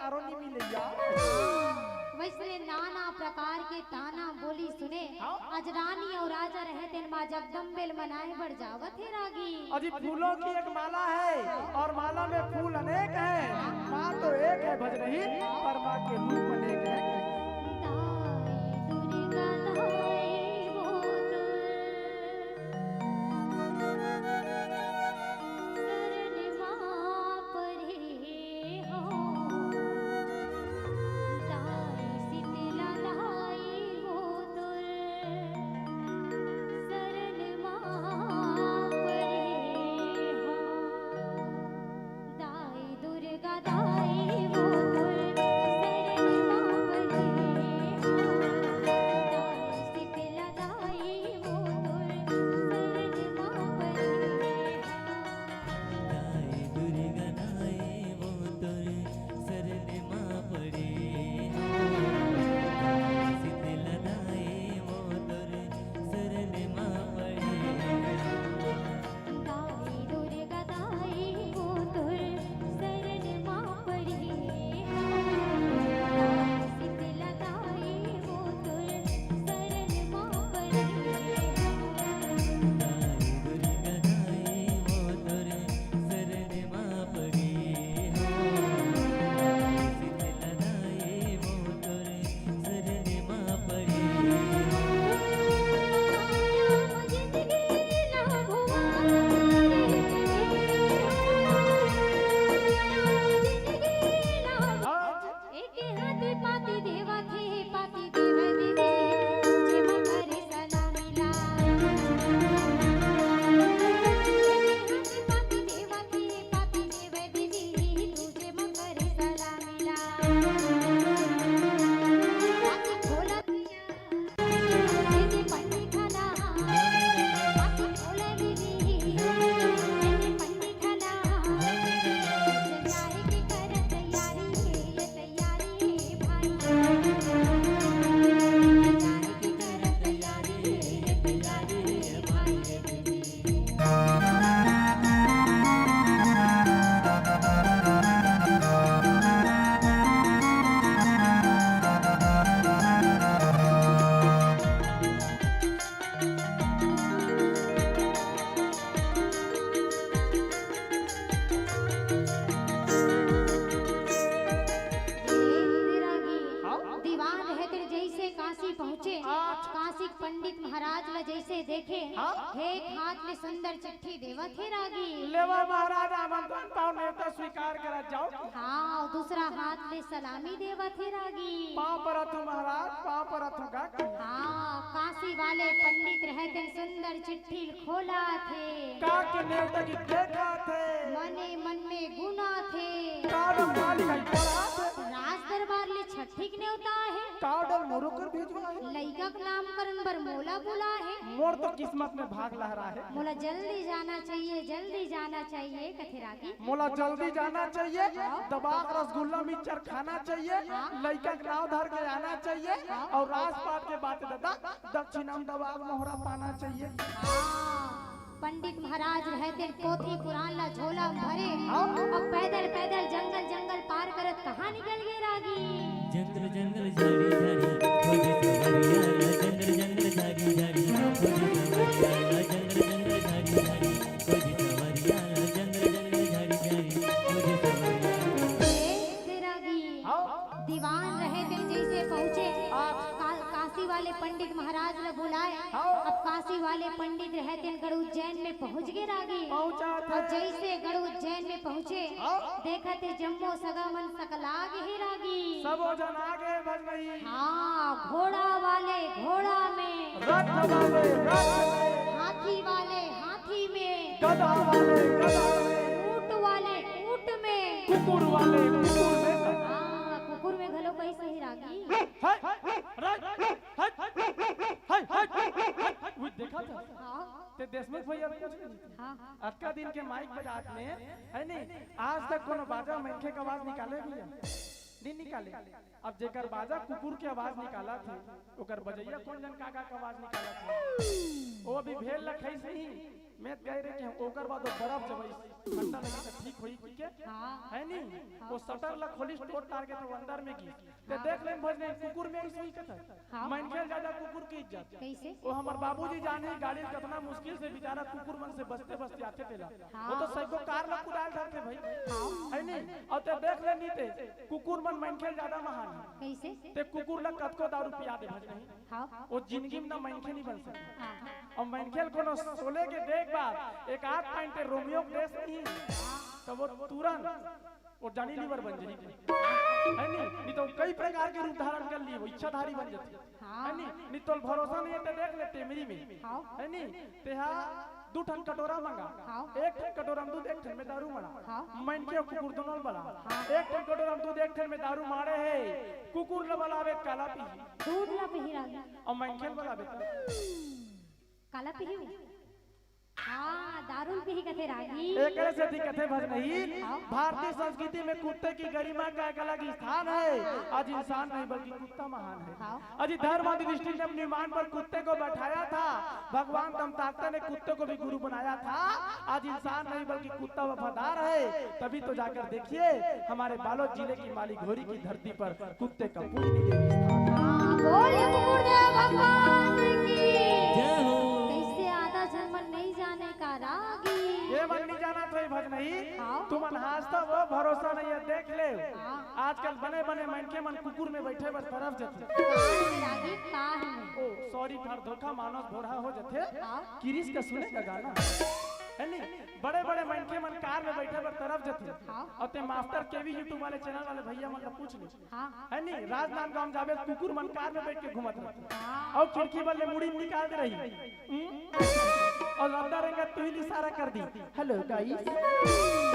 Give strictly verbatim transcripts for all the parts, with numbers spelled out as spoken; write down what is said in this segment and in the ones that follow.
चारों नी मिले यार। वैसने नाना प्रकार के ताना बोली सुने। हाँ। आज रानी अउ राजा रहे तेन माँ जगदम्बे ल मनाए बर जावत हे रागी। अजी फूलों की एक माला है और माला में फूल अनेक हैं। माँ तो एक है भजनहीन, पर माँ के रूप अनेक हैं। दाई दुर्गा दाई वो तो शरण माँ परे हो। दाई शीतला दाई वो तोर शरण माँ परे हो। दाई दुर्गा दाई वो तोर शरण माँ परे हो। दाई शीतला दाई वो तोर शरण माँ परे हो। दाई दुर्गा दाई वो तोर शरण माँ परे हो। शीतला दाई वो तोर शरण माँ परे हो। दाई दुर्गा दाई वो तोर शरण माँ परे हो। दाई शीतला दाई वो तोर शरण माँ परे हो। दाई दुर्गा दाई वो तोर शरण माँ परे हो। शीतला दाई वो तोर शरण माँ परे हो। एक हाथ पाती देवा थे, पाती देवा दीदी, तुझे मकर सलामी ला। एक हाथ पाती देवा थे, पाती देवा दीदी, तुझे मकर सलामी ला। पाती खोला ए, तेरा गी-, हाँ? दीवान रहे तेरे जैसे काशी पहुँचे, अच्छा। काशी के पंडित महाराज ला जैसे देखे, हाँ? एक हाथ ले सुंदर चिट्ठी देवत हे रागी। लेवा महाराज, आमंत्रण पाओ, नेवता स्वीकार करा जाओ। हाँ, अउ दूसरा हाथ ले सलामी देवत हे रागी। पाँव परत हूँ महाराज, पाँव परत हूँ गा। हाँ, काशी वाले पंडित रहे तेन सुंदर चिट्ठी खोला थे। का के नेवता की देखा थे। मने मन में गुना थे। का डर मालिक आई पड़ा थे। राज दरबार ले छठी के नेवता हे। का डर मोरो कर भेजवा हे। लइका के नामकरण बर मोला बुला हे। मोर तो किस्मत में भाग लहरा हे। मोला जल्दी जाना चाहिए, जल्दी जाना चाहिए, कथे रागी। मोला जल्दी जाना चाहिए, हाँ। दबा के रसगुल्ला मिक्सचर खाना चाहिए, हाँ। लइका के नाव धर के आना चाहिए, हाँ। अउ राजपाट के बात दादा, दक्षिणा में दबा के मोहरा पाना चाहिए। हाँ, पंडित महाराज रहे तेन पोथी पुराण ला झोला में भरे, हाँ। अब पैदल पैदल जंगल जंगल पार करत कहाँ निकल गे रागी? जंगल जंगल झाड़ी झाड़ी खोजे सवरिया ला, जंगल जंगल झाड़ी झाड़ी खोजे सवरिया ला, जंगल जंगल झाड़ी झाड़ी खोजे सवरिया ला, जंगल जंगल झाड़ी झाड़ी खोजे सवरिया ला। ए, तेरा गी-, हाँ। दीवान रहे तेन जैसे पहुँचे, हाँ। का-, काशी वाले पंडित महाराज ला बुलाए। हाँ। अब काशी वाले पंडित रहे तेन गड़ उज्जैन में पहुँच गे रागी। पहुँचा थे। अउ जैसे गड़ उज्जैन में पहुँचे, हाँ। देखत हे जम्मो सगा मन सकला गे हे रागी। सबो झन आ गे भजनही। हाँ, घोड़ा वाले घोड़ा में। रथ वाले रथ में। हाथी वाले हाथी में। गधा वाले गधा में। ऊँट वाले ऊँट में। कुकुर वाले कुकुर में। हाँ, कुकुर में घलो कही सही रागी। हट, हट, हट, हट, हट, हट, हट, हट, वो देखा था? हाँ। ते देशमुख भैया पूछ रही थी। हाँ, हाँ। अतका दिन के माइक बजात में, है नहीं, आज तक कोनो बाजा मनखे के आवाज निकाले भैया? नहीं निकाले। अब जेकर बाजा कुकुर के आवाज निकाला थे, ओकर बजैया कोन जन का का के आवाज निकाला थे? वो अभी भेल ला खाइस नहीं, मैं कह रहे कि हम ओकर बाद वो बर्फ जब इस ठंडा लगे तो ठीक होई कि के? हाँ। है नी? हाँ। वो शटर ला खोलिस, टोट टार के तो अंदर में गिस। ते हाँ। देख लेन भजनही, कुकुर में ऐसे ही कथा। हाँ। मनखे ज्यादा कुकुर की इज्जत। कैसे? वो हमर बाबूजी जाने गाड़ी कतना मुश्किल से बेचारा कुकुर मन से बचते बचते आथे तेला। हाँ। वो तो सैको कार ला कुदाल धरथे भाई। हाँ। है नी? और ते देख ले नी ते, कुकुर मन मनखे ज्यादा महान है। कैसे? ते कुकुर ला कतको दारू पिया दे भजनही। हाँ। वो जिंदगी में ना मनखे नहीं बन सके। हाँ। और मनखे ल कोनो सोले के देख बार एक आध पाइन ते रोमियो के देस नहीं, तो वो तुरंत वो जॉनी लीवर बन जाही। है नी? नहीं तो कई प्रकार के रूप धारण कर लिए, वो इच्छाधारी बन जाथे। हाँ। है नी? नहीं तो भरोसा नहीं है तो देख ले टेमरी में। हाँ। है नी? तेहा दू ठन कटोरा मंगा। हाँ। एक ठन कटोरा में दूध, एक ठन में दारू मड़ा। हाँ। मनखे कुकुर दोनों बड़ा। हाँ। एक ठन कटोरा में दूध, एक ठन में दारू माड़े हे। कुकुर ल बलाबे काला पीही। दूध ला पीही रागी। और मनखे ल बलाबे त काला पीही। हाँ, दारू पीही कथे रागी। एकरे सेती कथे भजनही, हाँ। भारतीय संस्कृति में कुत्ते की गरिमा का एक अलग स्थान है। आज इंसान नहीं बल्कि कुत्ता महान है। हाँ। अजी धर्म और दृष्टि ने अपने विमान पर कुत्ते को बैठाया था। भगवान दंताकता ने कुत्ते को भी गुरु बनाया था। आज इंसान नहीं बल्कि कुत्ता वफादार है। तभी तो जाकर देखिए हमारे बालोद जिले की माली घोरी की धरती पर कुत्ते का पूजनीय स्थान। हाँ, बोलिए कुकुरदेव भगवान की। जय हो। कैसे आधा झन मन नहीं जाने का रागी। ये मन नहीं जाना था भजनही। हाँ। तुमन हाजता वो भरोसा नहीं है, देख ले। हाँ। आजकल बने बने मनखे मन कुकुर में बैठे बर तरफ जथे। काहे रागी, काहे? ओ, sorry for धोखा, मानस भोरहा हो जथे। हाँ। किरिस का सुने का गाना। है नी? बड़े बड़े मनखे मन कार में बैठे बर तरफ जथे। हाँ। और ते मास्टर केवी YouTube वाले चैनल वाले भैया मन ला पूछ ले। हाँ। है नी? राजनांदगांव जाबे कुकुर मन कार में बैठ के घूमत रहे। हाँ। और खिड़की बल्ले मुड़ी निकाल दे रही। हम्म? और रद्दा रेंगत तुही ल इशारा कर दी, "Hello guys।"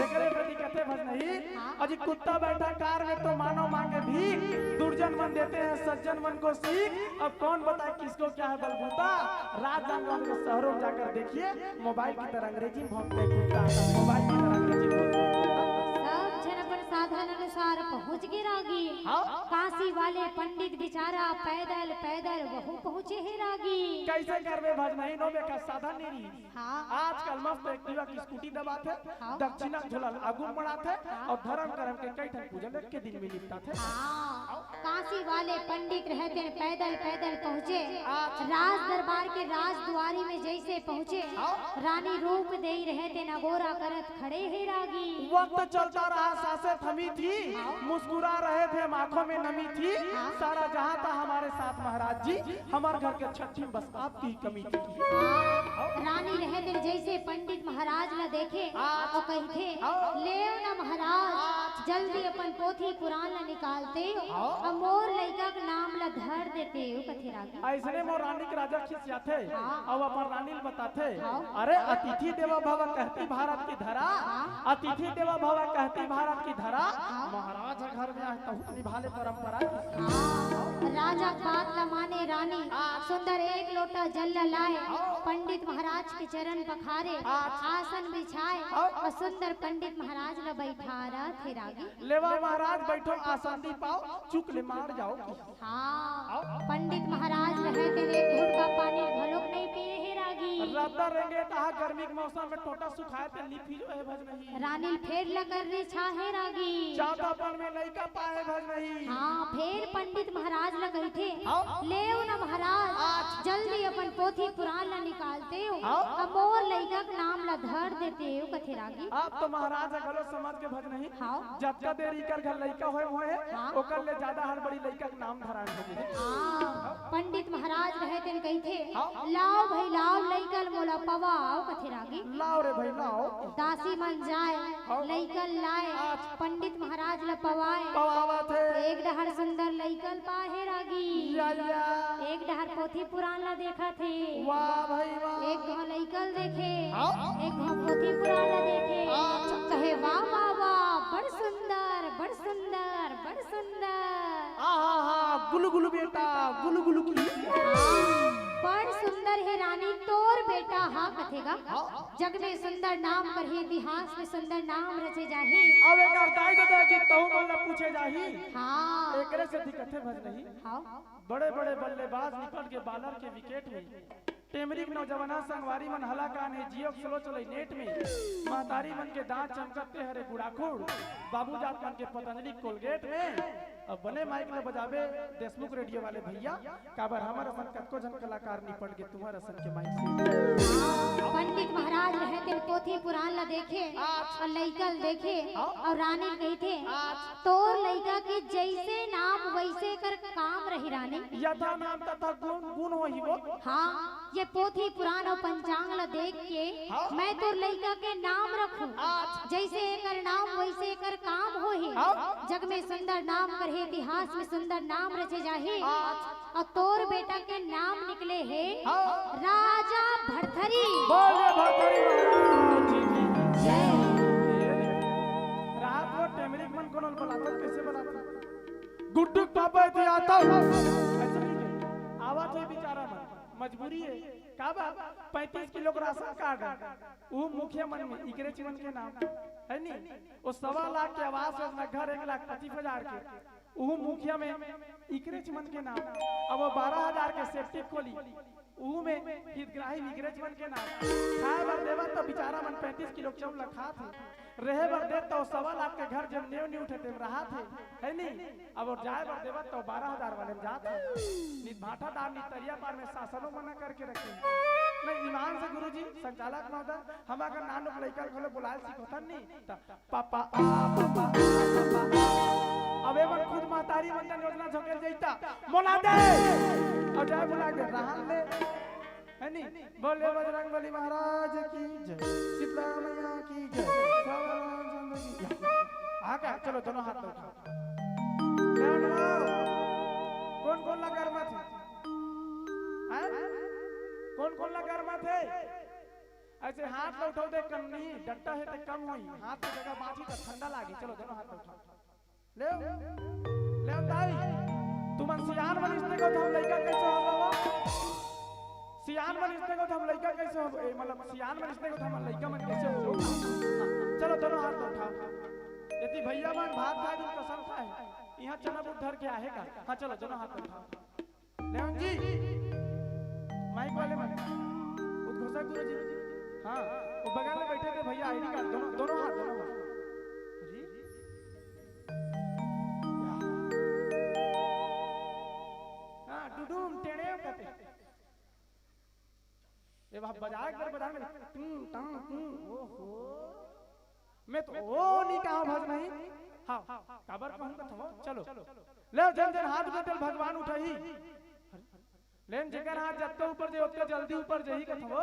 एकरे प्रति कथे भजनही, हाँ। अजी कुत्ता बैठा कार में तो मानव मांगे भीख, दुर्जन मन देते हैं सज्जन मन को सीख। अब कौन बताए किसको क्या है बलबूता, राजनांदगांव के शहरों में जाकर देखिए, मोबाइल की तरह अंग्रेजी में भौंकते हैं कुत्ता, मोबाइल की तरह अंग्रेजी में भौंकते हैं कुत्ता। सब झन अपन साधन अनुसार पहुंच गे रागी। हाँ। काशी वाले पंडित बेचारा पैदल, पैदल वहू पहुंचे हे रागी। कैसे करबे भजनही, नो बेटा साधन नहीं रही। हाँ। आजकल मस्त Activa की स्कूटी दबाथे, हाँ। दक्षिणा झोला आगू मड़ाथे, हाँ। और धर्म करम के कई ठन पूजा ल एक के दिन में निपटाथे। हाँ। काशी वाले पंडित रहते पैदल पैदल पहुँचे, हाँ। राज दरबार के राजद्वारी में जैसे पहुँचे, हाँ। रानी रूप देई रहते नगोरा करत खड़े हे रागी। वक्त चलता रहा, सांसें थमी थी, हाँ। मुस्कुरा रहे थे, हम आंखों में नमी थी, हाँ। सारा जहां था हमारे साथ महाराज जी, हमारे घर के छठी में बस आपकी कमी थी। हाँ, रानी रहते जैसे पंडित महाराज ला देखे, हाँ। और कहिथे, हाँ। "लेव ना महाराज, हाँ। जल्दी अपन पोथी पुराण ला निकालते, हाँ। और मोर लइका के नाम ला धर देते," कथे रागी। ऐसने मोर रानी के राजा खिसियाथे, हाँ। अउ अपन रानी ल बताथे, हाँ। "अरे अतिथि देवा भव कहती भारत की धरा, हाँ। अतिथि देवा भव कहती भारत की धरा, हाँ। महाराज ह घर में आए तहु निभा ले परंपरा।" हाँ। राजा के बात ल माने रानी, हाँ। सुंदर एक लोटा जल ल लाए, हाँ। पंडित महाराज के चरण पखारे, हाँ। आसन बिछाए, हाँ। अउ सुंदर पंडित महाराज ल बैठारथे रागी। "लेवा महाराज बैठो आसन दी पाओ, चुक ले मार जाओ।" हाँ, पंडित महाराज रहे तेन एक घुटका पानी घलोक नहीं पिए हे रागी। रद्दा रेंगे तहा गर्मी के मौसम में टोटा सुखाए ते नी पीजो हे भजनही। रानी ल फेर लकर रे छा हे रागी। चातापन में लइका पाए भजनही। हाँ, फेर पंडित महाराज ल कहिथे, हाँ। "लेव न महाराज, आज। जल्दी अपन पोथी पुराण ल निकालते हो, हाँ। अब मोर लइका के नाम ल धर देते हो," कथे रागी। अब तो महाराज ह घलो समझ के भजनही। हाँ। जतका देर इकर घर लइका होए होए हे, हाँ। ओकर ले जादा हड़बड़ी लइका के नाम धराए होगे। हाँ, पंडित महाराज रहे तेन कहिथे, हाँ। "लाओ भई लाओ, लइका ल मोला पवाओ," कथे रागी। लाओ रे भई लाओ। दासी मन जाए, हाँ। लइका ल लाए, अच्छा। पंडित महाराज ल पवाए। पवावत हे। एक डहर सुंदर लइका ल पाहे रागी। या, या। एक डहर पोथी पुराण ल देखत हे। वाह भई वाह। एक घांव लइका ल देखे। हाँ। एक घांव पोथी पुराण ल देखे। अच्छा। कहे, "वाह, वाह, वाह, बड़ सुंदर, बड़ सुंदर, बड़ सुंदर।" आहा हा, गुलु गुलु बेटा, गुलु गुलु की। हाँ, बड़ सुंदर हे रानी, तोर बेटा हा कथे गा। हाँ। जग में सुंदर नाम करही, इतिहास में सुंदर नाम रचे जाही। अब एक अर्थ आई देते कि तहु मन ल पूछे जाही। हाँ। एकरे सेती कथे भजनही। हाँ। बड़े बड़े बल्लेबाज निपट के बॉलर के विकेट में टेमरी के नौजवाना संगवारी मन हला कान हे जियो के स्लो चलई नेट में। महतारी मन के दांत चमकत ते हरे गुड़ाखुड़। बाबू जात मन के पतंजलि कोलगेट में। अब बने माइक ल बजाबे देशमुख रेडियो वाले भैया, काबर हमर असन कतको झन कलाकार निपट गे तुंहर असन के माइक से। पंडित महाराज रहे तेन पोथी पुराण ल देखे अउ लइका ल देखे अउ रानी ल कहिथे, तोर लइका के जइसे नाम वइसे कर काम रही रानी। यथा नाम तथा गुण, गुण होही वो। हाँ, ये पोथी पुराण अउ पंचांग ल देख के मैं तोर लइका के नाम रखूं। जइसे एकर नाम वइसे एकर काम होही। जग में सुंदर नाम करही, इतिहास में सुंदर नाम रचे जाही। अउ तोर बेटा के नाम निकले हे राजा भरथरी। बोलिए भरथरी महाराज जी की जय। रात को टेमरी मन कोनो ल बलाथन, कइसे बलाथन? गुड्डू के पापा हे तो आता हूँ। अइसे नहीं के। आवत हे बेचारा मन, मजबूरी हे। का बा? पैंतीस किलो के राशन कार्ड हे। वो मुखिया मन में इकरेच मन के नाम हे नी। वो सवा लाख के आवास योजना घर एक लाख पच्चीस हजार के। वो मुखिया में इकरेच मन के नाम। अब वो बारह हजार के सेप्टिक खोली। उहू में हितग्राही विग्रेच मन के नाम। खाए बर देवत त बिचारा मन पैंतीस किलो चाउर ल खात हे, रहे बर देत त सवा लाख के घर जेम नेव नी उठे तेम रहात हे, है नी? अब और जाए बर देवत त बारह हजार वाले में जात हे। नित भाटादार नित तरिया पार में शासनो मना करके रखे। नहीं, ईमान से गुरुजी, संचालक महोदय, हम अगर नानुक लइका ल घलो बुलाए ल सिखोथन नी, त पापा आ, पापा आ, पापा आ। अब एमन खुद महतारी मन जन योजना झोंकेल जइता, मोला दे। अउ जाए बुला के रहन ले। है नी? बोले बजरंग बली महाराज की जय, शीतला मैया की जय, रामचंद्र की जय। हाँ का? चलो दोनों हाथ उठाओ। ले उठाओ। कौन कौन ला गरमाथे? हैं? कौन कौन ला गरमाथे? अइसे हाथ ल उठाओ दे, कम नहीं, डट्टा हे ते कम होई, हाथ के जगह बांधी त ठंडा लागी। चलो दोनों हाथ ल उठाओ। ले, ले ताई, तुमन सियान मन इसने को हम लइका कइसे हो बाबा? सियान मन इसने को हम लइका कइसे हो? ए, मतलब सियान मन इसने को हम लइका मन कइसे हो? चलो दोनों हाथ ल उठाओ। यदि भैया मन भात खाए दिन कसम खाए, यहाँ चना बूट धर के आहे का? हाँ चलो दोनों हाथ ल उठाओ। लेवन जी, माइक वाले मन, उद्घोषक गुरु जी, हाँ, वो बगल में बैठे थे भैया, आईडी कार्ड, दोनों, दोनों हाथ, दोनों हाथ। जी। हाँ, डुडुम टेढ़े कहते। ए बाप, बजाए कर बजाए में टूं, टां, टूं, ओहो। मैं तो ओ नी कहा भज नहीं। हाँ, काबर कहूँ कथो, चलो। ले जन जन हाथ में तेल भगवान उठाही। लेन जेकर हाथ जत्ते ऊपर जे ओतने जल्दी ऊपर जही कथो,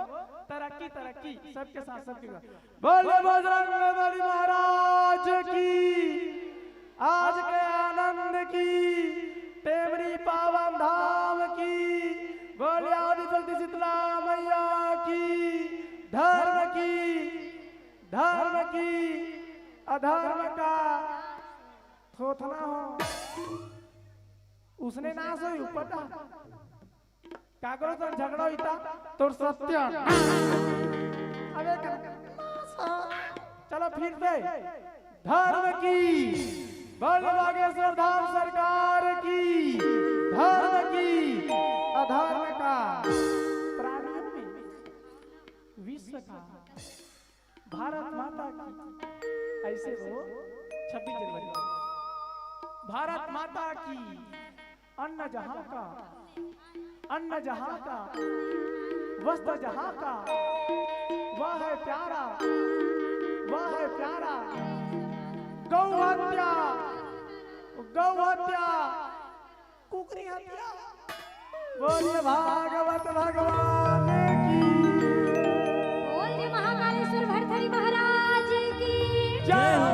तरक्की, तरक्की, सबके साथ, सबके साथ। बोले बजरंग बली महाराज की, आज के आनंद की, टेमरी पावन धाम की, बोले आदि शक्ति शीतला मैया की, धर्म की, धर्म की, अधर्म का थोथना हो, उसने नाश होई ऊपर का। काकरो संग झगड़ा होइता, तोर सत्य। अबे कर, नाश हो। चलो फिर से। धर्म की, बोल बागेश्वर धाम सरकार की, धर्म की, अधर्म का, प्राणियों में, विश्व का, भारत माता की, अइसे वो छब्बीस जनवरी, भारत माता की, अन्न जहाँ का, अन्न जहाँ का, वस्त्र जहाँ का, वह है प्यारा, वह है प्यारा। गौ हत्या, गौ हत्या, कुकरी हत्या। बोलिए भागवत भगवान की। बोल दे महाकालेश्वर भरथरी महाराज की जय हो।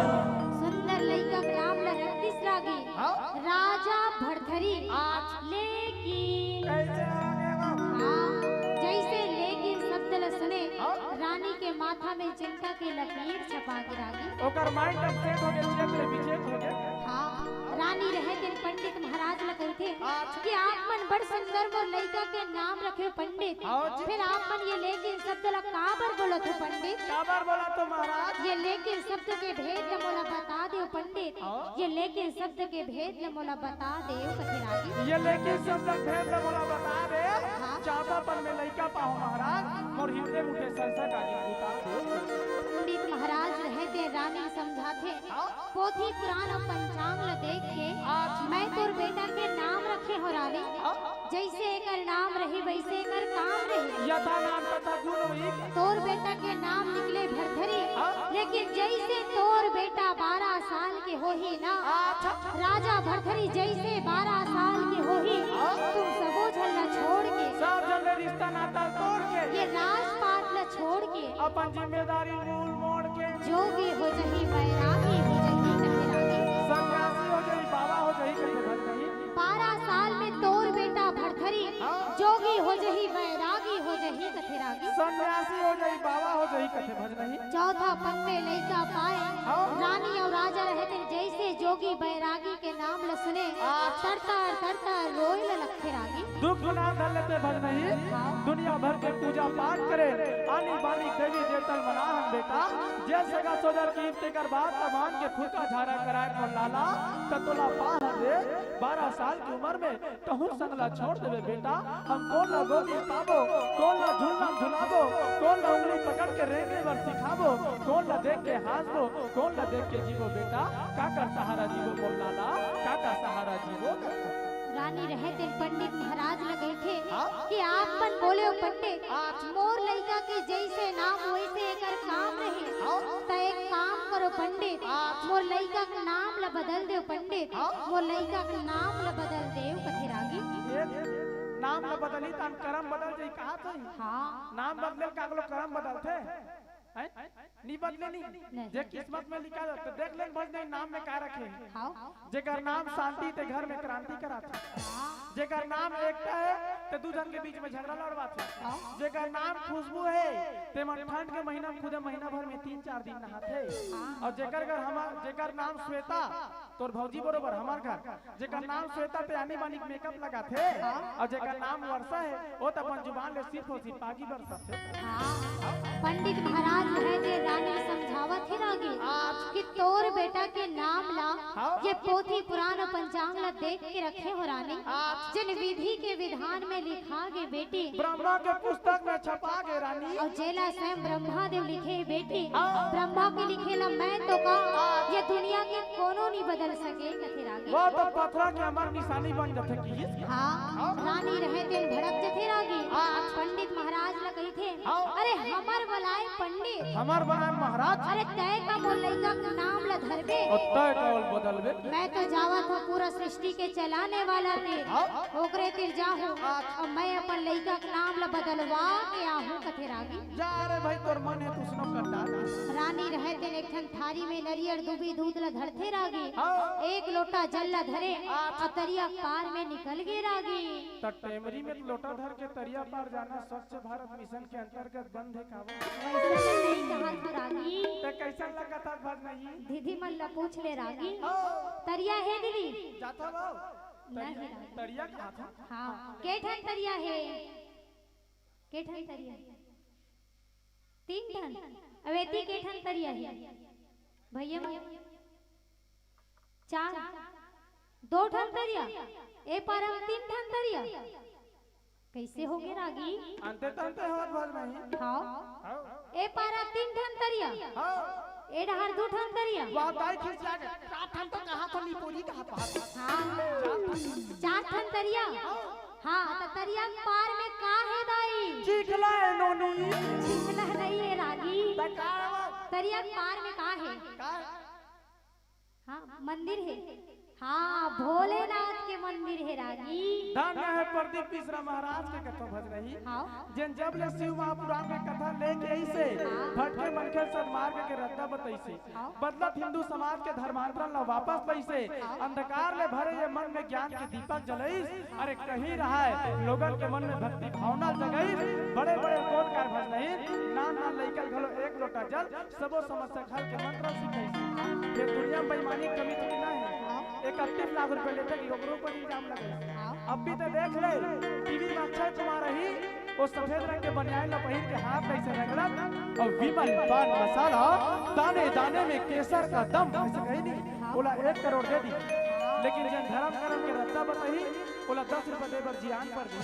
सुंदर लइका के नाम ल रख दिस रागी। हाँ। राजा भरथरी। आज। लेकिन कइसे हो गे बाबू? हाँ, जइसे लेकिन शब्द ल सुने, हाँ। रानी के माथा में चिंता के लकीर छपा गे रागी। ओकर mind upset हो गे, चेत ले विचेत हो गे। हाँ, रानी रहे तेन पंडित महाराज ल कहिथे अच्छा। कि आप मन बड़ सुंदर मोर लइका के नाम रखे पंडित। हाँ जी। फेर आप मन ये लेकिन शब्द ला काबर बोलत हो पंडित? काबर बोलत हो महाराज? ये लेकिन शब्द के भेद ला मोला बता देव पंडित। हाँ। ये लेकिन शब्द के भेद ला मोला बता देव कथे रागी। ये लेकिन शब्द के भेद ला मोला बता देव। हाँ। चाहत हंव मैं लइका पाहूं महाराज, मोर हिरदे मुठे संशय काली बुता देव। पंडित महाराज रहे ते रानी समझाथे। हाँ। पोथी पुराण अउ पंचांग ल देख के अच्छा। मैं तोर बेटा के नाम रखे हो रानी। हाँ। जइसे एकर नाम रही वइसे एकर काम रही। यथा नाम तथा गुण होई। तोर बेटा के नाम निकले भरथरी, हाँ। लेकिन जइसे तोर बेटा बारह साल के होही ना, अच्छा। राजा भरथरी जइसे बारह साल के होही, हाँ। तुम सबो झन ला छोड़ के, सब झन ले रिश्ता नाता तोड़ के, ये राजपाट ला छोड़ के, अपन जिम्मेदारी मूल मोड़ के, जोगी हो जही, बैरागी हो जही, कथे रागी। सन्यासी हो जही, बाबा हो जही, कथे भज नहीं। बारह साल में तोर बेटा भरथरी, हाँ। जोगी हो जही, बैरागी हो जही, कथे रागी। सन्यासी हो जही, बाबा हो जही, कथे भज नहीं। चौथा पन में लइका पाए, हाँ। रानी अउ राजा रहे ते जइसे जोगी बैरागी के नाम ल सुने, अच्छा। तरतर तरतर रोए ल लगथे रागी। दुख गुनाह धर लेते भज नहीं, हाँ। दुनिया भर के पूजा पाठ करे, आनी बानी देवी देवतन मनाहन बेटा, जे सगा सोदर की तेकर बात मान के फुलका झारा कराए मोर लाला, त तोला पाहन रे, बारह साल की उम्र में कहूँ संग ला छोड़ देबे बेटा, हम कोन ला गोदी पाबो, कोन ला झूलना झुलाबो, कोन ला उंगली पकड़ के रेंगे बर सिखाबो, कोन ला देख के हंसबो, कोन ला देख के जीबो बेटा, काकर सहारा जीबो मोर लाला, काकर सहारा जीबो। रानी रहे ते पंडित महाराज ल कहिथे हाँ? कि आप मन बोले हो पंडित, आज मोर लइका के जइसे नाम वइसे एकर काम रही। हाँ? त एक काम करो पंडित, आज मोर लइका के नाम ल बदल देव पंडित, हाँ? मोर लइका के नाम ल बदल देव कथे रागी। ये नाम ल बदली त करम बदल जाई, कहा तो हाँ। नाम बदले का अगलो करम बदलथे? हैं? नी बदले नी। नहीं। जे किस्मत में लिखा रहथे, देख ले भज नहीं नाम में का रखे हे। हाँ। जेकर नाम शांति ते घर में क्रांति कराथे। हाँ। जेकर नाम एकता हे ते दू झन के बीच में झगड़ा लड़वाथे। हाँ। जेकर नाम खुशबू हे ते मन ठंड के महीना में खुदे महीना भर में तीन चार दिन नहाथे। हाँ। अउ जेकर घर हमार, जेकर नाम श्वेता, तोर भौजी बरोबर हमार घर, जेकर नाम श्वेता ते आनी बानी के मेकअप लगाथे, हाँ। अउ जेकर नाम वर्षा हे, ओ त अपन जुबान ले सिर्फ अउ सिर्फ आगी बरसाथे। हाँ। पंडित महाराज हे जे रानी समझावत हे रागी आज कि तोर बेटा के नाम ला हाँ। ये पोथी पुराण पंचांग ला देख के रखे हो रानी, आज जेन विधि के विधान में लिखा गे बेटी, ब्रह्मा के पुस्तक में छपा गे रानी। अउ जेला स्वयं ब्रह्मा देव लिखे हे बेटी, हाँ। ब्रह्मा के लिखे ला मैं तो का, हाँ। ये दुनिया के कोनो नी बदल सके कथे रागी। वो तो पथरा के अमर निशानी बन जाथे कि हाँ, हाँ। रानी रहे तेन भड़क जथे रागी। हाँ। पंडित महाराज ला कहिथे, हाँ। अरे हमर बलाए पंडित। हमर बलाए महाराज। अरे तय का मोर लइका के नाम ला धरबे। अउ तय का ओल बदलबे। मैं तो जावत हूँ पूरा सृष्टि के चलाने वाला ते। हाँ। ओकरे तिर जाहूँ। हाँ। अउ मैं अपन लइका के नाम ला बदलवा के आहूँ कथे रागी। जा रे भाई तोर मन हे तुसनो कर डाल। रानी रहे तेन एक ठन थारी में नरियर दूबी दूध ला धरथे रागी। हाँ। एक लोटा जल ला धरे। हाँ। अउ तरिया पार में निकल गे रागी। त टेमरी में लोटा धर के तरिया पार जाना स्वच्छ भारत मिशन के अंतर्गत बंद हे काबर? वइसन नहीं कहा था रागी। त कइसन लगत हे भज नहीं? दीदी मन ला पूछ ले रागी। हाँ। तरिया हे दीदी? जाथा बाबू। नहीं तरिया, रागी। तरिया कहा था? हाँ। के ठन तरिया हे? के ठन तरिया? तीन ठन। अउ एती के ठन तरिया हे? भैया मन? चार। दो ठन तरिया। ए पारा तीन ठन तरिया। कइसे होगे रागी? अंते तंते होत भज नहीं। हाँ। हाँ। ए पारा तीन ठन तरिया। हाँ। ए डहर दू ठन तरिया। वाह, दाई खिसिया गे। चार ठन तो कहा था, निपोरी कहा था। हाँ। चार ठन। चार ठन तरिया। हाँ। हाँ, त तरिया पार में का हे दाई? चिखला हे नोनी। चिखला नहीं हे रागी। त का हे वो? तरिया पार में का हे? का हे? हाँ, मंदिर हे। हाँ, भोलेनाथ के मंदिर हे रागी। धन्य हे प्रदीप मिश्रा महाराज के कथा भज नहीं। हाँ। जेन जब ले शिव महापुराण के कथा लेके अइसे, हाँ। भटके मनखे ल सदमार्ग के रद्दा बतइसे। हाँ। बदलत हिंदू समाज के धर्मांतरण ला वापस लइसे, हाँ। अंधकार ले भरे ये मन में ज्ञान के दीपक जलइस। अरे कहीं रहय लोगन के मन में भक्ति भावना जगइस। बड़े बड़े कोन कार भज नहीं, नान नान लइका घलो एक लोटा जल, सबो समस्या हल के मंत्र सिखइस। ये दुनिया में बेईमानी कमी थोड़ी ना हे। हाँ। इकतीस लाख रुपए लेथे कि ओकरो पर इल्जाम लगइस। हाँ। अभी तो देख ले, टीवी में अक्षय कुमार रही, वो सफेद रंग के बनियान ला पहिर के हाथ में ऐसे रगड़त, और विमल पान मसाला, दाने दाने में केसर का दम, ऐसे कही नहीं, ओला एक करोड़ दे दी, लेकिन जन धर्म करम के रद्दा बताही, ओला दस रुपया दे बर जियान पर दी।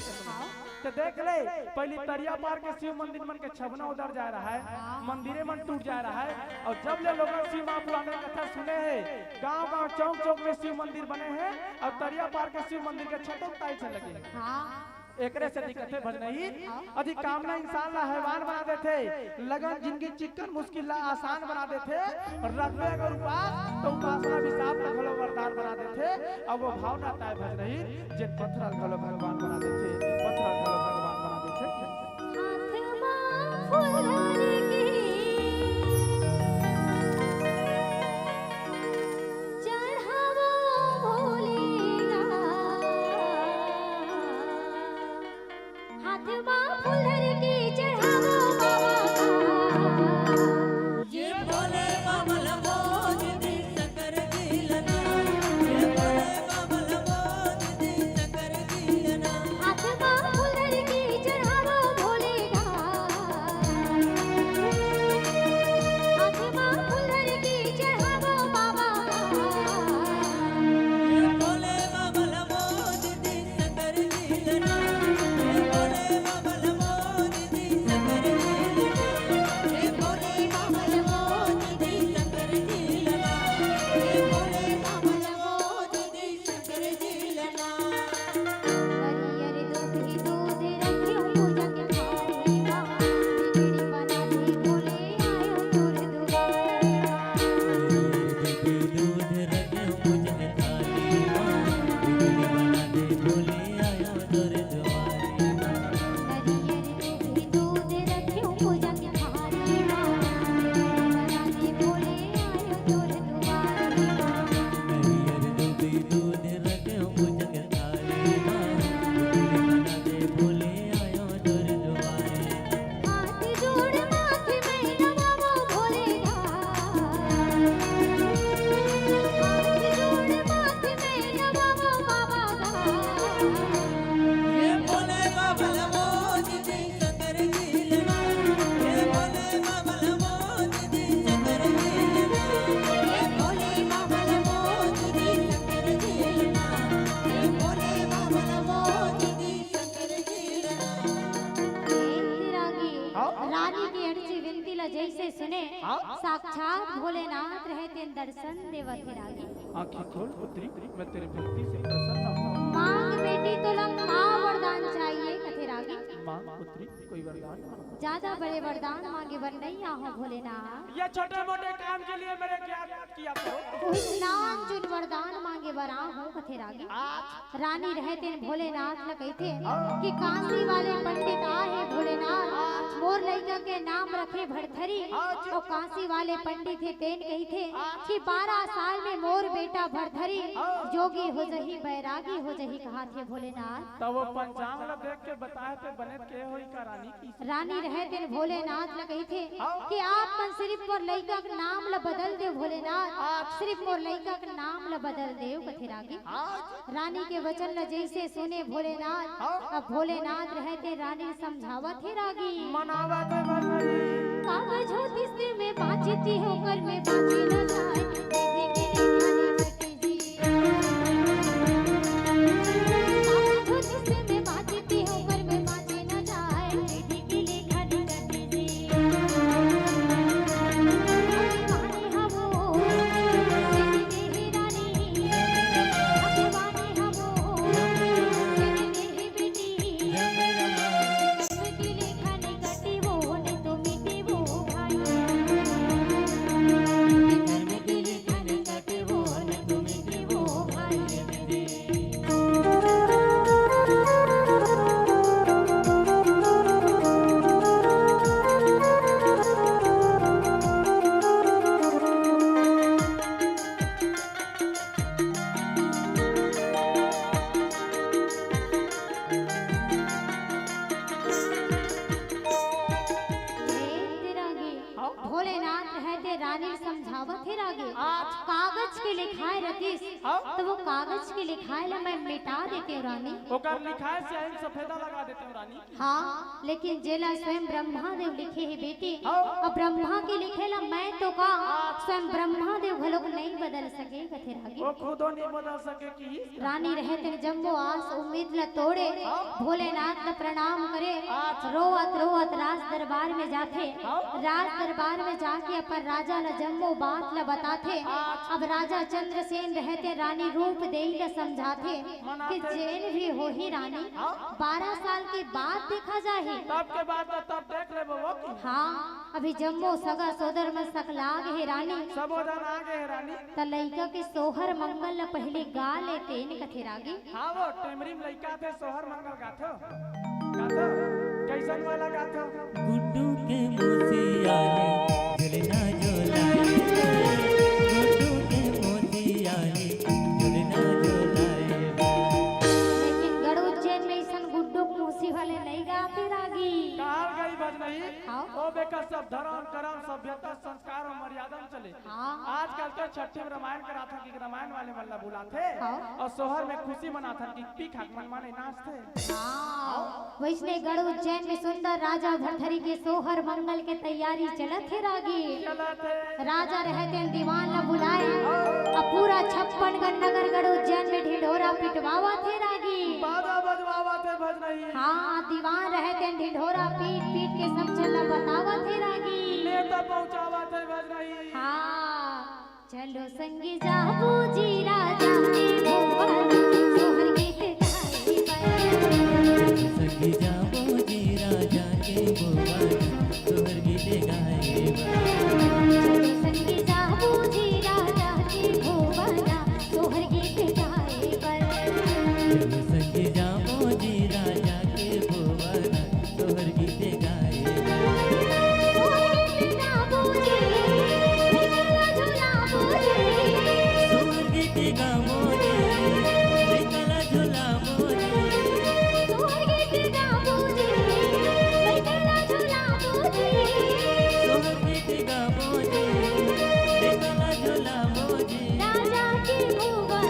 तो देख ले, पहली तरिया पार के शिव मंदिर मन के छबना उधर जा रहा है, मंदिरे मन टूट जा रहा है, और जब ले लोगन शिव महापुराण के कथा सुने हैं, गांव गांव चौक चौक में शिव मंदिर बने हैं, और तरिया पार के शिव मंदिर के छतों टाइल्स लगे हैं। हाँ। एकरे से दिक्कत है भजनही, अधिकामना इंसान ला हैवान बना देथे, लगन जिंदगी चिक्कन मुश्किल ला आसान बना देथे, और रखबे अगर उपास तो उपासना अभिशाप ला घलो वरदान बना देथे। अब वो भावना ताय भजनही, जेन पथरा घलो भगवान बना देथे, पथरा घलो भगवान बना देथे। हाथ मा फूल धर के चढ़ावो भोले गा। हाथ मा फूल धर के चढ़ावो बाबा गा। ये भोले बाबा ला मोज दे शंकर जी ला ना। ये भोले बाबा ला मोज दे शंकर जी ला ना। हाथ मा फूल धर के चढ़ावो भोले गा। हाथ मा फूल धर के चढ़ावो बाबा गा। ये भोले बाबा ला मोज दे शंकर जी ला ना। ये भोले बाबा ला मोज दे शंकर जी ला ना। ये भोले बाबा ला मोज दे शंकर जी ला ना। ये भोले बाबा ला मोज दे शंकर जी ला ना। हरियर दूध ही दूध रखियो पूजा के थाली मा, बिगड़ी बना दे भोले आयो तोर दुआरे मा। हरियर दूध ही दूध रखियो पूजा के थाली मा, बिगड़ी बना दे भोले आयो तोर दुआरे मा। हरियर दूध ही दूध रखियो पूजा के थाली मा, बिगड़ी बना दे भोले आयो तोर दुआरे मा। हरियर दूध ही दूध रखियो पूजा के थाली मा, बिगड़ी बना दे भोले आयो तोर दुआरे। हाथ जोड़ माथे में नवावो भोले गा। हाथ जोड़ माथे में नवावो बाबा गा। ये भोले बाबा ला मोज दे शंकर जी ला ना। ये भोले बाबा ला मोज दे शंकर जी ला ना। ये भोले बाबा ला मोज दे शंकर जी ला ना। ये भोले बाबा ला मोज दे शंकर जी ला ना। हे रागी, हाँ? रानी के अर्जी विनती ला जैसे सुने, हाँ? साक्षात भोलेनाथ रहे तेन दर्शन देवत हे रागी। आँखें खोल पुत्री, मैं तेरे भक्ति से प्रसन्न हूँ। मांग बेटी तोला का वरदान चाहिए कथे रागी। मांग पुत्री, कोई वरदान मांग। ज्यादा बड़े वरदान मांगे बर नहीं आहो भोलेनाथ। ये छोटे मोटे काम के लिए मेरे ज्ञान मत किया करो। कोई नाम जुन वरदान मांगे बर आहो कथे रागी। आज रानी रहे तेन भोलेनाथ ल कहिथे कि काशी वाले पंडित आए हे भोलेनाथ, मोर लइका के नाम रखे भरथरी। अउ काशी वाले पंडित हे तेन कहिथे कि बारह साल में मोर बेटा भरथरी जोगी हो जही, बैरागी हो जही, कहाथे भोलेनाथ। तब वो पंचांग ल देख के बताए ते बने के होई का रानी की? रानी रहे तेन भोलेनाथ ल कहिथे कि आप मन सिरिफ मोर लइका के नाम ल बदल देव भोलेनाथ, सिरिफ मोर लइका के नाम ल बदल देव कथे रागी। रानी के वचन ल जइसे सुने भोलेनाथ, अब भोलेनाथ रहे तेन रानी ल समझावत हे रागी। मनावत हे भगवान। कागज हो जिसमें बांची थी होकर में बांची न जाए, दीदी के लिए खाली कटी जी। कागज हो जिसमें बांची थी होकर में बांची न जाए, दीदी के लिए खाली कटी जी। अभिमानी हवो, दीदी के लिए रानी, अभिमानी हवो, दीदी के लिए बेटी। भोलेनाथ रहे ते रानी समझावत हे रागी। कागज के लिखाए रतिस, हाँ। त वो कागज के लिखाय ला मैं मिटा देतेंव रानी। ओकर लिखाय स्याही म सफेदा लगा देतेंव रानी। हाँ, लेकिन जेला स्वयं ब्रह्मा देव लिखे हे बेटी, हाँ। अब ब्रह्मा के लिखे ला मैं तो का, हाँ। स्वयं ब्रह्मा देव घलोक नइ बदल सके कथे रागी। वो खुदो नइ बदल सके कि रानी रहे तेन जम्मो आस उम्मीद ला तोड़े, हाँ। भोलेनाथ ला प्रणाम करे, हाँ। रोवत रोवत राज दरबार में जाथे। हाँ। राज दरबार में जाके अपन राजा ला जम्मो बात ला बताथे। हाँ। अब राजा चंद्रसेन रहे तेन रानी रूप देई ला समझाथे मनाथे। कि जेन भी होही रानी, हाँ। बारह साल के बाद देखा जाही। तब के बाद तो तब देख लेबो वो की। हाँ, अभी जम्मो सगा सोदर मन सकला गे हे रानी। सबो झन आ गे हे रानी। त लइका के सोहर मंगल ल पहिली गा ले तेन कथे रागी। हाँ वो टेमरी म लइका थे सोहर मंगल गाथो। गाथो। कइसन वाला गाथो? गुड्डू के मौसी आए, झुलना झुलाए। गुड्डू के मौसी आए, झुलना झुलाए। लेकिन गढ़ उज्जैन में अइसन गुड्डू के मौसी वाले नइ गाथे रागी। कहाँ गई भजनही? हाँ। ओ बेकर सब धरम करम सभ्यता संस्कार अउ मर्यादा म चले। हाँ। आजकल तो छट्ठी म रामायण कराथन कि रामायण वाले मन ला बुलाथे हाँ। अउ सोहर में खुशी मनाथन कि पी खा के मन माने नाचथे। हाँ। वइसने गढ़ उज्जैन में सुंदर राजा भरथरी के सोहर मंगल के तैयारी चलत हे रागी। चलत हे। राजा रहे तेन दीवान ला बुलाए, हाँ। अउ पूरा छप्पन गढ़ नगर गढ़ उज्जैन में ढिंढोरा पिटवावत हे रागी। बाजा बजवावत हे भजनही। हाँ, दीवान रहे तेन ढिंढोरा पीट पीट के सब झन ला बतावत हे रागी। नेवता पहुँचावत हे भजनही। हाँ, चलो संगी जाबो जी राजा के भुवन, सोहर गीत गाए बर। संगी जाबो जी राजा के भुवन, सोहर गीत गाए बर। चलो संगी जाबो जी राजा के भुवन, सोहर गीत गाए बर। चलो संगी जाबो जी राजा के भुवन, सोहर गीत गाए बर। सोहर गीत गाबो जी, लइका ला झुलाबो जी। सोहर गीत गाबो जी, लइका ला झुलाबो जी। सोहर गीत गाबो जी, लइका ला झुलाबो जी। सोहर गीत गाबो जी, लइका ला झुलाबो जी। राजा के भुवन।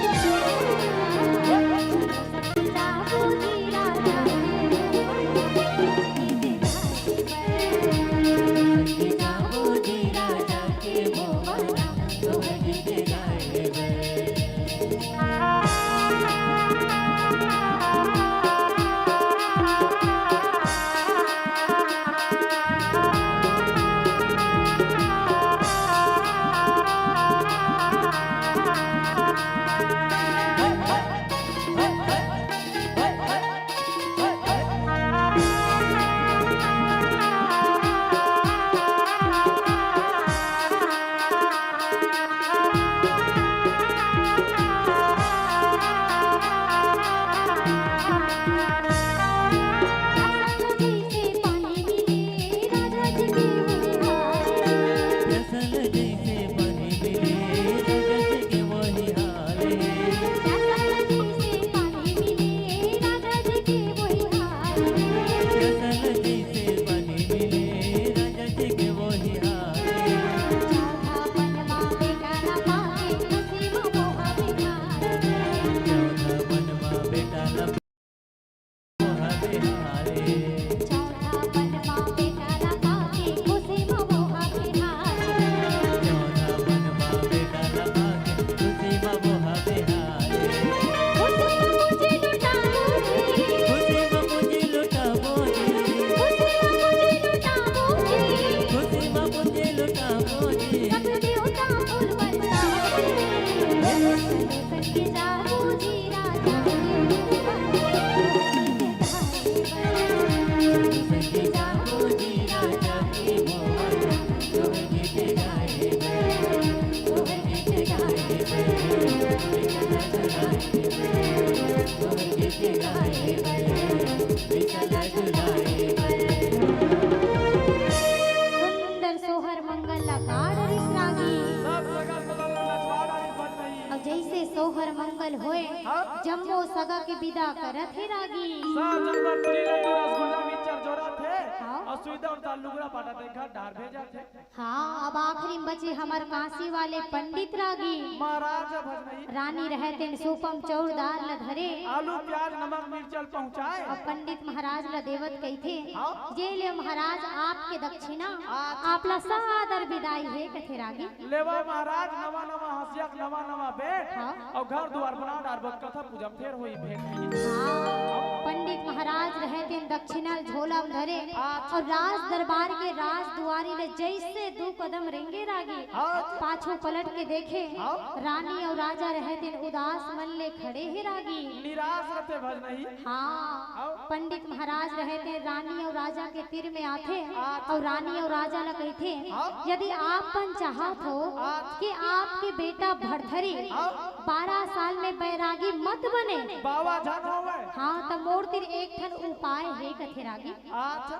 सुंदर सोहर मंगल ला का डरिस रागी। सब जगह सब नचवा डारिस भजनही। अउ जइसे सोहर मंगल होए, हाँ। जम्मो सगा के बिदा करत हे रागी। सब जम्मो टुरी लड्डू रसगुल्ला मिक्सचर जोरत हे। हाँ। अउ सुई दउन तार लुगरा पाटा ते घर डार भेजथे। हाँ, अब आखिरी में बचे हमर काशी वाले पंडित रागी। महाराज भजनई। रानी रहय तेन सूपम चौरदार ल धरे। आलू, प्याज, नमक, मिर्चा ल पहुँचाय। अब पंडित महाराज ल देवत कहिथे, हाँ। ये ले महाराज आपके दक्षिणा, हाँ। आप ला सादर बिदाई हे कथे रागी। लेवा महाराज, नवा नवा हँसिया, नवा नवा बेंट, हाँ। अउ घर दुवार बना डारबो, कथा पूजा म फेर होई भेंट। हाँ, पंडित महाराज रहय तेन दक्षिणा ल झोला म धरे, हाँ। अउ राज दरबार के राज दुवारी ले जइसे दू कदम रेंगे रागी, हाँ। पाछू पलट के देखे, हाँ। रानी अउ राजा रहय तेन उदास मन ले खड़े हे रागी। निराश रथे भजनई। हाँ, हाँ। पंडित महाराज रहय तेन रानी अउ राजा के तीर में आथे, हाँ। अउ रानी अउ राजा ल कहिथे, हाँ। यदि आप मन चाहत हो हाँ। कि आपके बेटा भरथरी हाँ। बारह साल में बैरागी मत बने, बाबा झन होवय। हाँ, त मोर तीर एक ठन उपाय हे कथे रागी। अच्छा।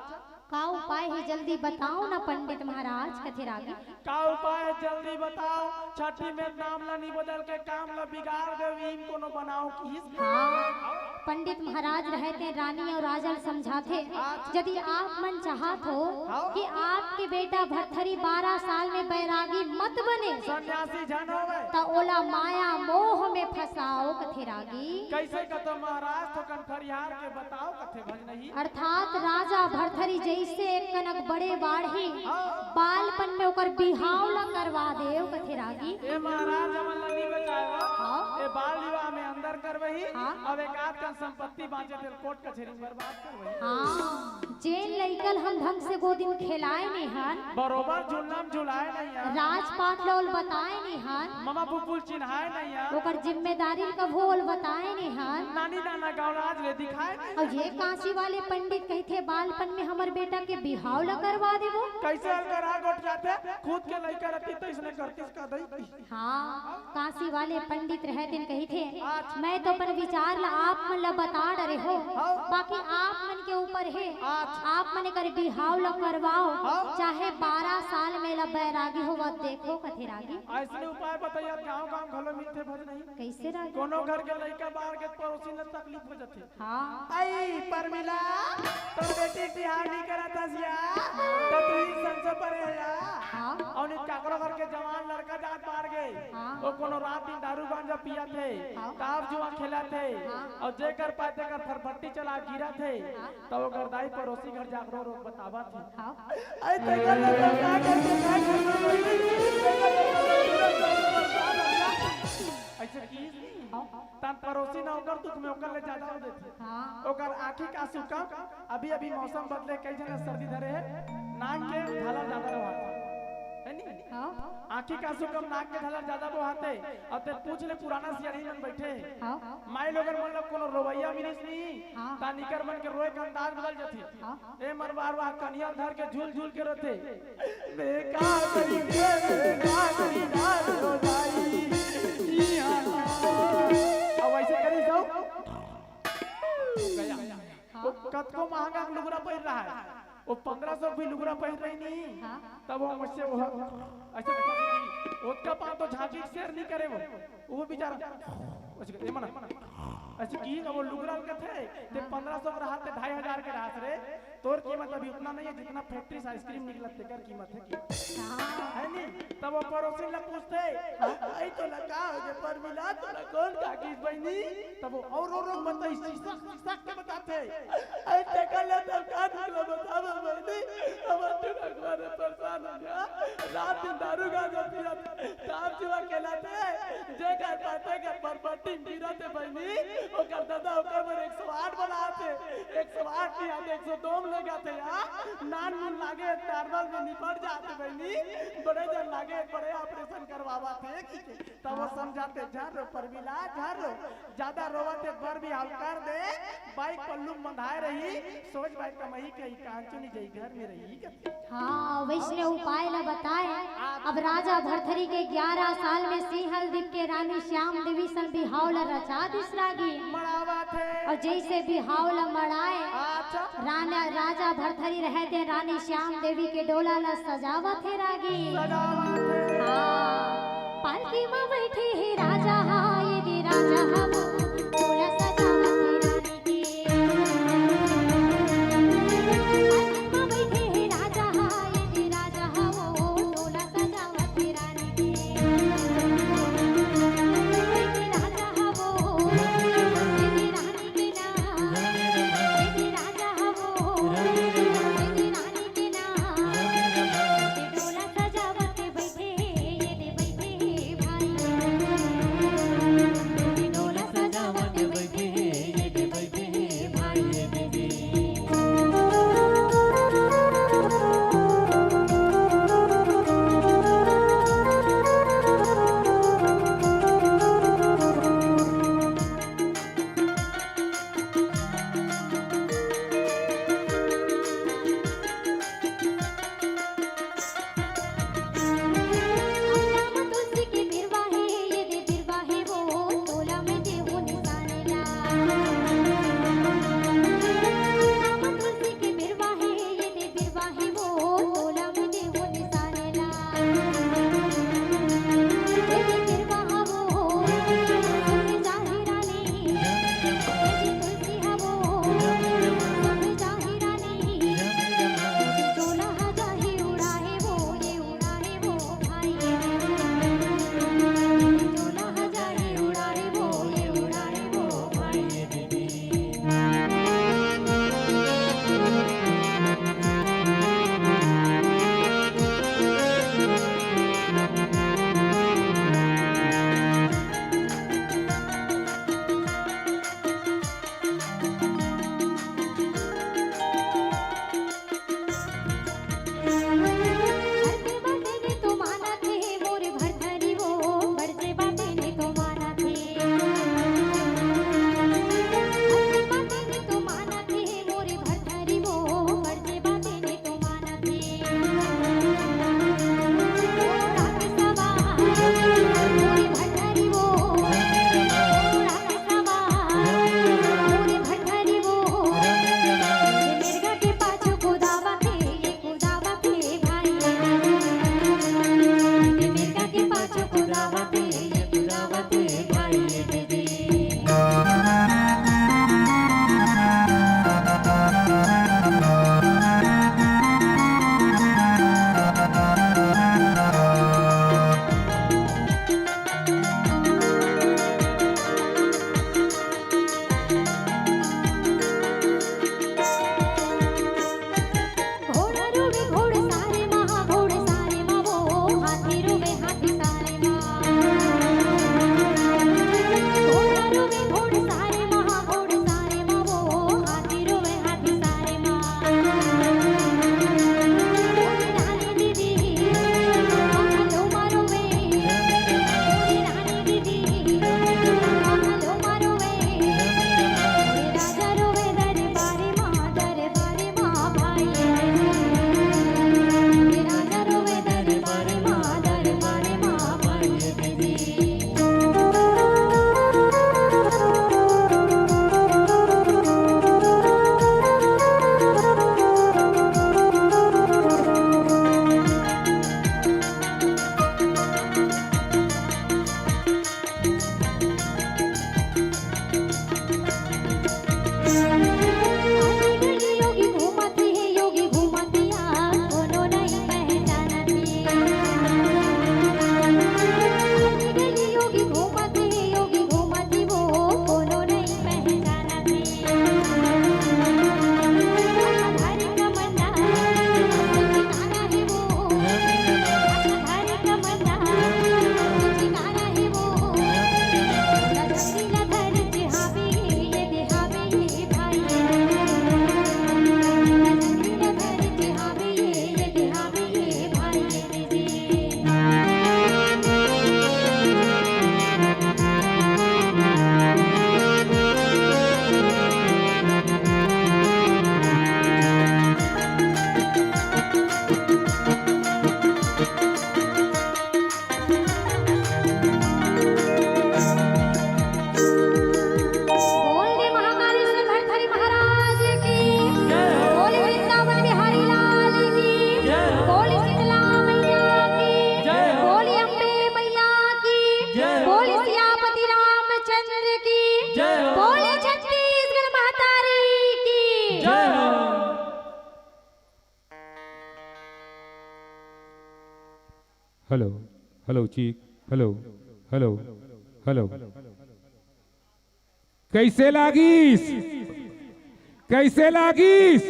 का उपाय हे, जल्दी बताओ ना पंडित महाराज कथे रागी। का उपाय हे, जल्दी बताओ, छठी में नाम ला नी बदल के काम ला बिगाड़ देव, इम कोनो बनाओ किहिस। हाँ, पंडित महाराज रहय तेन रानी अउ राजा ल समझाथे, हाँ। यदि आप मन चाहत हो हाँ। कि आपके बेटा भरथरी बारह साल में बैरागी मत बने, सन्यासी झन होवय। त ओला माया मोह में फंसाओ कथे रागी। कइसे कथव महाराज, थोकन फरियार के बताओ कथे भजनई। अर्थात राजा भरथरी जइसे एक कनक बड़े बाढ़ही, हाँ। बालपन में ओकर बिहाव ला करवा देव कथे रागी। ए महाराज, हमन ला नी बचाय हो। हाँ। ए बाल विवाह में अंदर करवही, हाँ। अब एक आध कन संपत्ति बाँचे तेल कोर्ट कचहरी में बर्बाद करवही। हाँ, जेन लइका ल हम ढंग से गोदी म खेलाय नइ हन, बरोबर झुलना म झुलाय नइ हन। राजपाट ल ओल बताय नइ हन, ममा पुपुल चिन्हाय नइ हन। ओकर जिम्मेदारी ल कभू ओल बताय नइ हन। नानी नाना गाँव राज ले दिखाय नइ अउ हन। ये काशी वाले पंडित कहिथे, बालपन में हमर बेटा के बिहाव ल करवा देबो। कइसे हल्का राग उठ जाथे, खुद के लइका रहितिस त इसने करतिस का दई। हाँ, काशी वाले पंडित रहय तेन कहिथे, अच्छा। मैं तो अपन विचार ला आप मन ला बता डरे हो, हाँ। बाकी आप मन के ऊपर हे। अच्छा। आप मन एकर बिहाव ला करवाओ, हाँ। चाहे बारह साल में ला बैरागी होवत देखो कथे रागी। अइसने उपाय बताय, गाँव गाँव घलो मिलथे भजनई। कइसे रागी? कोनो घर के लइका बाहर गे त पड़ोसी ल तकलीफ हो जाथे। हाँ। अई परमिला, तोर बेटी के बिहाव नी करत हस या, त तू ही संसो परे हे या। हाँ। अउ नी काकरो घर के जवान लड़का जात बाहर गे, हाँ। ओ कोनो रात दिन दारू गांजा पियत हे, हाँ। ताश जुआ खेलत हे, हाँ। अउ जेकर पाय तेकर फरफट्टी चला गिरत हे, हाँ। त ओकर दाई पड़ोसी घर जाके रो रो बतावत हे। हाँ। अई तेकर ले तो का करबे, का करबे, अइसे की हाँ। तन पड़ोसी न ओकर दुख में ओकर ले ज्यादा हो देथे। हाँ। ओकर आँखी का आंसू कम, अभी अभी मौसम बदले, कई झन सर्दी धरे हे, नाक के झालर ज्यादा बोहाथे, है नी? हाँ। आँखी का आंसू कम, नाक के झालर ज्यादा बोहाथे। अउ ते पूछ ले, पुराना सियानी मन बैठे हे, हाँ। माई लोगन मन ला कोनो रोवइया मिलिस नी, हाँ। त निकर मन के रोए के अंदाज बदल जाथे। हाँ। ए मरवार वाह कनिया धर के झूल झूल के रोथे। मैं का करी रे, मैं का करी रे, रो दाई। इहाँ। अब ऐसे करी जाओ। गया। वो कतको महंगा के लुगरा पहिर रहा है, वो पन्द्रह सौ भी लुगरा पहिर रही नहीं, हाँ। तब वो मुझसे वो ऐसे, ओतका पान तो झांकी शेर नहीं करे वो, वो बेचारा ऐसे, ए मना, ऐसे की वो लुगरा के थे, ते पन्द्रह सौ के रहा, ते ढाई हजार के रहा रे, तोर कीमत अभी उतना नहीं है जितना फैक्ट्री से आइसक्रीम निकलत तेकर कीमत है की। हाँ। है नी? तब वो पड़ोसी ला पूछते, "आई तो लगा हो जे परमिला, तोला कौन काकिस बहिनी?" तब वो और, और, और बताई, सीसा, सीसा के बताते। "आई तेकर ले तो का निकला बतावा बहिनी, हम तो रखवा रे परेशान हो गया। रात दिन दारू गांजा पिया, ताश जुआ खेलत हे, जे घर पाते घर पर पट्टी गिरत हे बहिनी, ओकर दादा ओकर बर एक सौ आठ बनात हे, एक सौ आठ नहीं आते, एक सौ दो में ले जाते यार, नान मुन लागे, normal में निपट जाते बहिनी, बड़े जन लागे, बड़े operation करवावत हे, ठीक है, तब वो समझाते, "झन रो परमिला, झन रो, ज्यादा रोवत हे, बर भी हल्का दे, बाइक पल्लू मंधाए रही, सोच बाइक कमाई के ही कांचो नहीं जाई, घर में रही।" हाँ, वैसने उपाय ला बताए। अब राजा भरथरी के ग्यारह साल में सिंहल दीप के रानी श्याम देवी सन बिहाव ला रचा दिस रागी। मड़ावत हे। अउ जइसे बिहाव ला मड़ाए, अच्छा। राना, राजा भरथरी रहय ते रानी श्याम देवी के डोला ला सजावत हे रागी। सजावत हे। हाँ। पालकी म बइठे हे राजा हा, ये दे राजा हा, डोला सजावत हे रानी के। पालकी म हेलो, हेलो, चीक, हेलो, हेलो, हेलो। कैसे लागिस? कैसे लागिस?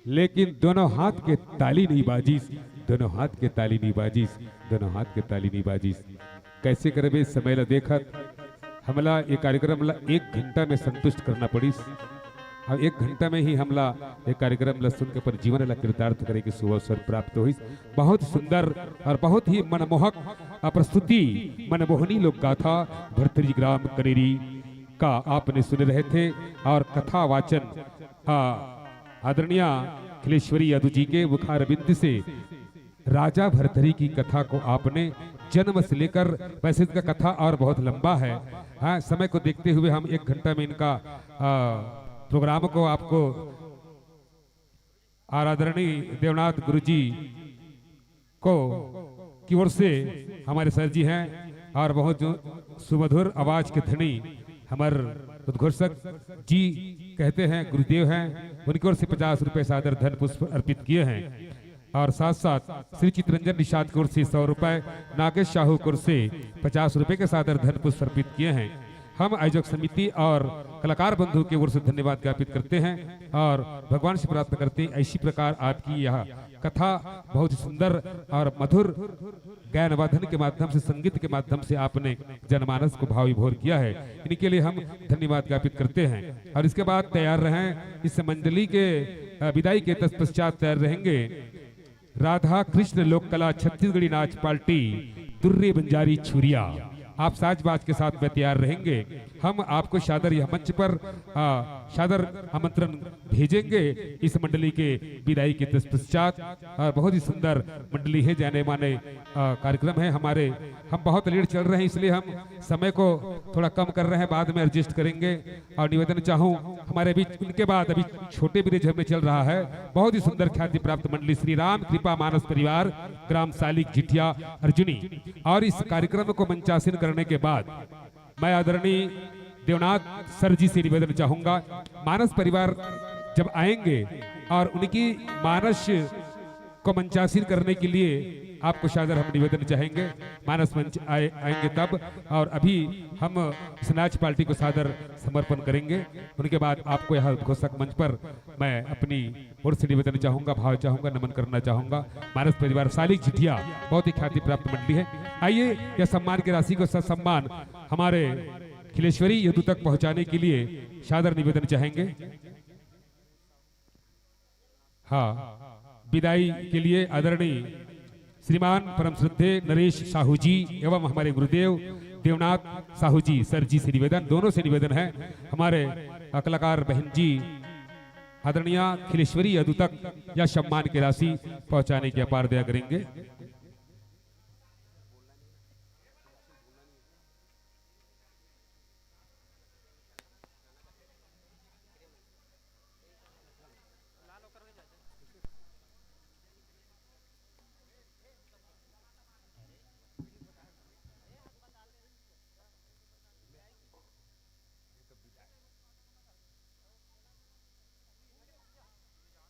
लेकिन दोनों हाथ के ताली नहीं बाजिस, दोनों हाथ के ताली नहीं बाजिस, दोनों हाथ के ताली नहीं बाजिस। कैसे करबे, समय ला देखत हमला ये कार्यक्रम ला एक घंटा में संतुष्ट करना पड़िस। अब एक घंटा में ही हमला ये कार्यक्रम ला सुन के अपन जीवन ला कृतार्थ करे के शुभ अवसर प्राप्त होइस। बहुत सुंदर और बहुत ही मनमोहक प्रस्तुति, मनमोहनी लोक गाथा भरतरी ग्राम कनेरी का आपने सुने रहे थे। और कथा वाचन, आ, आदरणीय खिलेश्वरी यादव जी के मुखारविंद से राजा भरतरी की कथा को आपने जन्म से लेकर, वैसे इसका कथा और बहुत लंबा है, हाँ, समय को देखते हुए हम एक घंटा में इनका, आ, प्रोग्राम को आपको आराधरणीय देवनाथ गुरुजी को, की ओर से हमारे सर जी हैं और बहुत जो सुमधुर आवाज के धनी हमारे उद्घोषक जी कहते हैं, गुरुदेव हैं, उनकी ओर से पचास रुपए सादर धन पुष्प अर्पित किए हैं। और साथ साथ श्री चितरंजन निषाद की ओर से सौ रुपए, नागेश साहू की ओर से पचास रुपए के सादर धन पुष्प अर्पित किए हैं। हम आयोजक समिति और कलाकार बंधु की ओर से धन्यवाद ज्ञापित करते हैं और भगवान से प्रार्थना करते हैं, ऐसी प्रकार आपकी यह कथा बहुत ही सुंदर और मधुर गायन वादन के माध्यम से, संगीत के माध्यम से आपने जनमानस को भाव विभोर किया है, इनके लिए हम धन्यवाद ज्ञापित करते हैं। और इसके बाद तैयार रहें इस मंडली के, अ, विदाई के तत्पश्चात तैयार रहेंगे राधा कृष्ण लोक कला छत्तीसगढ़ी नाच पार्टी दुर्रे बंजारी छुरिया। आप साज बाज के साथ में तैयार रहेंगे। हम आपको सादर यह मंच पर, आ, सादर आमंत्रण भेजेंगे इस मंडली के विदाई के तत्पश्चात। और बहुत ही सुंदर मंडली है, जाने माने, आ, कार्यक्रम है हमारे। हम बहुत लेट चल रहे हैं, इसलिए हम समय को थोड़ा कम कर रहे हैं, बाद में एडजस्ट करेंगे। और निवेदन चाहूँ, हमारे बीच उनके बाद अभी छोटे ब्रिज में चल रहा है, बहुत ही सुंदर ख्याति प्राप्त मंडली श्री राम कृपा मानस परिवार, ग्राम सालिक जिठिया अर्जुनी। और इस कार्यक्रम को मंचासीन करने के बाद मैं आदरणीय देवनाथ सर जी से निवेदन चाहूंगा, मानस परिवार जब आएंगे और उनकी मानस को मंचासीन करने के लिए आपको सादर हम निवेदन चाहेंगे, मानस मंच आए, आएंगे तब। और अभी हम इस नाच पार्टी को सादर समर्पण करेंगे। उनके बाद आपको यहाँ उद्घोषक मंच पर मैं अपनी ओर से निवेदन चाहूंगा, भाव चाहूंगा, नमन करना चाहूंगा। मानस परिवार सालिक जिठिया बहुत ही ख्याति प्राप्त मंडली है। आइए, यह सम्मान की राशि को ससम्मान हमारे खिलेश्वरी यदु तक पहुंचाने के लिए सादर निवेदन चाहेंगे। हाँ, विदाई के लिए आदरणीय श्रीमान परम श्रद्धेय नरेश साहू जी एवं हमारे गुरुदेव देवनाथ साहू जी, सर जी से निवेदन, दोनों से निवेदन है, हमारे कलाकार बहन जी आदरणीय खिलेश्वरी यदु तक यह सम्मान की राशि पहुंचाने की अपार दया करेंगे।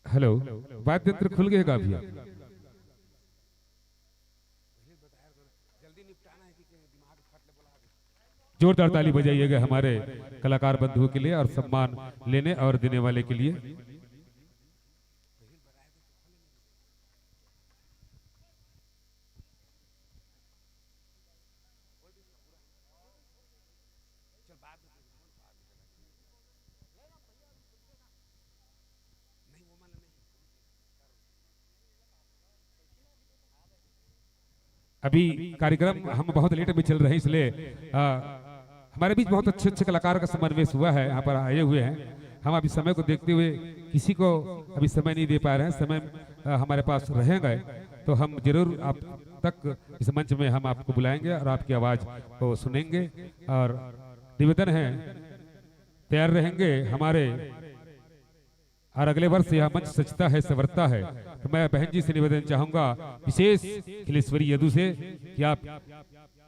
हेलो, वाद्य यंत्र खुल गए का अभी? जोरदार ताली बजाइएगा हमारे कलाकार बंधुओं के लिए और सम्मान लेने और देने वाले के लिए। अभी कार्यक्रम हम बहुत लेट में चल रहे हैं, इसलिए, आ, हमारे बीच बहुत अच्छे अच्छे कलाकार का समावेश हुआ है, यहाँ पर आए हुए हैं। हम अभी समय को देखते हुए किसी को अभी समय नहीं दे पा रहे हैं। समय, आ, हमारे पास रहेगा तो हम जरूर आप तक इस मंच में हम आपको बुलाएंगे और आपकी आवाज को सुनेंगे। और निवेदन है, तैयार रहेंगे हमारे, और अगले वर्ष यह मंच सजता है, संवरता है। तो मैं बहन जी से निवेदन चाहूंगा, विशेष खिलेश्वरी यदु से, कि आप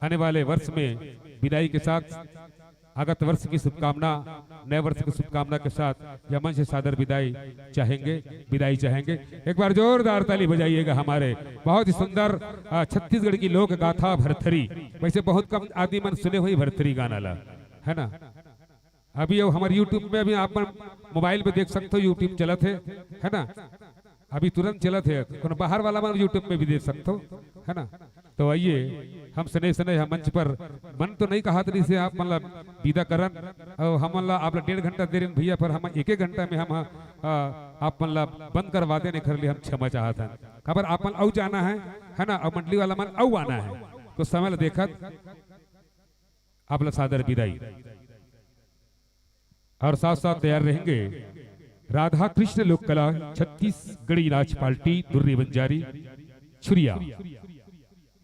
आने वाले वर्ष में विदाई के साथ आगत वर्ष की शुभकामना, नए वर्ष की शुभकामना के साथ यह मंच से सादर विदाई चाहेंगे, विदाई चाहेंगे। एक बार जोरदार ताली बजाइएगा हमारे बहुत ही सुंदर, अ, छत्तीसगढ़ की लोक गाथा भरथरी। वैसे बहुत कम आदमी मन सुने हुए भरथरी गाना ला, है ना? अभी वो हमारे YouTube में, अभी आप मन मोबाइल पे देख सकते हो, YouTube चलत है, है ना? अभी तुरंत चलत है, कोनो बाहर वाला मन YouTube में भी देख सकते हो, है ना? तो आइए, हम सने सने हम मंच पर, मन तो नहीं कहा तरी से आप मन ला विदा करन, और हमन ला आप ला डेढ़ घंटा दे रहे भैया, पर हम एक एक घंटा में हम, आ, आप मन ला बंद करवा देने खर लिए हम क्षमा चाहत हन। काबर आप मन अउ जाना है, है ना? और मंडली वाला मन अउ आना है, तो समय ला देखत आप ला सादर विदाई। और साथ साथ तैयार रहेंगे राधा कृष्ण लोक कला छत्तीसगढ़ी नाच पार्टी दुर्री बंजारी छुरिया।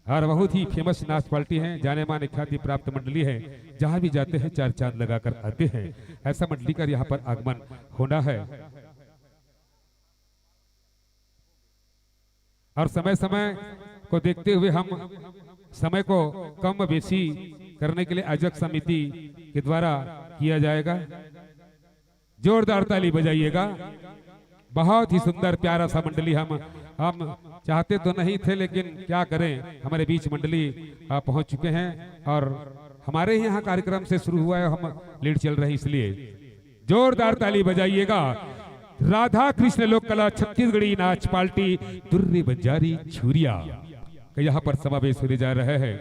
और बहुत ही फेमस नाच पार्टी है, जाने माने ख्याति प्राप्त मंडली है, जहां भी जाते हैं चार चांद लगाकर आते हैं। ऐसा मंडली का यहाँ पर आगमन होना है। और समय समय को देखते हुए हम समय को कम बेसी करने के लिए आयोजक समिति के द्वारा किया जाएगा। जोरदार ताली बजाइएगा। बहुत ही सुंदर प्यारा सा मंडली। हम हम चाहते तो नहीं थे, लेकिन क्या करें, हमारे बीच मंडली, आ, पहुंच चुके हैं और हमारे ही यहाँ कार्यक्रम से शुरू हुआ है, हम लेट चल रहे हैं, इसलिए जोरदार ताली बजाइएगा। राधा कृष्ण लोक कला छत्तीसगढ़ी नाच पार्टी दुर्री बंजारी छुरिया का यहाँ पर समावेश होने जा रहा है।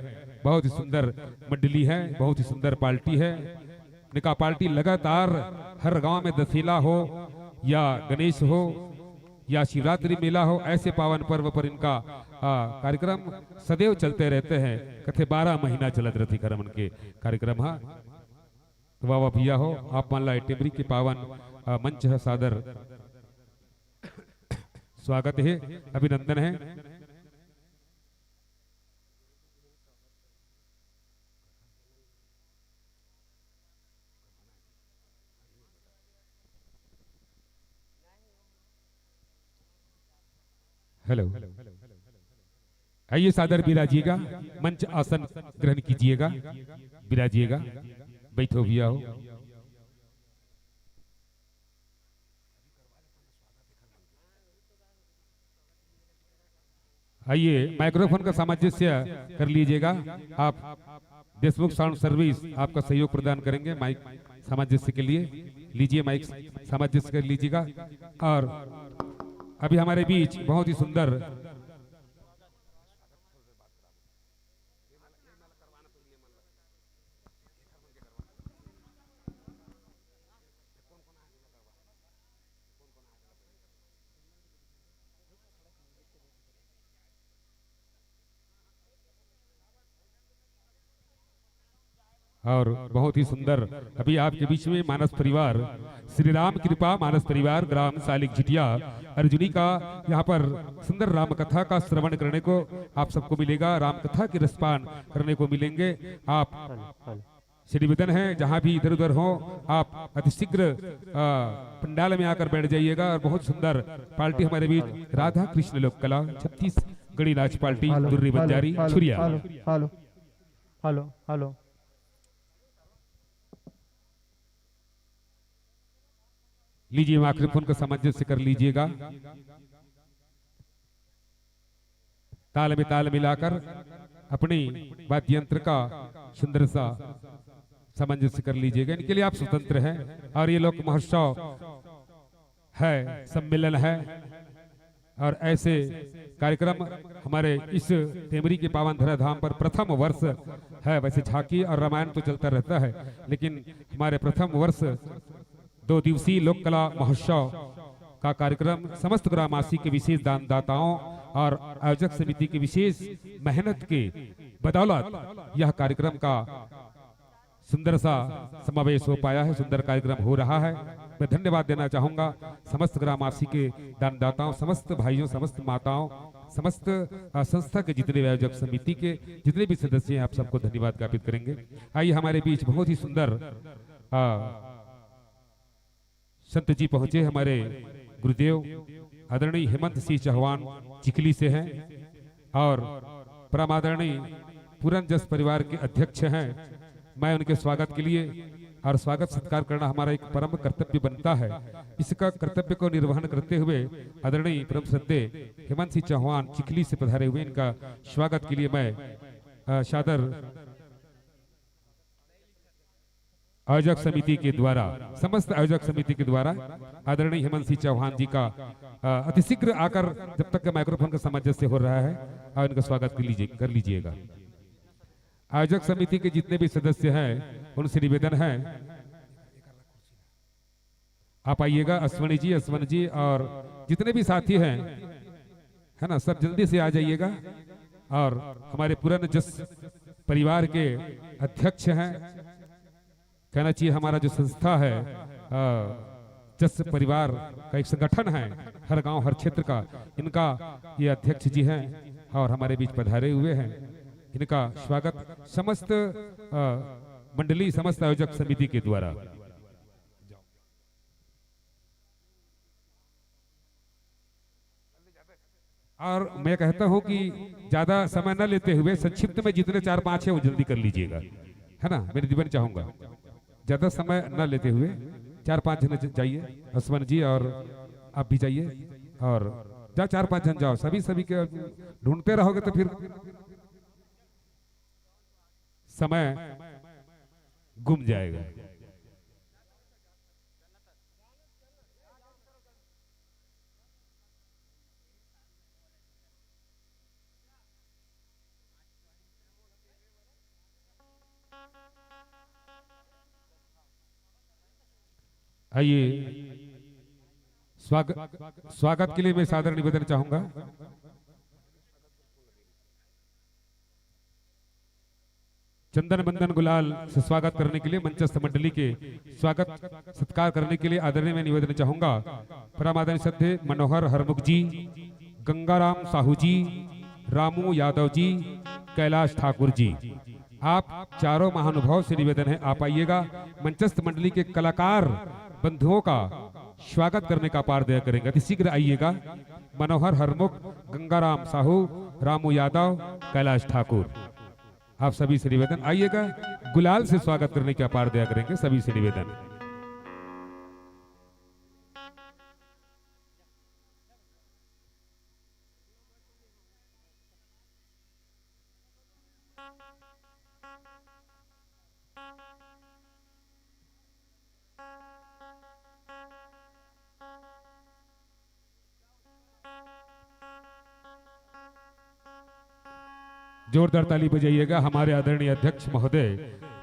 बहुत ही सुंदर मंडली है, बहुत ही सुंदर पार्टी है। निका पार्टी लगातार हर गांव में दशहरा हो या गणेश हो या शिवरात्रि मेला हो, ऐसे पावन पर्व पर इनका, आ, कार्यक्रम सदैव चलते रहते हैं। कथे बारह महीना चलत रहती करम उनके कार्यक्रम हा। तो वाह वाह भैया हो, आप मन ला ए टेमरी के पावन, आ, मंच ह सादर स्वागत है, अभिनंदन है। हेलो, आइए सादर विराजिएगा, मंच आसन ग्रहण कीजिएगा, विराजिएगा, बैठो भैया हो। आइए, माइक्रोफोन का सामंजस्य कर लीजिएगा। आप देशमुख साउंड सर्विस आपका सहयोग प्रदान करेंगे माइक सामंजस्य के लिए। लीजिए, माइक सामंजस्य कर लीजिएगा। और अभी हमारे बीच बहुत ही सुंदर और बहुत ही सुंदर अभी आपके बीच में मानस परिवार, श्री राम कृपा मानस परिवार, ग्राम सालिक झिटिया अर्जुनी का यहाँ पर सुंदर राम कथा का श्रवण करने को आप सबको मिलेगा, राम कथा की रसपान करने को मिलेंगे। आप से निवेदन है, जहाँ भी इधर उधर हो, आप अतिशीघ्र, आ, पंडाल में आकर बैठ जाइएगा। और बहुत सुंदर पार्टी हमारे बीच, राधा कृष्ण लोक कला छत्तीसगढ़ी नाच party hello, Durri hello, Banjari hello, Chhuriya. Hello, hello, hello, hello. लीजिए, माइक्रोफोन का सामंजस्य कर लीजिएगा। ताल में ताल मिलाकर अपनी वाद्य यंत्र का सुंदर सा सामंजस्य कर लीजिएगा। इनके लिए आप स्वतंत्र हैं और ये लोक महोत्सव है, सम्मेलन है। और ऐसे कार्यक्रम हमारे इस टेमरी के पावन धरा धाम पर प्रथम वर्ष है। वैसे झांकी और रामायण तो चलता रहता है, लेकिन हमारे प्रथम वर्ष दो दिवसीय लोक कला महोत्सव का कार्यक्रम समस्त ग्रामवासी के विशेष दानदाताओं और आयोजक समिति की विशेष मेहनत के बदौलत यह कार्यक्रम का सुंदर सा समावेश हो पाया है, सुंदर कार्यक्रम हो रहा है। मैं धन्यवाद देना चाहूंगा समस्त ग्रामवासी के दानदाताओं, समस्त भाइयों, समस्त माताओं, समस्त, अ, संस्था के जितने भी आयोजक समिति के जितने भी सदस्य हैं, आप सबको धन्यवाद ज्ञापित करेंगे। आइए, हमारे बीच बहुत ही सुंदर, अ, संत जी पहुंचे, हमारे गुरुदेव आदरणीय हेमंत सिंह चौहान चिखली से हैं और परम आदरणीय पूरन जस परिवार के अध्यक्ष हैं। मैं उनके स्वागत के लिए और स्वागत सत्कार करना हमारा एक परम कर्तव्य बनता है। इसका कर्तव्य को निर्वहन करते हुए आदरणीय परम श्रद्धेय हेमंत सिंह चौहान चिखली से पधारे हुए, इनका स्वागत के लिए मैं, अ, सादर आयोजक समिति के द्वारा, समस्त आयोजक समिति के द्वारा आदरणीय हेमंत सिंह चौहान जी का, अ, अतिशीघ्र आकर, जब तक के माइक्रोफोन का सामंजस्य हो रहा है, और इनका स्वागत कर लीजिए, कर लीजिएगा। आयोजक समिति के जितने भी सदस्य हैं, उनसे निवेदन है, आप आइएगा, अश्वनी जी, अश्वनी जी और जितने भी साथी हैं, है ना, सब जल्दी से आ जाइएगा। और हमारे पुरन जस परिवार के अध्यक्ष हैं, कहना चाहिए हमारा जो संस्था है, अ, जस परिवार का एक संगठन है, हर गांव हर क्षेत्र का, इनका ये अध्यक्ष जी हैं और हमारे बीच पधारे हुए हैं। इनका स्वागत समस्त, अ, मंडली, समस्त आयोजक समिति के द्वारा। और मैं कहता हूं कि ज्यादा समय न लेते हुए संक्षिप्त में जितने चार पांच हैं, वो जल्दी कर लीजिएगा, है ना, मैं निवेदन चाहूंगा। ज्यादा समय न लेते हुए चार पांच जन ज-, जाइए, असमन जी, और आप भी जाइए, और जा, चार पांच जन जाओ, सभी सभी के ढूंढते रहोगे तो फिर समय गुम जाएगा। आइए, स्वागत, स्वागत के लिए मैं सादर निवेदन चाहूंगा। चंदन बंदन गुलाल से स्वागत करने के लिए मंचस्थ मंडली के स्वागत सत्कार करने के लिए आदरणीय मैं निवेदन चाहूंगा, परम आदरणीय श्रद्धेय मनोहर हरमुख जी, गंगाराम साहू जी, रामू यादव जी, कैलाश ठाकुर जी, आप चारों महानुभाव से निवेदन है, आप आइएगा, मंचस्थ मंडली के कलाकार बंधुओं का स्वागत करने का अपार दया करेंगे। अति शीघ्र आइएगा, मनोहर हरमुख, गंगाराम साहू, रामू यादव, कैलाश ठाकुर, आप सभी से निवेदन, आइएगा, गुलाल से स्वागत करने की अपार दया करेंगे, सभी से निवेदन। जोरदार ताली बजाइएगा हमारे आदरणीय अध्यक्ष महोदय,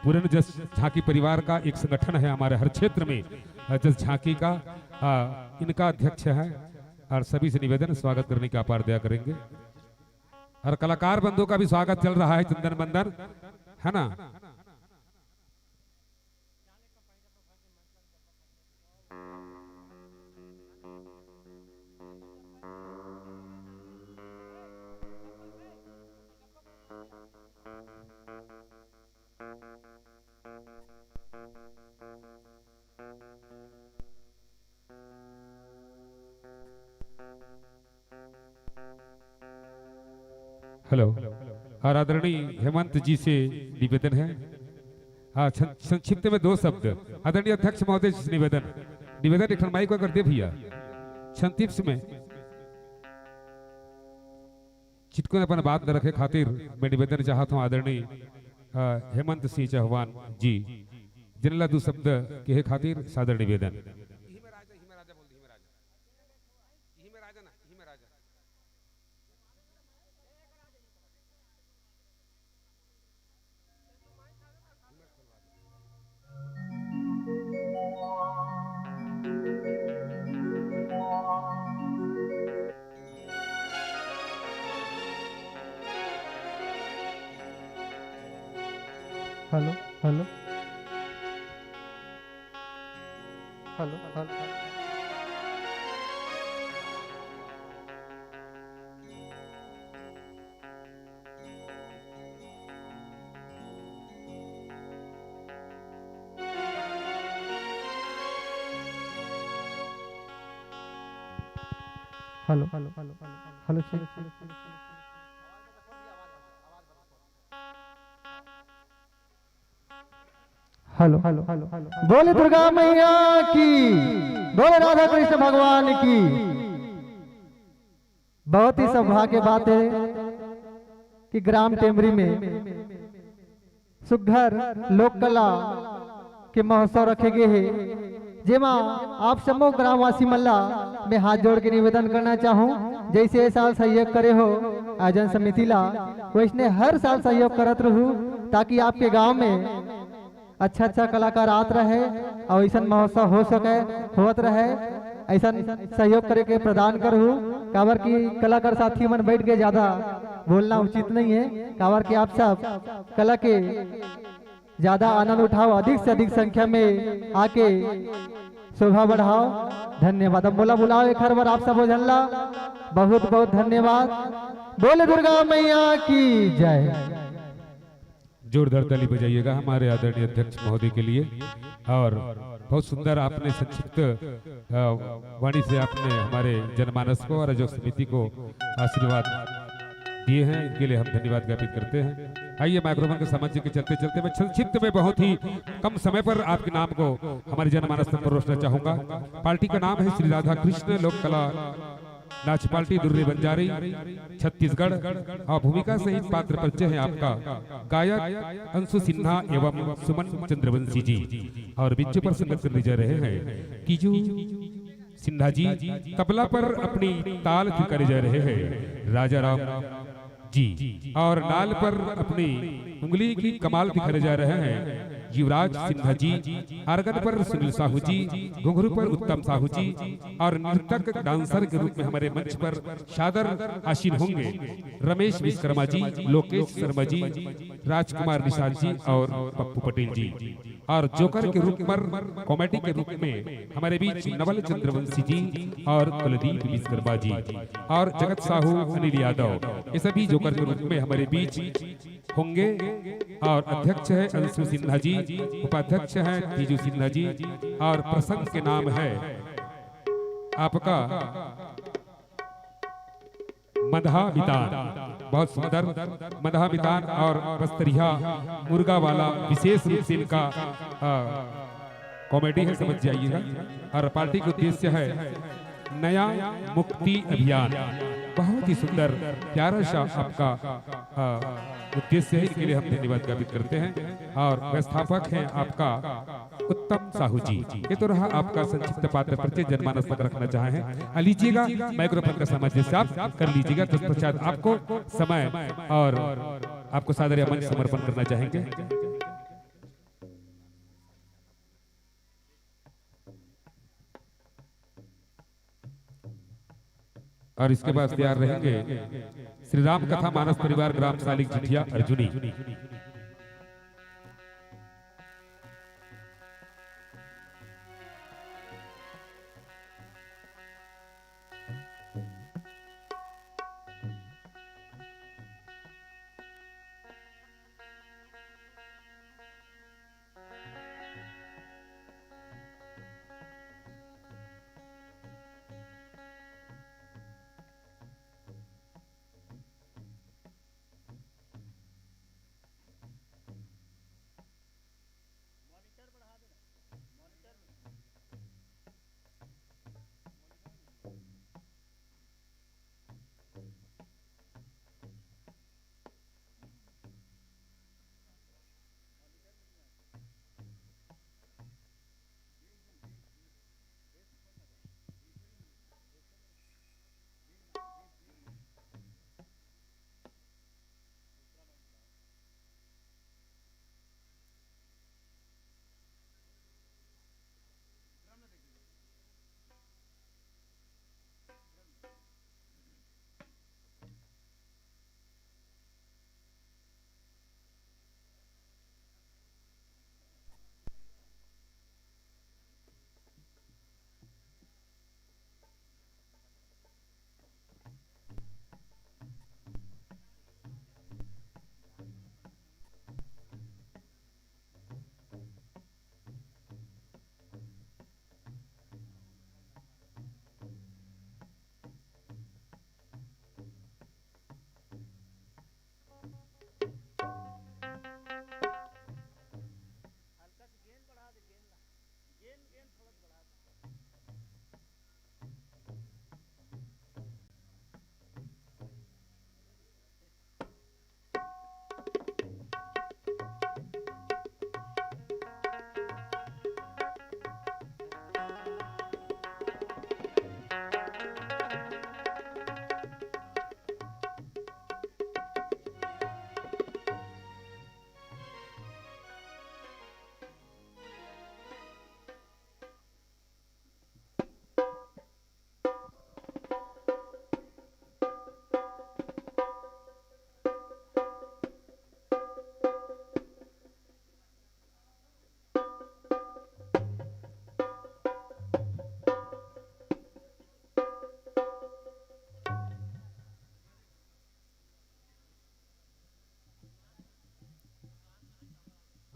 पुरन जस झांकी परिवार का एक संगठन है हमारे हर क्षेत्र में, अ, जस झांकी का, अ, इनका अध्यक्ष है और सभी से निवेदन, स्वागत करने की अपार दया करेंगे। और कलाकार बंधु का भी स्वागत चल रहा है, चंदन बंदन, है ना? हेलो, और आदरणीय हेमंत जी से निवेदन है, हाँ, सं-, संक्षिप्त में दो शब्द। आदरणीय अध्यक्ष महोदय जी से निवेदन, निवेदन एक ठन माइक अगर दे भैया, संक्षिप्त में चिटकुन अपन बात न रखे खातिर मैं निवेदन चाहत हूँ आदरणीय, अ, हेमंत सिंह चौहान जी, जिनला दू शब्द कहे खातिर सादर निवेदन। Hello, hello. Hello, hello. Hello, hello, hello, hello, hello, hello, hello. Hello, hello, hello. बोले दुर्गा मैया की, बोले राधा कृष्ण भगवान की। बहुत ही सौभाग्य बात है कि ग्राम टेमरी में सुघर लोक कला के महोत्सव रखे गए हे, जेमा आप समूह ग्रामवासी मन ला मैं हाथ जोड़ के निवेदन करना चाहूँ, जैसे ये साल सहयोग करे हो आयोजन समिति ला, वैसने हर साल सहयोग करत रहू, ताकि आपके गांव में अच्छा अच्छा कलाकार आत रहे और ऐसा महोत्सव हो सके, होत रहे, ऐसा सहयोग करे के प्रदान करहू। काबर कि कलाकार साथी मन बैठ के ज्यादा बोलना उचित नहीं है, काबर कि आप सब कला के ज्यादा आनंद उठाओ, अधिक से अधिक संख्या में आके शोभा बढ़ाओ। धन्यवाद। अब मोला बुलाओ एक हर बार आप सब झन ला, बहुत बहुत धन्यवाद। बोले दुर्गा मैया की जय। जोरदार ताली बजाइएगा हमारे आदरणीय अध्यक्ष महोदय के लिए। और बहुत सुंदर आपने संक्षिप्त, अ, वाणी से आपने हमारे जनमानस को और आयोजक समिति को आशीर्वाद दिए हैं, इनके लिए हम धन्यवाद ज्ञापित करते हैं। आइए, माइक्रोफोन के समझ के चलते चलते मैं संक्षिप्त में बहुत ही कम समय पर आपके नाम को हमारे जनमानस में परोसना चाहूंगा। पार्टी का नाम है श्री राधा कृष्ण लोक कला नाच पार्टी दुर्रे बंजारी छत्तीसगढ़। और भूमिका सहित पात्र परिचय है आपका गायक अंशु सिन्हा एवं सुमन चंद्रवंशी जी। और बिच्चू पर संगत कर जा रहे हैं तीजू सिन्हा जी। तबला पर अपनी ताल थिरकारे जा रहे हैं राजा राम जी। और नाल पर अपनी उंगली की कमाल दिखारे जा रहे हैं युवराज सिन्हा जी। आर्गन पर सुनील साहू जी, घुंघरू पर उत्तम साहू जी और नृतक डांसर के रूप में हमारे मंच पर सादर आसीन होंगे रमेश विश्वकर्मा जी, लोकेश शर्मा जी, राजकुमार निषाद जी और पप्पू पटेल जी। और जोकर के रूप पर कॉमेडी के रूप में हमारे बीच नवल चंद्रवंशी जी और कुलदीप विश्वकर्मा जी और जगत साहू अनिल यादव, ये सभी जोकर के रूप में हमारे बीच होंगे। और अध्यक्ष है अंशु सिन्हा जी, उपाध्यक्ष हैं तीजू सिन्हा जी और प्रसंग के नाम है आपका मदहा मितान। बहुत सुंदर। मदहा मितान और बस्तरिया मुर्गा वाला विशेष रूप से इनका, अ, कॉमेडी है, समझ जाइएगा। और पार्टी का उद्देश्य है नया मुक्ति अभियान। बहुत ही सुंदर प्यारा सा आपका, अ, उद्देश्य है, इसके लिए हम धन्यवाद ज्ञापित करते हैं। और व्यवस्थापक हैं आपका उत्तम साहू जी। ये तो रहा आपका संक्षिप्त पात्र परिचय, जनमानस तक रखना चाहे हैं। आ लीजिएगा माइक्रोफोन का सामंजस्य आप कर लीजिएगा। तत्पश्चात आपको समय और आपको सादर या मंच समर्पण करना चाहेंगे। और इसके बाद तैयार रहेंगे श्री राम कथा मानस परिवार ग्राम सालिक जिठिया अर्जुनी।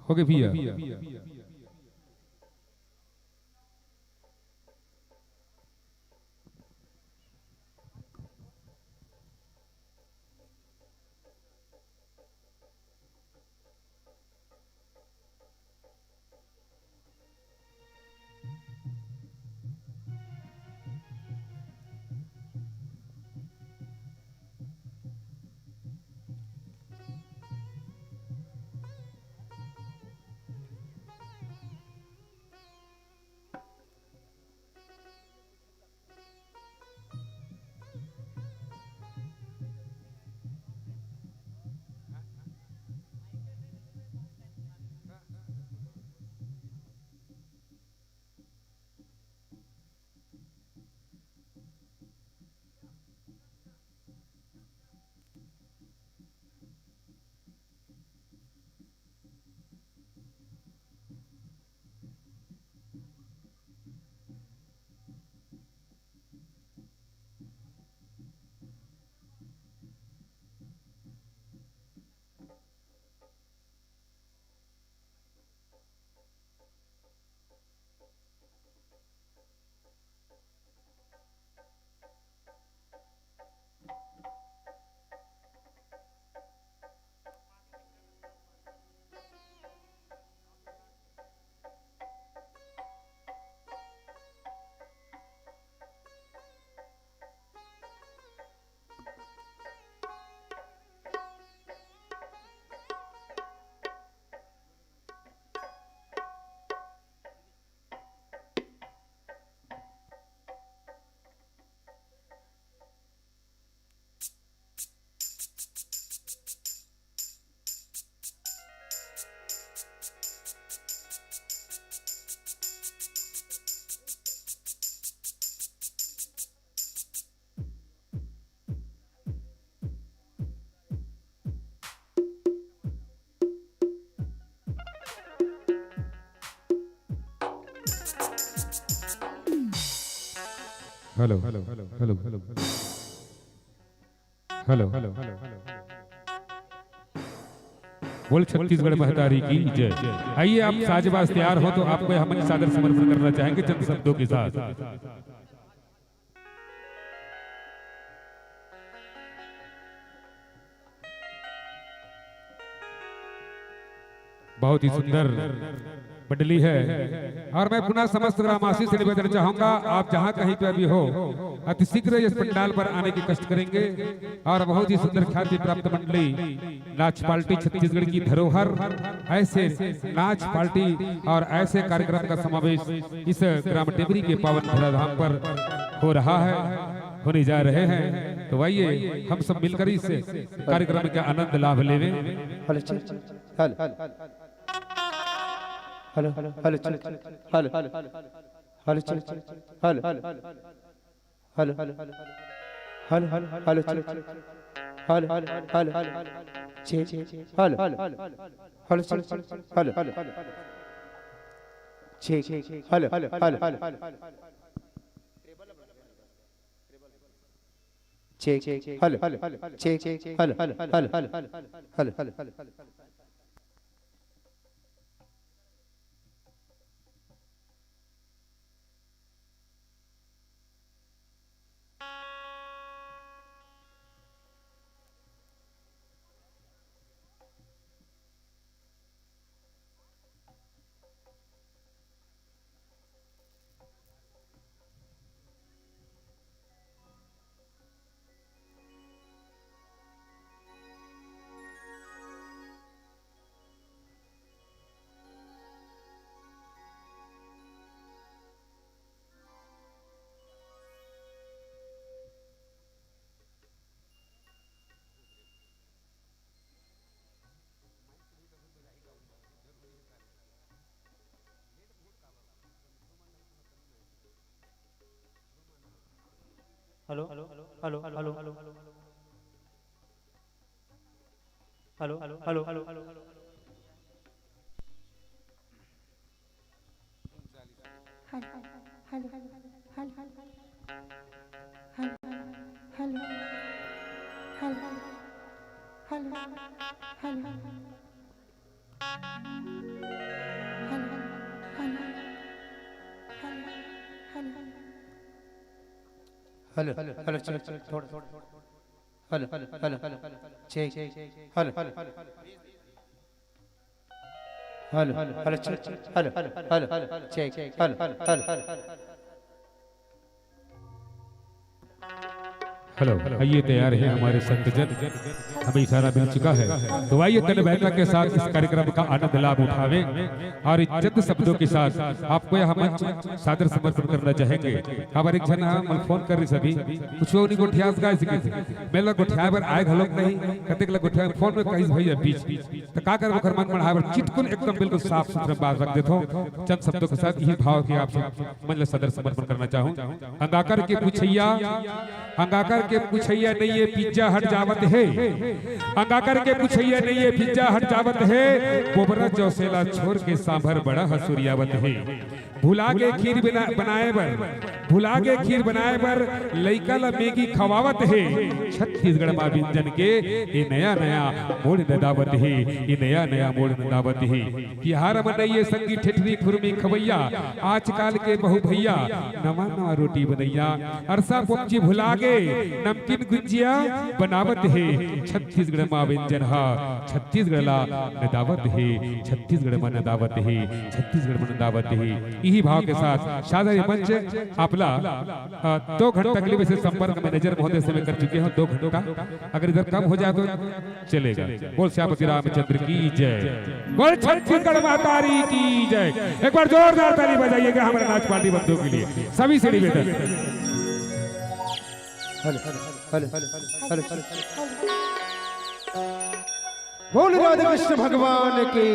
होगे भैया। Hello, hello, hello, hello, hello. बोल छत्तीसगढ़ महतारी की जय। आइए, आप साजबाज तैयार हो तो आपको हम सादर समर्पण करना चाहेंगे चंद शब्दों के साथ। बहुत ही सुंदर मंडली है। और मैं पुनः समस्त ग्रामवासी से निवेदन चाहूंगा, आप जहां कहीं पर भी हो, अति शीघ्र इस पंडाल पर आने की कष्ट करेंगे। और बहुत ही सुंदर ख्याति प्राप्त मंडली नाच पार्टी छत्तीसगढ़ की धरोहर, ऐसे नाच पार्टी और ऐसे कार्यक्रम का समावेश इस ग्राम टेमरी के पावन धराधाम पर हो रहा है, होने जा रहे हैं। तो आइए, हम सब मिलकर इस कार्यक्रम का आनंद लाभ लेवें। Hello, check. Hello. Hello, hello, check. Hello. Hello, check. Hello. Hello, hello, hello, check. Hello, hello, hello, check. Hello, hello, hello, check. Hello, hello, hello, check. Hello, hello, hello, check. Hello, check. Hello, hello, hello, hello. Hello, hello, hello, hello. Hello, hello, hello, hello. Hello, hello, hello. Hello, hello, check, check, थोड़ा, hello, hello, check, hello, hello, hello, check, hello, hello, check, hello, hello, hello. Hello, आइए, तैयार हैं हमारे संतजन, हमें इशारा मिल चुका है। तो आइए, तन बहना के साथ इस कार्यक्रम का आनंद लाभ उठावें और इन चंद शब्दों के साथ आपको यह मंच सादर समर्पण करना चाहेंगे। अब एक झन हमन फोन कर रही सभी, कुछ नहीं गोठियास गाय सीखे थे, मैं ला गोठियाए बर आए घलोक नहीं, कतेक ला गोठियाए फोन में कहिस भैया बीच, तो का करबो, ओकर मन बढ़ाए बर चिटकुन एकदम बिल्कुल साफ सुथरा बात रख देथो। चंद शब्दों के साथ इही भाव के आप सब मन ला सादर समर्पण करना चाहूँ। अंगाकर के पुछैया, अंगाकर के पुछैया नहीं ये पिज्जा हट जावत हे। अंगाकर के पुछैया नहीं ये पिज्जा हट जावत हे। बोबरा चौसेला छोड़ के सांभर बड़ा हसुरियावत हे। भुला के खीर बना-, बनाए बर, भुला के खीर बनाए बर लइका ला मैगी खवावत हे। छत्तीसगढ़ मा व्यंजन के ये नया नया मोड़ नदावत हे, ये नया नया मोड़ नदावत हे। तिहार मनइए संगी ठेठरी खुरमी खवैया, आजकाल के बहू भैया नवा नवा रोटी बनैया। अरसा पोपची भुला गे नमकीन गुंजिया बनावत हे। छत्तीसगढ़ मा व्यंजन हा छत्तीसगढ़ ला नदावत हे, छत्तीसगढ़ मा नदावत हे, छत्तीसगढ़ मा नदावत हे। इही भाव के साथ सादर ये मंच आपला, अ, दो घंटा के लिए वैसे संपर्क मैनेजर महोदय से मैं कर चुके हूँ, दो घंटा, अगर इधर कम हो जाए तो चलेगा। बोल सियापति रामचंद्र की जय, बोल छत्तीसगढ़ महतारी की जय। एक बार जोरदार ताली बजाइएगा हमारे नाच पार्टी बंधुओं के लिए, सभी से निवेदन। Hello, hello, hello, hello, hello. बोल राधे कृष्ण भगवान की।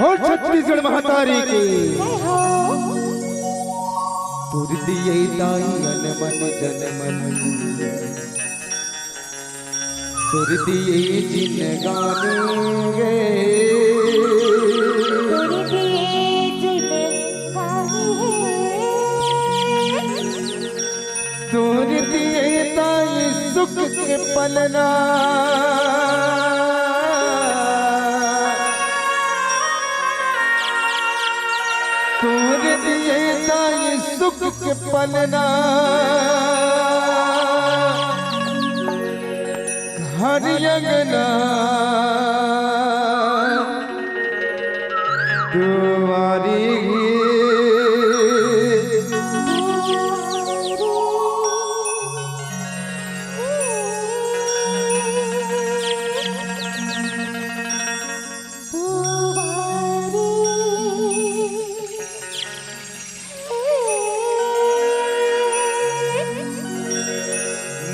बोल छत्तीसगढ़ महतारी की। जय हो। तुरती ये ताई अनमन जनमन, तुरती ये जिनगानी गे। तुरती ये जिनगानी गे। तुरती ये ताई सुख के पलना। तुरती ये ताई सुख के पलना। घर अंगना दुआरी।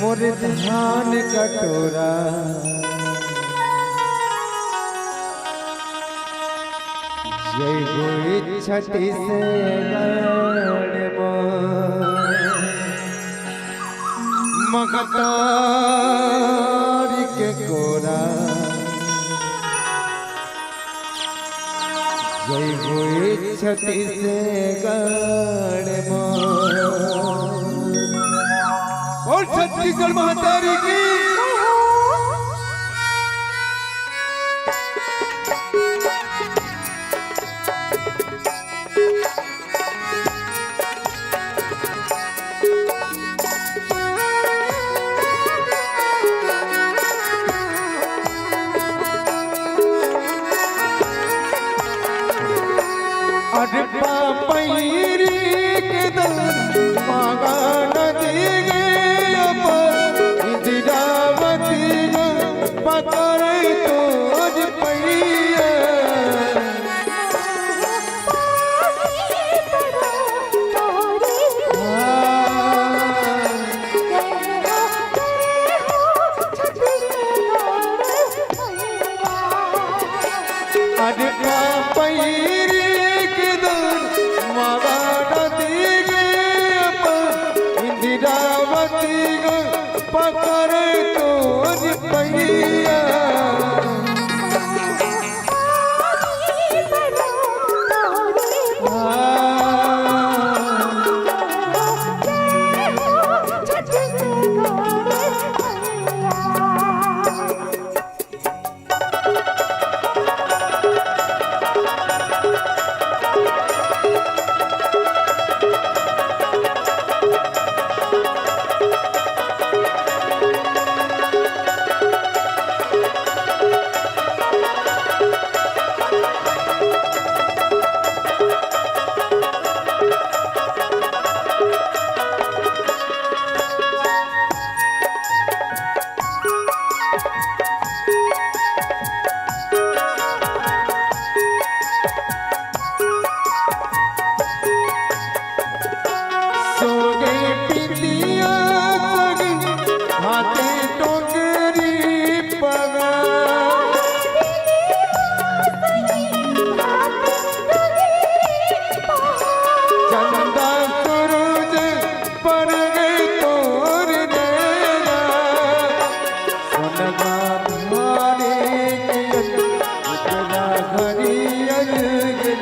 मोर धान कटोरा, जय हो छत्तीसगढ़ मोर। मगतारी के कोरा, जय हो छत्तीसगढ़ मोर। बोल छत्तीसगढ़ महतारी की। अरे पापैरी के दर मागा नदी गे, अब इंदिरावती ग पकड़ तोर पैया। अरे पैरी के दर मारा नदी गे, इंदिरावती ग पकड़ तोर पैया। सोगे पिंदिया सग हाथे टोकरी पगा। चंदा सुरुज परगै तोर नैना। सोनगा भारी के उतरा हरियर गे।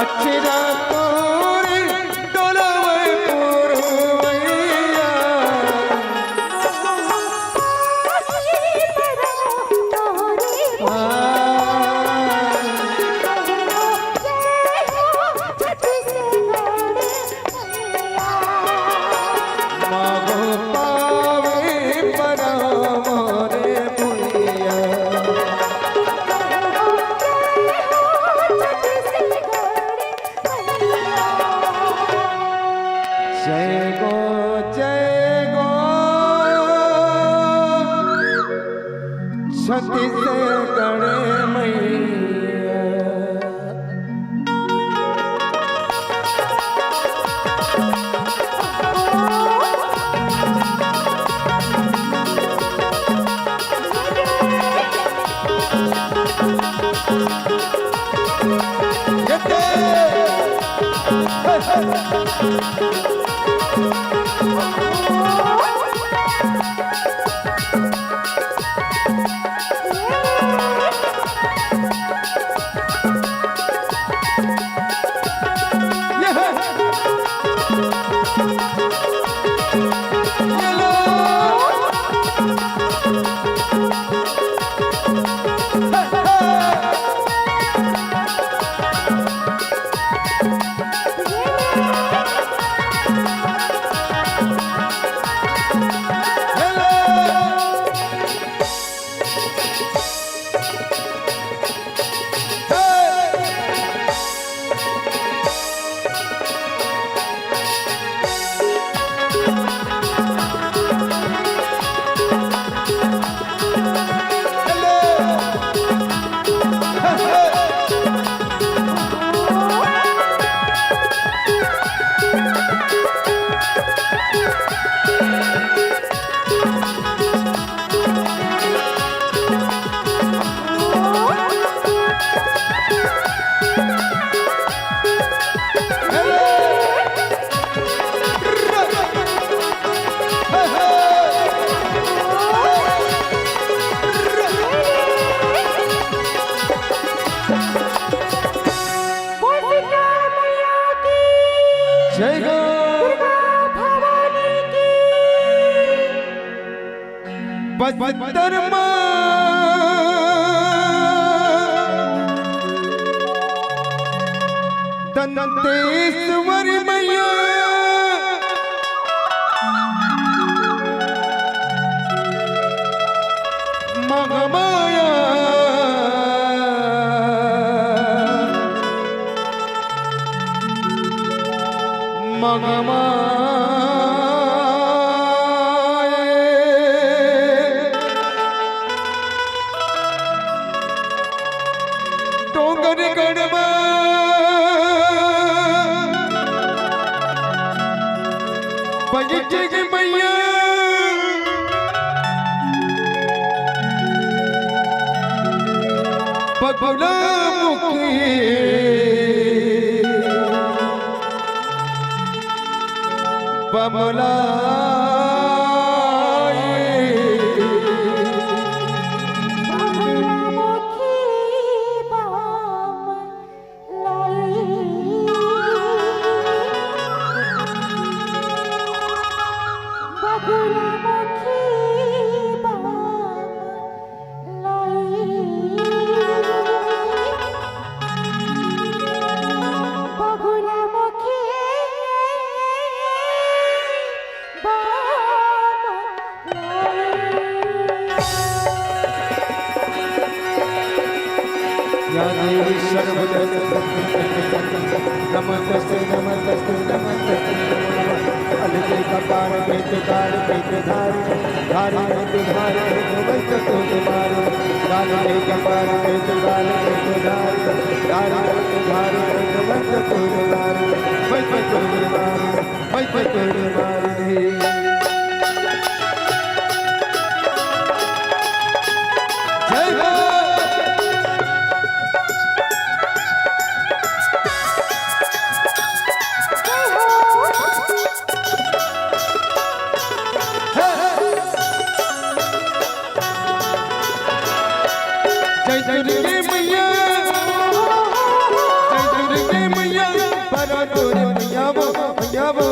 अचरा तोर डोलवे पुरवैया। मागो पावे परम मोरे भुइया। जय गो, जय गो, छत्तीसगढ़ मैया। बोल दुर्गा मैया की, जय हो। दुर्गा भवानी की। बस्तर माँ दंतेश्वरी मैया महामाया। मगमाए डोंगरगढ़ मा बगीचे के मैया बगुला मुखी बमलाई। बगुला मुखी बमलाई। बगुला मुखी बमलाई। या देवी सर्वदा नमस्तस्ते नमस्तस्ते नमस्तस्ते नमो नमः। अलके कपार पेट कार पेट धारी धारी पेट धारी पेट वंश तुझ मारो। गाल पेट कपार पेट गाल पेट धारी धारी पेट धारी पेट वंश तुझ मारो। वंश तुझ मारो। वंश तुझ मारो। जय हो। जय दुर्गे मैया, जय दुर्गे मैया, बड़ा तोरे मैया वो, मैया वो।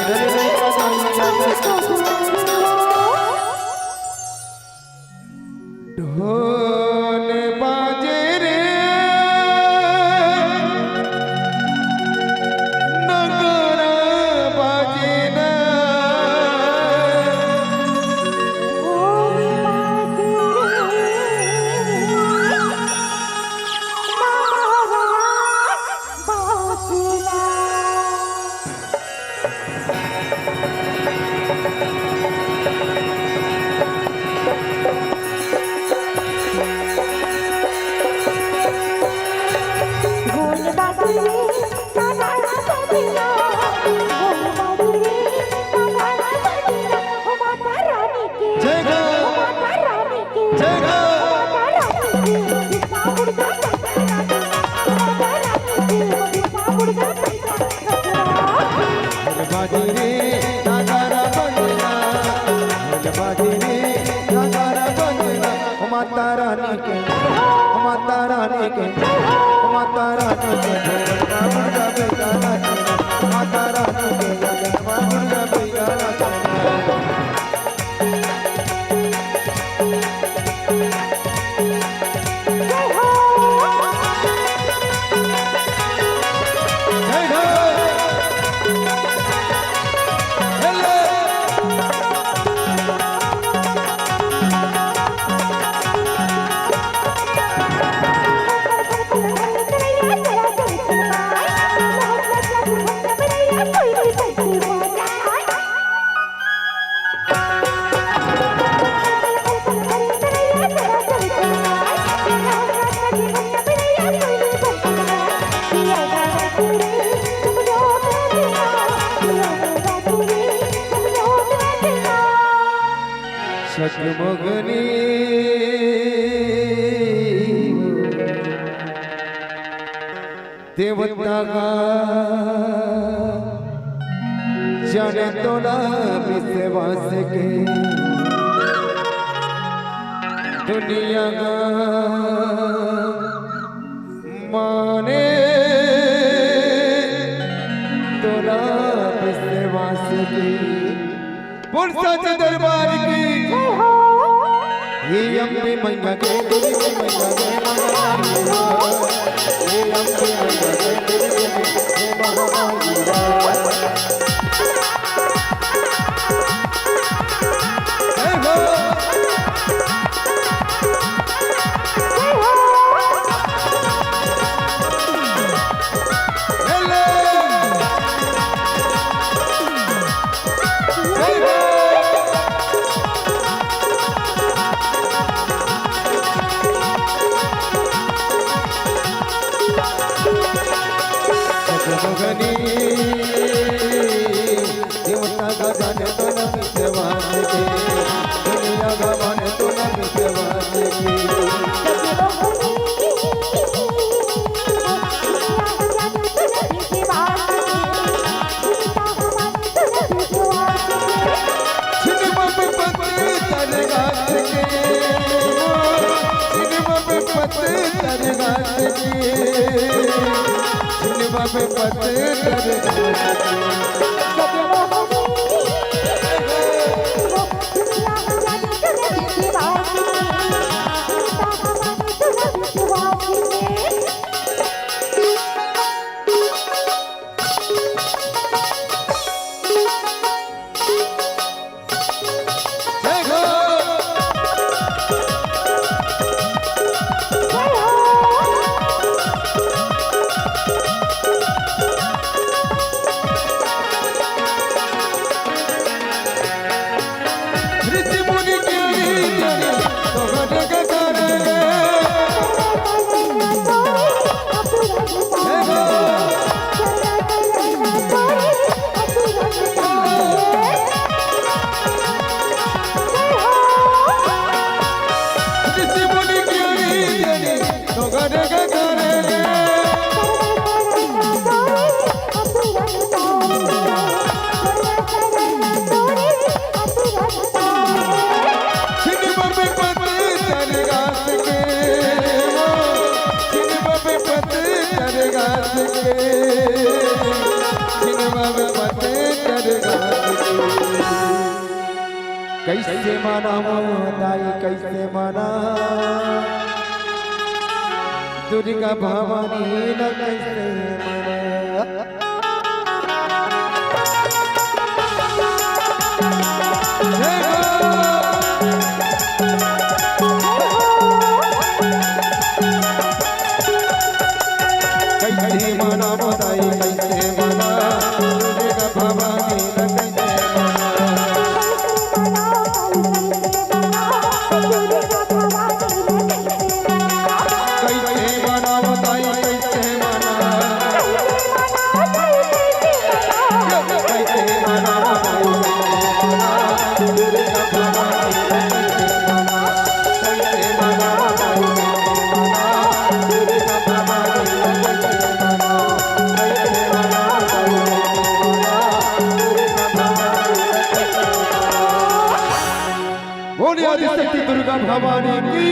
ढोल बाजे रे, नगारा बाजे ना। जय हो। जय हो। बाजे रे, नगारा बजना, बाजे रे, नगारा बजना, ओ माता रानी के, ओ माता रानी के, ओ माता रानी के, ओ माता रानी के, ओ माता रानी के। जगमगनी देवता का जाने तो ना विश्वास के, दुनिया का माने तो ना विश्वास के। बोल साचे दरबार की। जय हो। हे अम्बे मैया के, दुर्गे मैया के, महारानी हो। हे अम्बे मैया के, दुर्गे मैया के, महारानी हो। जय हो। जय हो। हेलो। सिनेमा पे पत्थर गाछ के, सिनेमा पे पत्थर गाछ के, सिनेमा पे पत्थर गाछ के। कइसे मनावं दाई, कइसे मनावं दुर्गा भवानी ला, कइसे मनावं। जय हो। कइसे मनावं दाई, कइसे मनावं दुर्गा भवानी ला, कइसे मनावं। कइसे मनावं दाई, कइसे मनावं। कइसे मनावं दाई, कइसे मनावं। बोलिए आदिशक्ति दुर्गा भवानी की।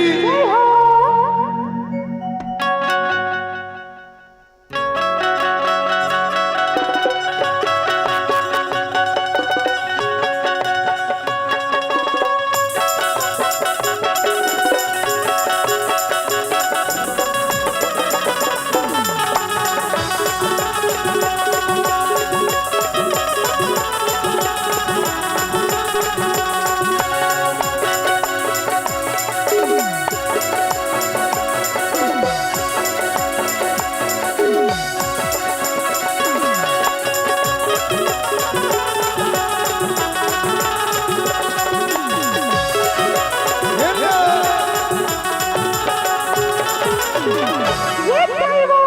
ये कई वो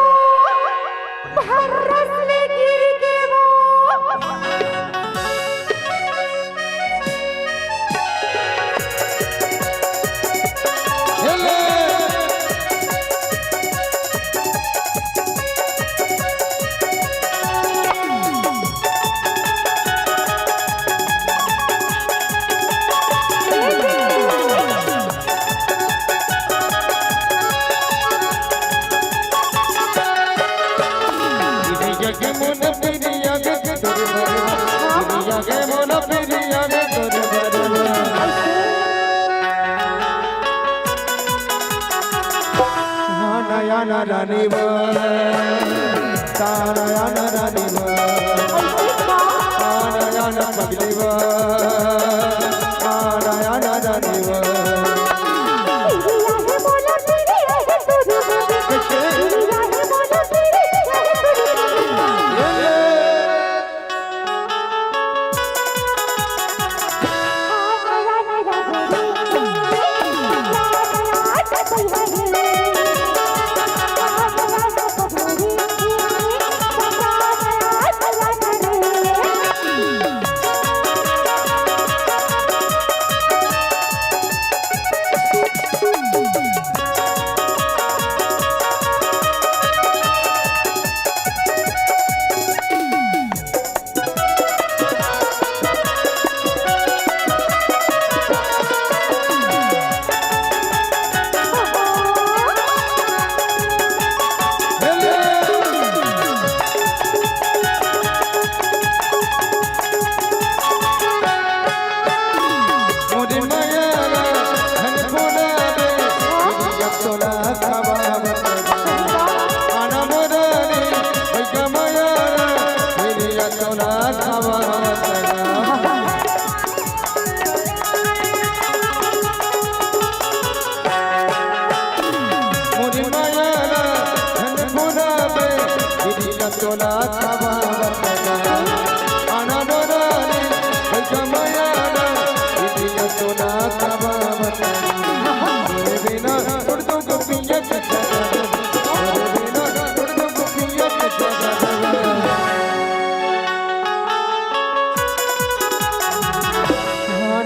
भर्रस ले गिर के वो। नया ना रानी वो, तारा या ना रानी वो, तारा या ना पगली वो, तारा या ना रानी वो।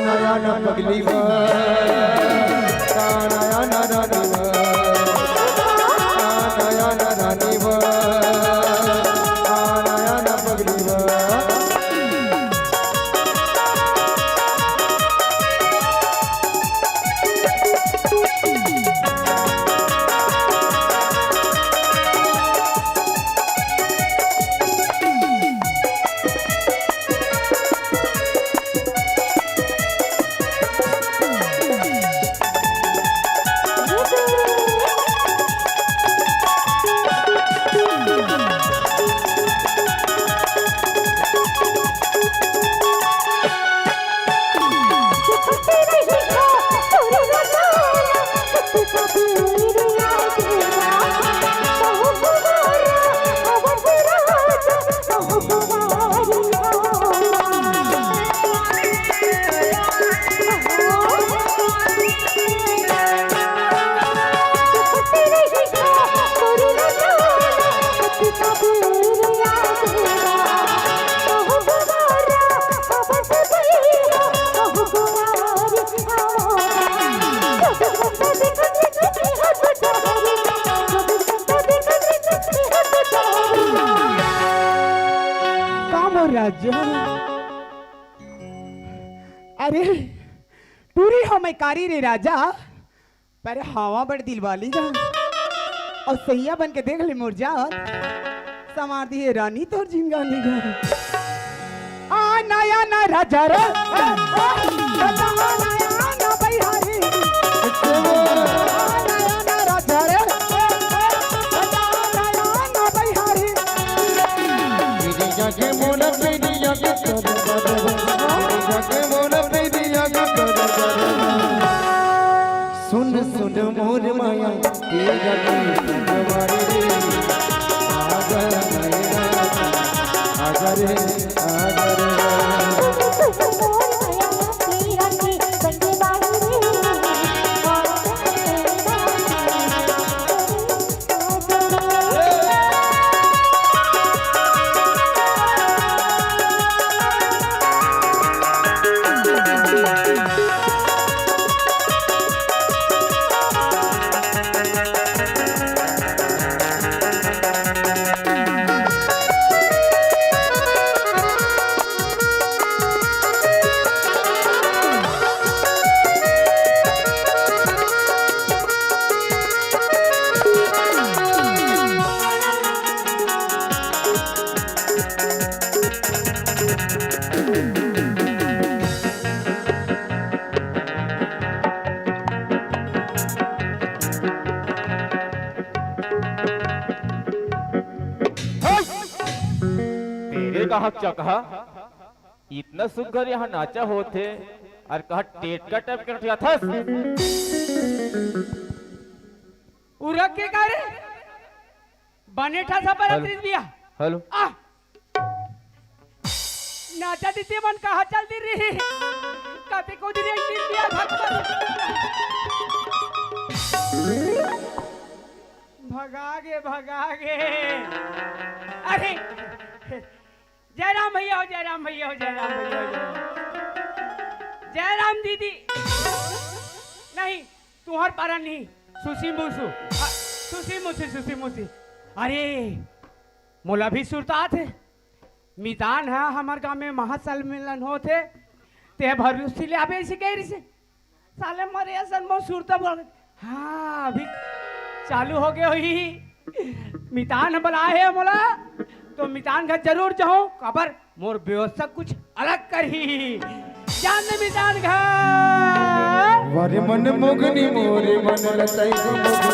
नया ना पगली वो, नया ना रानी वो, नया ना रानी वो, नया ना पगली वो। अरे, टूरी हो मैं कारी रे राजा, पर हवा बड़ दिलवाली जा। अउ सैया बन के देख ले मोर जान, समार दिहे रानी तोर जिंगानी जा। आ नया ना राजा रे, आ, आ, राजा, आ नया ना बिहारी। आ नया ना राजा रे, आ, आ, राजा, आ नया ना बिहारी। पिरिया के मोला, पिरिया के तोरे बदे, पिरिया के मोला, पिरिया के तोरे बदे। सुन सुन मोर माया, तेरा की फुलवारी रे। आगर नैना, आगर, आगर। तेरे गाहक चकहा, इतना सुग्घर यहाँ नाचा होत हे, अउ कहा टेटका टाइप के नटियाथस। उरक के का रे? बने ठा सा पर हेलो। अतरिस बिया। हेलो। आ! नाचा दीदी मन कहाँ चल दी रही? कभी कुछ रे दिन बिया भगवान। भगा गे, भगा गे। अरे, जय राम भैया हो, जय राम भैया हो, जय राम भैया हो, जय राम। जय राम दीदी। नहीं, तुहर पारा नहीं, सुसी मुसु। आ, सुसी मुसी, सुसी मुसी। अरे, मोला भी सुरता आथे। मितान ह, हमर गांव में महासम्मेलन होथे, ते भरुसी ले आबे, अइसे कह रहिसे। साले मरे असन मोर सुरता बोल। हाँ, अभी चालू हो गए होही। मितान बलाए हे मोला, तो मितान घर जरूर जाहूं, काबर मोर व्यवस्था कुछ अलग करही। जान दे मितान घर। वरे मन मोगनी मोरे मन लताई को मोगनी।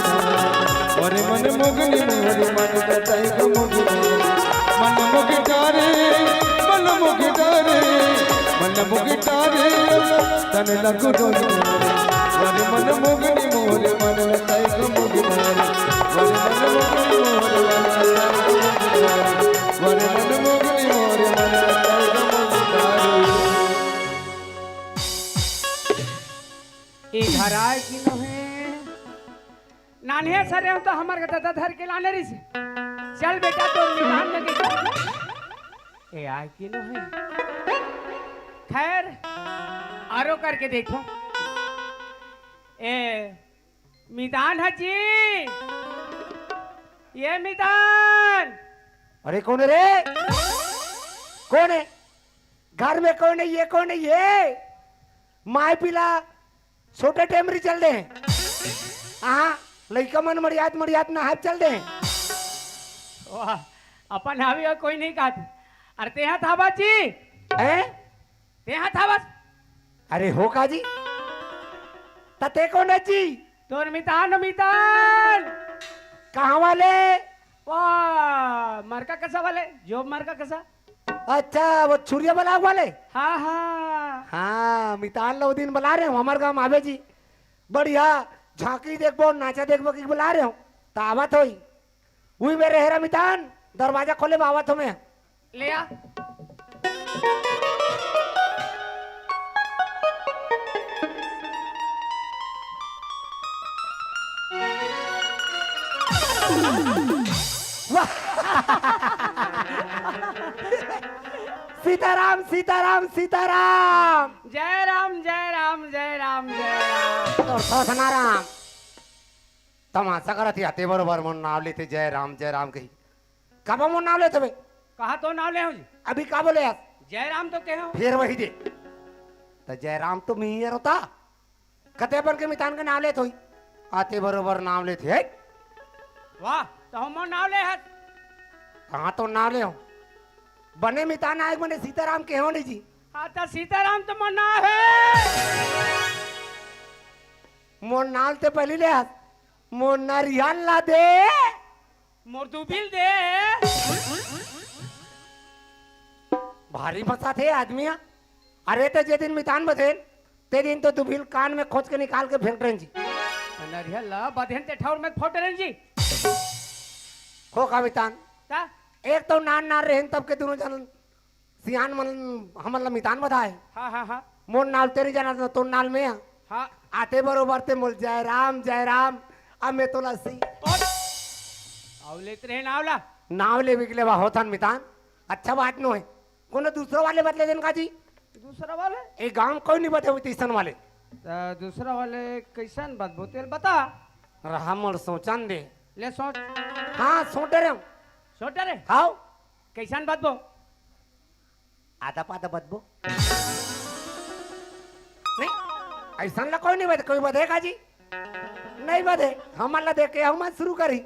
वरे मन मोगनी मोरे मन लताई को मोगनी। मन मोगटा रे, मन मोगटा रे, मन मोगटा रे। तन लगो डोल। वरे मन मोगनी मोरे मन लताई को मोगनी। वरे मन मोगनी मोरे मन लताई को मोगनी। वरे मन मोगनी मोरे मन लताई को मोगनी। ए धराए कि नोहे? नान्हे सरे हो तो हमर के ददा धर के लाने रहिस। चल बेटा, तो मितान लगे। ए आए कि नोहे? खैर, आरो करके देखो। ए, मितान ह जी। ये मितान। अरे कौन है रे? कौन है? घर में कौन है? ये कौन है ये? माय पिला छोटे टेमरी चल दे। हाँ, लइका मन मड़ियात मड़ियात नहात चल दे। वाह, अपन हावी और कोई नहीं कहत। अरे तेहा था बाची? हैं? तेहा था बस? अरे हो का जी? त ते कौन है जी? तोर मितान, मितान। कहाँ वाले? वाह, मरका कसा वाले? जो मरका कसा? अच्छा, वो छुरिया बलाक वाले? हाँ, हाँ। हाँ, मितान ला वो दिन बला रहे हो, हमर गांव आवे जी। बढ़िया, झांकी देखबो, नाचा देखबो कि बला रहे हो, त आवत होई। उही मेरे हेरा मितान, दरवाजा खोले बा, आवत हो मैं। ले आ। वाह। सीताराम, सीताराम, सीताराम। जय राम, जय राम, जय राम, जय राम। तोर थोथना राम। तमाशा करत ही, आते बरोबर मोर नाव लेथे, जय राम, जय राम कही। काबर मोर नाव लेथे बे? कहाँ तो नाव ले हूँ जी? अभी का बोले यार? जय राम तो कहे हूँ। फिर वही दे। त जयराम तो मिहियर होता। कते बन के मितान के नाव लेत होई। आते बरोबर नाव लेत हे। वाह, त हमर नाव ले हस। कहाँ तो नाव ले हो? बने मितान आए बने सीताराम के हो नहीं जी। हाँ, त सीताराम तो मोर नाव हे। मोर नाव ते पहली ले हस। मोर नरियल ला दे। मोर दुबिल दे। भारी फंसा थे आदमी हा। अरे ते जे दिन मितान बधेन, ते दिन तो दुबिल कान में खोच के निकाल के फेंक रहे जी। नरियल ला बधेन ते ठौर में फोट रहे जी। खो का मितान। का? एक तो नान नार रहन तब के दोनों जन सियान मन हमन ला मितान बधाए। हाँ, हाँ, हाँ। मोर नाल तेरी जाना तो तोर नाल में आ। हाँ। आते बरोबर ते मोल जयराम, जयराम, अब मैं तोला सी। और? आव लेत रहे नाव ला। नाव ले बिगले बा होथन मितान। अच्छा बात नो है। कोनो दूसरा वाले बदले देन का जी? दूसरा वाले? ए गांव कोई नहीं बदे हुई तीसन वाले। त दूसरा वाले कैसन बदबो तेल बता। रहा मोर सोचन दे। ले सोच। हाँ, सोटे रे। सोटे रे? हाव। कैसन बदबो? आधा पाधा बदबो। नहीं, ऐसा ला कोई नहीं बदे, कोई बदे का जी? नहीं बदे, हमन ला देख के हम शुरू करी।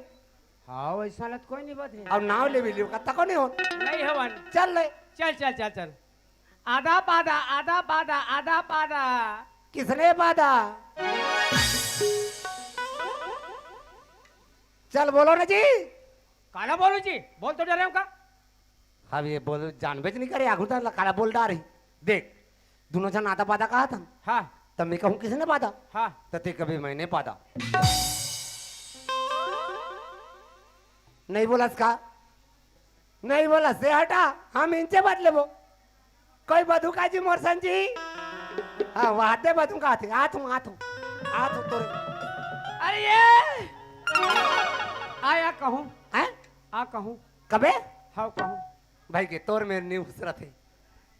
हाँ, वैसा ला तो कोई नहीं बदे। अब नाव ले भी लियो, कत्ता को नहीं हो? नहीं हवन। चल ले। चल, चल, चल, चल। आधा पाधा, आधा पाधा, आधा पाधा। किसने पाधा? चल बोलो ना जी। काला बोलूं जी? बोल तो डरे हूं का? अब ये बोल जानबे च नहीं करे, आगू तक काला बोल डारी। देख, दोनों जन आधा पाधा कहा था। हाँ। तब मैं कहूँ किसने पाधा? हाँ। तो ते कभी मैंने पाधा। नहीं बोलस का? नहीं बोलस से हटा, हम इनसे बात लेबो। कोई बधू का जी मोर सन जी? हाँ, वहाते बधू का आथे, आथू, आथू, आथू तोरे। अरे ये! आया कहूँ। हैं? आ कहूँ। कबे? हाँ कहूँ। भाई के तोर मेर नहीं उसरत है।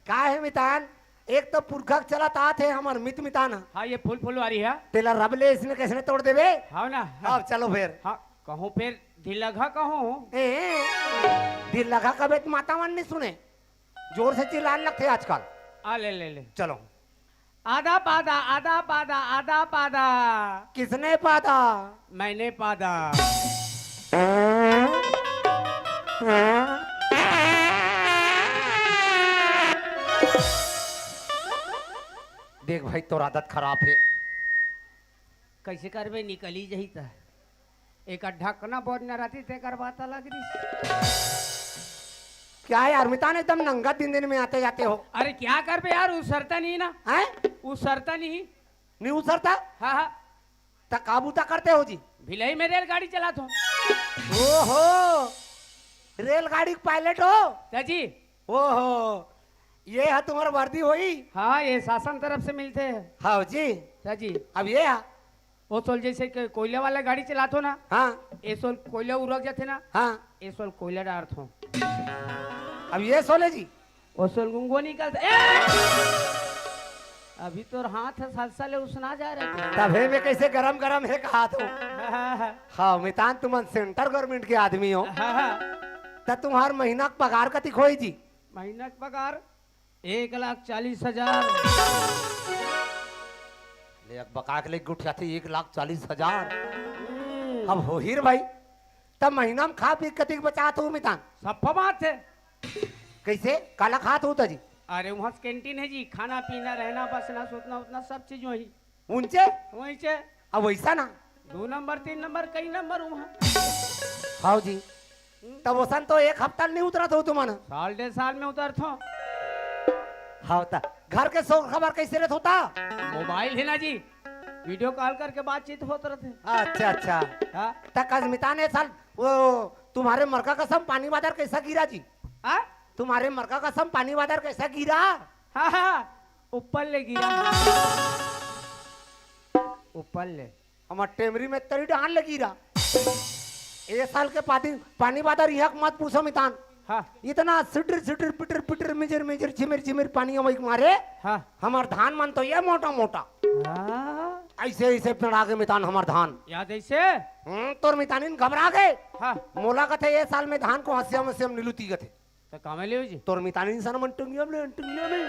का है मितान? एक तो पुरखा के चलत आत हे हमर मित मितान ह। हाँ, ये फूल फुलवारी है। तेला रब ले इसने कैसने तोड़ देबे? हाँ ना। अब चलो फेर। हाँ, कहूँ फेर ढिलघा कहूँ। ए, ढिलघा कबे त माता मन नहीं सुने। जोर से चिल्लान लगथे आजकल। आ ले, ले, ले। चलो। आधा पाधा, आधा पाधा, आधा पाधा। किसने पाधा? मैंने पाधा। देख भाई, तोर आदत खराब हे। कैसे करबे, निकली जही त। एक ढकना बोर न रहती, तेकर बात अलग रही। क्या यार, मितान एकदम नंगा दिन दिन में आते जाते हो। अरे क्या करबे यार, उसरता नहीं ना। हैं? उसरता नहीं। नहीं उसरता? हाँ, हाँ। त का बूता करते हो जी? भिलाई में रेलगाड़ी चलात हो। ओहो, रेलगाड़ी के पायलट हो? त जी। ओहो, ये है तुम्हारा वर्दी होई? हाँ, ये शासन तरफ से मिलते हैं। हाँ जी। त जी। अब ये है? वो सोल जैसे कि कोयला वाला गाड़ी चलात हो ना। हाँ। ये सोल कोयला उरक जाते ना। हाँ। ये सोल कोयला डारत हो। अब ये सोले जी? वो सोल गुंगो निकलता। ए! अभी तोर हाथ ह साल साले उसना जा रहे थे। तभे में कैसे गरम गरम है कहा तो। हाँ, हाँ, हाँ। हाँ, मितान तुमन सेंट्रल गवर्नमेंट के आदमी हो। हाँ, हाँ। त तुम्हार महीना के पगार कतिक होई जी? महीना के पगार एक लाख चालीस हजार। ले, एक बका के ले गुठियाथे एक लाख चालीस हजार। हम्म। अब होही रे भाई, तब महीना में खा पी कतिक बचात हो मितान? सफा बात है। कैसे? काला खात हो त जी? अरे, वहाँ से कैंटीन है जी, खाना पीना, रहना, बसना, सोतना, उतना सब चीज वही। ऊंचे? वहीं से। अब वैसा ना? दो नंबर, तीन नंबर, कई नंबर वहाँ। हाँ जी। हम्म। तब ओसन तो एक हफ्ता नहीं उतरत हो तुमन? साल डेढ़ साल में उतरत हो। हाँ, त घर के शोर खबर कैसे रहत होता? मोबाइल है ना जी, वीडियो कॉल करके बातचीत होत रहते। अच्छा, अच्छा। हाँ। त कस मितान ए साल वो तुम्हारे मरका कसम पानी बादर कैसा गिरा जी? हाँ? तुम्हारे मरका कसम पानी बादर कैसा गिरा? हाँ, हाँ, ऊपर ले गिरा। ऊपर ले। हमर टेमरी में तरी डांड लगी रहा। ए साल के पाती, पानी बादर यहाँ के मत पूछो मितान। हाँ। इतना सिटर सिटर पिटर पिटर मिजर मिजर झिमिर झिमिर पानी अवई के मारे। हाँ। हमर धान मन तो ये मोटा मोटा। हाँ। ऐसे ऐसे पेड़ा के मितान हमर धान। याद ऐसे? हम्म, तोर मितानिन घबरा गए। हाँ। मोला कथे ये साल में धान को हंसिया में से हम निलुती कथे। त कामे ले जी? तोर मितानिन सन मन टुंगिया में, टुंगिया में।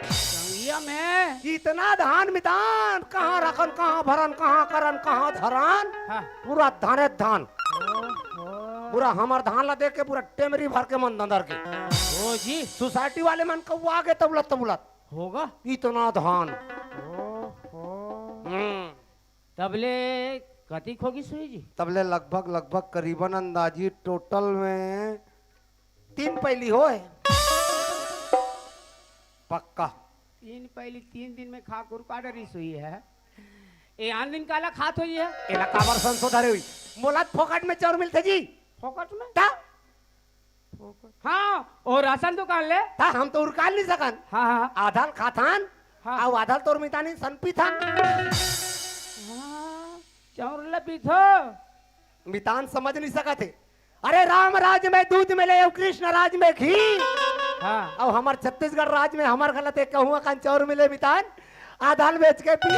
टुंगिया मैं इतना धान मितान, कहाँ रखन, कहाँ भरन, कहाँ करन, कहाँ धरन, हाँ। पूरा धाने धान। ओहो। पूरा हमर धान ला देख के पूरा टेमरी भर के मन दंदर के। ओ जी। सोसाइटी वाले मन कौआ गे तबलत तबलत। होगा। इतना धान। ओहो। हम्म। तबले कतिक होगिस होही जी? तबले लगभग, लगभग करीबन अंदाजी टोटल में तीन पैली होय। पक्का। तीन पैली तीन दिन में खा कुरका डरिस होही। ए आन दिन काला खात होही? एला काबर संसो धरे होही? मोला फोकट में चाउर मिलथे जी। फोकट में? ता? फोकट। हाँ, ओ राशन दुकान ले। ता हम तो उरकाल नहीं सकन। हाँ, हाँ। आधल खाथन, हाँ। अउ आधल तोर मितानी सन पीथन। हाँ, चाउर ले पीथो। मितान समझ नहीं सकत हे। अरे राम राज में दूध मिले अउ कृष्ण राज में घी। हाँ। अउ हमर छत्तीसगढ़ राज में हमर गलत हे कहूँ अकन चाउर मिले मितान। आधल बेच के पी।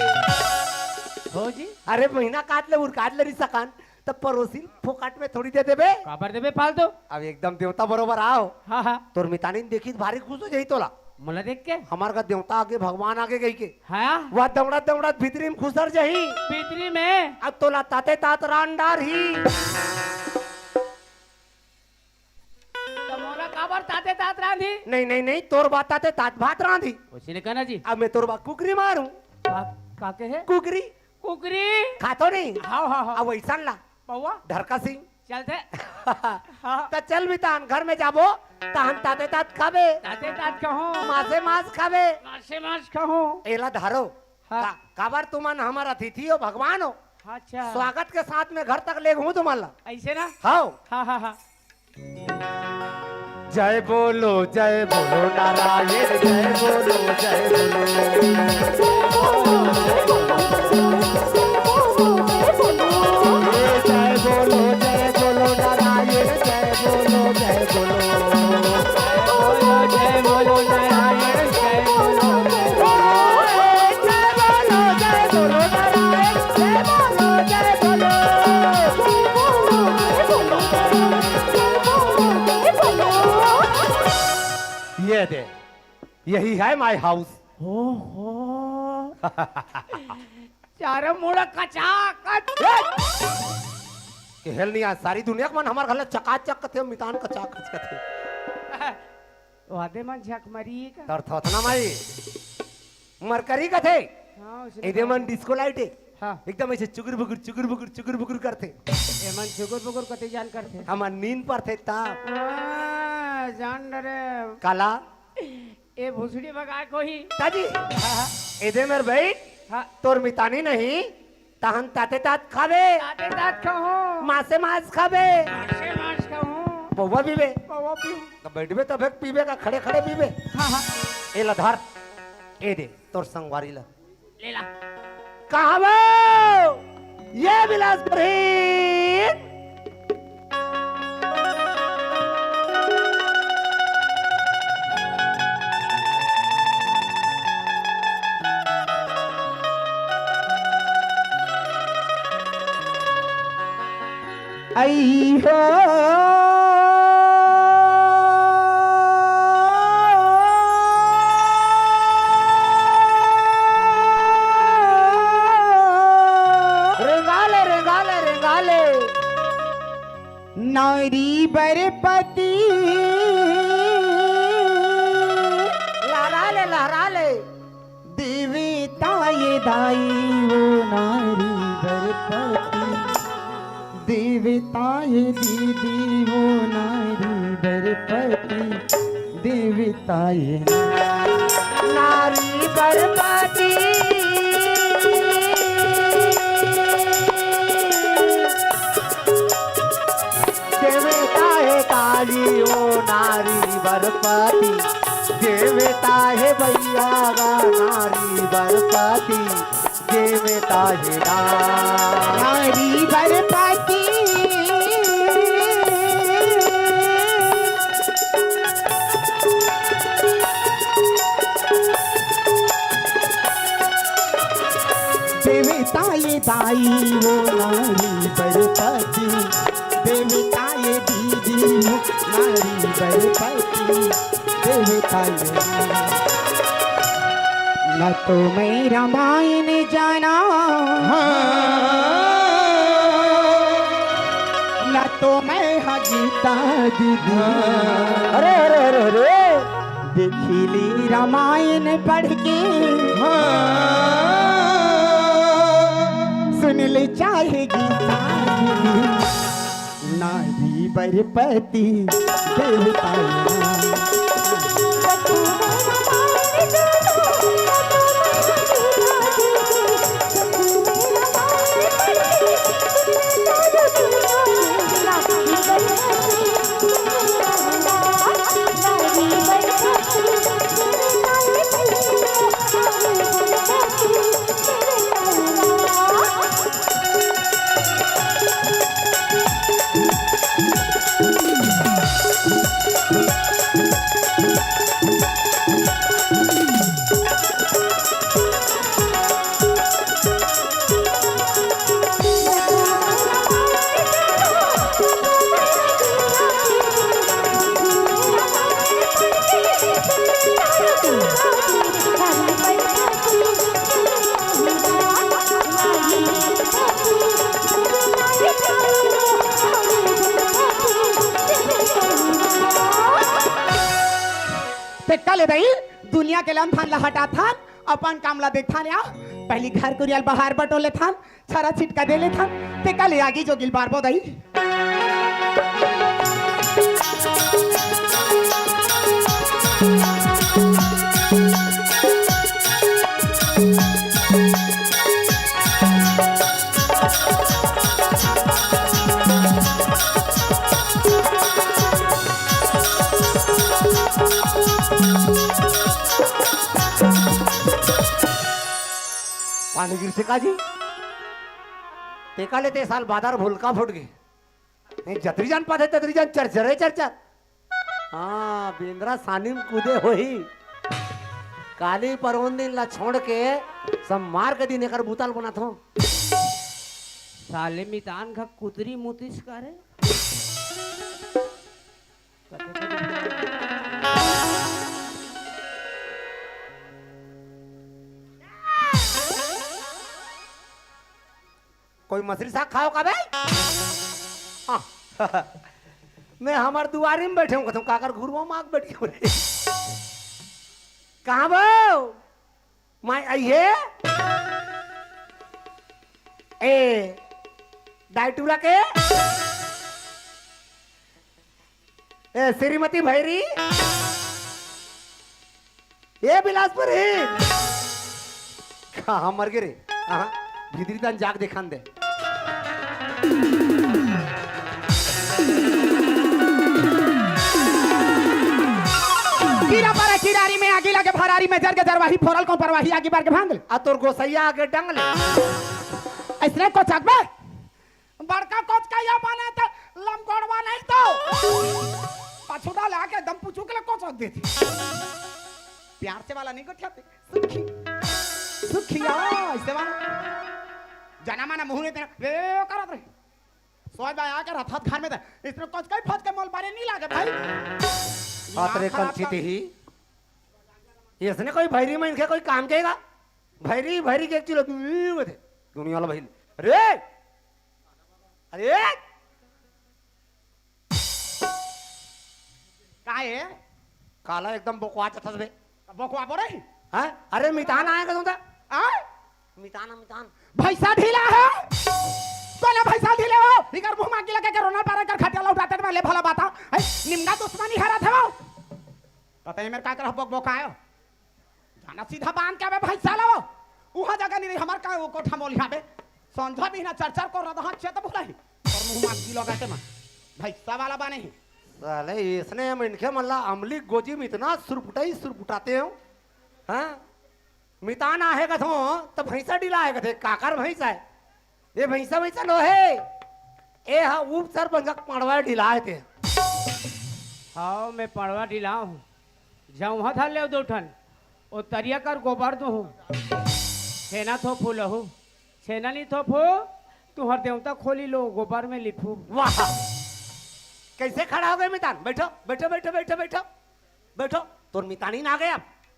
हो जी। अरे महीना काट ले उरकाल ले नहीं सकन। त परोसिन फोकट में थोड़ी दे देबे। काबर देबे फालतू? अब एकदम देवता बरोबर आव। हाँ, हाँ। तोर मितानी देखी त भारी खुश हो जाही तोला। मोला देख के? हमर का देवता आगे, भगवान आगे गई के। हाँ? वह दौड़त दौड़त भीतरी में खुसर जाही। भीतरी में? अब तोला ताते तात रान डारही। त मोला काबर ताते तात रांधी? नहीं, नहीं, नहीं, तोर बात ताते तात भात रांधी। ओइसने कहना जी। अब मैं तोर बा कुकरी मारूं। का, का के है? कुकरी। कुकरी। खातो नहीं। हाँ, हाँ, हाँ। अब वैसन ला। पौवा। ढरका सिंह। चलते। हाँ। त चल मितान घर में जाबो, तहन ताते तात खाबे। ताते तात कहूँ। मासे मास खाबे। मासे मास कहूँ। एला धरो। हाँ। का, काबर तुमन हमर अतिथि हो, भगवान हो। अच्छा। स्वागत के साथ में घर तक ले घूम तुमन ला। ऐसे ना? हाँ। हाँ, हाँ, हाँ। जय बोलो, जय बोलो नारायण, जय बोलो, जय बोलो। जय बोलो, जय बोलो नारायण, जय बोलो, जय बोलो। जय बोलो, जय बोलो नारायण, जय बोलो, जय बोलो। जय बोलो, जय बोलो नारायण, जय बोलो, जय बोलो। ये दे, यही है my house। ओहो। चारों मुड़ा कचाकच। केहल नहीं आज सारी दुनिया के मन हमर घर ला चकाचक कथे, मितान कचाकच कथे। वादे मन झकमरी का? तर थोथना माई। मरकरी कथे। हाँ, उसने एदे कहा। मन डिस्को लाइट है। हाँ। एकदम ऐसे चुगुर बुगुर, चुगुर बुगुर, चुगुर बुगुर करथे। एमन चुगुर बुगुर कते जान करथे। हमर नींद परथे ता। हाँ, जान डरे। काला? ए भुसड़ी भगाए कोही। ताजी। हाँ, हाँ। एदे मेर बैठ। हाँ। तोर मितानी नहीं, तहन ताते तात खाबे। ताते तात खाहूँ। मासे मास खाबे। मासे मास खाहूँ। पौवा पीबे। पौवा पीहूँ। त बैठबे तभे पीबे का, खड़े खड़े पीबे। हाँ, हाँ। एला धर। एदे, तोर संगवारी ला। लेला। कहाँ वो? ये बिलासपुर ही। आई हो। रेंगाले, रेंगाले, रेंगाले। नारी बरपति। लहरा ले, लहरा ले। देवता ये दाई वो नारी बरपति। देवता ये दीदी वो नारी बरपति। देवता ये नारी बरपति। देवता हे काली ओ नारी बरपति, देवता हे भैया गा नारी बरपति, देवता हे ना नारी बरपति। देवता ये दाई वो नारी बरपति, देवता ये दीदी वो नारी बरपति, देवता ये ना तो मैं रामायण जाना, हाँ। ना तो मैं हा गीता दीदी। हाँ। अरे, अरे, अरे, अरे। देखी ली रामायण पढ़ के, हाँ। सुन ले चाहे गीता दीदी। नारी बर पति देवता। तेकर ले दई, दुनिया के लमधान ला हटाथन, अपन काम ला देखथन या। पहली घर कुरिया ल बाहर बटोर लेथन, छरा छिटका दे लेथन, तेकर ले आगी जोगी ल बारबो दई। पानी गिरथे का जी? तेकर ले ते साल बादर भुलका फूट गे। नहीं, जतरी जान पाथे, ततरी जान चरचरे चरचर। हाँ, बेंदरा सानी म कूदे होही। काली परोन दिन ला छोड़ के सब मार के दिन एकर बुता ल बनाथों। साले मितान का कुतरी मुतिस का रे। कोई मछरी साग खाओ का बे? हाँ। मैं हमर दुआरी म बैठे हूँ, कथों काकर घुरुवा माग बैठी हूँ रे। कहाँ बो? मैं आई है? ए, डायटूरा के? ए, श्रीमती भैरी? ए, बिलासपुरी? कहाँ मर गे रे? हाँ, भीतरी तन जाग देखान दे। कीरा पारा किरारी में आगी लगे भरारी में जर के जरवाही फोरल को परवाही आगी बार के भांग ले। आ तोर गोसैया आगे डंग ले। अइसने कोचकबे? बड़का कोचकइया बने त लमगोड़वा नहीं तो। पछुड़ा ले आके एकदम पुचुक ले कोचक देथे। प्यार से वाला नहीं गोठियाथे। सुखी, सुखिया, अइसे वाला। जना माना मुँह नहीं तेरा, ए, करत रहे। सोच बा आके रथत घर में त, अइसने कोचकई फचकई मोल बारे नहीं लागे भाई। हाथ रे दिमाग खराब कंची कर। तेही। अइसने कोई भैरी में इनके कोई काम केगा? भैरी, भैरी के एक चिलो दुनिया वाला भैरी। अरे! अरे! का ए? काला एकदम बोकवा जथस बे। बोकवा बोरे? हैं? अरे मितान आए का तुमदा? आ? मितान, मितान। भैंसा ढीला है? कोन भैंसा ढीले हो? इकर मुंह मांगी लगे के रोना पारा कर खटिया लौटाते में ले भला बाता। है? निमगा दुश्मनी हरा था वो। पता है मेरे का कर बोक बोक आयो? जाना सीधा बांध के आवे भैंसा लाओ। उहाँ जगह नहीं रही, हमार का वो कोठा मोल यहाँ पे। संझा भी ना चर चर को रहा, चेत बुलाई। और मुंह मांगी लगा के मां। भैंसा वाला बने ही। साले, इसने हम इनके मल्ला अमली गोजी में इतना सुरपुटाई सुरपुटाते हो। हाँ? मितान आहे कथो, तो भैंसा डिला आहे कथे, काकर भैंसा है? ये भैंसा, भैंसा नो हे। ए हा उप सरपंच का पड़वा डिला हे ते। हाव, मैं पड़वा डिला हूँ। जऊँ हा धर लेव दो ठन। ओ तरिया कर गोबर दो हूँ। छेना थोपू लहू। छेना नहीं थोपू, तुहर देवता खोली लो, गोबर में लिपू। वाह! कैसे खड़ा हो गए मितान? बैठो, बैठो, बैठो, बैठो, बैठो। बैठो। तोर मितानी ना गया।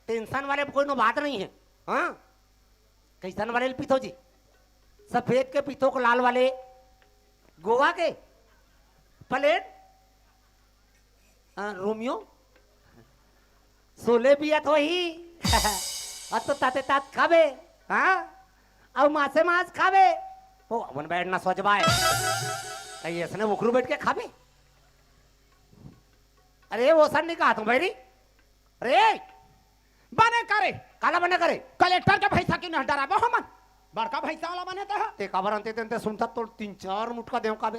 टेंशन वाले कोई नो बात नहीं है। हाँ, कैसन वाले ल पीथो जी? सफेद के पीथो के लाल वाले? गोवा के? प्लेन? हाँ, रोमियो? सोले पियत होही। अब तो ताते तात खाबे। हाँ, अउ मासे मांस खाबे। ओ, अपन बैठ ना सोचवाए। कहीं ऐसने उखरू बैठ के खाबे? अरे, वो सर नहीं कहा तुम बैरी। अरे, बने करे। काला बने करे? कलेक्टर के भैंसा की न डराबो हमन। बड़का भैंसा वाला बने ते ह। ते काबर अंते तेंते सुनता तो तीन चार मुटका देव काबे।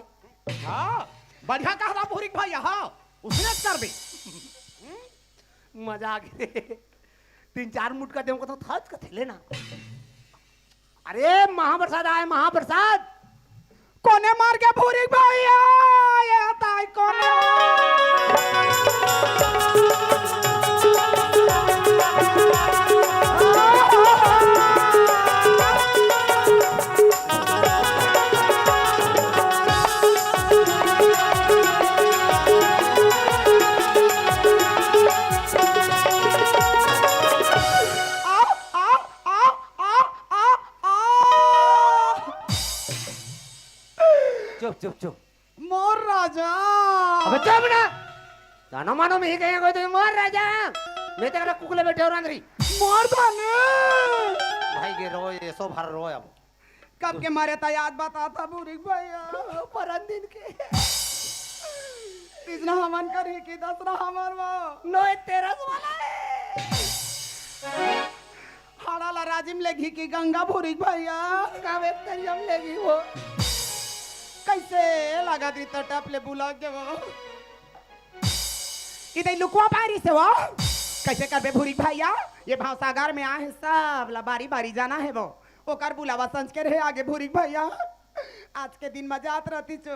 हाँ, बढ़िया कह रहा भूरिक भाई, हाँ, उसने कर दे। मजा आ गए। तीन चार मुटका देव को तो थाच का थे लेना। अरे, महाप्रसाद आए, महाप्रसाद। कोने मार के भूरिक भैया, ये ताई कोने। आ, आ, आ, आ, आ, आ। चुप, चुप, चुप। मोर राजा। अबे चुप ना। जानो मानो मैं ही कहेंगे तो मोर राजा। मैं तेरा कुकले बैठे और अंदरी। मोर धने। भाई के रो, ये सो भर रो अब। कब के मरे था याद बता था भूरिक भैया, परन दिन के। तीसरा हमन करही कि दसरा हमर वो। नोए तेरस वाला है। हाड़ा ला राजिम लेगी कि गंगा भूरिक भैया। गंगा में तेरियम लेगी वो। कैसे लगा दी तो टप ले बुला के वो। इधर लुकवा पारी से वो। कैसे करबे भूरिक भैया? ये भावसागर में आए हैं सब ला बारी बारी जाना है वो। ओकर बुलावा संज के रहे आगे भूरिक भैया। आज के दिन में जात रहती चो।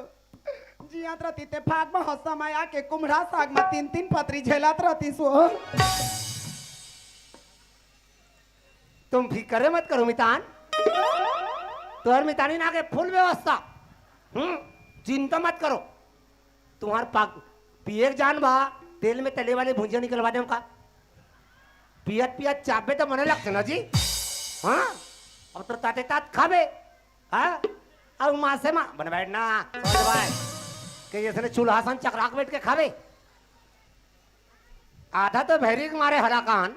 जियात रहती ते फाग में हौसा में आके कुम्हड़ा साग में तीन तीन पतरी झेलत रहती सो। तुम फिक्र मत करो मितान, तोहर मितानी ना के फुल व्यवस्था। हम्म, चिंता मत करो। तुम्हार पाक पिए के जान बा, तेल में तले वाले भुंजिया निकलवा दे का। पियत पियत चाबे तो मने लगते ना जी। हाँ, अब तो ताते तात खाबे। हाँ, अब मासे मा बन बैठ ना, समझ भाई। के जैसे चूल्हा सन चकरा के बैठ के खाबे। आधा तो भैरी के मारे हलाकान।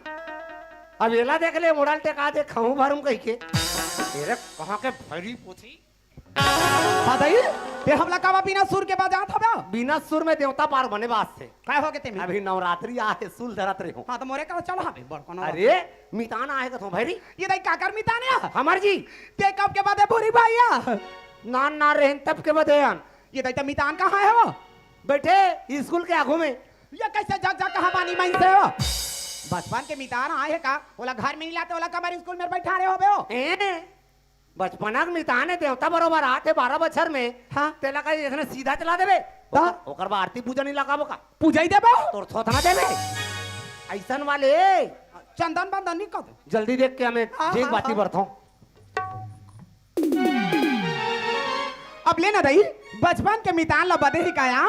अब एला देख ले, मोड़ल टेका दे, खाऊं भरूं कहि के। तेरे कहाँ के भैरी पोथी? हाँ दाई, ते हमला कावा बिना सुर के बजात हवे? बिना सुर में देवता पार बने बास थे। काय हो गे ते में? अभी नवरात्रि आहे, सुल धरत रहे हो। हाँ, तो मोरे का चल हवे, बड़ कोनो अरे, मितान आहे कथो भैरी। ये दाई काकर मितान है? हमर जी। ते कब के बदे भूरी भैया? नान ना रहन तब के बदे आन। ये दाई त मितान कहाँ है वो? बैठे स्कूल के आगू में। ये कैसे जग जग कहाबानी मन से हो? बचपन के मितान आए है का? ओला घर में नहीं लाते, ओला कमर स्कूल में बैठा रहे हो बे हो? ए, बचपना के मितान है, देवता बरोबर आते बारह बछर में। हाँ। तेला का इसने सीधा चला देबे। हाँ। ओकर, ओकर बा आरती पूजा नहीं लगाबो का? पूजा ही देबो। तोर थोथना देबे। ऐसन वाले। चंदन बंदन नहीं कर दो। जल्दी देख के हमें हाँ, ठीक हाँ, बाती हाँ। बरथों। अब ले ना दई, बचपन के मितान ला बदे ही काया,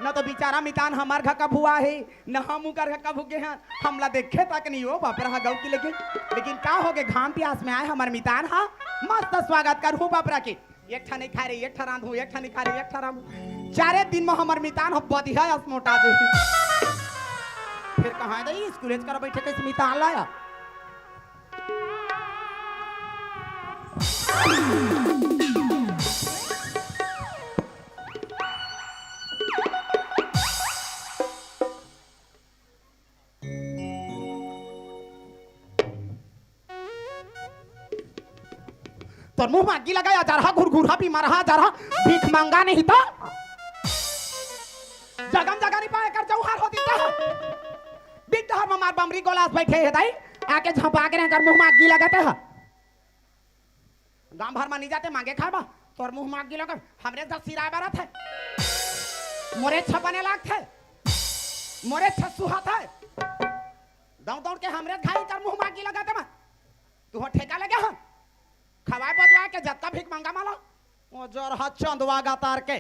न तो बेचारा मितान हमार घर का भुआ है, न हम उकर घर का भुगे हैं, हमला देखे तक नहीं हो बापरा हा गौ की लेकिन, लेकिन का हो गे घाम प्यास में आए हमार मितान हा, मस्त स्वागत कर हूँ बापरा के, एक ठा नहीं खा रही, एक ठा रांधू, एक ठा नहीं खा रही, एक ठा रांधू, चारे दिन में हमार मितान हो बदिहा अस मोटा जे। फिर कहाँ दई स्कूल कर बैठे कैसे मितान लाया? तोर मुंह में आगी लगाया जा रहा, घुरघुरा भी मारा जा रहा, भीख मांगा नहीं तो जगम जगा नहीं पाए कर जौहार होती तो। बिग डहर में मार बमरी गोलास बैठे है दाई, आके झपा के कर मुंह में आगी लगाते है। गांव भर में नहीं जाते मांगे खाए बा, तोर मुंह में आगी लगा, हमरे घर सिराए बरत है, मोरे छपने लागत है, मोरे छसुहात है, दौड़ दौड़ के हमरे खाई कर मुंह में आगी लगाते मैं, तू हो ठेका लगे हम, खवाए बजवाए के जत्ता भीख मांगा माला, वो जर हाथ चंदवा गातार के।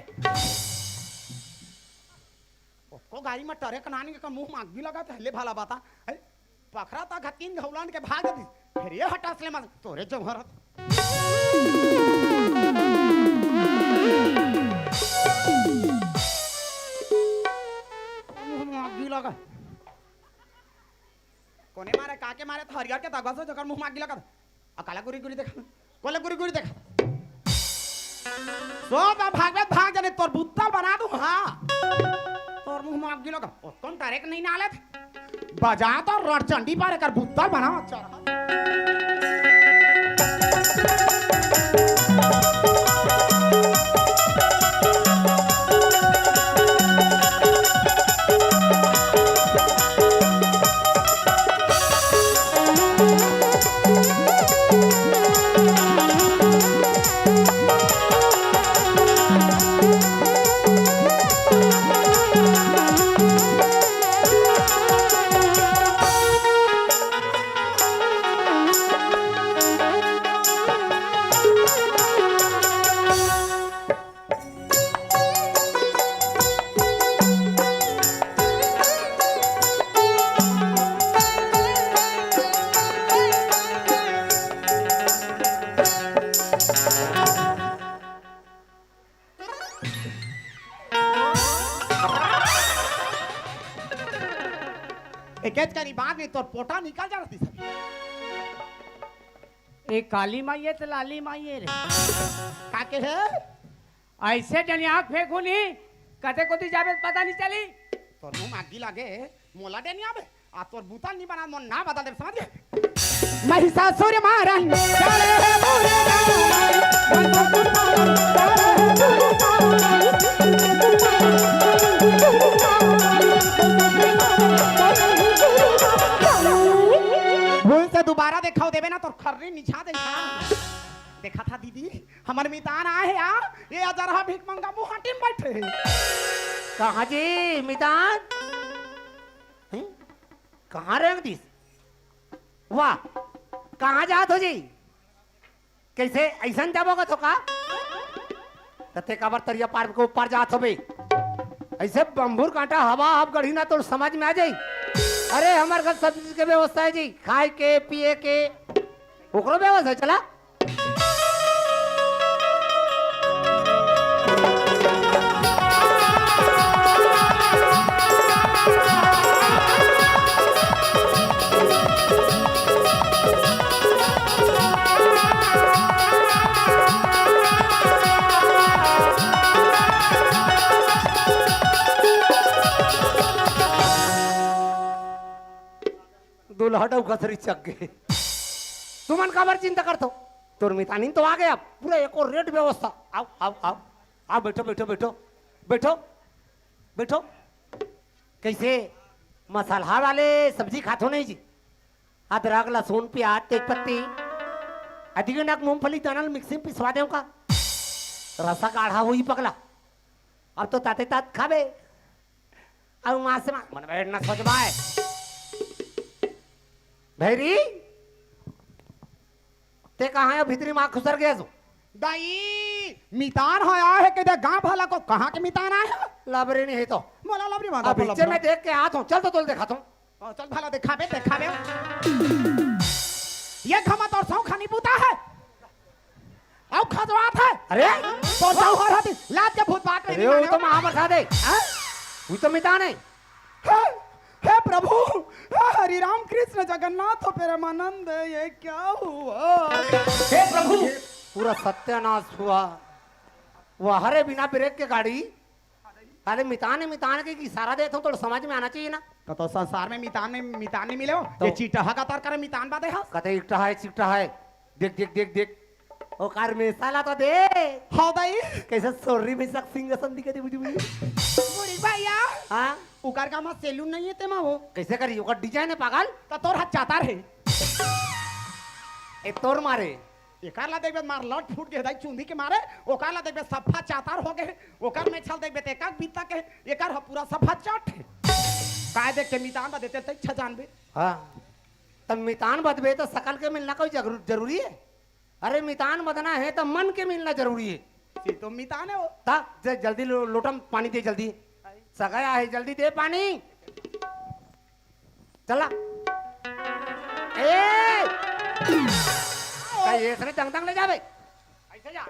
ओको गाड़ी में टरे कनानी के मुंह मांगी लगा त हले भला बाता। है? पखरा ता घतीन घौलान के भाग दी। फेर ये हटास ले मत, तोरे जौहर ह। मुंह में आगी लगा। कोने मारे, काके मारे, त हरियर के दगवा से जकर मुंह में आगी लगा। आ काला गुरी गुरी देखा, कोला गुरी गुरी देखा। सो बा भागवत भाग जाने, तोर बुत्तल बना दूं, हाँ। तोर मुंह में आगी लगा। ओ, कौन डायरेक्ट नहीं नाले थे? बजा तो रड़चंडी पर एकर बुत्तल बना, अच्छा। एकेच कनी बात में तोर पोटा निकल जात रहिस। ए काली माई हे त लाली माई हे रे। का के हे? अइसे जनी आँख फेंकू नहीं, कते कोती जाबे पता नहीं चली। तोर मुंह मागी लागे, मोला डे नहीं आबे। आ तोर बुत्तल नहीं बना, मोर ना बदल देब, समझ गे? महिषासुर मारन, चले हे मोरे गाँव। भूल से दोबारा देखाव देबे ना, तोर खर्री निछा दे। देखा था दीदी, हमर मितान आए हे यार, ये अजरहा भीख मंगा मुहाटी में बैठे हे। कहाँ जी मितान? हैं? कहाँ रेंग दिस? वाह, कहाँ जात हो जी? कइसे अइसन जाबो का तो का? तते काबर तरिया पार के ऊपर जात होबे? अइसे बम्भूर कांटा हवा हब गढ़ी ना तो समझ में आ जाई। अरे हमर घर सब चीज के व्यवस्था हे जी, खाए के, पिए के, ओकरो व्यवस्था हे, चला। दूल्हा डउका सरी चक गे। तुमन काबर चिंता करथो? तोर मितानिन तो आ गे अब, पूरा एको रेट व्यवस्था। आओ, आओ, आओ, आओ, बैठो, बैठो, बैठो, बैठो, बैठो। कइसे मसाला वाले सब्जी खाथो नहीं जी? अदरक, लहसुन, प्याज, तेजपत्ती, अदि के नक मूंगफली दाना ल मिक्सी में पिसवा देव का? रसा गाढ़ा होई पगला। अब तो ताते तात खाबे। अउ माँ से माँ, मन बैठ ना सोचबाय। भैरी, ते कहाँ हे? भीतरी माँ खुसर गया सो। दाई, मितान ह आए हे, के दे गाँव भला को कहाँ के मितान आए हे? लबरी नहीं हे तो। मोला लबरी माँ अब पीछे में देख के आत हूँ, चल तो तोल देखात हूँ। ओ, चल भला देखाबे, देखाबे। ये घमा तोर सौ खानी बूता हे। अउ खजवात हे। अरे? तोर सौ हर हती, लाज के भूत बात में अरे, नहीं वो माने तो हो। महाप्रसाद हे। हाँ? वो तो मितान हे। हे, हे प्रभु, हे हरि राम कृष्ण जगन्नाथ प्रेमानंद, ये क्या हुआ? हे प्रभु, पूरा सत्यानाश हुआ। वाह रे, बिना ब्रेक के गाड़ी। अरे मितान हे, मितान के इशारा देत हूँ, थोड़ा समझ में आना चाहिए ना। कतो संसार में मितान में मितान नहीं मिले हो? तो ये चीटा हा का तार करे मितान बादे हा? कते इकटा हे, चिकटा हे। देख, देख, देख, देख। ओकर में साला तो दे। हाँ दाई। कइसे सोर्री में सक सिंहासन दिखे दे बुझी बुझी। बुढ़ी भैया। हाँ? ओकर का मा सैलून नहीं हे ते मा हो? कइसे करी? ओकर डिजाइन हे पागल। तो तोर हाथ चातार हे। ए तोर मारे। एकर ला देखबे मार लट फूट गे दाई चुंदी के मारे, ओकर ला देखबे सफा चातार हो गे, ओकर में छल देखबे ते एकाक बीता के, एकर ह पूरा सफा चट हे। काय देख के मितान बा देते तै छजान बे। हाँ, तब मितान बदबे तो सकल के मिलना कोई जरूर-, जरूरी हे? अरे मितान बदना हे तो मन के मिलना जरूरी हे। ये तो मितान हे वो। ता, दे जल्दी लो-, लोटा में पानी दे जल्दी। सगाया हे, जल्दी दे पानी। चला। ए, का ये सरे दंग दंग ले जाबे? ऐसे जा।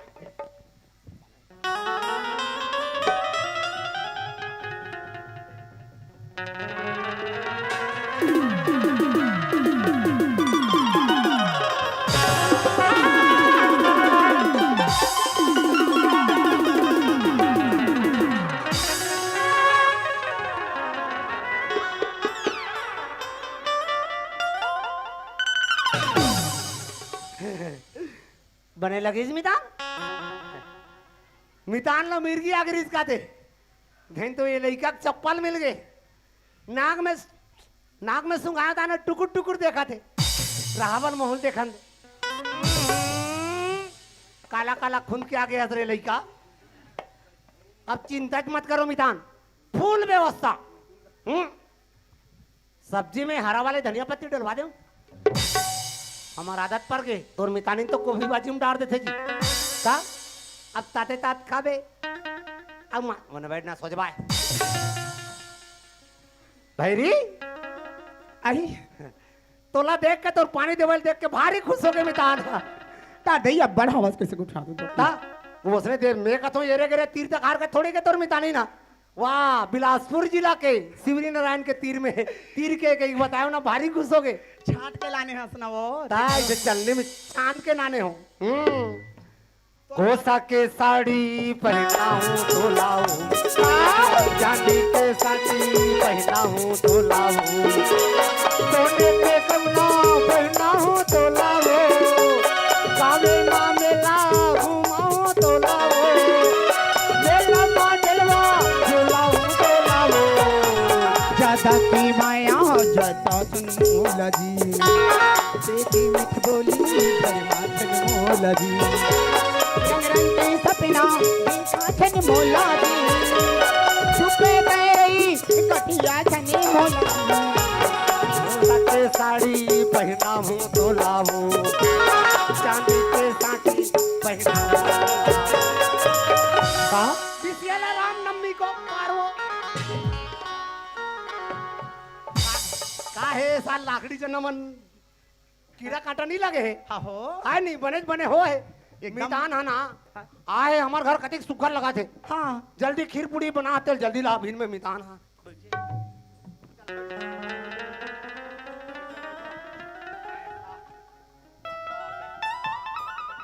बने लगिस मितान? मितान ला मिर्गी आगे रिस काथे। धन तो ये लइका के चप्पल मिल गे। नाक में, नाक में सुंघाया था ना, टुकुर टुकुर देखा थे। रावण मोहन देखन दे। काला काला खून के आगे हंस रे लइका। अब चिंता मत करो मितान, फुल व्यवस्था। हम्म। सब्जी में हरा वाले धनिया पत्ती डलवा दे। हमार आदत पड़ गे, तोर मितानी तो गोभी भाजी में डाल देथे जी। का? अब ताते तात खाबे। अब मा-, मने बैठना सोचबाय। भैरी, आई, तोला देख के, तोर पानी देवल देख के भारी खुश हो गे मितान। ता दई अब्बड़ हवस कैसे उठा दू तो। ता, वो उसने देर में कथो एरे गेरे तीर तक हार के थोड़ी के तोर मितानी ना। वाह, बिलासपुर जिला के शिवरी नारायण के तीर में तीर के गई बतायो ना, भारी खुश हो गे। छांट के लाने हस ना वो। ताई से चलने में छांट के लाने हो। हम्म। कोसा के साड़ी पहना हूँ तो लाओ, चांदी के साड़ी पहना हूँ तो लाओ, सोने के कंगना पहना हूँ तो लाओ, गावे ना मेला घुमाओ तो लाओ, मेला मा जलवा झुलाओ तो लाओ। ज्यादा की माया ज्यादा सुन मोला जी, देखी मिठ बोली भरमा छन मोला जी। रंग रंग के सपना देखा छन मोला जी, छुपे गए कटिया छन मोला जी। के साड़ी पहना हूँ तो लाओ, चांदी के साड़ी पहना। का? बिसियाला राम नवमी को पारवो। का हे साल लाकड़ी जनमन कीरा कांटा नहीं लगे हे? हाँ हो। आय नहीं, बने बने हो हे। एकदम। मितान हा ना। हाँ। आय हमर घर कतिक सुग्घर लगा थे। हाँ। जल्दी खीर पूड़ी बना, तेल जल्दी ला, अभी में मितान हा।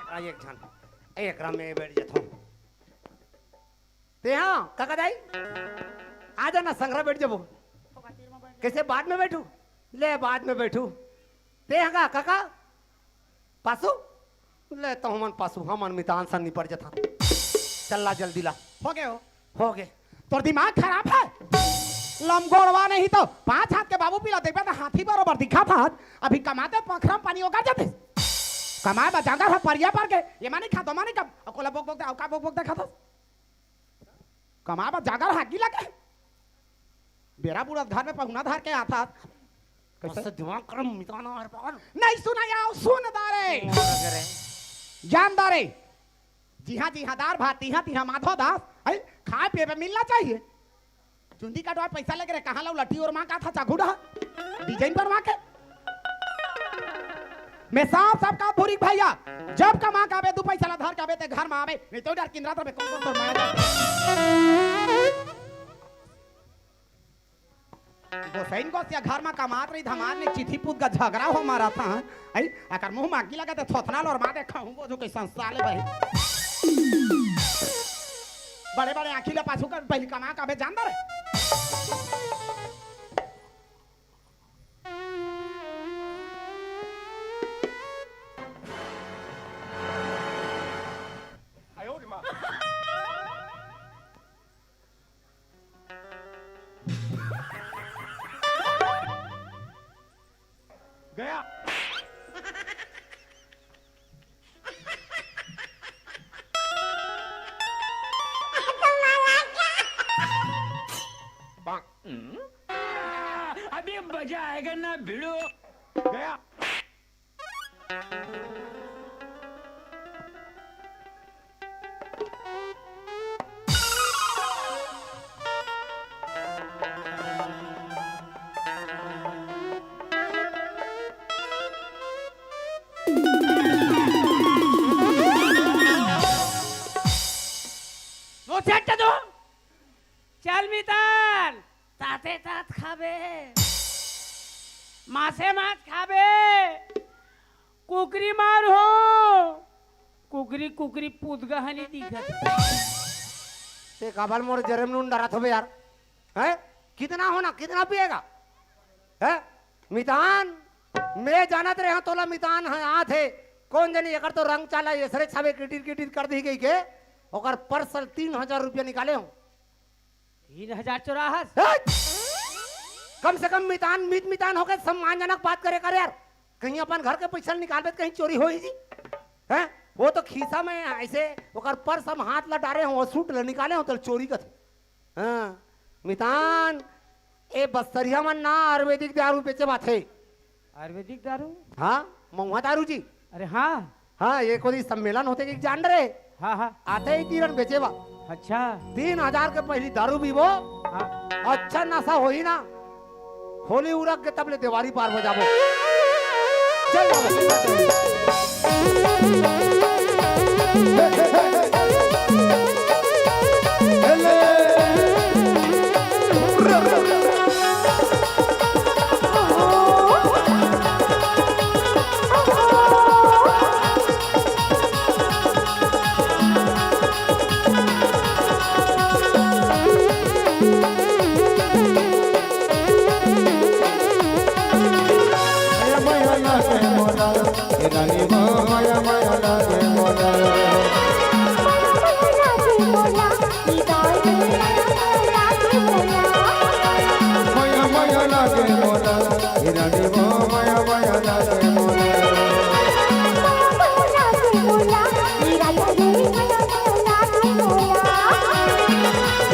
आ, एक झन, एकरा में बैठ जाथो। ते हाँ, काका दाई, आ जाना, संघरा बैठ जाबो। कैसे बाद में बैठू? ले, बाद में बैठू। ते हाँ का, काका? पासू? ले, तो हमन पासू, हमन मितान सन निपट जथा। चल ला, जल्दी ला। हो गए हो। हो गए। तोर दिमाग खराब है? लमगोड़वा नहीं तो पाँच हाथ के बाबू पीला देखबे तो हाथी बरोबर दिखा था। अभी कमाते पखरम पानी ओकर जाते। कमाए बा जांगर ह परिया पर के। ये मानी खा दो मानी कब? अकोला बोक बोक दे, अउ का बोक बोक दे खाता? कमाए बर जांगर हागी लगे। बेरा बुढ़त घर में पहुना धर के आथस। कैसे? मस्त दिमाग करम मितान हर पार। नहीं सुनाया, सुन दारे। करे। जान दारे। जिहाँ जिहाँ दार भात, तिहाँ तिहाँ माधो दास। है, खाए पिए पे मिलना चाहिए। चुंदी कटवाए पैसा लगे रहे, कहाँ ला लट्ठी और माँ का था चाकू डहा? डिजाइन बनवा के। मैं साफ साफ कहा भूरी भैया, जब कमा के आबे, दू पैसा ला धर के आबे, ते घर में आबे, नहीं तो डर किंदरात रहे, कौन कौन तोर माया। गोसाइन गोसिया घर में कमात रही, धमार ने चिथी पूत का झगड़ा हो मारा था, आई, अकर मुंह मांगी लगा ते थोथना लोर माँ देखा हूँ, वो जो कोई संस्था ले भाई। बड़े बड़े आँखी ले पाछू कर, पहली कमा के आबे जान दे रे। गया। अभी मजा आएगा ना भिड़ू। गया। चट दो। चल मितान, ताते तात खाबे, मासे मास खाबे, कुकरी मार हो, कुकरी कुकरी पुदगा हनी दिखत। ते काबर मोर जरम नून डरत होबे यार? हैं? कितना होना, कितना पिएगा? हैं? मितान, मैं जानत रहे तोला मितान है, आत है। कौन जनी एकर तो रंग चाला एसरे छावे किटिर किटिर कर दी गई के, ओकर पर्स तीन हजार रुपया निकाले हो। तीन हजार चोराहस? हट! कम से कम मितान, मीत मितान होके सम्मानजनक बात करे कर यार। कहीं अपन घर के पैसा निकालबे त कहीं चोरी होई जी? हैं? वो तो खीसा में ऐसे ओकर पर्स हम हाथ ला डारे हो, सूट ला निकाले हो, तो चोरी कथे। हाँ, मितान, ए बस्तरिया मन ना आयुर्वेदिक दारू बेचे बाथे। आयुर्वेदिक दारू? हाँ, महुआ दारू जी। अरे हाँ। हाँ, ये कोई सम्मेलन होथे कि जान रहे? हाँ, हाँ। आथे ही तीरन बेचे बा। अच्छा। तीन हजार के पहली दारू पीबो, हाँ। अच्छा नशा होही ना, होली उरक के तब ले देवारी पार हो जाबो। चल जाबो।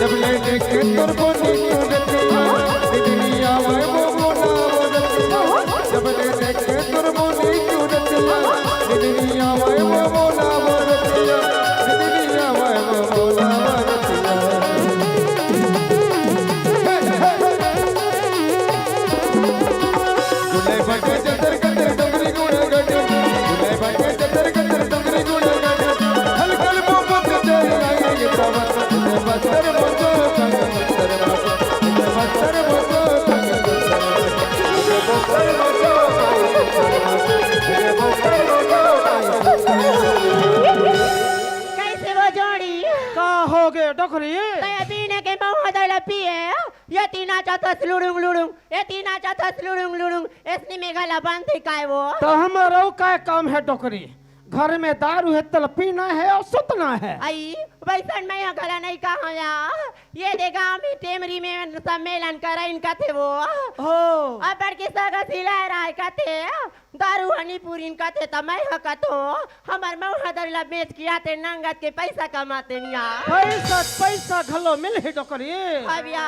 जब ले देखे तोर बोली क्यों रतिया, निंदिया आवे वो मोला वो रतिया। जब ले देखे तोर बोली क्यों रतिया, निंदिया आवे वो मोला वो रतिया। निंदिया आवे वो मोला वो रतिया। गुले बटे चतर कतर डोकरी गुण गटे। गुले बटे चतर कतर डोकरी गुण गटे। हल कल मोहब्बत तेरी आई ये दावत। बस्तर मोटो, बस्तर मोटो, बस्तर मोटो, बस्तर मोटो। कैसे वो जोड़ी? का हो गे डोकरी? तय पीने के महुआ दला पिए, ये तीना चातस लुड़ुंग लुड़ुंग, ये तीना चातस लुड़ुंग लुड़ुंग, ऐसनी में गला बांध दे काय वो? तो हमरो काय काम है डोकरी? घर में दारू है, तल पीना है और सुतना है। आई, वैसन मैं ह घला नहीं कहा या। ये दे गांव में टेमरी में सम्मेलन कराइन कथे वो। हो। अब बड़की सगा सिलाए राय कथे, दारू हनी पूरीन कथे त मैं ह कथो, हमर मउहा दर ला बेच के आते नंगत के पैसा कमाते निया। पैसा, पैसा घलो मिलही डोकरी। अब या,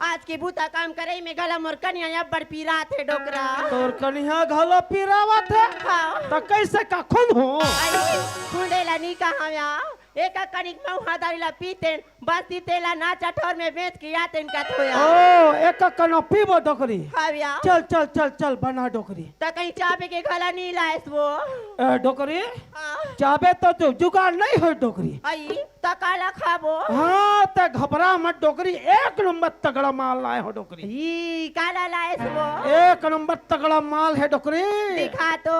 आज के बूता काम करई में घला मोर कनिया अब्बड़ पीरात हे डोकरा। तोर कनिया घलो पीरावत हे? हाँ। त कैसे का खुंद हो? आई, खुंदे ला नी कहा या। एक कनिक मउहा दारी ला पीतेन, बस दी तेला ना चटोर में बेच के आतेन का थोया। ओ, एक कनो पीबो डोकरी। हाँ भैया। चल, चल, चल, चल, बना डोकरी। त कहीं चाबे के घला नी लायस वो। ए, डोकरी? हाँ। चाबे तो जो जुगाड़ नहीं हो डोकरी। आई। त काला खाबो? हाँ, त घबरा मत डोकरी, एक नंबर तगड़ा माल लाए हो डोकरी। ई, काला लायस वो? एक नंबर तगड़ा माल है डोकरी। दिखा तो।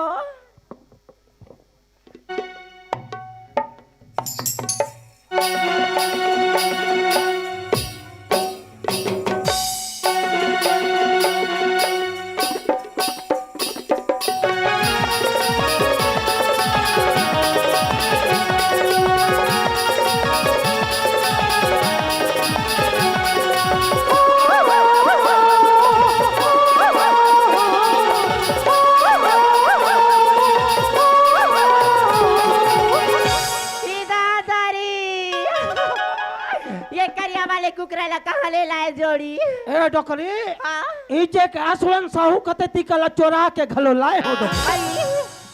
ये करिया वाले कुकरा ला कहाँ ले लाए जोड़ी? ए डोकरी, हाँ? इचे के आसुड़न साहू कते तिका ला चोरा के घलो लाए हो डोकरी। अई,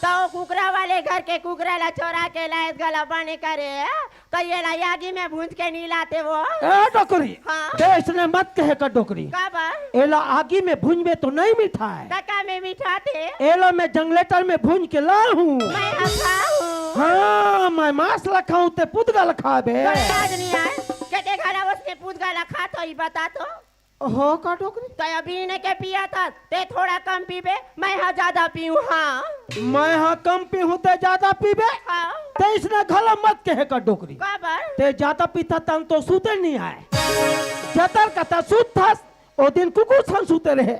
तो कुकरा वाले घर के कुकरा ला चोरा के लाए घला बने करे, तो ये ला आगी में भूंज के नी लाते वो। ए डोकरी, हाँ? ते इसने मत कहे कर डोकरी। काबर? एला आगी में भूंजबे तो नहीं मिठाए। त का में मिठाते? एला मैं जंगलेटर में भूंज के लाहूं। मैं हंसा हूँ। हाँ, मैं मांस ला खाऊं ते पुदगा ला खाबे। तोरे याद नहीं आए। के ते घला ओसने पूत घला खात होही, बता तो। हो का डोकरी? तैं अभी ने के पिया था, ते थोड़ा कम पीबे, मैं हा ज्यादा पीऊँ, हाँ। मैं हा कम पीहूँ, ते ज्यादा पीबे? हाँ। ते इसने घला मत कहे का डोकरी। काबर? ते ज्यादा पीता तन तो सूते नहीं आए। जतर कता सूत थस, ओ दिन कुकुर सन सूते रहे।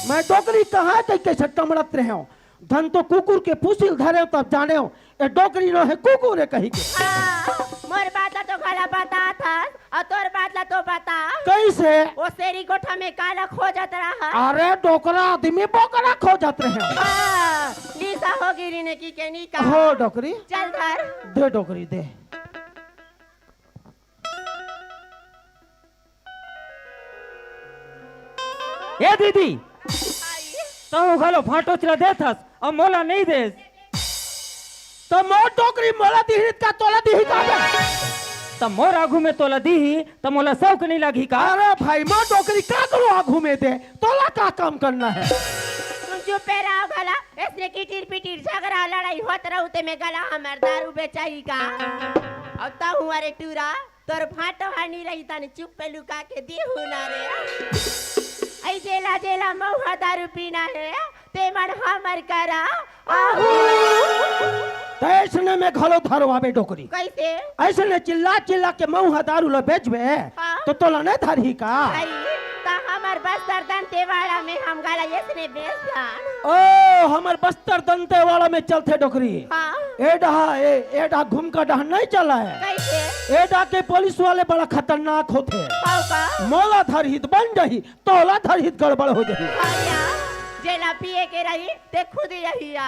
मैं डोकरी कहाँ कहि कइसे टमड़त रहे हूँ। धन तो कुकुर के पुसिल धरे हूँ, तब जाने हूँ, ए डोकरी नो हे कुकुर हे कहि के। हाँ, मोर बात ला तो घला बता थस, अउ तोर बात ला तो बता। कइसे? ओ सेरी कोठा में काला खोजत रहा। अरे डोकरा आदमी बोकरा खोजत रहे हूँ। हाँ, निशा हो गिरी ने कि के नी का। हो डोकरी। चल धर। दे डोकरी दे। ए दीदी, तहूँ घलो भांटोच ला देथस, अउ मोला नइ देस। त मोर डोकरी मोला दिही का तोला दिही का बे? त मोर आगू में तोला दिही, त मोला सौक नइ लगही का? अरे भाई, मोर डोकरी का करो आगू में दे, तोला का काम करना हे? तुम चुप रहो घला, अइसने किटिर पिटिर झगरा लड़ाई होत रहू ते में घला हमर दारू बेचाही का? अउ तहूँ अरे टूरा, तोर भांटो हा नी रही तने चुप्पे लुका के देहू ना रे। अई जेला जेला मउहा दारू पीना हे, ते मन हमर करा आहू। त अइसने में घलो धरवाबे डोकरी। कइसे? अइसने चिल्ला चिल्ला के मउहा दारू ल बेचबे, हाँ। त तोला नइ धरही का? भाई, त हमर बस्तर दंतेवाड़ा में हम घला अइसने बेचथन। ओ, हमर बस्तर दंतेवाड़ा में चलथे डोकरी। हाँ। ए डहा, ए, ए डहा घुमका डहा नइ चलय। कइसे? ए डहा के पुलिस वाले बड़ा खतरनाक होथे। हव का? मोला धरही त बन जाही, तोला धरही त गड़बड़ हो जाही। भैया, जेला पिए के रही, ते खुद यही आ।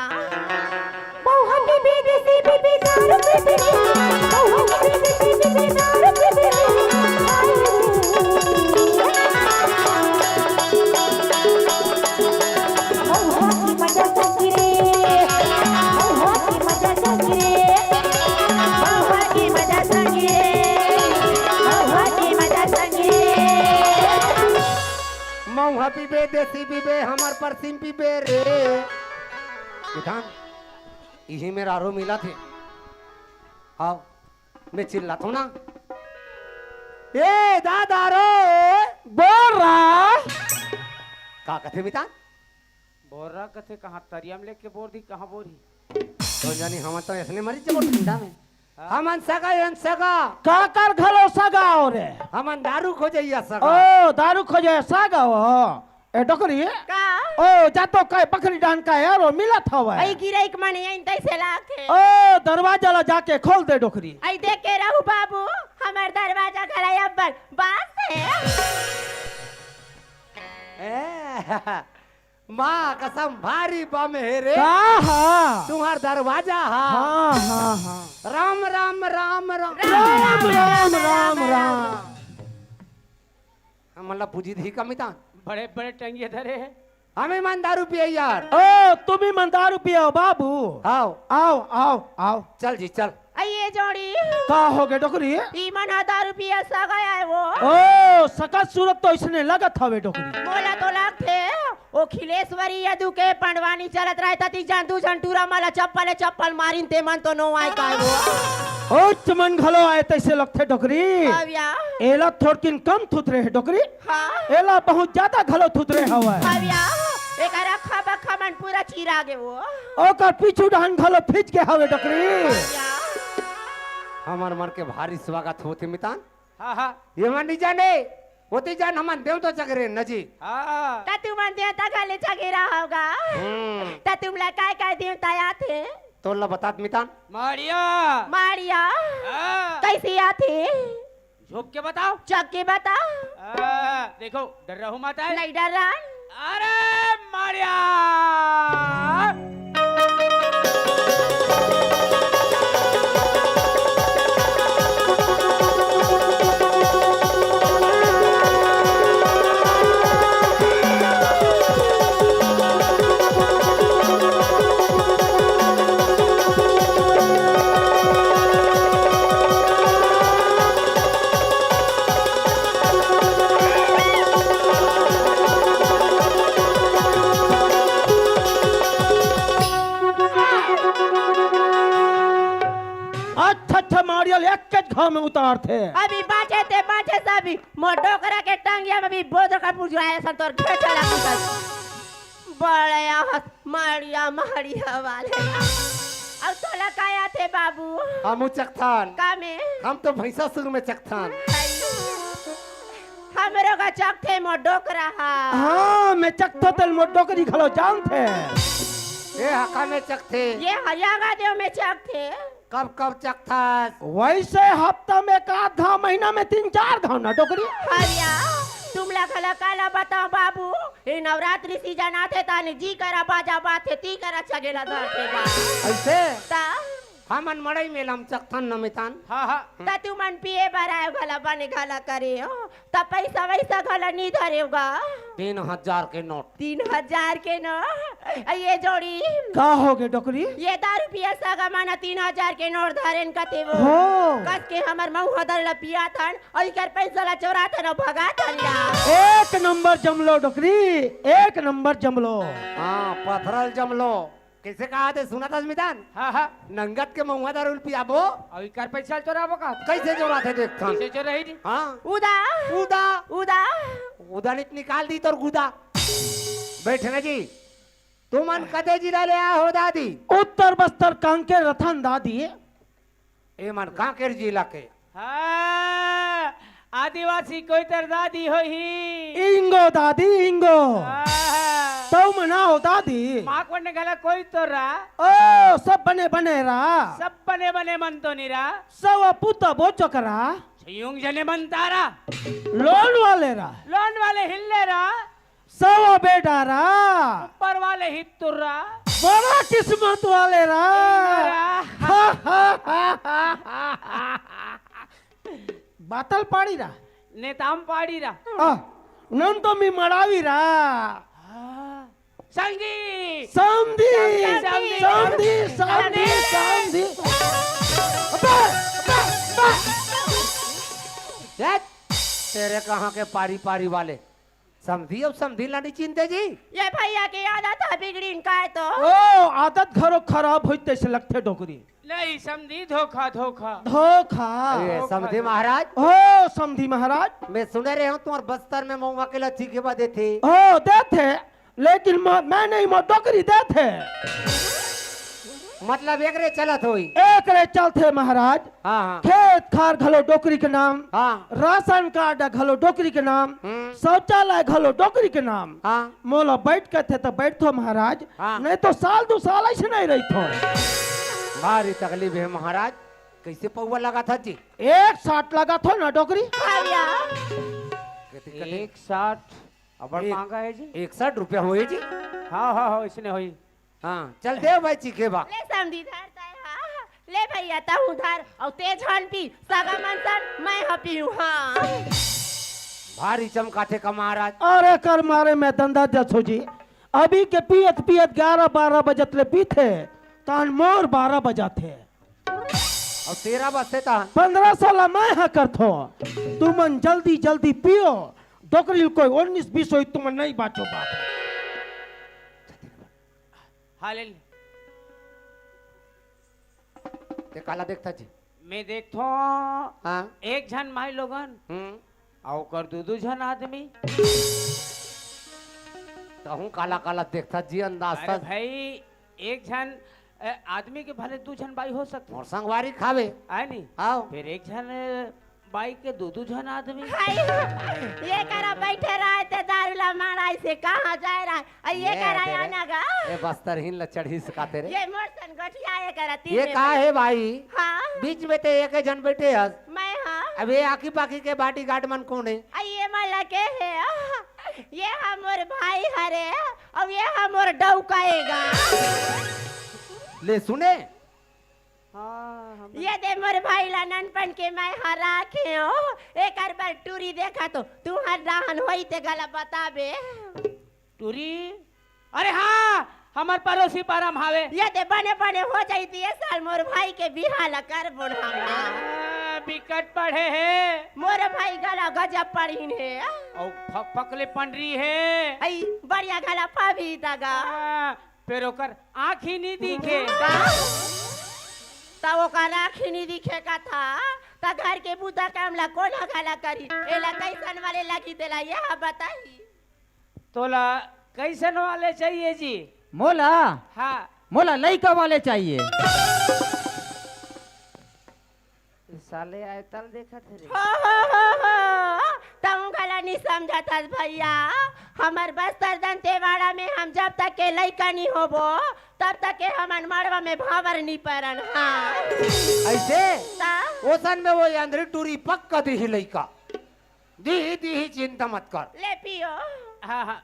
मउहा पीबे देसी पीबे दारू पीबे, मउहा पीबे देसी पीबे दारू पीबे। मउहा की मजा संगी रे, मउहा की मजा संगी रे, मउहा की मजा संगी रे, मउहा की मजा संगी रे। मउहा पीबे, देसी पीबे, हमर परसिम पीबे रे। मितान, इही मेर आरो मिलत हे। आओ। मैं चिल्लाथों ना, ए दादा रो। बोर्रा। का कथे मितान? बोर्रा कथे, कहाँ तरिया म लेके बोर दी, कहाँ बोरही? तो जानी हमन तो अइसने मरी जबो ठंडा में। हाँ। हमन सगा, एन सगा। काकर घलो सगा हो रे? हमन दारू खोजइया सगा। ओ, दारू खोजइया सगा हो। ए डोकरी। का? ओ, जा तो काय बखरी डाहन का यार, ओ मिलत हवय। अई गिरइक मन अइन तइसे लागथे। ओ, दरवाजा ला जाके खोल दे डोकरी। अई देख के रहू बाबू, हमर दरवाजा घला अब्बड़ बास हे। ए, माँ कसम भारी बम हे रे। का हा? तुम्हर दरवाजा हा। हाँ, हाँ, हाँ। राम, राम, राम, राम। राम, राम, राम, राम। हमन ला पूजी दिही का मितान? बड़े बड़े टंगिया धरे हे। हमें मन दारू पिए यार। ओ, तुम ही मन दारू पियो बाबू। आओ। आओ, आओ, आओ। चल जी, चल। अई ए जोड़ी। का हो गे डोकरी? ई मन ह दारू पिए सगा आय वो। ओ, सकत सूरत तो अइसने लगत हवे डोकरी। मोला तो लगथे, ओ खिलेश्वरी यदु के पंडवानी चलत रहे, तती जन दू जन टूरा मन ला चप्पल ले चप्पल मारिन, ते मन तो नो आय काय वो। ओ, तुमन घलो आय तइसे लगथे डोकरी। हव या। एला थोड़किन कम थुथरे हे डोकरी। हाँ। एला बहुत ज्यादा घलो थुथरे हवय। हव या। एकर अक्खा बक्खा मन पूरा चिरा गे वो। ओकर पीछू डहन घलो फिज गे हवे डोकरी। हव या। हमर मन के भारी स्वागत होथे मितान। हाँ, हाँ। ये मन नहीं जाने, ओती जान हमन देवता चघरे न जी। हाँ। त तुमन देवता घले चघेरा होगा। हम्म। त तुमला काय काय देवता आथे? तोला बतात मितान। माड़िया। माड़िया। हाँ। कइसे आथे? झोंक के बताओ। चक के बता। आ, देखो, डर्राहू मत आय। नहीं डर्रान। अरे माड़िया। अच्छा अच्छा, मारियल एक के घाव में उतारथे। अभी बाँचे ते बाँचे सभी, मोर डोकरा के टंगिया में भी बोधर का पुजराए सन तोर घेचा ला कुतल। बड़े आहत मारिया मारिया वाले। अब तोला का आथे बाबू? हमू चखथन। का में? हम तो भैंसा सुर में चखथन। हमरो का चखथे मोर डोकरा हा। हाँ, में चखथों तेल मोर डोकरी घलो जानथे। ए हका में चखथे। ये हयागा देव में चखथे। कब कब चखथस? वैसे हफ्ता में एक आध घाव, महीना में तीन चार घाव ना डोकरी। हरिया, तुमला घला काला बताओ बाबू, ये नवरात्रि सीजन आथे ताने जी करा बाजा बाथे, ती करा छगेला धरथे गा। ऐसे? ता? हमन मड़ई मेला में चखथन नमितान। हाँ, हाँ। ता तुमन पिए बर आयो घला बने घला करे हो। त पैसा वैसा घला नी धरेव गा। तीन हजार के नोट। तीन हजार के नोट? अ, ये जोड़ी। का होगे डोकरी? ये दारू पिया सगा मन तीन हजार के नोट धरेन कथे वो। हो। कस के हमर मउहा दर ला पियाथन, अउ इकर पैसा ला चोराथन अउ भगाथन ला। एक नंबर जमलो डोकरी, एक नंबर जमलो। हाँ, पथरल जमलो। कइसे कहाथे सुनत हस मितान? हाँ, हाँ। नंगत के मउहा दारू ल पियाबो। अउ इकर पैसा ल चोराबो का? कइसे चोराथे देखथन। कइसे चोराही जी? हाँ। उदा। उदा। उदा। उदा नित निकाल दी तोर गुदा। बैठ ना जी। तुमन कते जिला ले आए हो दादी? उत्तर बस्तर कांकेर रतन दादी। ए मन कांकेर जिला के। हाँ, आदिवासी कोइतर दादी होही। इंगो दादी, इंगो। हाँ। तउ मना हो दादी। माँ कोने गला कोइतर रा। ओ, सब बने बने रा। सब बने बने मन तो नी रा। सब पुत बो चोकरा। छयुंग जने मन तारा। लोन वाले रा। लोन वाले हिल्ले रा। सवा बेटा रा। ऊपर वाले हित्तुर रा। बड़ा किस्मत वाले रा। रा। हा, हा, हा, हा, हा। बातल पाड़ी रा। नेताम पाड़ी रा। आ, नन तो मी मड़ावी रा। हाँ। संगी। समधी। समधी, समधी, समधी, समधी। अबे, अबे, अबे। दैट, तेरे कहाँ के पारी पारी वाले? समधी अउ समधी ला नइ चिन्हते जी? ये भइया के आदत ह बिगड़िन काय तो। ओ, आदत घलो खराब होइस तइसे लगथे डोकरी। नहीं समधी, धोखा, धोखा। धोखा। अरे, धोखा, समधी धोखा। महाराज। हो, समधी महाराज। मैं सुने रहे हूँ तुम्हारे बस्तर में मउहा के लच्छी के बा देथे। हो, देथे, लेकिन म-, मैं नहीं, मोर डोकरी देथे। मतलब एकरे चलत होई। एकरे चलथे महाराज। हाँ, हाँ। खेत खार घलो डोकरी के नाम, हाँ। राशन कार्ड घलो डोकरी के नाम, हम्म। शौचालय घलो डोकरी के नाम। हाँ। मोला बैठ कथे त बैठथो महाराज, हाँ। नहीं तो साल दू साल ऐसे नहीं रहिथो। भारी तकलीफ है महाराज, कैसे पौवा लगाथा जी? एक साठ लगाथो ना डोकरी। भैया। कथी, कथी? एक साठ अबड़ एक, महंगा है जी। एक साठ रुपया होए जी। हाँ, हाँ, हाँ, इसने होई। हाँ, चल दे भाई चीखे बा। ले समधी धर तय हा। ले भैया तहूँ धर, अउ ते झन पी, सगा मन सन, मैं ह पीहूँ, हाँ। भारी चमकाथे का महाराज। अरे कर मारे मैं दंदा जसो जी। अभी के पियत पियत ग्यारह बारह बजत ले पीथे, तान मोर बारह बजाथे। अउ तेरा बजथे तान। पन्द्रह सोलह मैं ह करथो। तुमन जल्दी जल्दी पियो, डोकरी कोई उन्नीस बीस होई, तुमन नहीं बाचो बाप। हालेलुया। ते काला देखता जी? मैं देखथो हाँ। एक झन माई लोगन, हम्म। अउ ओकर दू दू झन आदमी। तहूँ काला काला देखता जी, अंदाज अरे था। भाई, एक झन, अ, आदमी के भले दू झन बाई हो सकथे। मोर संगवारी खावे। आय नी? आओ। फिर एक झन, अ, बाई के दू दू झन आदमी। हाय, ये करा बैठे रहे ते दारू ला मारा इसे कहाँ जाए रहा? अ, ये ये करा तेरे, आना गा। ये बस्तरहीन ला चढ़ी सका तेरे। ये मोर सन गठिया ये करा तीन ये में का बैठ- है भाई? हाँ। बीच में ते एक झन बैठे हस। मैं हाँ। अब ये आखी पाखी के bodyguard मन कौन है? अ, ये मला के है? ये हा मोर भाई हरे, अउ ये हा मोर डौका ए गा। ले सुने। हाँ, हम ये दे मोर भाई ला ननपन के मैं हा राखे हो, एकर बर टूरी देखा तो, तुहर रहन होई ते गला बताबे। टूरी? अरे हाँ, हमर पड़ोसी पारा म हावे। ये दे बने बने हो जाई त ये साल मोर भाई के बिहा ला करबो न हमला। आ, बिकट पढ़े हे। मोर भाई गला गजब पढ़िन हे। अउ फक फक ले पंडरी हे। अई बढ़िया गला पाबी दगा। आ, फेर ओकर आँखी नी दिखे। का? त ओकर आँखी नी दिखे का था, त घर के बूता काम ला कोन ह घला करी? एला कैसन वाले लगी तेला यह बताही। तोला कैसन वाले चाहिए जी? मोला? हाँ। मोला लइका वाले चाहिए। साले आय तल देखत हे रे। हो, हो, हो, हो। तहूँ घला नी समझत हस भैया। हमर बस्तर दंतेवाड़ा में हम जब तक के लइका नी होबो, तब तक के हमन मड़वा में भांवर नी परन। हाँ। ऐसे? ता? ओसन में वो अंधरी टूरी पक्का दिही लइका। दिही, दिही, चिंता मत कर। ले पियो। हाँ, हाँ।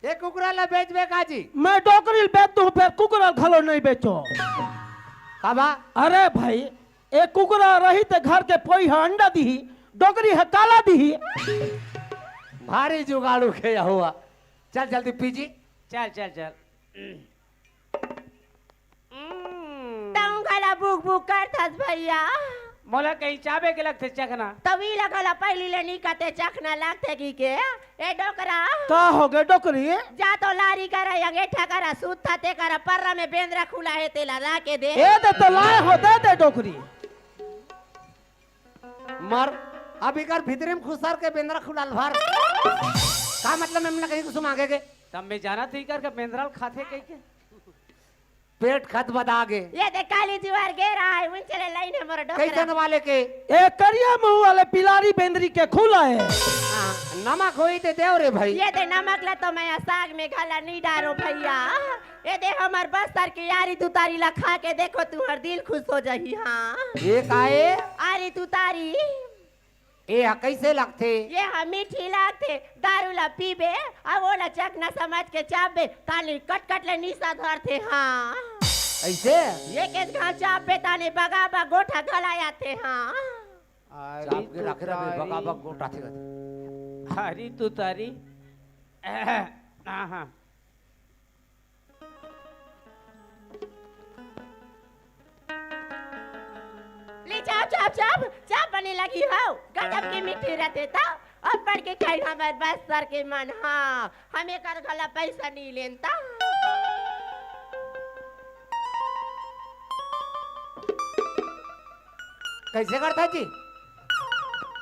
ए कुकरा ला बेचबे का जी? मैं डोकरी ल बेच दूं, फेर कुकरा ल घलो नहीं बेचो। काबर? अरे भाई, ए कुकरा रही ते घर के पोई ह अंडा दिही, डोकरी ह काला दिही। भारी जुगाड़ू खे हुआ। चल जल्दी पी जी। चल, चल, चल। तहूँ घला बुक बुक करथस भैया। मोला कहीं चाबे के लगथे चखना। तब ई ला घला पहिली ले नी कते चखना लगथे की के? ए डोकरा। का होगे डोकरी? जा तो लारी करा, अंगेठा करा, सूत था ते करा, पर्रा में बेंदरा खुला हे, तेला ला के दे। ए दे तो लाए हो, दे दे डोकरी। मर, अब इकर भीतरी में खुसर के बेंदरा खुलाल भर। का मतलब, मैं कहीं कुछ मांगे के? तब मैं जाना तो इकर के बेंदरा ल खाथे कहि के। पेट खत बदा गे। ये दे काली जुआर गे रहा है, उन चले लाइन है मोर डोकरा। कैसन वाले के? ए करिया मुंह वाले पिलारी बेंदरी के खुला है। हाँ, नमक होई ते देव रे भाई। ये दे नमक ला तो मैं साग में घला नहीं डारो भैया। ये दे हमर बस्तर के आरी तुतारी ला खा के देखो, तुम्हार दिल खुश हो जाही। हाँ। ये काए? आरी तुतारी। ए हा कैसे लगथे? ये हा मीठी लगथे। दारू ला पीबे, अब ओला चखना समझ के चाबे, ताली कट कट ले निशा धरथे। हाँ। ऐसे? ये केस घाव चाबे, ताने बगा बग गोठा घला आथे। हाँ। चाप के रखे रहे, बगा बग गोठा थे। हरी तुतारी। हाँ, हाँ। ले चाप, चाप, चाप, चाप बने लगी हो। गजब के मीठी रहते त। अब पढ़ के खाई हमर बस्तर के मन। हाँ, हम एकर घला पैसा नहीं लेन त। कैसे करता जी?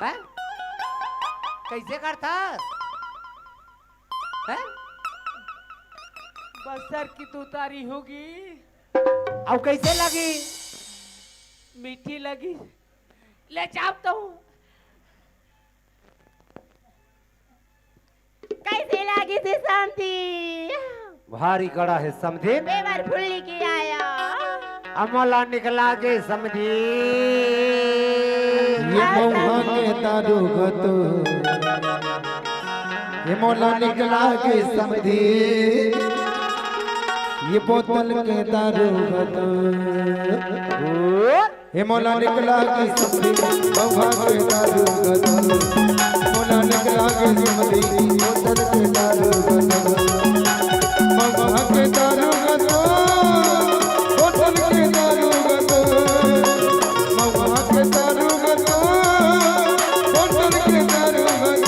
हैं? कैसे करता? हैं? बस्तर की तुतारी होगी। अब कैसे लगी? मीठी लगी। ले जाओ तो। कैसे लगी थी समधी? भारी कड़ा है समधी। पेवर फुल्ली की आया। अमला निकला के समधी। ये मौहा के दारू गत, ये मोला निकला के समधी, ये बोतल के दारू गत। ओ, ये मोला निकला के समधी, मौहा के दारू गत। मोला निकला के समधी, बोतल के दारू गत। मौहा के दारू गत, बोतल के दारू गत। मौहा के दारू गत, बोतल के दारू गत।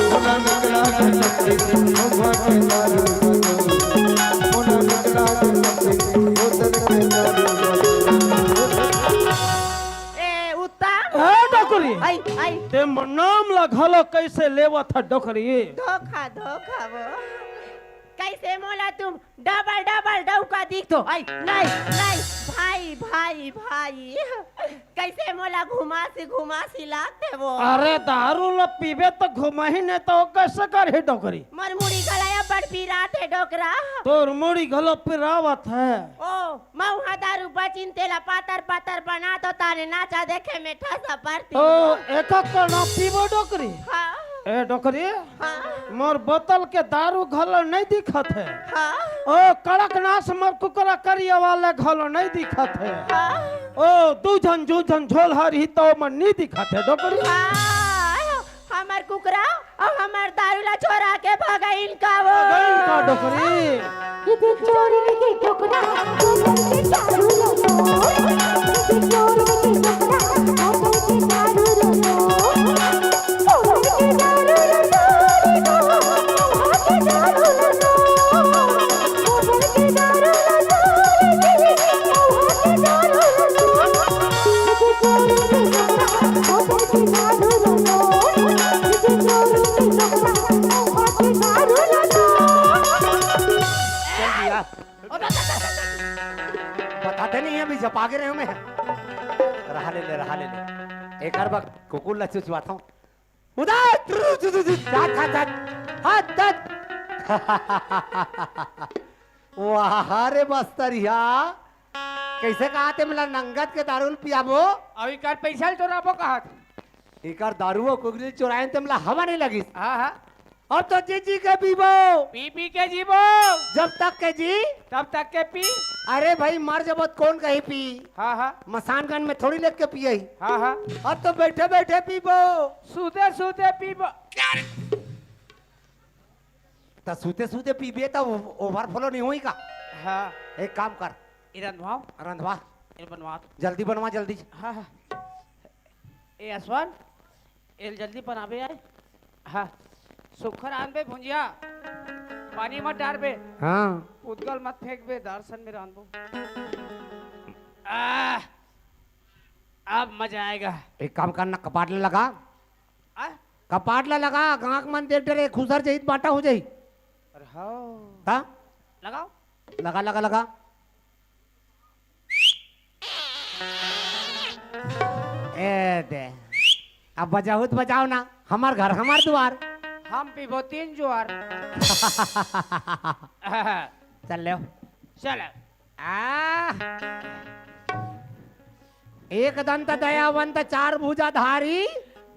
मोला निकला के समधी, मौहा के दारू गत। मोला निकला के समधी, बोतल के दारू गत। ए, उत्तम। ए, डोकरी। आई, आई। ते मोर नाम ला घलो कैसे लेवत ह, डोकरी? धोखा, धोखा वो। कैसे मोला तुम डबल, डबल डौका दिखथो? आई, नहीं, नहीं, भाई, भाई, भाई। कैसे मोला घुमासी, घुमासी लागथे वो। अरे, दारू ला पीबे त घुमाही, नहीं त वो कैसे करही, डोकरी? मोर मुड़ी घला अब्बड़ पिरात हे, डोकरा। तोर मुड़ी घलो पिरावत हे। ओ, मउहा दारू बचिन तेला पातर पातर बना तो ताने नाचा देखे में ठसा परती। ओ, एक कड़ा पीबो डोकरी। हाँ। ए डोकरी, हाँ। मोर बोतल के दारू घलो नहीं दिखत हे। हाँ। ओ, कड़कनाथ मोर कुकरा करिया वाले घलो नहीं दिखत हे। हाँ। ओ, दू झन, दू झन झोलहा रही तो मन नहीं दिखत हे डोकरी। हाँ। हमर कुकरा अउ हमर दारू ला चोरा के भगइन का वो। भगइन का डोकरी। ये दे चोरी के डोकरा, बोतल के दारू लो। ये दे चोरी के डोकरा, बोतल के दारू लो। बोतल के दारू लो, चोरी को, बोतल के दारू लो। बोतल के दारू लो, चोरी के, ते नहीं, अभी झपा के रहे हूँ मैं। रहा ले ले, रहा ले ले। एक बार बक कुकुर लच्चू चुआता हूँ। उदय, द्रु, दु, दु, दु, धा, धा, धा, हा, धा। वाह रे बस्तरिया, कैसे कहा ते मला नंगत के दारू ल पियाबो? अउ इकर पैसा ल चोराबो कहा थे। इकर दारू अउ कुगरी चोरायन ते मला हवा नहीं लगिस। हाँ, हाँ। अब तो जी जी के पीबो। पी पी के जीबो। जब तक के जी। तब तक के पी। अरे भाई, मर जबो त कौन कही पी? हाँ, हाँ। मसान गंज में थोड़ी लेके पियही। हाँ, हाँ। अब तो बैठे बैठे पीबो। सूते सूते पीबो। त सूते सूते पीबे त ओवरफ्लो नहीं होई का? हाँ। एक काम कर। ये रंधवाओ। रंधवा। ये बनवा। जल्दी बनवा, जल्दी। हाँ, हाँ। ए असवन, एल जल्दी बनाबे आय। हाँ, सुखर आनबे भुंजिया, पानी मत डारबे। हाँ। उदगल मत फेंकबे, दारसन में रांधबो। आह, अब मजा आएगा। एक काम करना, कपाट ला लगा। आ? कपाट ला लगा, गांक मन देख डरे, खुसर जाही त बांटा हो जाही। अरे हाँ। ता? लगाओ। लगा, लगा, लगा। ए दे, अब बजाहू त बजाओ ना, हमर घर हमर दुआर। हम पीबो तीन जुआर। चल ले। चल। आ, एक दंत दयावंत चार भुजाधारी।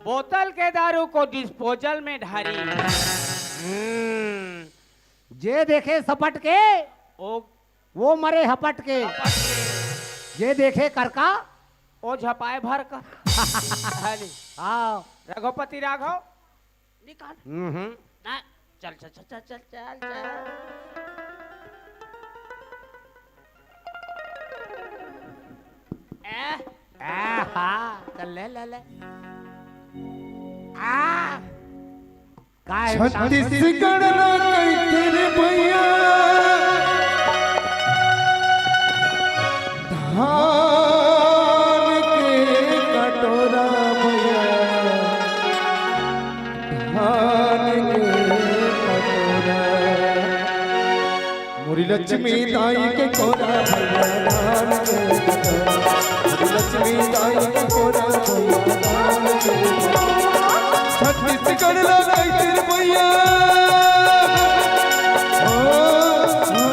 बोतल के दारू को डिस्पोजल में ढारी। हम्म, जे देखे सपट के, ओ वो मरे हपट के। हपट के। जे देखे करका। ओ झपाए भर का। हाली। हाँ। रघुपति राघव। निकाल। हम्म। ना, चल, चल, चल। ए। आ, हाँ, चल ले, ले, ले। आ। काय छत्तीसगढ़ ला कहिथे रे भैया, धान के कटोरा भैया, धान के कटोरा। मोरी लक्ष्मी दाई के कोरा भैया, धान के कटोरा। मोरी लक्ष्मी दाई के कोरा भैया, धान के कटोरा। छत्तीसगढ़ ला कहिथे रे भैया। ओ, ओ,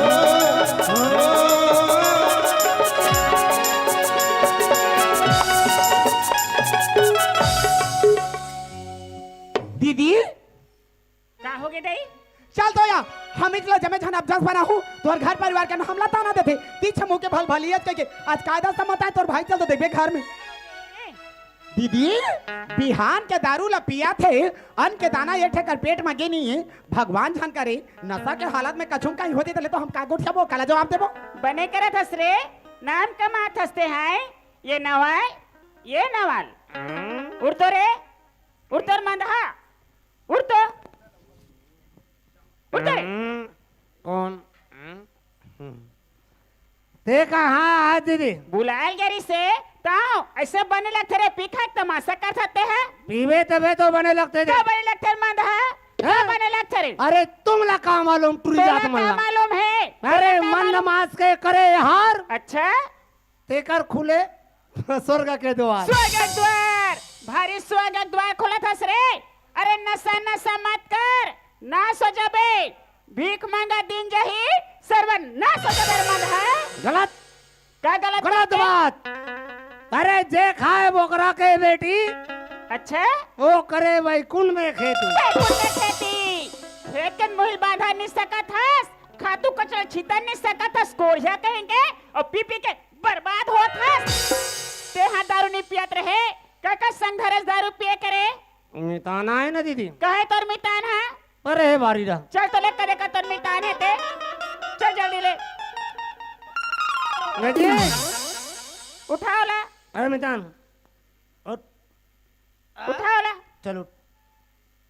ओ। दीदी, का होगे दाई? चल तो या, हम इतला जमे झन अब जस बना हूँ, तोर घर परिवार के हमला ताना देथे, तीछ मुँह के भल भलियत कहिके, आज कायदा से मत आए तोर भाई, चल तो देखबे घर में। दीदी, बिहान के दारू ला पिया थे, अन्न के दाना एक ठे कर पेट में गे नहीं है, भगवान झन करे, नशा के हालत में कछुम कहीं होती तो ले तो हम का गोठियाबो, काला जवाब देबो? बने करत हस रे, नाम कमात हस ते हैं, ये नवाल, ये नवाल। उठ तो रे, उठ तो रे मंदहा। उठ तो। उठ तो रे। हम्म, कौन? हम्म, हम्म। ते कहाँ आज दीदी? बुलायल गरी से, ताओ, ऐसे बने लगथे रे, पी खा के तमाशा कर सकते हैं? पीबे तबे तो बने लगथे रे। तो बने लगथे रे, मंद है? तो हाँ? बने लगथे रे। अरे, तुम ला का मालूम, टुरी तोला जात मन का ला। मालूम है? अरे, तोला का मंद मालूम? मास के करे हार। अच्छा? तेकर खुले स्वर्ग के द्वार। स्वर्ग द्वार, भारी स्वर्ग द्वार खोलत हस रे। अरे नशा नशा मत कर, नाश हो जाबे। भीख मांगा दिन जाही, सर्वनाश हो जाबे रे मंद है। गलत। का गलत गलत बात है? बात। अरे जे खाए बोकरा के बेटी, अच्छा? वो करे वैकुंठ में खेती। वैकुंठ में खेती। खेत के मुहिल बांधा नहीं सकत हस, खातू कचरा छितर नहीं सकत हस, कोढ़िया कहेंगे, और पी पी के बर्बाद होत हस। तेहा दारू नहीं पियत रहे, का का संग धरस दारू पिए करे? मितान आए ना दीदी। कहे तोर मितान है? अरे हे बारी रा। चल तो ले करे का तोर मितान है ते। चल जल्दी ले। दीदी। उठाओ ला। अरे मितान। उठ। उठाओ ला। चल उठ।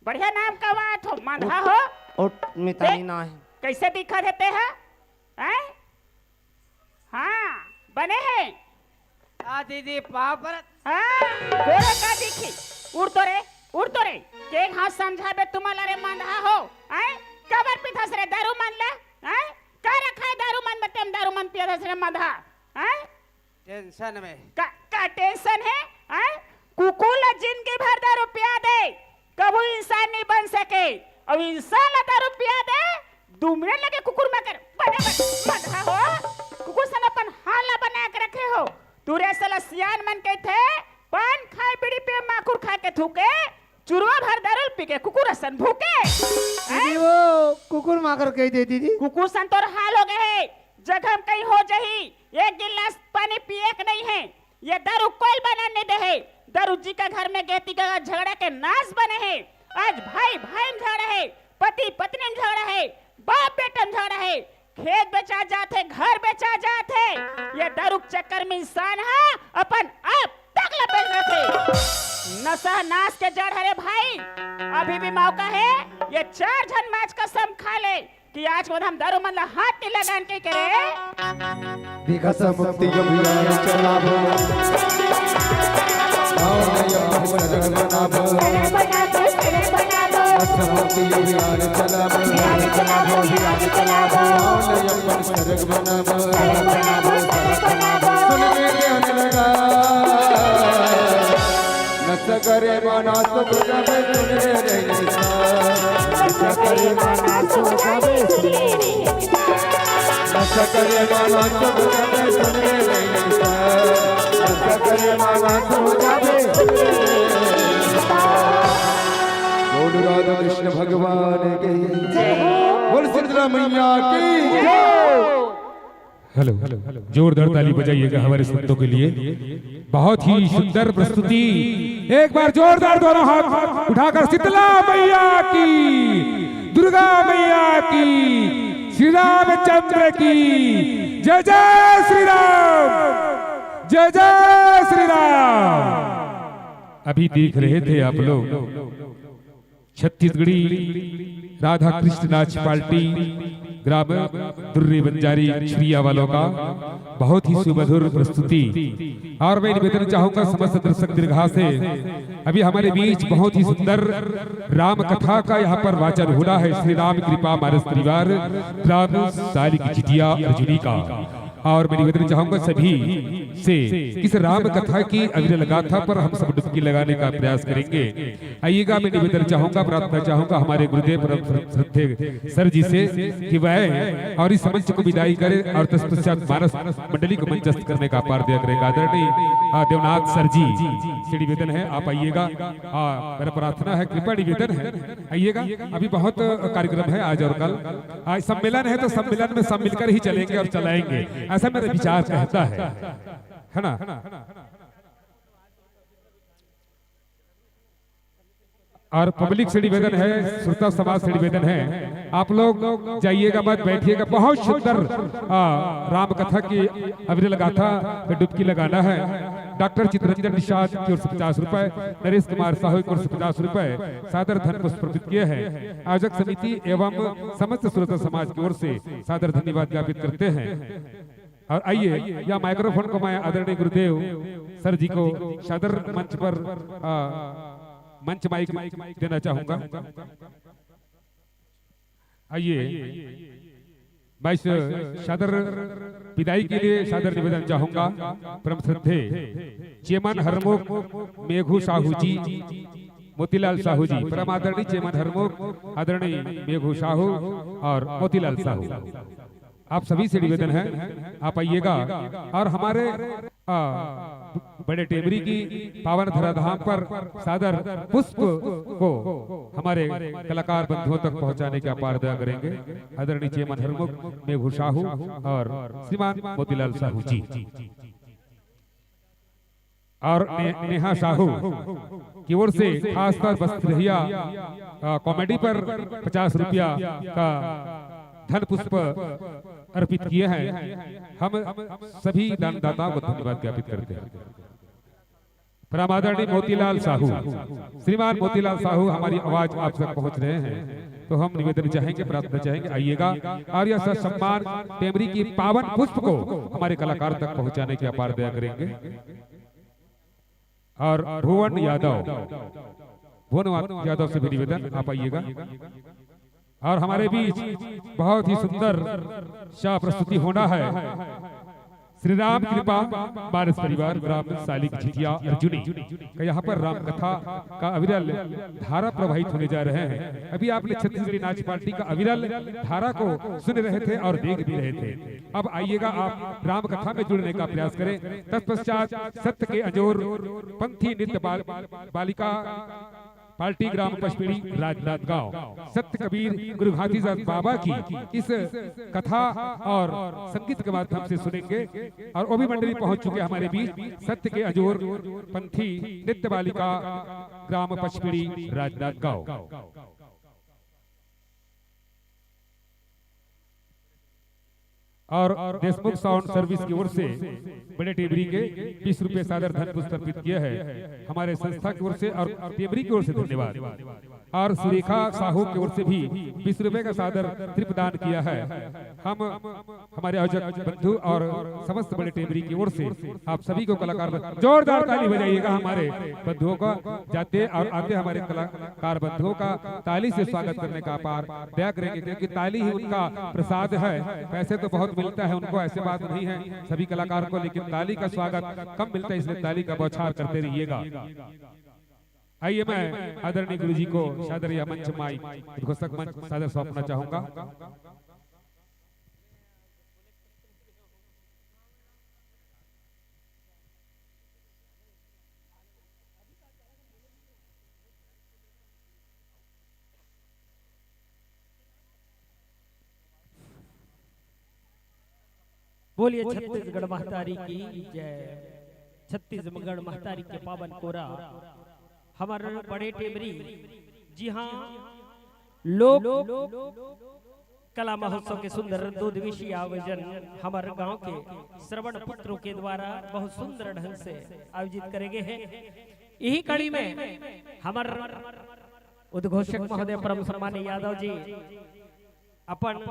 बढ़िया नाम कमात हो, मंदहा हो। उठ, मितानी देख, ना है। कैसे दिखत हे ते हा? हैं? हाँ, बने हे। आ दीदी, पाँव परत। हाँ, गोरे का दिखी। उड़ तो रे, उड़ तो रे। के हाँ समझाबे तुमला रे मंदहा हो? हैं? काबर पीथस रे दारू मन ला? हैं? का रखा है दारू मन में, तेम दारू मन पियथस रे मंदहा? हैं? टेंशन में। का, का टेंशन हे? हैं? कुकुर ला जिंदगी भर दारू पिया दे, कभू इंसान नहीं बन सके। अब इंसान ला दारू पिया दे, दू मिनट लगे कुकुर माकर बने बन, बन हो। कुकुर सन अपन हाल ला बना के रखे हो। तू रे साला सियान मन के थे, पान खाए, बीड़ी पे, माखुर खा के थूके, चुरवा भर दारू पी के कुकुर असन भूके। हैं? दीदी, वो कुकुर माकर कह दे दीदी। कुकुर सन तोर हाल हो गए हे, जख्म कहीं हो जही, एक गिलास पानी पिए के नहीं है। ये दारू कोई बना नहीं दे हे। दारू जी का घर में गेती का झगड़ा के नाश बने हे। आज भाई भाई में झगड़ा हे, पति पत्नी में झगड़ा हे, बाप बेटा में झगड़ा हे, खेत बेचा जात हे, घर बेचा जात हे। ये दारू के चक्कर में इंसान हा अपन आप तक ला बेच देथे। नशा नाश के जड़ हरे भाई, अभी भी मौका हे। ये चार झन माच कसम खा ले कि आज के बाद हम दारू मन ला हाथ नहीं लगान के करे। विकास मुक्ति अभियान चलाबो, गाँव नया सड़क बनाबो। विकास मुक्ति अभियान चलाबो, गाँव नया सड़क बनाबो। सुन के ध्यान लगा, नशा करे माना सब जाबे सुन रे रे। नशा करे माना सब जाबे सुन रे रे। नशा करे माना सब जाबे सुन रे रे। नशा करे माना सब जाबे सुन रे रे। बोल राधा कृष्ण भगवान की। बोल शीतला मैया की। हेलो, जोरदार ताली बजाइएगा हमारे संतों के लिए। बहुत ही सुंदर प्रस्तुति। एक बार जोरदार दोनों हाथ उठाकर शीतला मैया की, दुर्गा मैया की, श्री रामचंद्र की जय, जय श्री राम, जय जय श्री राम। अभी देख रहे थे आप लोग छत्तीसगढ़ी राधा कृष्ण नाच पार्टी ग्राम दुर्री बंजारी छुरिया वालों का बहुत ही सुमधुर प्रस्तुति। और मैं निवेदन चाहूंगा समस्त दर्शक दीर्घा से, अभी हमारे बीच बहुत ही सुंदर राम कथा का यहाँ पर वाचन हो रहा है। श्री राम कृपा मानस परिवार ग्राम साली की चिटिया अर्जुनी का। और मैं निवेदन चाहूंगा सभी से, इस राम कथा की अविरल गाथा पर हम सब डुबकी लगाने का प्रयास करेंगे। आइएगा, मैं निवेदन चाहूंगा, प्रार्थना चाहूंगा हमारे गुरुदेव परम श्रद्धेय सर जी से कि वह और इस मंच को विदाई करें और तत्पश्चात मानस मंडली को मंचस्थ करने का अपार दया करेंगे। आदरणीय, आ, देवनाथ सर जी से निवेदन है, आप आइएगा। आ, मेरा प्रार्थना है, कृपा निवेदन है, आइएगा। अभी बहुत कार्यक्रम है आज और कल। आज सम्मेलन है तो सम्मेलन में सब मिलकर ही चलेंगे और चलाएंगे, ऐसा मेरा विचार कहता है, है ना? और पब्लिक से निवेदन है, श्रोता समाज से निवेदन है, आप लोग जाइएगा मत, बैठिएगा। बहुत सुंदर, आ, राम कथा की अविरल गाथा में डुबकी लगाना है। डॉक्टर चितरंजन निषाद की ओर से पचास रुपए, नरेश कुमार साहू की ओर से पचास रुपए सादर धन पुरस्कृत किए हैं। आयोजक समिति एवं समस्त श्रोता समाज की ओर से सादर धन्यवाद ज्ञापित करते हैं। और आइए, या माइक्रोफोन को मैं आदरणीय गुरुदेव सर जी को सादर मंच पर, आ, मंच माइक देना चाहूंगा। आइए, मैं इस सादर विदाई के लिए सादर निवेदन चाहूंगा परम श्रद्धेय चेमन हरमुख मेघू साहू जी, मोतीलाल साहू जी, परम आदरणीय चेमन हरमुख, आदरणीय मेघू साहू और मोतीलाल साहू, आप सभी से निवेदन है, आप आइएगा और हमारे, आ, बड़े टेमरी की पावन धराधाम पर सादर पुष्प को हमारे कलाकार बंधुओं तक पहुंचाने का अपार दया करेंगे आदरणीय चेमन हरमुख, मेघू साहू और श्रीमान मोतीलाल साहू जी। और ने-, नेहा साहू की ओर से खासतौर बस्त्रहिया, आ, कॉमेडी पर पचास रुपया का धन पुष्प अर्पित किए हैं। हम सभी दानदाताओं को धन्यवाद ज्ञापित करते हैं। परम आदरणीय मोतीलाल साहू, श्रीमान मोतीलाल साहू, हमारी आवाज आप तक पहुंच रहे हैं, तो हम निवेदन चाहेंगे, प्रार्थना चाहेंगे, आइएगा और यह ससम्मान टेमरी की पावन पुष्प को हमारे कलाकार तक पहुंचाने की अपार दया करेंगे। और भुवन यादव, भुवन यादव से भी निवेदन, आप आइएगा। और हमारे बीच बहुत ही सुंदर सा प्रस्तुति होना है। श्री राम कृपा मानस परिवार ग्राम सालिक झिटिया अर्जुनी का यहाँ पर राम कथा का अविरल धारा प्रवाहित होने जा रहे हैं। अभी आपने छत्तीसगढ़ी नाच पार्टी का अविरल धारा को सुन रहे थे और देख भी रहे थे। अब आइएगा, आप राम कथा में जुड़ने का प्रयास करें। तत्पश्चात सत्य के अजोर पंथी नृत्य बाल, बालिका पार्टी ग्राम पचपेड़ी राजनांदगांव सत्य कबीर गुरु घासीदास बाबा की इस कथा और संगीत के माध्यम से सुनेंगे। और वो भी मंडली पहुंच चुके हैं हमारे बीच, सत्य के अजोर पंथी नृत्य बालिका ग्राम पचपेड़ी राजनांदगांव। और देशमुख साउंड सर्विस की ओर से बड़े टेमरी के बीस रुपए सादर धन पुरस्कृत अर्पित किया है। हमारे संस्था की ओर से और टेमरी की ओर से धन्यवाद। और सुरेखा साहू की ओर से भी बीस रुपए का सादर तृप दान किया है। हम हमारे आयोजक बंधु और समस्त बड़े टेमरी की ओर से आप सभी को कलाकार बन-, जोरदार ताली बजाइएगा हमारे बंधुओं का। जाते और आते हमारे कलाकार बंधुओं का ताली से स्वागत करने का अपार दया करेंगे, क्योंकि ताली ही उनका प्रसाद है। पैसे तो बहुत मिलता है उनको, ऐसे बात नहीं है सभी कलाकार को, लेकिन ताली का स्वागत कम मिलता है, इसलिए ताली का बौछार करते रहिएगा। आइए, मैं आदरणीय गुरु जी को सादर या मंच माई उद्घोषक मंच सादर सौंपना चाहूंगा। बोलिए छत्तीसगढ़ महतारी की जय। छत्तीसगढ़ महतारी के पावन कोरा हमर बड़े टेमरी, जी हाँ, लोक कला महोत्सव के सुंदर दो दिवसीय आयोजन हमर गांव के श्रवण पुत्रों के द्वारा बहुत सुंदर ढंग से आयोजित करे गए हैं। यही कड़ी में हमर उद्घोषक महोदय परम सम्मान्य यादव जी अपन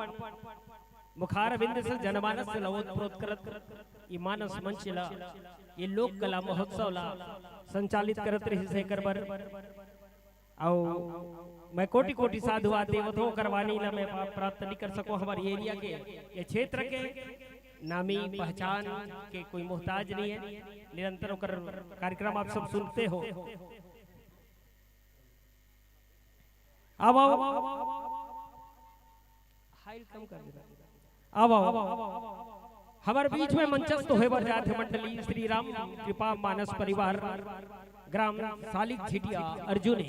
मुखार बिंद से जनमानस से लवोत प्रोत करत ये मानस मंच ला, ये लोक कला महोत्सव ला संचालित करत रहिस हे एकर बर। अउ मैं कोटि कोटि साधुवाद देवत हों, ओकर वाणी ला मैं पा-, प्राप्त नहीं कर सको। हमारे एरिया के, ये क्षेत्र के नामी पहचान के कोई मोहताज नहीं है। निरंतर ओकर कार्यक्रम आप सब सुनते हो। अब आओ, हाइल कम कर देना। अब आओ, हमारे बीच में मंचस्थ होए बर जात हे मंडली श्री राम कृपा मानस परिवार ग्राम सालिक झिटिया अर्जुनी।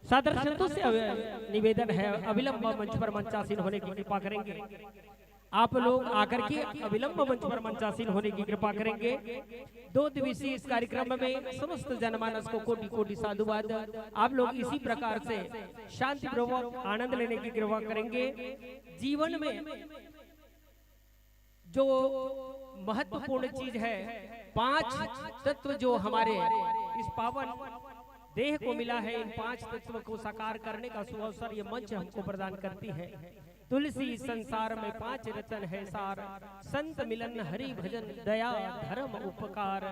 सादर संतोष से निवेदन है, अविलंब मंच पर मंचासीन होने की कृपा करेंगे। आप लोग आकर के अविलंब मंच पर मंचासीन होने की कृपा करेंगे। दो दिवसीय इस कार्यक्रम में समस्त जनमानस को कोटि कोटि साधुवाद। आप लोग इसी प्रकार से शांतिपूर्वक आनंद लेने की कृपा करेंगे। जीवन में जो महत्वपूर्ण चीज है, पांच तत्व जो हमारे इस पावन देह को मिला है, इन पांच तत्व को साकार करने का सुअवसर ये मंच हमको प्रदान करती है। तुलसी संसार में पांच रतन है सार, संत मिलन हरि भजन दया धर्म उपकार।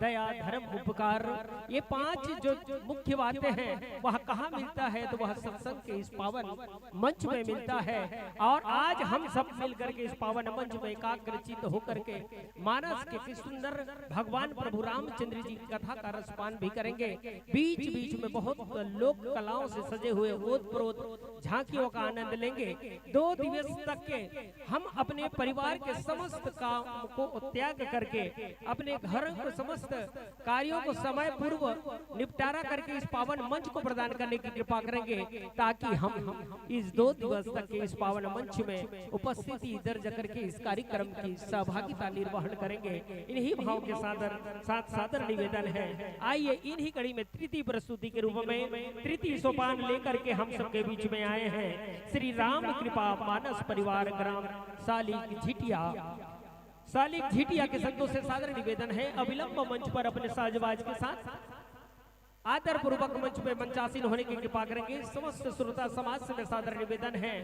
दया धर्म उपकार, ये पांच जो मुख्य बातें हैं, वह कहाँ मिलता है? तो वह सत्संग के इस पावन मंच में मिलता है। और आज हम सब मिलकर के इस पावन मंच में एकाग्रचित होकर के मानस के इस सुंदर भगवान प्रभु रामचंद्र जी की कथा का रसपान भी करेंगे। बीच बीच में बहुत लोक कलाओं से सजे हुए ओत प्रोत झांकियों का आनंद लेंगे। दो दिवस तक के हम अपने परिवार के समस्त काम को त्याग करके, अपने घर को समस्त कार्यों को समय पूर्व निपटारा करके इस पावन मंच को प्रदान करने की कृपा करेंगे, ताकि हम इस दो दिवस तक के इस पावन मंच में उपस्थिति दर्ज करके इस कार्यक्रम की सहभागिता निर्वहन करेंगे। इन्हीं भाव के सादर, साथ सादर निवेदन है। आइए, इन्हीं कड़ी में तृतीय प्रस्तुति के रूप में तृतीय सोपान लेकर के हम सबके बीच में आए हैं श्री राम कृपा मानस परिवार ग्राम सालिक झिटिया। सालिक झिटिया के संतों से सादर निवेदन है, अविलंब मंच पर अपने साजबाज के साथ आदर पूर्वक मंच में मंचासीन होने की कृपा करेंगे। समस्त श्रोता समाज से सादर निवेदन है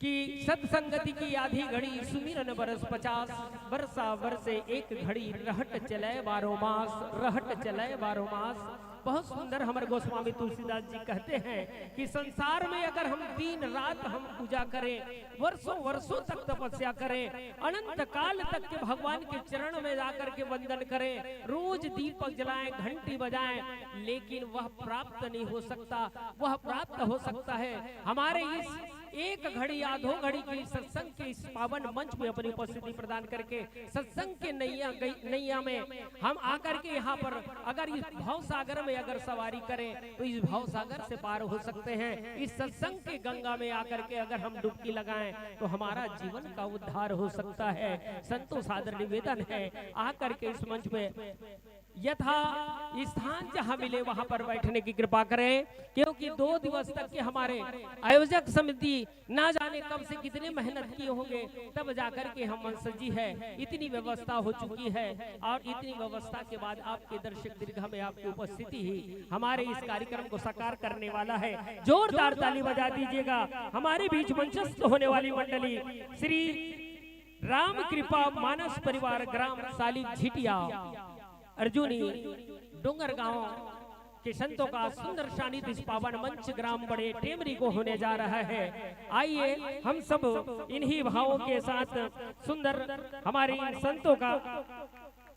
कि सत्संगति की आधी घड़ी सुमिरन बरस पचास, वर्षा वर्षे एक घड़ी रहट चले बारो मास, रहट चले बारो मास। बहुत सुंदर हमर गोस्वामी तुलसीदास जी कहते हैं कि संसार में अगर हम दिन रात हम पूजा करें, वर्षों वर्षों तक तपस्या करें, अनंत काल तक के भगवान के चरण में जाकर के वंदन करें, रोज दीपक जलाएं, घंटी बजाएं, लेकिन वह प्राप्त नहीं हो सकता। वह प्राप्त हो सकता है हमारे इस एक घड़ी, आधो घड़ी की सत्संग के इस पावन मंच में अपनी उपस्थिति प्रदान करके सत्संग के नैया गई, नैया में हम आकर के यहाँ पर अगर इस भव सागर में अगर सवारी करें तो इस भव सागर से पार हो सकते हैं। इस सत्संग के गंगा में आकर के अगर हम डुबकी लगाएं तो हमारा जीवन का उद्धार हो सकता है। संतों सादर निवेदन है, आकर के इस मंच में यथा स्थान जहाँ मिले वहाँ पर बैठने की कृपा करें, क्योंकि दो दिवस तक के हमारे आयोजक समिति ना जाने कब से कितने मेहनत किए होंगे, तब जाकर के हम मंच सजी है, इतनी व्यवस्था हो चुकी है। और इतनी व्यवस्था के बाद आपके दर्शक दीर्घा में आपकी उपस्थिति ही हमारे इस कार्यक्रम को साकार करने वाला है। जोरदार ताली बजा दीजिएगा हमारे बीच मंचस्थ होने वाली मंडली श्री राम कृपा मानस परिवार ग्राम साली झिटिया अर्जुनी डोंगर गांव के संतों का सुंदर सानिध्य इस पावन मंच ग्राम बड़े टेमरी को होने जा रहा है। आइए हम सब इन्हीं भावों के साथ सुंदर हमारे इन संतों का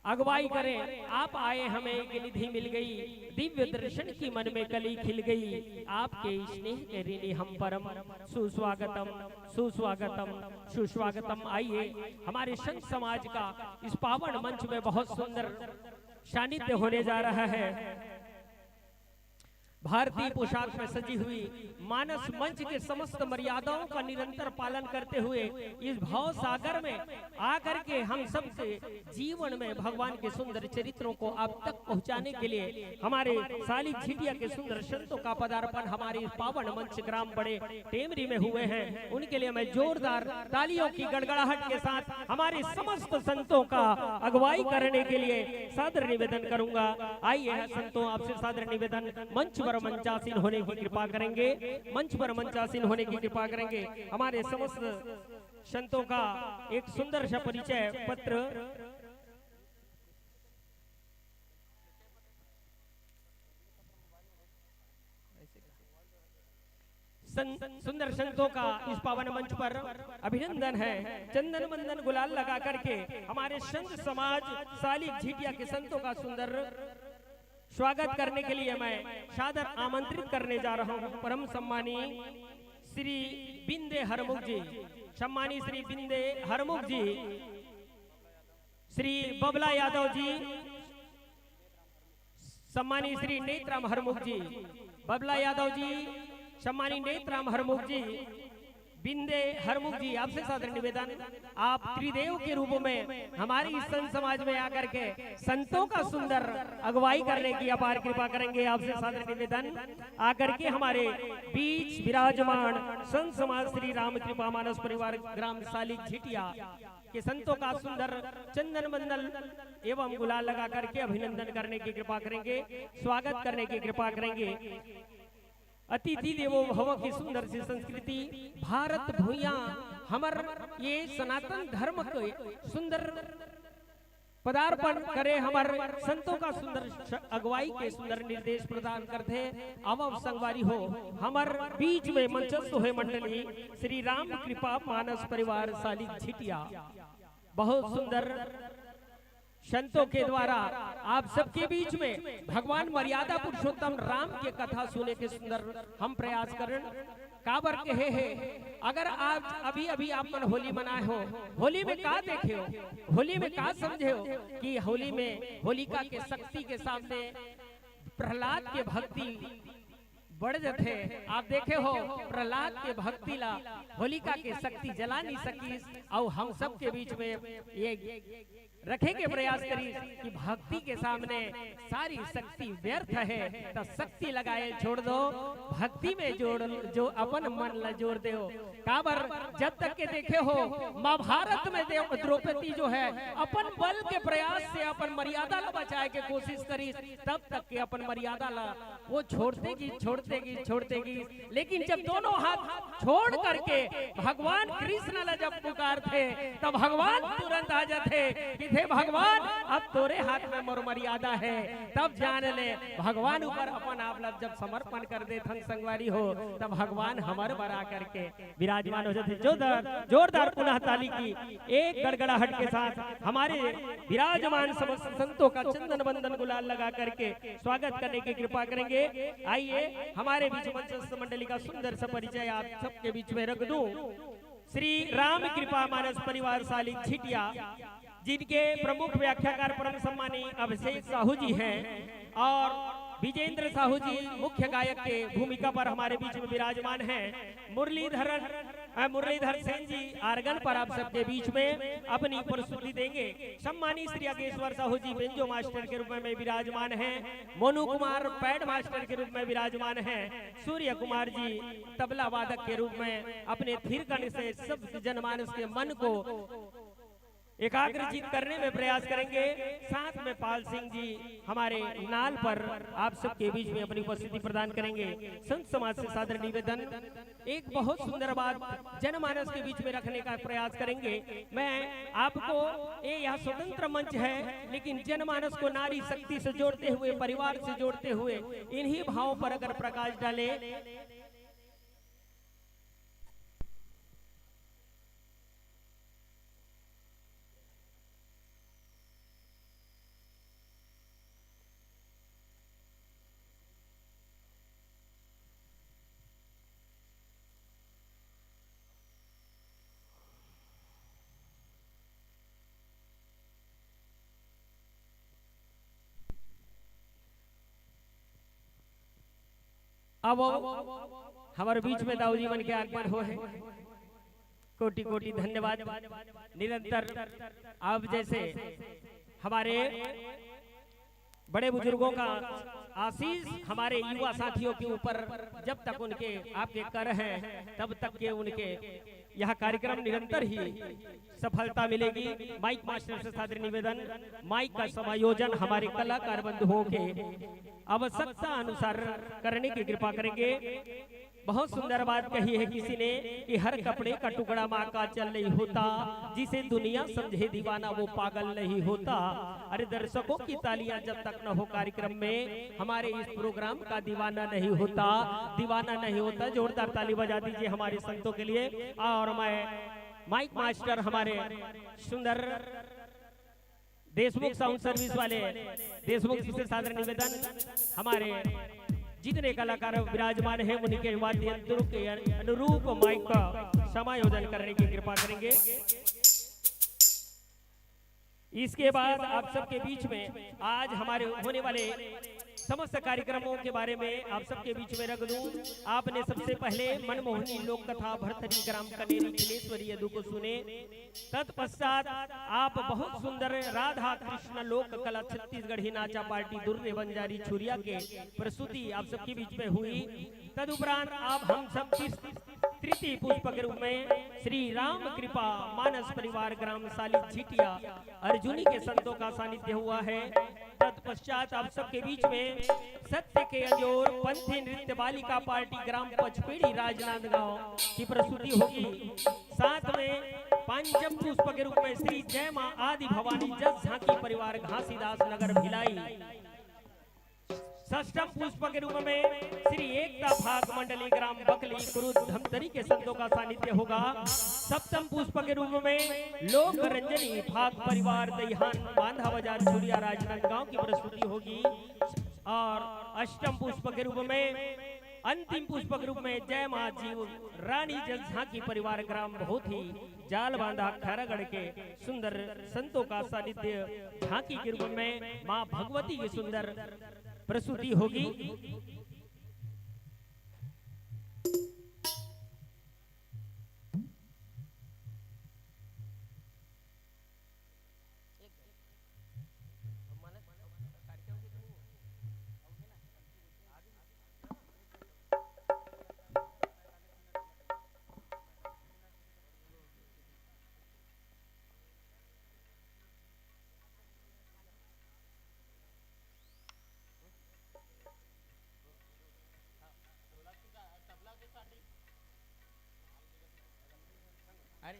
अगुवाई करें। आप आए, हमें एक निधि मिल गई, दिव्य दर्शन की मन में कली खिल गई। आपके स्नेह के ऋणी हम परम, सुस्वागतम, सुस्वागतम, सुस्वागतम। आइए, हमारे संत समाज का इस पावन मंच में बहुत सुंदर सानिध्य होने जा रहा है। भारतीय पोशाक में सजी हुई मानस मंच के समस्त मर्यादाओं का निरंतर पालन करते हुए इस भाव सागर में आकर के हम सबके जीवन में भगवान के सुंदर चरित्रों को आप तक पहुंचाने के लिए हमारे साली झिटिया के सुंदर संतों का पदार्पण हमारे इस पावन मंच ग्राम बड़े टेमरी में हुए हैं, उनके लिए मैं जोरदार तालियों की गड़गड़ाहट के साथ हमारे समस्त संतों का अगुवाई करने के लिए सादर निवेदन करूंगा। आइए संतों, आपसे सादर निवेदन, मंच पर मंचासीन होने की कृपा करेंगे, मंच पर मंचासीन होने की कृपा करेंगे। हमारे समस्त संतों का एक सुंदर सा परिचय पत्र। सं-, सुंदर संतों का इस पावन मंच पर अभिनंदन है। चंदन वंदन गुलाल लगा करके हमारे संत समाज साली झिटिया के संतों का सुंदर स्वागत करने के लिए मैं सादर आमंत्रित करने जा रहा हूं परम सम्मानी श्री बिंदे हरमुख जी, सम्मानी श्री बिंदे हरमुख जी, श्री बबला यादव जी, सम्मानी श्री नेतराम हरमुख जी, बबला यादव जी, सम्मानी नेतराम हरमुख जी, बिंदे हरमुख जी, आपसे सादर निवेदन, आप त्रिदेव के रूप में हमारे इस संत समाज में आकर के संतों का सुंदर अगुवाई करने की अपार कृपा करेंगे। आपसे सादर निवेदन, आकर के हमारे बीच विराजमान संत समाज श्री राम कृपा मानस परिवार ग्राम साली झिटिया के संतों का सुंदर चंदन बंदन एवं गुलाल लगा करके अभिनंदन करने की कृपा करेंगे, स्वागत करने की कृपा करेंगे। अतिथि देवो भव की सुंदर सी संस्कृति, भारत भुइयां हमर ये सनातन धर्म के सुंदर पदार्पण करे, हमर संतों का सुंदर श-, अगुवाई के सुंदर निर्देश प्रदान करथे। आवव संगवारी हो, हमर बीच में मंचस्थ होय मंडली श्री राम कृपा मानस परिवार साली झिटिया। बहुत सुंदर संतों के द्वारा आप सबके बीच में भगवान मर्यादा पुरुषोत्तम राम के कथा सुने के सुंदर हम प्रयास करन। काबर कहे हे, अगर आप अभी अभी आप मन होली मनाए हो, होली में का देखे हो, होली में का समझे हो कि होली में होलिका के शक्ति के सामने प्रहलाद के भक्ति बढ़ जथे। आप देखे हो प्रहलाद के भक्ति ला होलिका के शक्ति जला नहीं सकीस, अउ हम सब के बीच में ये रखे के प्रयास करी कि भक्ति के सामने सारी शक्ति व्यर्थ है, त शक्ति लगाए छोड़ दो, भक्ति में जोड़, जो अपन मन ला जोड़ दे हो। काबर जब तक के देखे हो महाभारत में देव द्रौपदी जो है अपन बल के प्रयास से अपन मर्यादा ला बचाए के कोशिश करी, तब तक के अपन मर्यादा ला वो छोड़ते गी, छोड़ते गी, छोड़ते गी। लेकिन जब दोनों हाथ छोड़ करके भगवान कृष्ण ला जब पुकारथे, तब भगवान तुरंत आ जाथे कि हे भगवान, अब तोरे हाथ में मोर मर्यादा हे। तब जान ले, भगवान ऊपर अपन आप ला जब समर्पण कर देथन संगवारी हो, तब भगवान हमर बर आ करके विराजमान हो जाथे। जोरदार, जोरदार पुनः ताली की एक गड़गड़ाहट के साथ हमारे विराजमान समस्त संतों का चंदन बंदन गुलाल लगा करके स्वागत करने की कृपा करेंगे। आइए, हमारे बीच मंचस्थ मंडली का सुंदर सा परिचय आप सबके बीच में रख दूं। श्री राम कृपा मानस परिवार सालिक झिटिया, जिनके प्रमुख व्याख्याकार परम सम्मानी अभिषेक साहू जी हैं और विजेंद्र साहू जी मुख्य गायक के भूमिका पर हमारे बीच में विराजमान हैं। मुरलीधरन, अ, मुरलीधर सेन जी आर्गन पर आप सबके बीच में अपनी प्रस्तुति देंगे। सम्मानी श्री अगेश्वर साहू जी बेंजो मास्टर के रूप में विराजमान हैं। मोनू कुमार पैड मास्टर के रूप में विराजमान हैं। सूर्य कुमार जी तबला वादक के रूप में अपने थिरकन से सब जनमानस के मन को एकाग्रचित करने में प्रयास करेंगे। साथ में पाल सिंह जी हमारे नाल पर आप सबके बीच में अपनी उपस्थिति प्रदान करेंगे। संत समाज से सादर निवेदन, एक बहुत सुंदर बात जनमानस के बीच में रखने का प्रयास करेंगे। मैं आपको, ये यह स्वतंत्र मंच है, लेकिन जनमानस को नारी शक्ति से जोड़ते हुए, परिवार से जोड़ते हुए इन्हीं भावों पर अगर प्रकाश डालें। अब हमर बीच में दाऊ जी मन के आगमन हो हे। कोटि कोटि धन्यवाद। निरंतर आप जैसे हमारे बड़े बुजुर्गों का आशीष हमारे युवा साथियों के ऊपर जब तक उनके आपके कर हैं, तब तक के उनके यह कार्यक्रम निरंतर ही सफलता मिलेगी। माइक मास्टर से सादर निवेदन, माइक का समायोजन हमारे कलाकार बंधुओं के आवश्यकता अनुसार करने की कृपा करेंगे। बहुत सुंदर बात कही है किसी ने कि हर कपड़े का टुकड़ा माँ का चल नहीं होता, जिसे दुनिया समझे दीवाना वो पागल नहीं होता। अरे दर्शकों की तालियां जब तक न हो कार्यक्रम में, हमारे इस प्रोग्राम का दीवाना नहीं होता, दीवाना नहीं होता। जोरदार ताली बजा दीजिए हमारे संतों के लिए। और मैं माइक मास्टर हमारे सुंदर देशमुख साउंड सर्विस वाले देशमुख जी से सादर निवेदन, हमारे जितने कलाकार विराजमान हैं उनके वाद्य यंत्रों के अनुरूप माइक का समायोजन करने की कृपा करेंगे। इसके बाद आप सबके बीच में आज हमारे होने वाले समस्त कार्यक्रमों के बारे में आप सबके बीच में रख दूं। आपने सबसे पहले मनमोहनी लोक कथा भरथरी ग्राम कनेरी खिलेश्वरी यदु को सुने। तत्पश्चात आप बहुत सुंदर राधा कृष्ण लोक कला छत्तीसगढ़ी नाचा पार्टी दुर्रे बंजारी छुरिया के प्रस्तुति आप सबके बीच में हुई। तदुपरांत आप हम सब की तृतीय पुष्प के रूप में श्री राम कृपा मानस परिवार ग्राम साली झिटिया अर्जुनी के संतों का सानिध्य हुआ है। तत्पश्चात आप सबके बीच में सत्य के अंजोर पंथी नृत्य बालिका पार्टी ग्राम पचपेड़ी राजनांदगांव की प्रस्तुति होगी। साथ में पंचम पुष्प के रूप में श्री जय मां आदि भवानी जस झांकी परिवार घासीदास नगर भिलाई। षष्ठम पुष्प के रूप में श्री एकता भाग मंडली ग्राम बकली कुरुद धमतरी के संतों का सानिध्य होगा। सप्तम पुष्प के रूप में लोक रंजनी भाग परिवार दईहान बांधा बाजार छुरिया राजनांदगांव की प्रस्तुति होगी। और अष्टम पुष्प के रूप में, अंतिम पुष्प के रूप में जय मां जीव रानी जस झांकी परिवार ग्राम बहुत ही जाल बांधा खैरागढ़ के सुंदर संतों का सानिध्य झांकी के रूप में मां भगवती की सुंदर प्रस्तुति होगी। अरे,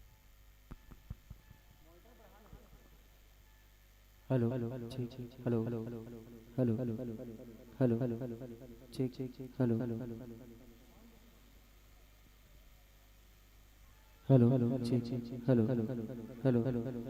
Hello, check, hello, hello, hello, hello, check, hello, hello, check, hello, hello.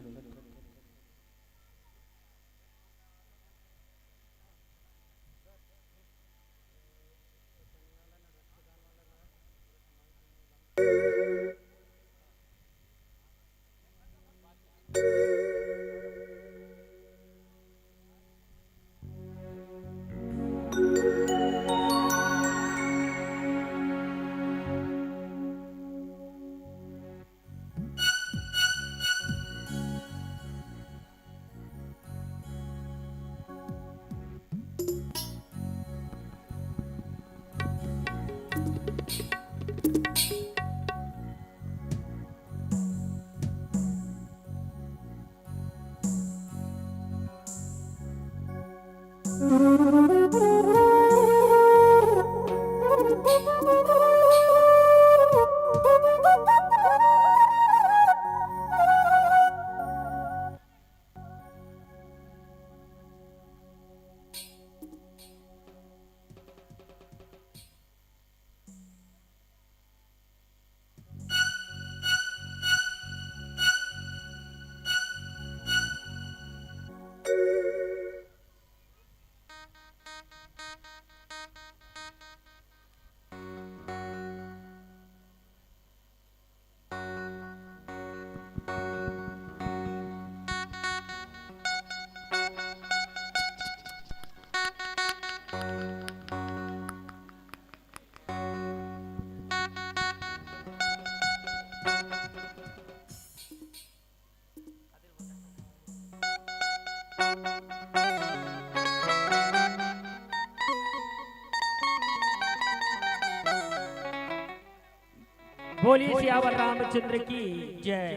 बोलिए सियावर रामचंद्र की जय।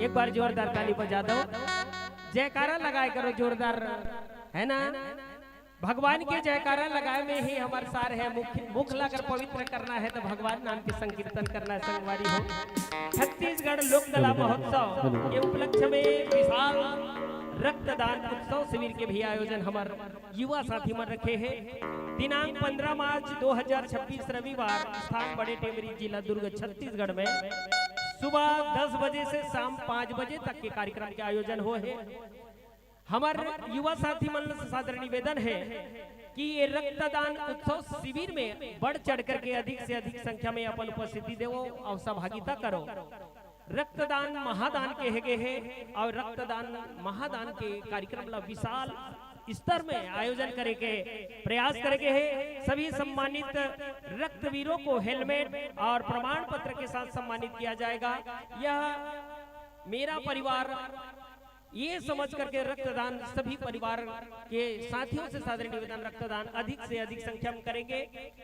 एक बार जोरदार ताली बजा दो, जयकारा लगाए करो जोरदार, है ना? भगवान के जयकारा लगाए में ही हमर सार है। मुख, मुख ला अगर पवित्र करना है तो भगवान नाम के संकीर्तन करना है, संगवारी हो। छत्तीसगढ़ लोक कला महोत्सव के उपलक्ष्य में विशाल रक्तदान उत्सव शिविर के भी आयोजन हमर युवा साथी मन रखे हे। दिनांक पंद्रह मार्च दो हज़ार छब्बीस, रविवार, स्थान बड़े टेमरी, जिला दुर्ग, छत्तीसगढ़ में सुबह दस बजे से शाम पाँच बजे तक के कार्यक्रम के आयोजन हो हे। हमर युवा साथी मन से सादर निवेदन है कि ये रक्तदान उत्सव शिविर में बढ़ चढ़ करके अधिक से अधिक संख्या में अपन उपस्थिति देवो और सहभागिता करो। रक्तदान महादान के हेगे हे और रक्तदान महादान के कार्यक्रम ला विशाल स्तर में आयोजन करे के प्रयास करे के हे। सभी सम्मानित रक्तवीरों को हेलमेट और प्रमाण पत्र के साथ सम्मानित किया जाएगा। यह मेरा परिवार ये समझ करके रक्तदान सभी परिवार के साथियों से सादर निवेदन, रक्तदान अधिक से अधिक संख्या में करेंगे।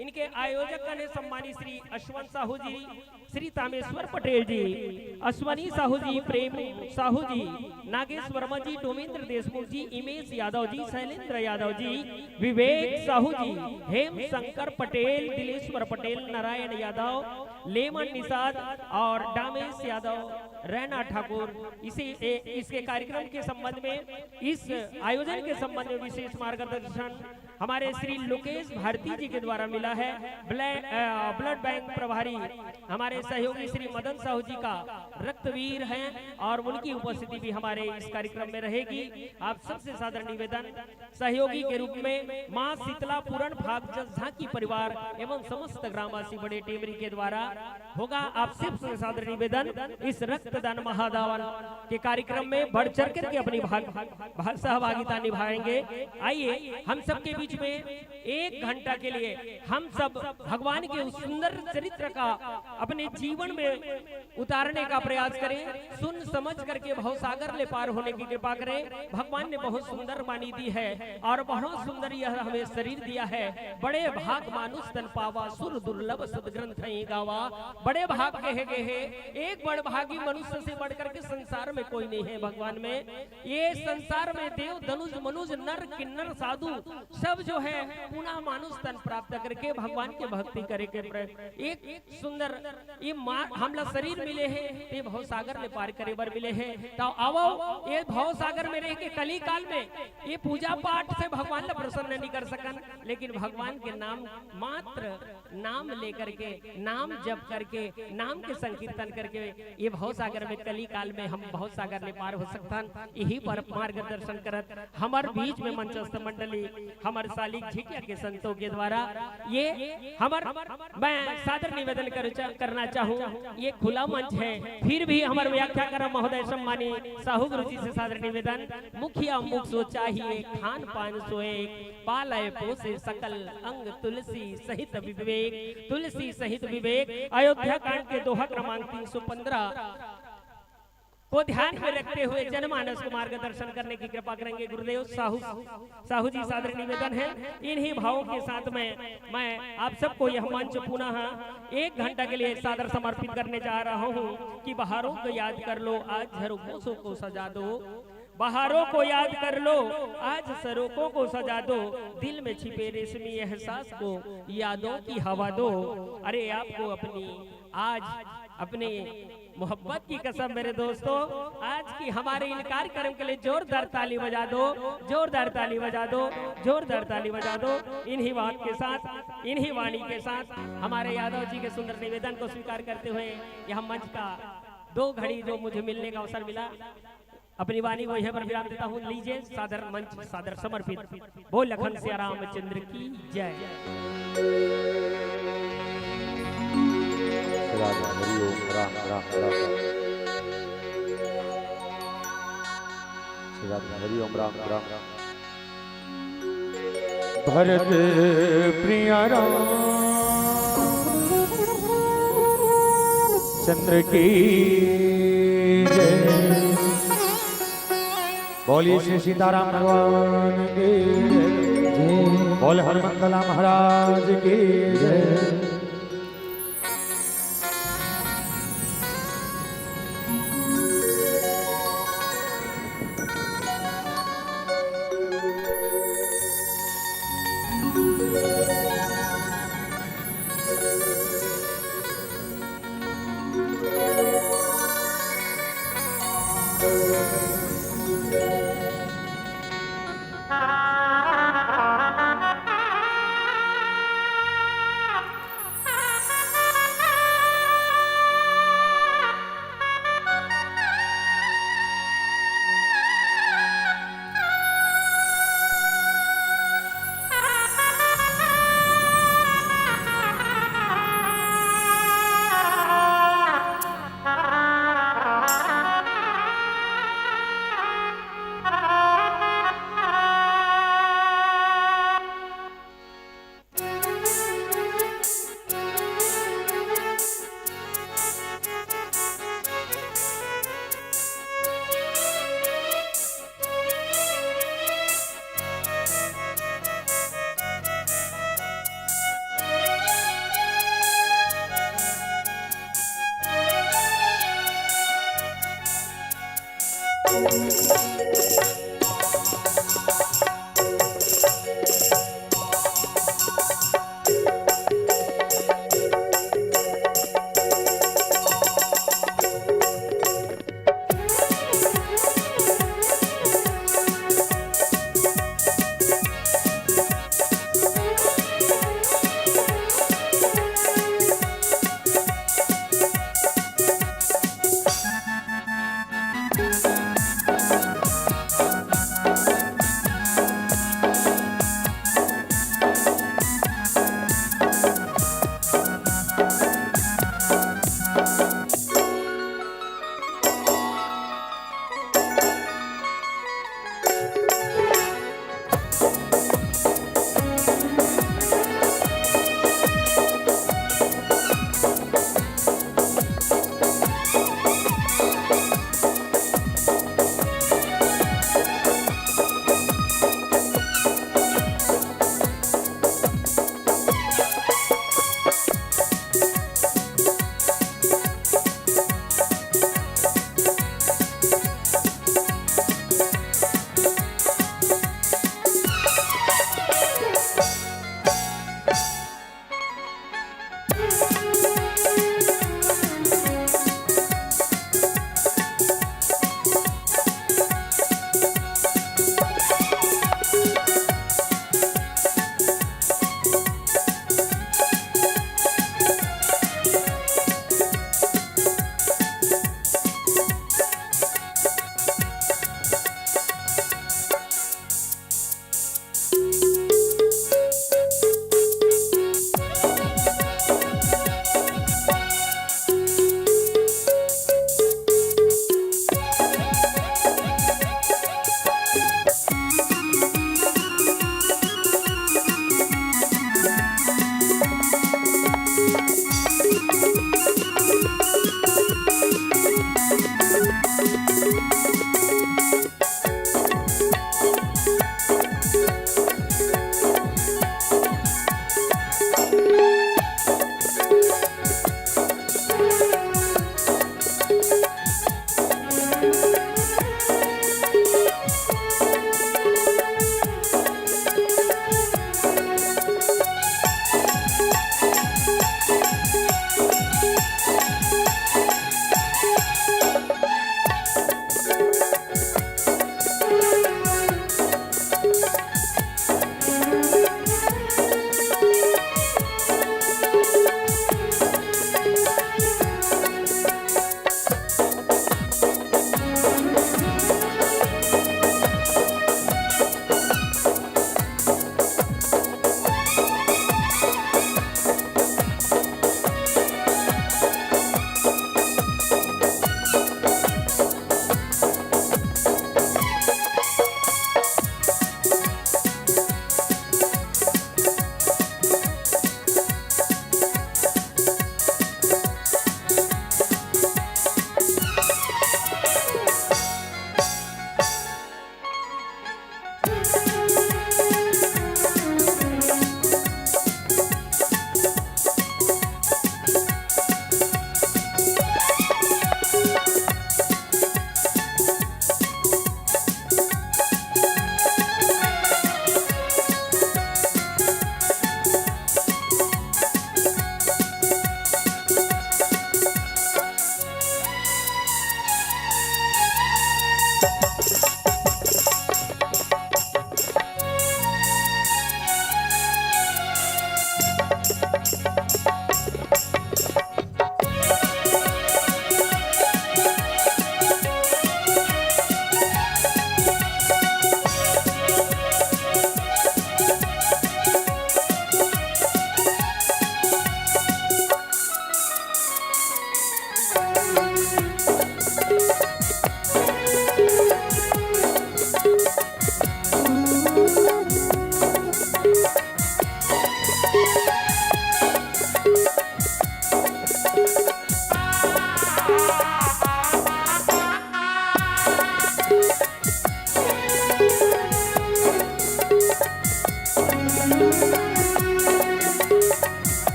इनके आयोजक कने सम्मानित श्री अश्वंत साहू जी, श्री तामेश्वर पटेल जी, अश्वनी साहू जी, प्रेम साहू जी, नागेश वर्मा जी, डोमेंद्र देशमुख जी, इमेश यादव जी, शैलेंद्र यादव जी, विवेक साहू जी, हेम शंकर पटेल, दिलेश्वर पटेल, नारायण यादव, लेमन निषाद और डामेश यादव, रैना ठाकुर। इसी ए, इसके कार्यक्रम के संबंध में, इस आयोजन के संबंध में विशेष मार्गदर्शन हमारे श्री लोकेश भारती जी के द्वारा मिला है। ब्लड अ, ब्लड बैंक प्रभारी हमारे सहयोगी श्री मदन साहू जी का रक्तवीर हैं और उनकी उपस्थिति भी हमारे इस कार्यक्रम में रहेगी। आप सबसे सादर निवेदन, सहयोगी के रूप में माँ शीतला पूरण भाग जस झांकी परिवार एवं समस्त ग्रामवासी बड़े टेमरी के द्वारा होगा। आप सबसे सादर निवेदन, इस रक्तदान महादान के कार्यक्रम में बढ़ चढ़ करके अपनी भाग, भाग सहभागिता निभाएंगे। आइए, हम सबके बीच में एक घंटा के लिए हम सब भगवान के उस सुंदर चरित्र का अपने जीवन में उतारने का प्रयास करें, सुन समझ करके भवसागर ले पार होने की कृपा करें। भगवान ने बहुत सुंदर वाणी दी है और बहुत सुंदर यह हमें शरीर दिया है। बड़े भाग मानुष तन पावा, सुर दुर्लभ सदग्रंथ ही गावा। बड़े भाग कहे गए हैं, एक बड़ भागी मनुष्य से बढ़ करके संसार में कोई नहीं है भगवान में। ये संसार में देव, धनुष, मनुज, नर, किन्नर, साधु सब जो है पुनः मानुष तन प्राप्त करके भगवान की भक्ति करे के प्रयत्न। एक सुंदर ये मा-, हमला शरीर मिले हे, ते भवसागर ले पार करे बर मिले हे। त आवो, ये भवसागर में रह के कली काल में ये पूजा पाठ से भगवान ला प्रसन्न नहीं कर सकन, लेकिन भगवान के नाम मात्र, नाम लेकर के, नाम जप करके, नाम के संकीर्तन करके ये भवसागर में, कली काल में हम भवसागर ले पार हो सकथन। यही पर मार्गदर्शन करत हमर बीच में मंचस्थ मंडली, हमर सालिक झिटिया के संतों के द्वारा ये हमर, मैं सादर निवेदन कर चा-, करना चाहूँ, ये खुला मंच है, फिर भी हमर व्याख्याकर्म महोदय सम्मानी साहू गुरु जी से सादर निवेदन, मुखिया मुख सो चाहिए, खान पान सो एक, पालय पोषे सकल अंग तुलसी सहित विवेक, तुलसी सहित विवेक। अयोध्या कांड के दोहा क्रमांक तीन सौ पन्द्रह को ध्यान में रखते हुए जनमानस को मार्गदर्शन करने की कृपा करेंगे गुरुदेव। साहू, साहू जी सादर निवेदन है, इन्हीं भावों के साथ में मैं आप सबको यह मंच पुनः एक घंटा के लिए सादर समर्पित करने जा रहा हूँ कि बहारों को याद कर लो, आज झरोखों को सजा दो। बहारों को याद कर लो, आज सरोखों को सजा दो, दिल में छिपे रेशमी एहसास को यादों की हवा दो। अरे, आपको अपनी, आज अपनी मोहब्बत की कसम मेरे दोस्तों, आज की हमारे इन कार्यक्रम के लिए जोरदार ताली बजा दो, जोरदार ताली बजा दो, जोरदार ताली बजा दो। इन्हीं बात के साथ, इन्हीं वाणी के साथ हमारे यादव जी के सुंदर निवेदन को स्वीकार करते हुए यह मंच का दो घड़ी जो मुझे मिलने का अवसर मिला, अपनी वाणी को यहीं पर विराम देता हूँ। लीजिए, सादर मंच, सादर समर्पित। बोल लखन सिया रामचंद्र की जय। राम हरि ओम, राम, राम, राम। राम हरि ओम, राम, राम। भरत प्रिय राम चंद्र की जय। बोलिए श्री सीताराम भगवान की जय। बोल हनुमंतला महाराज की जय।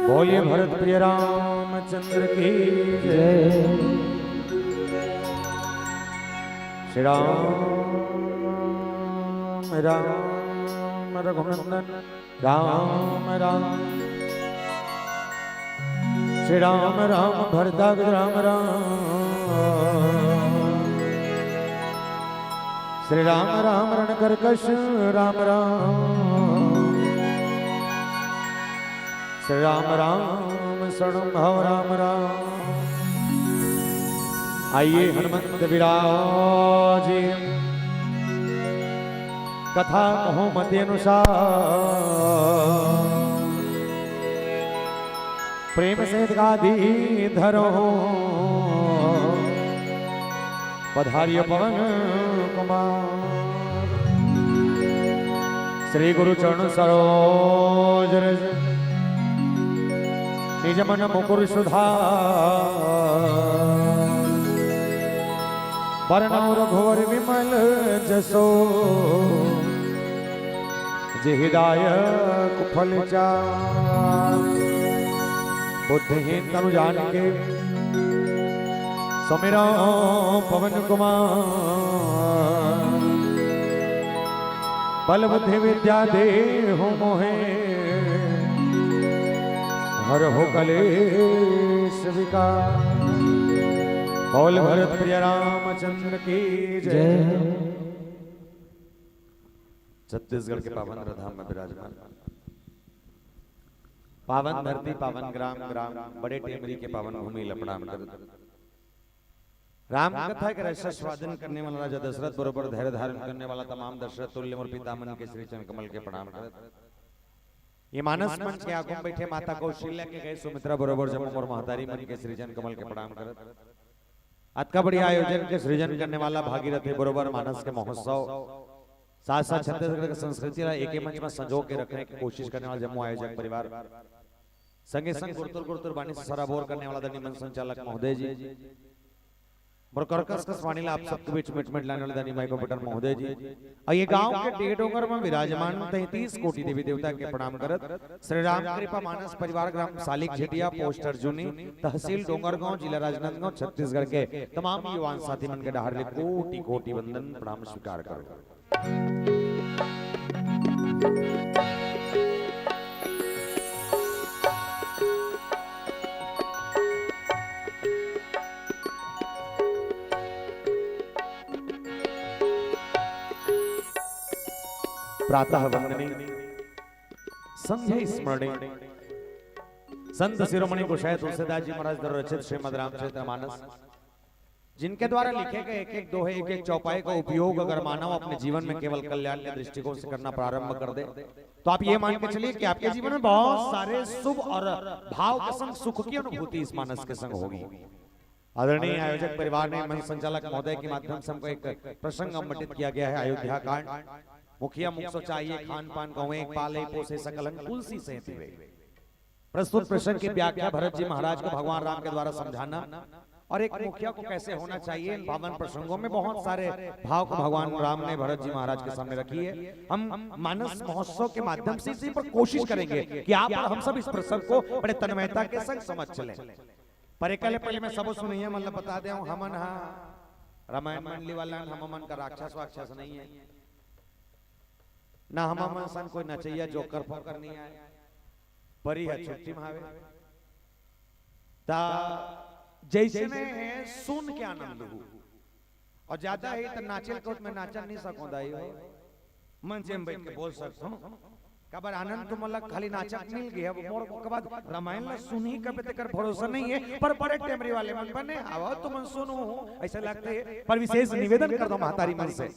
बोलिए भरत प्रिय रामचंद्र की जय। श्री राम, राम रघुनंदन, राम राम। श्री राम, राम भरताग्रज, राम राम। श्री राम, राम रणकर्कश, राम राम। श्री राम, राम शरणम भव, राम राम। आइए हनुमंत विराज कथा कहूँ मति अनुसार, प्रेम सहित गादी धरो पधारियो पवन कुमार। श्री गुरु चरण सरोज रज निज मन मुकुर सुधार। बरनउँ रघुवर विमल जसो, जेहि दायक फल चार। बुद्धिहीन तनु जानिके, सुमिरउँ पवन कुमार। बल बुद्धि विद्या देहु मोहे, हरहु कलेश विकार। बोल भरत प्रिय रामचंद्र की जय। जय। छत्तीसगढ़ के पावन धाम में विराजमान पावन धरती, पावन ग्राम, ग्राम बड़े टेमरी के पावन भूमि ल प्रणाम करत। राम कथा के रस आस्वादन करने वाला राजा दशरथ बरोबर धैर्य धारण करने वाला तमाम दशरथ तुल्य मोर पिता मन के श्री चरण कमल के प्रणाम करत। ये मानस मंच के आगू में बैठे माता कौशल्या के गए सुमित्रा बरोबर जम्मो मोर महतारी मन के श्री चरण कमल के प्रणाम करत। अतका बढ़िया आयोजन के सृजन करने वाला भागीरथी बरोबर मानस के महोत्सव, साथ साथ छत्तीसगढ़ के संस्कृति ला एके मंच में संजो के रखने की कोशिश करने वाला जम्मो आयोजक परिवार, संगे संग गुरतुर गुरतुर बानी से सराबोर करने वाला आदरणीय मंच संचालक महोदय जी, मोर करकस कस वाणी ला आप सबके बीच मिट मिट लाने वाले आदरणीय माइको पटेल महोदय जी, अउ ये गांव के टेढ़ डोंगर में विराजमान तैंतीस कोटि देवी देवता के प्रणाम करत, श्री राम कृपा मानस परिवार, ग्राम सालिक झेटिया, पोस्ट अर्जुनी, तहसील डोंगरगांव, जिला राजनांदगांव, छत्तीसगढ़ के तमाम युवान साथी मन के डहार ले कोटि कोटि वंदन प्रणाम स्वीकार करो। प्रातः वंदनी, संध्या स्मरणी संत शिरोमणि गोसाई तुलसीदास जी महाराज द्वारा रचित श्रीमद् रामचरित मानस, जिनके द्वारा लिखे गए एक एक दोहे, एक एक चौपाई का उपयोग अगर मानव अपने जीवन में केवल कल्याण के दृष्टिकोण से करना प्रारंभ कर दे, तो आप ये मान के चलिए कि आपके जीवन में बहुत सारे शुभ और भाव के संग सुख की अनुभूति इस मानस के संग होगी। आदरणीय आयोजक परिवार ने मंच संचालक महोदय के माध्यम से हमको एक प्रसंग अवमटित किया गया है, अयोध्या कांड। मुखिया मुख शौचाइए, खान पान गंवे, पाले पोसे सकल अंग, तुलसी सहित विवेक। प्रस्तुत प्रसंग की व्याख्या भरत जी महाराज को भगवान राम के द्वारा समझाना और एक मुखिया को कैसे होना चाहिए, इन पावन प्रसंगों में बहुत सारे भाव को भगवान राम ने भरत जी महाराज के सामने रखी है। हम मानस महोत्सव के माध्यम से इसी पर कोशिश करेंगे कि आप और हम सब इस प्रसंग को बड़े तन्मयता के संग समझ चलें। पर एकले पहले मैं सबो सुनइया मन ल बता देंव, हमन ह रामायण मंडली वाला हन, हमन का राक्षस वाक्षस नहीं है, ना हमन सन कोई नचैया जोकर फोकर नहीं आए। परी ह छुट्टी में हावे, ता जैसे नहीं है सुन के आनंद हो, और ज्यादा ही तो नाचल को मैं नाचन नहीं सकूं दाई हो, मंच में बैठ के बोल सकता हूँ। काबर आनंद तुमन ला खाली नाचक मिल गया, अब मोर के बाद रामायण ला सुनही कबे तेकर भरोसा नहीं है, पर बड़े टेमरी वाले मन बने, आओ तुमन सुनो, ऐसा लगते है। पर विशेष निवेदन कर दो महतारी मन से,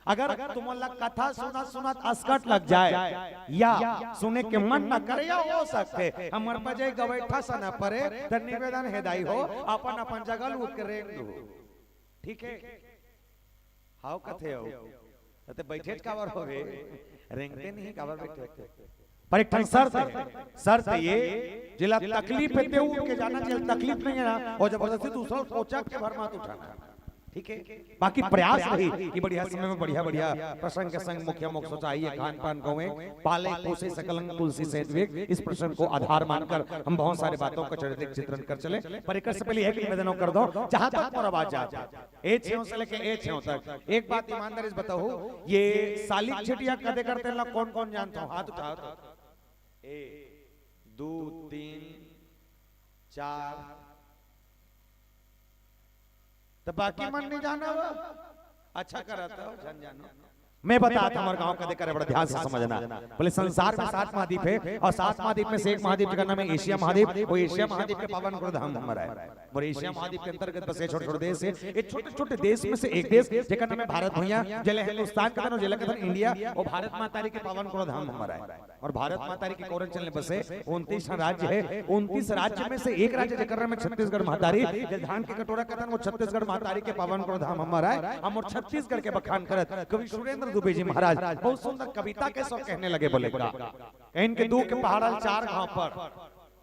अगर तुमन ला कथा सुनत सुनत असकट लग जाए या सुने के मन न करे, या हो सकते हमर बजाय गवैठा सना परे, त निवेदन है दाई हो, अपन अपन जगह लूट के रेंग दो, ठीक है? हाव कथे हो, ते बैठे काबर होवे, रेंगते नहीं काबर बैठे। पर एक ठन शर्त है, शर्त ये, जिला तकलीफ है ते उठ के जाना चाहिए, तकलीफ नहीं है ना, और जबरदस्ती दूसरा कोचक के भर मत उठाना, ठीक है? बाकी प्रयास रही कि बढ़िया समय में बढ़िया बढ़िया प्रसंग के संग मुखिया मुख शौचाइए, खान पान गंवे, पाले पोसे सकल अंग, तुलसी सहित विवेक। इस प्रसंग को आधार मानकर हम बहुत सारे बातों का चरित्रिक चित्रण कर चले, पर एक से पहले एक निवेदन कर दो, जहां तक मोर आवाज जात हे, ए छेव से लेके ए छेव तक, एक बात ईमानदारी से बताओ, ये सालिक छिटिया कदे करते ला कौन कौन जानता हूँ? हाथ उठाओ तो। ए, दो, तीन, चार, तो बाकी मन नहीं जाना वो। अच्छा करा तो, झन जानो। मैं बता था हमारे गांव का देकर बड़ा ध्यान से समझना। बोले संसार में सात महाद्वीप है और सात महाद्वीप में से एक महाद्वीप का नाम है एशिया महाद्वीप। वो एशिया महाद्वीप के पावन गुरु धाम हमारा है। और एशिया महाद्वीप के अंतर्गत बसे छोटे छोटे देश है। ये छोटे छोटे देश में से एक देश जेकर नाम है भारत भैया, जेला हिंदुस्तान के धन, जेला के धन इंडिया, और भारत माता के पावन गुरु धाम हमारा है। और भारत माता के कोरन चलने बसे उनतीस राज्य है। उनतीस राज्य में से एक राज्य जेकर नाम है छत्तीसगढ़ महतारी, जे धान के कटोरा कथन वो छत्तीसगढ़ महतारी के पावन गुरु धाम हमारा है। हम और छत्तीसगढ़ के बखान करत कवि सुरेंद्र दुबे जी महाराज बहुत सुंदर कविता के सब कहने लगे, बोले का कहिन के दू के पहाड़ल चार घाव पर,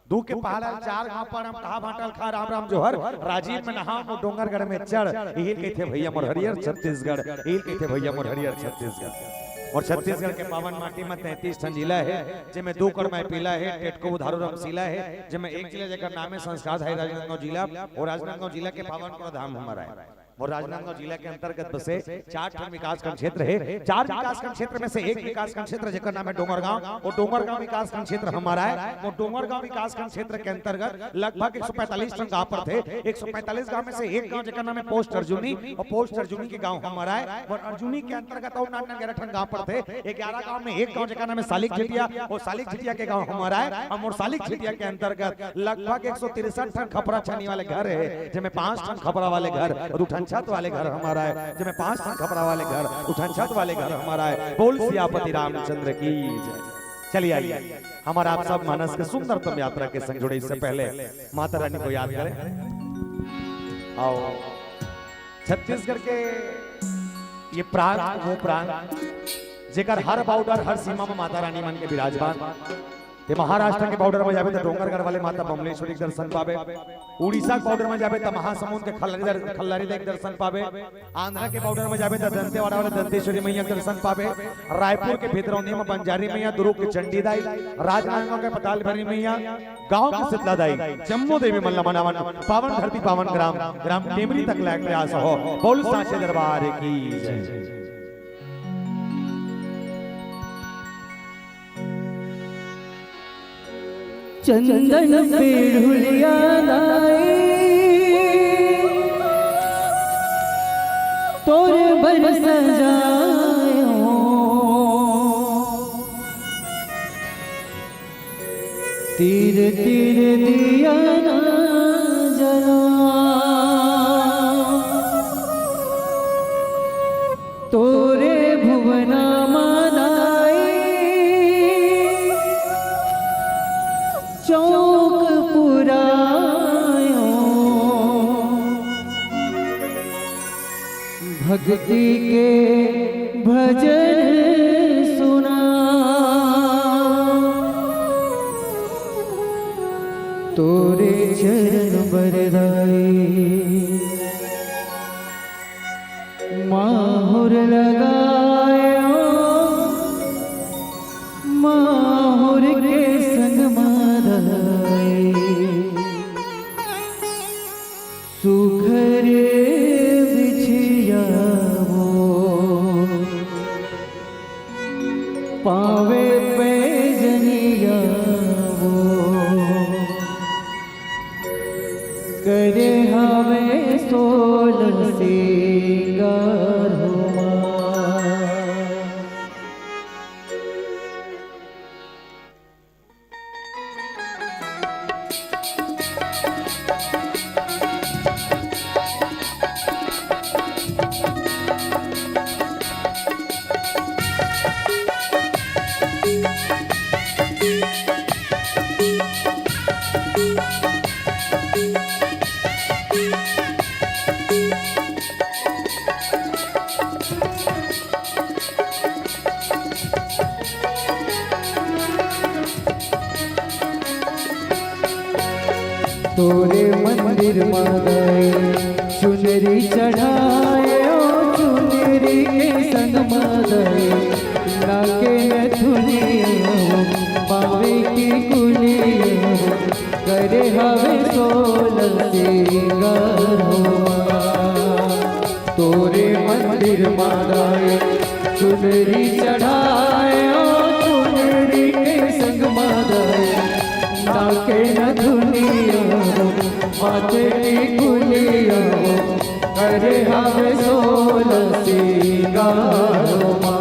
दू के पहाड़ल चार घाव पर हम कहा भाटल खा राम राम जोहर, राजिम में नहाव डोंगरगढ़ में चढ़, इहिल कहिथे भैया मोर हरियर छत्तीसगढ़, इहिल कहिथे भैया मोर हरियर छत्तीसगढ़। और छत्तीसगढ़ के पावन माटी में तैंतीस ठन जिला है, जेमे दू कड़ में पीला है, टेटको बुधारू रमसीला है, जेमे एक जिला जेकर नाम है संस्कार धारी राजनांदगांव जिला, और राजनांदगांव जिला के पावन करो धाम हमारा है। और राजनांदगांव जिला के अंतर्गत बसे चार ठन विकासखंड क्षेत्र है। चार विकासखंड क्षेत्र में से एक विकासखंड क्षेत्र जेकर नाम है डोंगरगांव, और डोंगरगांव विकासखंड क्षेत्र हमारा है। और डोंगरगांव विकासखंड क्षेत्र के अंतर्गत लगभग एक सौ पैंतालीस ठन गांव पड़थे। एक सौ पैंतालीस गांव में से एक गांव जेकर नाम है पोस्ट अर्जुनी, और पोस्ट अर्जुनी के गांव हमारा है। और अर्जुनी के अंतर्गत और नान नान ग्यारह ठन गांव पड़थे। ग्यारह गांव में एक गांव जेकर नाम है सालिक झिटिया, और सालिक झिटिया के गांव हमारा है। और सालिक झिटिया के अंतर्गत लगभग एक सौ तिरसठ ठन खपरा छानी वाले घर है, जेमे पांच ठन खपरा वाले घर, दू ठन छत वाले घर हमारा है, जेमे पांच ठन खपरा वाले घर, दू ठन छत वाले घर हमारा है। बोल सियापति रामचंद्र की जय। चलिए आइए, हमारा आप सब मानस के सुंदरतम यात्रा के संग जुड़े। इससे पहले माता रानी को याद करें। आओ, छत्तीसगढ़ के ये प्रांत, वो प्रांत, जेकर हर बॉर्डर, हर सीमा में माता रानी मन के विराजमान। ते महाराष्ट्र के बॉर्डर में जाबे त डोंगरगढ़ वाले माता बमलेश्वरी के दर्शन पाबे, उड़ीसा के बॉर्डर में जाबे त महासमुंद के खल्लारी दर-, खल्लारी दाई के दर्शन पाबे, आंध्र के बॉर्डर में जाबे त दंतेवाड़ा वाले दंतेश्वरी मैया के दर्शन पाबे, रायपुर के भितरौनी में बंजारी मैया, दुर्ग के चंडी दाई, राजनांदगांव के पताल भैरवी मैया, गांव के शीतला दाई, जम्मो देवी मन ल मनावन, पावन धरती पावन ग्राम, ग्राम टेमरी तक लायक प्रयास हो। बोल सांचे दरबार की जय। चंदन पे ढुलिया लाई, तोर बर सजायो। तीर तीर दिया ना जला, तोरे भुवना मा दाई चौक पुरायो। भक्ति के भजन सुना, तोरे चरण बरदाई। माहुर लगायो, माहुर के संग मा दाई। सुघर बिछिया वो, पावे पैजनिया वो, करे हवे सोलह सिंगार हो माँ। तोरे मंदिर मा गए, चुनरी चढ़ाए, ओ चुनरी के संग मा गए, नाके नथुनिया, पावे की कुलिया, करे हवे सोलह सिंगार हो माँ। तोरे मंदिर मा दाई, चुनरी चढ़ाए, ओ चुनरी के संग मा दाई, नाके नथुनिया, माथे की कुलिया, करे हवे सोलह सिंगार हो माँ।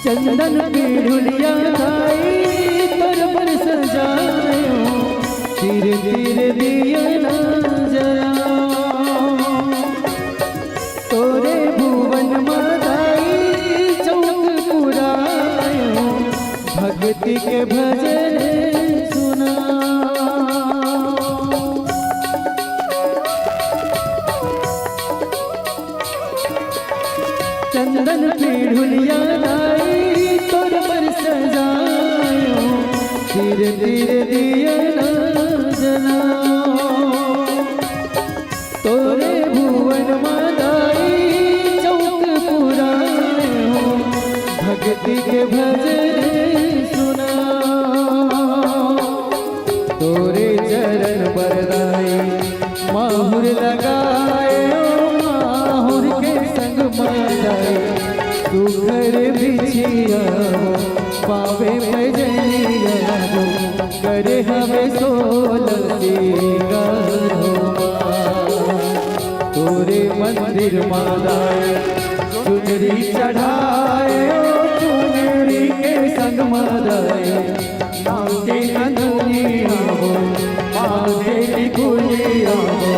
चंदन पिड़ुलिया दाई तोर बर सजायो, तीर तीर दिया ना जलाओ। तोरे भुवन मा दाई चौक पुरायो, भक्ति के भजन सुनाओ। चंदन पिड़ुलिया दाई तोर बर सजायो, तीर तीर दिया ना जलाओ। तोरे भुवन मा दाई चौक पुरायो, भक्ति के भजन सुनाओ। तोरे चरण बर दाई, माहुर लगाए, ओ माहुर के संग मा दाई, सुघर बिछिया, पावे पैजनिया, करे हवे सोलह सिंगार हो माँ। तोरे मंदिर मा दाई, चुनरी चढ़ाए, ओ चुनरी के संग मा दाई, नाम के नंदनिया हो, माथे की कुलिया हो,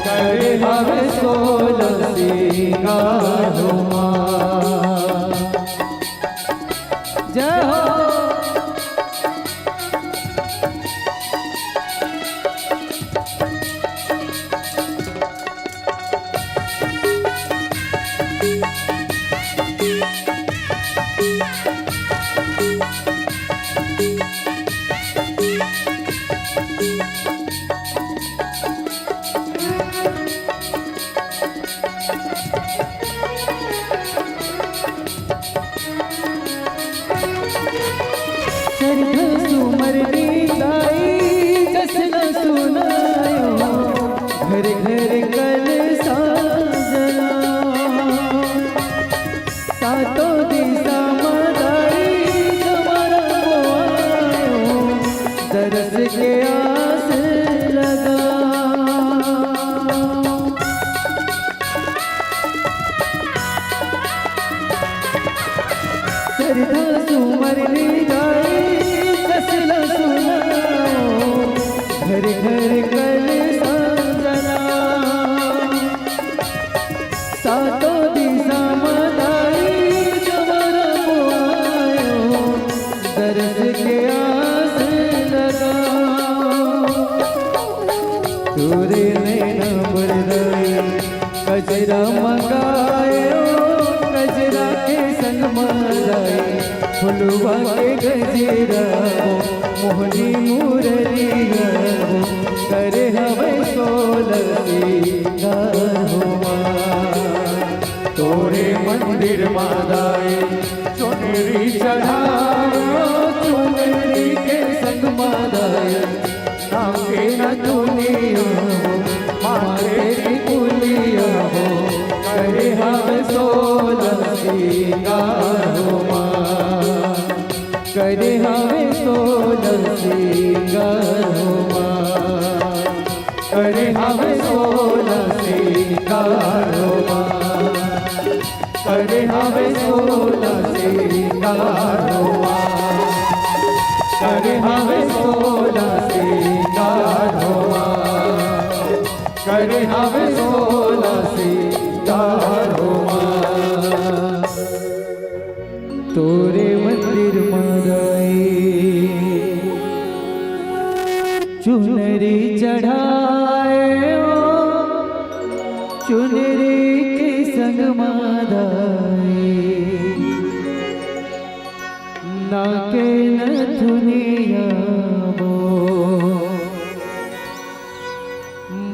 करे हवे सोलह सिंगार हो माँ। जय हो। के आस लगा। सरधा सुमर ली जाए, कस ल सुनाओ, घर घर कलसा जला। सातों दिशा म दाई जवरा बोआयो, दरस के आस लगा। तोरे नैना बर दाई कजरा मंगायो, कजरा के संग म दाई फुलवा के गजरा वो, मोहनी मुरलिया वो, करे हवे सोलह सिंगार हो माँ। तोरे मंदिर मा दाई चुनरी चढ़ायो, चुनरी के संग मा दाई नाम के न दुनिया हो, माथे की पुलिया हो, करे हवे सोलह सिंगार हो माँ। करे हवे सोलह सिंगार हो माँ। करे हवे सोलह सिंगार हो माँ। करे हवे सोलह सिंगार हो माँ। करे हवे सोलह सिंगार हो माँ। करे हवे सोलह सिंगार हो माँ। तोरे मंदिर मा दाई चुनरी चढ़ायो, चुनरी के संग मा दाई नाके नथुनिया वो,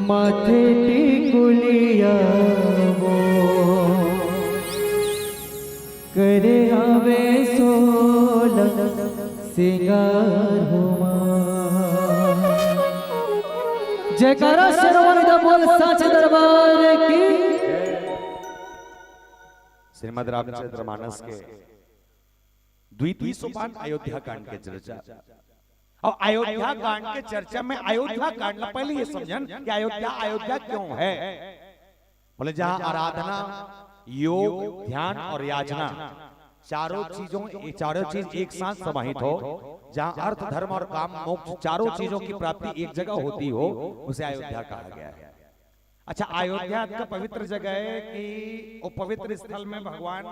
माथे टिकुलिया वो, करे हवे सोलह सिंगार हो माँ। जयकारा शेरवाली दा बोल साचे दरबार की। श्रीमद् रामचरित मानस के द्वितीय सोपान अयोध्या कांड के चर्चा। और अयोध्या कांड के चर्चा में अयोध्या कांड ला पहले ये समझन कि अयोध्या, अयोध्या क्यों है। बोले, जहाँ आराधना, योग, ध्यान और याचना, चारों चीजों, ये चारों चीज एक साथ समाहित हो, जहाँ अर्थ, धर्म और काम, मोक्ष, चारों चीजों की प्राप्ति एक जगह होती हो, उसे अयोध्या कहा गया है। अच्छा, अयोध्या इतना पवित्र जगह है कि वो पवित्र स्थल में भगवान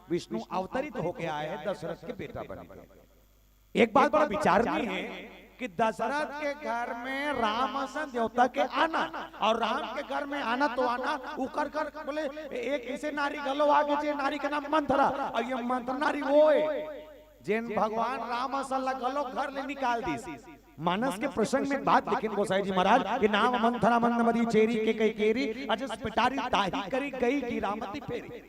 विष्णु अवतरित होके आए हैं दशरथ के बेटा बन के। एक बात बड़ा विचारणीय है कि दशरथ के घर में राम असन देवता के आना और राम के घर में आना तो आना, उकर कर बोले, एक इसे नारी घलो आगे जे नारी के नाम मंथरा, और ये मंथरा नारी वो है जेन भगवान राम असन ला घलो घर ले निकाल दिस। मानस के प्रसंग में बात लिखिन गोसाई जी महाराज कि नाम मंथरा मंदमती चेरी केकई केरी, अजस पिटारी ताही करी गई गिरामती फेरी।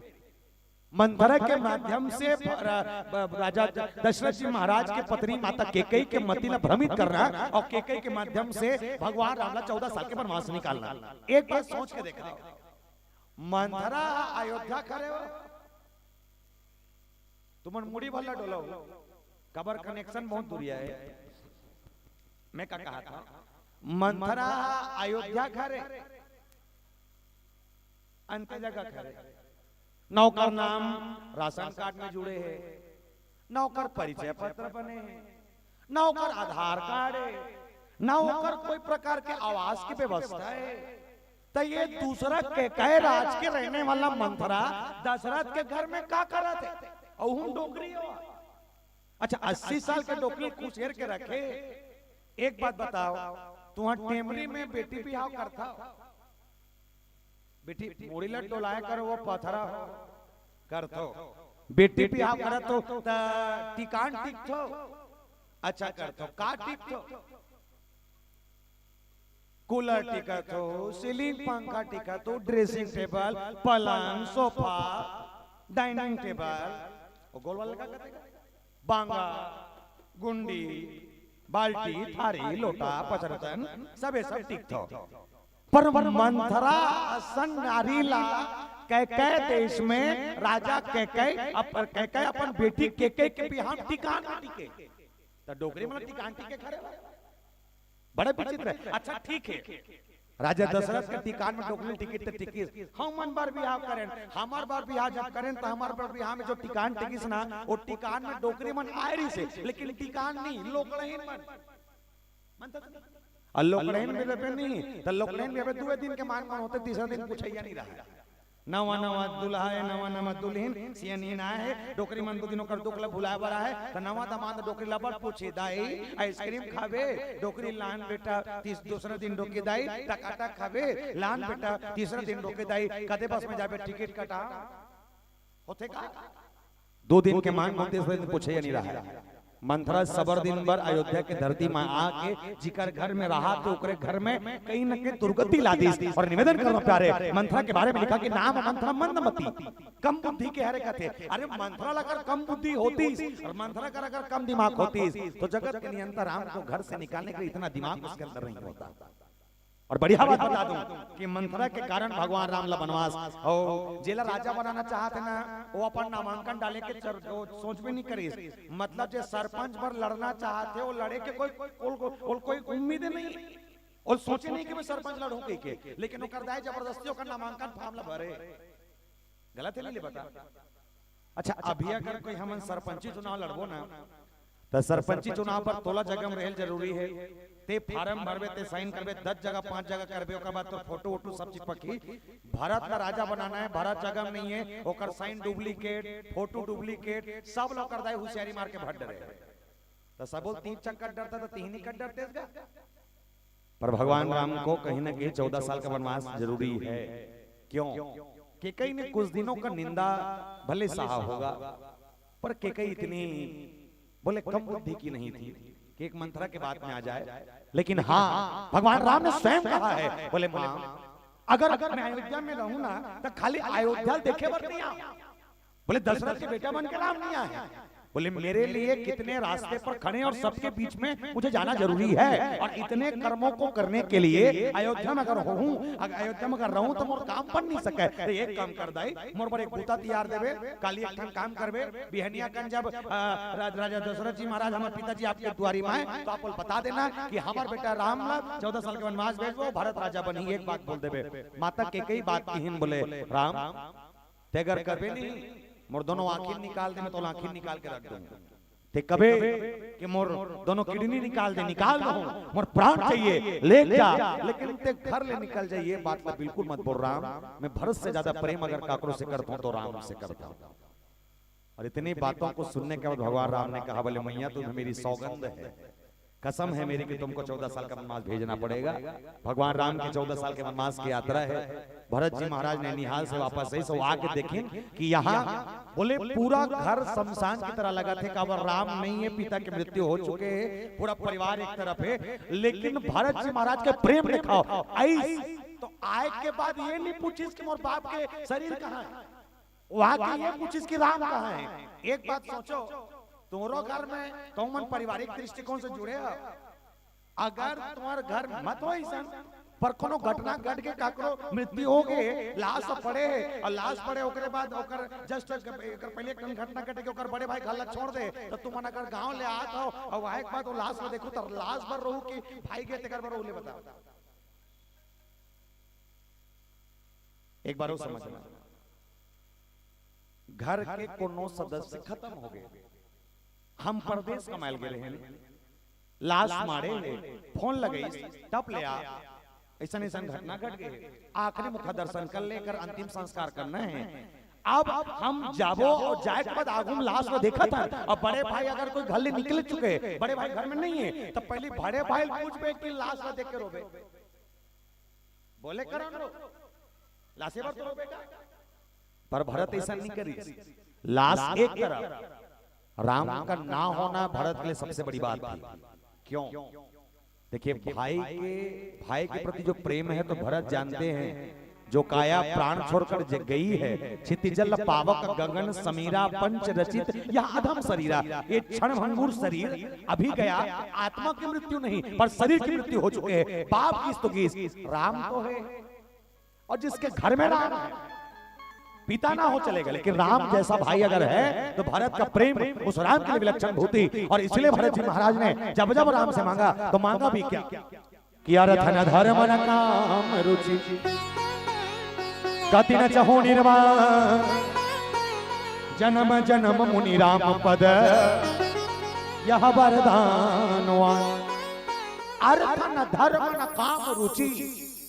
मंथरा के माध्यम से भ-, रा-, ब-, राजा द-, दशरथ जी महाराज के पत्नी माता केकई के मति ला भ्रमित करना और केकई के माध्यम से भगवान राम ला चौदह साल के वनवास निकालना। एक बात सोच के देखा, मंथरा अयोध्या करे हो, तुमन मुड़ी भला डोलो, काबर connection बहुत दूरिया है। मैं का कहा था, मंथरा अयोध्या करे, अंते जगह करे, ना ओकर नाम राशन कार्ड में जुड़े है, ना ओकर परिचय पत्र बने है, ना ओकर आधार कार्ड है, ना ओकर कोई प्रकार के आवास की व्यवस्था है। तो ये दूसरा केकय राज के रहने वाला मंथरा दशरथ के घर में का करत है? अहू डोकरी हो। अच्छा, अस्सी साल के डोकरी कुछ हेर के रखे। एक बात बताओ, तुहां टेमरी में बेटी बिहाव करथा? बेटी मुड़ी ला डोलाया करो, वो पथरा हो। करथो। बेटी बिहाव करत हो त टिकान टिकथो? अच्छा करथो। का टिकथो? कूलर टिकत हो, सीलिंग पंखा टिकत हो, ड्रेसिंग टेबल, पलंग, सोफा, डाइनिंग टेबल, वो गोल वाले का कहते हैं? बांगा, गुंडी, बाल्टी, थारी, लोटा, पचरतन, सबे सब टिकत हो। पर मंथरा असन नारी ला केकय देश में राजा केकय अप-, केकय अपन बेटी केकय के बिहाव टिकान में टिके। त डोकरी मन टिकान टिके खरे बा। बड़ा विचित्र है। अच्छा, ठीक है, राजा दशरथ के टिकान में डोकरी टिकिस त टिकिस, हमन बर बिहाव करेन, हमर बर बिहाव जब करेन, त हमर बर बिहाव में जो टिकान टिकिस ना, वो टिकान में डोकरी मन आए रहिसे, लेकिन टिकान नहीं, लोकड़हिन मन। मन तो, अउ लोकड़हिन भी रहिबे नहीं, त लोकड़हिन भी अबे दुए दिन के मांग मन होते, तीसरा दिन पूछइया नहीं रहा। नवा नवा दुल्हा है, नवा नवा दुल्हिन, सियनहिन आए है, डोकरी मन दू दिन ओकर दुख ल भुलाए बर आए, त नवा दमांद डोकरी ल बड़ पूछे, "दाई, आइसक्रीम खाबे?" डोकरी, "लान बेटा।" तीस-, दूसरा दिन डोकरी, "दाई, टकाटक खाबे?" "लान बेटा।" तीसरा दिन डोकरी, "दाई, कते बस में जाबे, टिकट कटा?" होथे का? दू दिन के मांग मन तीसरे दिन पूछइया नहीं रहा। मंथरा सबर दिन बर अयोध्या के धरती में आके जिकर घर में रहा थे, ओकरे घर में कहीं न कहीं दुर्गति ला दिस। अउ निवेदन करना प्यारे, मंथरा के बारे में लिखा कि नाम मंथरा मंदमती, कम बुद्धि के हरे कथे। अरे, मंथरा ला अगर कम बुद्धि होतिस अउ मंथरा कर अगर कम दिमाग होतिस, त जगत के नियंता राम को घर से निकालने के लिए इतना दिमाग उसके अंदर नहीं होता। अउ बढ़िया बात बता दूं कि मंथरा के कारण भगवान राम ला बनवास, अउ जेला राजा बनाना चाहत हे ना, वो अपन नामांकन डाले के चर-, वो सोचबे नहीं करिस। मतलब, जे सरपंच बर लड़ना चाहत हे, वो लड़े के कोई, कोई, कोई, कोई उम्मीद नहीं, वो सोचे नहीं कि मैं सरपंच लड़ूं कहिके, लेकिन ओकर दाई जबरदस्ती ओकर नामांकन फॉर्म ला भरे। गलत है, ले बता। अच्छा, अभी अगर कोई हमन सरपंची चुनाव लड़बो ना, त सरपंची चुनाव बर तोला जगह में रहल जरूरी है। ते फॉर्म भरबे, ते साइन करबे, दस जगह, पांच जगह करबे, ओकर बाद तोर फोटो वोटो सब चिपकही। भरत ला राजा बनाना है, भरत जगह में नहीं है, ओकर साइन डुप्लीकेट, फोटो डुप्लीकेट, सब ला ओकर दाई हुसियारी मार के भर डरे। त सबो तीन चक्कर डरता, त तीन ही कर डरते इसका। पर भगवान राम को कहीं ना कहीं चौदह साल का वनवास जरूरी है। क्यों? केकई ने कुछ दिनों का निंदा भले सहा होगा, पर केकई इतनी, बोले, कम बुद्धि की नहीं थी कि एक मंथरा के बात में आ जाए। लेकिन हाँ, भगवान राम ने स्वयं कहा है, बोले, "माँ, अगर मैं अयोध्या में रहूं ना, तो खाली अयोध्या देखे बर नहीं आऊं।" बोले, "दशरथ के बेटा बन के राम नहीं आए।" बोले, "मेरे लिए कितने रास्ते पर खड़े हैं और सबके बीच में मुझे जाना जरूरी है, और इतने कर्मों को करने के लिए अयोध्या में अगर हूँ, अगर अयोध्या में अगर रहूं, तो मोर काम बन नहीं सके। तो एक काम कर दाई, मोर बर एक बूता तियार देबे, काली एक ठन काम करबे, बिहनिया कन जब, अ, राज-, राजा दशरथ जी महाराज, हमारे पिताजी आपके दुआरी में आए, तो आप बोल बता देना कि हमारे बेटा राम ला चौदह साल के वनवास भेजबो, भरत राजा बनही, एक बात बोल देबे।" माता केकई बात किहिन, बोले, "राम, ते अगर करबे नहीं, मोर दोनों आंखी निकाल दे, मैं तोला आंखी निकाल के रख दूंगा। ते कबे कि मोर दोनों किडनी निकाल दे, निकाल दो, मोर प्राण चाहिए, ले जा, लेकिन ते घर ले निकल जाइए, बात ला बिल्कुल मत बोल राम, मैं भरत से ज्यादा प्रेम अगर काकरो से करता हूँ तो राम से करता हूँ।" और इतनी बातों को सुनने के बाद भगवान राम ने कहा, बोले, "मैया, तुम्हें मेरी सौगंध है, कसम है मेरी कि तुमको चौदह साल का वनवास भेजना पड़ेगा।" भगवान राम के चौदह साल के वनवास की यात्रा है। भरत जी महाराज नैनिहाल से वापस आई, सो आके देखें कि यहाँ, बोले, पूरा घर शमशान की तरह लगा थे, काबर राम नहीं है, पिता की मृत्यु हो चुके है, पूरा परिवार एक तरफ है, लेकिन भरत जी महाराज के प्रेम दिखाओ। आई तो आए के बाद ये नहीं पूछिस कि मोर बाप के शरीर कहाँ है, वहां के ये पूछिस कि राम कहाँ है। एक बात सोचो, तोरो घर में तो मन पारिवारिक दृष्टिकोण से जुड़े हो, अगर तुम्हार घर मत हो ऐसन, पर कोनो घटना घट के काकरो मृत्यु हो गए, लाश पड़े है और लाश पड़े ओकरे बाद ओकर just एकर पहले एक ठन घटना घटे के ओकर बड़े भाई घर ला छोड़ दे, तो तुमन अगर गांव ले आत हो और वहां एक बात वो लाश ला देखो तो लाश बर रहू कि भाई गए तेकर बर रहू, ले बताओ। एक बार वो समझना, घर के कोनो सदस्य खत्म हो गए, हम परदेस कमाए ल गे रहेन, लाश माड़े हे, फोन लगइस, टप ले आ, अइसन अइसन घटना घट गे हे, आखिरी मुखा दर्शन कर ले, एकर अंतिम संस्कार करना हे। अब हम जाबो अउ जाए के बाद आगू म लाश ल देखत हन, अब बड़े भाई अगर कोई घर ले निकल चुके हे, बड़े भाई घर में नहीं हे, त पहली बड़े भाई ल पूछबे कि लाश ल देख के रोबे। बोले करन रो, लाशे बर तो बेटा। पर भरत ऐसा नहीं करिस। लाश एक तरफ, राम का ना होना भरत के लिए सबसे बड़ी बात थी। क्यों? देखिए, भाई के, भाई के प्रति जो प्रेम है, तो भरत जानते हैं, जो काया प्राण छोड़कर ज-, गई है, क्षितिजल पावक गगन समीरा पंच रचित यह अधम शरीरा, ये क्षण भंगुर शरीर अभी गया, आत्मा की मृत्यु नहीं, पर शरीर की मृत्यु हो चुकी है। बाप की स्तुति, राम तो है, और जिसके घर में राम है, पिता ना हो चलेगा, लेकिन राम जैसा भाई अगर है तो भरत का प्रेम उस राम के लिए विलक्षण भूति। और इसलिए भरत जी महाराज ने जब जब राम से मांगा तो मांगा भी क्या? कि अर्थ न धर्म न काम रुचि, गति न चहु निर्वाण, जन्म जन्म मुनि राम पद, यह वरदान वान। अर्थ न धर्म न काम रुचि,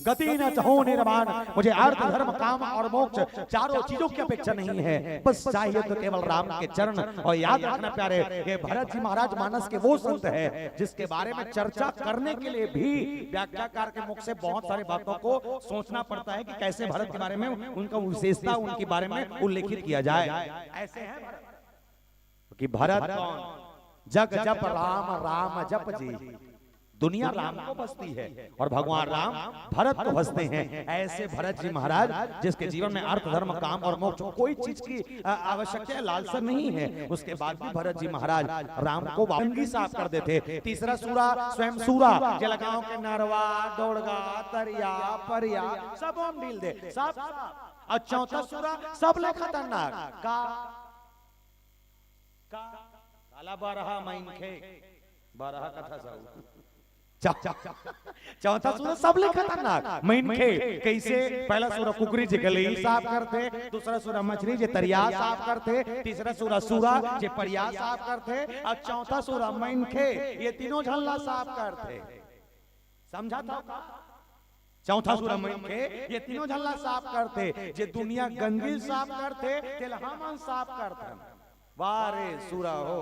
गति न चहु निर्वाण। मुझे अर्थ, धर्म, काम और मोक्ष, चारों चीजों की अपेक्षा नहीं है। बस चाहिए तो केवल राम के चरण। और याद रखना प्यारे, ये भरत जी महाराज मानस के वो संत है जिसके बारे में चर्चा करने के लिए भी व्याख्याकार के मुख से बहुत सारे बातों को सोचना पड़ता है कि कैसे भरत के बारे में, उनका विशेषता, उनके बारे में उल्लेखित किया जाए। ऐसे हैं भरत। कि भरत कौन? जग जप राम, राम जप जी। दुनिया राम को भजती है और भगवान राम भरत को भजते हैं। ऐसे भरत जी महाराज, जिसके जीवन में अर्थ, धर्म, काम और मोक्ष, कोई चीज की, अ, आवश्यकता, लालसा नहीं है, उसके बाद भी भरत जी महाराज राम को वापंगी साफ कर देते। तीसरा सूरा स्वयं सूरा, जलगांव के नरवा डोड़गा तरिया परिया सब हम ढील दे, साफ साफ। और चौथा सूरा सब ले खतरनाक का का? काला बरहा मनखे, बरहा कथा साहू। चा-, चा-, चौथा सूरा सबले खतरनाक मनखे। कैसे? पहला सूरा कुकरी जी गली साफ करथे, दूसरा सूरा मछली जी तरिया साफ करथे, तीसरा सूरा सूरा जी परिया साफ करथे, और चौथा सूरा मनखे, ये तीनों झल्ला साफ करथे। समझा था? चौथा सूरा मनखे, ये तीनों झल्ला साफ करथे। जे दुनिया गंदगी साफ करथे, तेला हमन साफ करथन। वाह रे सूरा हो,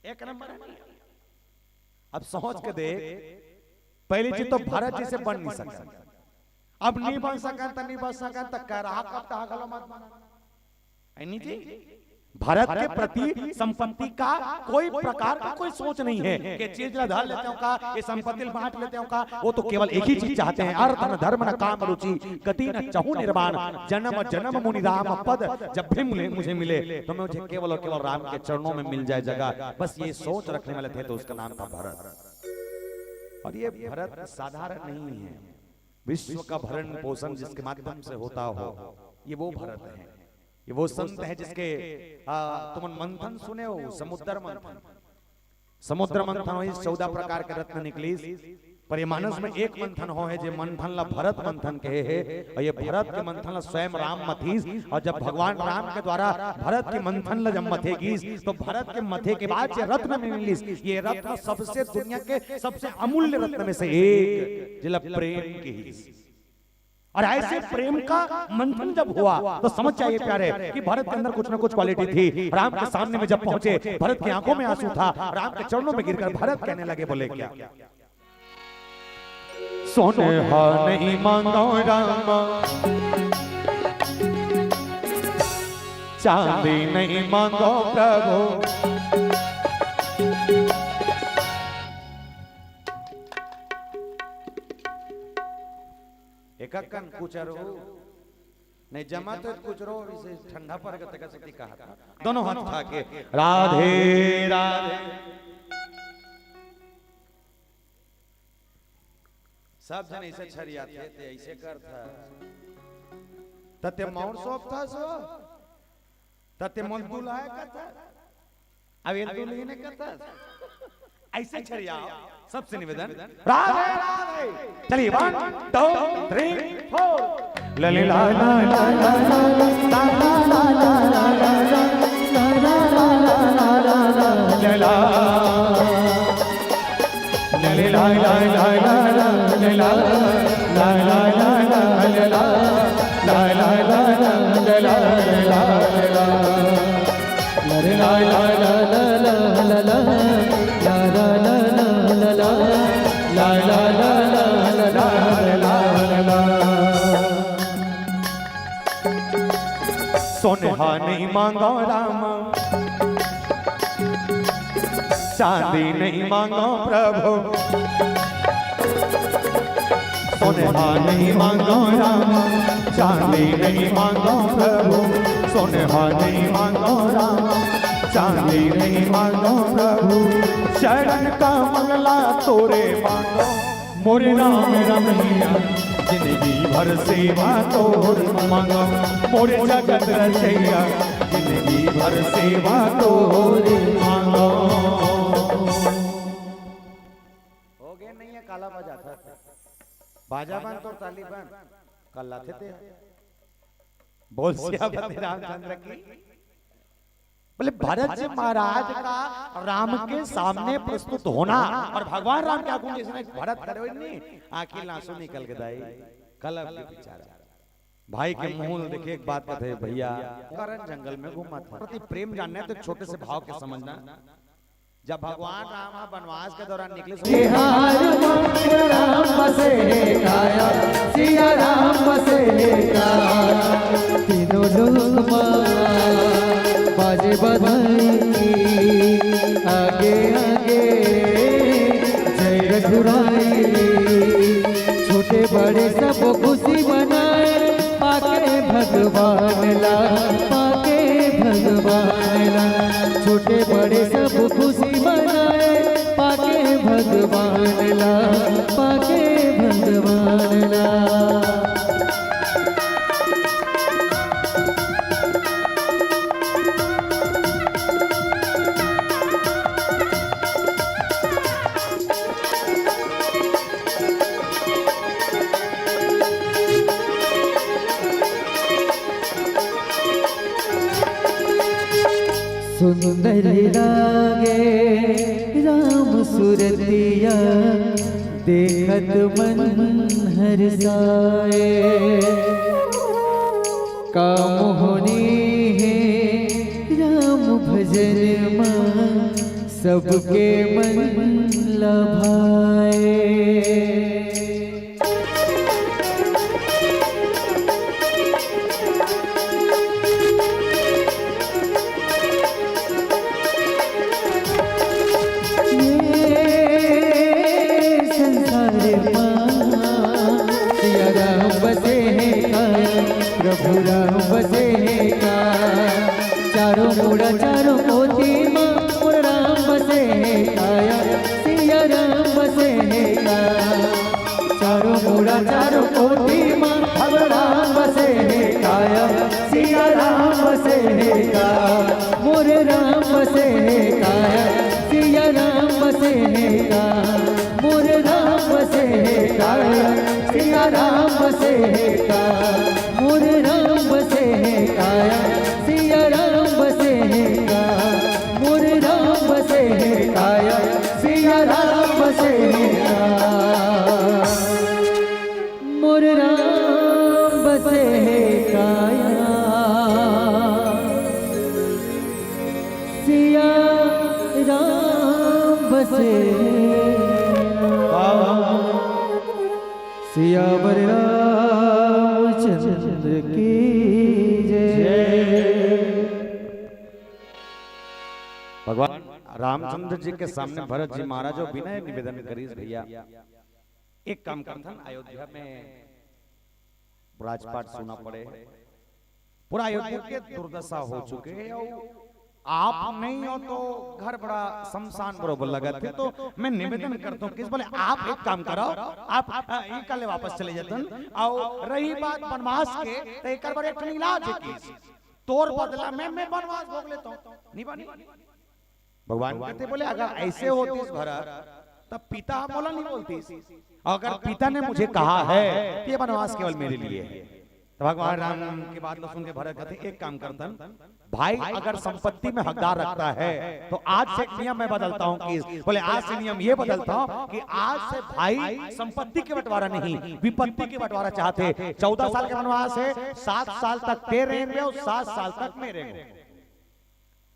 एक नंबर है। अब सोच के देख, पहली चीज तो भरत जी से बन नहीं सकता। अब नहीं बन सकन त नहीं बन सकन त कह रहा कब तक घलो मत बना। है नहीं जी? भरत के प्रति संपत्ति का कोई प्रकार का कोई सोच नहीं है कि चीज ला धर लेते हो का, ये संपत्ति ला बांट लेते हो का। वो तो केवल एक ही चीज चाहते हैं, अर्थ न धर्म न काम रुचि, गति न चहु निर्वाण, जन्म जन्म मुनि राम पद। जब भी मुझे, मुझे मिले तो मैं मुझे केवल और केवल राम के चरणों में मिल जाए जगह। बस ये सोच रखने वाले थे तो उसका नाम था भरत। और ये भरत साधारण नहीं है। विश्व का भरण पोषण जिसके माध्यम से होता हो, ये वो भरत है। ये वो संत है जिसके, आ, तुमन मंथन सुने हो, समुद्र मंथन। समुद्र मंथन होइस, चौदह प्रकार के रत्न निकलिस, पर ये मानस में एक मंथन होहे, जे मंथन ला भरत मंथन कहे हे, और ये भरत के मंथन ला स्वयं राम मथिस। और जब भगवान राम के द्वारा भरत के मंथन ला जब मथे गिस, तो भरत के मथे के बाद जे रत्न मिलिस, ये रत्न सबसे दुनिया के सबसे अमूल्य रत्न में से एक, जेला प्रेम किहिस। और ऐसे प्रेम का मंथन जब हुआ तो समझ जाइए प्यारे कि भरत के अंदर कुछ ना कुछ क्वालिटी थी। राम के सामने में जब पहुंचे, भरत की आंखों में आंसू था, राम के चरणों में गिरकर भरत कहने लगे, बोले क्या? सोनहा नहीं मांगो रामा, चांदी नहीं मांगो प्रभु। एकक्कन कुचरो, नहीं जमा तो कुचरो, इसे ठंडा पर गत का शक्ति कहा था। दोनों हाथ उठा के, राधे राधे। सब जन ऐसे छरिया थे, ते ऐसे कर था। तते मौर सौंप था सो, तते मन दुलाय का था। अब ये दुल्हन ने कहता, ऐसे छरियाओ, सबसे निवेदन, राधे राधे। चलिए, वन, टू, थ्री, फोर। लले ला ला ला ला ला ला ला ला ला ला ला ला ला ला ला ला ला ला। सोनहा नहीं मांगो रामा, चांदी नहीं मांगो प्रभु। सोनहा नहीं मांगो रामा, चांदी नहीं मांगो प्रभु। सोनहा नहीं मांगो रामा, चांदी नहीं मांगो प्रभु। चरण कमल ला तोरे मांगो, मोरे राम रमैया। जिंदगी भर सेवा तोर मांगो, मोरे जगत रचैया, जिंदगी भर सेवा तोर मांगो। हो गे नहीं है काला बाजा था। बाजा बंद तो ताली बंद। कल्ला थे ते। बोल सियापति रामचंद्र की। बोले भरत जी महाराज का राम के सामने प्रस्तुत होना और भगवान राम के आगू में इसने भरत खड़े हुए नहीं, आंखी लांसू निकल के दाई। कलब के बेचारा भाई के मुंह देखे एक बात कहते भैया, करण जंगल में घूमा था। प्रति प्रेम जानना है तो छोटे से भाव के समझना। जब भगवान राम ह वनवास के दौरान निकले, बिहार में राम बसे हे काया, सिया राम बसे हे काया। तीनों लोक मा बाजे बधाई, आगे आगे जय रघुराई। छोटे बड़े सब खुशी मनाए, पाके भगवान ला, पाके भगवान ला। छोटे बड़े सब खुशी मनाए, पाके भगवान ला, पाके भगवान ला। सुंदर लागे राम सुरतिया, देखत मन हरसाए। का मोहनी हे राम भजन मा, सबके मन लभाए। ये संसार मा सिया राम बसे हे का, प्रभु राम बसे हे का। चारों मुड़ा चारों कोती मा मोर राम बसे हे काया, सिया राम बसे हे का। चारों मुड़ा चारों कोती मा भगवान राम बसे हे काया, सिया राम बसे हे का। मोर राम बसे हे काया, सिया राम बसे हे का। मोर राम बसे हे काया, सिया राम बसे हे का। मोर राम बसे हे काया, सिया राम बसे हे का। मोर राम बसे हे काया, सिया राम बसे हे का। मोर राम बसे हे काया, सिया राम बसे हे। वाह, वाह। सियावर रामचंद्र की जय। भगवान रामचंद्र जी के सामने भरत जी महाराज जो विनय निवेदन करीस भैया, एक काम करथन, अयोध्या में राजपाट सुना पड़े, पूरा अयोध्या के दुर्दशा हो चुके हे। अउ आप नहीं हो तो घर बड़ा शमशान बरोबर लगत हे। तो मैं निवेदन करता हूँ किस बोले आप एक काम करो, आप अ, ये कर ले वापस चले जातन। अउ रही बात वनवास के, तो एक बार एक ठन इलाज हे किस तोर बदला में मैं वनवास भोग लेता हूँ। नहीं बनी। भगवान कहते बोले अगर ऐसे होतीस भरत तब पिता मोला नहीं बोलतीस। अगर पिता ने मुझे कहा है कि ये वनवास केवल मेरे लिए है। तो भगवान राम की बात लो सुन के भरत कहते एक काम करतन, भाई अगर संपत्ति में हकदार रखता है तो आज से एक नियम मैं बदलता हूँ कि बोले आज से नियम ये बदलता हूँ कि आज से भाई संपत्ति के बंटवारा नहीं विपत्ति के बंटवारा चाहते। चौदह साल का वनवास है, सात साल तक तेरे रहेंगे और सात साल तक मेरे रहेंगे।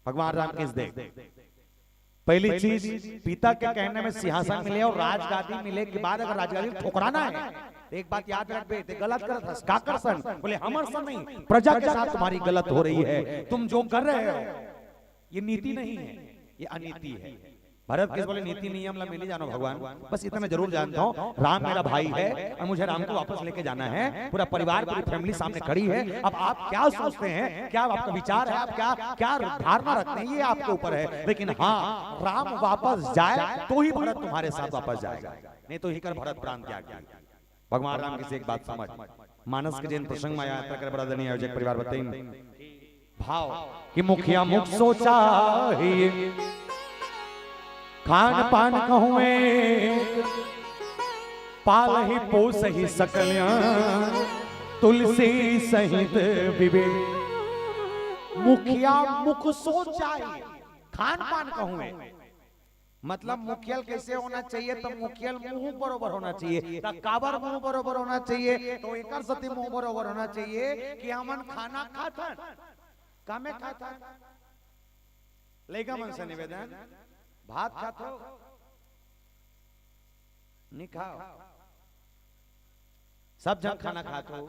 भगवान राम किस दे पहली चीज पिता के कहने में सिंहासन मिले और राजगादी मिले के बाद अगर राजगादी ठुकराना है तो एक बात याद रख बे, ते गलत करत हस, का कर सन? बोले हमर सन नहीं, प्रजा के साथ तुम्हारी गलत हो रही है, तुम जो कर रहे हो ये नीति नहीं है, ये अनीति है। भरत किस बोले नीति नियम ला मैं नहीं जानो भगवान, बस इतना जरूर जानता हूँ राम मेरा भाई है और मुझे राम को वापस लेके जाना है। पूरा परिवार पूरी फैमिली सामने खड़ी है। अब आप क्या सोचते हैं, क्या आपका विचार है, आप क्या क्या धारणा रखते हैं ये आपके ऊपर है, लेकिन हाँ राम वापस जाए तो ही भरत तुम्हारे साथ वापस जाएगा, नहीं तो ही कर भरत प्राण त्याग देगा। भगवान राम के से एक बात समझ, मानस के जेन प्रसंग में यात्रा करे बड़ा आदरणीय आयोजक परिवार बताइन भाव कि मुखिया मुख सोचा ही खान पान कहुए पाल ही पोस ही सकल्यान तुलसी सहित विवेक। मुखिया मुख सोचा ही खान पान कहुए, मतलब मुखियल कैसे होना चाहिए? तो मुखियल मुंह बरोबर होना चाहिए। तो काबर मुंह बरोबर होना चाहिए? तो एकर सती मुंह बरोबर होना चाहिए कि हमन खाना खाथन, कामे खाथन। लइका मन से निवेदन, भात खाथो, नहीं खाओ, सब झन खाना खाथो,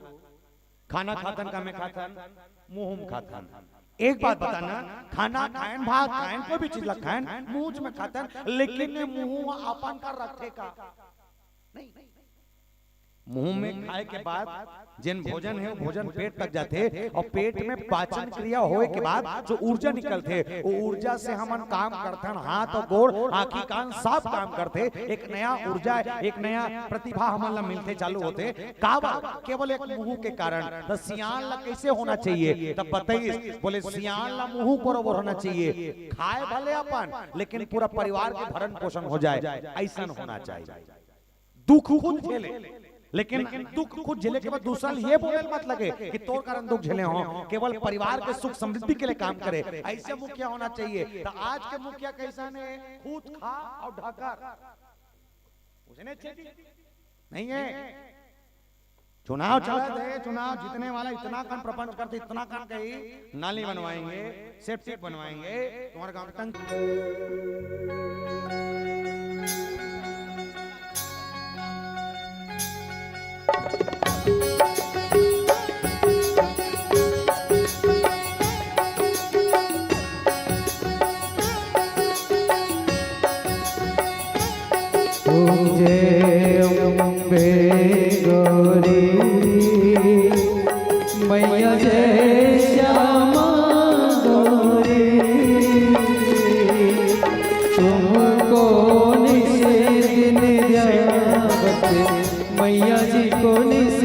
खाना खाथन, कामे खाथन, मुंह में खाथन। एक बात बताना, खाना खाएन, भात खाएन, कोई भी चीज ला खाएन, मुंह में खाथन, लेकिन मुंह अपन कर रखथे का? नहीं। मुंह में खाए के बाद जेन भोजन है, वो भोजन पेट तक जाथे और पेट में पाचन क्रिया होए के बाद जो ऊर्जा निकलथे, वो ऊर्जा से हमन काम करथन, हाथ और गोड़, आंखी कान सब काम करथे। एक नया ऊर्जा, एक नया प्रतिभा हमन ला मिलथे, चालू होथे। काबर? केवल एक मुंह के कारण। तो सियान ला कैसे होना चाहिए? तब बताइस, बोले सियान ला मुंह बरोबर होना चाहिए, खाए भले अपन, लेकिन पूरा परिवार के भरण पोषण हो जाए, ऐसन होना चाहिए। दुख खुद झेले, लेकिन दुख खुद झेले के बाद दूसरा ल ये बोले मत लगे कि तोर कारण दुख झेले हो, केवल परिवार के सुख समृद्धि के लिए काम करे। ऐसे मुखिया होना चाहिए। तो आज के मुखिया कैसन है? खुद खा और ढकर, उसने अच्छे की नहीं है। चुनाव चलत हे, चुनाव जीतने वाला इतना कन प्रपंच करथे, इतना कन कही नाली बनवाएंगे, सेप्टिक बनवाएंगे, तुम्हारे गांव में टंकी। ओम जय अम्बे गौरी मैया, जय श्यामा गौरी। तुमको निस दिन ध्यावत, मैया जी को निस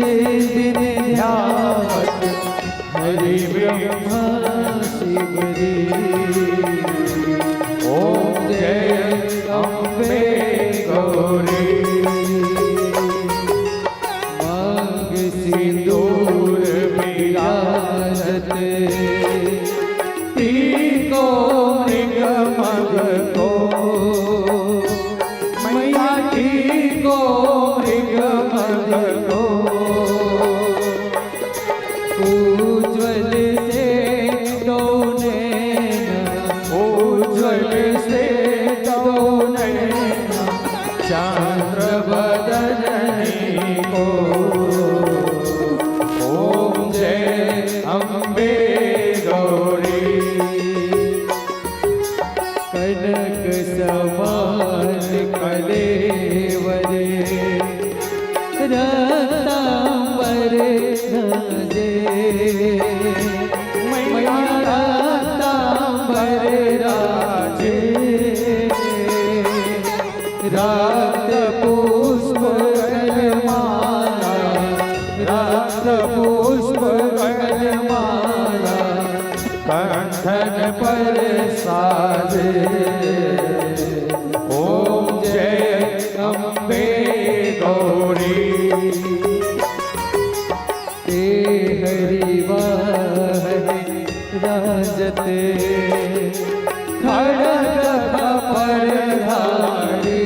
दिन ध्यावत, हरि ब्रह्मा शिव जी। ओम जय अम्बे गौरी। मांग सिंदूर विराजत, टीको मृग मद को, मैया टीको मृग मद को। उज्ज्वल से दो नैना, उज्ज्वल से दो नैना, चंद्र बदन को। ओम जय अम्बे गौरी। कनक समान कलेवर रक्तांबर राजे, मैया रक्तांबर राजे। रक्त पुष्प गलमाला, रक्त पुष्प गलमाला, कंठन पर साजे। ओम जय अम्बे गौरी। ए हरि वाहन राजत खड़ग खपर धारी,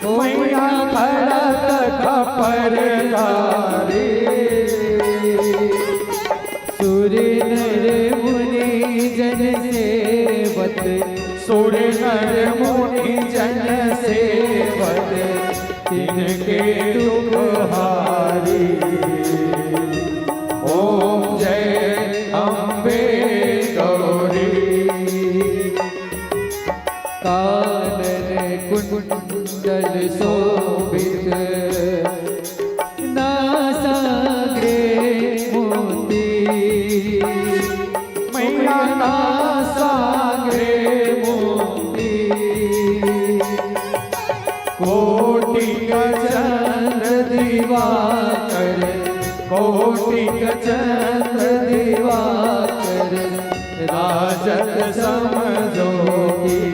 मैया खड़ग खपर धारी। सुर नर मुनि जन सेवत, सुर नर मुनि जन सेवत, तिनके दुख हारी। ओम जय अम्बे गौरी। कानन कुंडल शोभित, नासाग्रे मोती, मैया नासाग्रे मोती। कोमल कोटि का चंद्र दिवाकर, कोटि का चंद्र दिवाकर, राजत सम जोगी।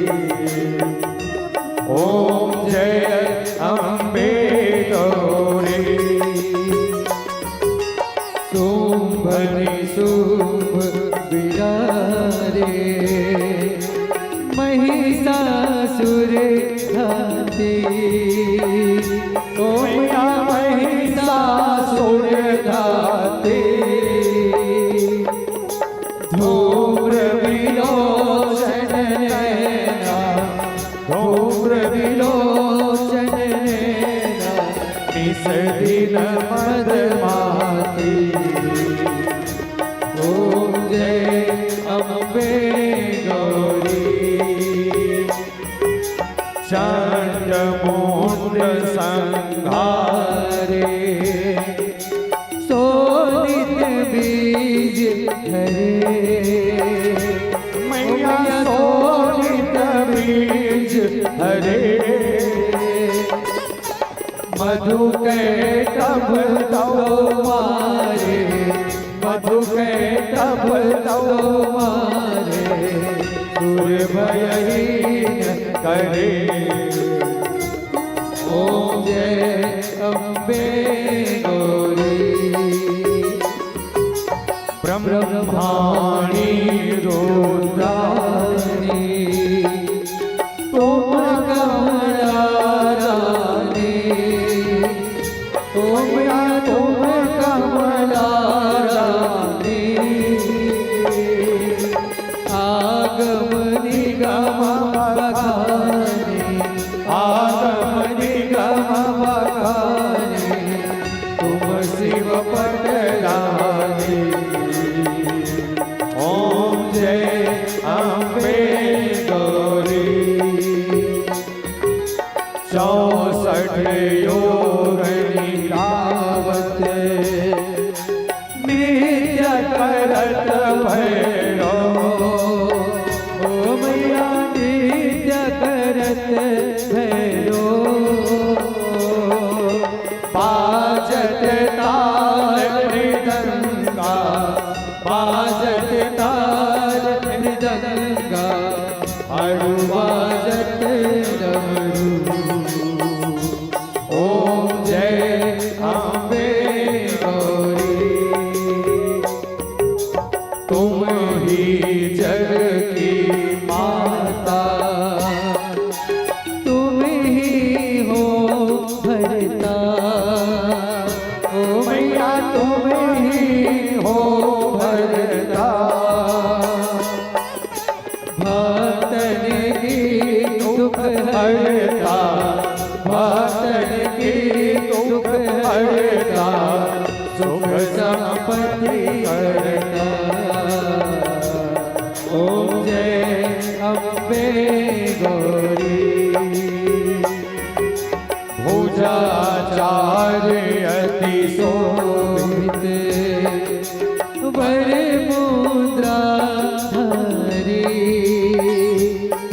ओम जय अम्बे गौरी। शुंभ निशुंभ बिराजे, महिषासुर घाते। ओम या महिषासुर घाते। धूम्र विलोचन नैना, धूम्र विलोचन नैना, निस दिन मदमाती। ओम जय अम्बे गौरी। चंड मुंड संहारे, शोणित बीज हरे। मैया शोणित बीज हरे। मधु के टभ तव मारे, मधु के टभ तव मारे, सुर भयहीन करे। ओम जय अम्बे गौरी। ब्रह्माणी रुद्राणी तुम कमला रानी। ओम या तुम कमला रानी। आगम निगम बखानी, आगम निगम बखानी, तुम शिव पटरानी। ओम जय अम्बे गौरी। चौसठ योगनी गावत नृत्य करत भैरो। ओ मैया नृत्य करत भैरो। बाजत ताल मृदंगा, बाजत ताल मृदंगा, अरु बाजत डमरू। ओम जय अम्बे गौरी। तुम ही जग की माता, तुम ही हो भरता। ओ मैया तुम ही हो भरता। भक्तन की दुख हरता, भक्तन की दुख हरता, सुख संपत्ति करता। ओम जय अम्बे गौरी। भुजाचार अति शोभित वर मुद्रा धारी।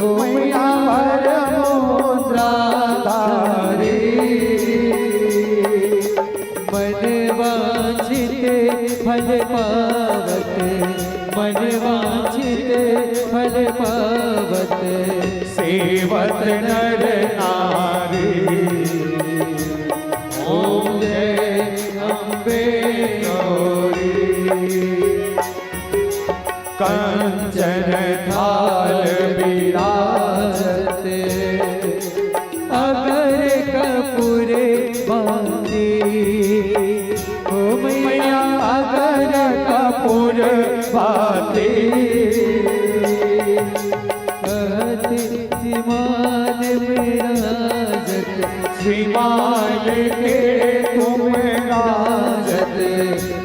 ओ मैया वर मुद्रा धारी। मन वांछित फल पावत, मन वांछित फल पावत, सेवत नर नारी। ओम जय अम्बे गौरी। कंचन थाल विराजत, अगर कपूर बाती। ओ मैया अगर कपूर बाती। कहत श्रीमान विराजत, श्रीमान के तुम राजत,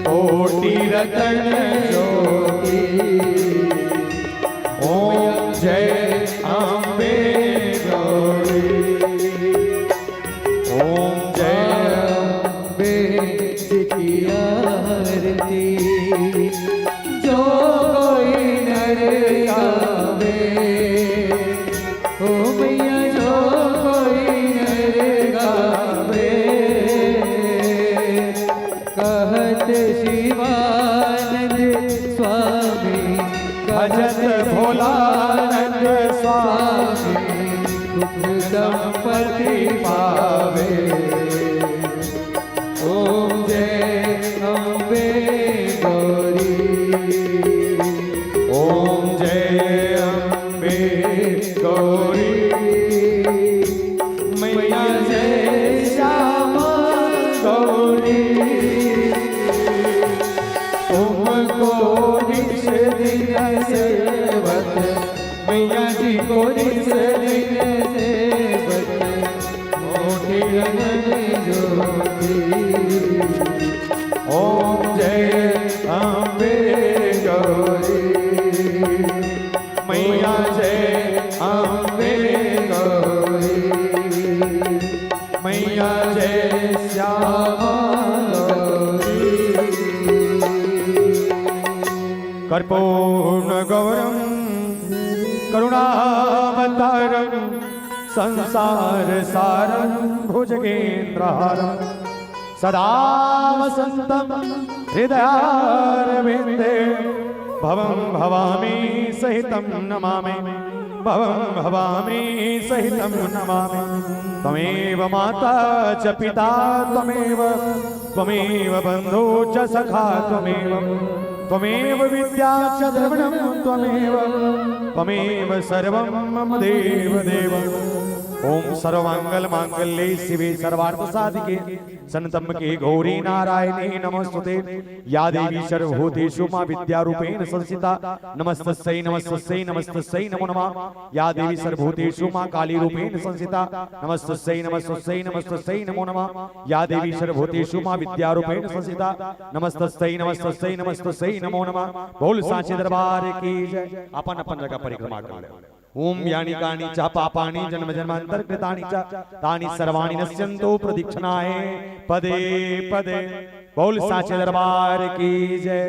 कोटि रतन ज्योति। ओम जय अम्बे गौरी। ओम जय अम्बे जी की आरती। जो कोई नर गावे, ओ मैया जो कोई नर किरण ज्योति। ओम जय अम्बे गौरी। मैया जय अम्बे गौरी। मैया जय श्यामा गौरी। कर्पूर गौरम करुणावतारम संसार सारम भुजगेंद्रहारम सदा वसंतम हृदयारविंदे। भवम भवामी सहितम नमामि। भवम भवामी सहितम नमामि। त्वमेव माता च पिता त्वमेव, त्वमेव बंधु च सखा त्वमेव, त्वमेव विद्या च द्रविणम त्वमेव, त्वमेव सर्वम मम देव देव। ओम सर्वमंगल मांगल्ये शिवे सर्वार्थ साधिके शरण्यं त्र्यंबके गौरी नारायणी नमोस्तुते। या देवी सर्वभूतेषु मां विद्यारूपेण संस्थिता नमस्तस्यै नमस्तस्यै नमस्तस्यै नमो नमः। या देवी सर्वभूतेषु मां काली रूपेण संस्थिता नमस्तस्यै नमस्तस्यै नमस्तस्यै नमो नमः। या देवी सर्वभूतेषु मां विद्यारूपेण संस्थिता नमस्तस्यै नमस्तस्यै नमस्तस्यै नमो नमः। बोल सांचे दरबार की जय। अपन अपन जगह परिक्रमा कर ले। ओम यानि कानि च पापानि जन्म जन्मांतर कृतानि च तानि सर्वाणि नश्यंतु प्रदक्षिणाय पदे पदे। बोल सांचे दरबार की जय।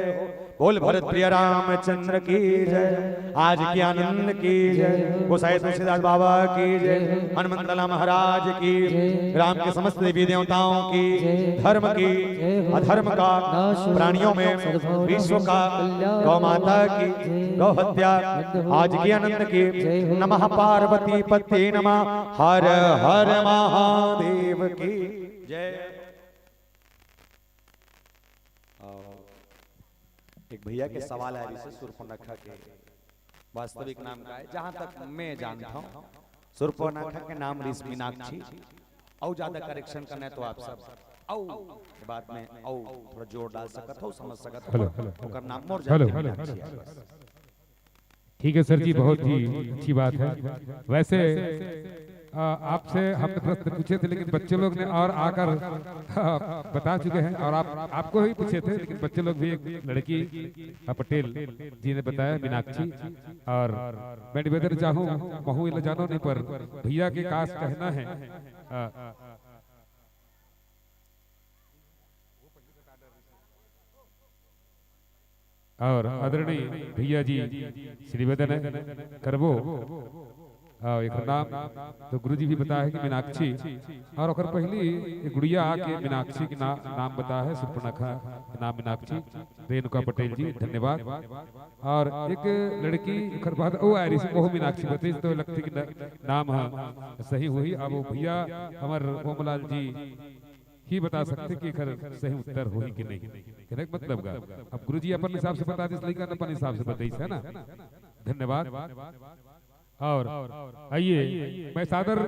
बोल भरत प्रिय रामचंद्र की जय। आज के आनंद की जय। गोसाई तुलसीदास बाबा की जय। हनुमंतला महाराज की जय। राम के समस्त देवी देवताओं की जय। धर्म की जय हो। अधर्म का नाश हो। प्राणियों में सर्वनाश विश्व का कल्याण गौ माता की जय। गौ हत्या बंद हो। आज के आनंद की जय हो। नमः पार्वती पते नमः। हर हर महादेव की जय। और एक भैया के सवाल आय रहिसे सूर्पनखा के वास्तविक नाम का है, जहां तक मैं जानता हूं सूर्पनखा के नाम रहिस मीनाक्षी। अउ ज्यादा करेक्शन करना है तो आप सब अउ बाद में अउ थोड़ा जोर डाल सकत हो, समझ सकत हो। हेलो, हेलो, ओकर नाम मोर हेलो, जाति हेलो, मीनाक्षी हेलो। है बस। ठीक है सर जी, बहुत ही अच्छी बात है। वैसे, आ, आपसे हम प्रश्न पूछे थे, लेकिन बच्चे लोग ने और आकर, आ, बता चुके हैं। और आप, आपको ही पूछे थे, लेकिन बच्चे लोग भी, एक लड़की, आ, पटेल जी ने बताया, मीनाक्षी। और मैं निवेदन चाहूँ, महू इला जानो नहीं, पर भैया के कास कहना है, आ, और आदरणीय भैया जी श्री निवेदन करबो। और एक नाम तो गुरुजी भी बताया है कि मीनाक्षी, और ओकर पहली एक गुड़िया आके मीनाक्षी के ना-, नाम बताया है, सुपर्णखा के नाम मीनाक्षी, रेणुका पटेल जी, धन्यवाद। और एक लड़की ओकर बाद ओ आ रही, वो मीनाक्षी बताइस, तो लगती कि न-, नाम है सही हुई। अब वो भैया हमार ओमलाल जी ही बता सकते कि एकर सही उत्तर होही कि नहीं। कहने का मतलब का, अब गुरुजी अपन हिसाब से बता दिस, लइका अपन हिसाब से बताइस, है ना। धन्यवाद। और आइए, मैं सादर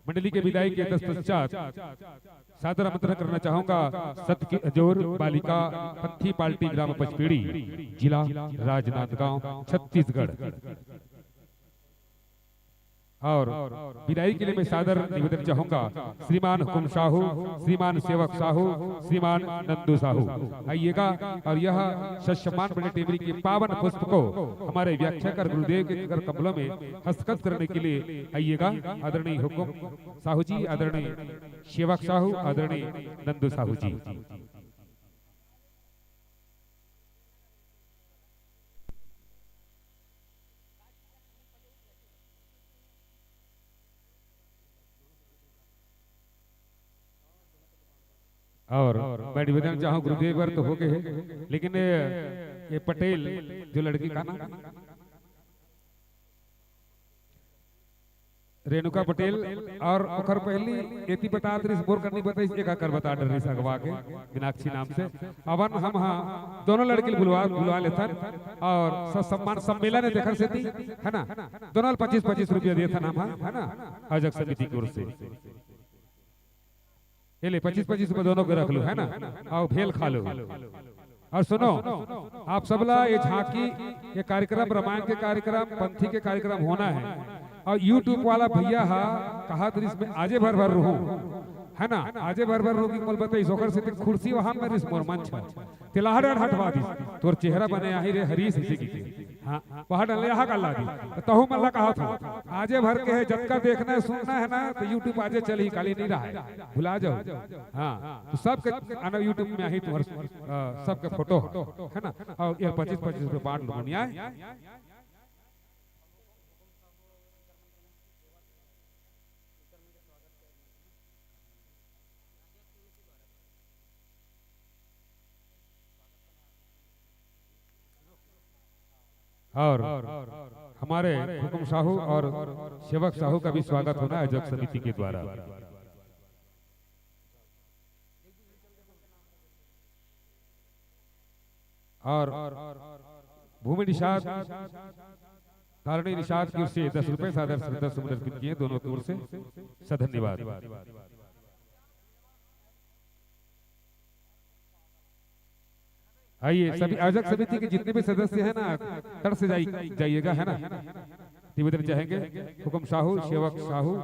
मंडली के विदाई के तत्पश्चात सादर आमंत्रण करना चाहूंगा सत की अजोर बालिका पंथी पार्टी ग्राम पचपेड़ी, जिला राजनांदगांव, छत्तीसगढ़। और विदाई के लिए मैं सादर निवेदन चाहूंगा श्रीमान हुकुम साहू, श्रीमान सेवक साहू, श्रीमान नंदू साहू आइएगा। और यह सत सम्मान बड़े टेमरी के पावन पुष्प को हमारे व्याख्याकर गुरुदेव के कर कमलों में हस्तगत करने के लिए आइएगा। आदरणीय हुकुम साहू जी, आदरणीय सेवक साहू, आदरणीय नंदू साहू जी। और मैं निवेदन चाहूँ गुरुदेव बर तो हो गए है, लेकिन ये, ये पटेल जो लड़की का नाम रेणुका पटेल, और ओकर पहली एती बतात रहिस, मोर करनी बताइस, एक आकर बता डर रहिस अगवा के मीनाक्षी नाम से। अवन हम हा दोनों लड़की ल बुलवा, बुलवा लेथन और ससम्मान सम्मेलन है तेखर सेती, है ना, दोनों ल पच्चीस पच्चीस रुपया देथन हम हा, है ना, आयोजक समिति की ओर से। ये ले, पच्चीस पच्चीस रुपये दोनों को रख लो, है ना, आओ भेल खा लो। और सुनो, आप सबला ये झांकी, ये कार्यक्रम, रामायण के कार्यक्रम, पंथी के कार्यक्रम होना है, अउ YouTube वाला भैया हा कहत रिहिस, मैं आजे भर भर रहूं, है ना, आजे भर भर रहूं कि मोला बताइस, ओकर सेती कुर्सी वहां में रिहिस, मोर मंच ह। तेला हटवा दिस, तोर चेहरा बने आही रे हरीश, इसे की के। हाँ, वहां डले यहाँ कर ला दी। तो तहु मन ला कहत हूँ, आजे भर के है, जतका देखना है, सुनना है ना, तो YouTube आजे चलही, काली नहीं रहा है, भुला जाओ। हाँ, तो सबके आना YouTube में आही तुम्हारे, अ, सबके फोटो, है ना, और ये पच्चीस पच्चीस रुपये बांट लो, बढ़िया है। और हमारे हुकुम साहू और सेवक साहू का भी स्वागत होना है आयोजक समिति के द्वारा। और भूमि निषाद, धारणी निषाद की ओर से दस रुपए सादर श्रद्धा सुमन अर्पित किए दोनों ओर से। सधन्यवाद। आइए, सभी आयोजक समिति के जितने भी सदस्य हैं ना, तड़ से जाई-, जाइएगा, है ना। निवेदन चाहेंगे, हुकुम साहू, सेवक साहू,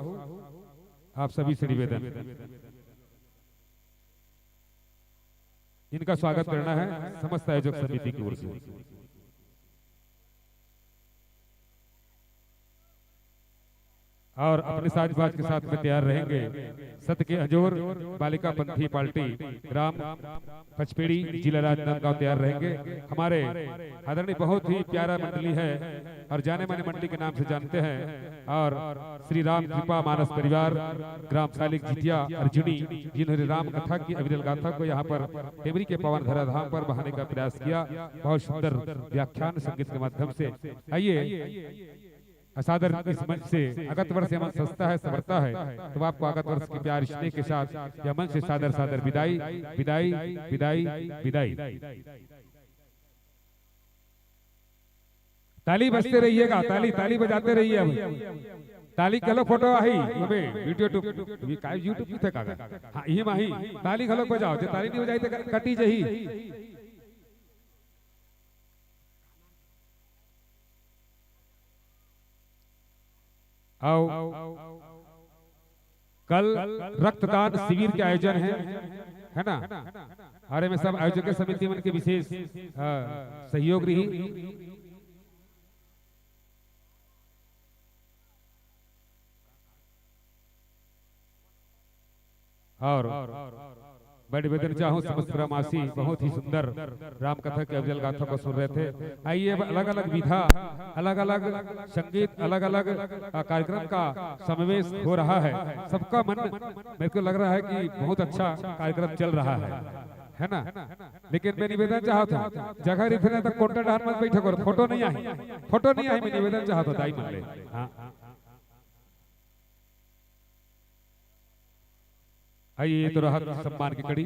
आप सभी से निवेदन, इनका स्वागत करना है समस्त आयोजक समिति की ओर से। और अपने साज बाज के साथ में तैयार रहेंगे सत के अंजोर बालिका पंथी पार्टी, ग्राम पचपेड़ी, जिला राजनांदगांव तैयार रहेंगे। हमारे आदरणीय, बहुत ही प्यारा मंडली है और जाने माने मंडली के नाम से जानते हैं। और श्री राम कृपा मानस परिवार, ग्राम सालिक जितिया अर्जुनी, जिन्होंने राम कथा की अविरल गाथा को यहाँ पर टेमरी के पावन धराधाम पर बहाने का प्रयास किया। बहुत सुंदर व्याख्यान संगीत के माध्यम से। आइए, सादर इस मंच से आगत वर्ष एमन सजता है, संवरता है, तो आपको आगत वर्ष के प्यार स्नेह के साथ यह मंच से सादर सादर विदाई, विदाई, विदाई, विदाई। ताली बजते रहिएगा, ताली, ताली बजाते रहिए। अब ताली घलो फोटो आही, अबे, YouTube, ये काय YouTube किथे का? हाँ, इही माही, ताली घलो बजाओ, जे ताली नहीं बजाई तो क-, कटी जही। आओ, कल रक्तदान शिविर के आयोजन है, है ना? और एमे सब आयोजक समिति मन के विशेष, अ, सहयोग रही। और मैं निवेदन चाहूँ समस्त ग्रामवासी बहुत ही सुंदर राम कथा के अविरल गाथा को सुन रहे थे। आइए, अब अलग-अलग विधा, अलग-अलग संगीत, अलग-अलग, अ, कार्यक्रम का समावेश हो रहा है। सबका मन, मेरे को लग रहा है कि बहुत अच्छा कार्यक्रम चल रहा है, है ना? लेकिन मैं निवेदन चाहता हूँ, जगह रिथे ना तो कोटा डहर मत बैठे करो, फोटो नहीं आही, फोटो नहीं आही, मैं निवेदन चाहता हूँ, दाई मन ले। हाँ। आइए, ये तो रहा सम्मान की कड़ी।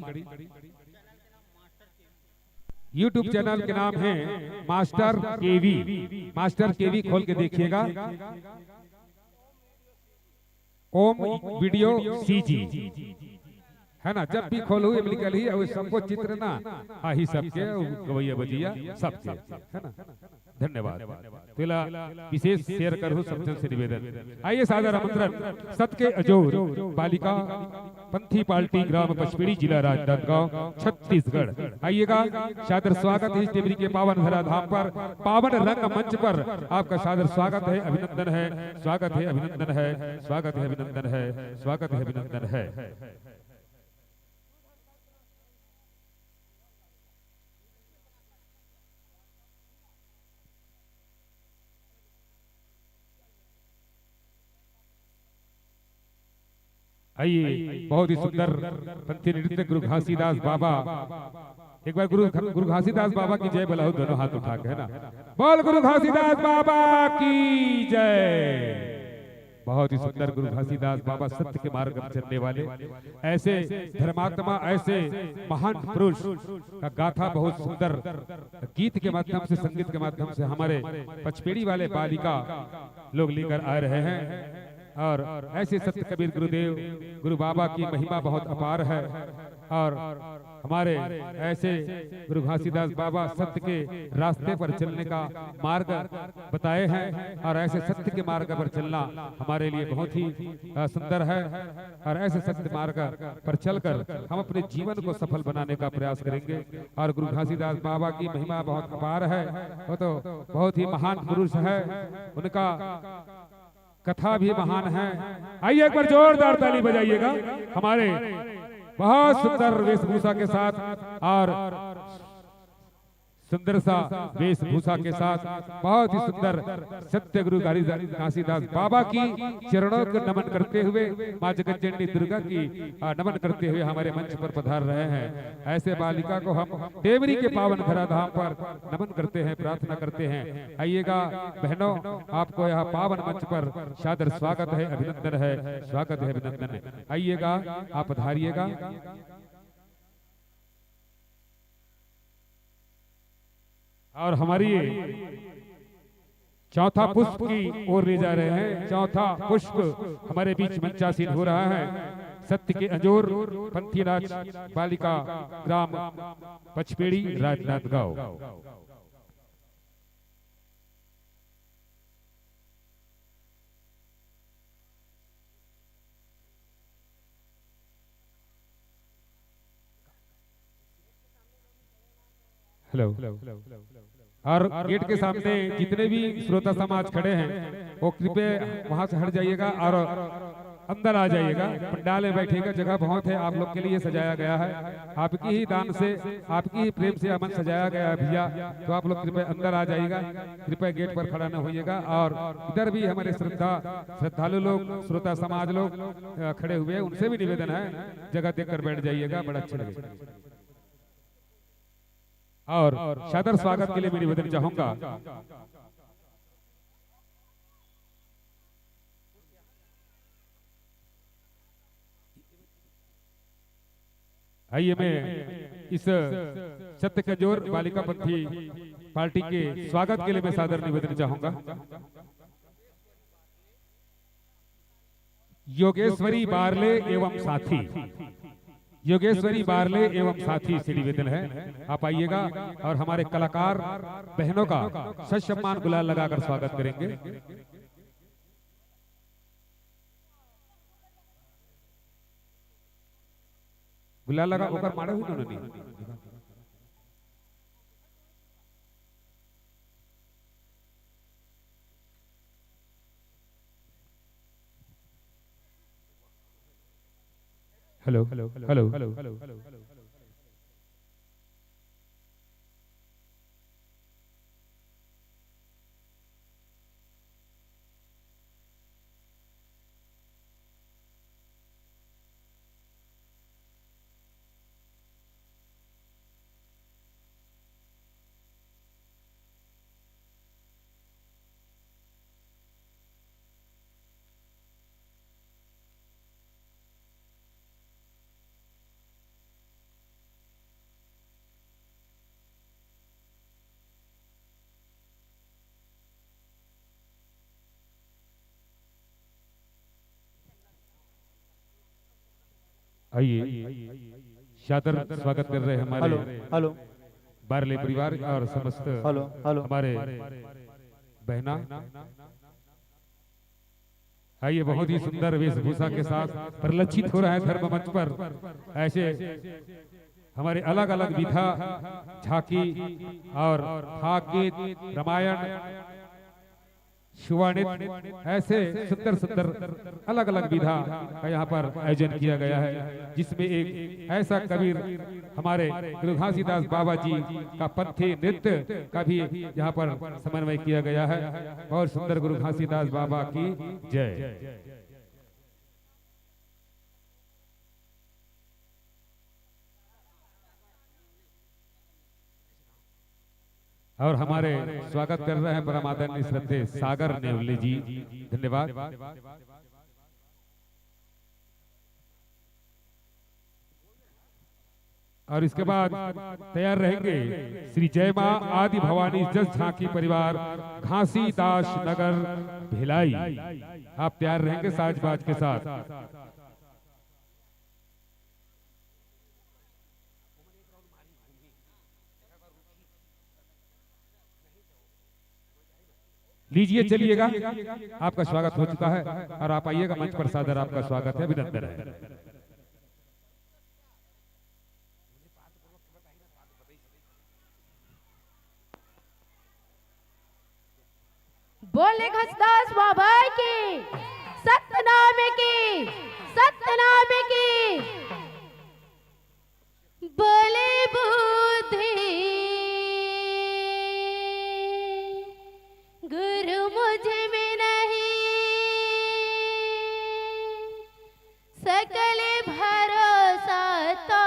YouTube चैनल के नाम है मास्टर केवी, मास्टर केवी खोल के देखिएगा। ओम वीडियो सीजी, है ना? जब भी खोलहू, एम निकलही, और सबको चित्र ना, आही सबके, गवैया बजैया सबके, है ना? धन्यवाद। तेला विशेष share करहू, सब जन से निवेदन। आइए, सादर आमंत्रण सत के अजोर बालिका पंथी पार्टी, ग्राम पचपेड़ी, जिला राजनांदगांव, छत्तीसगढ़। आइएगा, सादर स्वागत है इस टेमरी के पावन धराधाम पर, पावन रंग मंच पर आपका सादर स्वागत है, अभिनंदन है, स्वागत है, अभिनंदन है, स्वागत है, अभिनंदन है, स्वागत है, अभिनंदन है। आइए, बहुत ही सुंदर पंथी नृत्य गुरु घासीदास बाबा। एक बार गुरु, गुरु घासीदास बाबा की जय बुलाओ, दोनों हाथ उठा के, है ना? बोल गुरु घासीदास बाबा की जय। बहुत ही सुंदर गुरु घासीदास बाबा सत्य के मार्ग पर चलने वाले, ऐसे धर्मात्मा, ऐसे महान पुरुष का गाथा बहुत सुंदर गीत के माध्यम से, संगीत के माध्यम से हमारे पचपेड़ी वाले बालिका लोग लेकर आ रहे हैं। और ऐसे सत्य कबीर गुरुदेव, गुरु बाबा की महिमा बहुत अपार है। और हमारे ऐसे गुरु घासीदास बाबा सत्य के रास्ते पर चलने का मार्ग बताए हैं और ऐसे सत्य के मार्ग पर चलना हमारे लिए बहुत ही, अ, सुंदर है। और ऐसे सत्य मार्ग पर चलकर हम अपने जीवन को सफल बनाने का प्रयास करेंगे। और गुरु घासीदास बाबा की महिमा बहुत अपार है, वो तो बहुत ही महान पुरुष है, उनका कथा भी महान है। आइए, एक बार जोरदार ताली बजाइएगा हमारे बहुत सुंदर वेशभूषा के साथ। और सुंदर सा वेशभूषा के साथ बहुत ही सुंदर सत्य गुरु घासीदास बाबा की चरणों को नमन करते हुए, माँ जगज्जननी दुर्गा की, आ, नमन करते हुए हमारे मंच पर पधार रहे हैं। ऐसे बालिका को हम देवरी के पावन धराधाम पर नमन करते हैं, प्रार्थना करते हैं। आइएगा बहनों, आपको यहाँ पावन मंच पर सादर स्वागत है, अभिनंदन है, स्वागत है, अभिनंदन है। आइएगा, आप पधारिएगा। और हमारी ये चौथा पुष्प की ओर ले जा रहे हैं। चौथा पुष्प हमारे बीच मंचासीन हो रहा है सत्य के अंजोर पंथी नाच बालिका ग्राम पचपेड़ी राजनांदगांव। हेलो। और गेट के सामने जितने भी श्रोता समाज खड़े हैं, वो कृपया वहां से हट जाइएगा और अंदर आ जाइएगा। पंडाल में बैठेगा, जगह बहुत है, आप लोग के लिए सजाया गया है। आपकी ही दान से, आपकी ही प्रेम से अमन सजाया गया है भैया, तो आप लोग कृपया अंदर आ जाइएगा, कृपया गेट पर खड़ा न होइएगा। और इधर भी हमारे श्रद्धा श्रद्धालु लोग, श्रोता समाज लोग, अ, खड़े हुए हैं, उनसे भी निवेदन है, जगह देखकर बैठ जाइएगा, बड़ा अच्छा लगेगा। और सादर स्वागत के लिए मैं निवेदन चाहूंगा, आइए, मैं इस सत्य के अंजोर बालिका पंथी पार्टी के स्वागत के लिए मैं सादर निवेदन चाहूंगा। योगेश्वरी बारले एवं साथी, योगेश्वरी बारले एवं साथी से निवेदन है, आप आइएगा और हमारे कलाकार बहनों का ससम्मान गुलाल लगाकर स्वागत करेंगे। गुलाल लगा, ओकर मारे हुई ना नहीं। Hello, hello, hello. आइए, सादर स्वागत कर रहे हैं हमारे हेलो, हेलो। बारले परिवार और समस्त हेलो, हेलो। हमारे बहना। आइए, बहुत ही सुंदर वेशभूषा के साथ परिलक्षित हो रहा है धर्म मंच पर। ऐसे हमारे अलग-अलग विधा, झांकी और फाग गीत, रामायण, शिवाणित, ऐसे सुंदर सुंदर अलग अलग विधा का यहाँ पर आयोजन किया गया है, जिसमें एक ऐसा कबीर हमारे गुरु घासीदास बाबा जी का पंथी नृत्य का भी यहाँ पर समन्वय किया गया है। बहुत सुंदर, गुरु घासीदास बाबा की जय। और हमारे स्वागत कर रहे हैं परम आदरणीय श्रद्धेय सागर नेवले जी, धन्यवाद। और इसके बाद तैयार रहेंगे श्री जय मां आदि भवानी जस झांकी परिवार घासीदास नगर भिलाई। आप तैयार रहेंगे साजबाज के साथ। डीजे चलिएगा, आपका स्वागत हो चुका है और आप आइएगा मंच पर, सादर आपका स्वागत है, अभिनंदन है। बोले घसदास बाबा की, सतनाम की, सतनाम की। बोले बुद्धि गुरु मुझ में नहीं, सकल भरोसा तोर।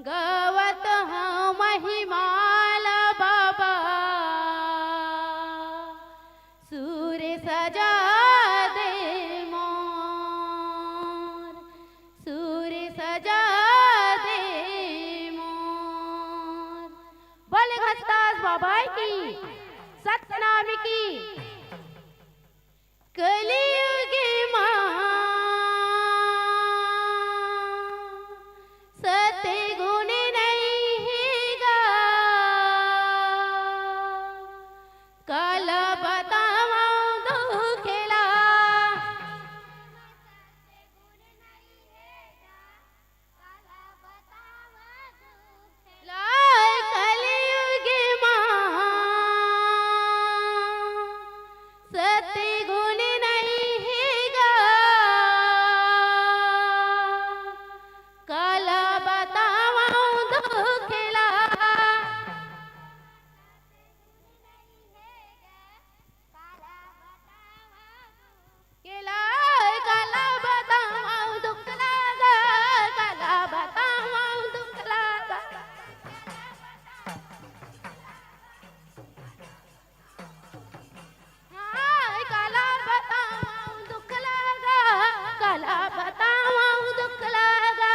गावत हूँ महिमा ला बाबा, सुर सजा दे मोर, सुर सजा दे मोर। बोले घसदास बाबा की, सतनाम की। कलयुग मा सतगुण नहीं हे गा, काला बतावं दुख ला। ला कलयुग मा सतगुण नहीं हे गा, काला बतावं दुख ला। के ला, काला बतावं दुख ला गा, काला बतावं दुख ला गा। हाँ, काला बतावं दुख ला गा, काला बतावं दुख ला गा।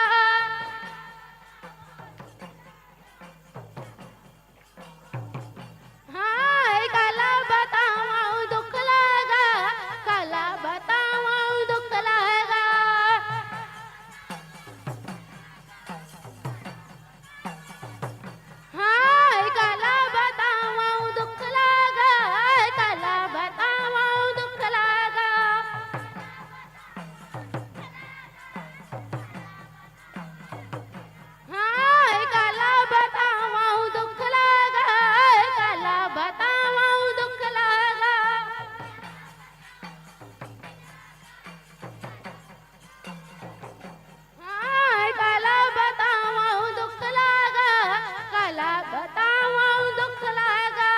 हाँ, काला बतावं दुख ला गा, काला बतावं दुख ला गा। हाँ, काला बतावं दुख ला गा, काला बतावं दुख ला गा। हाँ, काला बतावं दुख ला गा, काला बतावं दुख ला गा। हाँ, काला बतावं दुख ला गा, काला बतावं दुख ला गा।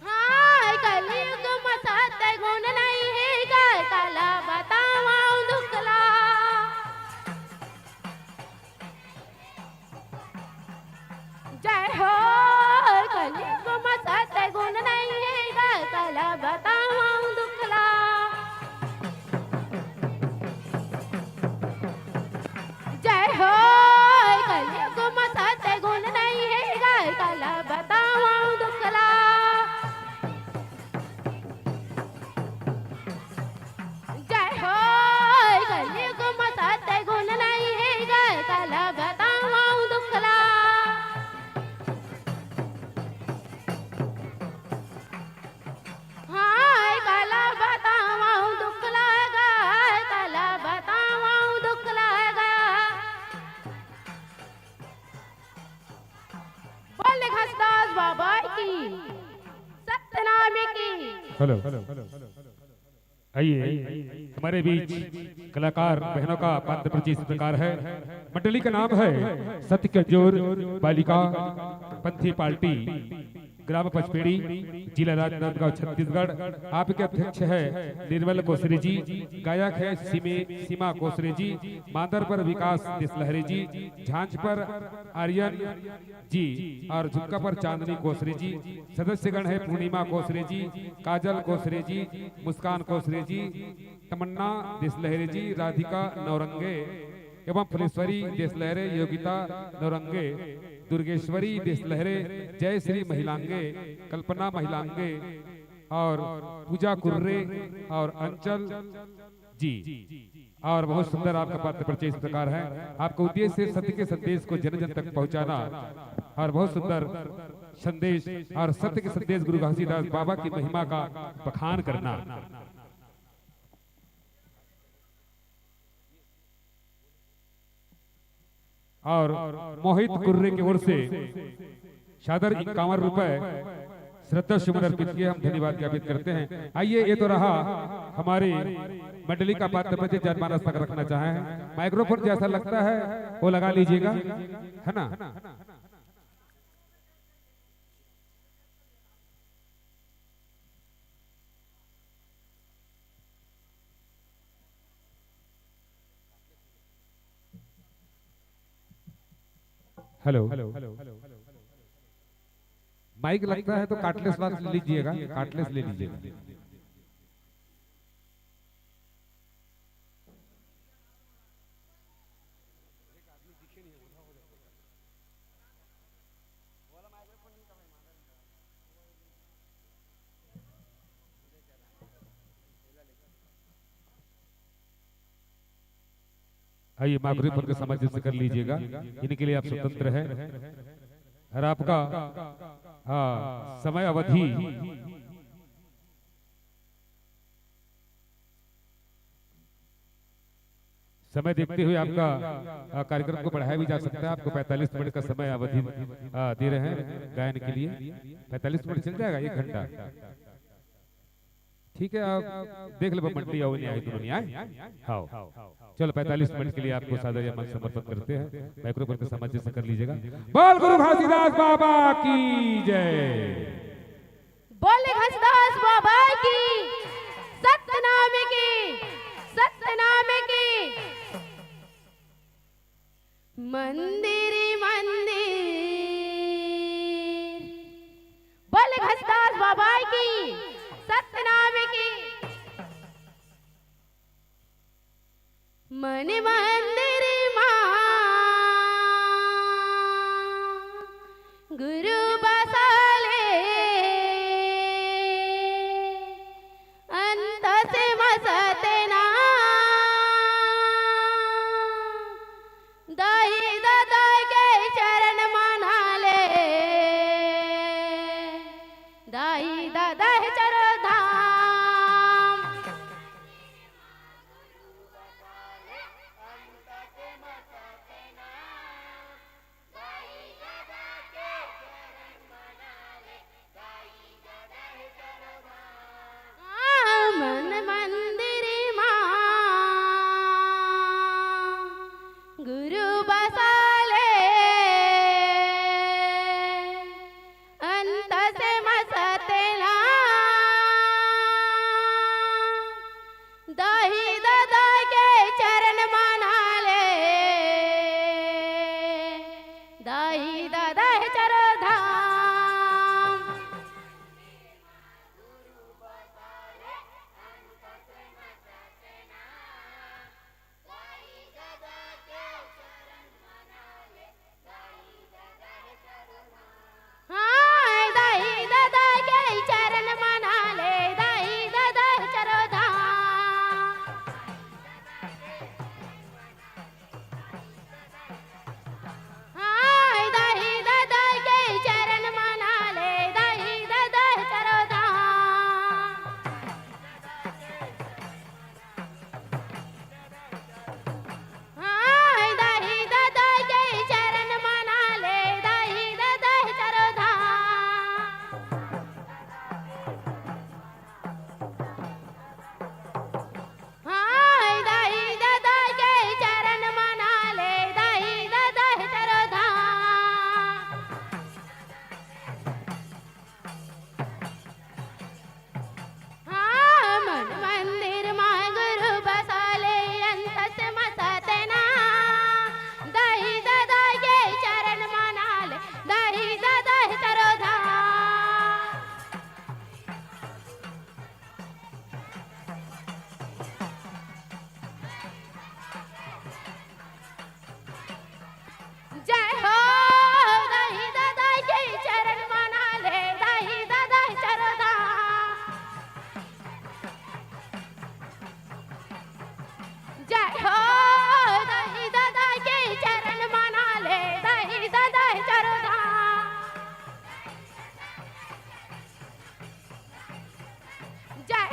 हाँ, कलयुग म सतगुण नहीं हे गा, काला बतावं दुख ला। जय हो, कलयुग म सतगुण नहीं हे गा, काला बतावं दुख ला। जय हो, कलयुग म सतगुण नहीं हे गा, काला बतावं दुख ला। जय हो, कलयुग म सतगुण नहीं हे गा, काला बतावं दुख ला। हाँ, काला बतावं दुख ला गा, काला बतावं दुख ला गा। बोले घसदास बाबा की, सतनाम की। हेलो। आइए, हमारे बीच कलाकार बहनों का पात्र परिचय इस प्रकार है। मंडली का नाम है सत्य की अंजोर बालिका पंथी पार्टी, ग्राम पचपेड़ी, जिला राजनांदगांव, छत्तीसगढ़। आपके अध्यक्ष है निर्मल कोसरे जी, गायक है सीमे, सीमा कोसरे जी, मांदर पर विकास देसलहरे जी, झांझ पर आर्यन जी और झुमका पर चांदनी कोसरे जी। सदस्यगण है पूर्णिमा कोसरे जी, काजल कोसरे जी, मुस्कान कोसरे जी, तमन्ना देसलहरे जी, राधिका नौरंगे एवं फुलेश्वरी देसलहरे, योगिता नौरंगे, दुर्गेश्वरी देसलहरे, जयश्री महिलांगे, कल्पना महिलांगे और पूजा कुर्रे और अंचल जी। और बहुत सुंदर आपका पात्र परिचय इस प्रकार है। आपका उद्देश्य है सत्य के संदेश को जन जन तक पहुंचाना, और बहुत सुंदर संदेश, और सत्य के संदेश गुरु घासीदास बाबा की महिमा का बखान करना। और मोहित कुर्रे की ओर से सादर इक्यावन रुपए श्रद्धा सुमन अर्पित किए, हम धन्यवाद ज्ञापित करते हैं। आइए, ये तो रहा हमारी मंडली का पात्र परिचय, जनमानस तक रखना चाहे हैं। माइक्रोफोन जैसा लगता है वो लगा लीजिएगा, है ना? हेलो, माइक लगता है तो कार्डलेस वाला लीजिएगा, कार्डलेस ले लीजिएगा। आइए, माइक्रोफोन के सामंजस्य कर लीजिएगा, इनके लिए आप स्वतंत्र हैं। और आपका, हाँ, समय अवधि, समय देखते हुए आपका, आ, कार्यक्रम को बढ़ाया भी जा सकता है। आपको पैंतालीस मिनट का समय अवधि, आ, दे रहे हैं गायन के लिए। पैंतालीस मिनट चल जाएगा, एक घंटा। ठीक है, आप देख लो, मंडली आओ, नहीं आई, दोनों नहीं आए। हाँ, चलो, पैंतालीस मिनट के लिए आपको सादर या मंच समर्पित करते हैं। माइक्रोफोन के सामंजस्य कर लीजिएगा। बोल गुरु घासीदास बाबा की जय। बोले घासीदास बाबा की, सतनाम की, सतनाम की। मंदिर मंदिर, बोले घासीदास बाबा की, सतनाम की। मन मंदिर मा गुरु बसाले, अंत से मसतना। दाई ददा के चरण मनाले, दाई ददा हे चरण धाम। मन मंदिर मा गुरु बसाले, अंत से मसतना।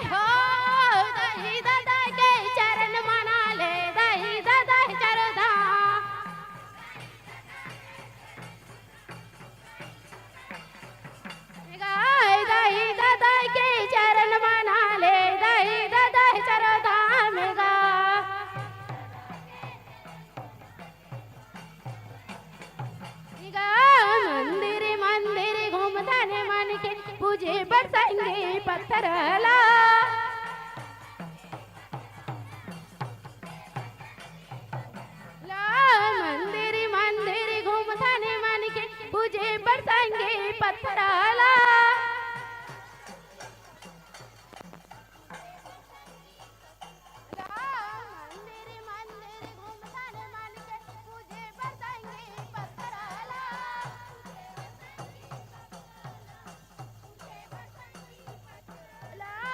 हो, दही ददा के चरण मना ले, दही ददा चरदा। गाय दही ददा के चरण मना ले, दही ददा चरदा में गा। गा मंदिर मंदिर घूमथन मन के पूजे बर संगी पत्थर ला। ला मंदिर मंदिर घूमथन मन के पूजे बर संगी पत्थर ला। ला मंदिर मंदिर घूमथन मन के पूजे बर संगी पत्थर ला। ला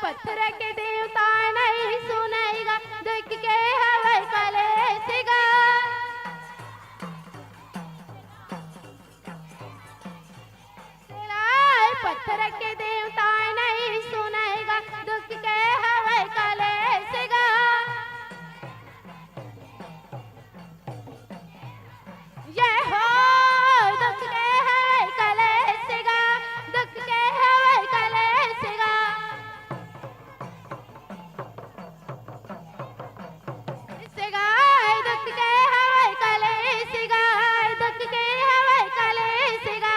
पत्थर के देवता नहीं सुनय गा, दुख के हवय कलेस गा। सेला ए पत्थर के देवता नहीं सुनय गा, दुख के हवय कलेस गा। जय हो, दुख के हवय कलेस गा, दुख के हवय कलेस गा। से गा ए दुख के हवय कलेस गा, दुख के हवय कलेस गा।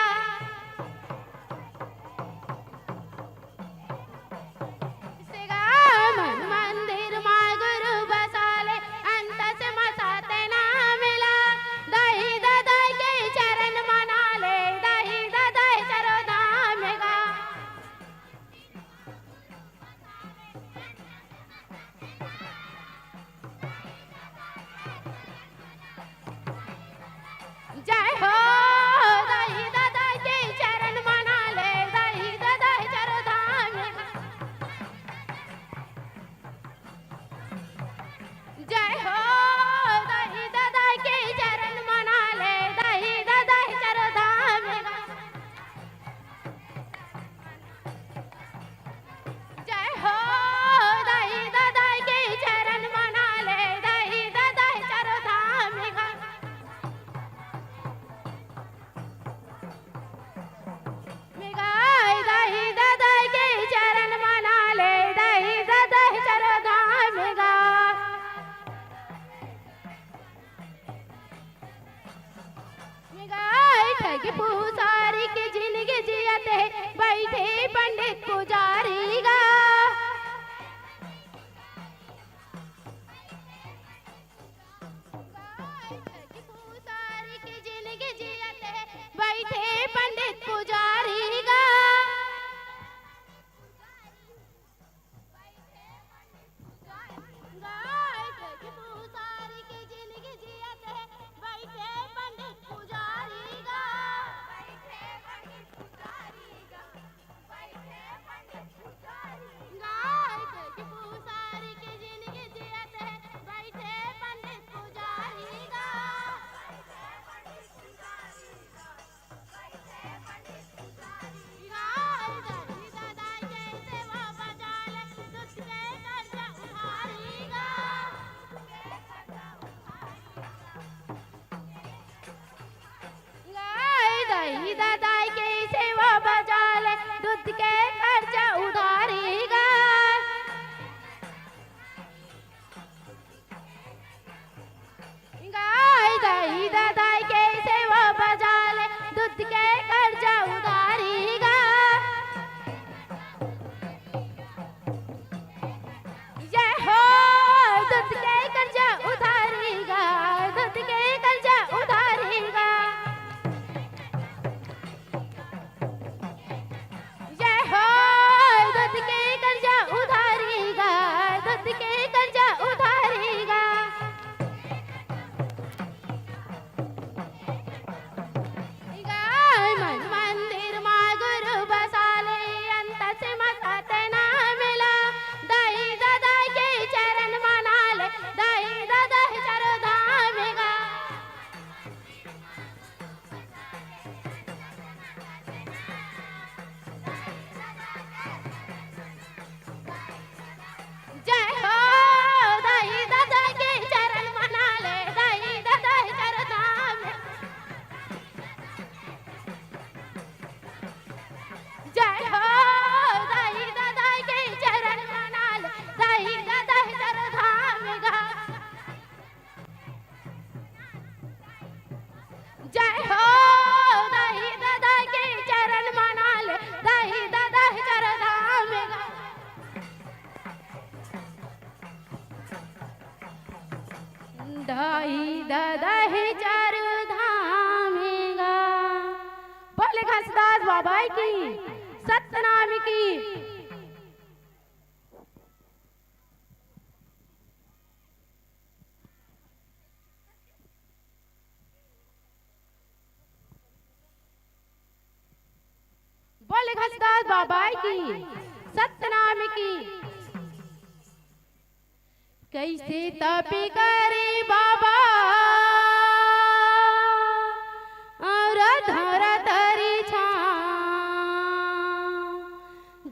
से गा ए मन मंदिर मा गुरु बसाले, अंत से मसाते ना मिला। दाई ददा के चरण मनाले, दाई ददा चरो धाम गा। जय हो, दाई ददा के चरण मनाले, दाई ददा चरो धाम। जय हो, दाई ददा के चरण मनाले, दाई ददा चरो धाम। जय हो, दाई ददा के चरण मनाले, दाई ददा चरो धाम। मेघा ए दाई ददा के चरण मनाले, दाई ददा चरो धाम गा। मेघा ए ठग पुसारी के जिनगी जियत हे, बइठे पंडित पुजारी गा। ठग पुसारी के जिनगी जियत हे, बइठे पंडित पुजारी गा। गा ए ठग पुसारी के जिनगी जियत हे, बइठे पंडित पुजारी गा। गा ए ठग पुसारी के जिनगी जियत हे, बइठे पंडित पुजारी गा। गा ए दाई ददा के सेवा बजाले, दूध के खर्चा उधारी गा। गा ए दाई ददा के सेवा बजाले, दूध के खर्चा उधारी गा। जय हो, दूध के खर्चा उधारी गा, दूध के खर्चा उधारी गा। जय हो, दूध के खर्चा उधारी गा, दूध के खर्चा उधारी गा। गा ए मन मंदिर मा गुरु बसाले, अंत से मसाते ना मिला। दाई ददा के चरण मनाले, दाई ददा चरो धाम गा। जय हो, दाई ददा के चरण मनाले, दाई ददा चरो धाम। जय हो, दाई ददा के चरण मनाले, दाई ददा चरो धाम गा। जय हो, दाई ददा के चरण मनाले, दाई ददा चरो धाम गा। दाई ददा चरो धाम गा। बोले घासीदास बाबा की, सतनाम की। बोले घासीदास बाबा की। सतनाम की। कइसे तप करे बाबा अउ धरा तरी छाँव,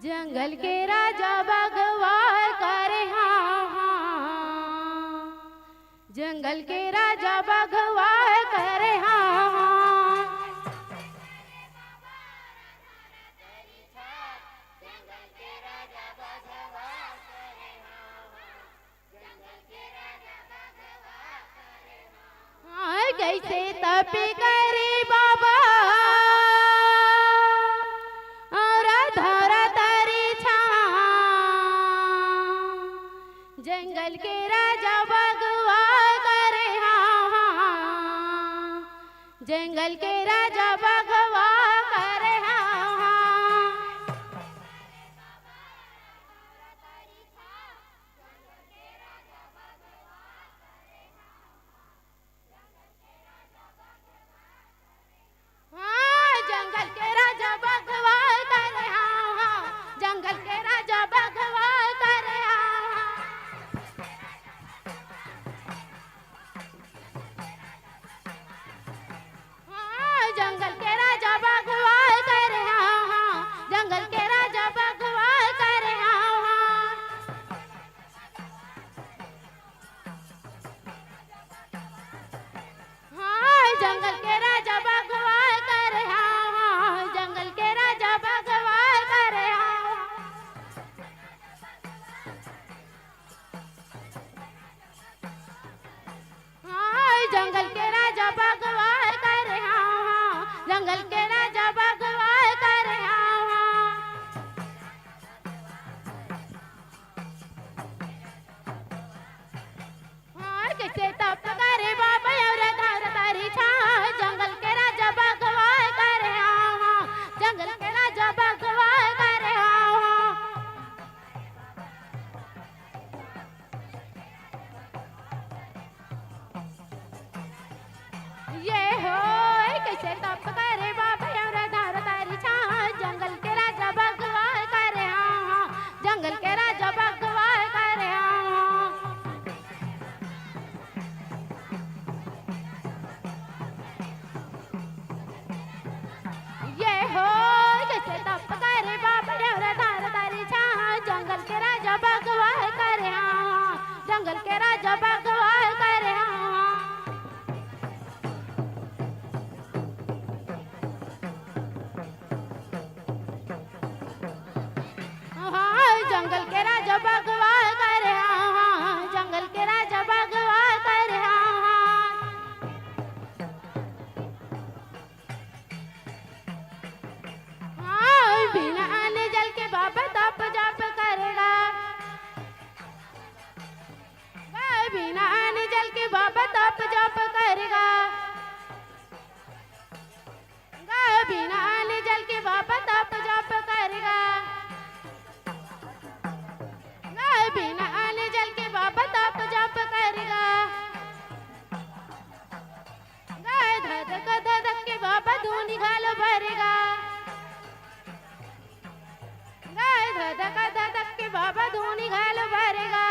जंगल के राजा बघवा करे हाँ, हाँ। जंगल के राजा बघवा करे हाँ, हाँ। हाँ, कइसे तप करे बाबा अउ धरा तरी छाँव, जंगल के राजा बघवा करे हाँ, हाँ। जंगल के राजा बघवा करे हाँ, हाँ। हाँ, जंगल के राजा बघवा करे हाँ, हाँ। जंगल के राजा बघवा करे हाँ, हाँ। हाँ, जंगल के राजा बघवा करे हाँ, हाँ। जंगल के राजा बघवा करे हाँ, हाँ। हाँ, जंगल के राजा बघवा करे हाँ, हाँ। जंगल के राजा बघवा करे हाँ, हाँ। हाँ, जंगल के राजा बघवा करे हाँ, हाँ। जंगल के राजा बघवा करे हाँ, हाँ। हाँ, कइसे तप करे बाबा अउ धरा तरी छाँव, जंगल के राजा बघवा करे हाँ, हाँ। जंगल के राजा बघवा करे हाँ, हाँ। ये हो, कइसे तप करे बाबा अउ धरा तरी छाँव, जंगल के राजा बघवा करे हाँ, हाँ। जंगल के राजा बघवा करे हाँ, हाँ। ये हो, कइसे तप करे बाबा अउ धरा तरी छाँव, जंगल के राजा बघवा करे हाँ, हाँ। जंगल के राजा बघवा करे हाँ, हाँ। हाँ, जंगल के राजा बघवा करे हाँ, हाँ। जंगल के राजा बघवा करे हाँ, हाँ। हाँ, बिना अन्न जल के बाबा तप जप करे गा। गा, बिना अन्न जल के बाबा तप जप करे गा। गा, बिना अन्न जल के बाबा तप जप करे गा। गा, बिना अन्न जल के बाबा तप जप करे गा। गा, धधक धधक के बाबा धुनी घलो बरे गा। गा, धधक धधक के बाबा धुनी घलो बरे गा।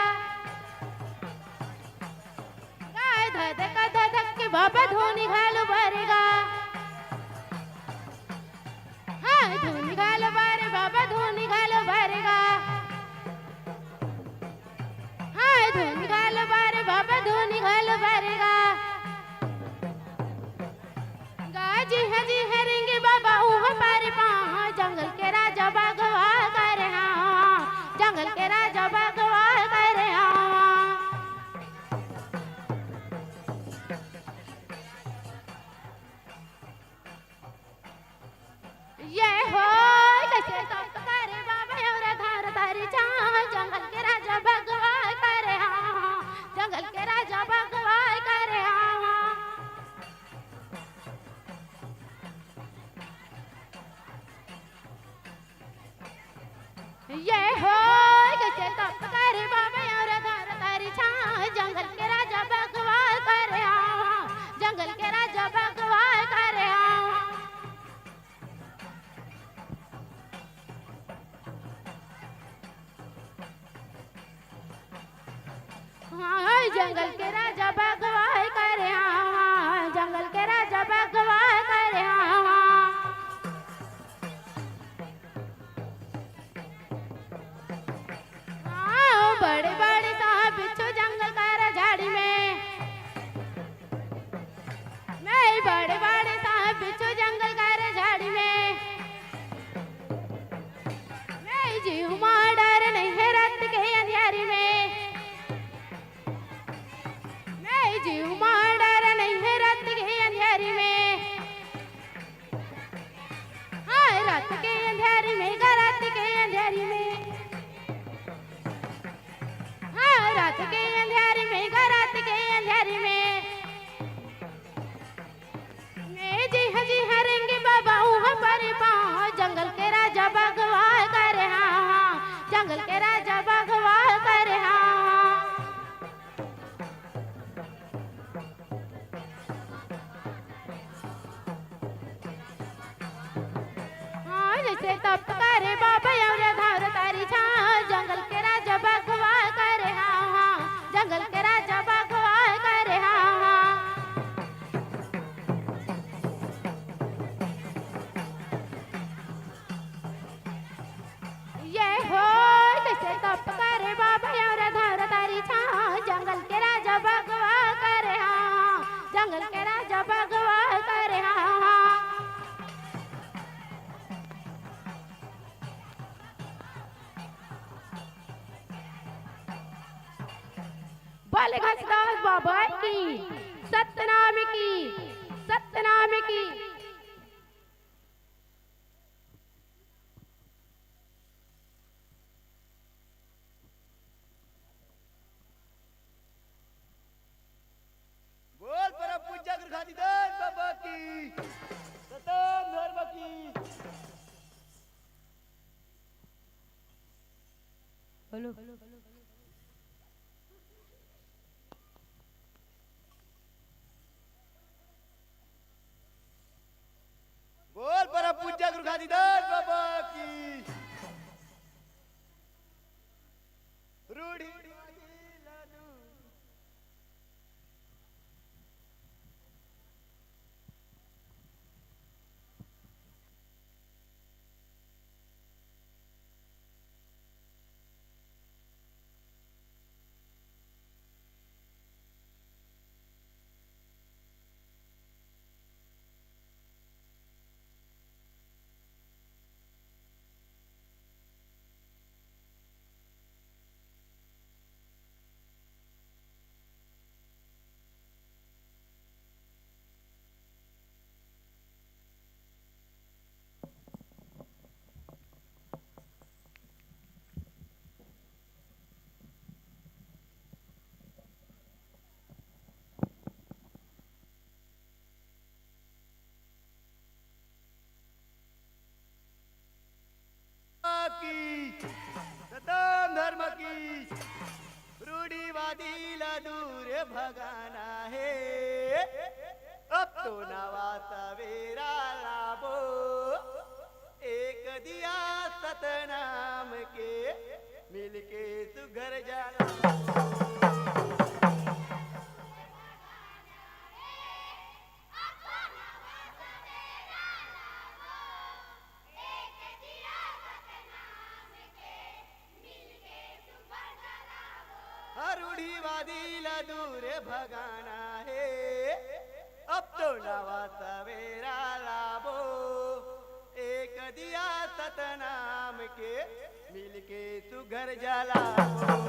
गा, धधक धधक के बाबा धुनी घलो बरे गा। हाँ, धुनी घलो बरे बाबा, धुनी घलो बरे गा। हाँ, धुनी घलो बरे बाबा, धुनी घलो बरे गा। गा, जिहाँ जिहाँ रेंगे बाबा, उहाँ पार पाहाँ, जंगल के राजा बघवा करे हाँ, जंगल के राजा बघवा करे हाँ। ये हो, कइसे तप करे बाबा अउ धरा तरी छाँव, जंगल के राजा बघवा करे हाँ, जंगल के राजा बघवा करे हाँ। ये हो, कइसे तप करे बाबा अउ धरा तरी छाँव, जंगल के राजा बघवा करे हाँ, जंगल के राजा बघवा करे हाँ। जंगल के राजा बघवा करे हाँ, जंगल के राजा बघवा करे हाँ। हाँ, बड़े बड़े साँप बिच्छू जंगल कर झाड़ी में। नहीं, बड़े बड़े साँप बिच्छू जंगल कर झाड़ी में। नहीं, जीव मा डर नहीं है रात के अंधेरी में। नहीं, जीव मा डर नहीं है रात के अंधेरी में। हाँ, रात के अंधेरी में गा, रात के अंधेरी में। हाँ, रात के अंधेरी में गा, रात के अंधेरी में। ने जी हजी हरेंगे बाबा उहाँ पर पाँव, जंगल के राजा बघवा करे हाँ, जंगल के राजा बघवा करे हाँ। हाँ, जैसे तप करे बाबा और धार तारी छाँव, जंगल के राजा बघवा करे हाँ, हाँ, जंगल के राजा बघवा करे हाँ, हाँ। ये हो, जैसे तप करे बाबा और धार तारी छाँव, जंगल के राजा बघवा करे हाँ, जंगल के राजा बघवा करे हाँ। बोले घासीदास बाबा की, सतनाम की, सतनाम की। बोल परम पूज्य गुरु घासीदास बाबा की, सतनाम धर्म की। हेलो। बोल परम पूज्य गुरु घासीदास बाबा की। रूढ़ी की, सतनाम धर्म की, रूढ़िवादी ला दूर भगाना हे। अब तो नवा सवेरा लाबो, एक दिया सतनाम के, मिलके सुघर जलाबो। रूढ़िवादी ला दूर भगाना हे, अब तो नवा सवेरा लाबो, एक दिया सतनाम के, मिलके सुघर जलाबो।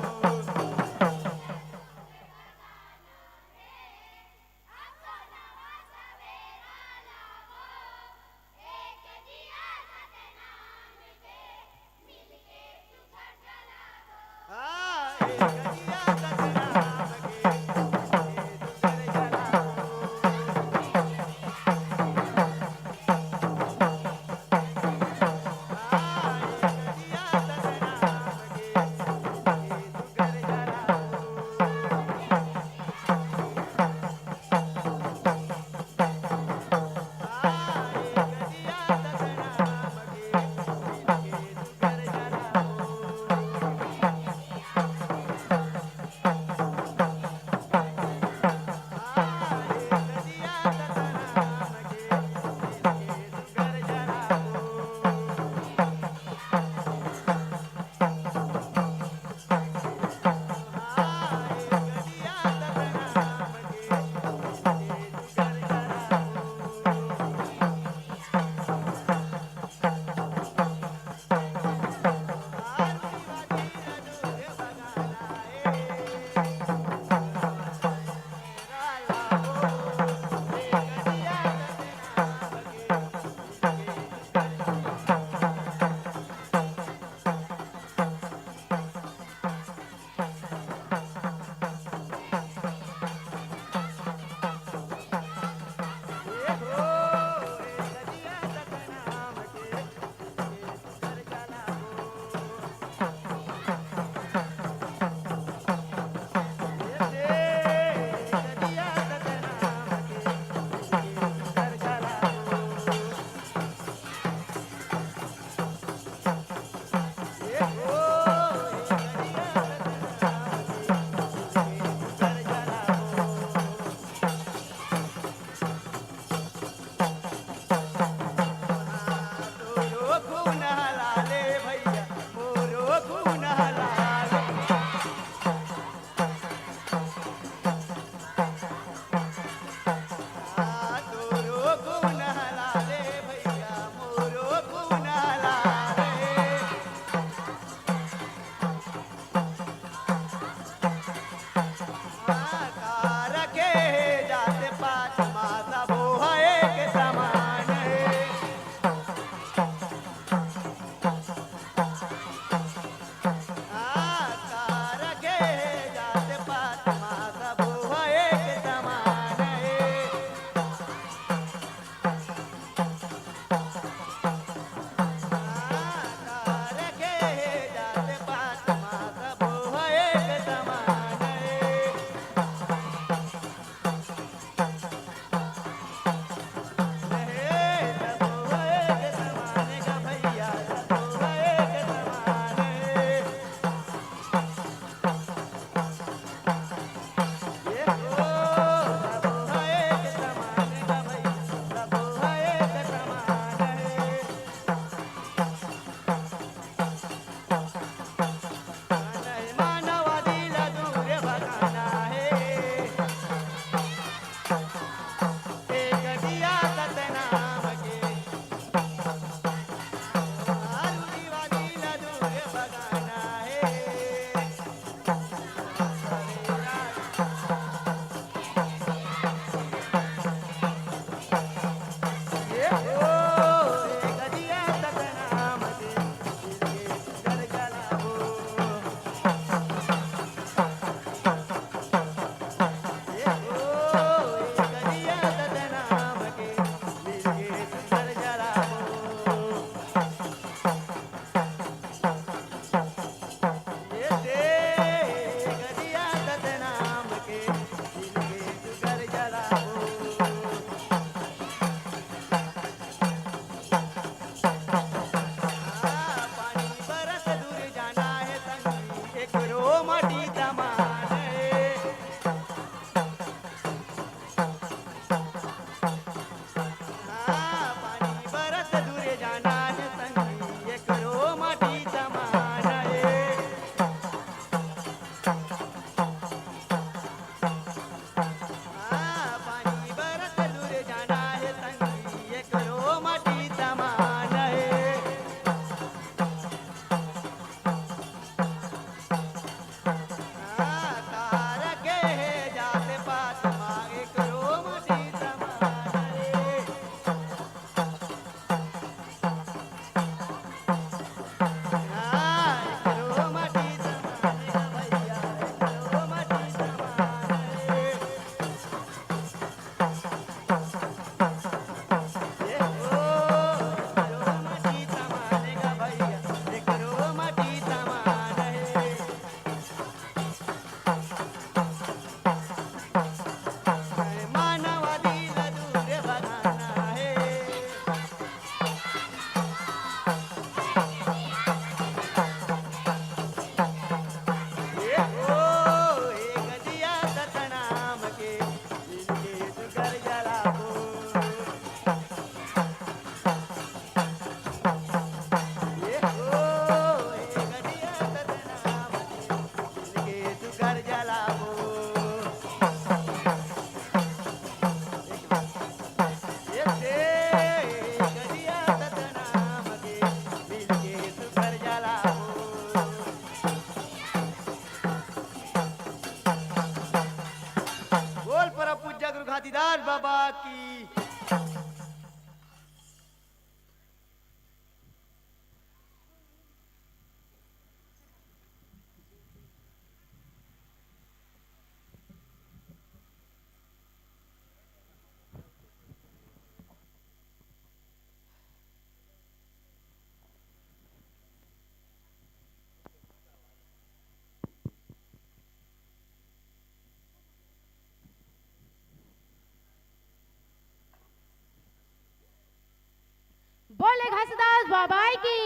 घासीदास बाबा की,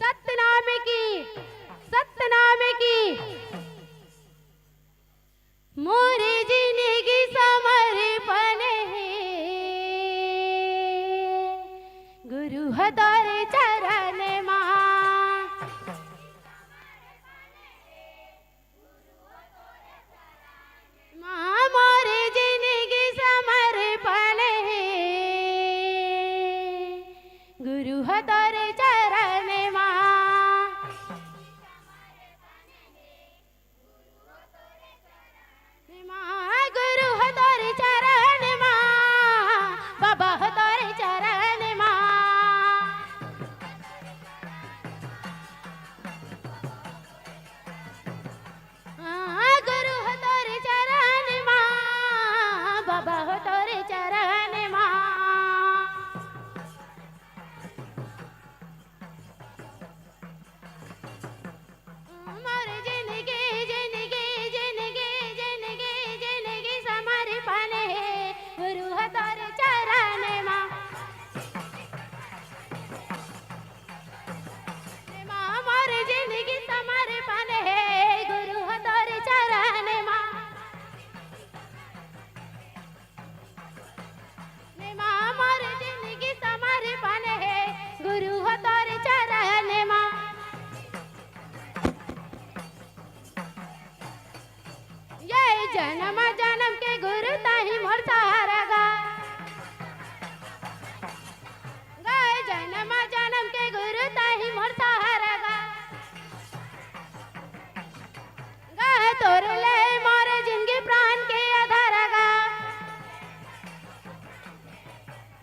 सतनाम की, सतनाम की। मोर जिनगी समर्पण हे, गुरु ह तोर चरण मा। माँ मोर जिनगी समर्पण हे, गुरु ह तोर चरण मा। माँ गुरु ह तोर चरण मा, बाबा ह तोर चरण मा। हाँ, गुरु हो तोरे चरण मा, बाबा हो तोरे चरण मा। मोर जिनगी, जिनगी, जिनगी, जिनगी, जिनगी समर्पण हे, गुरु हो तोरे चरण मा। माँ मोर जिनगी समर्पण हे, गुरु हो तोर चरण मा। माँ मोर जिनगी समर्पण हे, गुरु हो तोर चरण मा। ये जन्म जन्म के गुरु तहीं मोर सहारा गा। गा, जन्म जन्म के गुरु तहीं मोर सहारा गा। गा, तोर ले मोर जिनगी प्राण के आधार गा।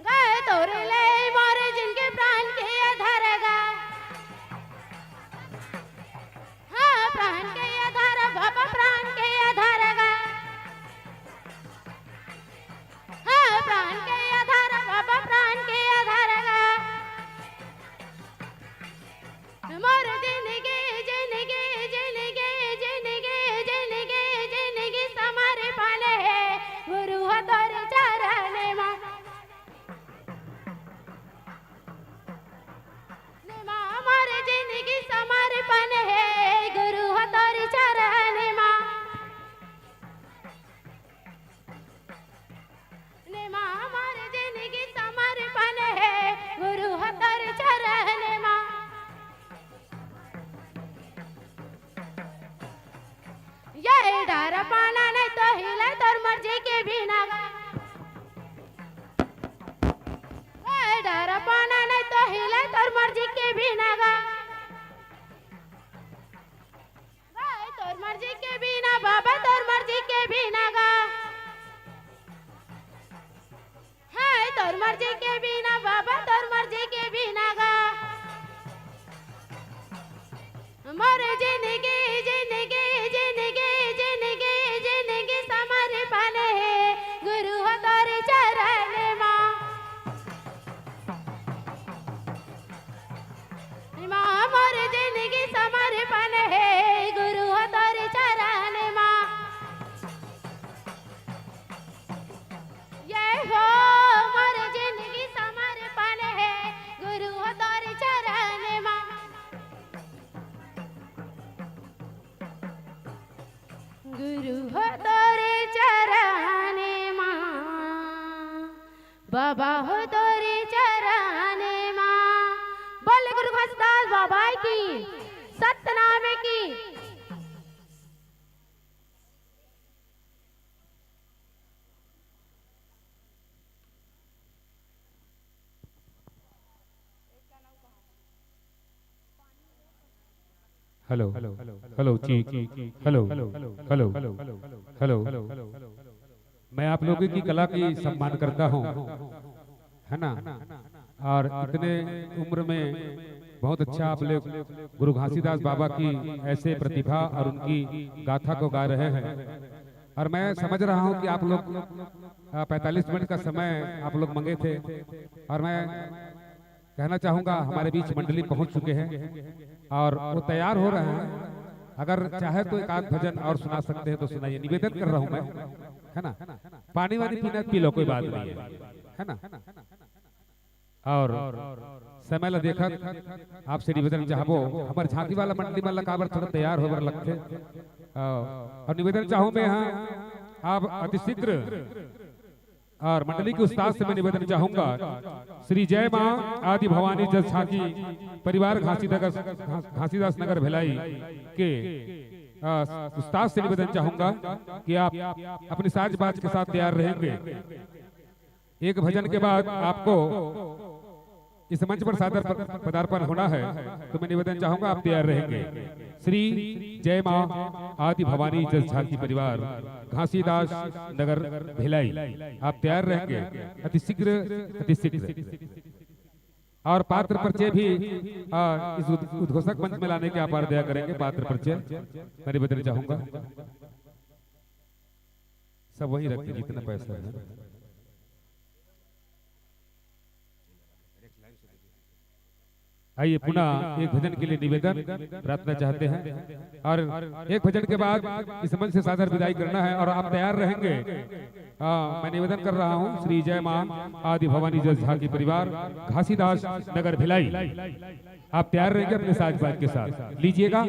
गा, तोर ले मोर जिनगी प्राण के आधार गा। हाँ, प्राण के आधार, बाबा प्राण के आधार गा। हाँ, प्राण के आधार, बाबा प्राण के आधार गा। मोर जिनगी, जिनगी, जिनगी, जिनगी, जिनगी, जिनगी समर्पण हे, गुरु हो तोर चरण मा। माँ मोर जिनगी समर्पण हे, गुरु हो तोर चरण मा। माँ मोर जिनगी समर्पण हे, गुरु हो तोर चरण मा। ये डर पाना नहीं तो हिले तोर मर्जी के बिना गा। ये डर पाना नहीं तो हिले तोर मर्जी के बिना गा। गा, तोर मर्जी के बिना बाबा, तोर मर्जी के बिना गा। हाय, तोर मर्जी के बिना बाबा, तोर मर्जी के बिना गा। मोर जिनगी, जिनगी, जिनगी, जिनगी, जिनगी समर्पण हे, गुरु हो तोर चरण मा। माँ मोर जिनगी समर्पण हे, गुरु हो तोर चरण मा। ये हो मोर जिनगी समर्पण हे, गुरु हो तोर चरण मा। गुरु हो तोर चरण मा, बाबा हो तोर चरण मा। बोल गुरु घासीदास बाबा की, सतनाम की। हेलो, हेलो, चीक, हेलो, हेलो, हेलो। मैं आप लोगों की कला की सम्मान करता हूँ, है ना? और इतने उम्र में बहुत अच्छा आप लोग गुरु घासीदास बाबा की ऐसे प्रतिभा और उनकी गाथा को गा रहे हैं। और मैं समझ रहा हूँ कि आप लोग, अ, पैंतालीस मिनट का समय आप लोग मांगे थे, और मैं कहना चाहूँगा, हमारे बीच मंडली पहुँच चुके हैं और वो तैयार हो रहे हैं। अगर चाहे तो एक आध भजन और सुना सकते हैं तो सुनाइए, निवेदन कर रहा हूँ मैं, है ना? पानी वानी पीना पी लो, कोई बात नहीं है, है ना? और समय ला देखत आपसे निवेदन चाहबो, हमर झांकी वाला मंडली मन ला काबर थोड़ा तैयार होबर लगथे। अ, और निवेदन चाहूं मैं, हाँ, आप अति शीघ्र और मंडली के उस्ताद से मैं निवेदन चाहूंगा, श्री जय मां आदि भवानी जस झांकी परिवार घासीदास, घासीदास नगर भिलाई के, अ, उस्ताद से निवेदन चाहूंगा कि आप अपने साज बाज के साथ तैयार रहेंगे। एक भजन के बाद आपको इस मंच पर सादर प-, पदार्पण होना है, तो मैं निवेदन चाहूंगा, आप तैयार रहेंगे। श्री जय मां आदि भवानी जस झांकी परिवार घासीदास नगर भिलाई, आप तैयार रहेंगे अति शीघ्र, अति शीघ्र। और पात्र परिचय भी, आ, इस उद-, उद्घोषक मंच में लाने की आपार दया करेंगे। पात्र परिचय मैं निवेदन चाहूंगा, सब वहीं रखते जितना पैसा है। आइए, पुनः एक भजन के लिए निवेदन, प्रार्थना चाहते हैं और एक भजन के बाद इस मंच से सादर विदाई करना है और आप तैयार रहेंगे। हाँ, मैं निवेदन कर रहा हूँ श्री जय मां आदि भवानी जस झांकी परिवार घासीदास नगर भिलाई, आप तैयार रहेंगे अपने साज बाज के साथ, लीजिएगा।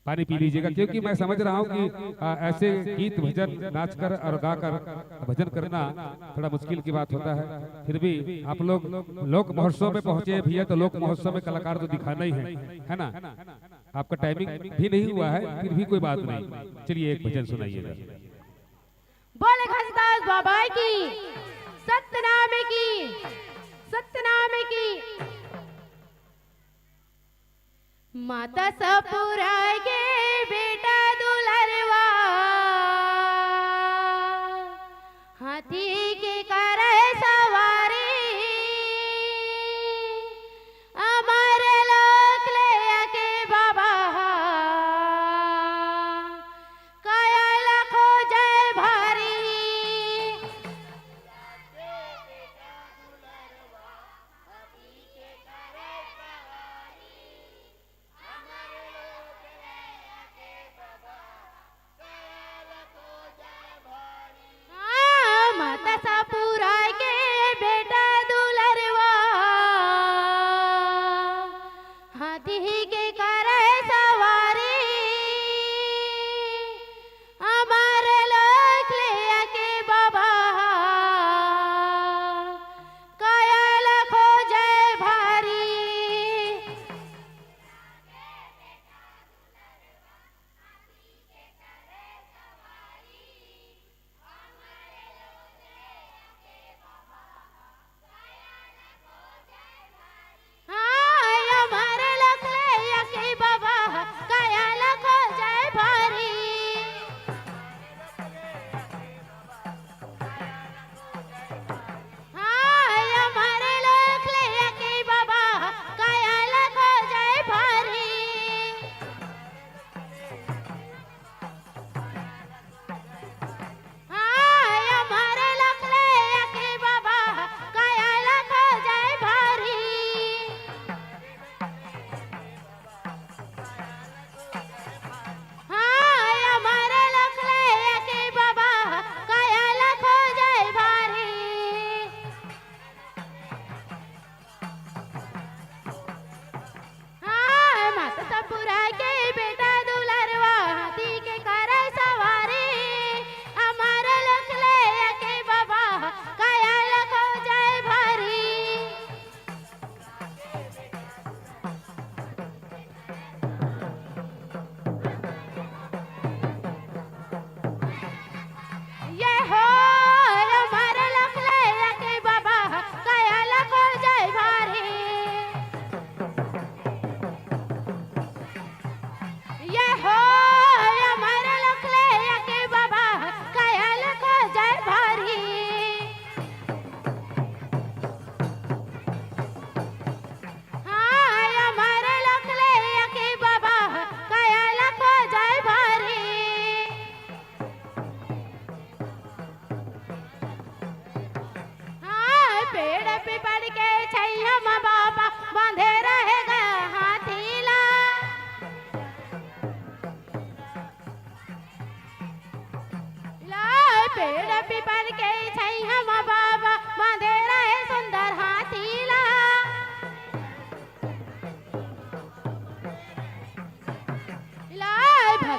पानी पी लीजिएगा, क्योंकि मैं समझ रहा हूँ कि, आ, ऐसे गीत भजन नाच कर और गा कर भजन करना थोड़ा मुश्किल की बात होता है। फिर भी आप लोग लोक महोत्सव में पहुंचे हैं भैया, तो लोक महोत्सव में कलाकार तो दिखाना ही है, है ना? आपका टाइमिंग भी नहीं हुआ है, फिर भी कोई बात नहीं। चलिए, एक भजन सुनाइएगा। बोले घासीदास बाबा की, सतनाम की, सतनाम की। माता सपुरा के बेटा दुलरवा, हाथी के करे सवारी, अमर लोक ले आके बाबा, काया ला खोजे भारी। हाँ, माता सपुरा के बेटा दुलरवा, हाथी के करे सवारी, अमर लोक ले आके बाबा, काया ला खोजे भारी।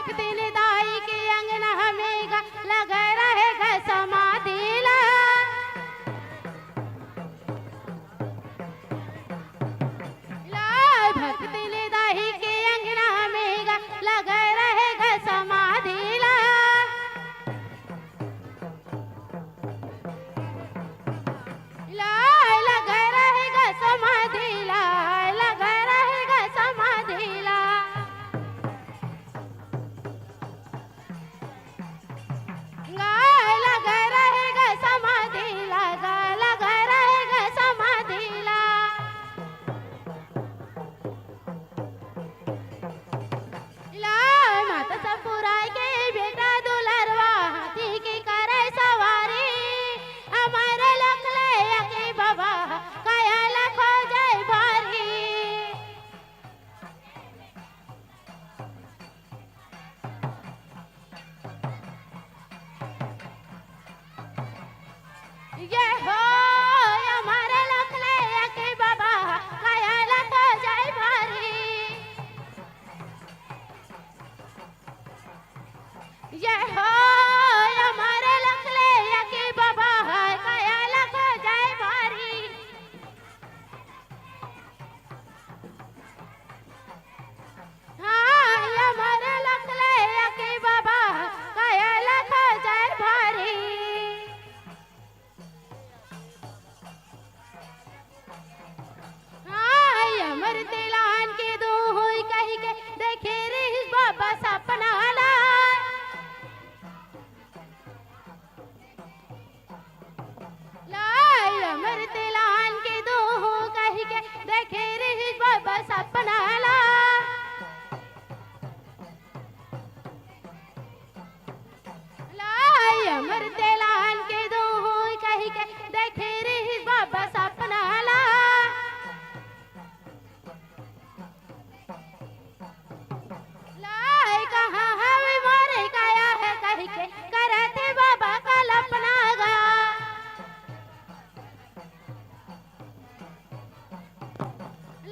भक्तिन दाई के अंगना में गा लगे रहे गा समाधि ला। ला भक्तिन दाई के अंगना में गा लगे रहे गा समाधि ला। ला लगे रहे गा समाधि ला, लगे रहे गा समाधि ला। गा लगे रहे गा समाधि ला, गा लगे रहे गा समाधि ला। ला माता सपुराय के बेटा दुलरवा, हाथी के करे सवारी। हमर लख ले आके बाबा, काया लखो जय भारी। ये हो, हमर लख ले आके बाबा, काया लखो जय भारी। ये हो, हमर लख ले आके बाबा, काया लखो जय भारी। हाँ, हमर लख ले आके बाबा, काया लखो जय भारी। हाँ, हमर तेलान के दो होई कहि के देखे रहिस बाबा सपना ला। ला हमर तेलान के दो हो कहि के देखे रहिस बाबा सपना ला। ला हमर तेलान के दो हो कहि के देखे रहिस बाबा सपना ला। ला कहाँ हवे मोरे काया हे कहि के करत हे बाबा कल्पना गा।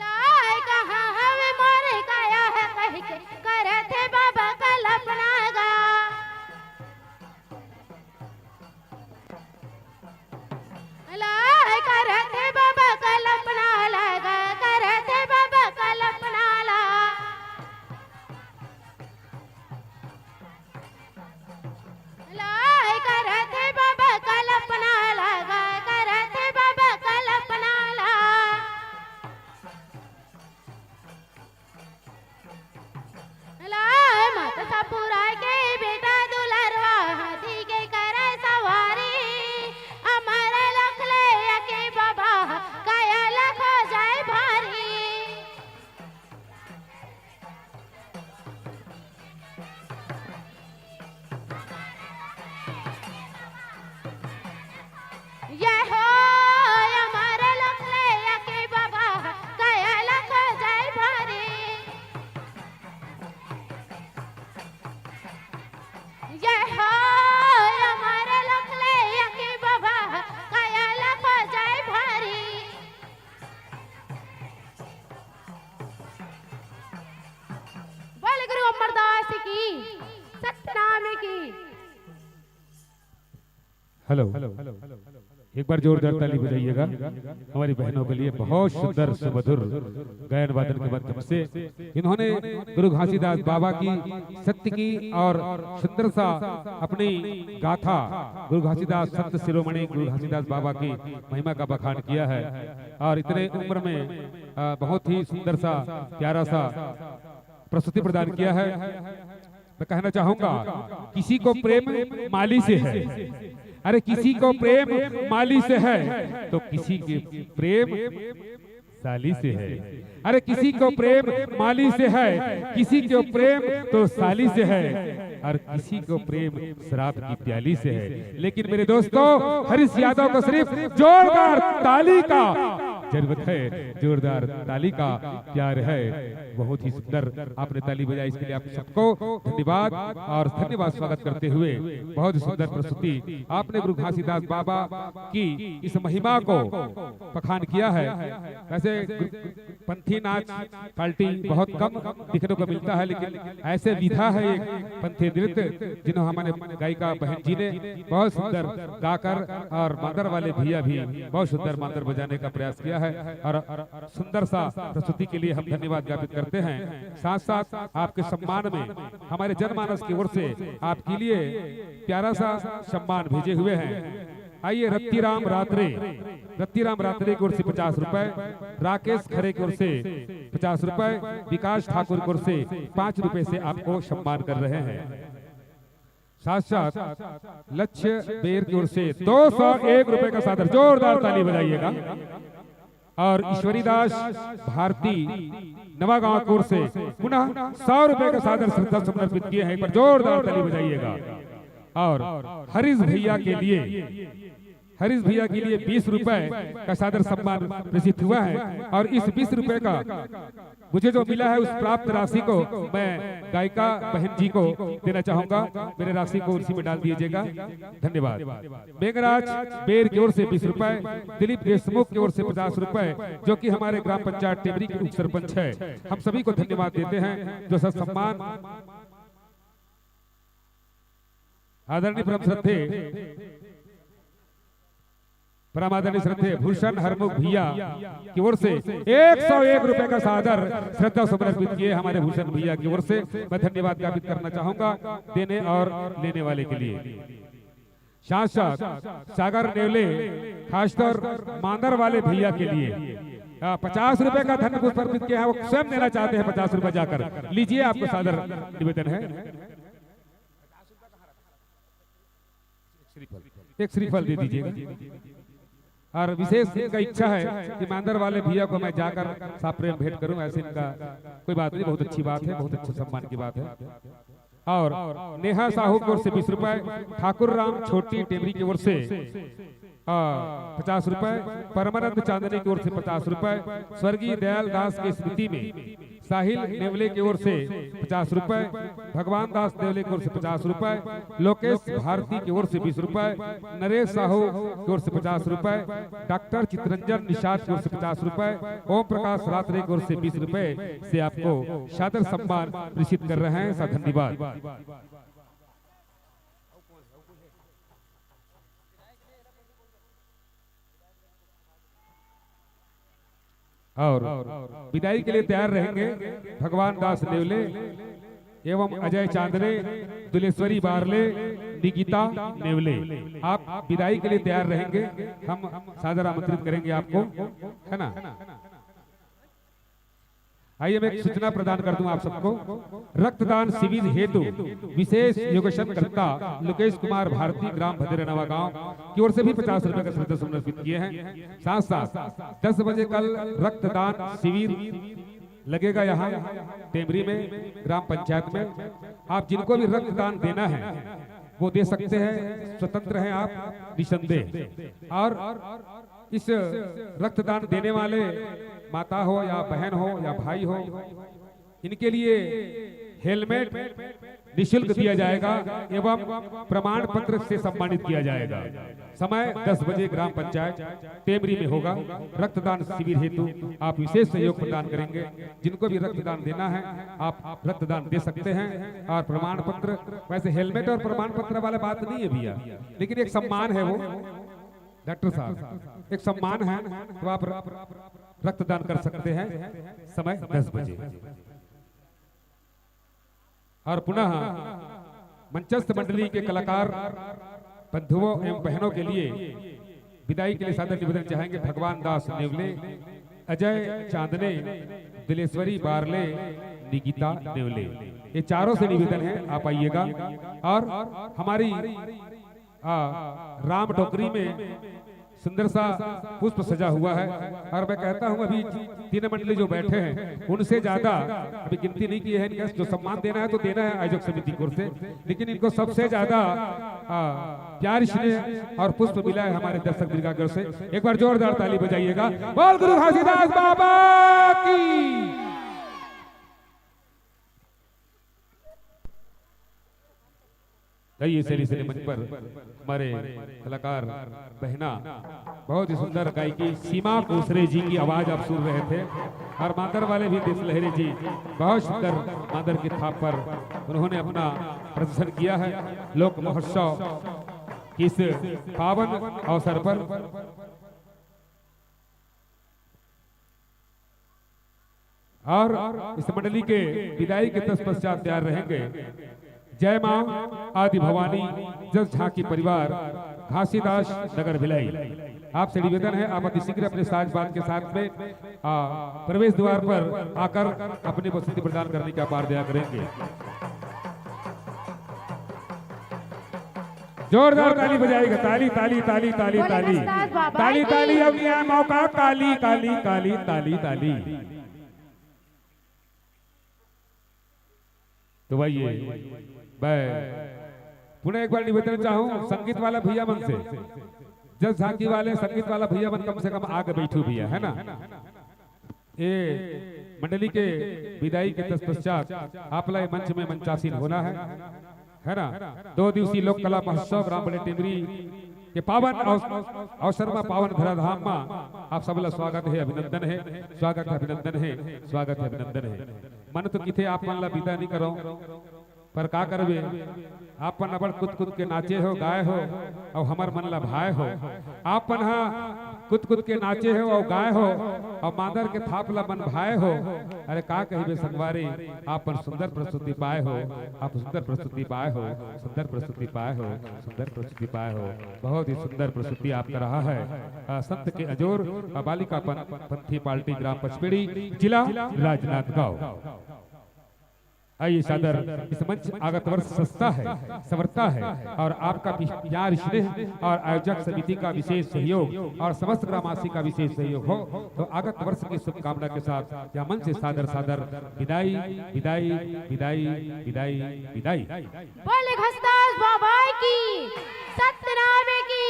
ला कहाँ हवे मोरे काया हे कहि के करत हे बाबा कल्पना गा। ला करत हे बाबा कल्पना ला गा, करत हे बाबा कल्पना ला। ला करत हे बाबा कल्पना ला गा, करत हे बाबा कल्पना ला। ला माता सपुराय के बेटा दुलरवा, हाथी के करे सवारी। हमर लख ले आके बाबा, काया लखो जय भारी। ये हो, हमर लख ले आके बाबा, काया लखो जय भारी। ये हो, हमर लख ले आके बाबा, काया लखो जय भारी। बोल गुरु अमरदास की, सतनाम की। हेलो, एक बार जोरदार ताली बजाइएगा हमारी बहनों के लिए। बहुत सुंदर सुमधुर गायन वादन के माध्यम से इन्होंने गुरु घासीदास बाबा की सत्य की और सुंदर सा अपनी गाथा, गुरु घासीदास संत शिरोमणि गुरु घासीदास बाबा की महिमा का बखान किया है। और इतने उम्र में, अ, बहुत ही सुंदर सा, प्यारा सा प्रस्तुति प्रदान किया है। मैं कहना चाहूंगा, किसी को प्रेम माली से है, अरे किसी को प्रेम माली से है, तो किसी के प्रेम साली से है। अरे किसी को प्रेम माली से है, किसी को प्रेम तो साली से है, और किसी को प्रेम शराब की प्याली से है। लेकिन मेरे दोस्तों, हरीश यादव को सिर्फ जोरदार ताली का जरूरत है जोरदार ताली का, प्यार है। बहुत ही सुंदर आपने ताली बजाई, इसके लिए आप सबको धन्यवाद और धन्यवाद, स्वागत करते हुए बहुत ही सुंदर प्रस्तुति आपने गुरु घासीदास बाबा की इस महिमा को बखान किया है। वैसे पंथी नाच पार्टी बहुत कम देखने को मिलता है, लेकिन ऐसे विधा है एक पंथी नृत्य, जिन्हों हमारे गायिका बहन जी ने बहुत सुंदर गाकर और मांदर वाले भैया भी बहुत सुंदर मांदर बजाने का प्रयास किया है और सुंदर सा प्रस्तुति के लिए हम धन्यवाद ज्ञापित करते हैं। साथ साथ आपके सम्मान में हमारे जनमानस की ओर से आपके लिए प्यारा सा सम्मान भेजे हुए हैं। आइए, रत्तीराम रात्रे, रत्तीराम रात्रे की ओर से पचास रुपए, राकेश खरे की ओर से पचास रुपए, विकास ठाकुर की ओर से पांच रुपए से आपको सम्मान कर रहे हैं। साथ साथ लक्ष्य बेर की ओर से दो सौ एक रुपए का सादर, जोरदार ताली बजाइएगा। और ईश्वरीदास भारती नवागांव की ओर से पुनः सौ रुपए का सादर श्रद्धा सुमन अर्पित किए हैं, एक बार जोरदार ताली बजाइएगा। और हरीश भैया के लिए, हरीश भैया के लिए बीस रुपए का सादर सम्मान प्रेषित हुआ है और इस बीस रुपए का मुझे जो मिला है, उस प्राप्त राशि को मैं गायिका बहन जी को देना चाहूंगा। मेरे राशि को उसी में डाल दीजिएगा। धन्यवाद। मेघराज बेर की ओर से बीस रुपए, दिलीप देशमुख की ओर से पचास रुपए, जो कि हमारे ग्राम पंचायत टेमरी के उप सरपंच है, हम सभी को धन्यवाद देते हैं जो सत सम्मान आदरणीय परम श्रद्धे, परम आदरणीय श्रद्धे भूषण हरमुख भैया की ओर से एक सौ एक रुपए का सादर श्रद्धा समर्पित किए हमारे भूषण भैया की ओर से। मैं धन्यवाद ज्ञापित करना चाहूंगा देने और लेने वाले के लिए। साथ साथ सागर नेवले, खासतौर मांदर वाले भैया के लिए, आ, पचास रुपए का धन पुष्प अर्पित किया है, वो स्वयं देना चाहते हैं पचास रुपए जाकर। लीजिए, आपको सादर निवेदन है। एक श्रीफल दे दीजिएगा। और विशेष इनका इच्छा है कि मांदर वाले भैया को मैं जाकर साप्रेम भेंट करूं, ऐसे इनका कोई बात नहीं, बहुत अच्छी बात है, बहुत अच्छे सम्मान की बात है। और नेहा साहू की ओर से बीस रुपए, ठाकुर राम छोटी टेमरी की ओर से पचास रुपए, परमानंद चांदनी की ओर से पचास रुपए, स्वर्गीय दयाल दास की स्मृति में साहिल नेवले की ओर से पचास रुपए, भगवान दास नेवले की ओर से पचास रुपए, लोकेश भारती की ओर से बीस रुपए, नरेश साहू की ओर से पचास रुपए, डॉक्टर चितरंजन निषाद की ओर से पचास रुपए, ओम प्रकाश रात्रे की ओर से बीस रुपए से आपको सादर सम्मान प्रेषित कर रहे हैं। सा धन्यवाद। और विदाई के लिए तैयार रहेंगे भगवान दास नेवले एवं अजय चांदने, दुलेश्वरी बारले, निकिता नेवले। आप विदाई के लिए तैयार रहेंगे, हम सादर आमंत्रित करेंगे आपको, है ना? आइए, मैं एक सूचना प्रदान कर दूं आप सबको। रक्तदान शिविर हेतु विशेष योगासन कर्ता लोकेश कुमार भारती, ग्राम भदेरा नवा गांव की ओर से भी पचास रुपए का श्रद्धा समर्पित किए हैं। साथ साथ दस बजे कल रक्तदान शिविर लगेगा यहाँ टेमरी में, ग्राम पंचायत में। आप जिनको भी रक्तदान देना है, वो दे सकते हैं, स्वतंत्र हैं आप निसंदेह। और इस रक्तदान देने वाले माता हो या बहन हो या भाई हो, इनके लिए हेलमेट निःशुल्क दिया जाएगा एवं प्रमाण पत्र से सम्मानित किया जाएगा। समय दस बजे ग्राम पंचायत टेमरी में होगा। रक्तदान शिविर हेतु आप विशेष सहयोग प्रदान करेंगे। जिनको भी रक्तदान देना है, आप रक्तदान दे सकते हैं। और प्रमाण पत्र, वैसे हेलमेट और प्रमाण पत्र वाला बात नहीं है भैया, लेकिन एक सम्मान है वो, डॉक्टर साहब, एक सम्मान है, तो आप रक्तदान कर सकते हैं समय दस बजे। और पुनः मंचस्थ मंडली के कलाकार बंधुओं एवं बहनों के लिए विदाई के लिए सादर निवेदन चाहेंगे भगवान दास नेवले, अजय चांदने, दिलेश्वरी बारले, निकिता नेवले। ये चारों से निवेदन है, आप आइएगा। और हमारी आ, राम टोकरी में सुंदर सा पुष्प सजा हुआ है। और मैं कहता हूं, अभी तीन मंडली जो बैठे हैं, उनसे ज्यादा अभी गिनती नहीं की है इनका, जो सम्मान देना है तो देना है आयोजक समिति की ओर से, लेकिन इनको सबसे ज्यादा, आ, प्यार, स्नेह और पुष्प मिला है हमारे दर्शक दीर्घा की ओर से। एक बार जोरदार ताली बजाइएगा। बोल गुरु घासीदास बाबा की। आइए, सैली सैली मंच पर हमारे कलाकार बहना, बहुत ही सुंदर गायकी, सीमा कोसरे जी की आवाज आप सुन रहे थे। और मांदर वाले भी देश लहरी जी, बहुत सुंदर मांदर की थाप पर उन्होंने अपना प्रदर्शन किया है। लोक महोत्सव के इस पावन अवसर पर और इस मंडली के विदाई के तत्पश्चात तैयार रहेंगे जय मां आदि भवानी जस झांकी परिवार, घासीदास नगर भिलाई। आपसे निवेदन है, आप अति शीघ्र अपने साज बाज के साथ में, आ, प्रवेश द्वार पर आकर अपनी उपस्थिति प्रदान करने की अपार दया करेंगे। जोरदार ताली बजाएगा, ताली, ताली, ताली, ताली, बोले ताली। घासीदास बाबा ताली, की। ताली, अब नहीं आया मौका, काली, काली, काली, ताली, ताली। तो भाई, ये मैं पुनः एक बार निवेदन चाहूं संगीत वाला भैया मन से, जस झांकी वाले संगीत वाला भैया मन, कम से कम आगे बैठो भैया, है ना? ये मंडली के विदाई के तत्पश्चात आपला ये मंच में मंचासीन होना है, है ना? दो दिवसीय लोक कला महोत्सव ग्राम बड़े टिमरी के पावन अवस-, अवसर में, पावन धराधाम में आप सबला स्वागत है, अभिनंदन है, स्वागत है, अभिनंदन है, स्वागत है, अभिनंदन है। मन तो किथे आप मन ला विदा नहीं करो, पर का करबे, आप मन अबड़ कुद कुद के नाचे हो, गाए हो, अउ हमर मन ला भाए हो। आप मन हा कुद कुद के नाचे हो अउ गाए हो, अउ मांदर के थाप ला मन भाए हो। अरे का कहिबे संगवारी, आप मन सुंदर प्रस्तुति पाए हो, आप सुंदर प्रस्तुति पाए हो, सुंदर प्रस्तुति पाए हो, सुंदर प्रस्तुति पाए हो। बहुत ही सुंदर प्रस्तुति आपका रहा है। आ, संत के अजोर, आ, बालिका पं-, पंथी पार्टी ग्राम पचपेड़ी, जिला राजनांदगांव। आइए सादर, इस मंच आगत वर्ष सजता है, संवरता है और आपका पि-, प्यार, स्नेह और आयोजक समिति का विशेष सहयोग और समस्त ग्रामवासी का विशेष सहयोग हो, तो आगत वर्ष की शुभकामना के साथ यह मंच से सादर सादर विदाई, विदाई, विदाई, विदाई, विदाई। बोले घासीदास बाबा की, सतनाम की।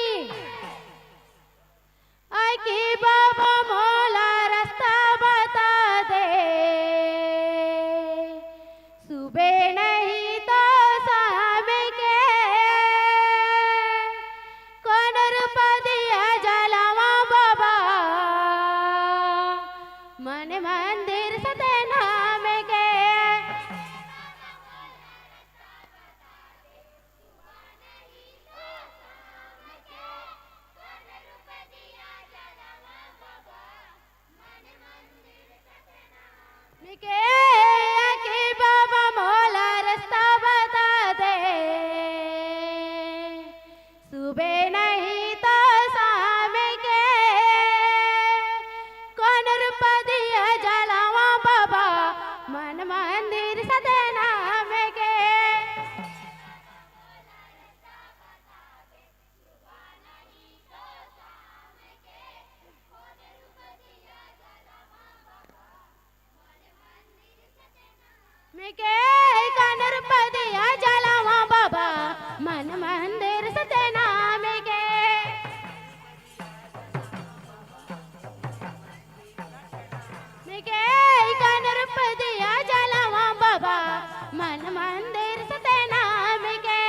आके बाबा मोला रास्ता बता दे, सुबह नहीं तो शाम के, कोन रूप दिया जलावा बाबा, मन मंदिर सतनाम के। मिके आके बाबा मोला रास्ता बता दे, सुबह नहीं तो शाम के, कोन रूप दिया जलावा बाबा, मन मंदिर सतनाम के। मिके कोन रूप दिया जलावा बाबा, मन मंदिर सतनाम के। मिके कोन रूप दिया जलावा बाबा, मन मंदिर सतनाम के।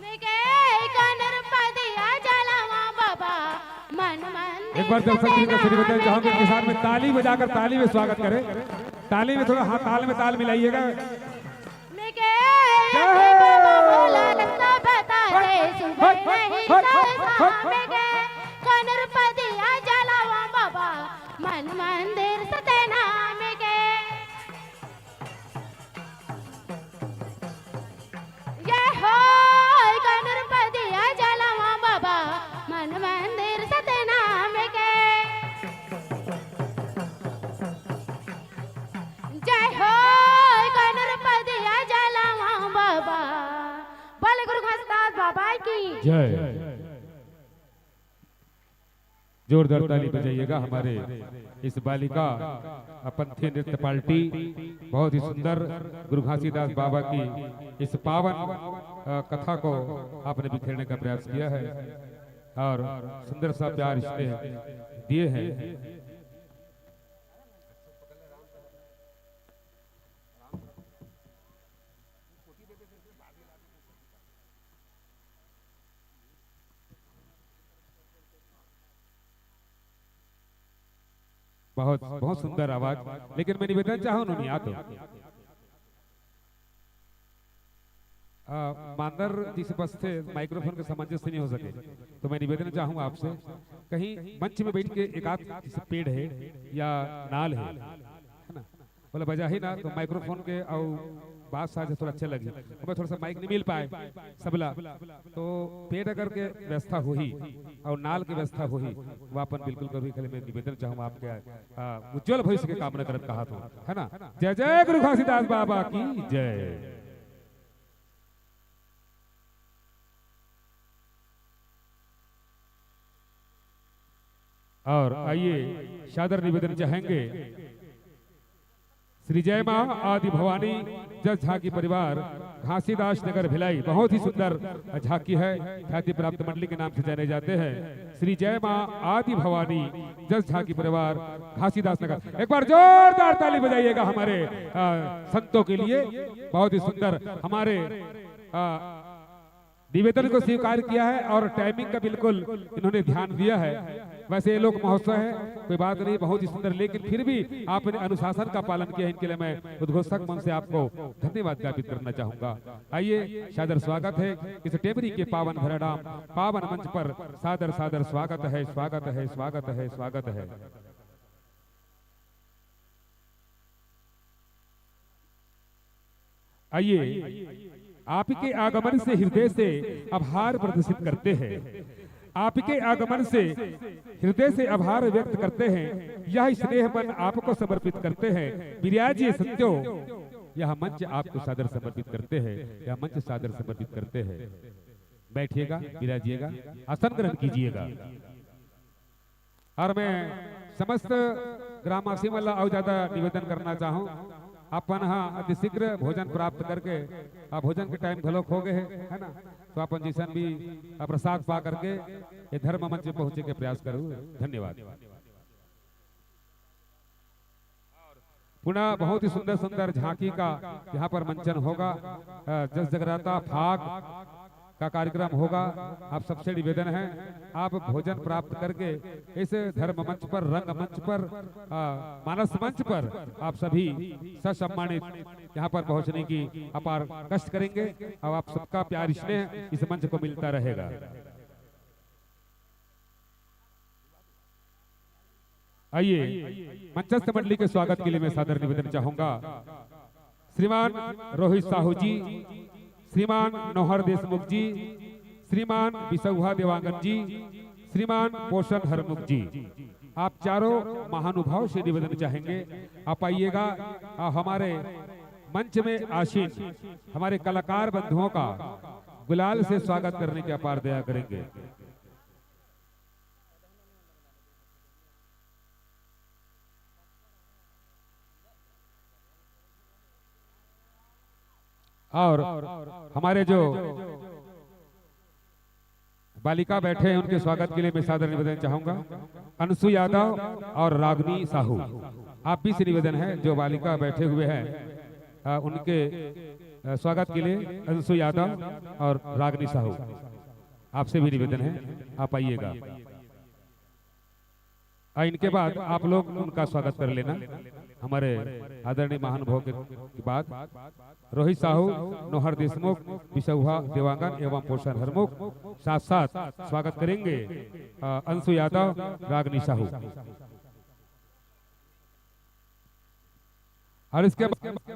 मिके कोन रूप दिया जलावा बाबा, मन मंदिर एक बार दर्शक जी का सतनाम श्री बताना चाहूंगा, के। किसान में ताली बजाकर ताली में स्वागत करें। ताली में थोड़ा, हाँ, ताल में ताल मिलाइएगा। मिके जय हो। बाबा मोला रास्ता बता दे, हट, सुबह हट, नहीं हट, तो हट, शाम हट। के, कोन रूप दिया जलावा बाबा, मन मंदिर सतनाम के। जय हो, कोन रूप दिया जलावा बाबा, मन मंदिर सतनाम के। जय हो, कोन रूप दिया जलावा बाबा, जोरदार ताली बजाइएगा हमारे इस बालिका पंथी नृत्य पार्टी। बहुत ही सुंदर गुरु घासीदास बाबा की इस पावन, अ, कथा को आपने बिखेरने का प्रयास किया है और सुंदर सा प्यार स्नेह दिए हैं। बहुत, बहुत सुंदर आवाज, लेकिन मैं निवेदन चाहूँ, नोनिया तो, आ, मांदर जिस बस से माइक्रोफोन के सामंजस्य नहीं हो सके, तो मैं निवेदन चाहूँ आपसे, कहीं मंच में बैठ के एक आध जैसे पेड़ है या नाल है, है ना, बोले बजा ही ना, तो माइक्रोफोन के और बात साझा थोड़ा अच्छा लगी। हमें थोड़ा सा माइक नहीं मिल पाए, सबला, तो पेड़ अगर के व्यवस्था होही और नाल के व्यवस्था होही, वो अपन बिल्कुल कभी खाली मैं निवेदन चाहूँ आपके, आ, उज्जवल भविष्य के कामना करत कहा तो, है ना। जय जय गुरु घासीदास बाबा की जय। और आइए, सादर निवेदन चाहेंगे श्री जय माँ आदि भवानी जस झांकी परिवार घासीदास नगर भिलाई, बहुत ही सुंदर झांकी है, ख्याति प्राप्त मंडली के नाम से जाने जाते हैं श्री जय माँ आदि भवानी जस झांकी परिवार घासीदास नगर। एक बार जोरदार ताली बजाइएगा हमारे, अ, संतों के लिए। बहुत ही सुंदर हमारे, अ, निवेदन को स्वीकार किया है और टाइमिंग का बिल्कुल इन्होंने ध्यान दिया है। वैसे ये लोक महोत्सव है, कोई बात नहीं, बहुत ही सुंदर, लेकिन फिर भी आपने अनुशासन का पालन किया, इनके लिए मैं उद्घोषक मन से आपको धन्यवाद ज्ञापित करना चाहूंगा। आइए, सादर स्वागत है इस टेमरी के पावन धराधाम, पावन मंच पर सादर सादर स्वागत है, स्वागत है, स्वागत है, स्वागत है। आइए, आपके आगमन से हृदय से आभार प्रदर्शित करते हैं, आपके आगमन से हृदय से आभार व्यक्त करते हैं। यह स्नेह मन आपको समर्पित करते हैं। विराजिए सत्यो, यह मंच आपको सादर समर्पित करते हैं, यह मंच सादर समर्पित करते हैं। बैठिएगा, विराजिएगा, आसन ग्रहण कीजिएगा। और मैं समस्त ग्रामवासी मन ला अउ ज्यादा निवेदन करना चाहूँ, अपन ह अति शीघ्र भोजन प्राप्त करके, आ, भोजन के टाइम घलोक हो गए हे, है ना, तो अपन जैसन भी, आ, प्रसाद पा करके ये धर्म मंच में पहुंचे के प्रयास करूँ। धन्यवाद। पुनः बहुत ही सुंदर सुंदर झांकी का यहाँ पर मंचन होगा। अ, जस जगराता फाग का कार्यक्रम होगा। आप सबसे निवेदन है, आप भोजन प्राप्त करके इस धर्म मंच पर, रंग मंच पर, अ, मानस मंच पर आप सभी ससम्मानित यहाँ पर पहुँचने की अपार कष्ट करेंगे। अब आप सबका प्यार स्नेह इस मंच को मिलता रहेगा। आइए, मंचस्थ मंडली के स्वागत के लिए मैं सादर निवेदन चाहूंगा, श्रीमान रोहित साहू जी, श्रीमान नोहर देशमुख जी, श्रीमान बिसौहा देवांगन जी, श्रीमान पोषण हरमुख जी, आप चारों महानुभाव से निवेदन चाहेंगे, आप आइएगा, आ, हमारे मंच में आसीन हमारे कलाकार बंधुओं का गुलाल से स्वागत करने की अपार दया करेंगे। और हमारे जो बालिका बैठे हैं, उनके स्वागत के लिए मैं सादर निवेदन चाहूंगा। अंशु यादव और रागनी साहू, आप भी से निवेदन है, जो बालिका बैठे हुए हैं, अ, उनके, अ, स्वागत के लिए अंशु यादव और रागनी साहू, आपसे भी निवेदन है, आप आइएगा। आ, इनके बाद आप लोग उनका स्वागत कर लेना, हमारे आदरणीय महानुभाव के, के बाद रोहित साहू, नोहर देशमुख, बिसौहा देवांगन एवं पोषण हरमुख साथ साथ स्वागत करेंगे, आ, अंशु यादव, रागनी साहू। और इसके बाद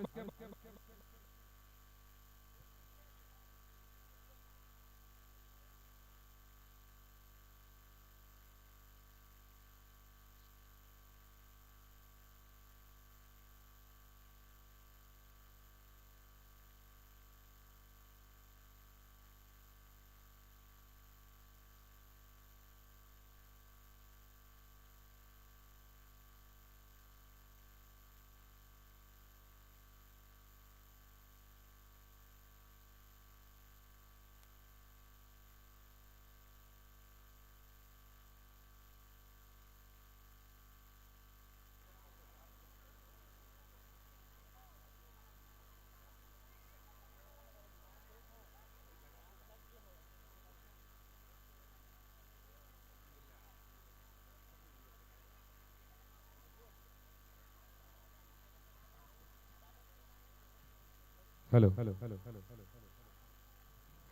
hello,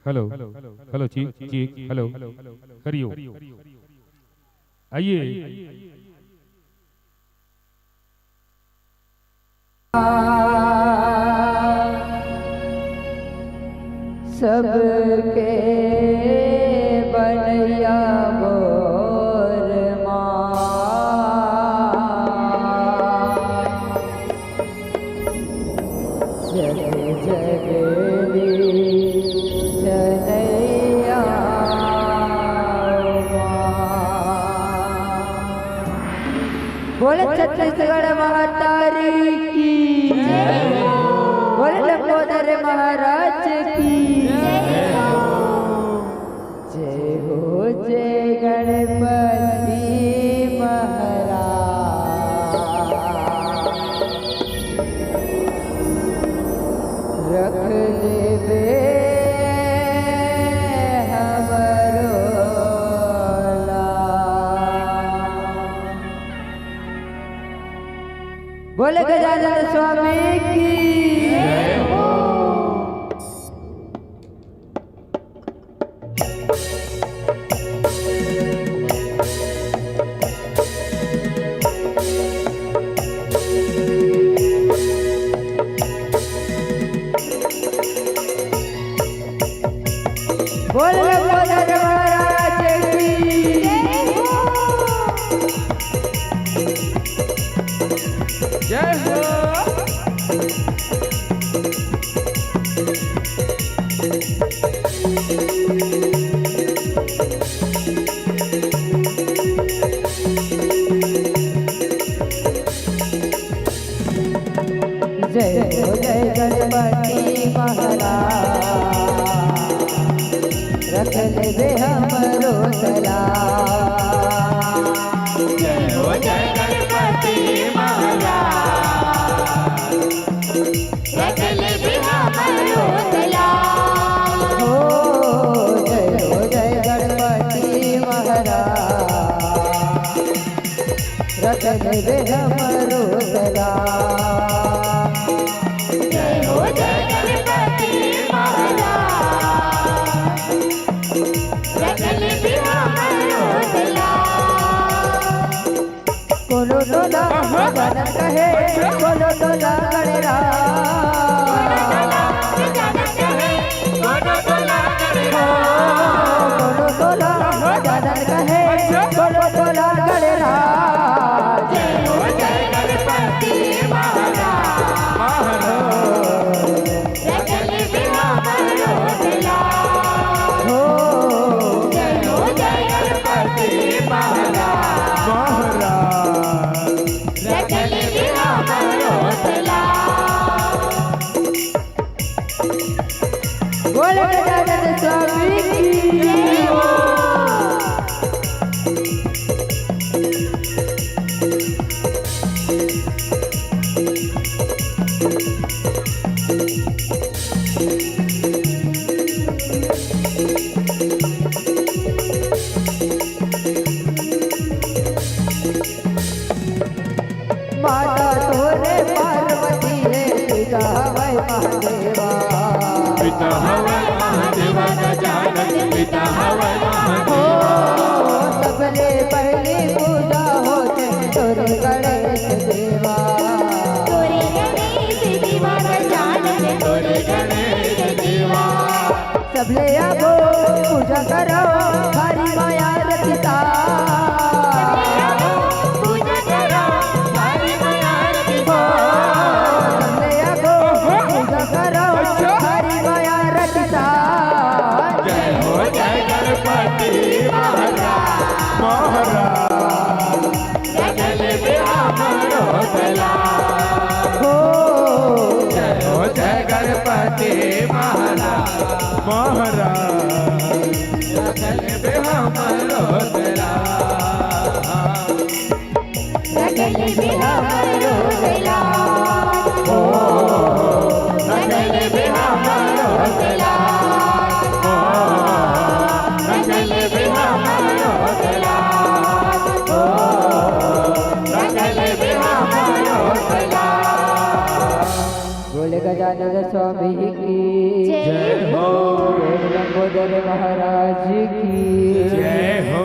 hello, hello, check, check, hello, Hariom. आइए। सबके बनैया मोर माँ। जग जग री जनैया माँ। बोले छत्तीसगढ़ महतारी की, बोले लंबोदर महाराज की। जय हो जय गणपति महाराज। रख लेबे हमरो ला। बोले गजानन स्वामी की। बोल लंबोदर महाराज की। जय हो। जय हो जय गणपति महाराज, रख लेबे हमरो सलाम। जय हो जय गणपति महाराज, रख लेबे हमरो सलाम। हो जय हो जय गणपति महाराज, रख लेबे हमरो सलाम। जय हो जय गणपति महाराज, रख लेबे हमरो सलाम। कोनो टोला गजानन कहे, कोनो टोला गणराज। कोनो टोला गजानन कहे, कोनो टोला गणराज। जय हो जय गणपति महाराज। रख लेबे हमरो सलाम। हो। जय हो जय गणपति महाराज। महाराज। रख लेबे हमरो सलाम। बोले गजानन स्वामी की। माता तोरे पार्वती हे, पिता हवय महादेवा। पिता हवय महादेवा, गजानन पिता हवय महादेवा। हो, सबले पहिली पूजा होथे तोरे गणेश देवा। तोरे गणेश देवा, गजानन तोरे गणेश देवा। सबले आगो पूजा करो, भारी मया रखिता। सबले आगो पूजा करो, भारी मया रखिता। सबले आगो पूजा करो, भारी मया रखिता। जय हो जय गणपति महाराज, महाराज। रख लेबे हमरो सलाम। हो। जय हो जय गणपति महाराज, महाराज। रख लेबे हमरो सलाम। रख लेबे हमरो सलाम। हो। रख लेबे हमरो सलाम। हो। रख लेबे हमरो सलाम। हो। रख लेबे हमरो सलाम। बोले सच्चिदानंद स्वामी की जय हो। बोल लंबोदर महाराज की जय हो।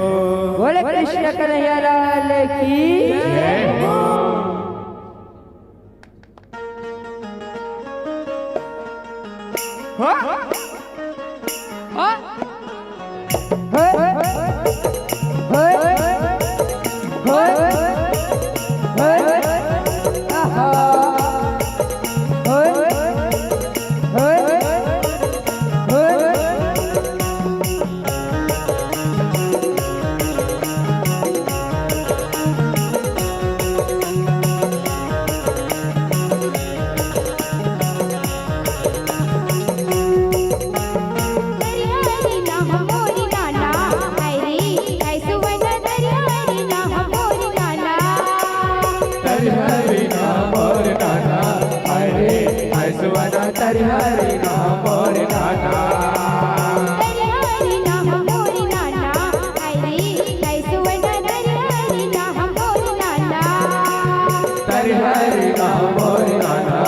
बोले कृष्ण कन्हैया लाल की जय हो। हाँ? हाँ? तरिहरी ना मोर नाना, हाय रे, हाय सुवना, तरिहरी ना मोर नाना। तरिहरी ना मोर नाना, हाय रे, हाय सुवना, तरिहरी ना मोर नाना। तरिहरी ना मोर नाना, हाय रे, हाय सुवना, तरिहरी ना मोर नाना। तरिहरी ना मोर नाना,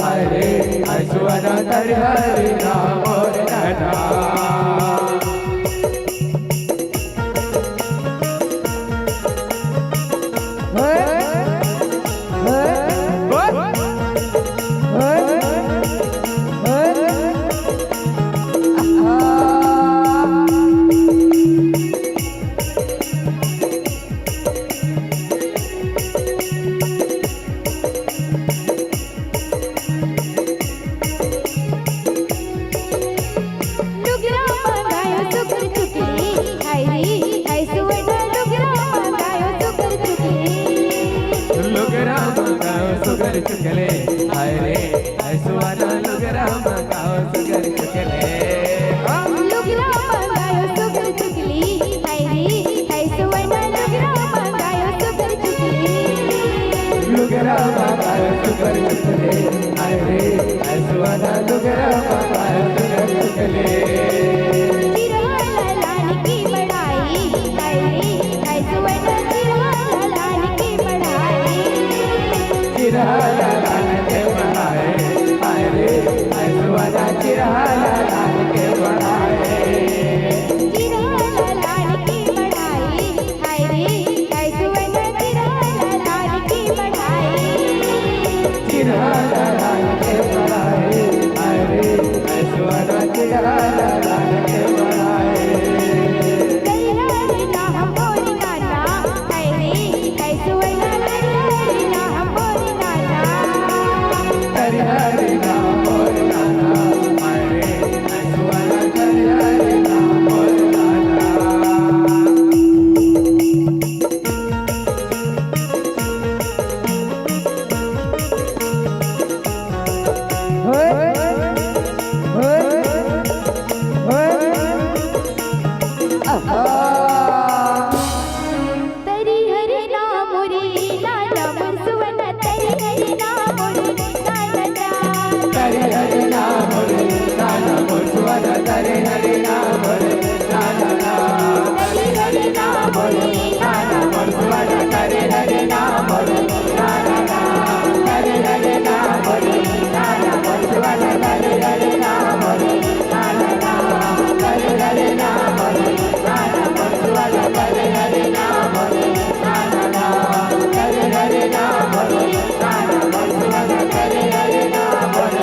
हाय रे, हाय सुवना, तरिहरी ना मोर नाना। लुगरा मंगायो सुघर चुकली, हाय रे, हाय सुवना, लुगरा मंगायो सुघर चुकली। लुगरा मंगायो सुघर चुकली, हाय रे, हाय सुवना, लुगरा मंगायो सुघर चुकली। लुगरा मंगायो सुघर चुकली, हाय रे, हाय सुवना, लुगरा मंगायो सुघर चुकली। लुगरा मंगायो सुघर चुकली, हाय रे, हाय सुवना, लुगरा मंगायो सुघर चुकली। चिरहा लालान की बढ़ाई, हाय रे, हाय सुवना, चिरहा लालान की बढ़ाई। चिरहा लालान के बढ़ाई, हाय रे, हाय सुवना, चिरहा लालान के बढ़ाई। चिरहा लालान की बढ़ाई, हाय रे, हाय सुवना, चिरहा लालान की बढ़ाई। चिरहा लालान के बढ़ाई, हाय रे, हाय सुवना, चिरहा लालान के बढ़ाई। तरिहरी ना मोर नाना, हाय रे, हाय सुवना, तरिहरी ना मोर नाना। तरिहरी ना मोर नाना, हाय रे, हाय सुवना, तरिहरी ना मोर नाना। तरिहरी ना मोर नाना मोर सुवना, तरिहरी ना मोर नाना। तरिहरी ना मोर नाना मोर सुवना, तरिहरी ना मोर नाना। तरिहरी ना मोर नाना मोर सुवना, तरिहरी ना मोर नाना। तरिहरी ना मोर नाना मोर सुवना, तरिहरी ना मोर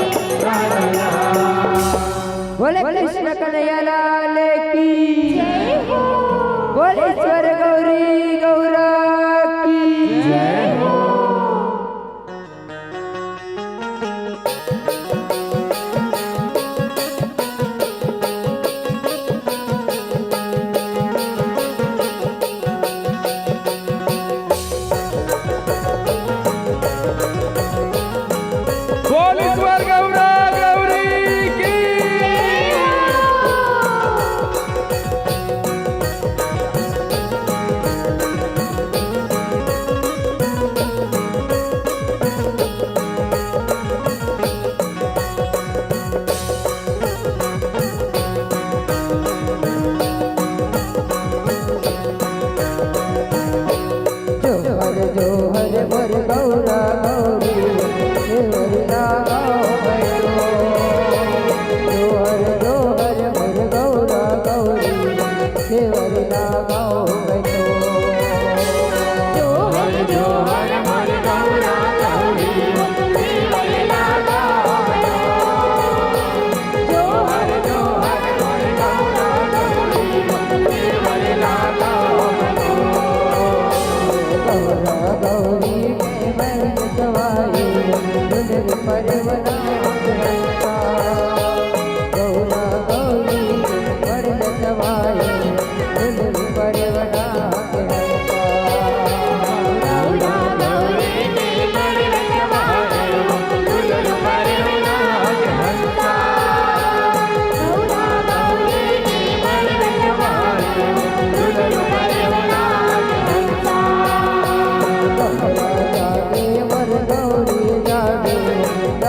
बोले कृष्ण कन्हैया लाल की जय हो। बोले स्वर गौरी गौरा की जय हो। बोल स्वर गौरा गौरी की।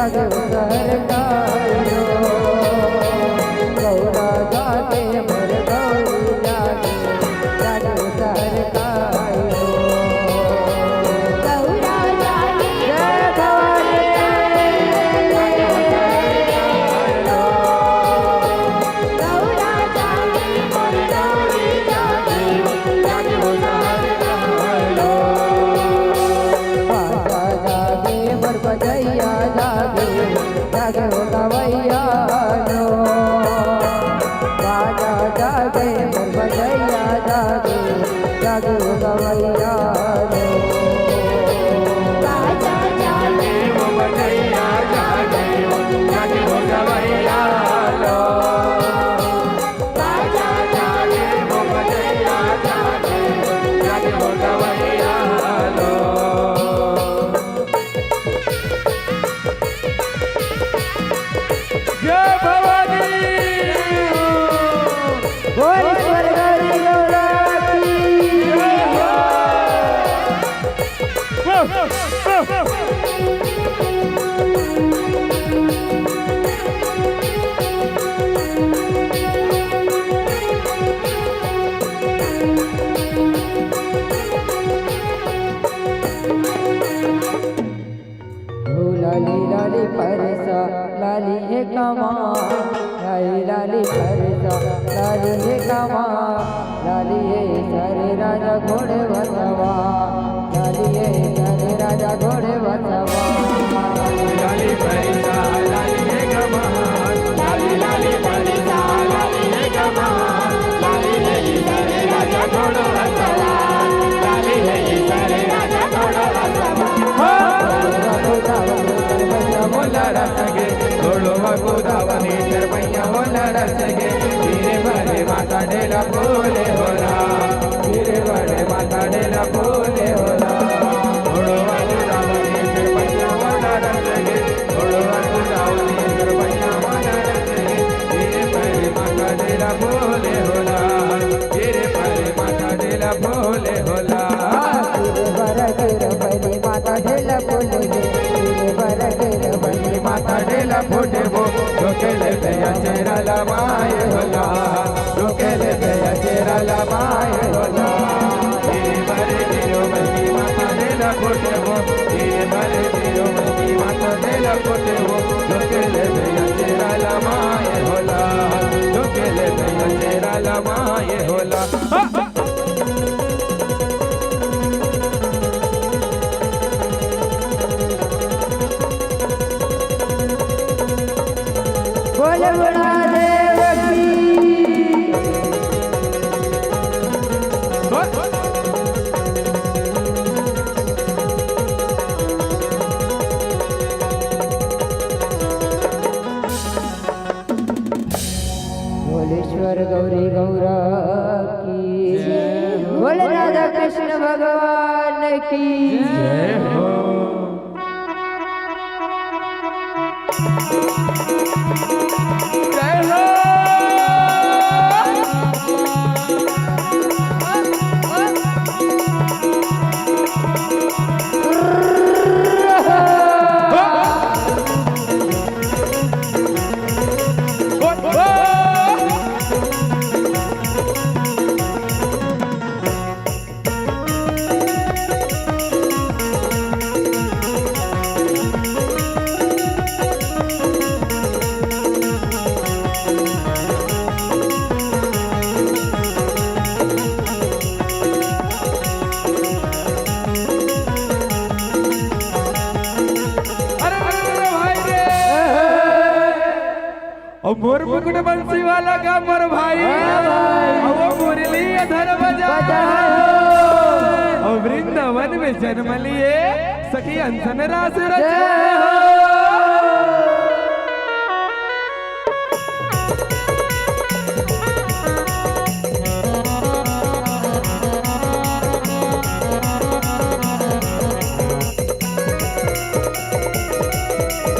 जागे ओ सहर कायो, गौरा जागे मोर गौरी जागे, जागे ओ सहर कायो। गौरा जागे जय भवानी। गौरा जागे मोर गौरी जागे, जागे ओ सहर कायो। बाजा जागे मोर बजैया जागे, जागे ओ गवैया लो। बाजा जागे मोर बजैया जागे, जागे ओ गवैया लो। बाजा जागे ओ बजैया जागे, जागे ओ गवैया लो। बाजा जागे ओ बजैया जागे, जागे ओ गवैया लो। जय भवानी। बोल स्वर्गौरी गौरा की। ओ लाली लाली परसा लाली हे कमा, लाली लाली परसा लाली हे कमा, लाली हे सारे राजा घोड़े बसवा, लाली हे सारे राजा घोड़े बसवा। लाली परसा लाली हे कमा, लाली लाली परसा लाली हे कमा, लाली हे सारे राजा घोड़े बसवा, लाली हे सारे राजा घोड़े बसवा। मोला रस गे, घोड़ो गोदावरी चरपैया मोला रस गे, धीरे बड़े माता डेला बोले होला, धीरे बड़े माता डेला बोले होला। घोड़ो गोदावरी चरपैया मोला रस गे, घोड़ो गोदावरी चरपैया मोला रस गे, धीरे बड़े माता डेला बोले होला, धीरे बड़े माता डेला बोले होला। गिरे बर गिर बनी माता ढेला फूल गे, गिरे बर गिर बनी माता ढेला फूटबो, रोके ले भैया चेहरा लमाए होला, रोके ले भैया चेहरा लमाए होला। गिरे बर गिर बनी माता ढेला फूटबो, गिरे बर गिर बनी माता ढेला फूटबो, रोके ले भैया चेहरा लमाए होला, रोके ले भैया चेहरा लमाए होला। बोले महादेव की। बोलेश्वर गौरी गौरा की जय हो। बोले राधा कृष्ण भगवान की जय हो। जय हो। अरे, अरे, अरे, भाई रे। अउ मोर मुकुट बंसी वाला का मोर भाई, हाँ भाई। अउ वो मुरली अधर बजा, बजा। अउ वृंदावन में जन्म लिए सखी अंसन रास रचा।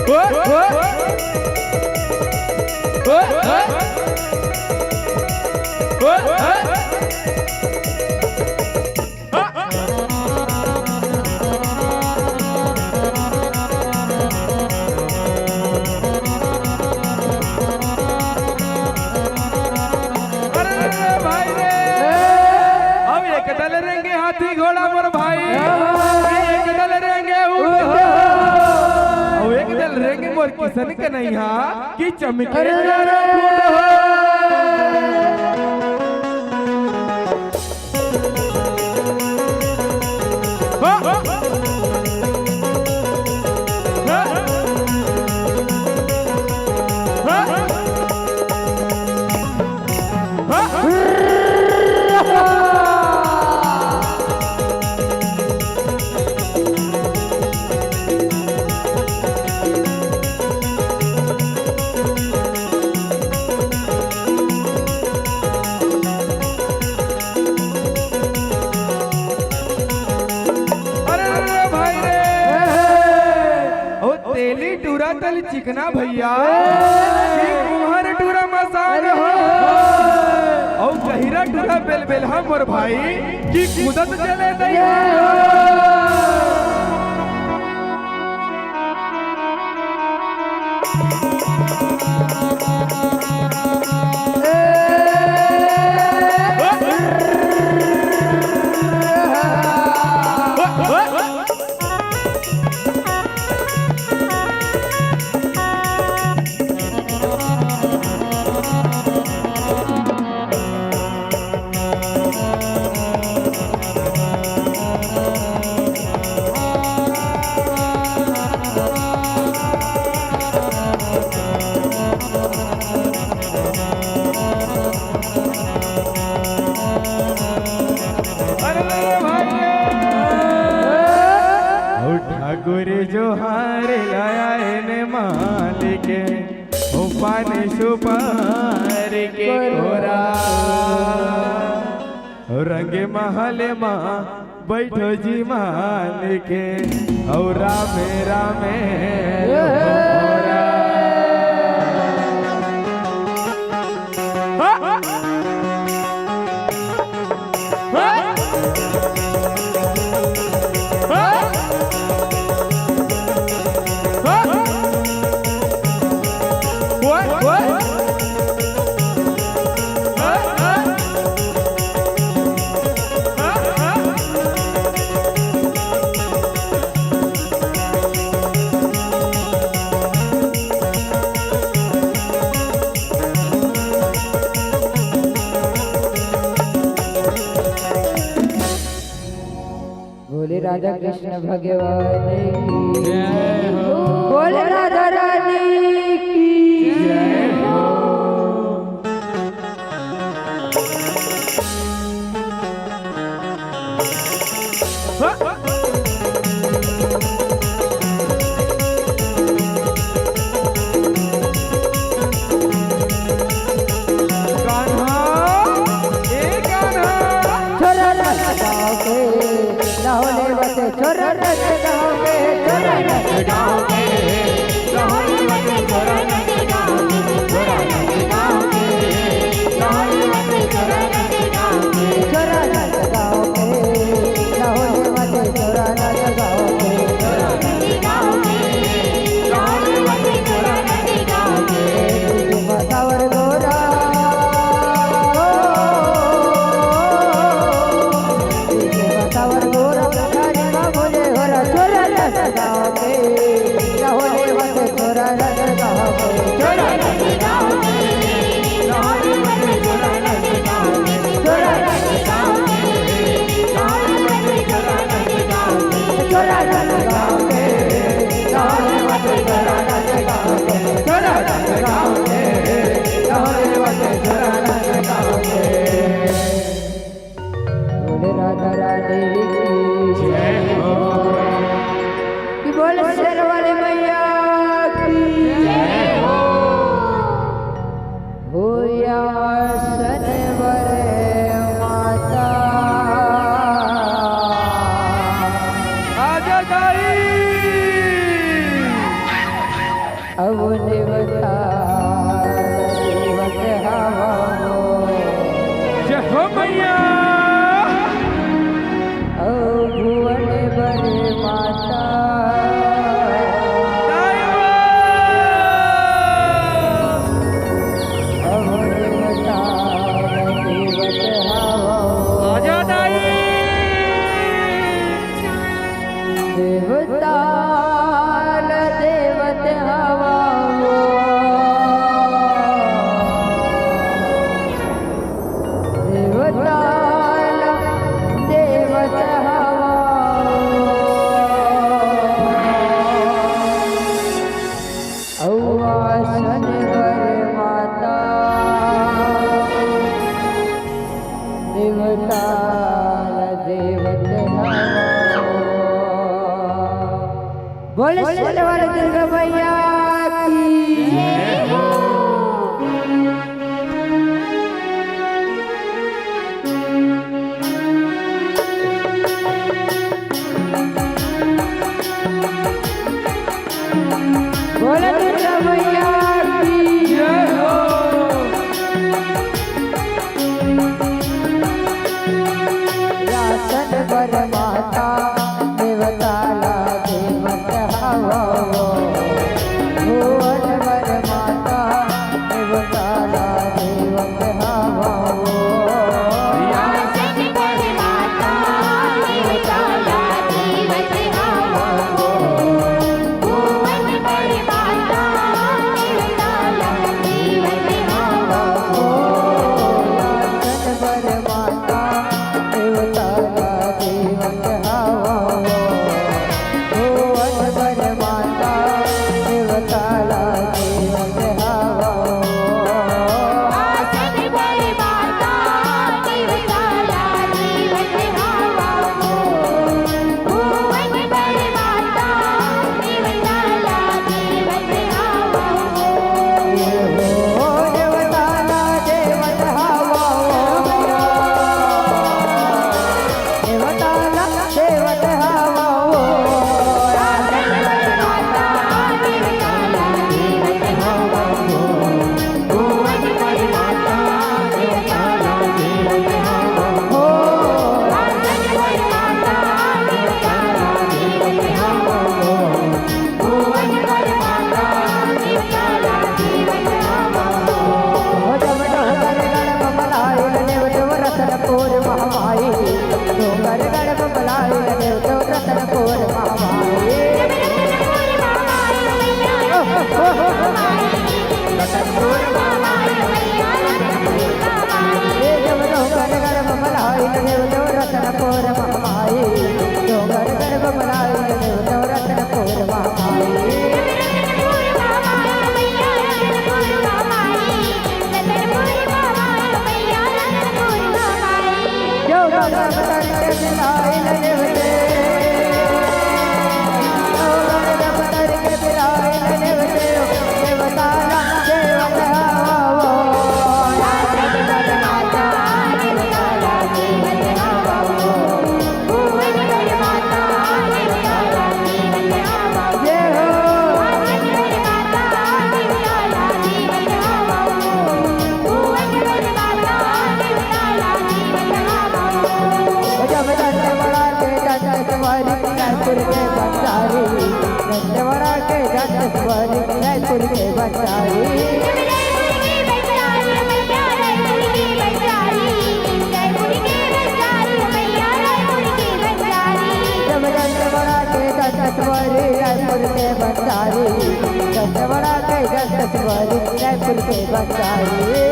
जय हो। किसन कन्हैया की चमके अरे, अरे, अरे, अरे। अरे, अरे, अरे, भाई रे। ओ तेली टूरा तल चिकना भैया, कि कुंहर टूरा मसान हो। अउ गहिरा टूरा बेलबेलहा मोर भाई, कि कूदत चले दई। अरे भाई रे। ओ ठाकुर जोहार लाया एने मालिक, ओ पानी सुपारी के कोरा। रंग महल मा बैठो जी मालिक, ओ रामे रामे कोरा। बोले राधा कृष्ण भगवान की। जय हो। बोले राधा रानी की। जय हो। कान्हा, ए कान्हा। छोरा ना गाँव के, ना होले बसे, छोरा ना गाँव के, छोरा ना गाँव के। बोले राधा रानी की। जय हो। कि बोले शेर वाली मैया की। जय हो। हो या शनिवार माता। आजा दाई। अब देवता देवत हवा हो। जय हो मैया। अब भुवन बड़े माता। दाई हो। अब देवता देवत हवा हो। आजा दाई। देवता न देवत हवा। बोले शेरावाली दुर्गा मैया की जय हो। बोले दुर्गा मैया की जय हो। आसन बर माता देवता ला देवत हवा वो। भुवन बर माता देवता ला देवत हवा वो। आसन बर माता देवता ला देवत हवा वो। भुवन बर माता देवता ला देवत हवा वो। आसन बर माता देवता ला देवत हवा वो। भुवन बर माता देवता ला देवत हवा वो। आसन बर माता देवता ला देवत हवा वो। भुवन बर माता देवता ला देवत हवा वो। देवता ला देवत हवा वो। देवता ला देवत हवा वो। डोंगरगढ़ बमलाइल देव देव रतनपुर महामाई। ए देव डोंगरगढ़ बमलाइल देव देव रतनपुर महामाई। डोंगरगढ़ बमलाइल देव देव रतनपुर महामाई। रायपुर के भंडारी, दंतेवाड़ा के दंतेश्वरी, रायपुर के भंडारी। जब दंतेवाड़ा के दंतेश्वरी, रायपुर के भंडारी, दंतेवाड़ा के दंतेश्वरी, रायपुर के भंडारी।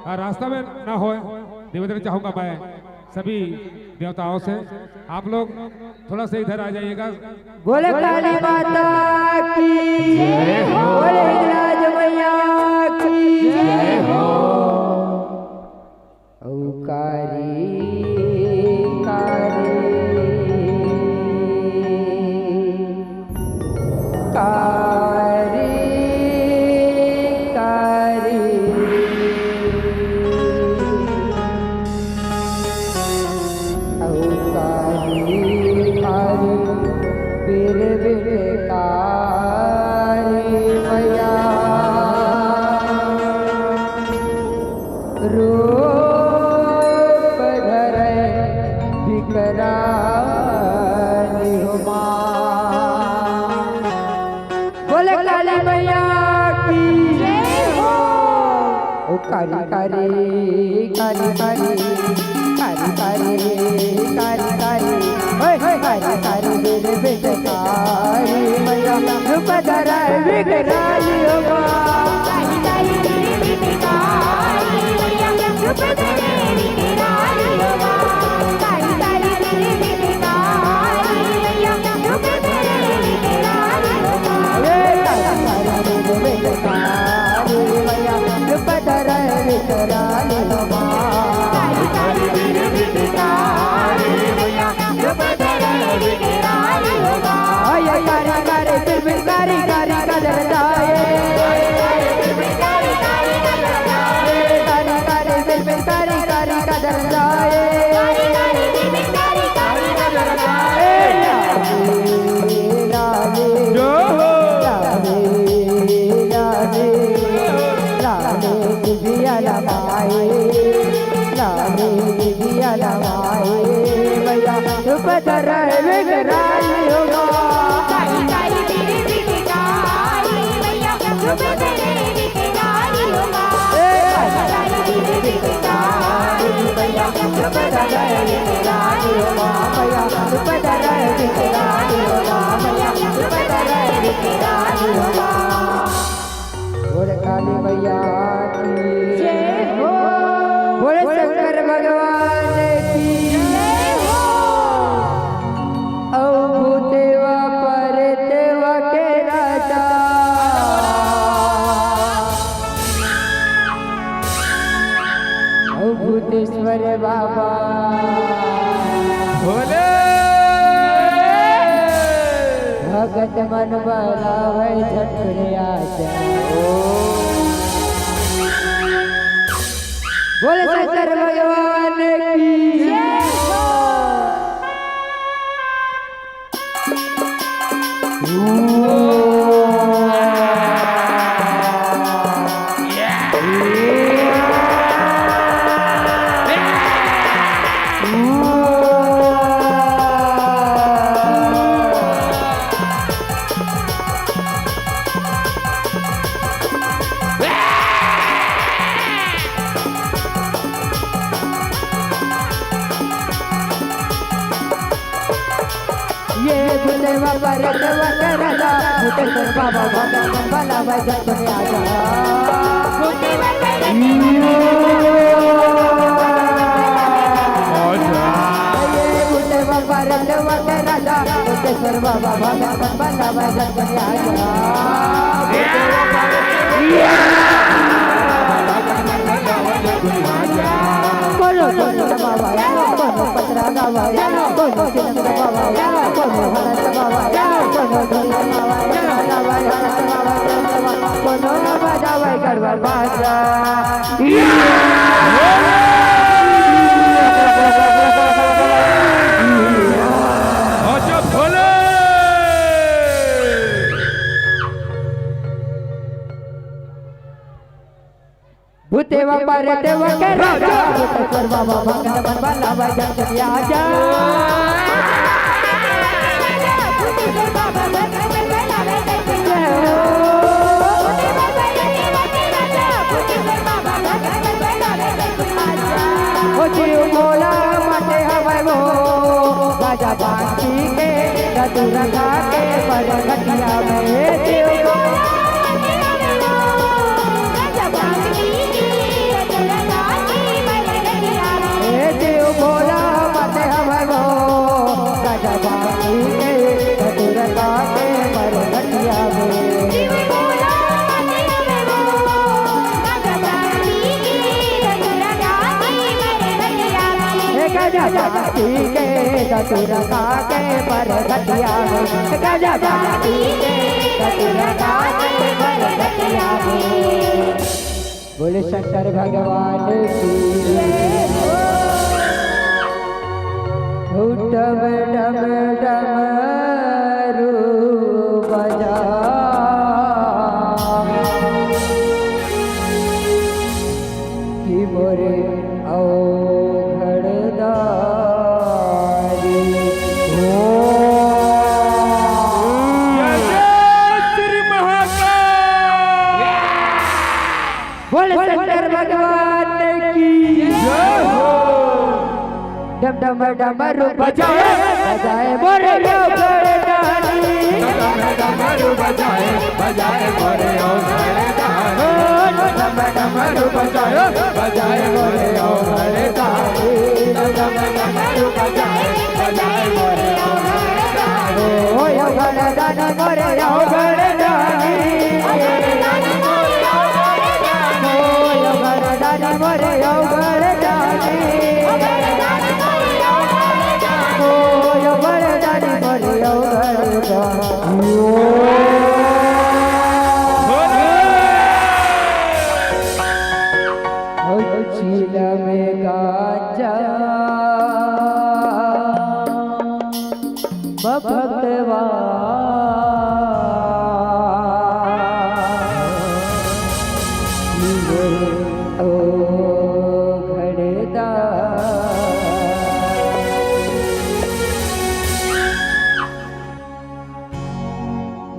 और रास्ता में ना होए, निवेदन चाहूंगा मैं सभी देवताओं से, आप लोग थोड़ा सा इधर आ जाइएगा। बोले काली माता की जय हो। बोले हिंगराज मैया की जय हो। औ कारी, कारी, कारी, कारी। औ कारी, कारी, बिरबिट कारी मैया। रूप धरे विकराल हो माँ। बोले काली मैया की जय हो। ओ कारी कारी, कारी कारी, कारी कारी, कारी कारी, ओए, कारी कारी, मेरे बेटे कारी मैया, रूप धरे विकराल हो माँ। बोल काली मैया की जय हो। बोल शंकर भगवान की जय हो। औ भूतेवा परतेवा के राजा, औ भूतेश्वर बाबा। भोले। भगत मन बरावै झटकुने आजा। बोल शंकर भगवान की जय हो। ये भूतेवा परतेवा के राजा, भूतेश्वर बाबा भगत मन बरावै झटकुने आजा। ये भूतेवा परतेवा के राजा, भूतेश्वर बाबा भगत मन बरावै झटकुने आजा। कोनो कोनो बाबा, कोनो पतरा बाबा, कोनो चिलम बाबा, कोनो हरस बाबा, कोनो ढोलक बाबा, कोनो हरस बाबा, कोनो बजावै गड़बड़ बाजा। अच्छा, भोले। भूतेवा परतेवा के राजा, भूतेश्वर बाबा भगत मन बरावै झटकुने आजा। ओ जीव भोला माटे हवै वो, गाजा भांग पी के, धतूरा खा के, परगटिया में जीव भोला। गजब पी के धतूरा खा के बरगतिया में, गजब पी के धतूरा खा के बरगतिया में। बोले शंकर भगवान की। डम डम डमरू बजा कि मोरे अवघड़ दारी हो। जय श्री महाकाल। बोल शंकर भगवान की जय हो। डम डम डमरू बजाए, बजाए मोरे अवघड़ दानी। डम डम डमरू बजाए, बजाए मोरे अवघड़ दानी। ओ डम डम डमरू बजाए, बजाए मोरे अवघड़ दानी। डम डम डमरू बजाए, बजाए मोरे अवघड़ दानी। ओ अवघड़ दानी मोरे अवघड़ दानी। ओ अवघड़ दानी मोरे अवघड़ दानी। ओ अवघड़ दानी मोरे अवघड़ दानी। ओ चीला में गांजा बभकवा ओ घड़दा।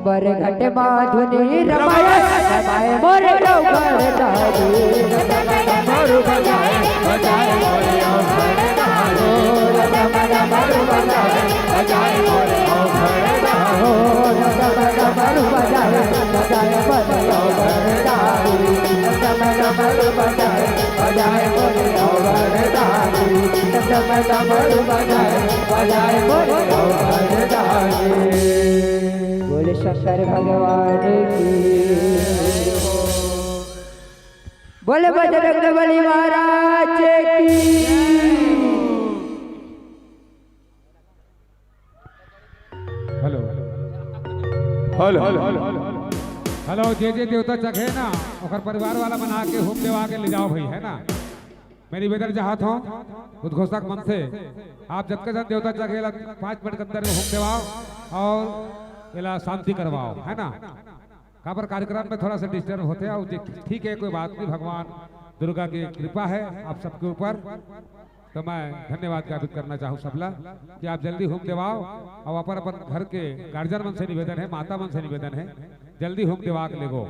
बरघट माधुनी रमाए, रमाए मोरे अवघड़ दानी। डमरू बजाए, बजाए मोरे अवघड़ दानी। डमरू बजाए, बजाए मोरे अवघड़ दानी। डमरू बजाए, बजाए मोरे अवघड़ दानी। डमरू बजाए, बजाए मोरे अवघड़ दानी। डमरू बजाए, बजाए मोरे अवघड़ दानी। बोले शंकर भगवान की। बोले बजरंग बली महाराज की। हेलो। हेलो। हेलो, जे जे देवता चघे ना, ओकर परिवार वाला बना के हूम देवा के ले जाओ भाई, है ना? मैं निवेदन चाहत हूँ उद्घोषक मन से, आप जतका जन देवता चघे ला पाँच मिनट के अंदर में हूम देवाओ और एला शांति करवाओ, है ना? काबर कार्यक्रम में थोड़ा सा डिस्टर्ब होते हैं, और जे ठीक है, कोई बात नहीं, भगवान दुर्गा की कृपा है आप सबके ऊपर। तो मैं धन्यवाद ज्ञापित करना चाहूँ सबला कि आप जल्दी हूम देवाओ, और अपन अपन घर के गार्जियन मन से निवेदन है, माता मन से निवेदन है, जल्दी हूम देवा के लेगो।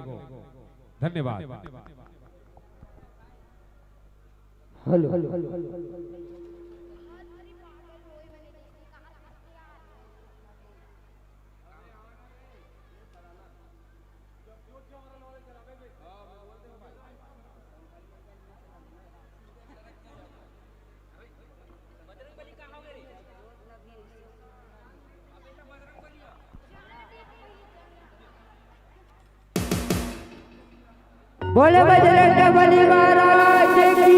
धन्यवाद। हेलो। बोले बजरंग बली महाराज की।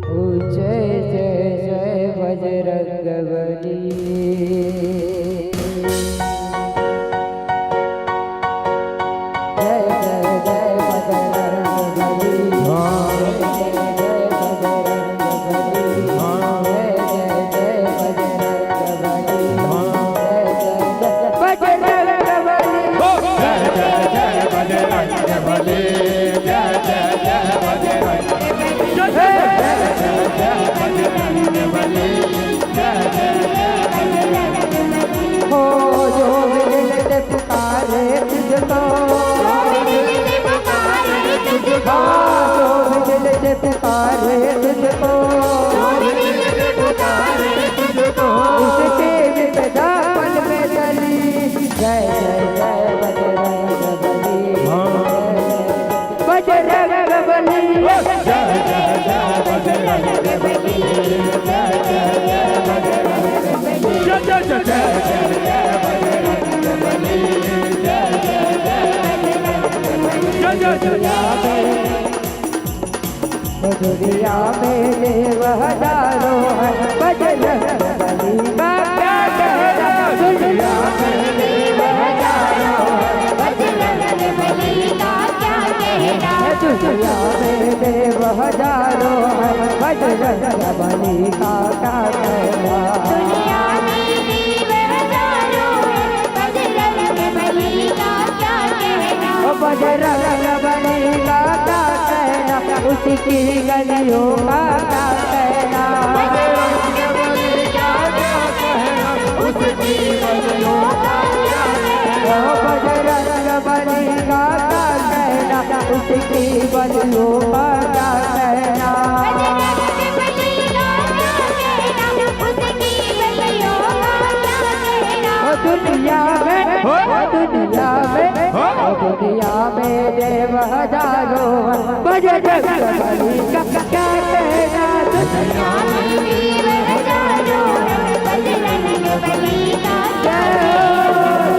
ओ जय जय जय बजरंग बली। जय जय जय बजरंग बली। जय जय जय बजरंग बली। जय जय जय बजरंग बली। जय जय जय बजरंग बली। जय जय जय बजरंग बली। जय जय जय बजरंग बली। जय जय जय बजरंग बली। जय जय जय बजरंग बली। हो जो मिलते पुकारे तुझको। जो मिलते पुकारे तुझको। जो मिलते पुकारे तुझको। जो मिलते पुकारे तुझको। उसके विपदा पल में टली। जय जय जय बजरंग बली। बजरंग बली। जय जय जय बजरंग बली। जय जय जय बजरंग बली। जय जय जय जय बजरंग बली। जय जय जय बजरंग बली। जय जय जय। दुनिया में देव हजारों हैं, बजरंग बली का क्या कहना। दुनिया में देव हजारों हैं, बजरंग बली का क्या कहना। दुनिया में देव हजारों हैं, बजरंग बली का क्या कहना। दुनिया में देव हजारों हैं, बजरंग बली का क्या कहना। ओ बजरंग बली का क्या कहना, उसकी गलियों का क्या कहना। बजरंग बली का क्या कहना, उसकी गलियों का क्या कहना। ओ बजरंग बली का क्या कहना, उसकी गलियों का क्या कहना। बजरंग बली का क्या कहना, उसकी गलियों का क्या कहना। ओ दुनिया में, ओ दुनिया में, ओ दुनिया में देव हजारों हैं, बजरंग बली का क्या कहना। दुनिया में देव हजारों हैं, बजरंग बली का क्या कहना।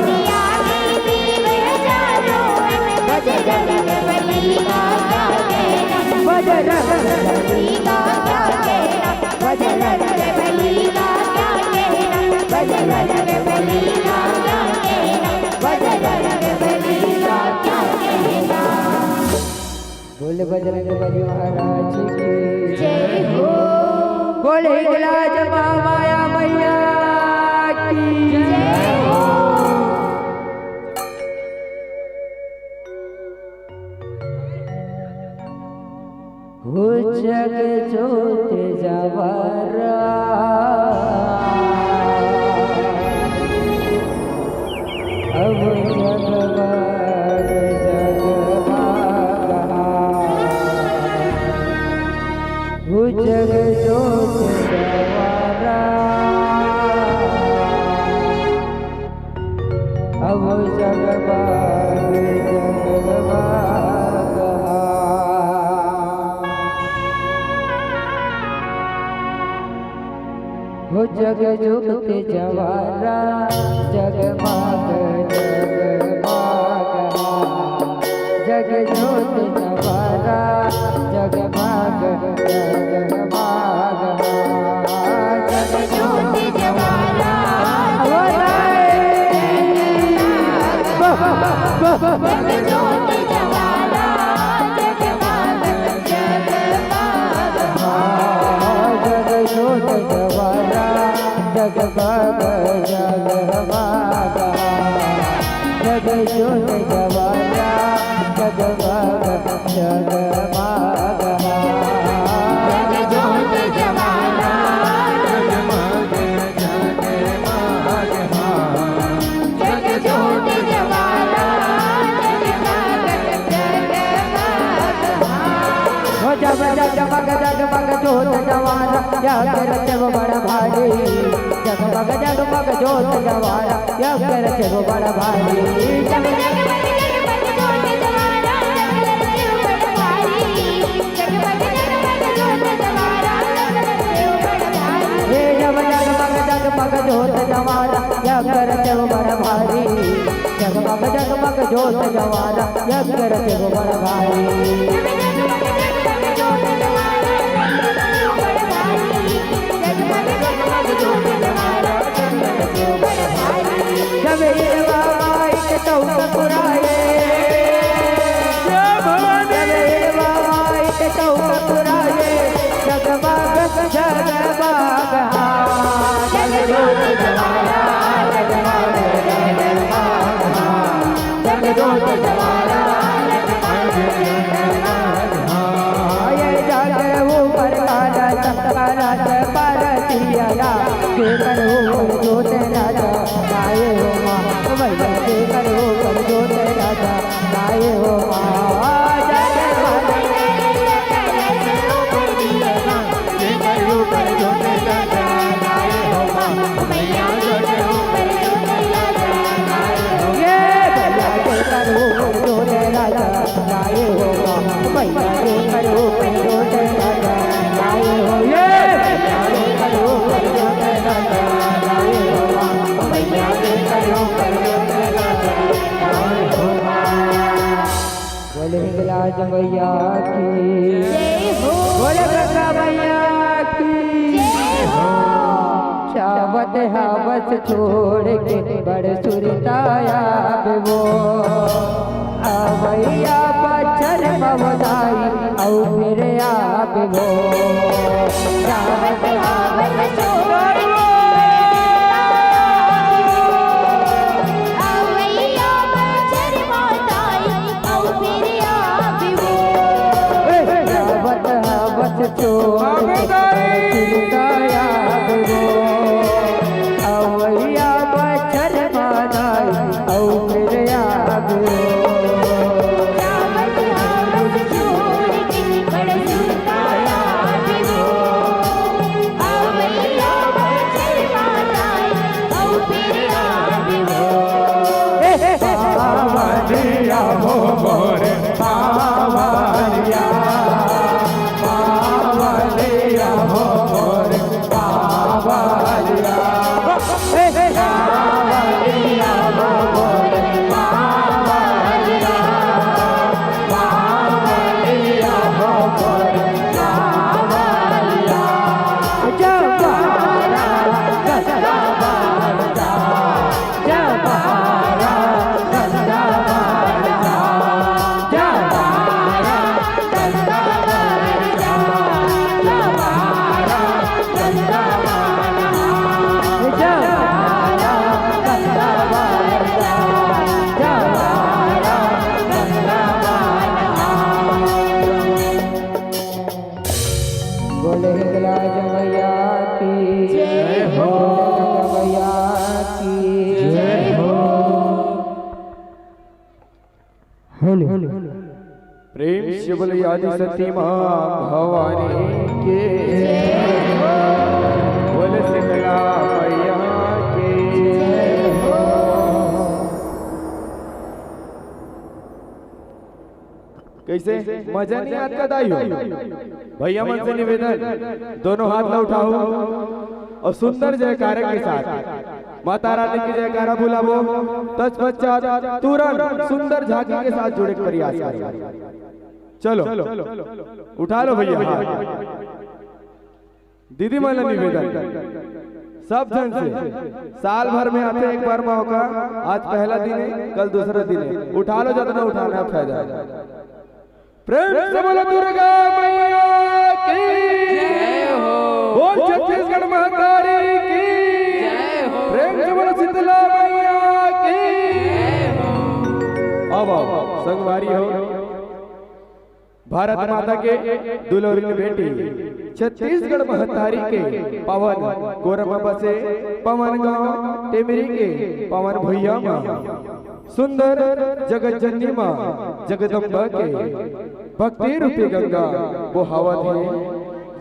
दुनिया में देव हजारों हैं, बजरंग बली का क्या कहना। बजरंग बली का क्या कहना। बजरंग बली का क्या कहना, बजरंग बली का क्या कहना, बजरंग बली का क्या कहना। बोले बजरंग बली महाराज की जय हो। बोले हिंगलाज महामाया मैया की जय हो। हो जग जोत जवारा, अब जगमग जगमग। हो जग जोत जवारा, अब जगमग जगमग। हो जग जोत जवारा, जगमग जगमग। जग जोत जवारा, जगमग जगमग। जग जोत जवारा, जग जोत जवारा, जगमग जगमग। जग जोत जवारा, जगमग जगमग। जग जोत जवारा, जगमग जगमग। जग जोत जवारा, जगमग जगमग। जग जोत जवारा, जगमग जगमग। हो जब जगमग जगमग जोत जवारा, या फिर जब बड़ भारी। जगमग जगमग जोत जवारा, या फिर जब बड़ भारी। जब जगमग जगमग जोत जवारा, जगमग जगमग जोत जवारा। जगमग जगमग जोत जवारा, जगमग जगमग जोत जवारा। हे जब जगमग जगमग जोत जवारा, जग करत हो बड़ भारी। जगमग जगमग जोत जवारा, जग करत हो बड़ भारी। जगमग जगमग जोत जवारा, जग करत हो बड़ भारी। जगमग जगमग जोत जवारा, जग करत हो बड़ भारी। जब ईरवा माई के चौक पुराए, जब ईरवा माई के चौक पुराए, जगमग जगमग। जग जोत जवारा, जगमग जगमग। जग जोत जवारा, जगमग जगमग। ये जग ऊपर काला चंद्रमा पार्वती आया, जेकर ऊपर जोत राजा आए हो माँ, भैया जेकर ऊपर जोत राजा आए हो माँ। जग ये भैया जेकर ऊपर जोत राजा आए हो माँ, भैया जेकर ऊपर जोत राजा आए हो। ये भैया जेकर ऊपर जोत राजा आए हो माँ, भैया जेकर ऊपर जोत राजा आए हो माँ। बोले हिंगलाज मैया की जय हो। बोले गंगा मैया की। जय हो। जावत हवस छोड़ के बड़ सुरताया वो। अवैया बछर मवदाई अउ फिर आबे वो। जावत हवस छोड़ के अवैया बछर मवदाई अउ फिर आबे वो। ए, जावत हवस छोड़ के बड़ सुरताया वो। अवैया बछर मवदाई अउ फिर आबे वो। बोले हिंगलाज मैया की जय हो। मैया की जय हो। हेलो। प्रेम से बोले आदि शक्ति माँ भवानी के। बोले शीतला मैया के। कैसे मजा नहीं आता दाई हो? भैया मन से निवेदन, दोनों हाथ ला उठाओ और सुंदर जयकारे के साथ माता रानी की जयकारा बुलावो। तत्पश्चात तुरंत सुंदर झांकी के साथ जुड़े के प्रयास करो। चलो, उठा लो भैया हाथ। दीदी मन ला निवेदन, सब झन से, साल भर में आथे एक बार मौका, आज पहला दिन है, कल दूसरा दिन है, उठा लो, जितना उठाना है फायदा है। प्रेम से बोलो दुर्गा मैया की जय हो। बोल छत्तीसगढ़ महतारी की जय हो। प्रेम से बोलो शीतला मैया की जय हो। अब आओ, संगवारी हो, भारत माता के दुलौरी बेटी, छत्तीसगढ़ महतारी के पावन कोरबा बसे पवन गांव टेमरी के पावन भुइया मा सुंदर जगत जननी माँ जगदम्बा के भक्ति रूपी गंगा बोहावत हे,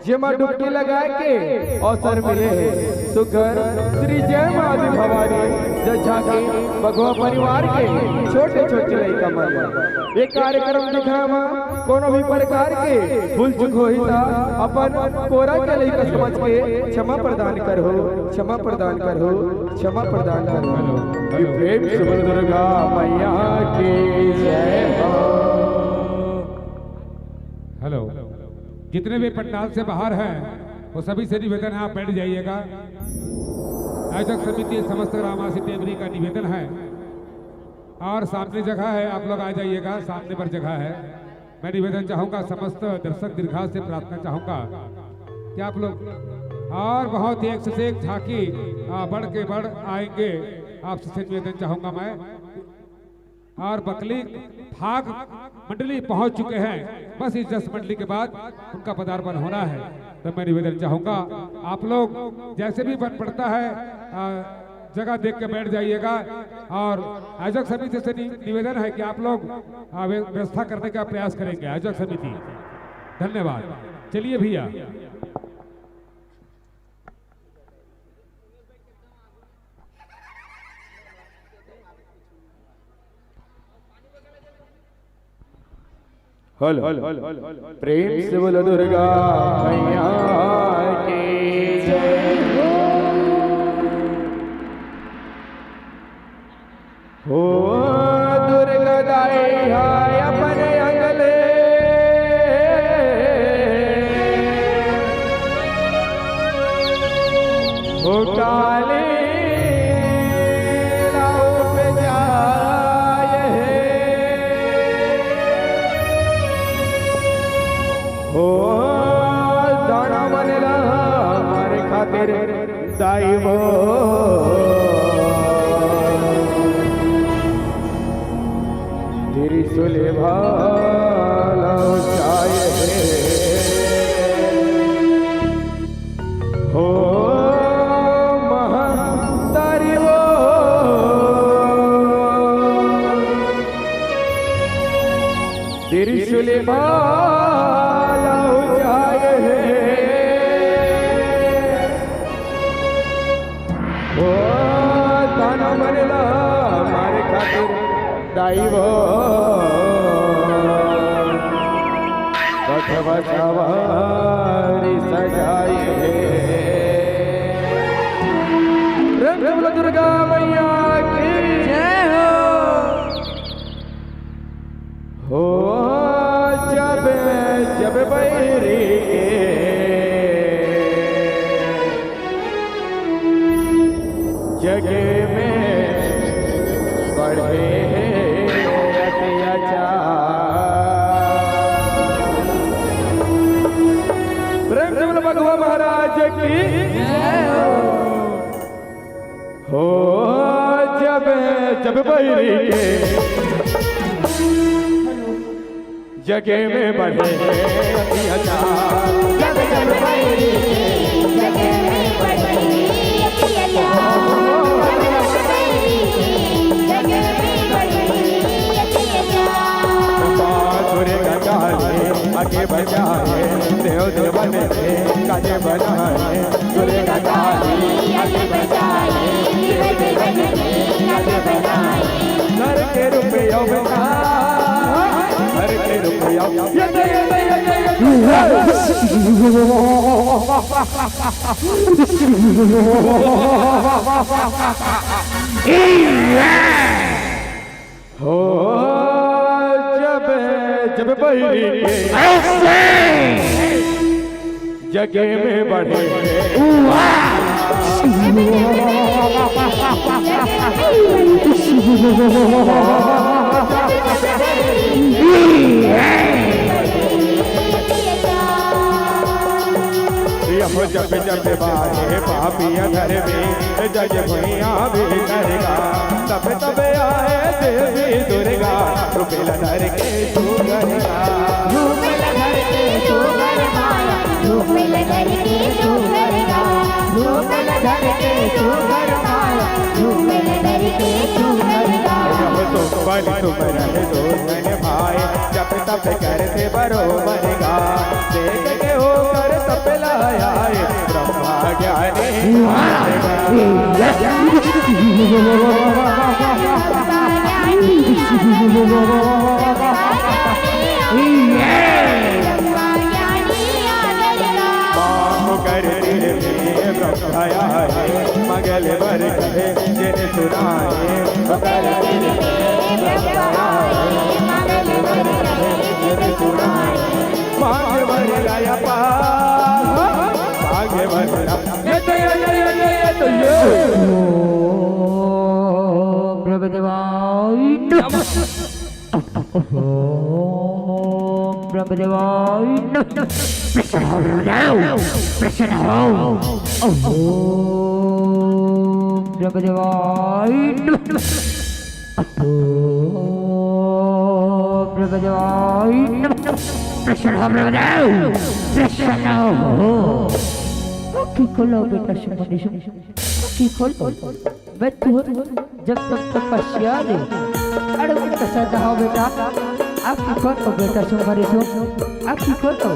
जेमा डुबकी लगाए के अवसर मिले हे। सुघर श्री जय माँ आदि भवानी जय झांकी बघवा परिवार के छोटे छोटे लइका मन ला ये कार्यक्रम दिखाए मा कोनो भी प्रकार के भूल चूक होही ता अपन कोरा के लइका समझ के क्षमा प्रदान करहू, क्षमा प्रदान करहू, क्षमा प्रदान करहू। Hello, hello. प्रेम से बोल दुर्गा मैया की जय हो। हेलो, जितने भी पंडाल से बाहर हैं, वो सभी से निवेदन है, आप बैठ जाइएगा। आयोजक समिति समस्त ग्रामवासी टेमरी का निवेदन है, और सामने जगह है, आप लोग आ जाइएगा, सामने पर जगह है। मैं निवेदन चाहूँगा, समस्त दर्शक दीर्घा से प्रार्थना चाहूँगा कि आप लोग और बहुत ही एक से एक झांकी, आ, बढ़ के बढ़ आएंगे, आप सबसे निवेदन चाहूँगा मैं। और बकली फाग मंडली पहुँच चुके हैं, बस इस जस मंडली के बाद उनका पदार्पण होना है। तो मैं निवेदन चाहूँगा, आप लोग जैसे भी बन पड़ता है, आ, जगह देख के बैठ जाइएगा। और आयोजक समिति से नि-, निवेदन है कि आप लोग, आ, व्य-, व्यवस्था करने का प्रयास करेंगे, आयोजक समिति। धन्यवाद। चलिए भैया। हेलो, प्रेम से बोलो दुर्गा मैया की जय हो। हो दुर्गा दाई हाय अपने अंगले ले भाला हो जाए हे। ओ तन मन ला मारे खातिर दाई वो पथवा सवारी सजाए हे। प्रेम से बोलो दुर्गा मैया की जय हो। हो जब, जब बैरी के जग में बढ़े अत्याचार। प्रेम से बोलो बघवा महाराज की। हो जब, जब बैरी के जग में बढ़े अत्याचार। जब जब बैरी के जग में बढ़े अत्याचार। जब जब बैरी के जग में बढ़े अत्याचार। बासुर का काले आगे बजाए, देव देवन के काजे बनाए। सुर का काले आगे बजाए, देव देवन के काजे बनाए। घर के रुपया बचा, घर के रुपया। ये दे, ये दे, ये दे, ये दे। हो जब, जब बैरी के ऐसे जगे में बढ़े। वाह! यह जब जब बाहे पापिया धर्मी, जग भुइयां भी करेगा। तब तब आए देवी दुर्गा, रूप ला धर के सुघर माया। रूप ला धर के सुघर माया, रूप ला धर के सुघर माया, रूप ला धर के सुघर माया, रूप ला धर के सुघर माया। जब तुम बन तुम रहे दो जन भाई, जब तब करते बरो मरेगा। देख के होकर तपला आए ब्रह्मा ज्ञानी। माफ कर दिल में ब्रह्मा आए, मंगल वर कहे जिन सुनाए। कर दिल में ब्रह्मा आए, मंगल वर कहे जिन सुनाए। मांग वर लाया पा, मांग वर लाया। ये तो, ये तो, ये तो, ये तो, ये। ओम ब्रह्मदेवाय नमः। ओम ब्रह्मदेवाय नमः। प्रसन्न हो ब्रह्मदेव, प्रसन्न हो। ओम ब्रह्मदेवाय नमः। ओम ब्रह्मदेवाय नमः। प्रसन्न हो ब्रह्मदेव, प्रसन्न हो। आँखी खोलो बेटा, सुमन, सुमन। आँखी खोलो। मैं तुहर जब तक तपस्या ले। अरे बेटा, प्रसन्न हो बेटा। आँखी खोलो बेटा, सुमन, सुमन। आँखी खोलो।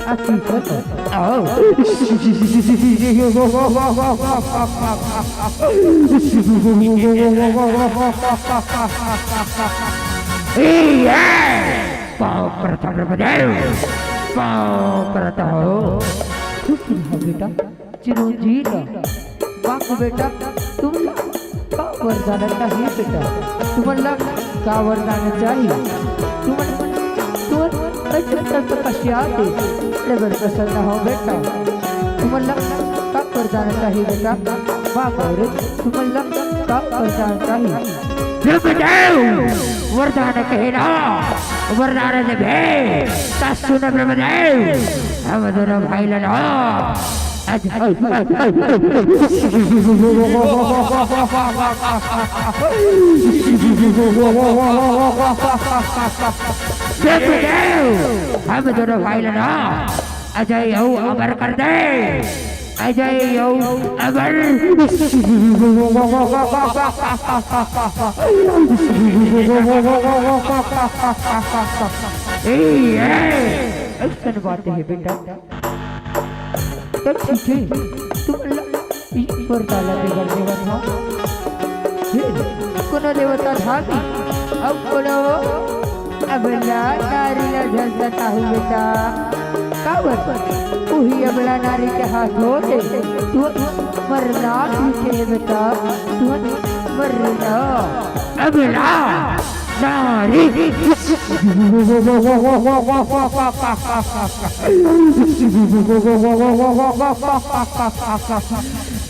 आँखी खोलो। आओ। पाँव परत हो ब्रह्मदेव, पाँव परत हो। खुश रहो बेटा, चिरंजीव रहो। मांगो बेटा, तुमला का वरदान चाहिए बेटा? तुमला का वरदान चाहिए? तुमन, तुमन अइसन तपस्या दे, बड़ प्रसन्न हो बेटा। तुमला का वरदान चाहिए बेटा? मांगो रे, तुमला का वरदान चाहिए? ब्रह्मदेव, वरदान कहे ना, वरदान देबे, त सुन ब्रह्मदेव, हम दोनों भाई ला ना, अज-, ब्रह्मदेव, हम दोनों भाई ला ना, अजय अउ अमर कर दे। अजय अउ अमर। ए, ए, अइसन बात हे बेटा। त ठीक हे, तुमन ला ये वरदान ला दे बर देवत हंव। फेर कोनो देवता धामी अउ कोनो अबला नारी ला झन सताहू बेटा। काबर? उही अबला नारी के हाथों ले तुमन मरना भी हे बेटा, तुमन मरना। अबला नारी।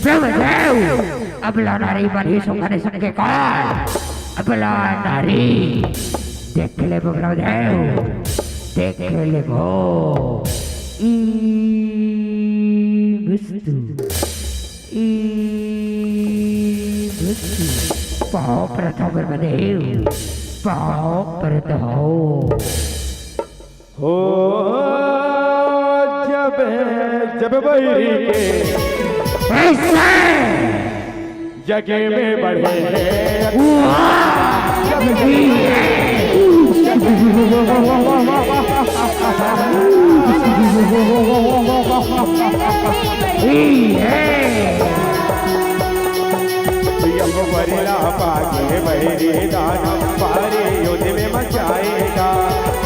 जब देव, अबला नारी मन ही सुखने सुन के काल, अबला नारी। देख ले बबला देव, देख ले वो। ई विष्णु, ई विष्णु। पाँव परत हंव ब्रह्मदेव, पाँव परत हंव। हो जब, जब बहिरी के ऐसे जगे में बढ़े हैं। वाह! ये है। यम परिला पाके बहिरी दान पारी युद्ध में मचाएगा।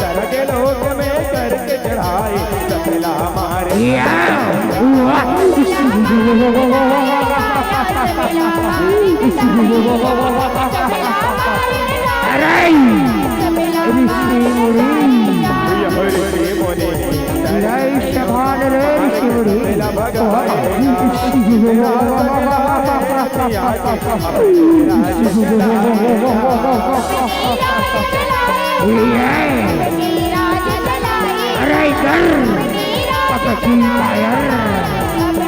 सरग लोक में करके चढ़ाई तबला मारे। या! वाह! अरे! ऋषि मुनि। जय शबान रे ऋषि मुनि। वाह! ये! अरे इधर पकसी कायर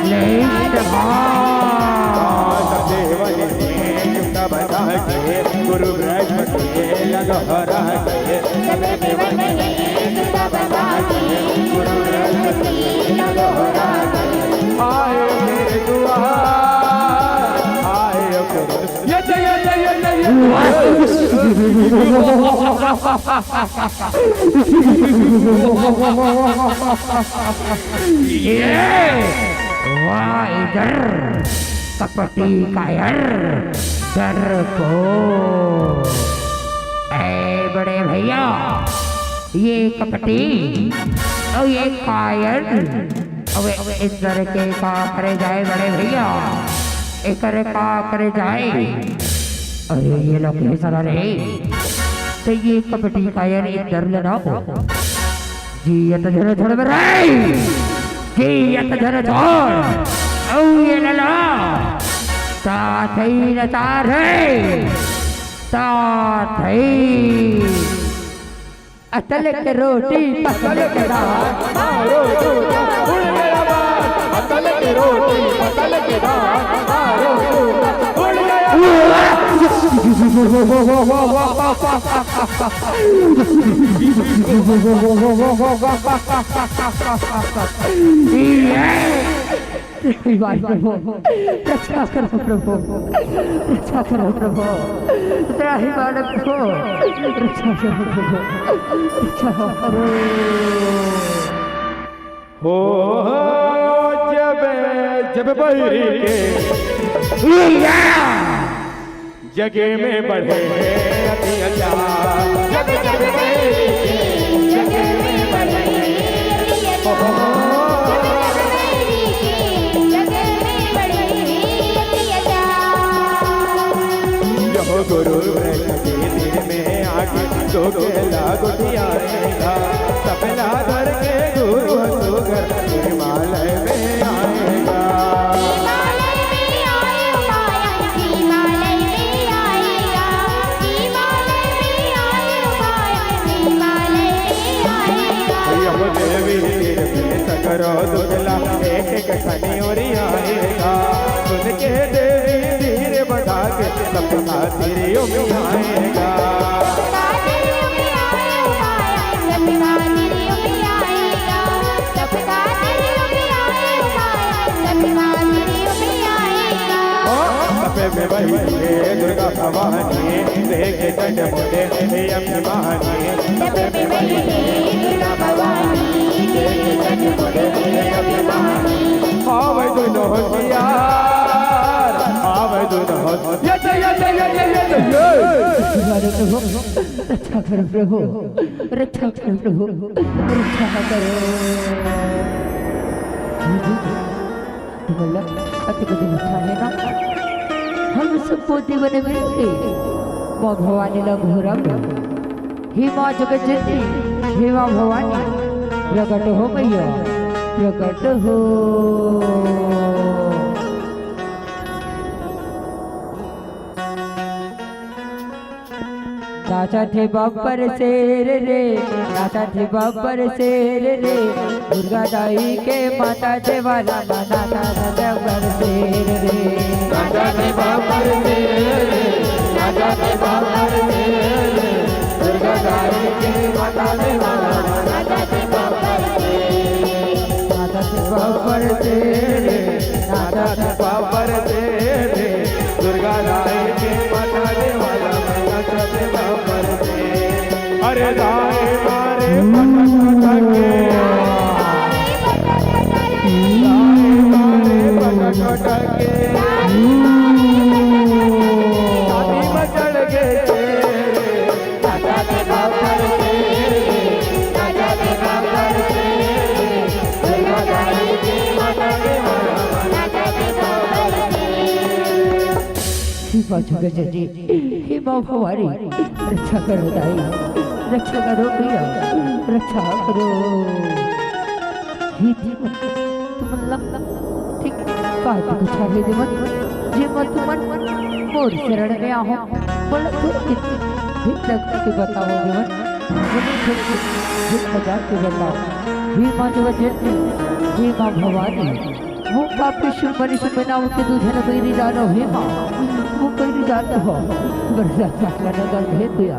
ले शबान। गुरु बृहस्पति लग हो रहा है। आए मेरे दुआर, आए मेरे ये, ये, ये, ये, ये, ये। ये, वाह, इधर कपटी कायर डरपोक। ए बड़े भैया, ये कपटी अउ ये कायर, अबे इंदर के का करे जाए बड़े भैया, एकर का करे जाए? अरे ये लोग के साला रे, त ये कपटी कायर इंदर ल ना हो। जियत झन छोड़ बे रे, जियत झन छोड़। अउ ये लला, साथई न तार है, साथई। अतल के रोटी, पतल के दाल। मारो जूता, उड़ गया बाल। अतल के रोटी, पतल के दाल। मारो जूता, उड़ गया। परिवार प्रभु, रक्षा करो प्रभु, रक्षा करो प्रभु, त्राहि मारत प्रभु, रक्षा करो प्रभु, रक्षा करो। हो जब, जब बहिरी के जगे में बढ़े हैं अत्याचार। जब जब बहिरी के जगे में बढ़े हैं अत्याचार। जब जब बहिरी के जगे में बढ़े हैं अत्याचार। यह गुरु व्रत के दिन में आके जो केला गुठियाएगा, तबला धर के गुरु हंसू घर हिमालय में आएगा। हिमालय में आए माया, हिमालय में आएगा, हिमालय में आए माया, हिमालय में आएगा। यह देवी तीर में सकरो दुखला, एक एक खनी ओरियाएगा। सुन के देवी धीर बढ़ा के, सबका सिर उठाएगा। वही हे दुर्गा भवानी, देखे चंड मुंडे हे अभिमानी। जब में वही हे दुर्गा भवानी, देखे चंड मुंडे हे अभिमानी। आवे दुनो होशियार, आवे दुनो होशियार। ये, ये, ये। अरे प्रभु, रक्षा करो प्रभु, रक्षा करो प्रभु, रक्षा करो। जी, जी, जी। तुमला अति कठिन इच्छा है ना? हम सबको जीवन में के माँ भवानी ला घोरा में। हे माँ जगत जननी, हे माँ भवानी, प्रकट हो मैया, प्रकट हो। नाचत हे बब्बर शेर रे, नाचत हे बब्बर शेर रे, दुर्गा दाई के माता देवाला मा नाचत हे बब्बर शेर रे। नाचत हे बब्बर शेर रे, नाचत हे बब्बर शेर रे, दुर्गा दाई के माता देवाला मा नाचत हे बब्बर शेर रे। नाचत हे बब्बर शेर रे, नाचत हे बब्बर शेर रे, दुर्गा दाई के माता देवाला मा नाचत हे बब्बर शेर। अरे दाई मारे पटक पटक के, दाई मारे पटक पटक के, छाती में चढ़ के शेर। हे माँ जगत जननी, हे माँ भवानी, रक्षा करो दाई, रक्षा करो भैया, रक्षा करो। हे देव, तुमन ला ठीक का दुख हे देवन, जेमा तुमन मोर शरण में आहो, बोला तो कितनी भिक लगा के बताओ देवन, बोला तो कितनी भिक लगा के बताओ। हे माँ जगत जननी, हे माँ भवानी, वो पापी सुमन सुमना उनके दू झन बैरी दानव हे माँ, वो बैरी दानव हो, बरसात माता नगर हे कुया,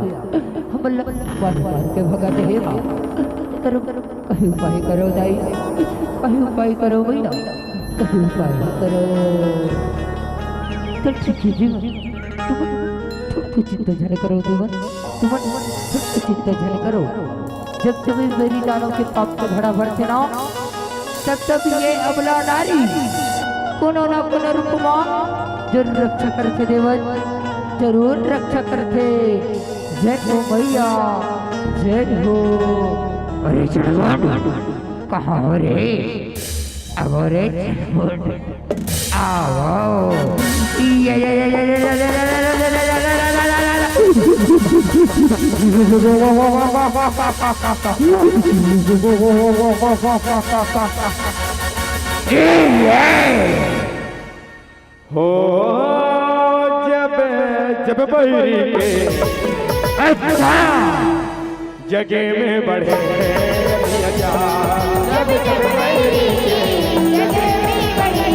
हमला मार मार के भगा दे हे माँ। करो, करो, कहीं उपाय करो दाई, कहीं उपाय करो भैया, कहीं उपाय करो। चल ठीक हे जी, तुमन थोड़ी चिंता झन करो देवन, तुमन थोड़ी चिंता झन करो। जब जब ये बैरी दानव के पाप के घड़ा भरथे ना, तब तब ये अबला नारी कोनो ना कोनो रूप मा जरूर रक्षा करथे देवन, जरूर रक्षा करथे। जय हो मैया, जय हो। अरे चढ़वा कहाँ हो रे? अब रे चढ़वा आओ। ये, ये, ये, ये। हो जब, जब बैरी के अच्छा। जगे में बढ़े अत्याचार। जब जब बैरी के जगे में बढ़े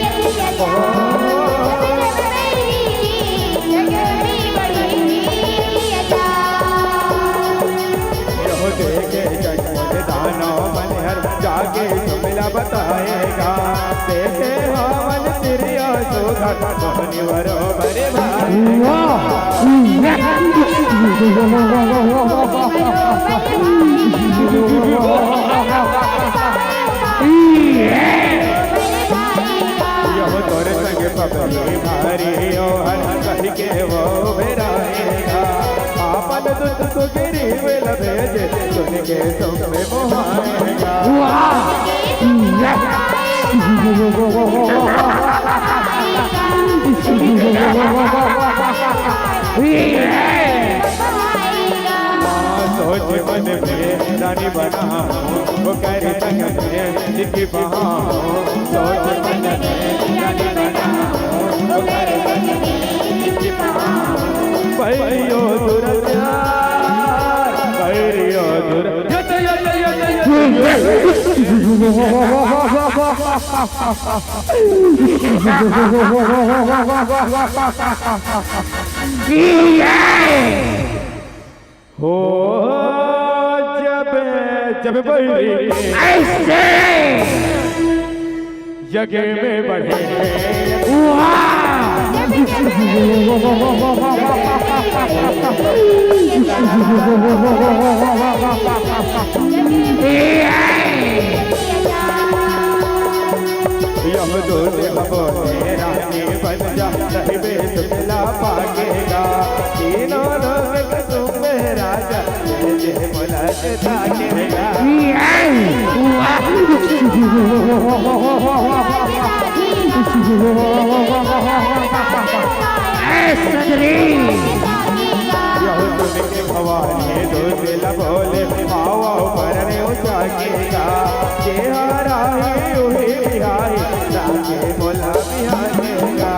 अत्याचार। जगे में बढ़े अत्याचार। यहो देखे जग में दानव मन हर जाके सुमिला बताएगा। देखे हवन तिरिया सुधन मोहनी वरो बरे भाई। वाह। यह तोरे संग पपली भारी ओ हर कहि के वो बेराएगा। आपन दुख को गिरी वेला भेजे, सुन के तुम पे मोहाएगा। वाह। माँ सोच मन में रानी बनाऊं, वो कर संग में जिंदगी बहाऊं। सोच मन में रानी बनाऊं, वो कर संग में जिंदगी बहाऊं। भैयो दुर्गा, भैयो दुर्गा। हो जब, जब बैरी ऐसे जगे में बढ़े। वाह। यह दूध हमने रानी बन जा, नहीं बेच मिला पाकेगा। तीनों लोग के तुम राजा, जय जय बोला के ताकेगा। यह सुन के भवानी दूध बोले, आओ आओ परने उजागेगा। चेहरा ही उही बिहारी, राजे बोला बिहारी का।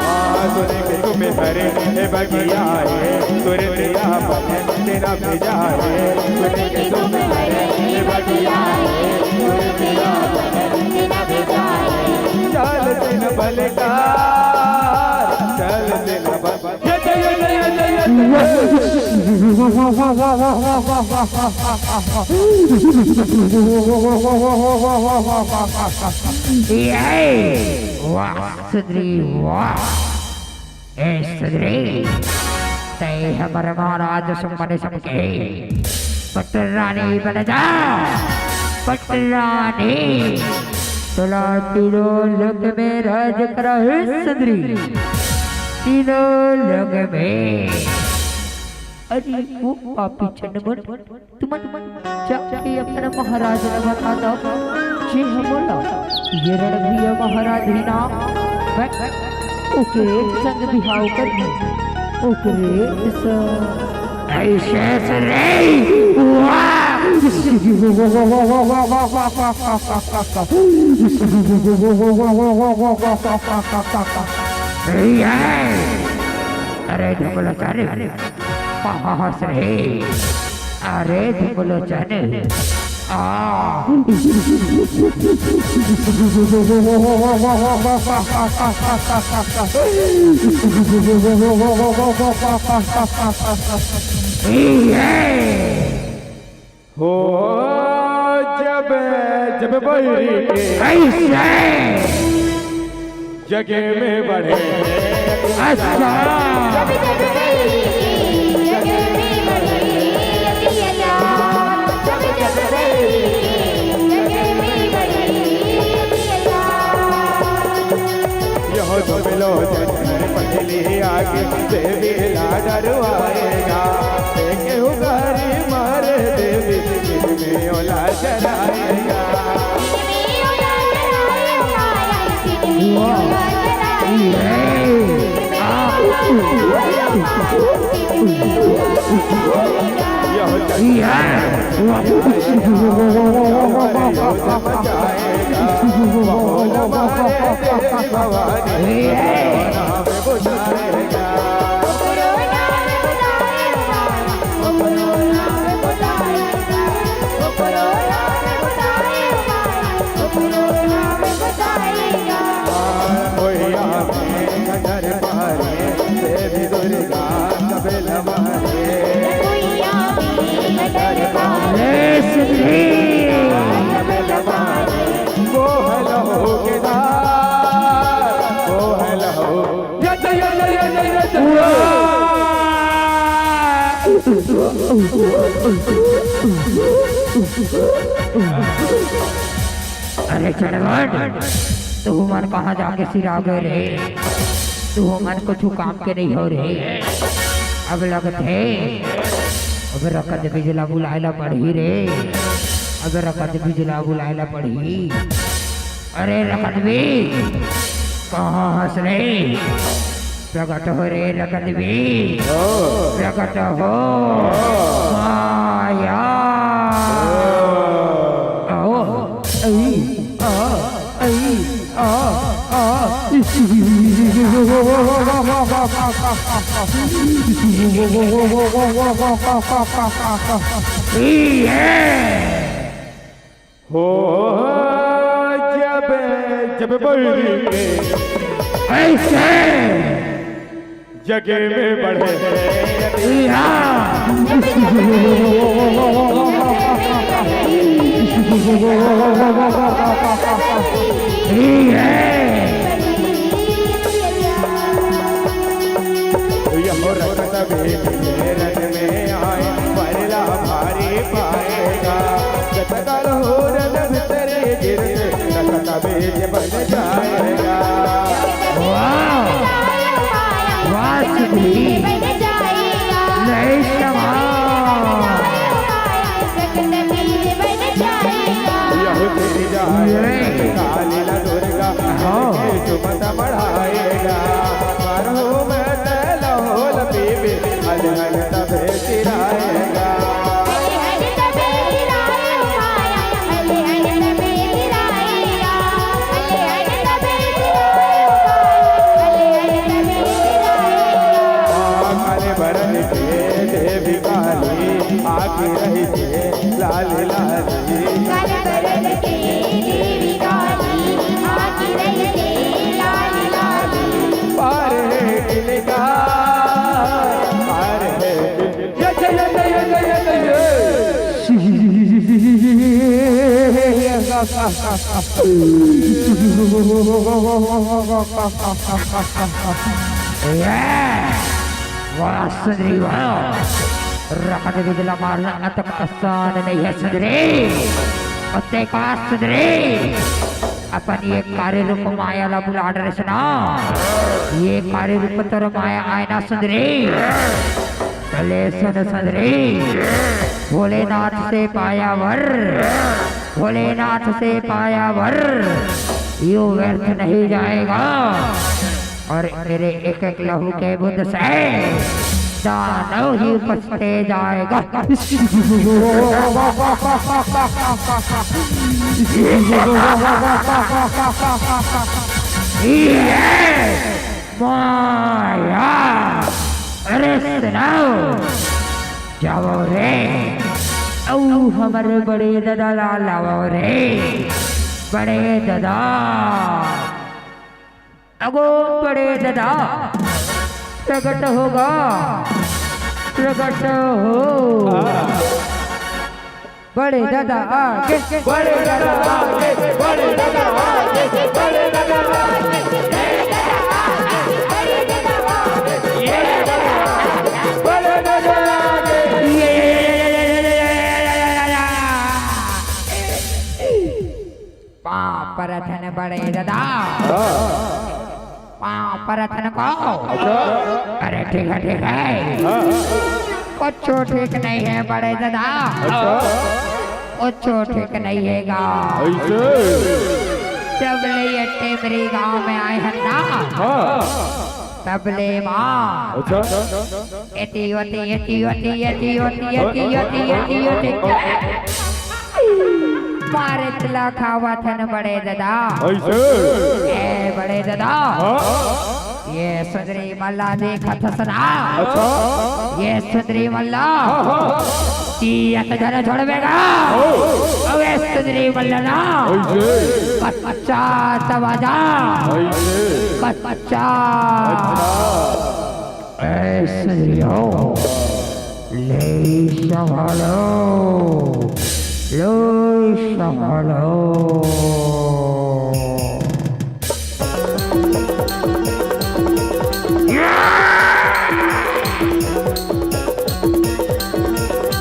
हाँ, सुन के तुम्हें हरे, हे बगिया है, तुरंत आपन तेरा भेजा है। सुन के तुम्हें हरे, हे बगिया है, तुरंत आपन तेरा भेजा है। चाल दिन बलकार, चाल दिन बल ये, वाह सुंदरी, वाह। ए सुंदरी, तै हमर महाराज सुमन समके पटरानी बन जा, पटरानी। तोला तीनों लोक में राज करा हे सुंदरी, तीनों लोक में। अरे वो पापी चंडमुंड, तुमन जाके अपन महाराज ल बता दव, जे हमला ये रणभैया महाराज ही ना, मैं ओकरे संग बिहाव करहूं, ओकरे संग। ऐसे से रे, वाह! ये, अरे धुमला, अरे। पास रे। अरे धुमलोचन। आ। ये। हो जब, जब बैरी के कैसे? जगे में बढ़े। अच्छा। यह तो मिलो जन्म पहली आगे, देवी ला डरवाएगा। एक उगारी मारे देवी, में ओला जराएगा। अरे चंडमुंड, तुमन कहाँ जाके सिरा गए रे? तुमन कुछ काम के नहीं हो रे। अब लगथे, अब रकत बीज ला बुलाए ला पड़ही रे। अब रकत बीज ला बुलाए ला पड़ही। अरे रकत बीज, कहाँ हस रे? प्रगट हो रे रकत बीज, प्रगट हो। माया। आओ। ऐ, आ, ऐ, आ, आ। ये। हो जब, जब बैरी के ऐसे जगे में बढ़े। यहो रखत बेटी रन में आए, परला भारी पाएगा। जतकाल हो रन भीतरे गिरत, तकत बेज बन जाएगा। वाह! वाह, सिद्धि। नहीं समा। यहो तेरी जाए, काली ला दुर्गा, हाँ। के सुमत बढ़ाएगा। मारो मैं तैला होल पीबे, अलहन तबे चिराएगा। काल बरन के देवी काली, आके रही थे लाल लाली। काल बरन के देवी काली, आके रही थे लाल लाली। पार है किनका, पार है किनका। ये, ये, ये, ये, ये, ये, ये, ये। वाह सुंदरी वाह। रकत बिजला मारना अतक आसान नहीं है सुंदरी। अत्ते का सुंदरी। अपन ये कार्य रूप माया ला बुला डरे सुना। ये कार्य रूप तोर माया आए ना सुंदरी। भले सुन सुंदरी। भोलेनाथ से पाया वर। भोलेनाथ से पाया वर। यो व्यर्थ नहीं जाएगा। और मेरे एक एक लहू के बूंद से दानव ही पछते जाएगा। ये माया। अरे सुनाओ, जाओ रे। अऊ हमर बड़े ददा ला लाओ रे। बड़े ददा। अगो बड़े ददा, प्रकट होगा, प्रकट हो। बड़े ददा आगे, बड़े ददा आगे, बड़े ददा आगे, बड़े ददा आगे, बड़े ददा आगे, बड़े ददा आगे। पाँव परथन बड़े ददा। हाँ। पाँव परथन को। अच्छा। अरे ठीक है, ठीक है। हाँ। कुछ ठीक नहीं है बड़े ददा। अच्छा। कुछ ठीक नहीं है गा। ऐसे? जब ले ये टेमरी गांव में आए हैं ना। हाँ। तब ले माँ। अच्छा। एती ओती, एती ओती, एती ओती, एती ओती, एती ओती। मारे तिला खावा थन बड़े ददा। ऐसे? ए बड़े ददा। हाँ? ये सुंदरी मल्ला देखत हस ना। अच्छा। ये सुंदरी मल्ला। हाँ, हाँ। ती अत झन छोड़बे गा। हाँ। अब ये सुंदरी मल्ला ना। ऐसे? कच्चा तवाजा। ऐसे? कच्चा। अच्छा। ऐसे हो, ले संभालो, लो संभालो।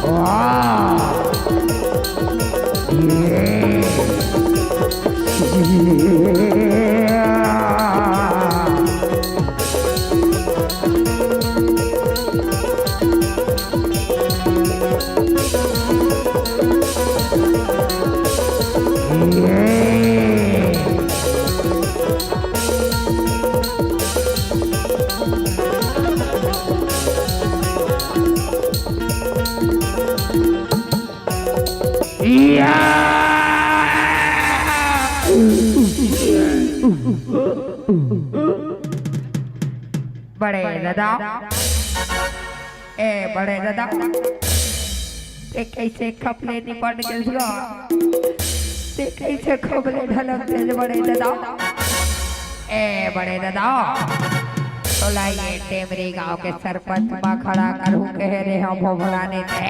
वाह! ये। या! बड़े ददा, ए बड़े ददा, ते कइसे खपले निपट गेस गा? ते कइसे खपले ढलक गेस बड़े ददा? ए बड़े ददा, तोला ये टेमरी गांव के सरपंच म खड़ा करहूं कहे रेहेंव भोभला ने ते।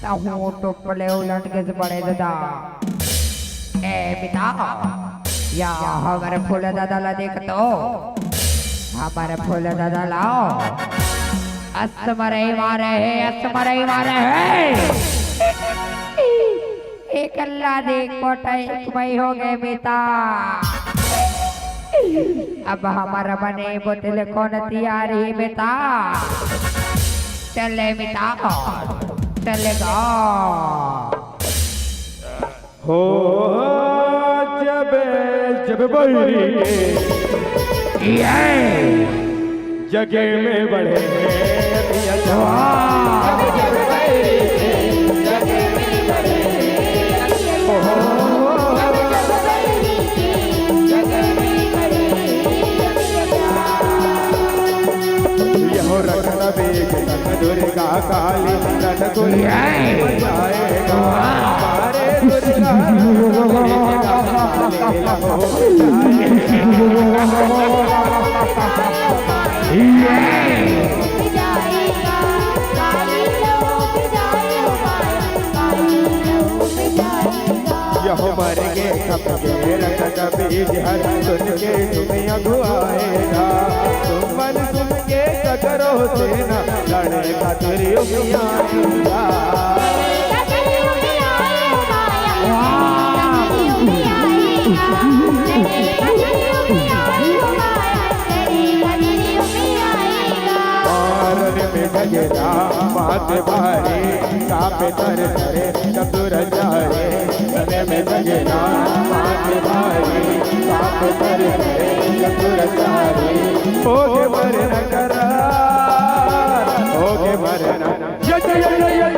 तहूं टोपले उलट गेस बड़े ददा। ए पिता, या हमर फूल ददा ला देख तो। हमर फूल ददा ला असमरई मारे हे, असमरई मारे हे। एकल्ला देख कोटा एक मई हो गए बेटा। अब हमर बने बोतल कोन तियार हे बेटा? चले बेटा, चले गा। हो जब, जब बहिरी के ये जगे में बढ़े हैं अतिया जवान। यहो रखना बेग तन दुर्गा काली, तन कोई बचाएगा। हमारे दुर्गा यहो मर गे खप गे रक्त बीज हर, सुन के तुम्हें अगुआएगा। तुम मन सुन के सगरो सेना लड़े खातिर युग आएगा। मारन में गजरा मात भारी, कापे तर तरे चतुर चारे। तने में गजरा मात भारी, कापे तर तरे चतुर चारे। ओके मरना करा, ओके मरना। ये, ये, ये,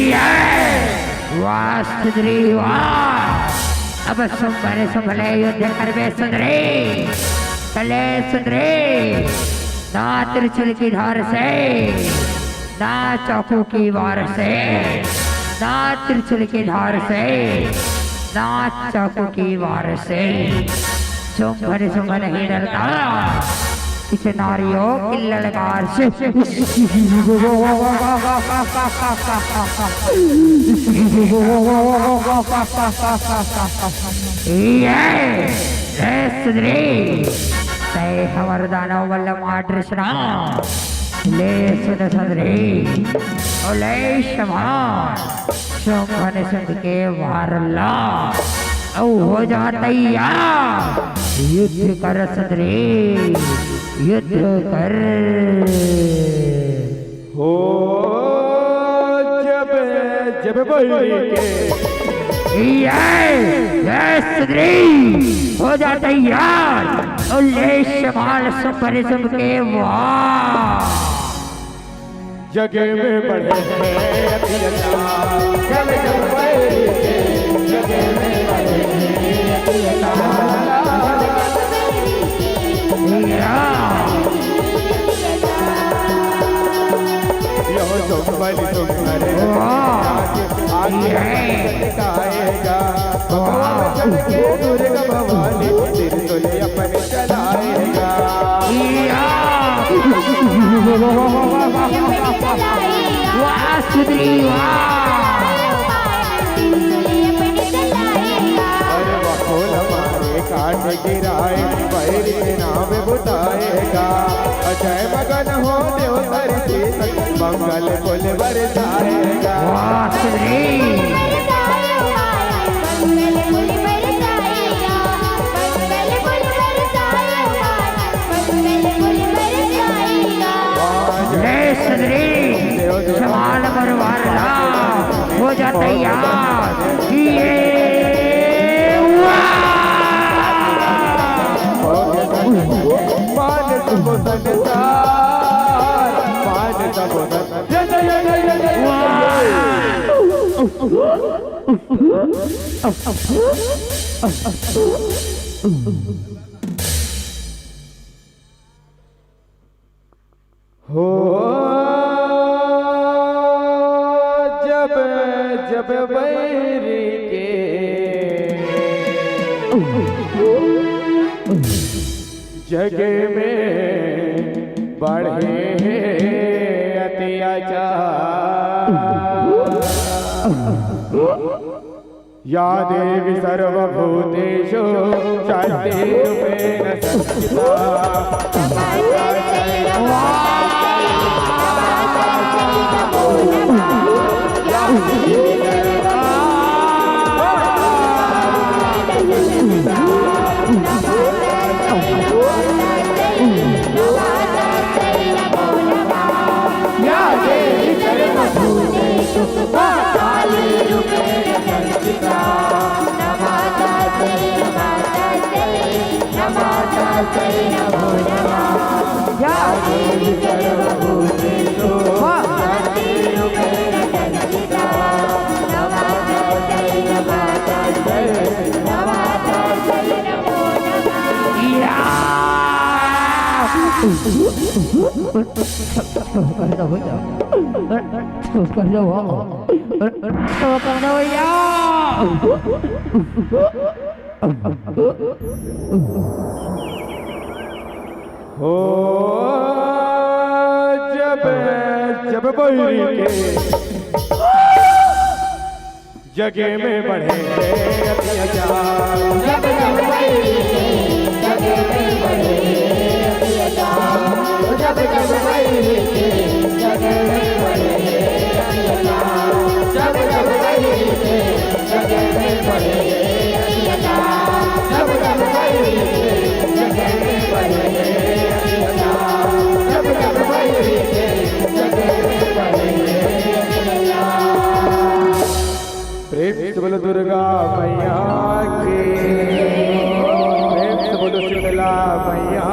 ये। वाह सुंदरी वाह। अब सुंभले सुंभले युद्ध करबे सुंदरी। चले सुंदरी। ना त्रिशूल की धार से, ना चाकू की वार से, ना त्रिशूल की धार से, ना चाकू की वार से। सुंभन सुंभन ही डरता इस नारियों की ललकार से। ये, ये सुंदरी, तय हमर दानव बल्लम आठ रचना। ले सुन सुंदरी, ओ ले शमान, शोभन सिंह के वारला, अउ हो जा तैयार, युद्ध कर सुंदरी, युद्ध कर। हो जब, जब बहिरी के। ये, ये सुंदरी, हो जा तैयार, ओ ले शमाल सुंभन सिंह के वार। जगे में बढ़े हैं अतियता। जब, जब बहिरी के, जगे में बढ़े हैं अतियता। या। यो सुंभन सुंभन वाह। आगे ये। आएगा। भगवान चल के दुर्गा भवानी त्रिशूल अपने चलाएगा। या। वाह सुंदरी वाह। अरे वाह, फूल मारे काट गिराए, बैरी के नाम बुताएगा। अजय मगन हो देव धरती तक, मंगल फूल बरसाएगा। वाह सुंदरी। ले सुंदरी, सवाल मरवार ला, हो जा तैयार। ये वाह! मान सब संसार, मान सब संसार। ये, ये, ये, ये, ये, ये, ये। वाह! हो जब जग में बढ़े हे अत्याचार। या देवी सर्वभूतेषु शक्तिरूपेण संस्थिता। हो जब जब बैरी के जगे में बढ़े हैं अत्याचार। जब जब बैरी के जगे में बढ़े हैं अत्याचार। जब जब बैरी के जगे में बढ़े हैं अत्याचार। जब जब बैरी के जगे में बढ़े हैं अत्याचार। जब जब बैरी के जगे में बढ़े हैं अत्याचार। जब जब बैरी के जगे में बढ़े हैं अत्याचार। प्रेम से बोलो दुर्गा मैया की। प्रेम से बोलो शीतला मैया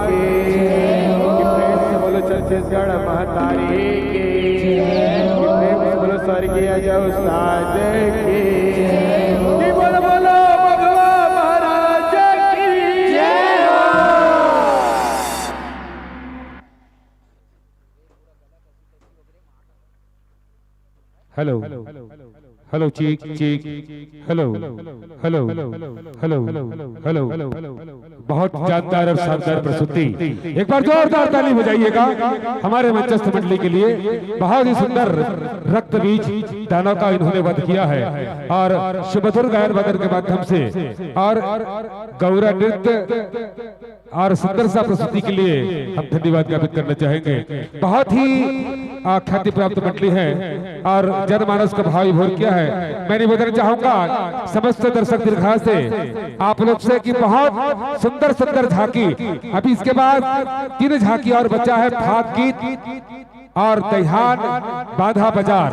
की। प्रेम से बोलो छत्तीसगढ़ महतारी की। प्रेम से बोलो स्वर्गीय अजय उस्ताद की। की बोलो, बोलो बघवा महाराज की। Hello, hello, check check. Hello, hello, hello, hello. बहुत जानदार और शानदार प्रस्तुति। एक बार जोरदार ताली बजाइएगा हमारे मंचस्थ मंडली के लिए। बहुत ही सुंदर रक्त बीज दानव का इन्होंने वध किया है और सुमधुर गायन वादन के माध्यम से और गौरा नृत्य और सुंदर सा प्रस्तुति के लिए हम धन्यवाद ज्ञापित करना चाहेंगे। बहुत ही, आ, ख्याति प्राप्त मंडली है और जनमानस का भाव विभोर किया है। मैं निवेदन चाहूंगा समस्त दर्शक दीर्घा से, आप लोग से, कि बहुत सुंदर सुंदर झांकी, अभी इसके बाद तीन झांकी और बचा है, फाग गीत और दहियान बांधा बाजार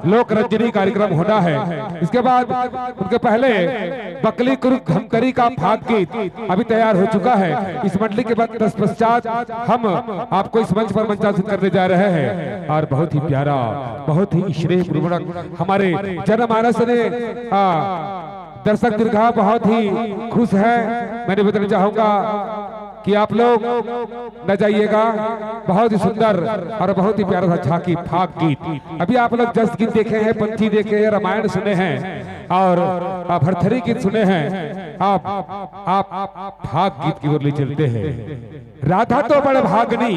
लोक रंजनी कार्यक्रम होना है। इसके बाद उनके पहले बकली कुरुक धमतरी का फाग गीत अभी तैयार हो चुका है। इस मंडली के बाद तत्पश्चात हम आपको इस मंच पर मंचासन करने जा रहे हैं। और बहुत ही प्यारा, बहुत ही स्नेह पूर्वक हमारे जनमानस ने, आ, दर्शक दीर्घा बहुत ही खुश है। मैं निवेदन चाहूंगा कि आप लोग न जाइएगा। बहुत ही सुंदर और बहुत ही प्यारा सा झांकी फाग गीत। अभी आप लोग जस गीत देखे हैं, पंथी देखे हैं, रामायण सुने हैं और, आ, भरथरी गीत सुने हैं। आप, आप, आप फाग गीत की ओर ले चलते हैं। राधा तो बड़ भागनी,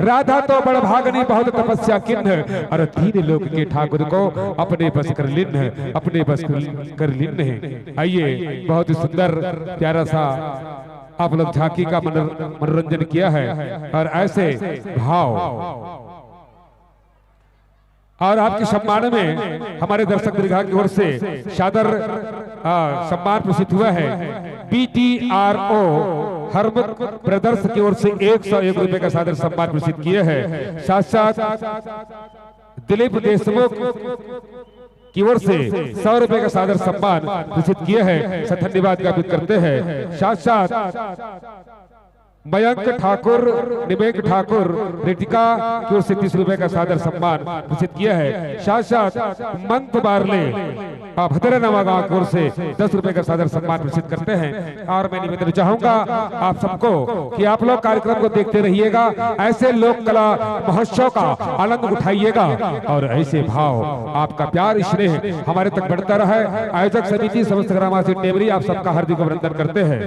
राधा तो बड़ भागनी, बहुत तपस्या किन्ह, और तीन लोक के ठाकुर को अपने बस कर लिन्ह, अपने बस कर, कर लिन्ह। आइए, बहुत ही सुंदर प्यारा सा आप लोग झांकी का मनर-, मनोरंजन किया है और ऐसे भाव और आपके सम्मान में हमारे दर्शक दीर्घा की ओर से सादर, आ, सम्मान प्रेषित हुआ है। बी T R O Harmukh brothers की ओर से एक सौ एक रुपए का सादर सम्मान प्रेषित किए हैं। साथ साथ दिलीप देशमुख की ओर से सौ रुपए का सादर सम्मान प्रेषित किए हैं। सर, धन्यवाद ज्ञापित करते हैं। साथ साथ मयंक ठाकुर, निमेंक ठाकुर, रिटिका की ओर से तीस रुपए का सादर सम्मान प्रेषित किया है। साथ साथ मंत बारले, आ, भद्रे नवागांव की ओर से दस रुपए का सादर सम्मान प्रेषित करते हैं। और मैं निवेदन चाहूंगा आप सबको कि आप लोग कार्यक्रम को देखते रहिएगा। ऐसे लोक कला महोत्सव का आनंद उठाइएगा और ऐसे भाव, आपका प्यार स्नेह हमारे तक बढ़ता रहे। आयोजक समिति समस्त ग्रामवासी टेमरी आप सबका हार्दिक अभिनंदन करते हैं।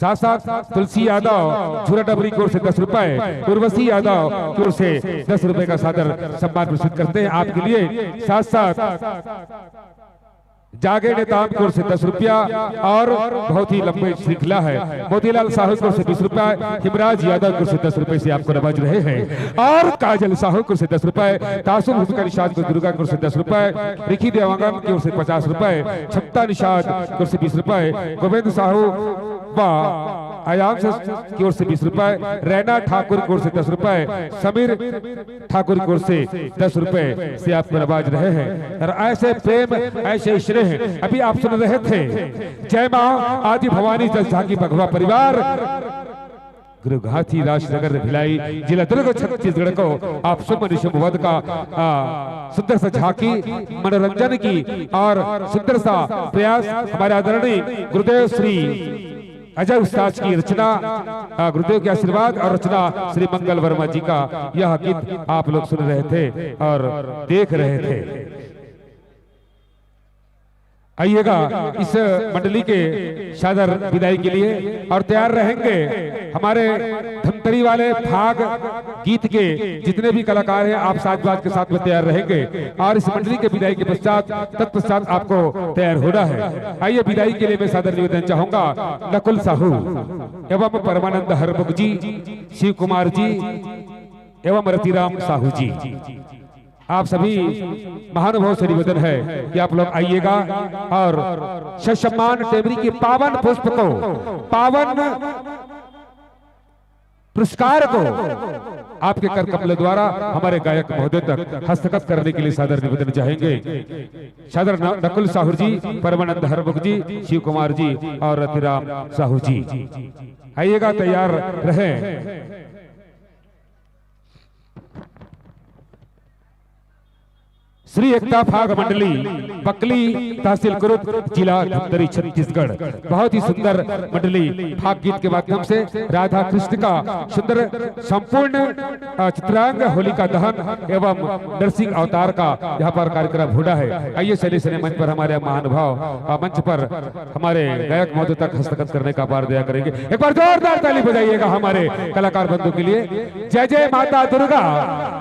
साथ साथ तुलसी यादव झूरा डबरी की ओर से दस रुपए, उर्वशी यादव की ओर से दस रुपए का सादर सम्मान प्रस्तुत करते हैं आपके लिए। साथ साथ जागे नेताम की ओर से दस रुपया और बहुत ही लंबी श्रृंखला है। मोतीलाल साहू की ओर से बीस रुपया, हिमराज यादव की ओर से दस रुपए से आपको नवाज रहे हैं। और काजल साहू की ओर से दस रुपए, तासुम हुसका निषाद को दुर्गा की ओर से दस रुपए, रिखी देवांगन की ओर से पचास रुपए, छत्ता निषाद की ओर से बीस रुपए, गोविंद साहू व आयाम से की ओर से बीस रुपए, रैना ठाकुर की ओर से दस रुपए, समीर ठाकुर की ओर से दस रुपए से आपको नवाज रहे हैं। और ऐसे प्रेम, ऐसे स्नेह अभी आप सुन रहे थे। जय माँ आदि भवानी जस झांकी बघवा परिवार, गुरु घासीदास नगर भिलाई, जिला दुर्ग, छत्तीसगढ़ को आप शुभ निशुभ वध का, आ, सुंदर सा झांकी, मनोरंजन की और सुंदर सा प्रयास हमारे आदरणीय गुरुदेव श्री अजय उस्ताद की रचना, आ, गुरुदेव के आशीर्वाद और रचना श्री मंगल वर्मा जी का यह गीत आप लोग सुन रहे थे और देख रहे थे। आइएगा इस मंडली के सादर विदाई के लिए और तैयार रहेंगे हमारे धमतरी वाले फाग गीत के जितने भी कलाकार हैं, आप साजबाज के साथ में तैयार रहेंगे और इस मंडली के विदाई के पश्चात, तत्पश्चात आपको तैयार होना है। आइए, विदाई के लिए मैं सादर निवेदन चाहूंगा नकुल साहू एवं परमानंद हरमुख जी, शिव कुमार जी एवं रतिराम साहू जी, आप सभी महानुभाव से निवेदन है कि आप लोग आइएगा और ससम्मान टेमरी के पावन पुष्प को, पावन पुरस्कार को आपके कर कमल द्वारा हमारे गायक महोदय तक हस्तगत करने के लिए सादर निवेदन चाहेंगे। सादर न-, नकुल साहू जी, परमानंद हरमुख जी, शिव कुमार जी और रतिराम साहू जी, आइएगा, तैयार रहें। श्री एकता फाग मंडली, बकली, तहसील कुरुद, जिला धमतरी, छत्तीसगढ़। बहुत ही सुंदर मंडली फाग गीत के माध्यम से राधा कृष्ण का सुंदर संपूर्ण, अ, चित्रांग होलिका दहन एवं नरसिंह अवतार का यहाँ पर कार्यक्रम होना है। आइए, चलिए, सिने मंच पर हमारे महानुभाव, अ, मंच पर हमारे गायक महोदय तक हस्तगत करने का बार दया करेंगे। एक बार जोरदार ताली बजाइएगा हमारे कलाकार बंधु के लिए। जय जय माता दुर्गा,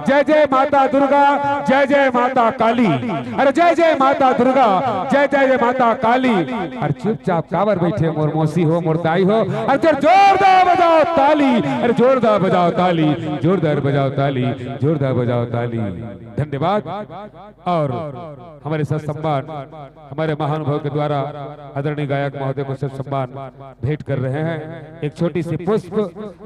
जय जय माता दुर्गा, जय जय माता काली। अरे जय जय माता दुर्गा, जय जय जय माता काली। अरे चुपचाप काबर बैठे, मोर मौसी हो, मोर दाई हो। अरे जोर, जोरदार बजाओ ताली, अरे जोरदार बजाओ ताली, जोरदार बजाओ ताली, जोरदार बजाओ ताली। धन्यवाद। और हमारे ससम्मान, हमारे महानुभाव के द्वारा आदरणीय गायक महोदय को ससम्मान भेंट कर रहे हैं। एक छोटी सी पुष्प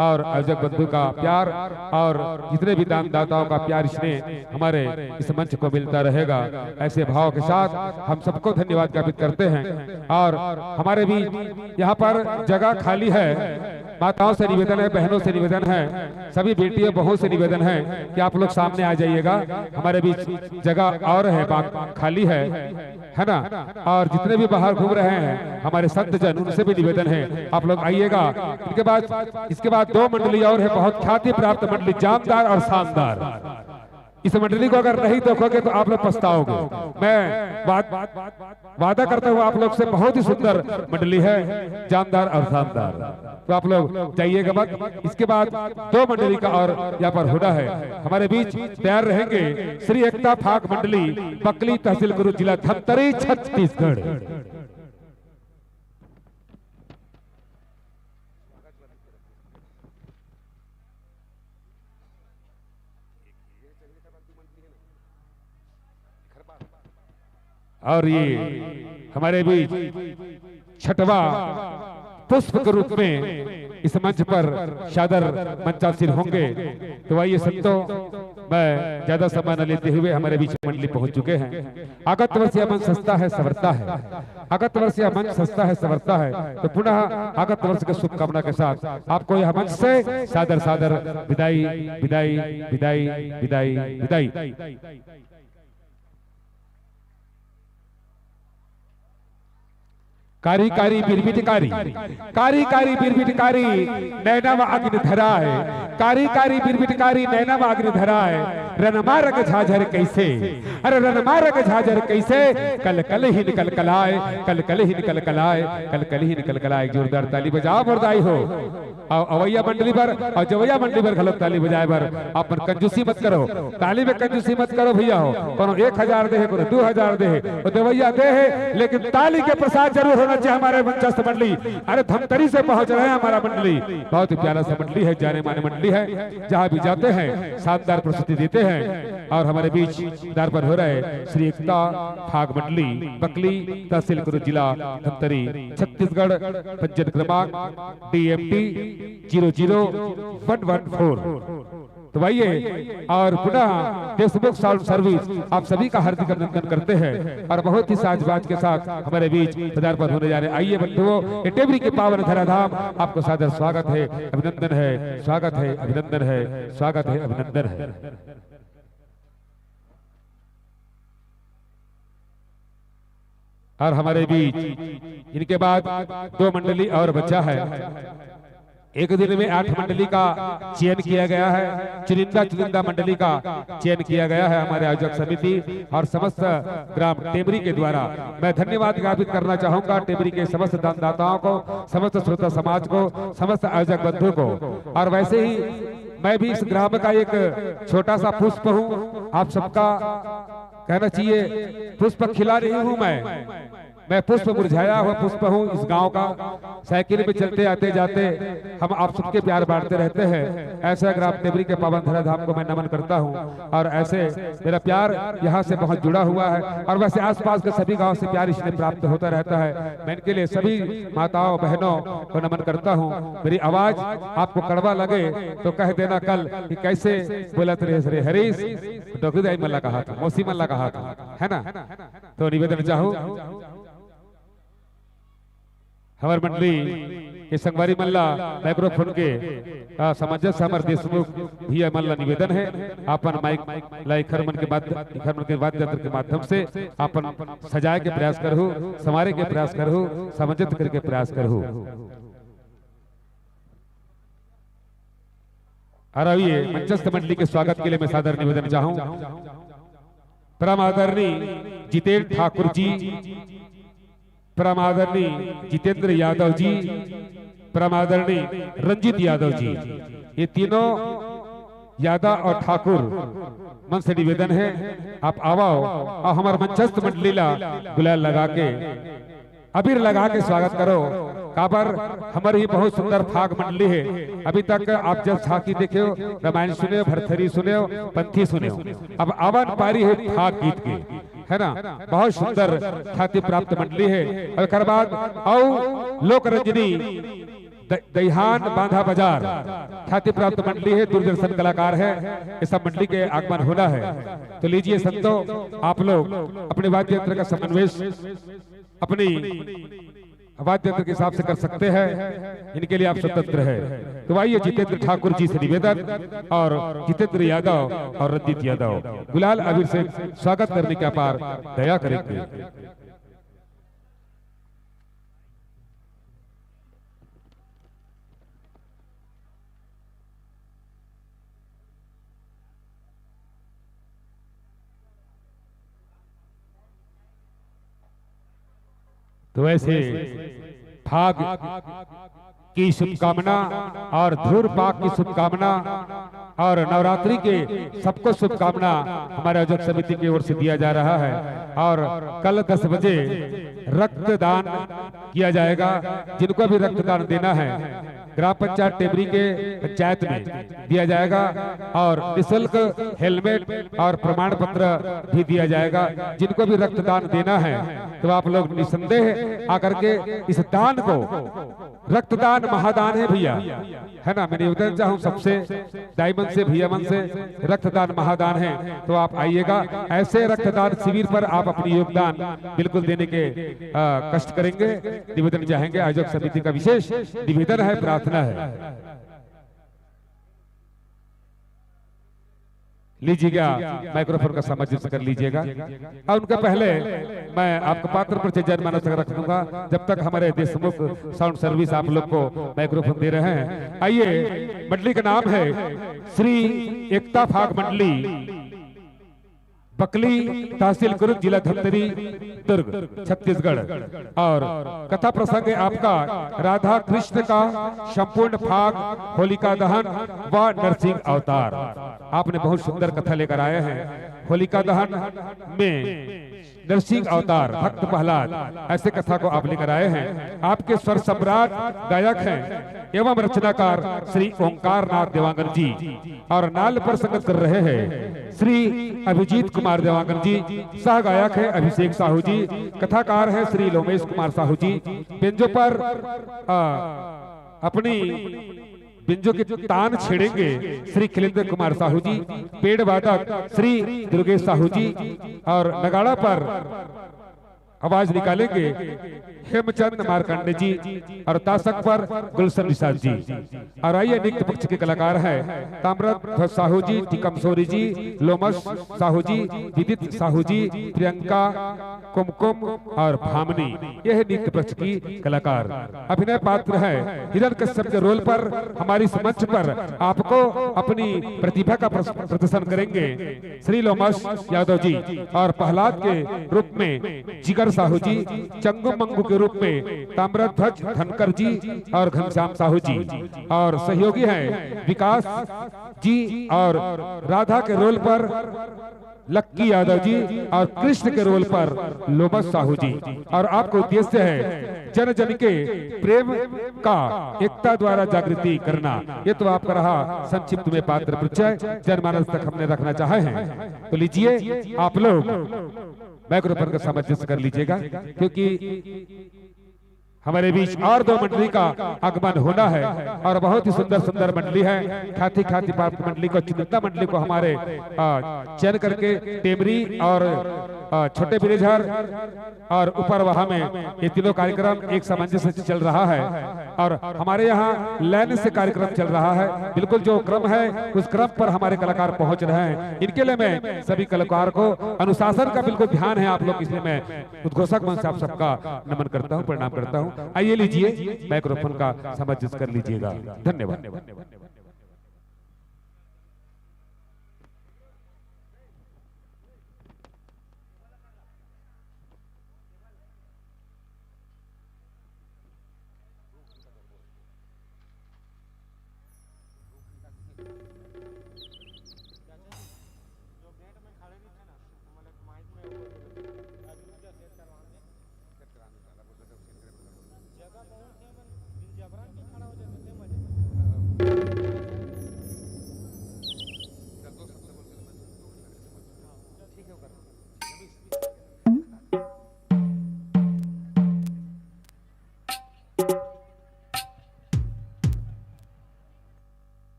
और आयोजक बंधु का प्यार और जितने भी दानदाताओं का प्यार, स्नेह हमारे इस मंच को मिलता रहेगा। ऐसे भाव के साथ हम सबको धन्यवाद ज्ञापित करते हैं। और हमारे भी यहाँ पर जगह खाली है, माताओं से निवेदन है, बहनों से निवेदन है, सभी बेटियों बहुओं से निवेदन है कि आप लोग सामने आ जाइएगा। हमारे बीच जगह और है, बाग खाली है, है ना? और जितने भी बाहर घूम रहे हैं हमारे संत जन, उनसे भी निवेदन है, आप लोग आइएगा। इनके बाद, इसके बाद दो मंडली और है, बहुत ख्याति प्राप्त मंडली, जानदार और शानदार। इस मंडली को अगर नहीं देखोगे तो आप लोग पछताओगे। मैं वाद, वादा करता हूँ आप लोग से, बहुत ही सुंदर मंडली है, जानदार और शानदार। तो आप लोग जाइएगा मत। इसके बाद दो मंडली का और यहाँ पर होना है। हमारे बीच तैयार रहेंगे श्री एकता फाग मंडली, बकली, तहसील कुरुद, जिला धमतरी, छत्तीसगढ़। और ये हमारे बीच छठवा पुष्प के रूप में इस मंच पर सादर मंचासीन होंगे। तो आइए संतों, मैं ज्यादा समय न लेते हुए हमारे बीच मंडली पहुंच चुके हैं। आगत वर्ष यह मंच सजता है, संवरता है। आगत वर्ष यह मंच सजता है, संवरता है। तो पुनः आगत वर्ष की शुभकामना के साथ आपको यह मंच से सादर सादर विदाई, विदाई, विदाई, विदाई, विदाई। कारी कारी बिरबिट कारी, कारी कारी बिरबिट कारी, नैना म अग्नि धराए। कारी कारी बिरबिट कारी, नैना म अग्नि धराए। रनमा रंग झाझर कइसे, अरे रनमा रंग झाझर कइसे, कल कल ही निकल कलाए, कल कल ही निकल कलाए, कल कल ही निकल कलाए। जोरदार ताली बजाओ मोर दाई हो। अउ अवइया मंडली बर अउ जवइया मंडली बर घलो ताली बजाए बर अपन कंजूसी मत करो, ताली में कंजूसी मत करो भइया हो। कोनो एक हजार दे हे, कोनो दू हजार दे हे, वो देवइया दे हे, लेकिन ताली के प्रसाद जरूर होना चाहिए हमारे मंचस्थ मंडली। अरे धमतरी से पहुंच रहे हैं हमारा मंडली, बहुत ही प्यारा सा मंडली है, जाने माने मंडली है। जहाँ भी जाते हैं शानदार प्रस्तुति देते हैं। और हमारे बीच दरबार हो रहे श्री एकता फाग मंडली बकली, तहसील कुरुद, जिला धमतरी, छत्तीसगढ़, पंजीयन क्रमांक D M T zero zero one one four. तो आइए और पुनः देशमुख साउंड सर्विस आप सभी का हार्दिक अभिनंदन करते हैं और बहुत ही साजबाज के साथ हमारे बीच पदार्पण होने जा रहे हैं। आइए बंधुओं, ये टेमरी के पावन धराधाम, आपको सादर स्वागत है, अभिनंदन है, स्वागत है, अभिनंदन है, स्वागत है, अभिनंदन है। और हमारे बीच इनके बाद दो मंडली और बचा है। एक दिन में आठ मंडली का चयन किया गया है, चुनिंदा चुनिंदा मंडली का चयन किया गया है हमारे आयोजक समिति और समस्त ग्राम टेमरी के द्वारा। मैं धन्यवाद ज्ञापित करना चाहूंगा टेमरी के समस्त दानदाताओं को, समस्त श्रोता समाज को, समस्त आयोजक बंधु को। और वैसे ही मैं भी इस ग्राम का एक छोटा सा पुष्प हूँ, आप सबका कहना चाहिए, पुष्प खिला रही हूँ मैं। मैं पुष्प, मुरझाया हुआ पुष्प हूँ इस गांव का। साइकिल में चलते आते जाते हम आप सबके प्यार बांटते रहते हैं। ऐसा ग्राम टेमरी के पावन धरा धाम को मैं नमन करता हूँ और ऐसे मेरा प्यार यहाँ से बहुत जुड़ा हुआ है और वैसे आसपास के सभी गांव से प्यार इसलिए प्राप्त होता रहता है। मैं इनके लिए सभी माताओं बहनों को नमन करता हूँ। मेरी आवाज आपको कड़वा लगे तो कह देना कल कि कैसे बोलत रहे रे हरीश, डोकरी दाई मन ला कहा था, मौसी मन ला कहा था, है ना? तो निवेदन चाहूँ हमार मंडली के संगवारी मन ला माइक्रोफोन के, आ, समंजस हमार देशमुख भैया मन ला निवेदन है, अपन माइक ला एखर मन के माध्य-, एखर मन के वाद्य यंत्र के माध्यम से अपन सजाए के प्रयास करहु, संवारे के प्रयास करहु, समंजस करे के प्रयास करहु। और आइए, मंचस्थ मंडली के स्वागत के लिए मैं सादर निवेदन चाहूं, परम आदरणीय जितेंद्र ठाकुर जी, परम आदरणीय जितेंद्र यादव जी, परम आदरणीय रंजीत यादव जी, ये तीनों यादव और ठाकुर मन से निवेदन है, आप आवव और हमार मंचस्थ मंडली ला गुलाल लगा के, अबीर लगा के स्वागत करो। काबर हमर ही बहुत सुंदर फाग मंडली है। अभी तक आप जस झांकी देखेव, रामायण सुनेव, भरथरी सुनेव, पंथी सुनेव। अब आवन पारी है फाग गीत के, है ना? बहुत सुंदर ख्याति प्राप्त मंडली है। और एकर बाद अउ लोक रंजनी द-, दईहान बांधा बाजार ख्याति प्राप्त मंडली है, दूरदर्शन कलाकार है, ये सब मंडली के आगमन होना है। तो लीजिए संतो, आप लोग अपने वाद्य यंत्र का समन्वेश अपनी वाद्य यंत्र के हिसाब से कर सकते हैं, इनके लिए आप स्वतंत्र है। तो आइए जितेंद्र ठाकुर जी से निवेदन और जितेंद्र यादव और रंजीत यादव गुलाल अबीर से स्वागत करने की अपार दया करेंगे। तो ऐसे फाग की शुभकामना और धूर पाक की शुभकामना और नवरात्रि के सबको शुभकामना हमारे आयोजक समिति की ओर से दिया जा रहा है। और कल दस बजे रक्तदान किया जाएगा। जिनको भी रक्तदान देना है, ग्राम पंचायत टेमरी के पंचायत में दिया जाएगा और निशुल्क हेलमेट और प्रमाण पत्र भी दिया जाएगा। जिनको भी रक्तदान देना है, तो आप लोग निसंदेह आकर के इस दान को, रक्तदान महादान है भैया, है ना? मैं निवेदन चाहूँ सबसे, दाई मन से, भैया मन से, रक्तदान महादान है, तो आप आइएगा। ऐसे रक्तदान शिविर पर आप अपनी योगदान बिल्कुल देने के, अ, कष्ट करेंगे, निवेदन चाहेंगे। आयोजक समिति का विशेष निवेदन है, प्रार्थना है। लीजिएगा, माइक्रोफोन का समंजस कर लीजिएगा। और उनका पहले मैं आपको पात्र परिचय जनमानस तक रख दूंगा, जब तक हमारे देशमुख साउंड सर्विस आप लोग को माइक्रोफोन दे रहे हैं। आइए, मंडली का नाम है श्री एकता फाग मंडली। पकली, तहसील कुरुद, जिला धमतरी, दुर्ग, छत्तीसगढ़। और कथा प्रसंग है आपका राधा कृष्ण का संपूर्ण फाग, होलिका दहन व नरसिंह अवतार। आपने बहुत सुंदर कथा लेकर आए हैं। होलिका दहन में नरसिंह अवतार, भक्त प्रहलाद, ऐसे कथा को आप लेकर आए हैं। आपके स्वर सम्राट गायक हैं एवं रचनाकार श्री ओंकार नाथ देवांगन जी, और नाल पर संगत कर रहे हैं श्री अभिजीत कुमार देवांगन जी, सह गायक है अभिषेक साहू जी, कथाकार है श्री लोमेश कुमार साहू जी, बेंजो पर, आ, अपनी बेंजो की तान छेड़ेंगे श्री खिलेंद्र कुमार साहू जी, पेड़ वादक श्री दुर्गेश साहू जी, और नगाड़ा पर आवाज निकालेंगे हेमचंद मार्कंडे जी, और तासक पर गुलशन निषाद जी। और आइए, नृत्य पक्ष के कलाकार हैं ताम्रध्वज साहू जी, टिकम सोरी जी, लोमस साहू जी, विदित साहू जी, प्रियंका, कुमकुम और भामनी, यह नृत्य पक्ष की कलाकार। अभिनय पात्र है हिरण कश्यप के रोल पर हमारे इस मंच पर आपको अपनी प्रतिभा का प्रस-, प्रदर्शन करेंगे श्री लोमस यादव जी, और प्रहलाद के रूप में जिगर साहू जी, चंगू मंगू के रूप में ताम्रध्वज धनकर जी और घनश्याम साहू जी, और सहयोगी हैं विकास जी, और राधा के रोल पर लक्की यादव जी, और कृष्ण के रोल पर लोमस साहू जी। और आपको उद्देश्य है जन जन के प्रेम का, एकता द्वारा जागृति करना। ये तो आपका रहा संक्षिप्त में पात्र परिचय, जनमानस तक हमने रखना चाहे हैं। तो लीजिए आप लोग माइक्रोफोन का सामंजस्य कर लीजिएगा, क्योंकि हमारे बीच और दो मंडली का आगमन होना है, और बहुत ही सुंदर सुंदर मंडली है। ख्याति ख्याति प्राप्त मंडली को, चुनिंदा मंडली को हमारे, आ, चयन करके टेमरी और, आ, छोटे बिरेझर और ऊपर वहां में ये तीनों कार्यक्रम एक सामंजस्य से चल रहा है, और हमारे यहाँ लाइन से कार्यक्रम चल रहा है। बिल्कुल जो क्रम है, उस क्रम पर हमारे कलाकार पहुंच रहे हैं। इनके लिए मैं सभी कलाकार को, अनुशासन का बिल्कुल ध्यान है आप लोग, इसलिए मैं उद्घोषक मंच से आप सबका नमन करता हूं, प्रणाम करता हूं। आइए, लीजिए, माइक्रोफोन का सामंजस्य कर लीजिएगा। धन्यवाद।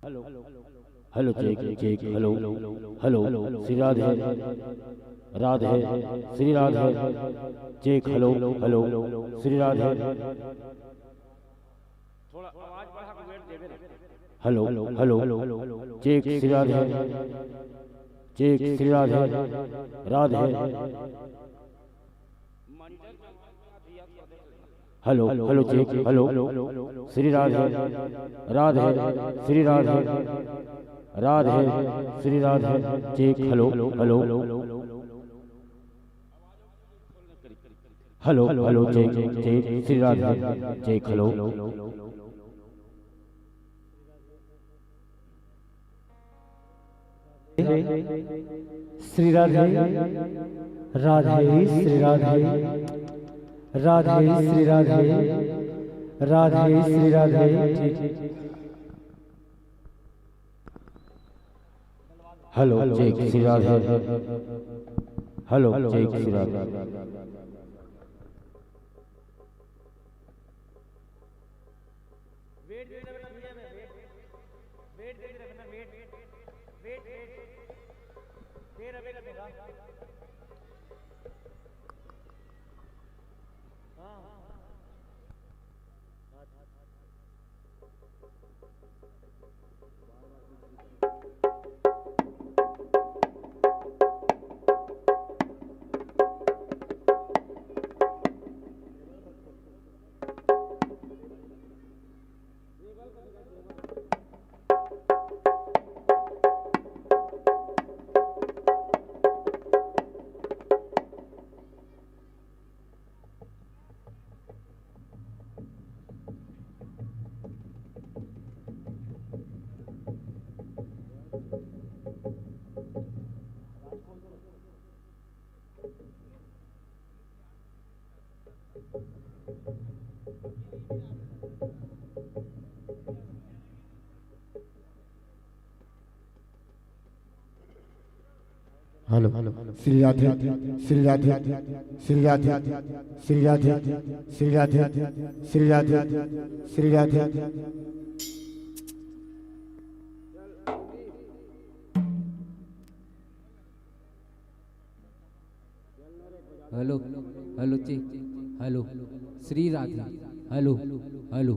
Hello, hello, check, check, hello, hello, Shri Radhe, Radhe, Shri Radhe, check, hello, hello, Shri Radhe. Hello, hello, check, Shri Radhe, check, Shri Radhe, Radhe. Hello, hello, check, hello, Shri Radhe, Radhe, Shri Radhe, Radhe, Shri Radhe, check, hello, hello, hello, hello, check, check, Shri Radhe, check, hello. Shri Radhe, Radhe Shri Radhe, Radhe Shri Radhe, Radhe Shri Radhe. Hello, check Shri Radhe. Hello, check Shri राधे। Weight दे रहे ना भैया, मैं weight, weight दे रहे ना, weight, weight, weight दे रहे ना। हाँ, हाँ, हाँ। Hello, Shri Radhe, Shri Radhe, Shri Radhe, Shri Radhe, Shri Radhe, Shri Radhe, Shri Radhe. Hello, hello जी, hello, Shri Radhe, hello, hello.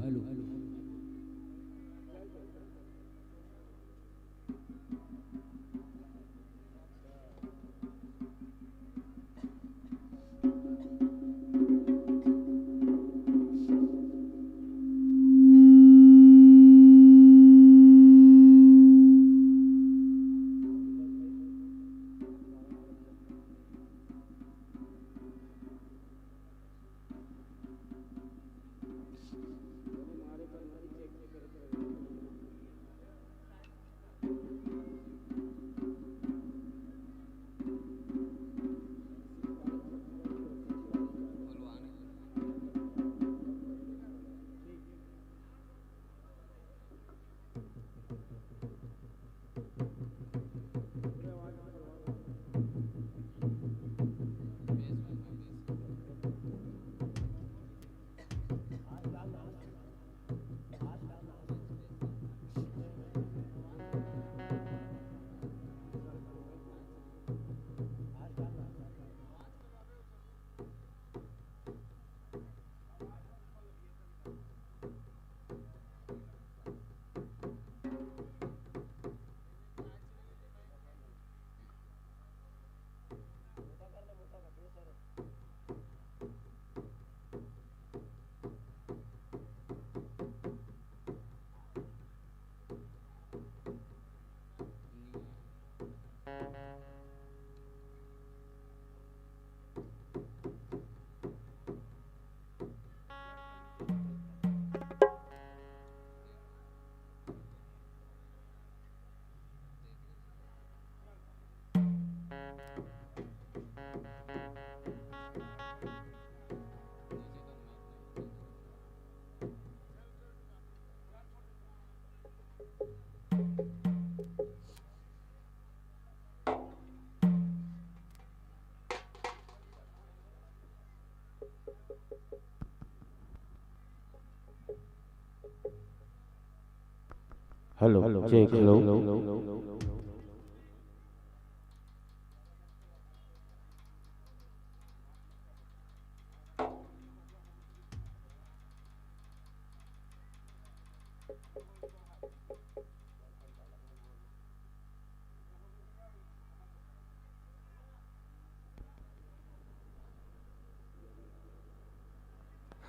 Hello, check, hello.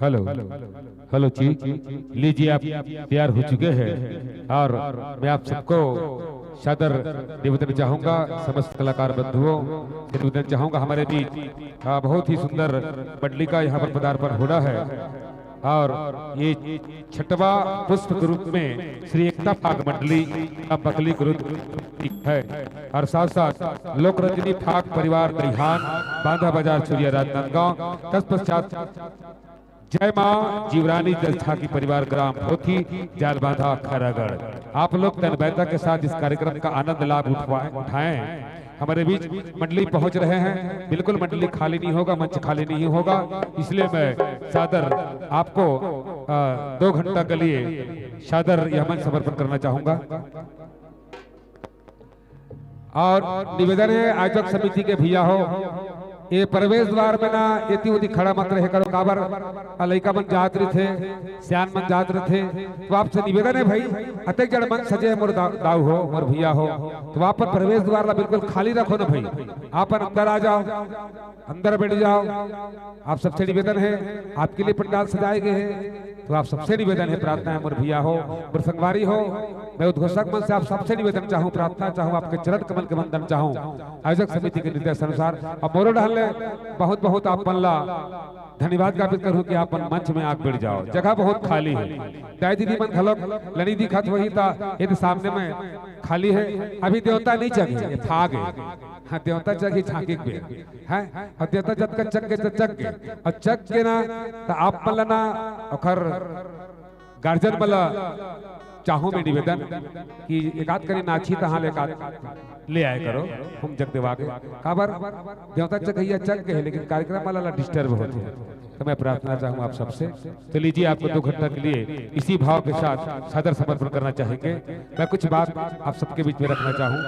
Hello, hello जी, लीजिए, आप तैयार हो चुके हैं और मैं आप सबको सादर निवेदन चाहूंगा, समस्त कलाकार बंधुओं से निवेदन चाहूंगा, हमारे बीच, आ, बहुत ही सुंदर मंडली का यहाँ पर पदार्पण होना है। और ये छठवा पुष्प के रूप में श्री एकता फाग मंडली का बकली ग्रुप है और साथ साथ लोक रंजनी फाग परिवार दहिहान, बांधा बाजार, चुरिया, राजनांदगांव। तत्पश्चात जय मां जीवरानी जस ठाकी परिवार ग्राम भोथी, जालबांधा, खैरागढ़। आप लोग तन बैठक के साथ इस कार्यक्रम का आनंद लाभ उठवाएं, उठाएं। हमारे बीच मंडली पहुंच रहे हैं, बिल्कुल मंडली खाली नहीं होगा, मंच खाली नहीं होगा, इसलिए मैं सादर आपको, अ, दो घंटा के लिए सादर यह मंच समर्पण करना चाहूंगा। और निवेदन है आयोजक समिति के भैया हो, ये प्रवेश द्वार में ना एती ओती खड़ा मत रहे करो, काबर लइका मन जात रहिथे, सियान मन जात रहिथे, तो आपसे निवेदन है भाई, अतेक जड़ मन सजे है मोर दा-, दाऊ हो, मोर भैया हो, तो आप प्रवेश द्वार ला बिल्कुल खाली रखो ना भाई, आप अंदर आ जाओ, अंदर बैठ जाओ। आप सबसे निवेदन है, आपके लिए पंडाल सजाए गए हैं, तो आप सबसे निवेदन है, प्रार्थना है मोर भैया हो, मोर संगवारी हो, मैं उद्घोषक मन से आप सबसे निवेदन चाहूँ, प्रार्थना चाहूँ, आपके चरण कमल के वंदन चाहूँ, आयोजक समिति के निर्देश अनुसार। अब मोरो डहन ले बहुत बहुत आप मन ला धन्यवाद ज्ञापित करूँ कि आप मन मंच में आग बढ़ जाओ, जगह बहुत खाली है। दाई दीदी मन घलोक लनी दिखत वही ता, ये तो सामने में खाली है। अभी देवता नहीं चघे, ये फाग है। हाँ, देवता चघी झांकी के बेर है। और देवता जतका चघ के तो चघ के, और चघ के ना तो आप मन ला ना ओखर गार्जियन मन ला चाहूं मैं निवेदन कि एकाध करी नाची तहां ले एकाध ले आए करो, हम जग देवा के। काबर देवता चघइया चघ के है, लेकिन कार्यक्रम वाला ला डिस्टर्ब होते हैं। तो मैं प्रार्थना चाहूँ आप सबसे, तो लीजिए, आपको दो घंटा के लिए इसी भाव के साथ सादर समर्पण करना चाहेंगे। मैं कुछ बात आप सबके बीच में रखना चाहूँ।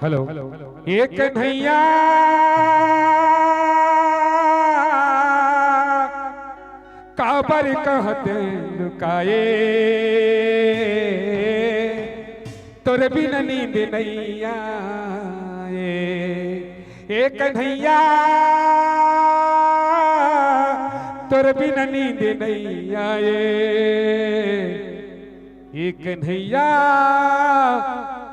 हेलो। एक कन्हैया काबर कहते लुकाए, तोर बिन नींद नइ आए। ए कन्हैया, तोर बिन नींद नइ आए। ए कन्हैया,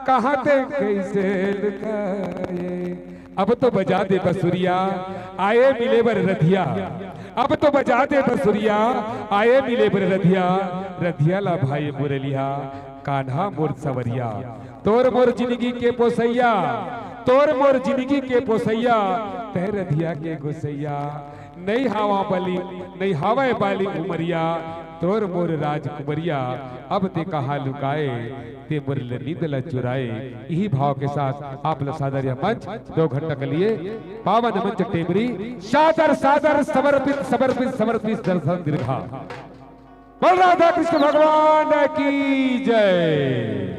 कहाँ ते कैसे लुकाए। अब तो बजा दे बसुरिया, आए मिले बर रधिया। अब तो बजा दे बसुरिया, आए मिले बर रधिया। रधिया ला भाई मुरलिया, कान्हा मोर सवरिया। तोर मोर जिनगी के पोसैया, तोर मोर जिनगी के पोसैया, तैं रधिया के गोसैया। नइ हावा बली, नइ हावय बाली उमरिया, तोर मोर राजकुमरिया। अब ते कहाँ लुकाए, ते मोर ल-, नींद ल चुराए। इही भाव के साथ आप ल सादर यह मंच दो घंटा के लिए पावन मंच टेमरी सादर, सादर समर्पित, समर्पित, समर्पित दर्शन दीर्घा। बोल राधा कृष्ण भगवान की जय।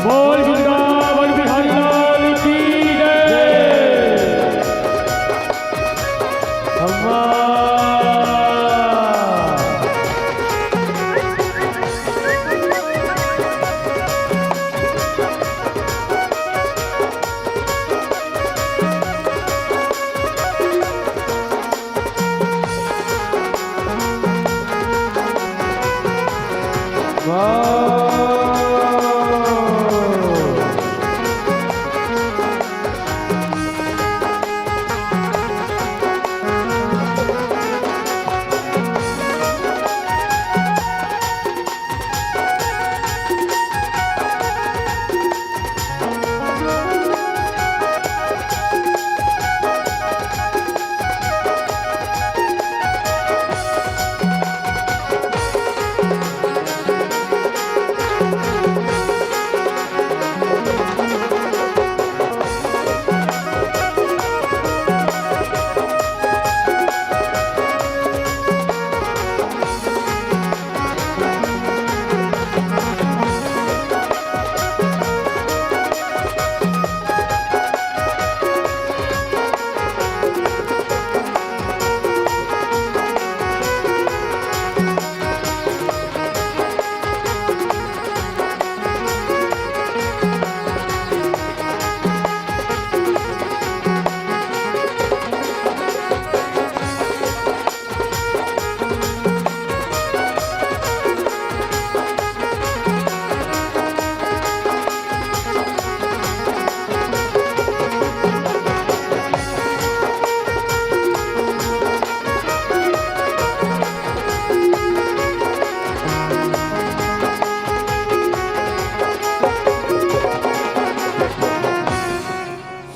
बोल वृंदावन बिहारी लाल की जय। अम्मा।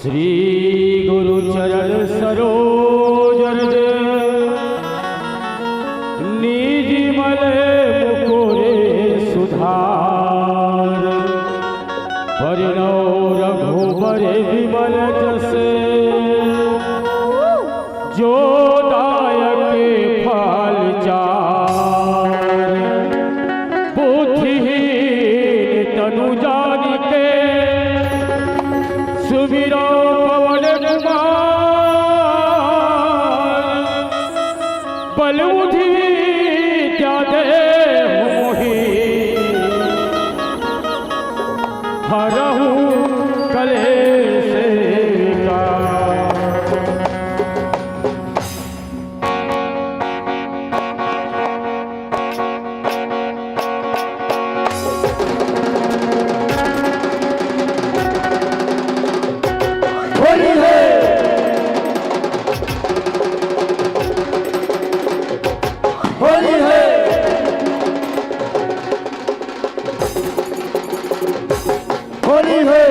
श्री गुरु चरण सरोज रज, निज मल मुकुर सुधार। बरनउँ रघुबर बिमल जस, जो दायक फल चार। बुद्धिहीन तनु जानिके, सुमिरउँ पवन कुमार। बल बुद्धि विद्या देहु मोहि, हरहु कलेस विकार। होली है, होली है, होली है।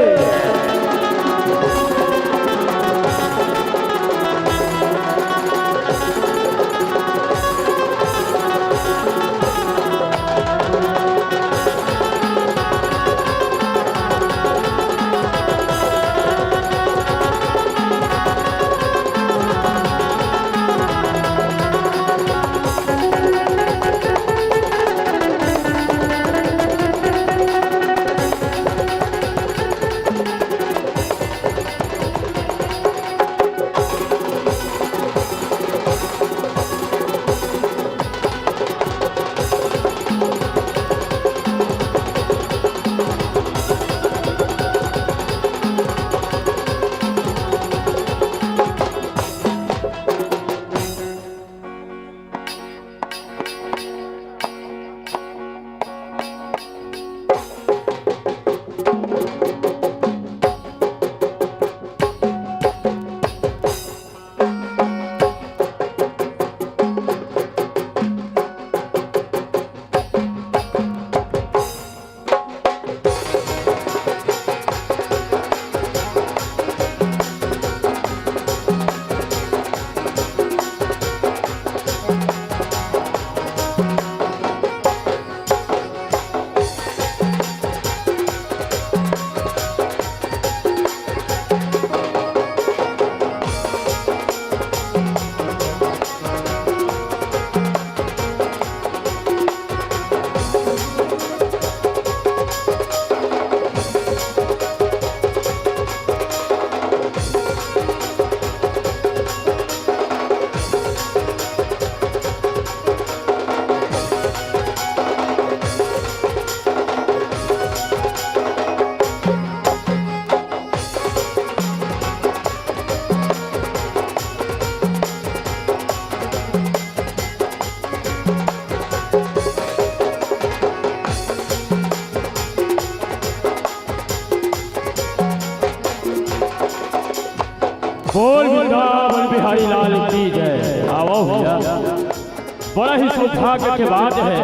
बड़ा ही सौभाग्य के बात हे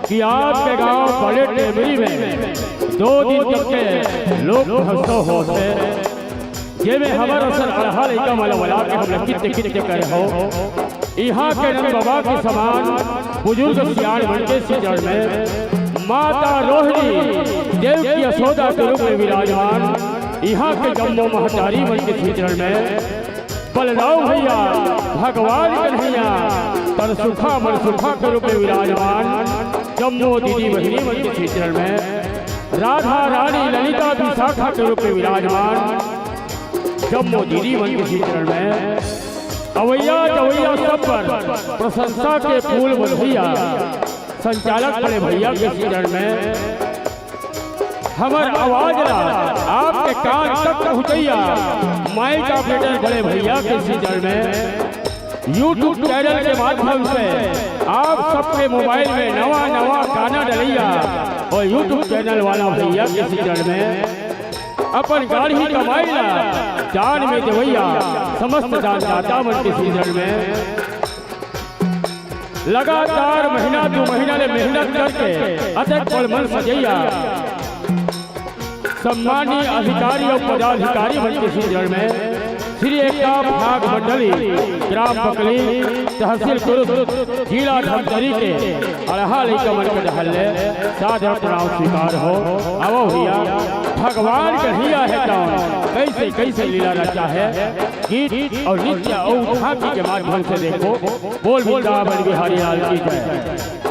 कि आज के गांव बड़े टेमरी में दो दिन तक के लोक महोत्सव होत हे, जेमे हमर असन अड़हा लइका मन ला बला के हमन कित्ते कित्ते करे हो। इहां के नंद बाबा के समान बुजुर्ग सियान मन के श्रीचरण में माता रोहिणी देवकी यशोदा के रूप में विराजमान, इहां के जम्मो महतारी मन के श्रीचरण में बलराम भैया, भगवान कन्हैया, तन सुखा मन सुखा के रूप में विराजमान, जम्मो दीदी बहिनी मन के श्रीचरण में, राधा रानी ललिता विशाखा के रूप में विराजमान, जम्मो दीदी मन के श्रीचरण में, अवैया जवैया सब पर प्रशंसा के फूल बरसइया, संचालक बड़े भैया के श्रीचरण में, हमर आवाज ला आपके कान तक पहुंचइया माइक ऑपरेटर बड़े भैया के श्रीचरण में, YouTube चैनल के माध्यम से आप सबके मोबाइल में नवा नवा गाना डलइया अउ YouTube चैनल वाला भैया के श्रीचरण में, अपन गाढ़ी कमाई ला दान में देवइया समस्त दानदाता मन के श्रीचरण में, लगातार महीना दू महीना ले मेहनत करके अतेक बड़ मंच सजइया सम्मानीय अधिकारी अउ पदाधिकारी मन के श्रीचरण में, श्री एकता फाग मंडली, ग्राम बकली, तहसील कुरुद, जिला धमतरी के अड़हा लइका मन के डहर ले सादर प्रणाम स्वीकार हो। आवो भैया, भगवान कन्हैया हे तौन, कइसे कइसे लीला रचा हे। गीत अउ नृत्य अउ झांकी के माध्यम से देखो। बोल वृंदावन बिहारी लाल की जय।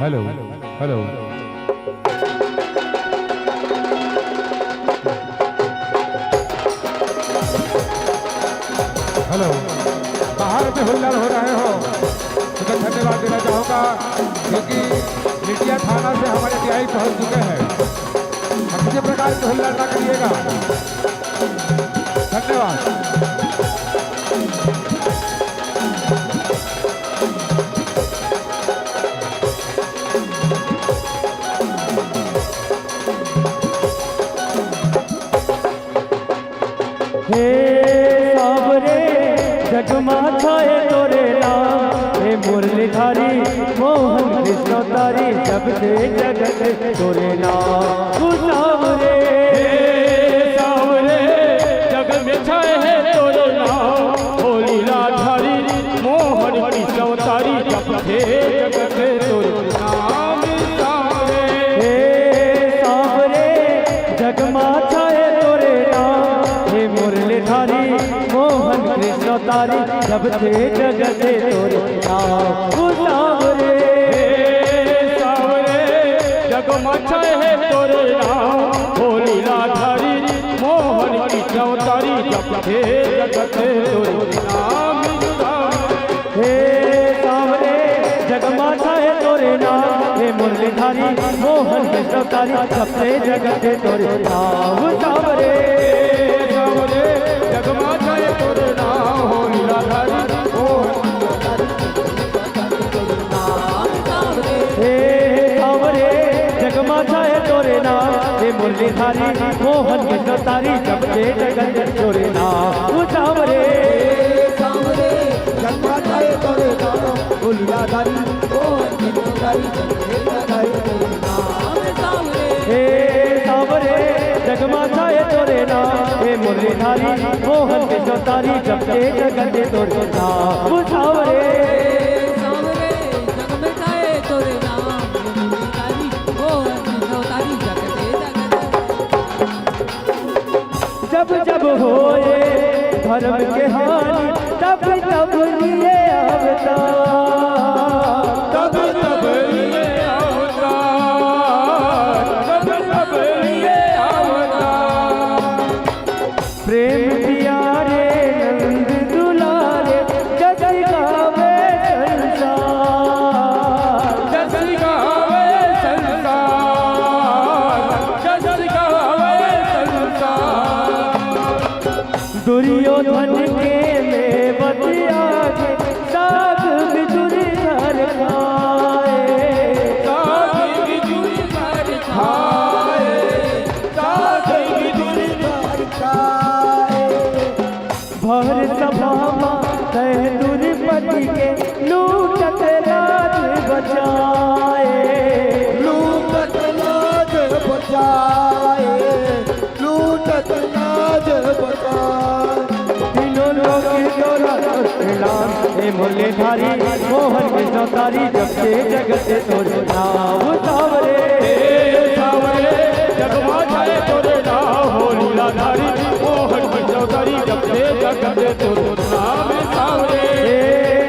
Hello, hello. हेलो, बाहर में हुल्लड़ हो रहे हो, तो मैं धन्यवाद देना चाहूँगा, क्योंकि मीडिया थाना से हमारे टीआई पहुँच चुके हैं। और किसी प्रकार की हुल्लड़ ना करिएगा। धन्यवाद। हे सावरे, जगमा छाए तोरे नाम, हे मुरलीधारी, मोहन कृष्ण तारी, जब से जगत तोरे नाम। तू सावरे, हे सावरे, जग में छाए हे तोरे नाम, हो लीलाधारी, मोहन कृष्ण तारी, जब से जगत तोरे नाम। सावरे, हे सावरे, जगमा छाए तोरे नाम, हे मुरलीधारी, मोहन कृष्ण तारी, जब से जगत तोरे नाम। ओ सावरे, हे सावरे, जगमा छाए हे तोरे नाम, हो लीलाधारी, मोहन कृष्ण तारी, जब से जगत तोरे नाम। हे सावरे, जगमा छाए तोरे नाम, हे मुरलीधारी, मोहन कृष्ण तारी, जब से जगत तोरे नाम। सावरे, विश्व तारी जपते जगत तोरे नाम। ओ सांवरे, सांवरे, जगमा जाए तोरे नाम। ओ लीलाधारी, ओ अंजनी तारी जपते जगत तोरे नाम। हे सांवरे, जगमा जाए तोरे नाम। हे मुरलीधारी, मोहन विश्व तारी जपते जगत तोरे नाम। ओ सांवरे, सांवरे, जगमा जाए तोरे नाम। हे मुरलीधारी, मोहन विश्व तारी जपते जगत जब जब होए धर्म के हानि, तब तब लिए अवतार। तब तब लिए अवतार, तब तब लिए अवतार। प्रेम प्यारे नंद दुलारे, जस गावे संसार। जस गावे संसार, जस गावे संसार। दुर्योधन के मेवत आगे, साग विदुर घर खाए। साग विदुर घर खाए, साग विदुर घर खाए। भर सभा मा तैं द्रुपदी के लूटत लाज बचाए। लूटत लाज बचाए, लूटत लाज बचाए। तीनों लोक तोरा प्रणाम, हे मुरलीधारी, मोहन विश्व तारी जपते जगत तोरे नाम। सांवरे, हे सांवरे, जगमा जाए तोरे नाम। हो लीलाधारी, मोहन विश्व तारी जपते जगत तोरे नाम। सांवरे, हे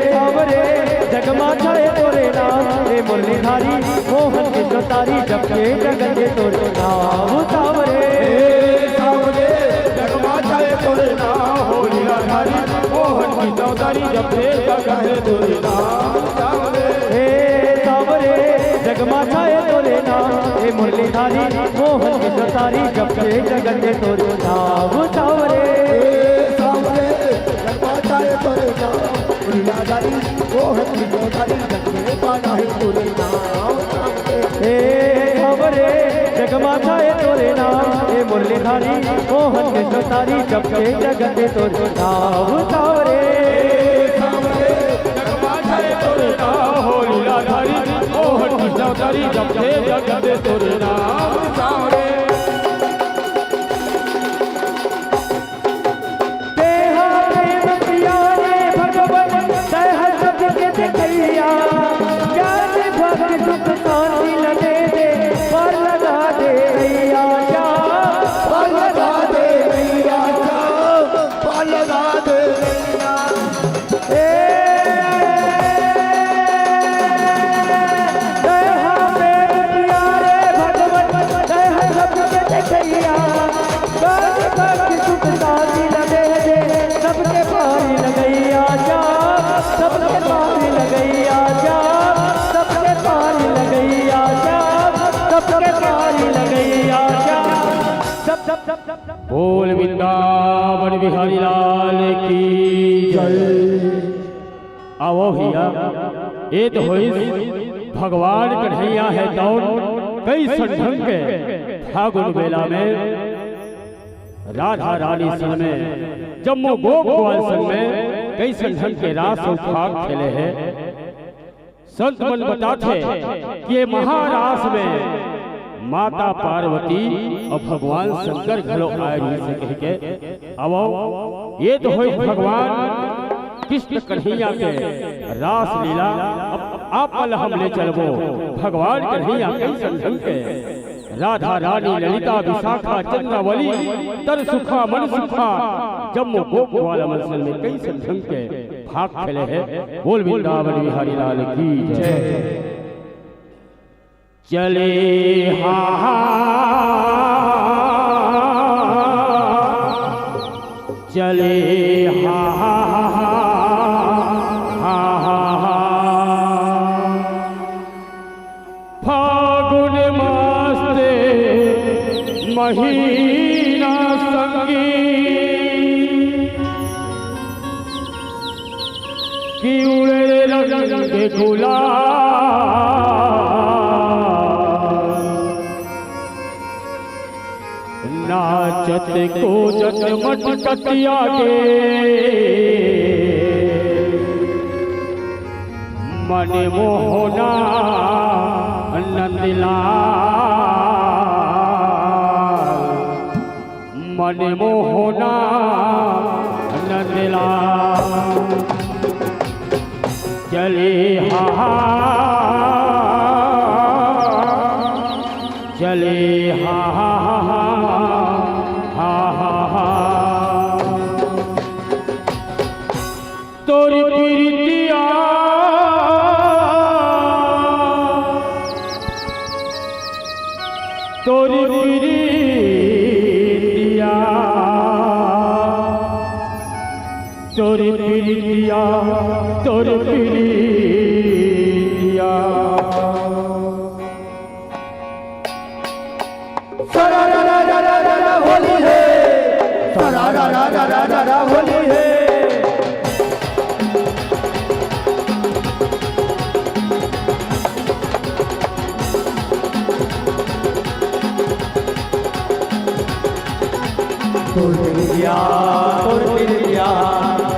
सांवरे, जगमा जाए तोरे नाम। हे मुरलीधारी, मोहन विश्व तारी जपते जगत तोरे नाम। सांवरे, हे सांवरे, जगमा जाए तोरे नाम। हो लीलाधारी, मोहन विश्व तारी जपते जगत तोरे नाम। सांवरे, हे सांवरे, जगमा जाए तोरे नाम। हे मुरलीधारी, मोहन विश्व तारी जपते जगत तोरे नाम। सांवरे, हे सांवरे, जगमा जाए तोरे नाम। लीलाधारी, मोहन विश्व तारी जपते पाना है तोरे नाम। हे सांवरे, जगमा जाए तोरे नाम। हे मुरलीधारी, मोहन विश्व तारी जपते जगत तोरे नाम। सांवरे, सांवरे, जगमा जाए तोरे नाम। हो लीलाधारी, मोहन विश्व तारी जपते जगत तोरे नाम। सांवरे। तेहा प्रेम प्यारे भगवन, तेहा सबके देखैया। ज्ञान भक्ति सुख शांति ल दे दे, पार लगा दे भैया। जा पार लगा दे भैया, जा पार लगा दे भैया। हे, तेहा प्रेम प्यारे भगवन, तेहा सबके देखैया। सबके पारी लगैया जा, सबके पारी लगैया जा, सबके पारी लगैया जा, सबके पारी लगैया जा। सब, सब, सब, सब, सब। बोल वृंदावन बिहारी लाल की जय। आवो भैया, ए तो होइस भगवान कन्हैया हे तौन कइसन ढंग के फागुन बेला में राधा रानी संग में जम्मो गोप ग्वाल संग में कइसन ढंग के रास अउ फाग खेले हे। संत मन बताथे कि ये महारास में माता पार्वती अउ भगवान शंकर घलो आए रहिस हे कहिके। आवो, ये तो होइस भगवान कृष्ण कन्हैया के रास लीला। अब आप मन ल हम ले चलबो भगवान कन्हैया कइसन ढंग के राधा रानी ललिता विशाखा चंद्रावली तन सुखा मन सुखा जम्मो गोप ग्वाल मन संग में कइसन ढंग के फाग खेले हे। बोल वृंदावन बिहारी लाल की जय। चले हा, चले हा, फागुन मास ते महीना संगी, कि उड़े रंग गुलाल। नाच जतको जत मटकतिया के मन मोहना नंदलाल, मन मोहना नंदलाल। चले हा, चले हा, हा। तोरी पीरितिया, तोरी पीरितिया, तोरी पीरितिया, तोरी पीरितिया। सरारारारारारा होली है, सरारारारारारा होली है। तोर पिरितिया, तोर पिरितिया,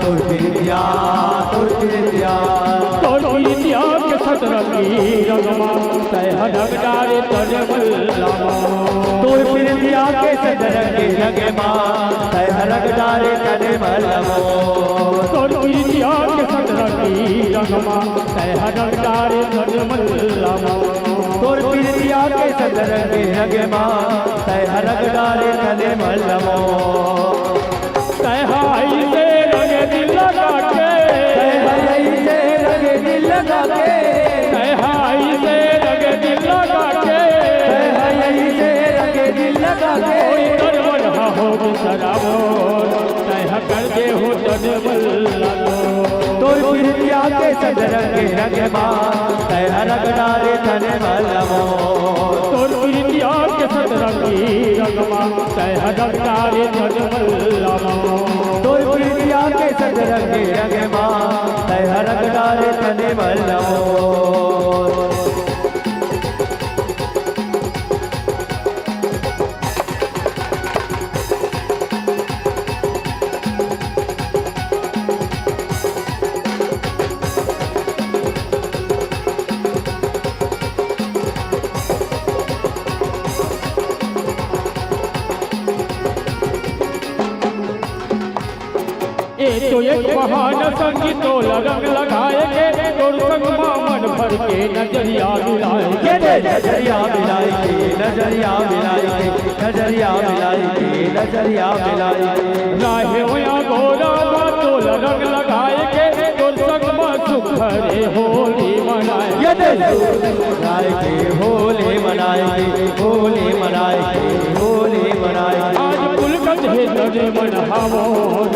तोर पिरितिया, तोर पिरितिया। तोर पिरितिया के सतरंगी रंगमा, तै ह रंग डारे तन मन ला मोर। तोर पिरितिया के सतरंगी रंगमा, तै ह रंग डारे तन मन ला मोर। तोर पिरितिया के सतरंगी रंगमा, तै ह रंग डारे तन मन ला मोर। तोर पिरितिया के सतरंगी रंगमा, तै ह रंग डारे तन मन ला मोर। तै ह अइसे रंग दिल लगा के। तै ह अइसे रंग दिल लगा के। तै ह अइसे रंग दिल लगा के। तै ह अइसे रंग दिल लगा के। कोई तरवन ह हो बिसरावो। तै ह कर दे हो तन मन ला मोर। तोर पिरितिया के सतरंगी रंगमा, तै ह रंग डारे तन मन ला मोर। तोर पिरितिया के सतरंगी रंगमा, तै ह रंग डारे तन मन ला मोर। तोर पिरितिया के सतरंगी रंगमा, तै ह रंग डारे तन मन ला मोर। ए तो एक बहाना संगी तोला रंग लगाए के, तोर संग मा मन भर के नजरिया मिलाए के। ये दे नजरिया मिलाए के, नजरिया मिलाए के, नजरिया मिलाए के, नजरिया मिलाए के। राहे होया गोरा मा तोला रंग लगाए के, तोर संग मा सुख भरे होली मनाए। ये दे सुख मनाए के, होली मनाए के, होली मनाए के, होली मनाए के। आज पुलकत हे तने मन हमोर,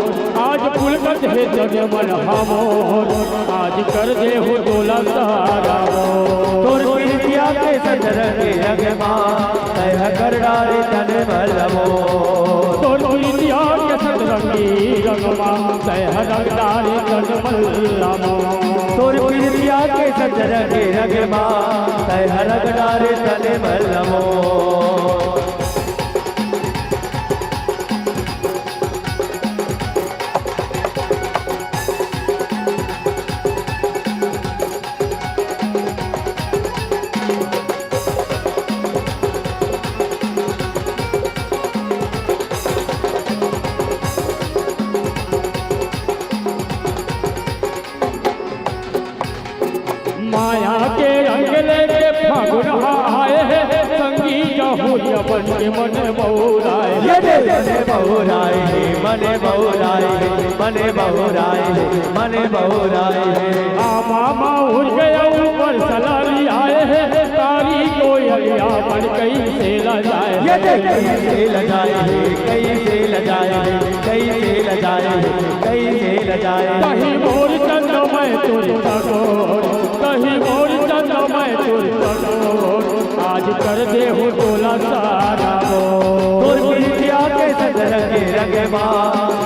आज पुलकत हे तने मन हमोर, आज कर दे हो तोला सारा मोर। तोर पिरितिया के सतरंगी रंगमा, तै ह कर डारे तने मन ला मोर। तोर पिरितिया के सतरंगी रंगमा, तै ह रंग डारे तने मन ला मोर। तोर पिरितिया के सतरंगी रंगमा, तै ह रंग डारे तने मन ला मोर। माया के रंग लेके फागुन हा आए हे, संगी जहुरिया बन के मन बउराए। ये दे मन बउराए हे, मन बउराए हे, मन बउराए हे, मन बउराए हे। आमा मा उड़ गया ऊपर सलारी आए हे, तारी कोयलिया मन कइसे लजाए। ये दे कइसे लजाए हे, कइसे लजाए हे, कइसे लजाए हे, कइसे लजाए। कहीं मोर चंद मैं तुझ तकोर, कहीं मोर चंद मैं तुझ तकोर, आज कर दे हो तोला सारा मोर। तोर पिरितिया के सतरंगी रंगमा,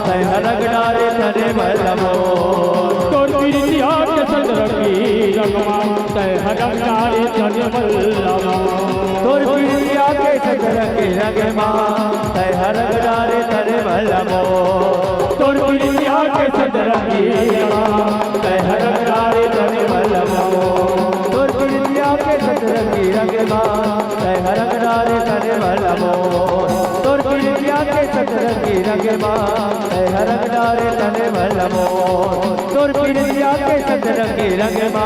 तै ह रंग डारे तने मन ला मोर। तोर पिरितिया के सतरंगी तै हरंग डारे तन मल्लम। तोर पीरितिया के संग रंगे रंगे मा, तै हरंग डारे तन मल्लम। तोर पीरितिया के संग रंगे मा, तै हरंग डारे तन मल्लम। तोर पीरितिया के संग रंगे रंगे मा, तै हरंग डारे तन मल्लम। तोर पीरितिया के संग रंगे रंगे मा, तै हरंग डारे तन मल्लम। तोर पीरितिया के संग रंगे रंगे मा,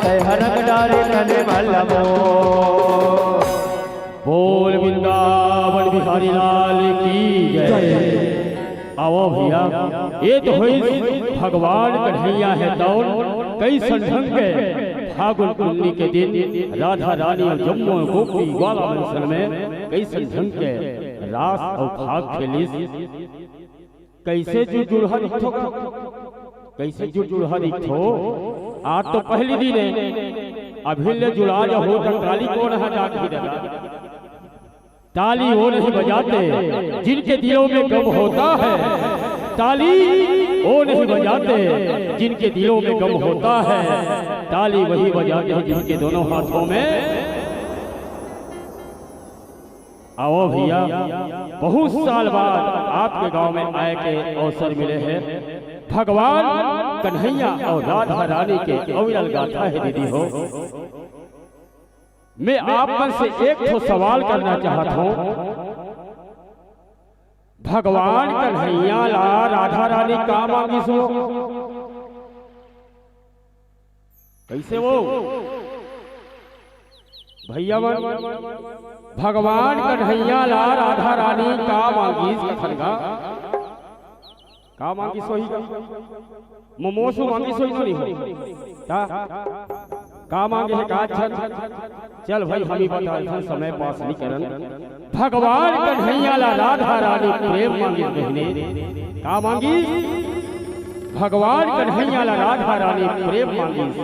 तै हरंग डारे तन मल्लम। बोल वृंदावन बिहारी लाल की जय। आवव भैया, ए तो होइस भगवान कन्हैया हे तौन। कइसन ढंग के फागुन पुन्नी के दिन राधा रानी अउ जम्मो गोपी ग्वाला मन संग में कइसन ढंग के रास अउ फाग खेलिस। कइसे जुड़जुड़हा दिखथो, कइसे जुड़जुड़हा दिखथो। आज तो पहली दिन हे, अभी ले जुड़ा जाहू त काली कोन हा जागही दादा। ताली वो नहीं बजाते जिनके दिलों में गम होता है, ताली वो नहीं बजाते जिनके दिलों में गम होता है, ताली वही बजाते हैं जिनके दोनों हाथों में। आवव भैया, बहुत साल बाद आपके गांव में आए के अवसर मिले हे। भगवान कन्हैया अउ राधा रानी के अविरल गाथा हे दीदी हो। मैं आप मन से एक ठो सवाल करना चाहत हूँ, भगवान कन्हैया ला राधा रानी का मांगिस हो? कइसे वो भैया मन, भगवान कन्हैया ला राधा रानी का मांगिस कथन गा? का मांगिस होही गा? मोमोस मांगिस होही तो नहीं हो? का, का मांगे हे का झन? चल भाई, हम ही बता देथन, समय पास नहीं करन। भगवान कन्हैया ला राधा रानी प्रेम मांगिस बहिनी। का मांगिस? भगवान कन्हैया ला राधा रानी प्रेम मांगिस।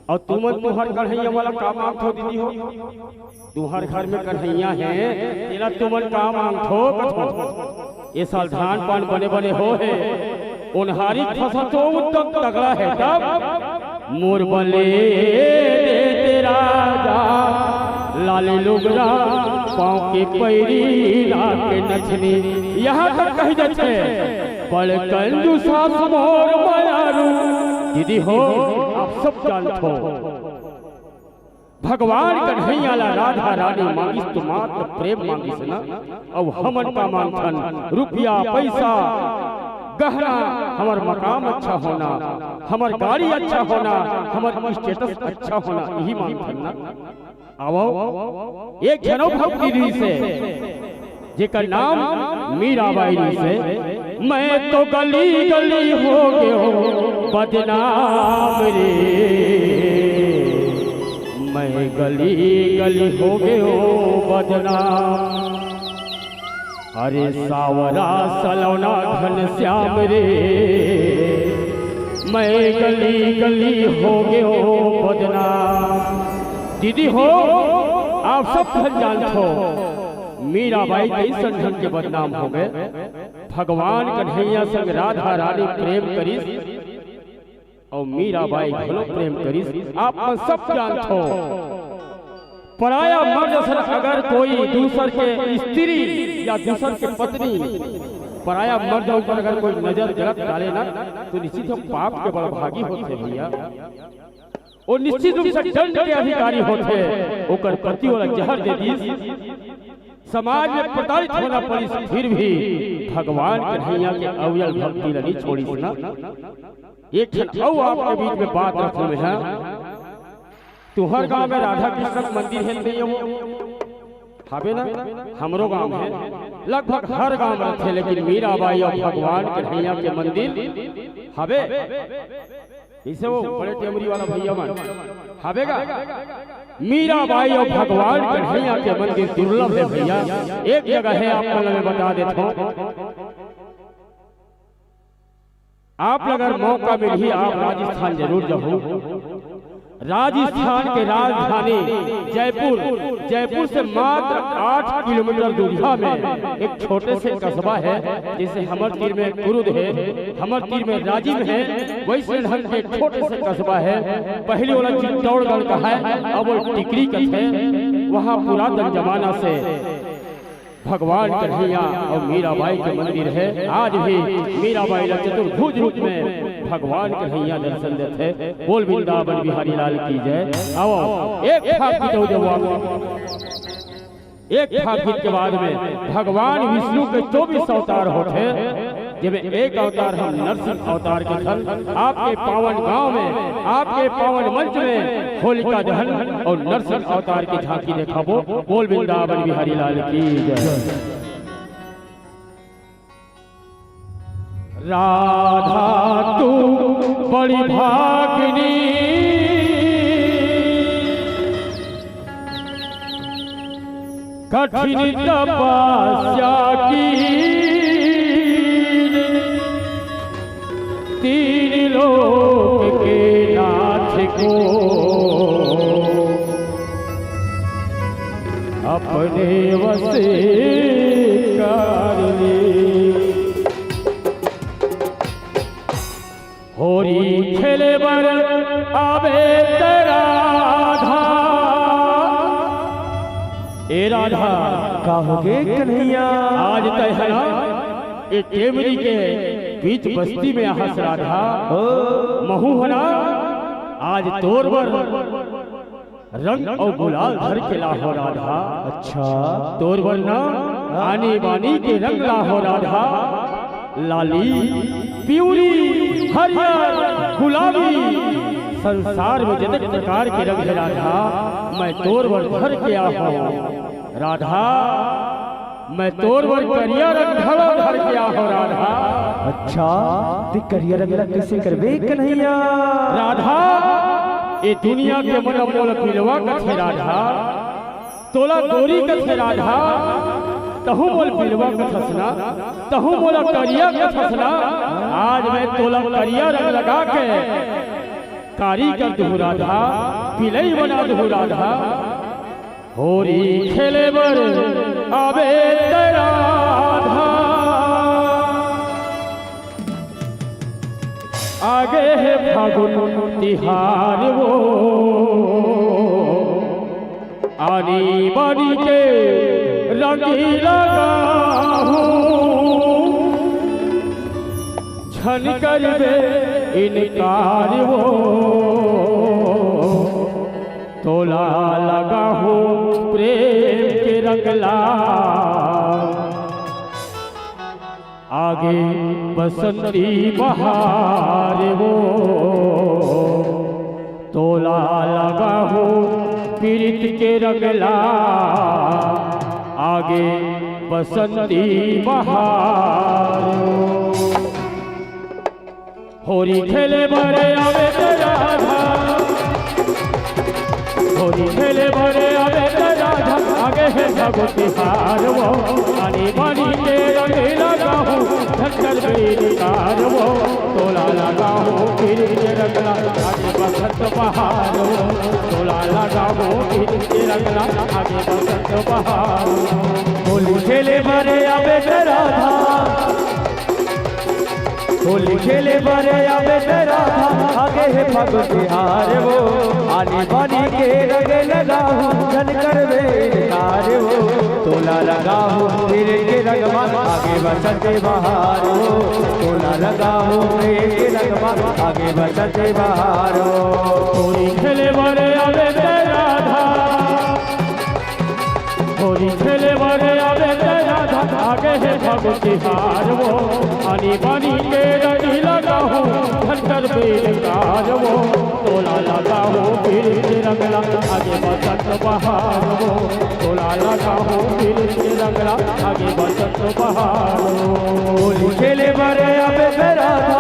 अउ तुमन तुंहर कन्हैया वाला का मांगथो दीदी हो? तुंहर घर में कन्हैया हे, तेला तुमन का मांगथो कथो? ए साल धान पान बने बने हो हे, ओनहारी फसल तो उत्तम तगड़ा हे तब। मोर बले दे दे राजा, लाली लुगरा, पाँव के पैरी, नाक के नथनी, यहाँ तक कहि देथे। बड़ कंजूस आस मोर मयारू। दीदी हो, आप सब जानथो, भगवान कन्हैया ला राधा रानी मांगिस तो मात्र प्रेम मांगिस ना। अउ हमन का मांगथन? रुपया, पैसा, गहना, हमर मकाम अच्छा होना, हमर गाड़ी अच्छा होना, हमर status अच्छा होना, इही मांगथन ना। आवव, एक झन अउ भक्ति रहिस हे, जेकर नाम मीराबाई रहिस हे। मैं तो गली गली हो गेंव बदनाम रे, मैं गली गली हो गेंव बदनाम। अरे साँवरा सलोना घनश्याम रे, मैं गली गली हो गेंव बदनाम। दीदी हो, आप सब झन जानथो, मीराबाई कइसन ढंग के बदनाम हो गे। भगवान कन्हैया संग राधा रानी प्रेम करिस, अउ मीराबाई घलो प्रेम करिस। आप मन सब जानथो, पराया मर्द असन अगर कोई दूसर के स्त्री या दूसर के पत्नी, पराया मर्द ऊपर अगर कोई नजर गलत डाले ना, तो निश्चित हम पाप के बड़भागी होथे भैया। वो निश्चित रूप से दंड के अधिकारी होथे। ओकर पति ओला जहर दे दिस, समाज में प्रताड़ित होना पड़िस, फिर भी भगवान कन्हैया के अविरल भक्ति ला नहीं छोड़िस ना। एक ठन अउ आपके बीच में बात रखूं मैं, हाँ? तुंहर गांव में राधा कृष्ण के मंदिर हे नहीं हो? हवे ना? हमरो गांव में लगभग हर गांव में रथे, लेकिन मीराबाई अउ भगवान कन्हैया के मंदिर हवे। कइसे वो बड़े टेमरी वाला भैया मन हवे गा? मीराबाई अउ भगवान कन्हैया के मंदिर दुर्लभ हे भैया। एक जगह हे, आप मन ल मैं बता देथों। आप ल अगर मौका मिलही, आप राजस्थान जरूर जाहू। राजस्थान के राजधानी जयपुर, जयपुर से मात्र आठ किलोमीटर दूरिहा में एक छोटे से कस्बा है, जैसे हमर तीर में कुरुद है, हमर तीर में राजिम है, वैसे ढंग के छोटे से कस्बा है। पहले वाला चित्तौड़गढ़ का है, अब वो टिकरी का है। वहाँ पुरातन जमाना से भगवान कन्हैया और मीराबाई के मंदिर है। आज भी मीराबाई ला चतुर्भुज रूप में भगवान कन्हैया दर्शन देते हैं। बोल वृंदावन बिहारी लाल की जय। आओ, एक थाप की दो जवाब। एक थाप गीत के बाद में भगवान विष्णु के चौबीस अवतार होते, जेमे एक अवतार हम नरसिंह अवतार के खन आपके पावन गांव में, आपके पावन मंच में होलिका दहन और नरसिंह अवतार की झांकी देखाबो। बोल वृंदावन बिहारी लाल की जय। राधा तू बड़ी भागिनी, कठिन तपस्या की तीन लोक के नाथ को अपने वश कर ले। होरी खेले बर आवे त राधा। ए राधा, का होगे कन्हैया? आज तय है ना, ए टेमरी के बीच बस्ती में आहस राधा। ओ। महू हना, आज तोर बर रंग अउ गुलाल धर के लाहो राधा। अच्छा। तोर बर ना आनी बानी के रंग लाहो राधा। लाली, पिवरी, हरियर, गुलाबी, संसार में जतक प्रकार के रंग है राधा, मैं तोर बर धर के आहो राधा। मैं तोर बर करिया रंग घलो धर के आहो राधा। अच्छा, ते करिया रंग ला कइसे करबे कन्हैया? राधा, ए दुनिया के मन मोला बिलवा कथे राधा, तोला गोरी कथे राधा, तहू मोला बिलवा कथस ना, तहू मोला करिया कथस ना। आज मैं तोला करिया रंग लगा के कारी कर दूँ राधा, बिलई बना दूँ राधा। होरी खेले बर आवे त राधा। आगे है फागुन तिहार वो, आनी बानी के रंग लगाहूँ, झन करबे इनकार वो। तोला लगाहूँ प्रेम के रंग ला, आगे बसंती बहार वो। तोला लगाहूँ पीरित के रंग ला, आगे बसंती बहार वो। होरी खेले बर आवे त राधा, होरी खेले बर आवे त राधा, आगे है फागुन तिहार वो। आनी बानी के रंग लगाहूँ, झन करबे इनकार वो। तोला लगाहूँ पीरित के रंग ला, आगे बसंत बहार वो। तोला लगाहूँ पीरित के रंग ला, आगे बसंत बहार वो। होली खेले बर आवे त राधा, होली खेले बर आवे त राधा, आगे है फागुन तिहार वो। आनी बानी के रंग लगाहूँ, झन करबे इनकार वो। तोला लगाहूँ पीरित के रंग मा, आगे बसंत बहार वो। तोला लगाहूँ पीरित के रंग मा, आगे बसंत बहार वो। होरी खेले बर आवे त राधा, होरी खेले बर आवे त राधा, आगे है फागुन तिहार वो। आनी बानी के रंग लगाहूँ, झन करबे इनकार वो। तोला लगाहूँ पीरित के रंग ला, आगे बसंत बहार वो। तोला लगाहूँ पीरित के रंग ला, आगे बसंत बहार वो। होली खेले बर आवे त राधा,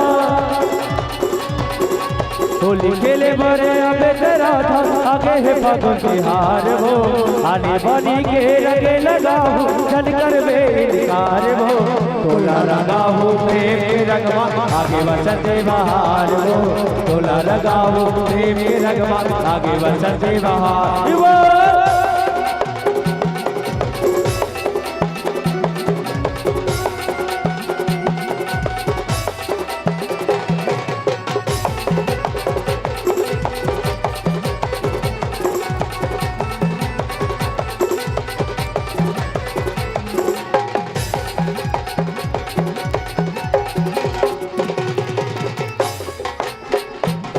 होली खेले बर आबे त राधा, आगे हे फागुन तिहार हो। आनी बानी के रंग लगाहूँ, झन करबे इनकार हो। तोला लगाहूँ प्रेम के रंगवा, आगे बसंत बहार हो। तोला लगाहूँ प्रेम के रंगवा, आगे बसंत बहार हो।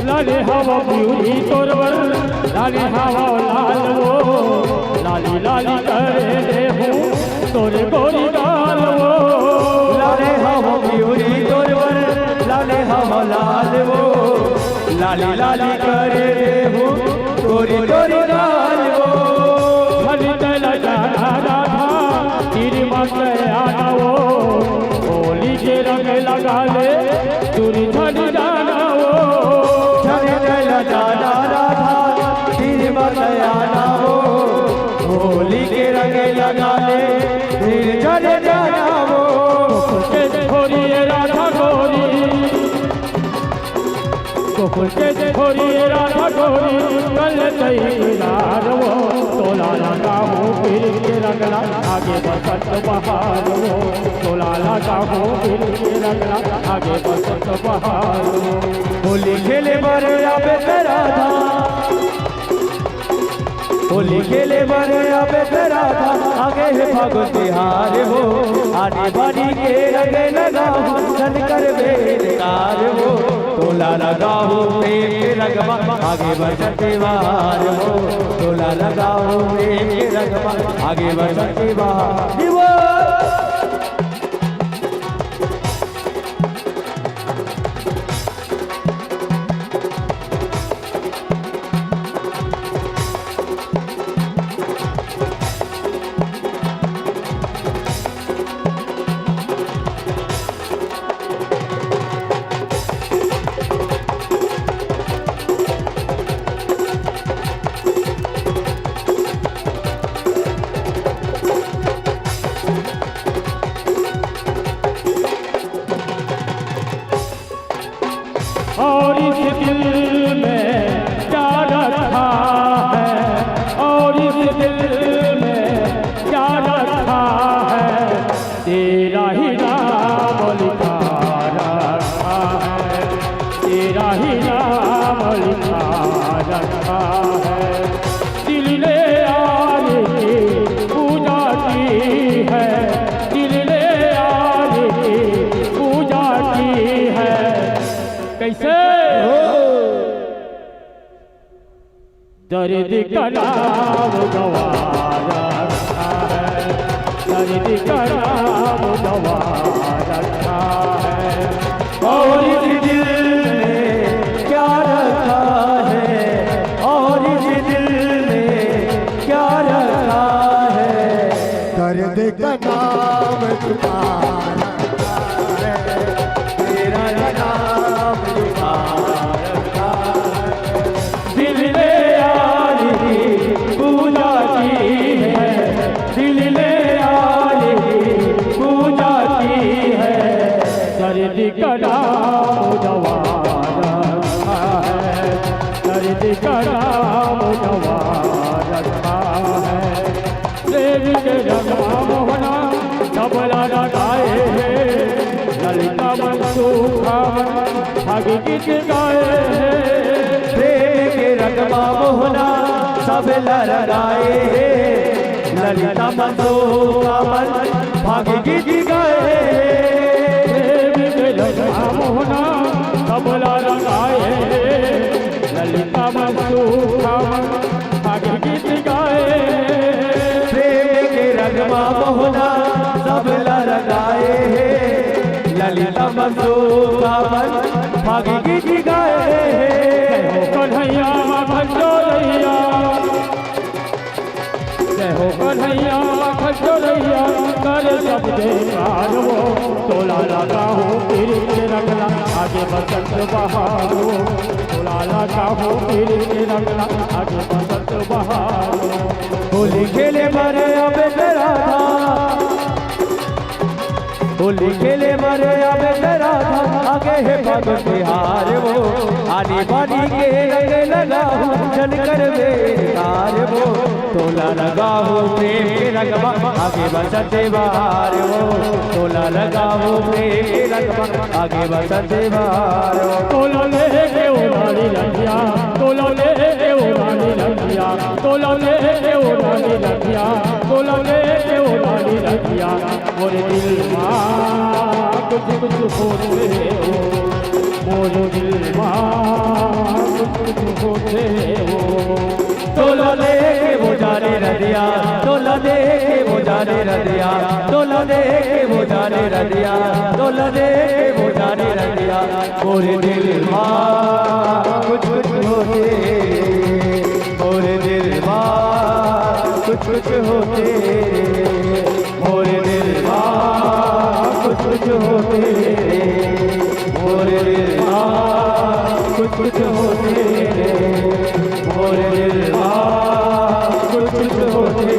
लाले हवा पिवरी तोर बर, लाले हवा लाल वो। लाली लाली करे देहूँ तोरे गोरी गाल वो। लाले हवा पिवरी तोर बर, लाले हवा लाल वो। लाली लाली करे देहूँ तोरी तोरी गाल वो। हनी तैला जाना राधा, तेरी माँ के आना वो। होली के रंग लगा ले, दूर झड़ जाना वो। झड़ गया जाना राधा, तेरी मत आना वो। होली के रंग लगा ले, फिर झड़ जाना वो। के छोरी ये राधा गोरी, गोकुल के छोरी राधा गोरी, कल तैयार वो। तोला लगाहूँ प्रेम के रंगला, आगे बसंत बहार वो। तोला लगाहूँ प्रेम के रंगला, आगे बसंत बहार वो। होली खेले बर आबे त राधा, होली खेले बर आबे त राधा, आगे हे फागुन तिहार हो। आनी बानी के रंग लगाहूँ, झन करबे इनकार हो। तोला लगाहूँ प्रेम के रंगवा, आगे बसंत बहार हो। तोला लगाहूँ प्रेम के रंगवा, आगे बसंत बहार हो। और इस दिल में क्या रखा है, और इस दिल में क्या रखा है, तेरा ही नाम लिखा रखा है, तेरा ही नाम लिखा रखा है। दिल ने आज की पूजा की है, दिल ने आज की पूजा की है। कैसे? दर्द का नाम दवा रखा है, दर्द का नाम दवा रखा है। और इस दिल में क्या रखा है, और इस दिल में क्या रखा है? दर्द का नाम छुपा रखा है, तेरा नाम छुपा रखा है। दिल ने आज की पूजा की है, दिल ने आज की पूजा की है। दर्द का नाम दवा रखा है, दर्द का नाम दवा रखा है। प्रेम के रंगमा मोहना सबला रंगाए हे, ललिता मनसुखा मन फागी गीत गाए हे। प्रेम के रंगमा मोहना सबला रंगाए हे, ललिता मनसुखा मन फागी गीत गाए हे। प्रेम के रंगमा मोहना सबला रंगाए हे, ललिता मनसुखा मन फागी गीत गाए। प्रेम के रंगमा मोहना सबला रंगाए हे, ललिता मनसुखा मन फागी गीत गाए हे। जय हो कन्हैया खजूरैया, जय हो कन्हैया खजूरैया, कर सब जयकार वो। तोला लगाहूँ प्रेम के रंगला, आगे बसंत बहारो, तोला लगाहूँ प्रेम के रंग ला, आगे बसंत बहारो। होली खेले बर आबे रे राधा, होली खेले बर आबे रे राधा, आगे हे फागुन तिहार वो, आनी बानी के रंग लगाहूँ, झन करबे इनकार वो। तोला लगाहूँ प्रेम के रंगवा, आगे बसंत बहार वो। तोला लगाहूँ प्रेम के रंगवा, आगे बसंत बहार वो। तोला लेके ओ रानी रंगिया, तोला लेके ओ रानी रंगिया, तोला लेके ओ रानी रंगिया, तोला लेके ओ रानी रंगिया। मोरे दिल मा कुछ कुछ होथे वो, मोरे दिल मा कुछ कुछ होथे वो। तोला लेके वो जाने रंगिया, तोला लेके वो जाने रंगिया, तोला लेके वो जाने रंगिया, तोला लेके वो जाने रंगिया। मोरे दिल मा कुछ कुछ होथे, मोरे दिल मा कुछ कुछ होथे, मोरे दिल मा कुछ कुछ होथे, मोरे दिल मा कुछ कुछ होथे, मोरे दिल मा कुछ कुछ होथे,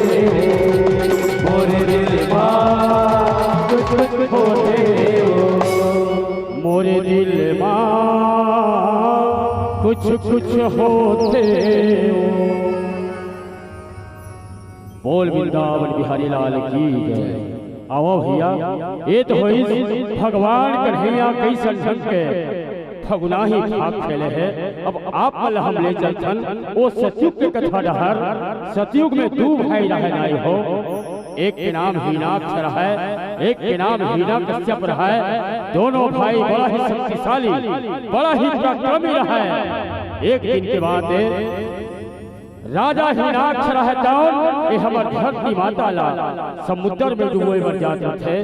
मोरे दिल मा कुछ कुछ होथे। मोरे दिल मा कुछ कुछ होथे। बोल वृंदावन बिहारी लाल की जय। आवो भैया, ये तो होइस भगवान कन्हैया कइसन ढंग के फगुना ही फाग खेले हे। अब आप मन ल हम ले चलथन ओ सतयुग के कथा डहर। सतयुग में दू भाई रहे नाई हो, एक के नाम हिरणाक्ष रहय, एक के नाम हिरण्यकश्यप रहय। दोनों भाई बड़ा ही शक्तिशाली, बड़ा ही पराक्रमी रहय। एक दिन के बात ए, राजा हिरणाक्ष रहय तौन ए हमर धरती माता ला समुद्र में डुबोए बर जात रथे,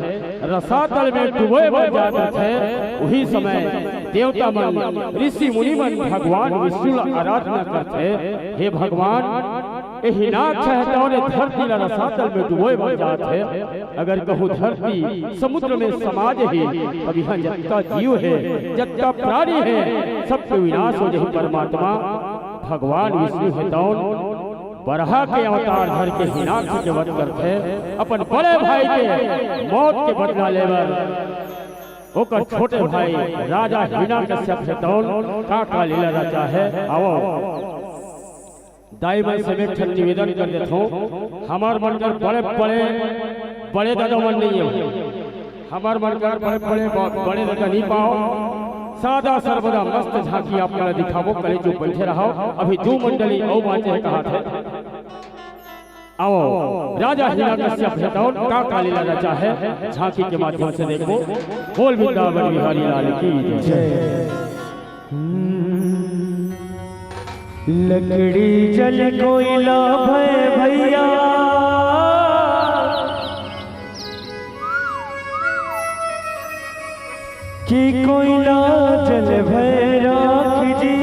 रसातल में डुबोए बर जात रथे। उही समय देवता मन, ऋषि मुनि मन भगवान विष्णु ला आराधना करथे, हे भगवान, ए हिरणाक्ष हे तौन ए धरती ला रसातल में डुबोए बर जात हे। अगर कहूँ धरती समुद्र में समा जही, तब इहाँ जतका जीव हे, जतका प्राणी हे, सबके विनाश हो जही। परमात्मा भगवान विष्णु हे तौन बरहा के अवतार धर के हिरणाक्ष के वध करथे, अपन बड़े भाई के मौत के बदला लेबर ओकर छोटे भाई राजा हिरण्यकश्यप हे तौन का का लीला रचा हे। आवो दाई मन से मैं एक ठन निवेदन कर देथों, हमर मन कर बड़े बड़े बड़े दादा मन नहीं हे, हमर मन कर बड़े बड़े ब-, बड़े दादा नहीं पाओ। सदा सर्वदा मस्त झांकी आप मन ला दिखाबो, कलेजू बैठे रहो। अभी दू मंडली अउ बांचे हे कहाथे। आवो, राजा हिरण्यकश्यप हे तौन का का लीला रचा हे, झांकी के माध्यम से देखबो। बोल वृंदावन बिहारी लाल की जय। लकड़ी जल कोइला भय भैया, कि कोइला जल भय राख जी।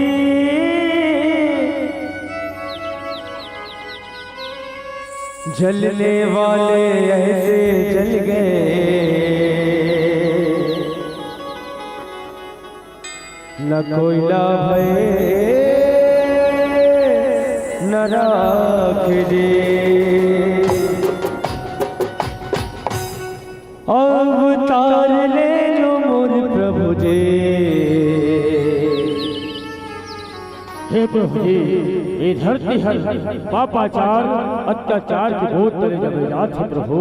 जलने वाले ऐसे जल गए, न कोइला भय न राख जी। अवतार ले लो मोर प्रभु जी। हे प्रभु जी, ए धरती हर पापाचार, अत्याचार के गोद तले दबे जात हे प्रभु।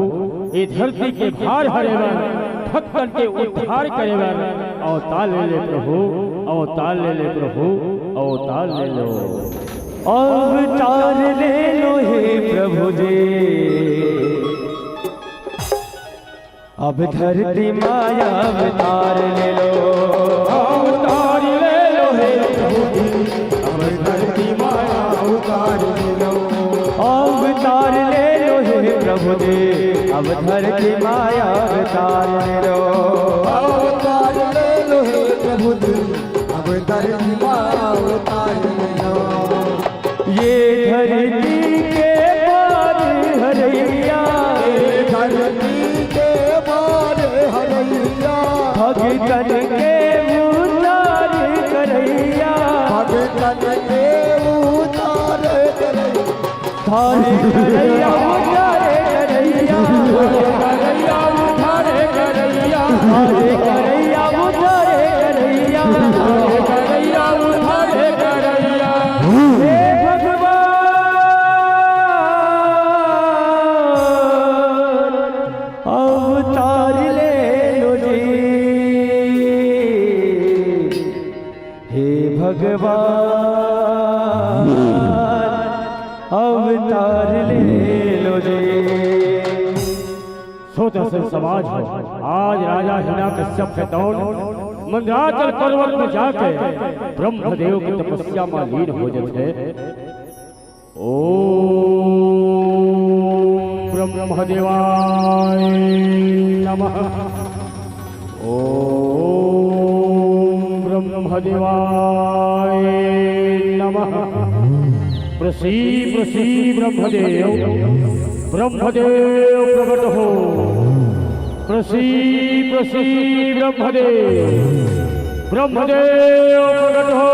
ए धरती के भार हरे बर, भक्तन के उद्धार करे बर अवतार ले ले प्रभु, अवतार ले ले प्रभु, अवतार ले लो। अवतार ले लो हे प्रभु जी। अब धरती माया अवतार ले लो। अवतार ले लो हे प्रभु जी, अब धरती माया अवतार ले लो। अवतार ले लो हे प्रभु जी, अब धरती माया अवतार ले लो। अवतार ले लो हे प्रभु जी, अब धरती माया अवतार ले लो। ये धरती के पार हरैया, ये धरती के पार हरैया, भगतन के ऊंचा अवतार ले लो जी, हे भगवान, अवतार ले लो जी। श्रोता संत समाज हो, आज राजा हिरण्यकश्यप के तौन मंदराचल पर्वत में जाके ब्रह्मदेव की तपस्या में लीन हो जाते। ओम ब्रह्मदेवाय नमः। ओम ब्रह्मदेवाय नमः। प्रसीद, प्रसीद ब्रह्मदेव, ब्रह्मदेव प्रकट हो। प्रसीद, प्रसीद ब्रह्मदेव, ब्रह्मदेव प्रकट हो।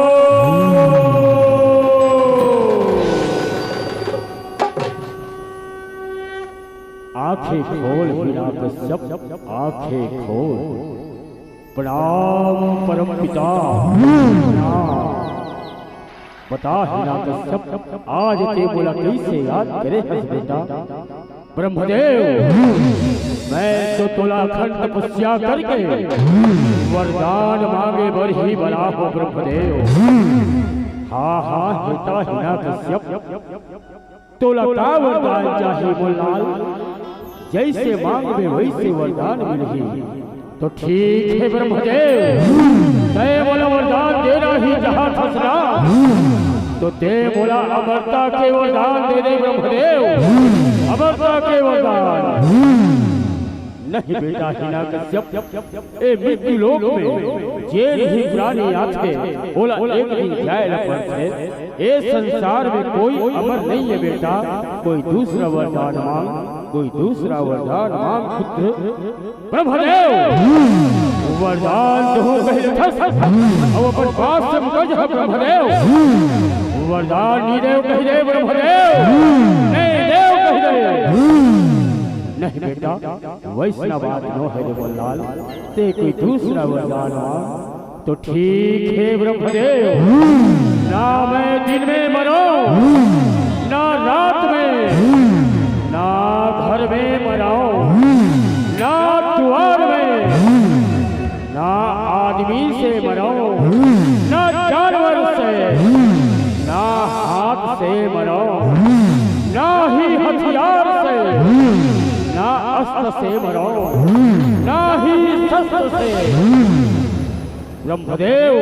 आंखें खोल हिरण्यकश्यप, आंखें खोल। प्रणाम परम पिता, प्रणाम। बता हिरण्यकश्यप, आज ते मोला कइसे याद करे हस बेटा? ब्रह्मदेव, मैं तो तोला अखंड तपस्या करके वरदान मांगे बर ही बला हो ब्रह्मदेव। हाँ हाँ, हे ता हिरण्यकश्यप, तोला का वरदान चाही मोर लाल? जइसे मांगबे वइसे वरदान मिलही। तो ठीक हे ब्रह्मदेव, तैं मोला वरदान देना ही चाहत हस ना, तो तैं मोला अमरता के वरदान दे दे ब्रह्मदेव, अमरता के वरदान। नहीं बेटा हिरण्यकश्यप, ए मृत्यु लोक में जेन भी प्राणी आथे, ओला एक दिन जाए ला पड़थे। ए संसार में कोई अमर नहीं है बेटा, कोई दूसरा वरदान मांग, कोई दूसरा वरदान मांग पुत्र। ब्रह्मदेव, वरदान दहूं कहि देथस, अउ अपन पास से मुकर जा ब्रह्मदेव। वरदान नइ देव कहि दे ब्रह्मदेव, नइ देव कहि दे। नहीं बेटा, वइसना बात नो हे रे मोर लाल, तैं कोई दूसरा वरदान मांग। तो ठीक हे ब्रह्मदेव, ना मैं दिन में मरंव, ना रात में, ना घर में मरंव, ना दुवार में, ना आदमी से मरंव, ना जानवर से, ना हाथ से मरंव, ना ही हथियार से, ना अस्त्र से मरंव, ना ही शस्त्र से। ब्रह्मदेव,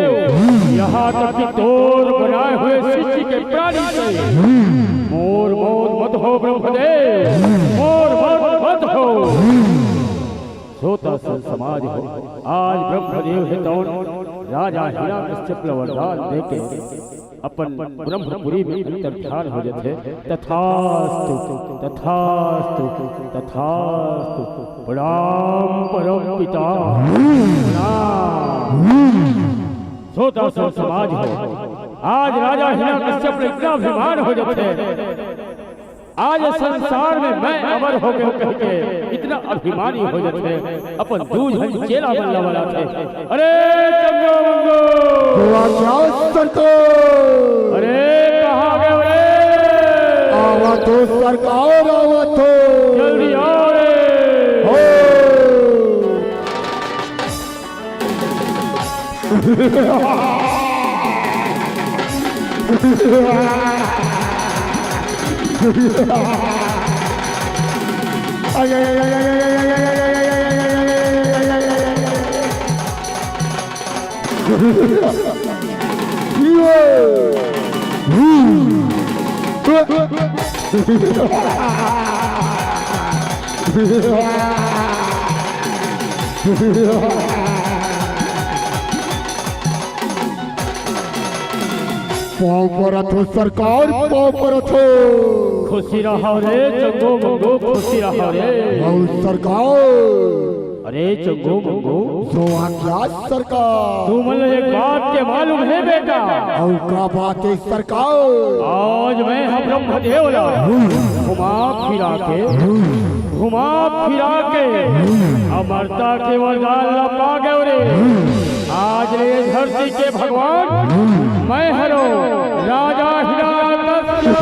यहाँ तक कि तोर बनाए हुए सृष्टि के प्राणी से मोर मौत मत हो ब्रह्मदेव, मोर मौत मत हो। श्रोता संत समाज हो, आज ब्रह्मदेव हे तौन राजा हिरण्यकश्यप ल वरदान देके अपन ब्रह्मपुरी में अंतर्धान हो जाथे। तथास्तु, तथास्तु, तथास्तु। प्रणाम परम पिता, प्रणाम। श्रोता संत समाज हो, आज राजा हिरण्यकश्यप ल इतना अभिमान हो जाथे, आज संसार में मैं अमर हो गयो कहिके इतना अभिमानी हो जाथे, अपन दू झन चेला मन ला बलाथे। अरे चंगो मंगो! हुआ क्या सरकार? अरे कहाँ गयो रे? आवत हो सरकार, आवत हो। जल्दी आओ रे। हो। पाँव परत हो सरकार, पाँव परत हो। खुशी रहो रे चंगो मंगो, खुशी रहो रे। अउ सरकार, अरे चंगो मंगो, जो आज्ञा सरकार। तुमन ला एक बात के मालूम हे बेटा? अउ का बात हे सरकार? आज मैं ह ब्रह्मदेव ला घुमा फिरा के, घुमा फिरा के अमरता के वरदान ला पा गेंव रे। आज ले धरती के भगवान मैं हरों, राजा हिरण्यकश्यप।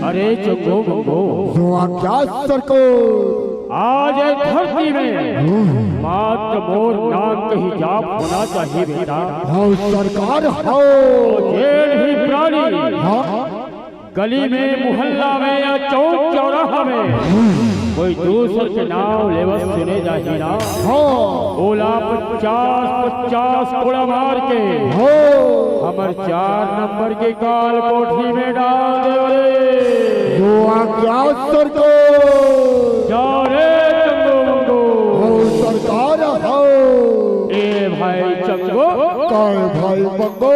अरे चंगो मंगो, जो आज्ञा सरकार। आज ए धरती में मात्र मोर नाम कही जाप होना चाहिए बेटा। हव सरकार, हव। अउ जेन भी प्राणी, हाँ। गली में, मोहल्ला में या चौक चौराहा में कोई दूसर के नाम लेवत सुने जाही ना, हाँ। ओला पचास पचास कोड़ा मार के, हाँ। हमर चार नंबर के काल कोठरी में डाल देव रे। जो आज्ञा सरकार। जा रे चंगो मंगो। हव सरकार, हव। ए भाई चंगो। काय भाई मंगो?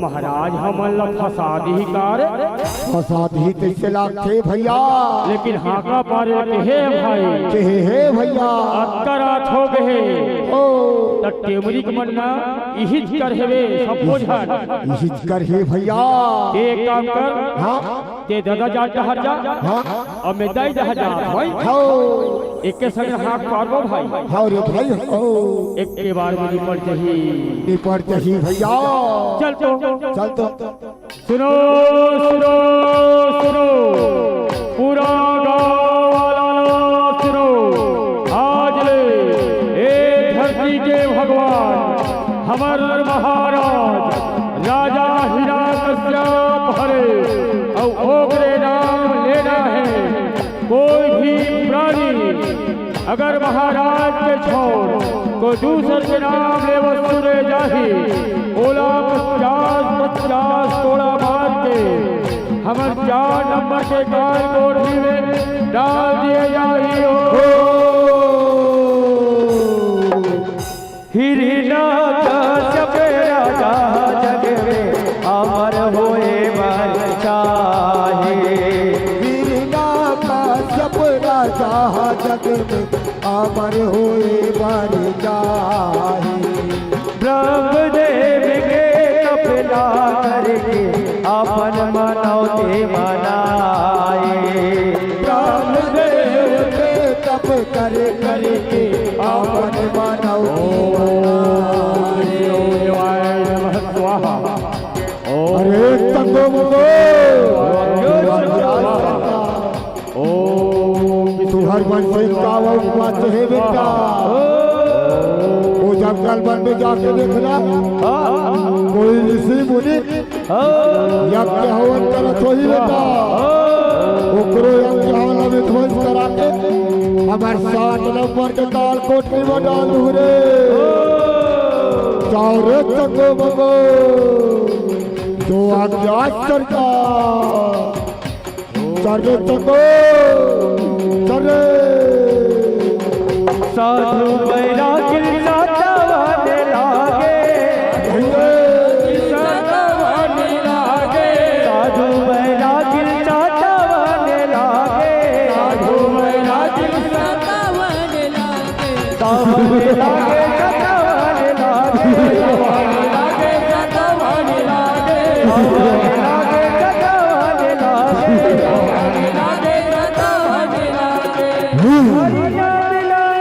महाराज हमन ला फंसा दिही का रे? फंसा दिही तइसे लागथे भइया। लेकिन हाका पारे के हे भाई। के हे, हे भइया। अतका रात हो गे हे। ओ। त टेमरी के मन ना इहिच कर हेवे सबो झन। इहिच कर हे भइया। एक काम कर। हाँ। ते ददा जात डहर जा। हाँ। अउ मैं दाई डहर जात हँव। हव। एके संग हाथ पारबो भाई। हव रे भाई, हव। एके बार में निपट जही। निपट जही भइया। चल तो। चल तो। सुनो, सुनो, सुनो। पूरा गाँव वाला सुनो। आज ले ए धरती के भगवान हमर महाराज राजा हिरण्यकश्यप हरे अउ ओकरे नाम लेना हे। कोई भी प्राणी अगर महाराज के छोड़ कोई दूसर के नाम लेवत सुने जाही, ओला पचास पचास कोड़ा मार के हमर चार नंबर के काल कोठरी में डाल दिए जाही। ओ। हिरण्यकश्यप राजा जग में अमर होए बर चाहे। हिरण्यकश्यप राजा जग में अमर होए बर चाहे। ब्रह्मदेव के तपला करके अपन मनौती मनाए। ब्रह्मदेव के तप कर करके अपन मनौती मनाए। ओम शिवाय नमः स्वाहा। ओम अरे तंगो मंगो। ओम तुहर मन से का उपमा हे बेटा? ओ जंगल मन में जाके देखना, कोई ऋषि मुनि यज्ञ हवन करत होही बेटा, ओकरो यज्ञ हवन विध्वंस करा के हमर सात नंबर के काल कोठरी में डाल दू रे। जाओ रे चंगो मंगो, जो आज्ञा सरकार। चल रे चंगो, चल रे। साधु बैरागी सातवन लागे। सातवन लागे। साधु बैरागी सातवन लागे। साधु बैरागी सातवन लागे। सावन लागे, सावन लागे। सावन लागे, सावन लागे। हरि नाम ला।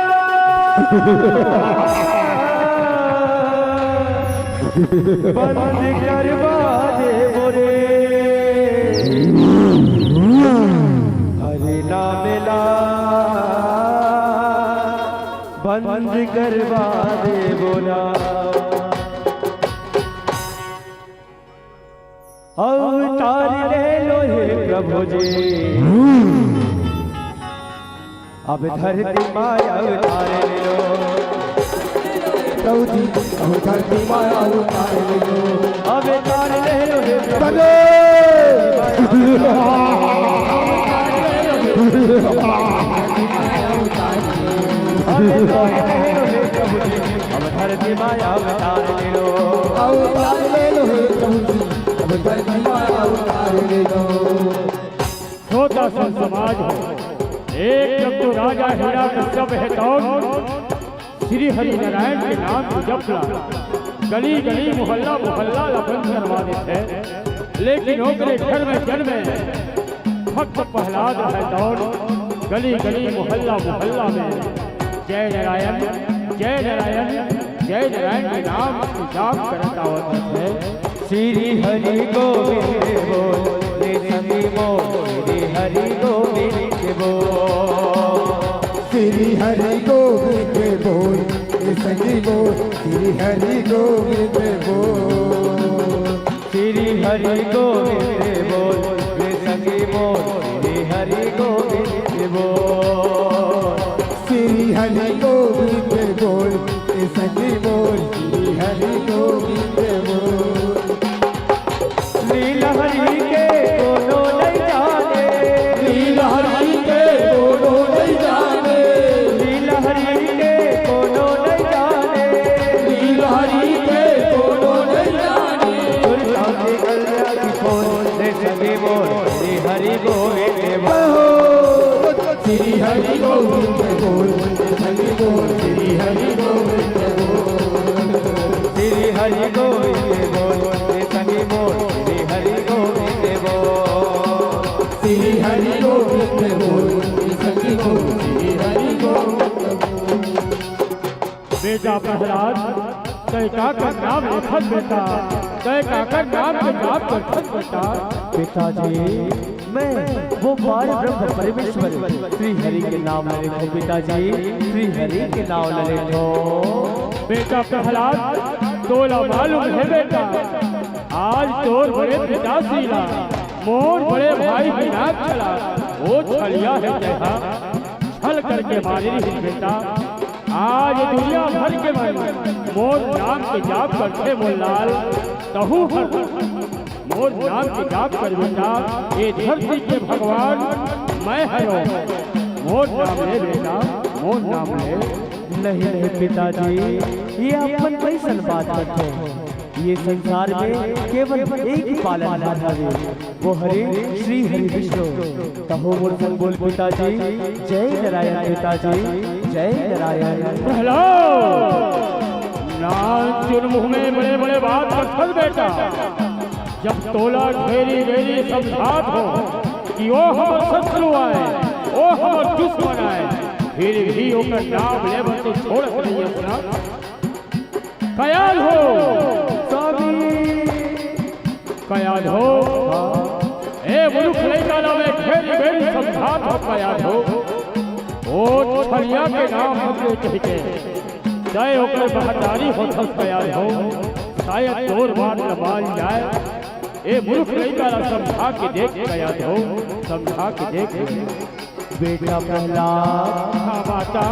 बंद करवा दे बोले। हरि नाम ला। बंद करवा दे बोला। अवतार ले लो हे प्रभु जी। अब धरती माँ अवतार ले लो। प्रभु जी, अब धरती माँ अवतार ले लो। अवतार ले लो हे प्रभु जी। अब धरती माया अवतार ले लो। अवतार ले लो हे प्रभु जी, अब धरती माया अवतार ले लो। श्रोता संत समाज हो, एक जब तो राजा हिरण्यकश्यप हे तौन श्री हरि नारायण के नाम के जपला, गली गली मोहल्ला मोहल्ला ला बंद करवा देथे, लेकिन ओकरे घर में जन्मे भक्त प्रहलाद रहे तौन गली गली मोहल्ला मोहल्ला में जय नारायण, जय नारायण, जय नारायण के नाम के जाप करत आवत रहे। श्री हरि गोविंद बोल रे संगी मोर, श्री हरि गोविंद बोल। श्री हरि गोविंद बोल रे संगी मोर, श्री हरि गोविंद बोल। श्री हरि गोविंद बोल रे संगी मोर, श्री हरि गोविंद बोल। श्री हरि गोविंद बोल रे संगी मोर, श्री हरि गोविंद बोल। लीला हरि के कोनो नइ जाने। लीला हरि के कोनो नइ जाने। लीला हरि के कोनो नइ जाने। लीला हरि के कोनो नइ जाने। सुरता के कल्याण की खोज रे संगी मोर, श्री हरि गोविंद बोल। श्री हरि गोविंद बोल, संगी मोर, श्री हरि गोविंद बोल। श्री हरि गोविंद बोल, संगी मोर, श्री हरि गोविंद बोल। श्री हरि गोविंद बोल, संगी मोर, श्री हरि गोविंद बोल। बेटा प्रहलाद, तय काकर नाम लेथस बेटा, तय काकर नाम के जाप करथस बेटा। पिताजी, मैं वो पार ब्रह्म परमेश्वर श्री हरि के नाम ले लेथों पिताजी, श्री हरि के नाम ले लेथों। बेटा प्रहलाद, तोला मालूम हे बेटा, आज तोर बड़े पिताजी ला मोर बड़े भाई हिरण्यकश्यप ला ओ छलिया हे तेहा छल करके मारे रहिस बेटा। आज दुनिया भर के मन मोर नाम के जाप करथे मोर लाल, तहूँ हर मोर नाम के जाप कर बेटा। ये धरती के भगवान मैं हरों, मोर नाम ले बेटा, मोर नाम ले। नहीं, नहीं पिताजी, ये अपन कैसन बात करथे? ये संसार में केवल एक ही पालनहार हवे, वो हरे श्री हरि विष्णु। तहूँ मोर संग बोल पिताजी, जय नारायण पिताजी, जय नारायण। प्रहलाद, नानचुन मुँह में बड़े बड़े बात करथस बेटा। जब तोला ढेरी ढेरी समझात हों कि ओ हमर शत्रु आय, ओ हमर दुश्मन आय, फिर भी ओकर नाम लेबर तो छोड़त नहीं अपना। कयाधो। स्वामी। कयाधो। ए मूर्ख लइका ला मैं ढेरी ढेरी समझात हों कयाधो। ओ छलिया के नाम मत ले कहिके। तय ओकर महतारी होथस कयाधो। शायद तोर बात ल मान जाय। ए मूर्ख लइका ला समझा के देख कयाधो, समझा के देख। बेटा प्रहलाद। हाँ माता।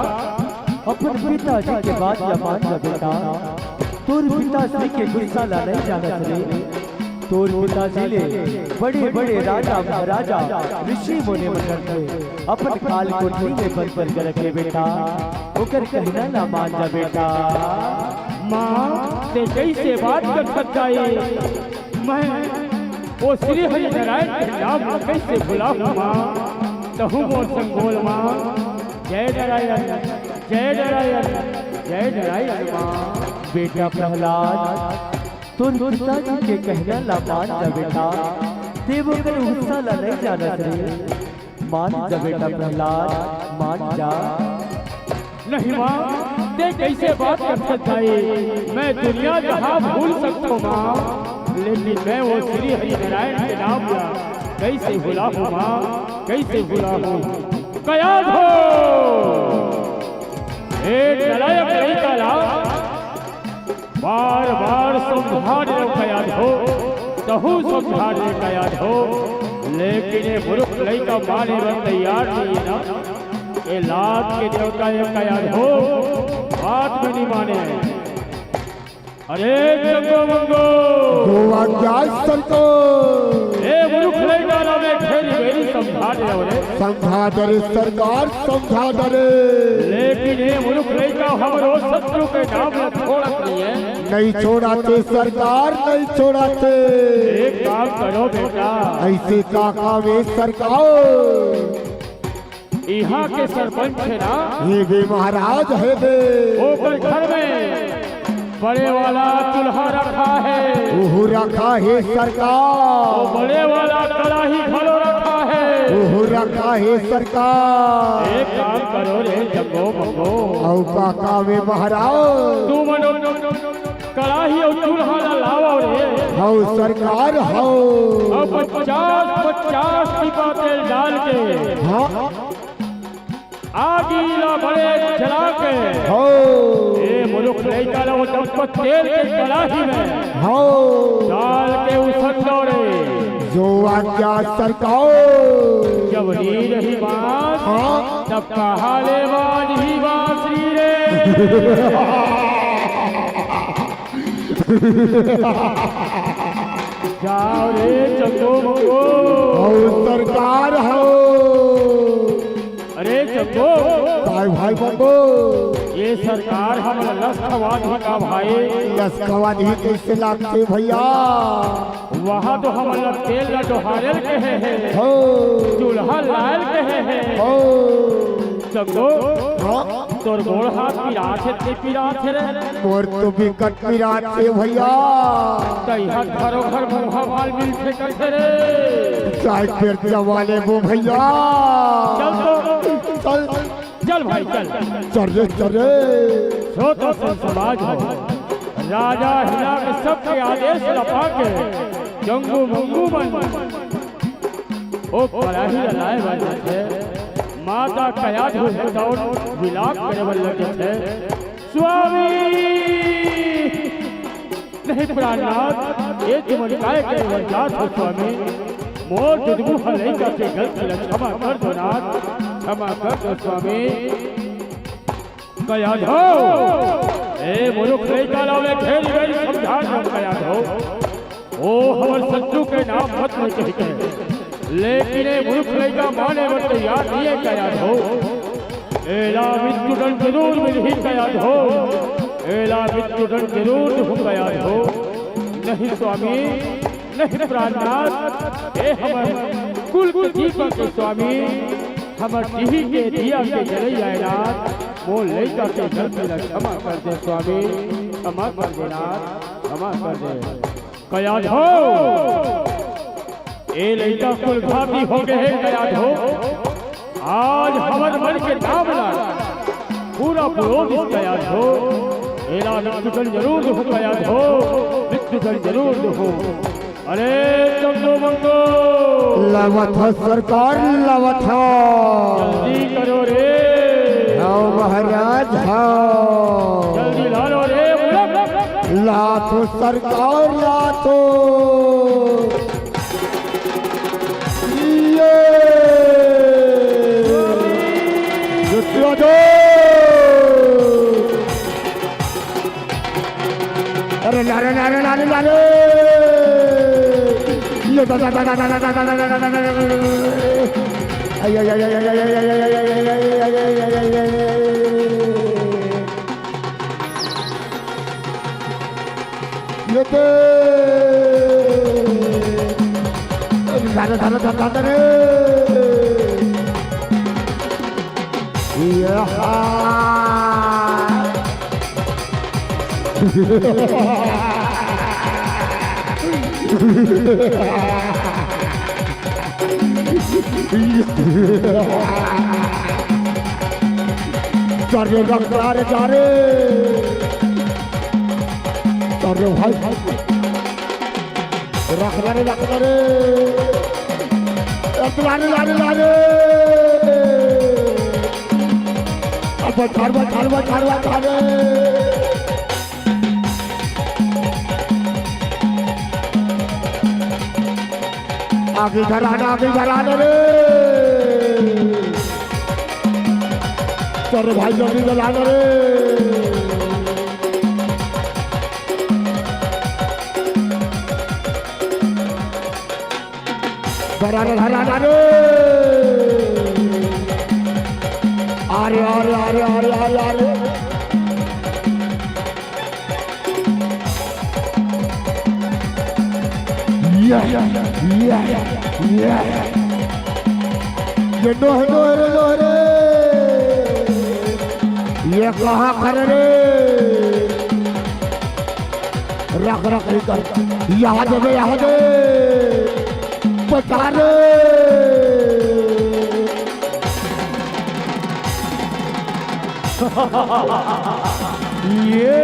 अपन पिताजी के बात ला मान जा बेटा। तोर पिताजी के गुस्सा ला नहीं जानत रे। तोर पिताजी ले बड़े बड़े राजा महाराजा ऋषि मुनि मन रखे अपन काल कोठरी में बंद करके रखे बेटा। ओकर कहना ला मान जा बेटा। माँ, तैं कैसे बात कर सकता है? मैं ओ श्री हरि नारायण के नाम ला कैसे भुलाहूँ माँ? तहूँ मोर संग बोल माँ। जय नारायण, जय नारायण, जय नारायण माँ। बेटा प्रहलाद, तोर पिताजी के कहना ला मान जा बेटा। तैं ओकर गुस्सा ला नहीं जानत रे। मान जा बेटा प्रहलाद, मान जा। नहीं माँ, तैं कैसे बात कर सकता है? मैं दुनिया जहाँ भूल सकता हूँ माँ, लेकिन मैं ओ श्री हरि नारायण के नाम ला कैसे भुलाहूँ माँ, कैसे भुलाहूँ? कयाधो, ए नालायक लइका ला बार बार समझा देंव कयाधो, तहूँ समझा दे कयाधो, लेकिन ये मूर्ख लइका माने बर तैयार नहीं है ना। ये लात के देवता ये कयाधो, बात भी नहीं माने। अरे जंगो मंगो। गो आज्ञा संतो। ए मूर्ख लइका ला मैं ढेरी ढेरी समझा दे रे। समझा दे रे सरकार, समझा दे रे। लेकिन ये मुलुख लइका हमरो शत्रु के नाम ल छोड़त नइ हे। नइ छोड़त हे सरकार, नइ छोड़त हे। एक काम करो बेटा। अइसे का काम हे सरकार? इहाँ के सरपंच हे ना? हे बे महाराज, हे बे। ओकर घर में बड़े वाला चूल्हा रखा हे। ओहू रखा हे सरकार। ओ बड़े वाला कड़ाही घलो रखा हे। ओहू रखा हे सरकार। एक काम करो रे जंगो मंगो। अउ का काम हे महाराज? तुमन कड़ाही अउ चूल्हा ला लावव रे। हव सरकार, हव। अउ पचास, पचास टीपा तेल डाल के हाँ। आगी ला बड़े जला के हो। ए मुलुख लइका ला वो डब्बा तेल के कड़ाही में हो। डाल के उसन दो रे। जो आज्ञा सरकार। जब नी रही बांस, हाँ। तब कहाँ ले बाजही बांसुरी रे। जाव रे चंगो मंगो। हव सरकार हव। अरे चंगो। काय भाई बंगो? ये सरकार हमला लस खवा दिही का भाई? लस खवा दिही कइसे लागथे भइया? वहाँ तो हमला तेल ला डोहारे ल कहे हे। हो। चूल्हा लाय ल कहे हे। हो। चंगो। हाँ। तोर गोड़ हाथ पिरात हे, ते पिरात हे रे। मोर तो बिकट पिरात हे भइया। तइहा घरो घर मुहा भाल मिलथे कथे रे। चाय पेट जमा लेबो भइया। चल तो। चल। चल भाई, चल। चल रे, चल रे। सो तो संत समाज हो। राजा हिला के सबके आदेश ल पाके जंगू मंगू मन ओ कड़ाही ला लाय बर जाथे। माता कया धो हे तौन विलाप करे बर लग जाथे। स्वामी! नहीं प्राणनाथ, ये तुमन काय करे बर जात हो स्वामी? मोर जुदबू ह लइका के गलती ला क्षमा कर दो नाथ, क्षमा कर दो स्वामी। कया धो, ए मुरुख लइका ला मैं घेरी घेरी समझा दो कया धो। ओ हमर शत्रु के नाम मत ले कहिके, लेकिन ए मुरुख लइका माने बर तैयार नइ हे कया धो। एला मृत्युदंड जरूर मिलही कया धो। एला मृत्युदंड जरूर दूहूं कया धो। नहीं स्वामी, नहीं प्राणनाथ, हे हमर कुल के दीपक के स्वामी, हमर जिही के दिया के जलई आय नाथ, मोर लइका के गलती ला क्षमा कर दे स्वामी, क्षमा कर दे नाथ, क्षमा कर दे। कया धो, ए लइका कुल घाती हो गे हे कया धो। आज हमर मन के नाम ला पूरा पुरो दिस कया धो। एला मृत्युदंड जरूर दूहूं कया धो, मृत्युदंड जरूर दूहूं। अरे चंदो मंगो। लावत हंव सरकार, लावत हंव। जल्दी करो रे। हंव महाराज हंव। जल्दी ला लो रे मुरुख। लात हंव सरकार, लात हंव। ये! जितवा दो! अरे लारे, लारे, लारे, लारे! ये दा, दा, दा। ये ते। अरे लारे, लारे, लारे, लारे। ये हा। चल रे रख, जा रे, जा रे। चल रे भाई। रख ला रे, रख ला रे। अब ला रे, ला रे, ला रे। अब बचार, बचार, बचार, बचार रे। आगी धरा ना, आगी धरा ना रे। चल भाई, जल्दी जला ना रे। धरा रे, धरा रे। अरे, अरे, अरे। ये, ये, ये। ये नो है, नो है रे, नो है रे। ये कहाँ खड़े रे? रख, रख, नहीं कर। यहाँ दे बे, यहाँ दे। बचा रे। ये।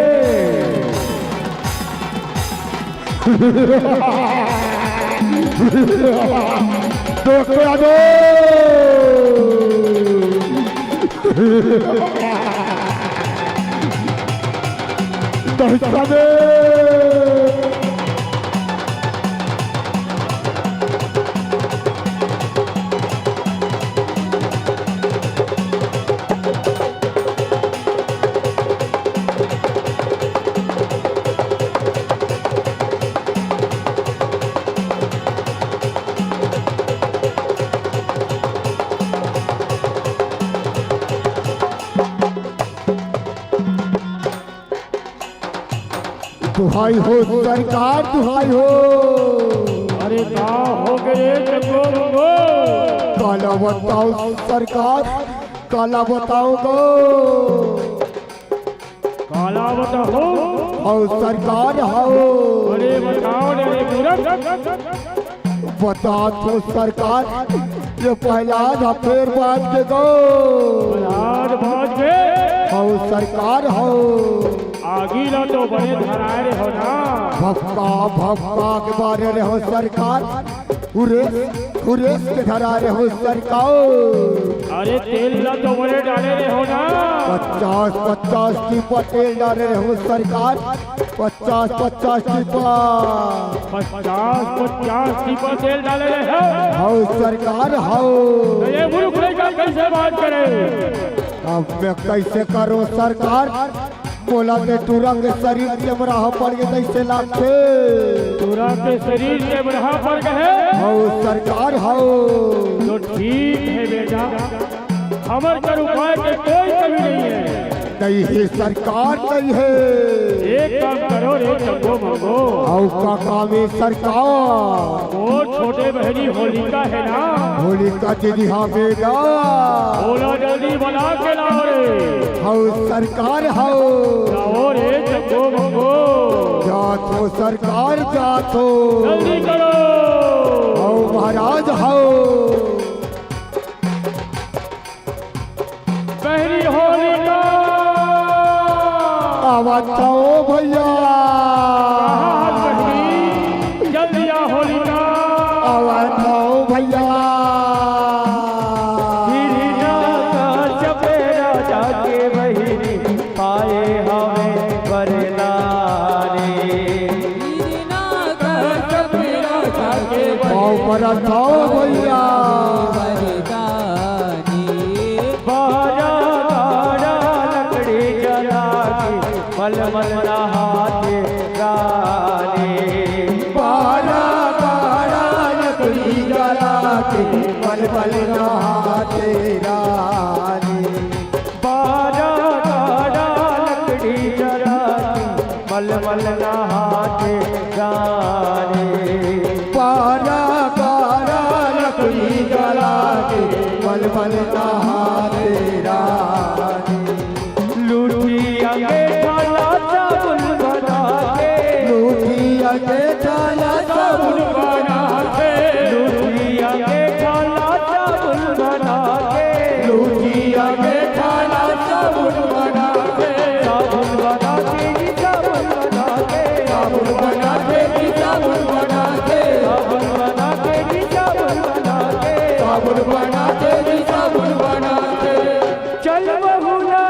देख के आ जाओ। दहिजरा दे। दुहाई हो सरकार, दुहाई हो। अरे का हो गए जंगो मंगो? काला बताओ सरकार, काला बताओ गो। काला बताओ। अउ सरकार हव। अरे बताओ रे मूरख। बता तो सरकार, ये प्रहलाद ह फेर बाज के गो। प्रहलाद बाज के। हव सरकार हव। आगी ला तो बने धराए रहे हो ना। भक्का भक्का के बारे रहे हो सरकार। हुरेस, हुरेस के धराए रहे हो सरकार। अरे तेल ला तो बने डाले रहे हो ना। पचास पचास टीपा तेल डाले रहे हो सरकार। पचास पचास टीपा। पचास पचास टीपा तेल डाले रहे हो। हव सरकार हव। तो ये मूर्ख लड़का कैसे बात करे? अब मैं कैसे करूं सरकार? मोला ते टूरा के शरीर के मरहा पड़ गे तइसे लागथे। टूरा के शरीर के मरहा पड़ गे हे। हव सरकार हव। तो ठीक हे बेटा, हमर कर उपाय के कोई कमी नहीं हे। नहीं हे सरकार, नहीं हे। एक काम करो रे जंगो मंगो। अउ का काम हे सरकार? मोर छोटे बहिनी होलिका हे ना। होलिका दीदी, हाँ बेटा। ओला जल्दी बना के लाओ रे। हव सरकार हव। जाओ रे जंगो मंगो। जात हों सरकार, जात हों। जल्दी करो। हव महाराज हव। बहिनी होलिका। आवत हंव भइया। कहाँ हस बहिनी? जल्दी आ होलिका। आवत हंव भइया। गिरना का चपेरा जाके बहिनी पाए हवे वरदानी। गिरना का चपेरा जाके पाँव परत हंव भइया। वरदानी। बारा बारा लकड़ी जला के मलमल नहाथे रानी। बारा बारा लकड़ी जला के मलमल नहाथे रानी। बारा बारा लकड़ी जला के मलमल नहाथे रानी। बारा बारा लकड़ी जला के मलमल नहाथे रानी। लुटिया के ढाला साबुन बना के। लुटिया के ढाला साबुन बना के। लुटिया के ढाला साबुन बना के। लुटिया के ढाला साबुन बना के। साबुन बना के जी, साबुन बना के। साबुन बना के जी, साबुन बना के। साबुन बना के जी, साबुन बना के। साबुन बना के जी, साबुन बना के। चल बहुला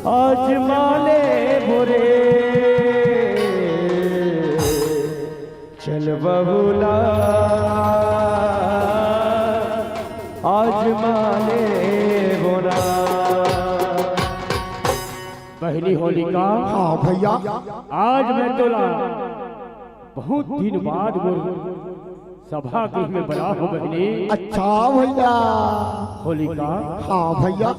आजमा लेबो रे। चल बहुला आजमा लेबो ना। बहिनी होलिका। हाँ भइया। आज मैं तोला बहुत दिन बाद मोर सभा गृह में बला हो बहिनी। अच्छा भैया। होलिका। हाँ भैया।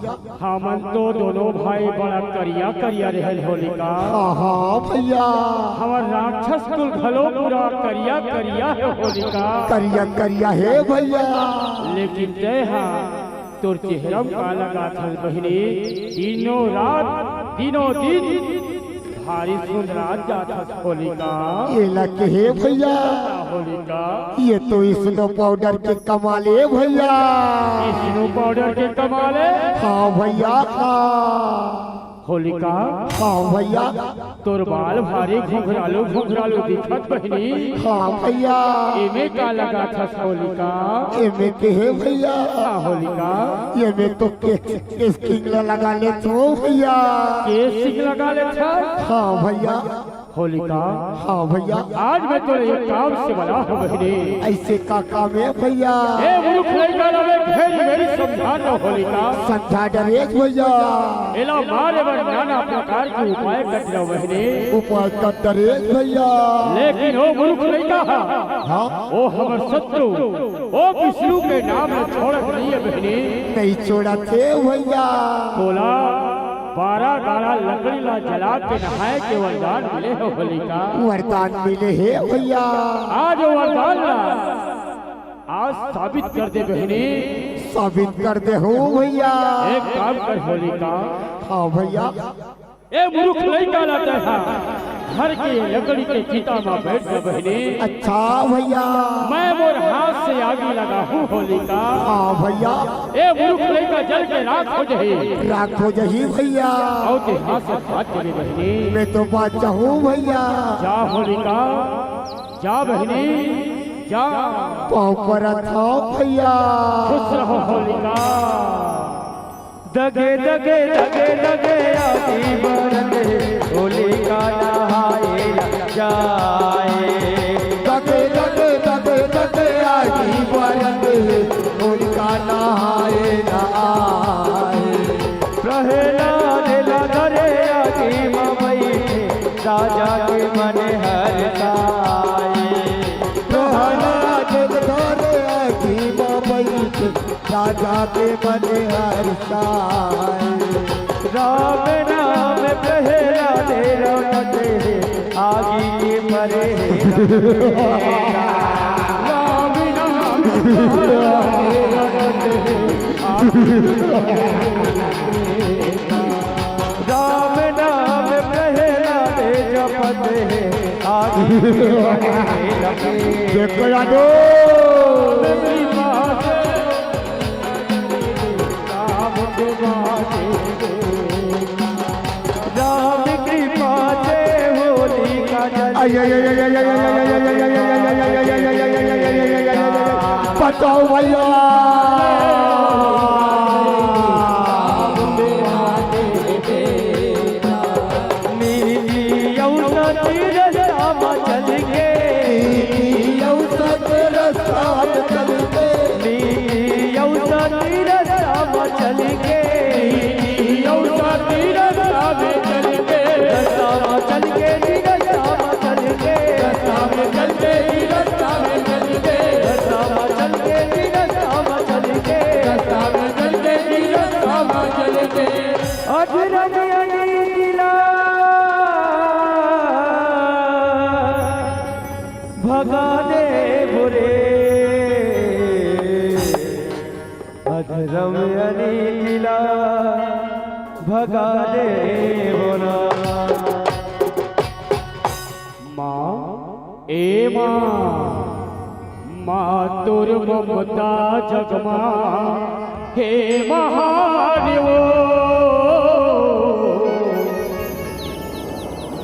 हमन तो दोनों भाई बड़ा करिया करिया रहन होलिका। हाँ हाँ भैया। हमर राक्षस कुल घलो पूरा करिया करिया हे होलिका। करिया करिया हे भैया। लेकिन तैं हा तोर चेहरा म का लगाथस बहिनी, दिनों रात, दिनों दिन भारी सुंदरात जाथस होलिका। एला कहे भैया। होलिका। ये तो स्नो पाउडर के कमाल हे भैया। स्नो पाउडर के कमाल हे? हाँ भैया, हाँ। होलिका। हाँ भैया। तोर बाल भारी घुंघरालू घुंघरालू दिखत बहिनी। हाँ भैया। एमे का लगाथस होलिका? एमे कहे भैया। हाँ होलिका। एमे तो केश किंग ला लगा लेथों भैया। केश किंग लगा लेथस? हाँ भैया। होलिका। हाँ भैया। आज मैं तोला एक काम से बला हों बहिनी। अइसे का काम हे भैया? ए मूर्ख लइका ला मैं घेरी घेरी समझा देथों होलिका। समझा डरेस भैया। एला मारे बर नाना प्रकार के उपाय कर देथों बहिनी। उपाय कर डरेस भैया। लेकिन ओ मूर्ख लइका हा, हाँ? ओ हमर शत्रु, ओ विष्णु के नाम ला छोड़त नइ हे बहिनी। नइ छोड़त हे भैया। तोला बारह गाड़ा लकड़ी ला जला के नहाए के वरदान मिले हे होलिका। वरदान मिले हे भैया। आज ओ वरदान ला आज साबित कर दे बहिनी। साबित कर देहूं भैया। एक काम कर होलिका। हाँ भैया। ए मूर्ख लइका ला तैं हा घर के लकड़ी के चिता म बइठ जा बहिनी। अच्छा भैया। मैं मोर हाथ से आगी लगाहूं होलिका। हाँ भैया। ए मूर्ख लइका जल के राख हो जाही। राख हो जाही भैया। अउ तैं हाथ से बाच जाबे बहिनी। मैं तो बाच जाहूं भैया। जा होलिका, जा बहिनी, जा। पाँव परत हंव भैया। खुश रहो होलिका। दगे दगे दगे दगे आगी बरत हे, होलिका नहाए ला जाए। दगे दगे दगे दगे आगी बरत हे, होलिका नहाए ला आए। प्रहलाद ला धरे आगी म बइठे, राजा के मन हरसाए। प्रहलाद ला धरे आगी म बइठे, राजा के मन हरसाए। राम नाम प्रहलाद रमत हे, आगी के परे हे रमत हे। राम नाम प्रहलाद रमत हे, आगी के परे हे रमत हे। राम नाम प्रहलाद जपत हे, आगी के परे हे रमत हे। देखो यादव। राम कृपा से, राम कृपा से होलिका जल। बचाओ भैया। नीली अउ सती रस्ता म चल के। नीली अउ सती रस्ता म चल के। नीली अउ सती रस्ता म चल के। नीली अउ सती रस्ता म चल के। रस्ता म चल के जी, रस्ता म चल के। रस्ता म चल के जी, रस्ता म चल के। रस्ता म चल के जी, रस्ता म चल के। रस्ता म चल के जी, रस्ता म चल के। अधरम अनीतिला भगा देबो रे। अधरम अनीतिला भगा देबो ना। माँ, ए माँ, माँ तोर ममता जग मा, हे महादेव।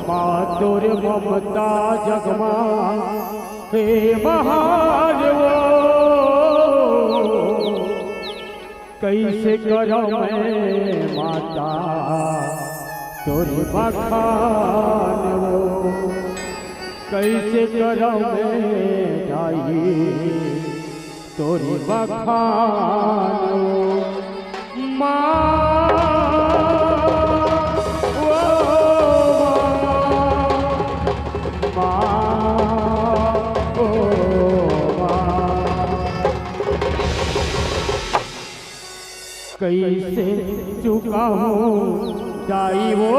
माँ तोर ममता जग मा, हे महादेव। कइसे करंव मैं माता तोर बखान वो, कइसे करंव मैं दाई तोर बखान वो। माँ, ओ माँ, माँ। कइसे चुकाहूँ दाई वो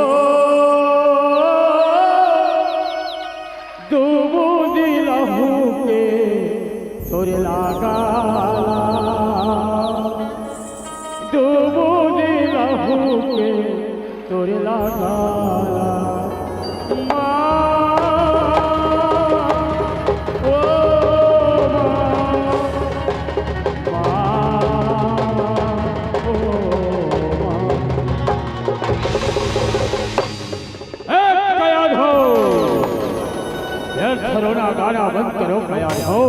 दू बूंदी लहू के तोर लागाला, दू बूंदी लहू के तोर लागाला। माँ, ओ माँ, माँ, ओ माँ। ए कयाधो, व्यर्थ रोना गाना बंद करो कयाधो,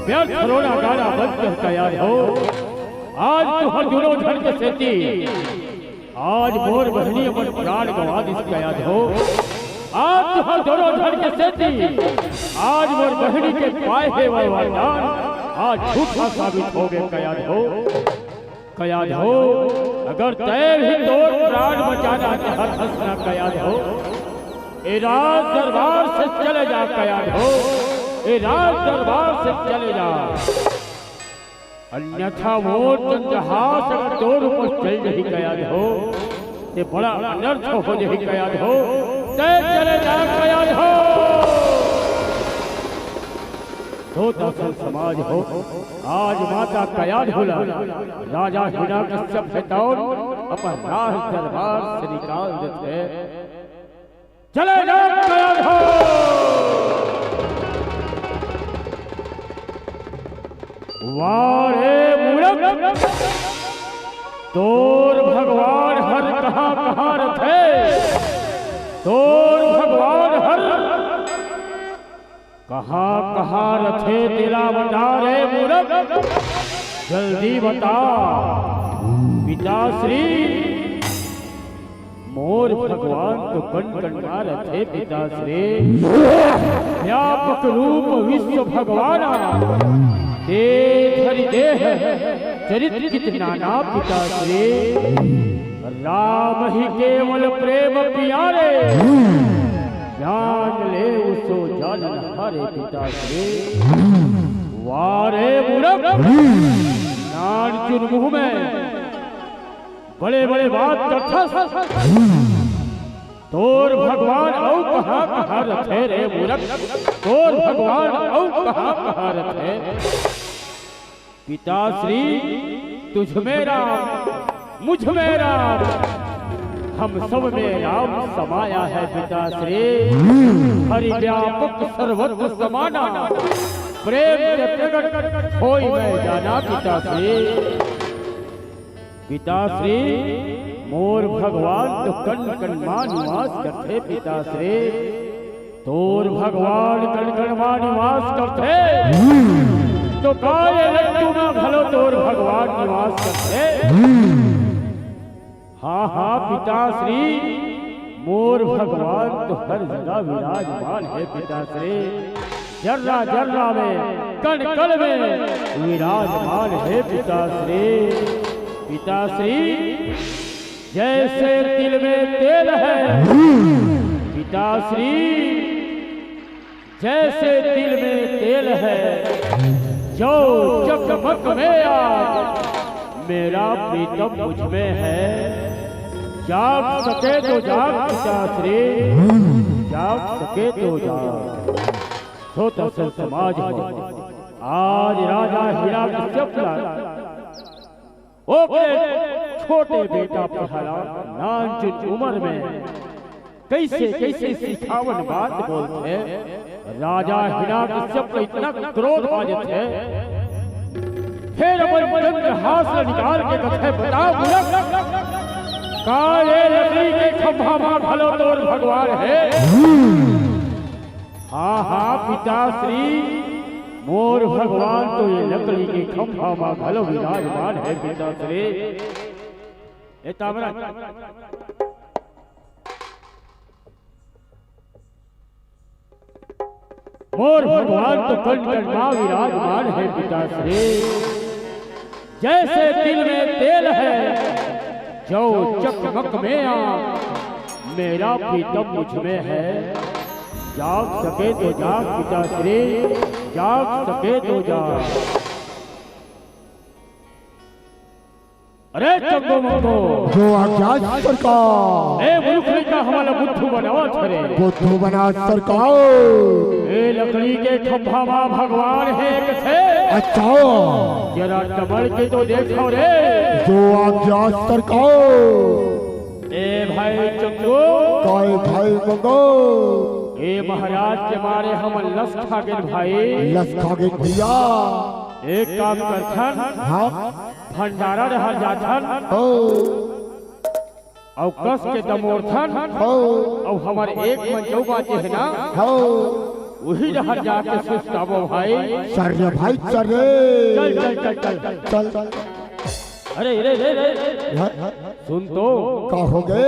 व्यर्थ रोना गाना बंद कर कयाधो। आज तुहर दूनों झन के सेती आज मोर बहिनी अपन प्राण गंवा दिस कयाधो। आज तुहर दूनों झन के सेती आज मोर बहिनी के पाए हे वरदान आज झूठा साबित होगे कयाधो। कयाधो, अगर तैं भी तोर प्राण बचाना चाहत हस ना कयाधो, ए राज दरबार से चले जा कयाधो, ए राज दरबार से चले जा। अन्यथा मोर चंद्रहास अगर तोर ऊपर चल जाही कयाधो, ते बड़ा अनर्थ हो जाही कयाधो। तैं चले जा कयाधो। तो दरअसल समाज हो, आज माता कयाधो ला राजा हिरण्यकश्यप हे तौन अपन राज दरबार से निकाल देथे। चले जा कयाधो। वाह रे मूरख, तोर भगवान हर कहाँ कहाँ रथे? तोर भगवान हर कहाँ कहाँ रथे तेला बता रे मूरख, जल्दी बता। पिताश्री, मोर भगवान तो कण कण मा रथे पिताश्री। व्यापक रूप विश्व भगवाना, ते धरि देह चरित कित नाना पिताश्री। राम ही केवल प्रेम पियारे, जान लेउ सो जानन हारे पिताश्री। वाह रे मूरख, नानचुन मुँह में बड़े बड़े बात करथस। तोर भगवान अउ कहाँ कहाँ रथे रे मूरख, तोर भगवान अउ कहाँ कहाँ रथे? पिताश्री, तुझ में राम, मुझ में राम, हम सब में राम समाया है पिताश्री। हरि व्यापक सर्वत्र समाना, प्रेम से प्रगट होई मैं जाना पिताश्री। पिताश्री, मोर भगवान तो कण कण मा निवास करथे पिताश्री। तोर भगवान कण कण मा निवास करथे, तो का ये लड्डू मा घलो तोर भगवान निवास करथे? हाँ, हाँ, पिताश्री, मोर भगवान तो हर जगह विराजमान हे पिताश्री। जर्रा जर्रा में, कण कण में विराजमान हे पिताश्री। पिताश्री, जैसे तिल में तेल है पिताश्री, जैसे तिल में तेल है, जो चकमक में आग, मेरा प्रीतम मुझ में है। जाग सके तो जाग पिताश्री, जाग सके तो जाग। श्रोता संत समाज हो, आज राजा हिरण्यकश्यप ला ओकरे छोटे बेटा प्रहलाद नानचुन उमर में कइसे कइसे सिखावन बात बोलथे। राजा हिरण्यकश्यप ला इतना क्रोध आ जथे, फेर अपन चंद्रहास ला निकाल के कथे, बता मूरख, का ये लकड़ी के खंभा मा घलो तोर भगवान हे? हाँ, हाँ, पिताश्री, मोर भगवान तो ये लकड़ी के खंभा मा घलो विराजमान हे, पिताश्री। ए तामरा, मोर भगवान तो कण कण मा विराजमान हे, पिताश्री। जैसे तिल में तेल है, जो चकमक में आग, मेरा प्रीतम मुझ में है। जाग सके तो जाग पिताश्री, जाग सके तो जाग। अरे चंगो मंगो। जो आज्ञा सरकार। ए मूर्ख लइका, हमला बुद्धू बनावत हरे। बुद्धू बना सरकार। ए लकड़ी के खंभा मा भगवान हे कथे। अच्छा। जरा टमड़ के तो देखव रे। जो आज्ञा सरकार। ए भाई चंगो। काय भाई मंगो। ए महाराज के मारे हमन लस खा गेन भाई। लस खा गेन भैया। एक काम करथन। हाँ। भंडारा डहर जाथन। हो। अउ कस के दमोरथन। हो। अउ हमर एक मन जो बाचे हे ना। हो। उही डहर जाके सुस्ताबो भाई। चल रे भाई, चल रे। चल, चल, चल, चल। चल। अरे, रे, रे, रे, रे। हाँ, हाँ। सुन तो। का हो गे?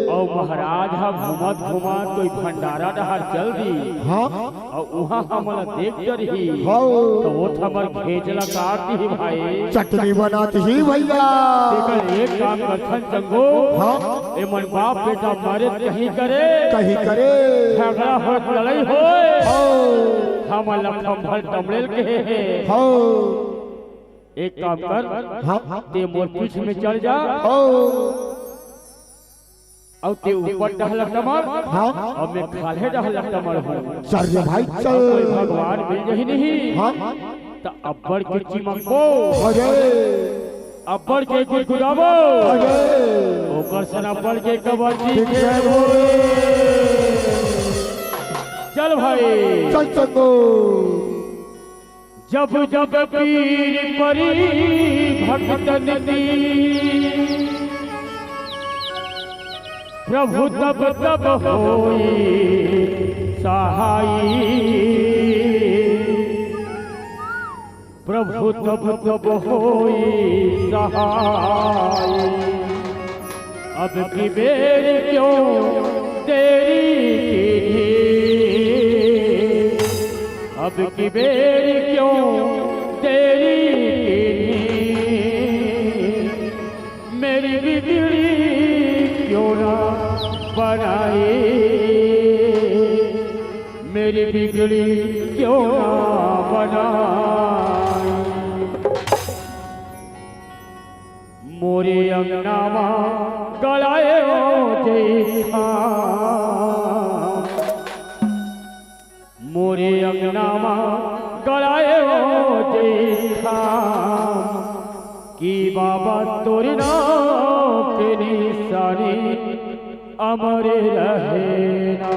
अउ महाराज ह घूमत घूमत कोई भंडारा डहर चल दी। हाँ। अउ उहाँ हमला देख डरही। हाँ। त वो त हमर घेंच ला काट दिही भाई। चटनी बना दिही भैया। तेकर एक काम करथन चंगो। हाँ। एमन बाप बेटा मरे कहीं करे। कहीं करे। झगड़ा होत लड़ाई होय। हाँ। हमला खंभल टमड़ेल कहे हे। हाँ। एक काम कर, हाँ, हाँ। ते मोर पीठ में चढ़ जा। ओ। अउ ते ऊपर डहर टमड़, हाँ। अउ मैं खाल्हे डहर टमड़ हूँ। चल रे भाई, चल। कोई भगवान मिल जाही नहीं, हाँ। त अब्बड़ के चिमकबो। अरे। अब्बड़ के गुदगुदाबो। अरे। ओकर सन अब्बड़ के कबड्डी खेलबो। चल भाई। चल चंगो। जब जब पीर परी भक्तन की, प्रभु तब तब होई सहाई। प्रभु तब तब होई सहाई। अब की बेर क्यों देरी कीन्ही, अब की बेर क्यों देरी कीन्ही, मेरी बिगड़ी क्यों ना बनाई, मेरी बिगड़ी क्यों ना बनाई। मोरे अंगना मा गड़ाए ओ जैठा, मोरे अंगना मा गड़ाए ओ जैठा, कि बाबा तोर नाम के निशानी अमर रहे ना।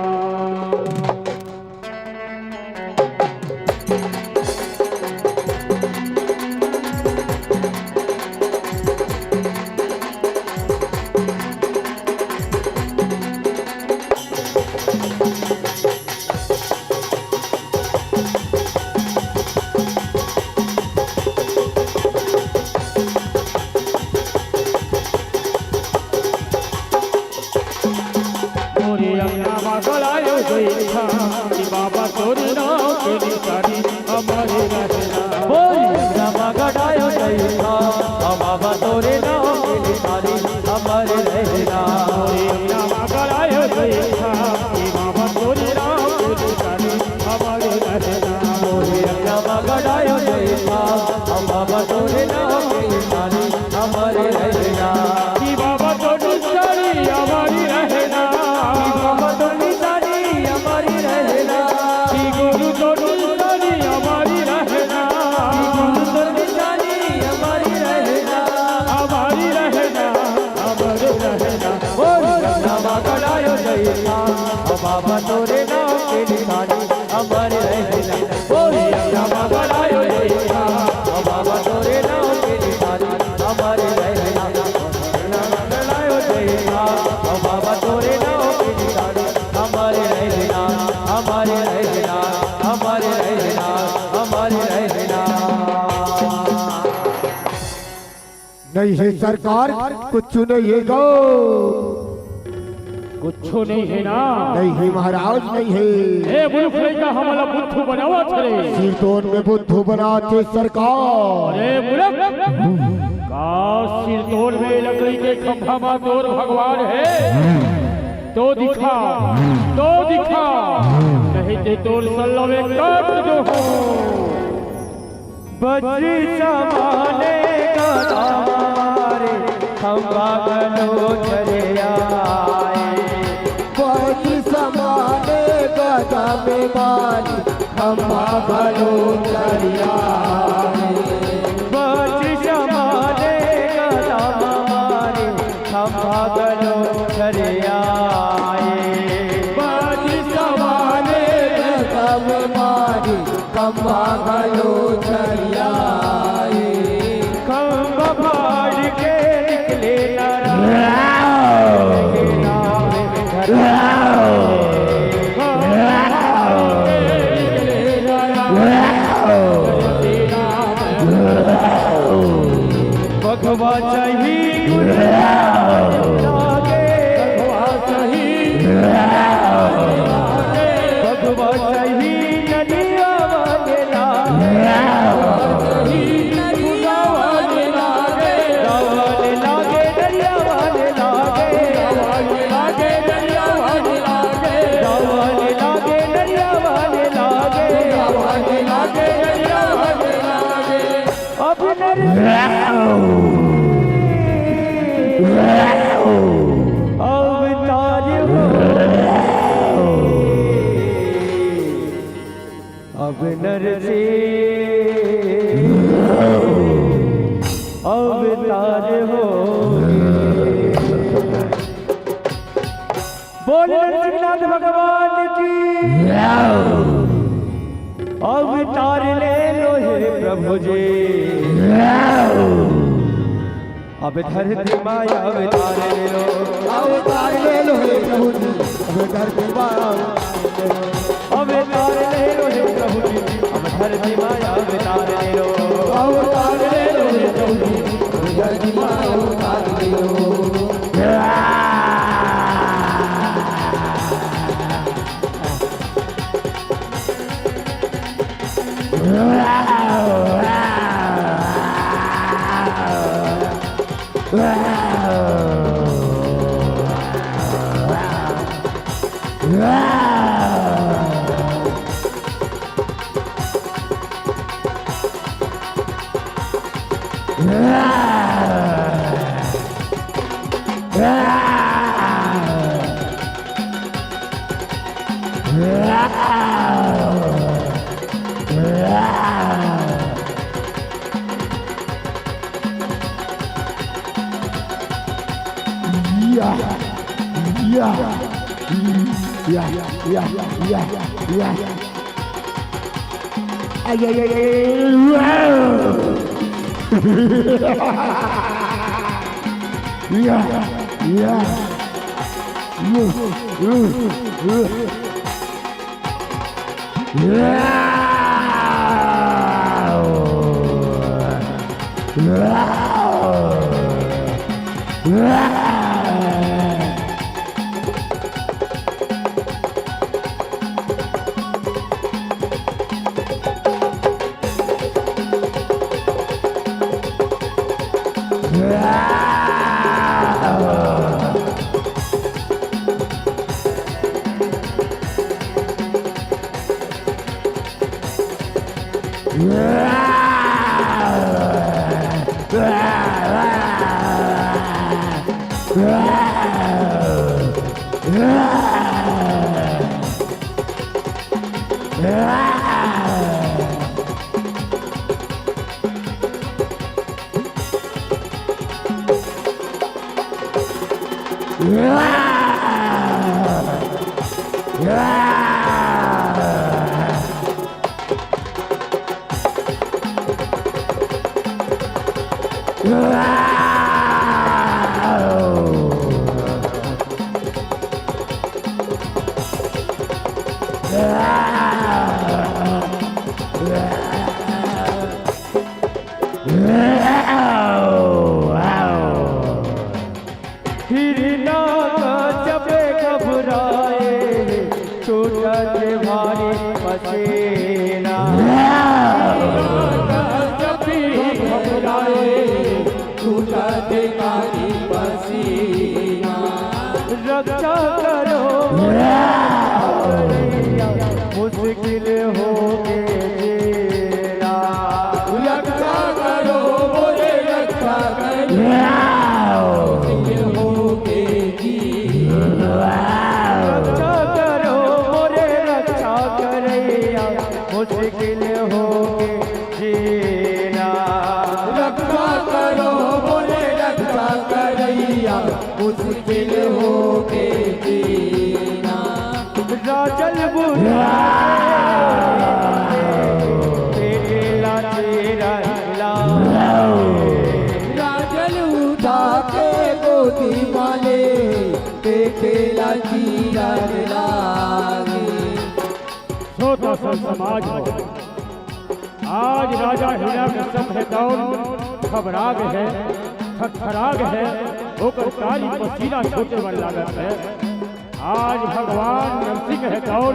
मोरे अंगना मा गड़ायो जैठा, कि बाबा तोरे नाम के निशानी अमर रहना। मोरे अंगना मा गड़ायो जैठा, बाबा तोरे नाम के निशानी अमर रहना। मोरे अंगना मा गड़ायो जैठा, कि बाबा तोरे नाम के निशानी अमर रहना। मोरे अंगना मा गड़ायो जैठा, बाबा तोरे नाम के निशानी अमर रहना। कि बाबा तोर निशानी अमर रहना। कि बाबा तोर निशानी अमर रहना। कि गुरु तोर निशानी अमर रहना। कि गुरु तोर निशानी अमर रहना। अमर रहना, अमर रहना। मोरे अंगना मा गड़ायो जैठा, बाबा तोरे नाम के निशानी अमर रहना। मोरे अंगना मा गड़ायो जैठा, बाबा तोरे नाम के निशानी अमर रहना। अंगना मा गड़ायो जैठा, बाबा तोरे नाम के निशानी अमर रहना, अमर रहना, अमर रहना, अमर रहना। नहीं हे सरकार, कुछु नहीं हे गो। कुछु नहीं हे ना? नहीं हे महाराज, नहीं हे। ए मूर्ख लइका, हमला बुद्धू बनावत हरे। सिरतोन में बुद्धू बनाथे सरकार। अरे मूर्ख, का सिरतोन में लकड़ी के खंभा मा तोर भगवान हे? तो दिखा, तो दिखा, नहीं ते तोर सल्ला में काट दूँ। बजरी समाने गदा मारे, खंभा घलो झरियाए। वज्र समाने गदा में मारी, खंभा घलो झरियाए। वज्र समाने गदा में मारी, खंभा घलो झरियाए। वज्र समाने गदा में मारी, खंभा घलो झरियाए। खंभा फाड़ के निकले नारायण। भगवा चाही गुलाब लागे। भगवा चाही भगवा चाही नदिया वाले लागे। नदिया वाले लागे। रावण लागे, नदिया वाले लागे। रावण लागे, नदिया वाले लागे। रावण लागे, नदिया वाले लागे। रावण लागे, नदिया वाले लागे। अब नर अवतार हो। अब नर से अवतार हो। बोल नरसिंहनाथ भगवान की। अवतार ले लो हे प्रभु जी। अब धरती माया अवतार ले लो। अवतार ले लो हे प्रभु जी। अब धरती माया अवतार ले लो। अवतार ले लो हे प्रभु जी। अब धरती माया अवतार ले लो। अवतार ले लो हे प्रभु जी। अब धरती माया अवतार ले लो। या, या, या, या, या, या, या। हिरना का जबे घबराए, छूटत भारी पसीना। हिरना का जबे घबराए, मुश्किल होके जीना। रक्षा करो मोरे रक्षा करइया, मुश्किल होके जीना। राजल बुझा पेटे लाची रहला। राजल उठा के गोदी माले, पेटे लाची रहला। श्रोता संत समाज हो, आज राजा हिरण्यकश्यप हे तौन घबरा गे हे, थरथरा गे हे, ओकर कारी पसीना छूटे बर लागत हे। आज भगवान नरसिंह हे तौन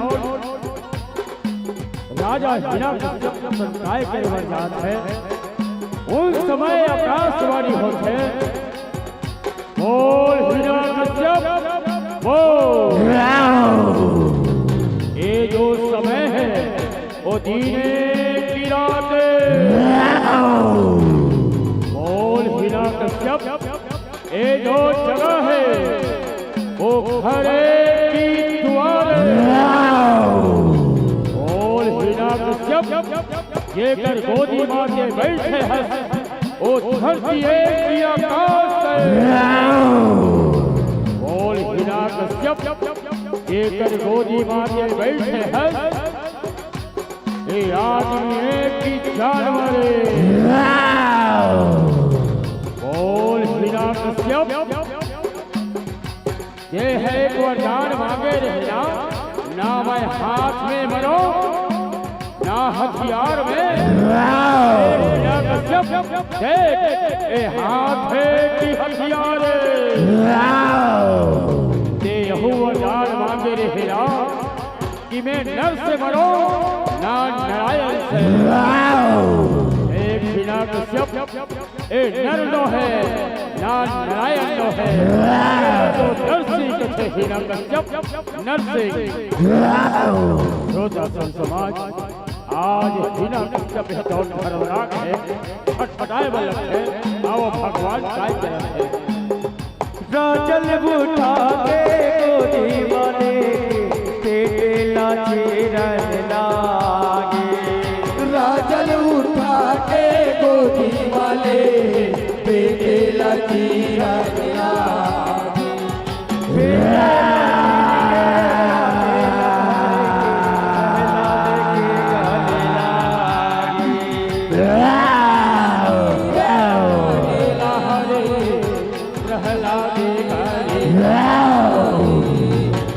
राजा हिरण्यकश्यप के संताय करे बर जात हे। उन समय आकाशवाणी होथे, बोल हिरण्यकश्यप, बोल। ये जो समय है, वो दीने की रात है। बोल हिरण्यकश्यप, ये जो जगह है, वो खरे की दुआर है। बोल हिरण्यकश्यप, जेकर गोदी माथे बइठे हस, ओ धरती ए कि आकाश ए। बोल हिरण्यकश्यप, जेकर गोदी माथे बइठे हस, ए आदमी ए कि जानवर ए। बोल हिरण्यकश्यप, ये है एक वरदान मांगे रहना, ना मैं हाथ में मरो, ना हथियार में। ए हिरण्यकश्यप, देख, ए हाथ है कि हथियार है? ते यहू वरदान मांगे रहना कि मैं नर से मरो, ना नारायण से। ए हिरण्यकश्यप, ए नर नो हे, ना नारायण नो हे। तो नरसिंह कथे हिरण्यकश्यप, नरसिंह। श्रोता संत समाज, आज हिरण्यकश्यप हे तौन खतरनाक हे, फटफटाए बर लगथे, अउ भगवान काय करत हे। राजल उठा के गोदी माले, पेटे लाची रहला। राजल उठा के गोदी माले, पेटे लाची रहला।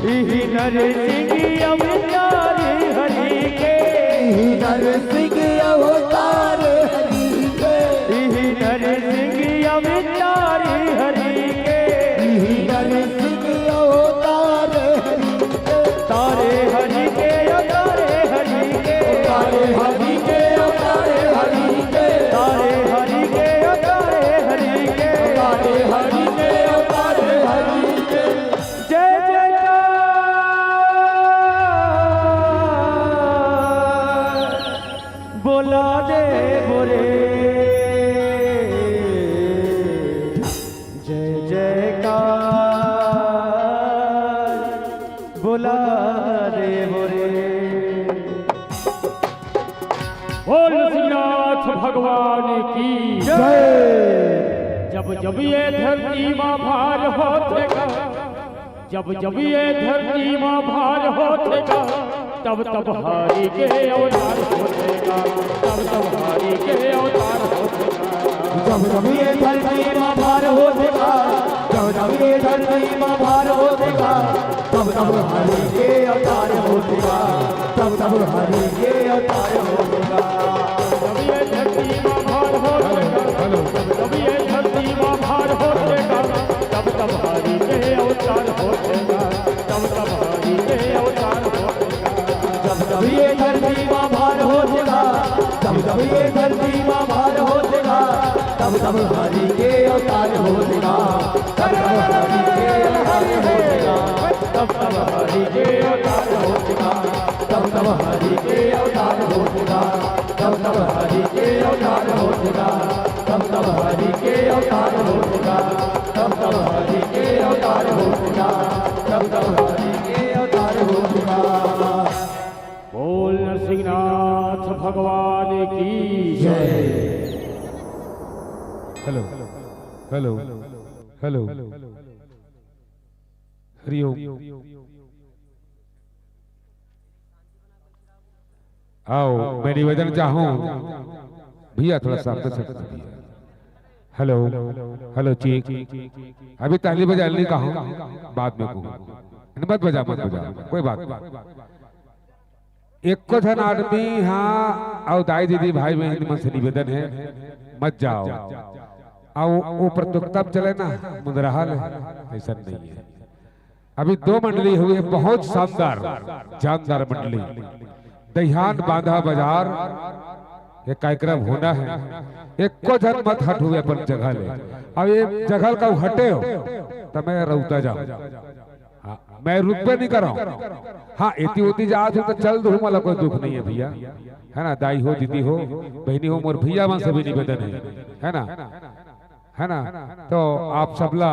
इही नरसिंह अवतार हरि के। इही नरसिंह अवतार हरि के। इही नरसिंह अवतार हरि के। इही नरसिंह अवतार हरि के। तारे हरि के, अवतारे हरि के। तारे हरि के, अवतारे हरि के। तारे हरि के, अवतारे हरि के। तारे हरि के, अवतारे हरि के। जय जयकार बोला दे बोरे। जय जयकार बोला दे बोरे। बोल नरसिंहनाथ भगवान की जय। जब जब ये धरती मा भार होथे गा, जब जब ये धरती मा भार होथे गा, तब तब हरि के अवतार होथे गा, तब तब हरि के अवतार होथे गा। जब जब ये धरती मा भार होथे गा, जब जब ये धरती मा भार होथे गा, तब तब हरि के अवतार होथे गा, तब तब हरि के अवतार होथे गा। जब ये धरती मा भार होथे गा, हेलो, हेलो। जब ये धरती मा भार होथे गा, तब तब हरि के अवतार होथे गा, तब तब हरि के अवतार होथे गा। जब जब ये धरती मा भार होथे गा, जब जब ये धरती मा भार होथे गा, तब तब हरि के अवतार होथे गा, तब तब हरि के अवतार होथे गा, तब तब हरि के अवतार होथे गा, तब तब हरि के अवतार होथे गा, तब तब हरि के अवतार होथे गा, तब तब हरि के अवतार होथे गा, तब तब हरि के अवतार होथे गा, तब तब हरि के अवतार होथे गा। बोल नरसिंह नाथ भगवान की जय। Hello, hello, hello, Hariom. आओ, मैं निवेदन चाहूँ भैया, थोड़ा सामने से भैया। हेलो, हेलो, चीक। अभी ताली बजा नहीं कहा, बाद में कहूँ। मत बजा, मत बजा, कोई बात नहीं। एको झन आदमी हाँ, अउ दाई दीदी भाई बहन मन से निवेदन है, मत जाओ। अउ वो प्रतियोगिता चले ना, मुंदरहा ले, ऐसा नहीं है। अभी दो मंडली हुई है, बहुत शानदार, जानदार मंडली। दहियान बांधा बाजार ये कार्यक्रम होना है। एको झन मत हट हुए अपन जगह ले। अब ये जगह का हटे हो, तो मैं रौता जाऊँ। हाँ, मैं रुकबे नहीं कर रहा हूँ। हाँ, एती ओती जात हो तो चल दूँ, मला कोई दुख नहीं है भैया, है ना? दाई हो, दीदी हो, बहनी हो, मोर भैया मन से भी निवेदन है, है ना? है ना? तो आप सबला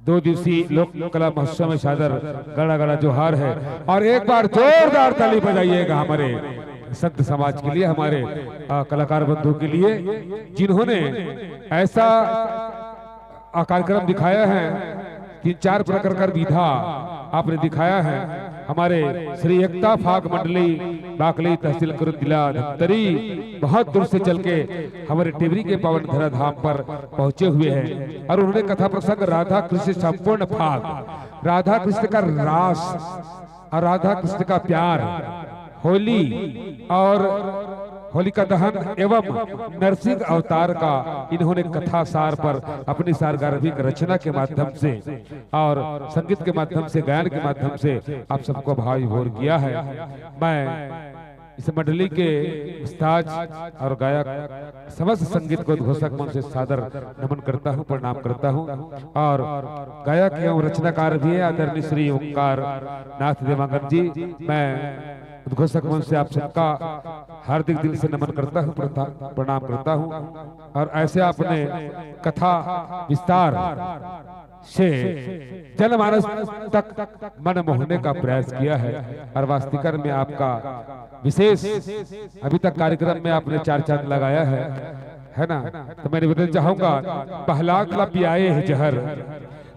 दो दिवसीय लोक कला महोत्सव में सादर गड़ा गड़ा जोहार है, और एक बार जोरदार ताली बजाइएगा हमारे संत समाज के लिए, हमारे, आ, कलाकार बंधु के लिए, जिन्होंने ऐसा, आ, कार्यक्रम दिखाया है। तीन चार प्रकार का विधा आपने दिखाया है। हमारे श्री एकता फाग मंडली बाकली तहसील कुरुद जिला धमतरी बहुत दूर से चल के हमारे टेवरी के पावन धरा धाम पर पहुंचे हुए हैं और उन्होंने कथा प्रसंग राधा कृष्ण संपूर्ण फाग, राधा कृष्ण का रास और राधा कृष्ण का प्यार, होली और होलिका दहन एवं नरसिंह अवतार का इन्होंने कथा सार पर अपनी सारगारभिक रचना के माध्यम से और संगीत के माध्यम से, गायन के माध्यम से आप सबको भाव विभोर किया है। मैं इस मंडली के उस्ताद और गायक समस्त संगीत को उद्घोषक मन से सादर नमन करता हूँ, प्रणाम करता हूँ। और गायक एवं रचनाकार भी है आदरणीय श्री ओंकार नाथ देवांगन जी। मैं उद्घोषक मंच से आप सबका हार्दिक दिल से नमन करता हूँ, प्रता-, प्रणाम करता हूँ। और ऐसे आपने कथा विस्तार से जनमानस तक मन मोहने का प्रयास किया है और वास्तविकता में आपका विशेष अभी तक कार्यक्रम में आपने चार चांद लगाया है, है ना? तो मैं निवेदन चाहूंगा, प्रहलाद ला पियाए है जहर,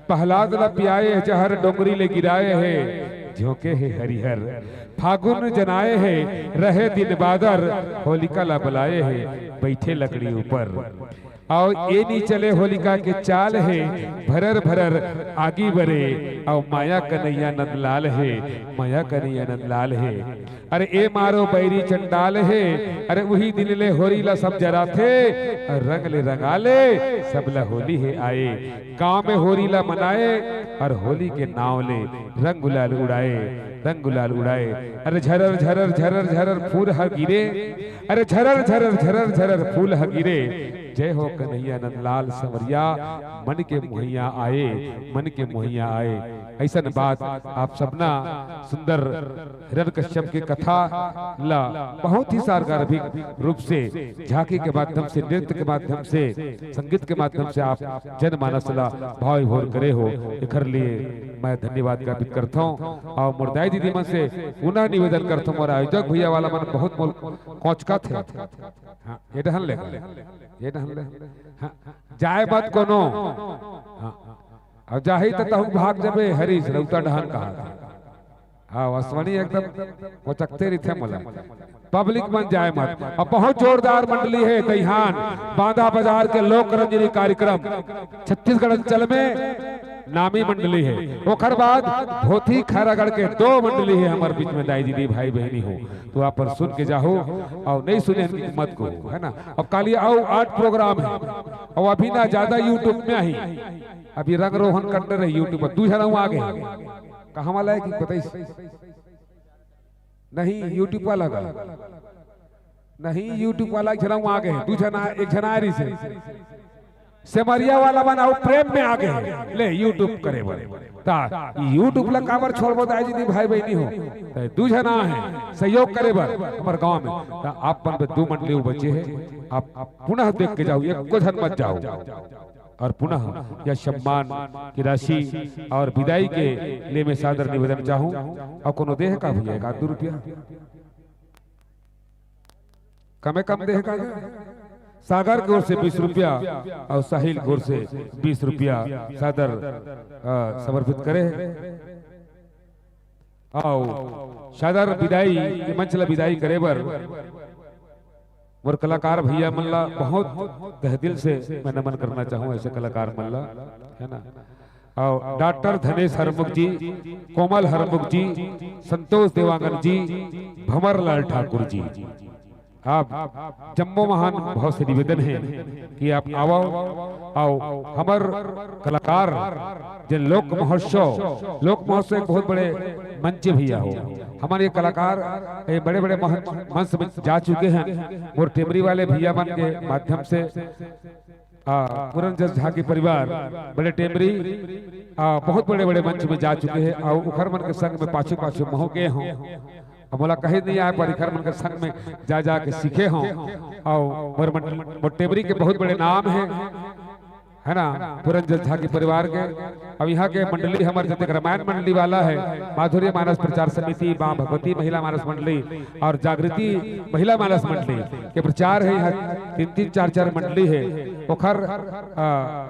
प्रहलाद ला पियाए जहर, डोंगरी ले गिराए है, झोंके है हरिहर। फागुन जनाए है, रहे दिन बादर, होलिका ला बुलाए है, बैठे लकड़ी ऊपर। अउ ए नी चले होलिका के चाल है, भरर भरर आगी बरे, अउ माया कन्हैया नंदलाल है, माया कन्हैया नंदलाल है। अरे ए मारो बैरी चंडाल हे, अरे उही दिन ले होरी ला सब जराथे, अउ रंग ले रंगाले, सब ला होली हे आए। गांव में होरी ला मनाए, अउ होली के नाव ले रंग गुलाल उड़ाए, रंग गुलाल उड़ाए। अरे झरर झरर झरर झरर फूल ह गिरे, अरे झरर झरर झरर झरर फूल ह गिरे। जय हो कन्हैया नंदलाल संवरिया, मन के मोहैया आए, मन के मोहैया आए। अइसन बात आप सबना सुंदर हिरण्यकश्यप के कथा ला बहुत ही सारगार्भिक रूप से झांकी के माध्यम से, नृत्य के माध्यम से, संगीत के माध्यम से आप जनमानस ला भाव विभोर करे हो, एखर लिए मैं धन्यवाद ज्ञापित करथौं। अउ मोर दाई दीदी मन से पुनः निवेदन करथौं, मोर आयोजक भैया वाला मन बहुत मोल कोचका थे। हाँ, ये डहन ले, ये डहन ले। हाँ, जाए मत कोनो। हाँ, अउ जाही त तहूँ भाग जबे, हरीश रौता डहन कहा। हाँ, आसवानी एकदम कोचकते रहिथे मोला। पब्लिक मन जाए मत। अब बहुत जोरदार मंडली हे दइहान, बांधा बाजार के लोक रंजनी कार्यक्रम छत्तीसगढ़ अंचल में नामी मंडली हे। ओखर बाद भोथी खैरागढ़ के दो मंडली हे हमर बीच में, दाई दीदी भाई बहिनी हो, तो आप मन सुन के जाहू अउ नहीं सुने हन कि मत कहू, है ना। अब काली अउ आठ प्रोग्राम हे, अउ अभी ना ज्यादा YouTube में आही। अभी रंग रोहन करते रहे YouTube पर, दू झन अउ आगे। कहाँ वाला हे कि बताइस? नहीं, YouTube वाला का। नहीं, YouTube वाला एक झन अउ आगे, दू झन आ, एक झन आ रहिसे। सेमरिया वाला मन अउ प्रेम में आगे। ले, YouTube करे बर। ता, YouTube ला काबर छोड़बो दाई दीदी भाई बहिनी हो? ते दू झन आ हे, सहयोग करे बर, हमर गांव में। ता आप मन बर दू मंडली बचे हे, आप पुनः देख के जाहू, एको झन मत जाहू। अउ पुनः यह सम्मान की राशि अउ विदाई के लिए मैं सादर निवेदन चाहूँ। अउ कोनो देहे का भैया, एक आध दू रुपया? कमे कम देहे का? सागर के ओर से बीस रुपया और साहिल के ओर से बीस रुपया सादर, अ, समर्पित करे हे। अउ सादर विदाई, ये मंच ला विदाई करे बर मोर कलाकार भैया मन ला बहुत तहे दिल से मैं नमन करना चाहूँ, ऐसे कलाकार मन ला, है ना। अउ डॉक्टर धनेश हरमुख जी, कोमल हरमुख जी, संतोष देवांगन जी, भंवर लाल ठाकुर जी, आप जम्मो महानुभाव से निवेदन हे कि आप आवव, अउ हमर कलाकार जेन लोक महोत्सव, लोक महोत्सव एक बहुत बड़े मंच भैया हो, हमन ये कलाकार ये बड़े-बड़े महन-, मंच में जा चुके हैं। मोर टेमरी वाले भैया मन के माध्यम से, आ, पूरन जस झा के परिवार बड़े टेमरी, आ, बहुत बड़े-बड़े मंच में जा चुके हैं, अउ उखर मन के संग में पाछू-पाछू महूँ गे हों। अब मोला कहीं नहीं आए, पर इखर मन के संग में जा, जा के सीखे हों। अउ मोर मंड-, मोर टेमरी के बहुत बड़े नाम हे, है ना, पूरन जस झा के परिवार के। अब यहाँ के मंडली हमर जतेक रामायण मंडली वाला हे, माधुर्य मानस प्रचार समिति, माँ भगवती महिला मानस मंडली अउ जागृति महिला मानस मंडली के प्रचार हे। यहाँ तीन तीन चार चार मंडली हे, ओखर, अ,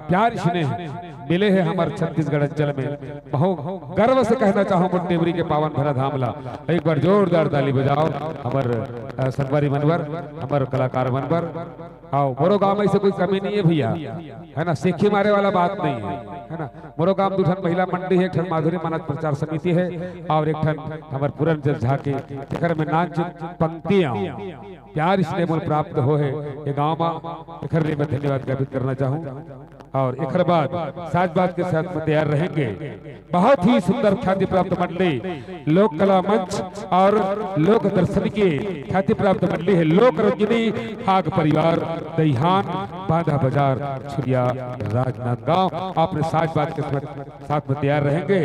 प्यार स्नेह मिले हे हमर छत्तीसगढ़ अंचल में। बहुत गर्व से कहना चाहूँ मोर टेमरी के पावन भरा धाम ला। एक बार जोरदार ताली बजाव हमर, अ, संगवारी मन बर, हमर कलाकार मन बर। अउ मोरो गांव में ऐसे कोई कमी नहीं हे भैया, है ना, सेखी मारे वाला बात नहीं हे, है ना। मोरो गांव दू ठन महिला मंडली हे, एक ठन माधुरी मानस प्रचार समिति हे अउ एक ठन हमर पूरन जस झा के, जेकर में नाच पंक्ति अउ प्यार स्नेह मोला प्राप्त होहे ये गांव मा, एखर लिए मैं धन्यवाद ज्ञापित करना चाहूँ। अउ एखर बाद साज बाज के साथ में तैयार रहेंगे बहुत ही सुंदर ख्याति प्राप्त मंडली, लोक कला मंच अउ लोक दर्शन के ख्याति प्राप्त मंडली हे लोक रंजनी फाग परिवार, दईहान, बांधा बाजार, छुरिया, राजनांदगांव। अपने साज बाज के साथ, साथ में तैयार रहेंगे।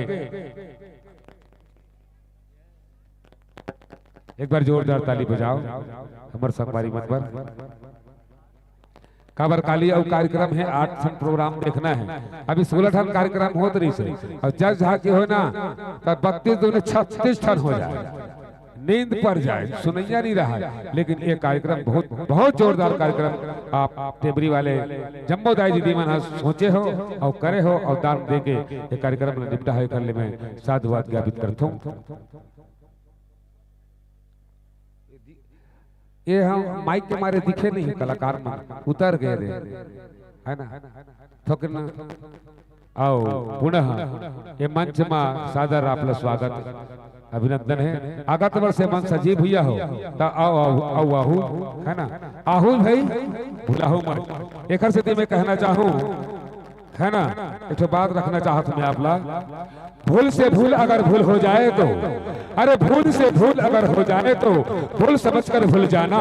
एक बार जोरदार ताली बजाव हमर संगवारी मन बर। काबर काली अउ कार्यक्रम हे, आठ ठन प्रोग्राम देखना हे, अभी सोलह ठन कार्यक्रम होत रहिस हे, अउ जस झा के होय ना, त बत्तीस दूने छत्तीस ठन हो जाय, नींद पर जाय, सुनइया नहीं रहय। लेकिन ये कार्यक्रम बहुत, बहुत जोरदार कार्यक्रम आप टेमरी वाले जम्मो दाई दीदी मन ह सोचे हो अउ करे हो अउ दान दे के ये कार्यक्रम ल निपटा हे, एखर ले मैं साधुवाद ज्ञापित करथों। ये हम माइक के मारे दिखे नहीं, कलाकार मन उतर गए रे, है ना? थोकिन अउ पुनः ये मंच मा सादर आप ला स्वागत, अभिनंदन हे। आगत वर्ष से मन सजीव हुआ हो, त अउ, अउ, अउ आहू, है ना? आहू भाई, भुलाहू मत। एखर सेती मैं कहना चाहूँ, है ना, एक ठो बात रखना चाहत मैं आप ला। भूल से भूल अगर भूल हो जाए तो, अरे भूल से भूल अगर हो जाए तो भूल समझकर भूल जाना।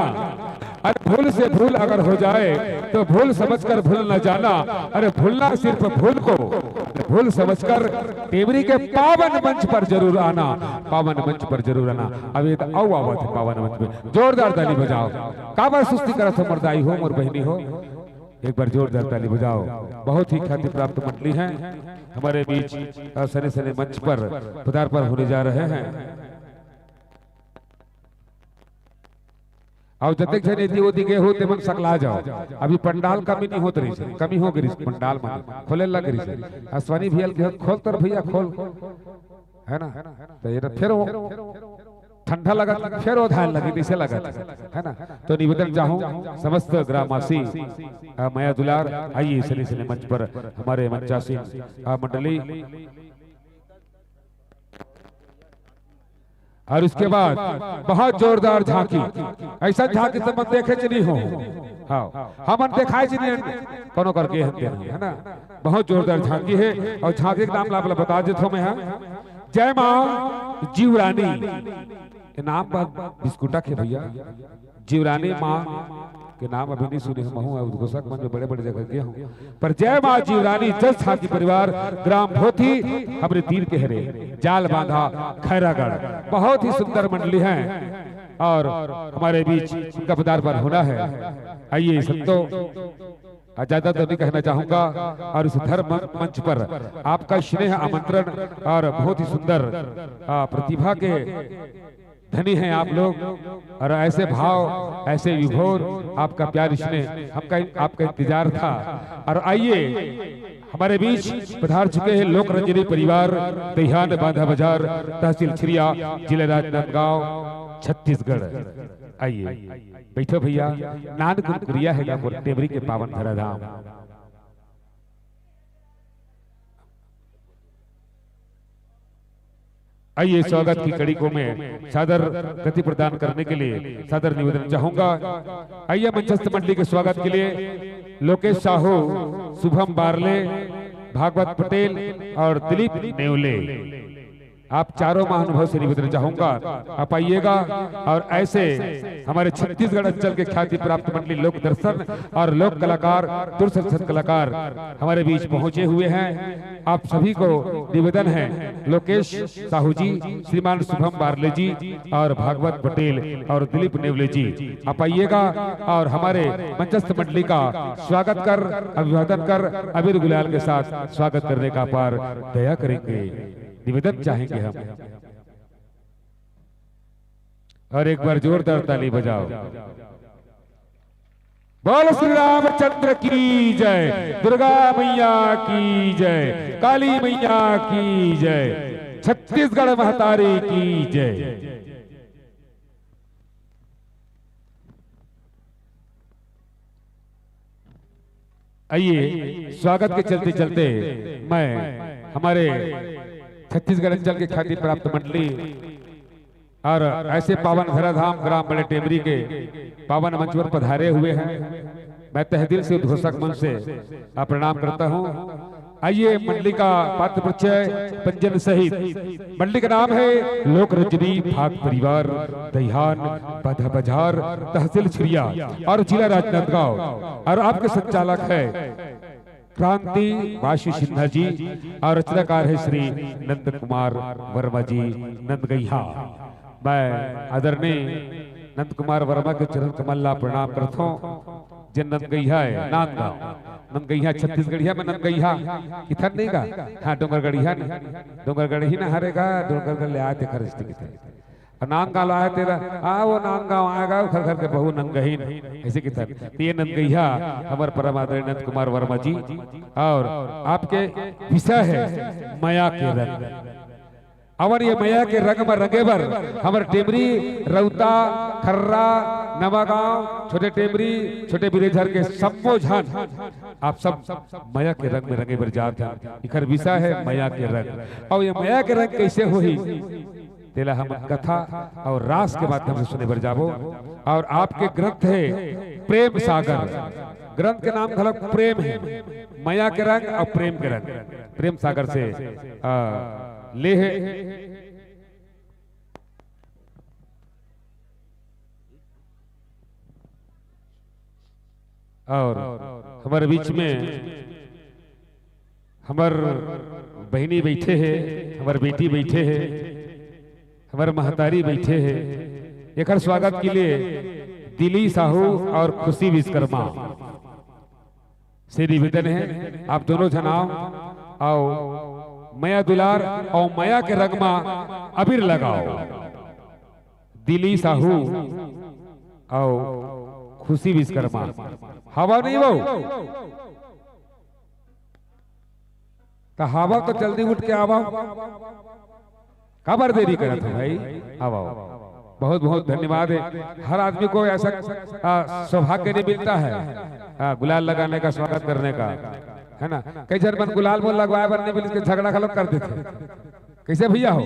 अरे भूल से भूल अगर हो जाए तो भूल समझकर भूल न जाना। अरे भूलना सिर्फ भूल को, भूल समझकर टेमरी के पावन मंच पर जरूर आना, पावन मंच पर जरूर आना। अब ये तो अउ आवत हे पावन मंच पे, जोरदार ताली बजाव। काबर सुस्ती करत हो मोर दाई हो, मोर बहिनी हो? एक बार जोरदार ताली बजाव। बहुत ही ख्याति प्राप्त मंडली हे हमारे बीच, अ, सने सने मंच पर पदार्पण होने जा रहे हैं। अउ जतेक झन एती ओती गे हो, ते मन सकला जाव। अभी पंडाल कमी नहीं होत रहिस, कमी हो गे रहिस पंडाल मन, खोले लग रहिस। अश्वनी भैया ल कहे, "खोल तोर भैया, खोल।" है ना? त ये तो फिर वो ठंडा लगत, फिर वो धान लगी, नीचे लगत, है ना? तो निवेदन चाहूँ समस्त ग्रामवासी, अ, मया दुलार, आइए सने सने मंच पर हमारे मंचासीन, अ, मंडली। अउ उसके बाद बहुत जोरदार झांकी, ऐसा झांकी सब मन देखे च नहीं हो। हाँ, हमन देखाए च नहीं, कोनो करके हम दे, है ना? बहुत जोरदार झांकी हे अउ झांकी के नाम ला आप ला बता देत हो मैं, हाँ। जय माँ जीवरानी, ये नाम बा बिस्कुटा के भैया, जीवरानी माँ के नाम अभी नहीं सुने हूँ, महूँ अउ उद्घोषक मन में बड़े-बड़े जगह गए हूँ। पर जय माँ जीवरानी, जस झांकी परिवार, ग्राम भोथी, हमरे तीर के हरे, जाल बांधा, खैरागढ़। बहुत ही सुंदर मंडली है अउ हमारे बीच उनका पदार्पण होना है। आइए संतो, ज्यादा तो नहीं कहना चाहूंगा। अउ इस धर्म मंच पर आपका स्नेह आमंत्रण अउ बहुत ही सुंदर, आ, प्रतिभा के धनी हैं आप लोग, और ऐसे भाव, ऐसे विभोर, आपका प्यार, इसमें हमका, आपका इंतजार था। और आइए, हमारे बीच पधार चुके हैं लोक रंजनी परिवार, दहियान बांधा बाजार, तहसील छिरिया, जिला राजनांदगांव, छत्तीसगढ़। आइए, बैठो भैया, नान कुनकुरिया हे गा मोर टेमरी के पावन धराधाम। आइए, स्वागत की कड़ी को मैं सादर गति प्रदान करने के लिए सादर निवेदन चाहूंगा। आइए, मंचस्थ मंडली के स्वागत के लिए लोकेश साहू, शुभम बारले, भागवत पटेल और दिलीप नेवले, आप चारों महानुभाव से निवेदन चाहूंगा, आप आइएगा और ऐसे हमारे छत्तीसगढ़ अंचल के ख्याति प्राप्त मंडली लोक दर्शन और लोक कलाकार, दूरदर्शन कलाकार हमारे बीच पहुंचे हुए हैं। आप सभी को निवेदन है, लोकेश साहू जी, श्रीमान शुभम बारले जी और भागवत पटेल और दिलीप नेवले जी, आप आइएगा और हमारे मंचस्थ मंडली का स्वागत कर, अभिवादन कर, अबीर गुलाल के साथ स्वागत करने का अपार दया करेंगे, निवेदन चाहेंगे हम। और एक बार जोरदार ताली बजाओ। बोल श्री रामचंद्र की जय, दुर्गा मैया की जय, काली मैया की जय, छत्तीसगढ़ महतारी की जय। आइए, स्वागत के चलते चलते मैं हमारे छत्तीसगढ़ अंचल के ख्याति प्राप्त मंडली और ऐसे पावन धराधाम ग्राम बड़े टेमरी के पावन मंच पर पधारे हुए हैं, मैं तहे दिल से उद्घोषक मंच से प्रणाम करता हूँ। आइए, मंडली का पात्र परिचय पंजन सहित। मंडली का नाम है लोक रंजनी भाग परिवार, दहियान बांधा बाजार, तहसील छिरिया और जिला राजनांदगांव, और आपके संचालक है क्रांति वासु सिन्हा जी, और रचनाकार है श्री नंद कुमार वर्मा जी, नंदगैहा। मैं आदरणीय नंद कुमार वर्मा के चरण कमल ला प्रणाम करथों। जे नंदगैहा है, नांदगांव, नंदगैहा छत्तीसगढ़िया में नंदगैहा किथन नहीं गा? हाँ, डोंगरगढ़िया नहीं, डोंगरगढ़ ही ना हरे गा, डोंगरगढ़ ले आए थे खर्च किथन। और नांदगांव आए तेरा, आ वो नांदगांव आएगा, घर घर के बहू नंदगहीन, ऐसे किथन। तो ये नंदगैहा हमारे परम आदरणीय नंद कुमार वर्मा जी, और आपके विषय है मया के रंग। अवन ये मया के रंग में रंगे बर हमर टेमरी, रौता, खर्रा, नवागांव, छोटे टेमरी, छोटे बिरेझर के सम्मो झन आप सब मया के रंग में रंगे बर जात हैं। इखर विषय है मया के रंग। और ये मया के रंग कैसे होही, तेला हम कथा और रास के माध्यम से सुने बर जाबो। और आपके ग्रंथ है प्रेम सागर, ग्रंथ के नाम घलक प्रेम है, मया के रंग और प्रेम के रंग, प्रेम सागर से आ, ले है। और हमारे बीच में हमर बहिनी बैठे है, हमर बेटी बैठे है, हमर महतारी बैठे है। एकर स्वागत के लिए दिली साहू और खुशी विश्वकर्मा से निवेदन है, आप दोनों झन आओ, आओ मया दुलार और मया के रंग मा अबीर लगाओ। दिली साहू और खुशी विश्वकर्मा, हवा नहीं वो? तो हवा तो जल्दी उठ के आवा, काबर देरी करत हो भाई, आवा। बहुत बहुत धन्यवाद है। हर आदमी को ऐसा आ, सौभाग्य नहीं मिलता है, आ, गुलाल लगाने का, स्वागत करने का, है ना? कई झन मन गुलाल मोल लगवाए बर नहीं मिलिस के झगड़ा घलोक कर देथे। कैसे भैया हो?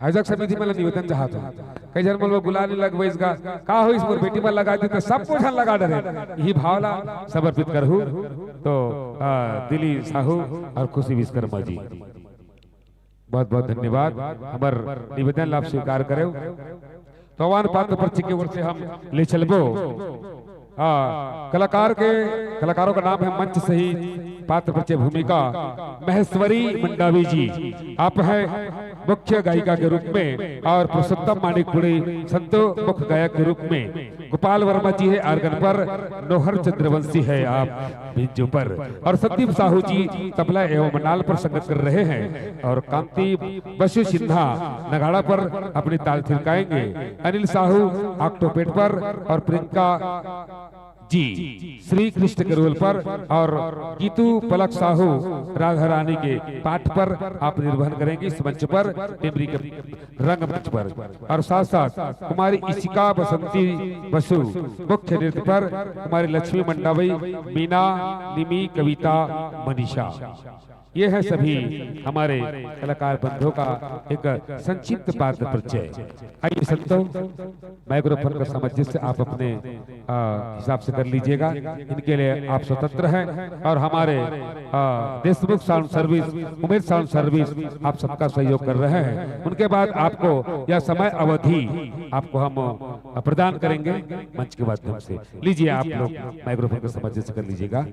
आयोजक समिति मन ला निवेदन चाहत हो, कई झन मन वो गुलाल नहीं लगवाइस गा, का होइस, मोर बेटी मन लगा दी तो सब झन लगा डरे। यही भाव ला समर्पित करहू तो आ, दिली साहू और खुशी विश्वकर्मा जी, बहुत बहुत धन्यवाद। हमर निवेदन ला आप स्वीकार करेव। तो आह्वान पात्र परिचय की ओर से हम ले चलबो। आ, कलाकार के, कलाकारों का नाम है मंच सहित पात्र परिचय भूमिका महेश्वरी मंडावी जी। आप हैं मुख्य गायिका के रूप में और पुरुषोत्तम मानिकपुरी संतो मुख्य गायक के रूप में, गोपाल वर्मा जी है आर्गन पर, नोहर चंद्रवंशी है आप बिंजो पर, और संदीप साहू जी तबला एवं नाल पर संगत कर रहे हैं, और कांति बसु सिन्हा नगाड़ा पर अपनी ताल थिरकाएंगे, अनिल साहू ऑक्टोपेट पर और प्रियंका जी श्री कृष्ण करोल पर और गीतू पलक साहू राधा रानी के पाठ पर आप निर्वहन करेंगे। इस मंच पर टेमरी के रंगमंच पर और साथ साथ कुमारी इशिका बसंती बसु मुख्य नृत्य पर, कुमारी लक्ष्मी मंडावी, मीना, निमी, कविता, मनीषा, ये है सभी हमारे कलाकार बंधुओं का एक संक्षिप्त पात्र परिचय। आइए संतों, माइक्रोफोन का सामंजस्य आप अपने आ, हिसाब से कर लीजिएगा। इनके लिए आप स्वतंत्र हैं और हमारे आ, Deshmukh sound service, Umed sound service आप सबका सहयोग कर रहे हैं। उनके बाद आपको यह समय अवधि आपको हम आ, प्रदान करेंगे मंच के माध्यम से। लीजिए, आप लोग माइक्रोफोन का सामंजस्य कर लीजिएगा।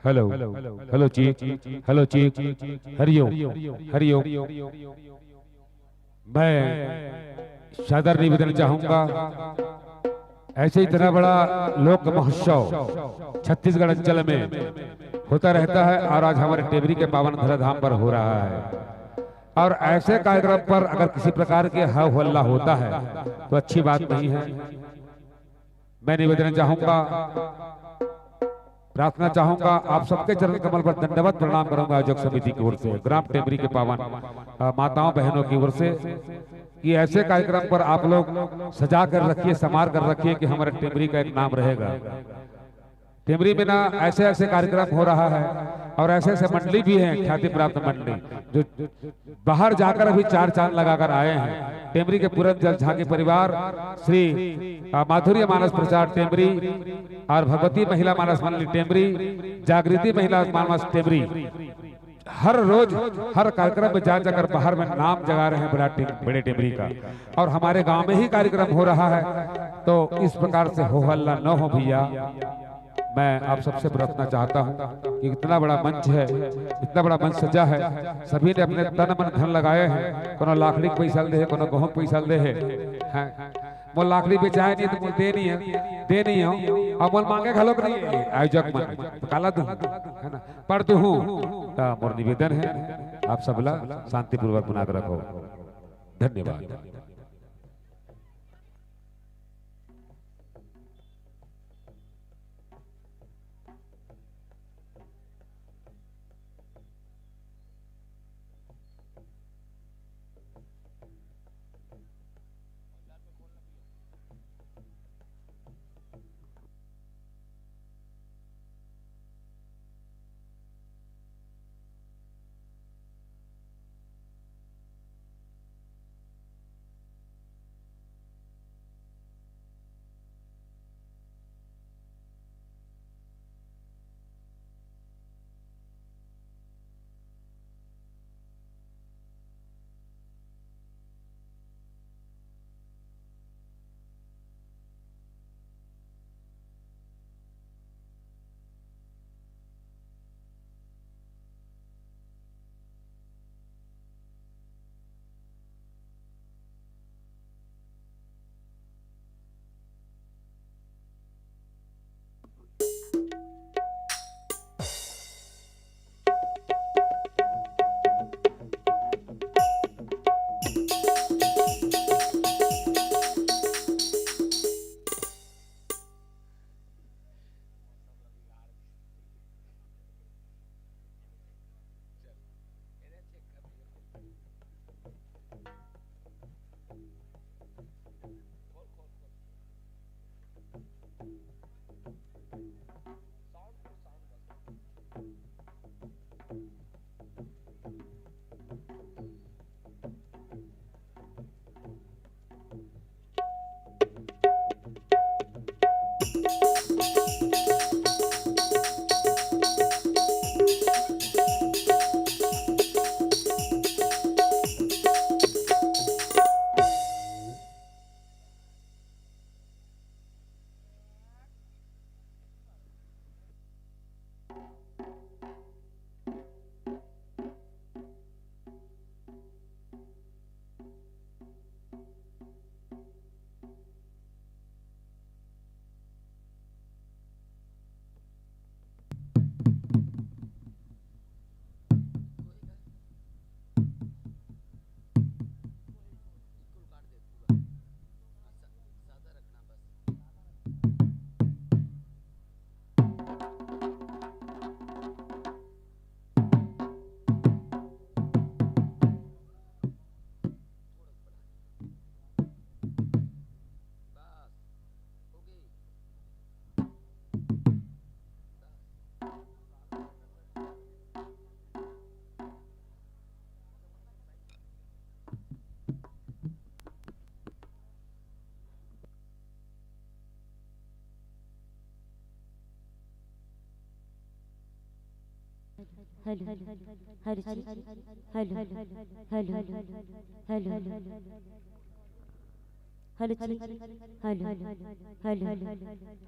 हेलो, हेलो चीक, हेलो चीक, हरिओम, हरिओम। मैं सादर निवेदन चाहूंगा, ऐसे इतना बड़ा लोक महोत्सव छत्तीसगढ़ अंचल में होता रहता है और आज हमारे टेमरी के पावन धरा धाम पर हो रहा है, और ऐसे कार्यक्रम पर अगर किसी प्रकार के हो हल्ला होता है तो अच्छी बात नहीं है। मैं निवेदन चाहूंगा, प्रार्थना चाहूंगा, आप सबके चरण कमल पर दंडवत प्रणाम करूंगा आयोजक समिति की ओर से, ग्राम टेमरी के पावन, अ, माताओं बहनों की ओर से कि ऐसे कार्यक्रम पर आप लोग सजा कर रखिए, संवार कर रखिए कि हमारे टेमरी का एक नाम रहेगा। टेमरी में ना ऐसे ऐसे कार्यक्रम हो रहा है और ऐसे ऐसे मंडली भी हैं, ख्याति प्राप्त मंडली, जो बाहर जाकर अभी चार चांद लगाकर आए हैं। टेमरी के पूरन जल झांकी परिवार, श्री, अ, माधुर्य मानस प्रचार टेमरी और भगवती महिला मानस मंडली टेमरी, जागृति महिला मानस टेमरी, हर रोज हर कार्यक्रम में जा जाकर बाहर में नाम जगा रहे हैं बड़ा टेम-, बड़े टेमरी का। और हमारे गांव में ही कार्यक्रम हो रहा है, तो इस प्रकार से हो हल्ला न हो भैया। मैं आप सबसे प्रार्थना चाहता हूँ कि इतना बड़ा मंच है, इतना बड़ा मंच सजा है, सभी ने अपने तन मन धन लगाए हैं, कोनो लाकड़ी के पैसा दे है, कोनो गेहूं के पैसा दे है, हैं? मोर लाकड़ी बेचाए नहीं तो मोर दे नहीं है, दे नहीं हो, और मोर मांगे घलोक नहीं है आयोजक मन, तो काला दूं, है ना? पर दूं, तो मोर निवेदन है आप सबला शांतिपूर्वक बना के रखो। धन्यवाद। Hello, hello, hello, hello, hello, hello, hello, hello, hello, hello, hello, hello,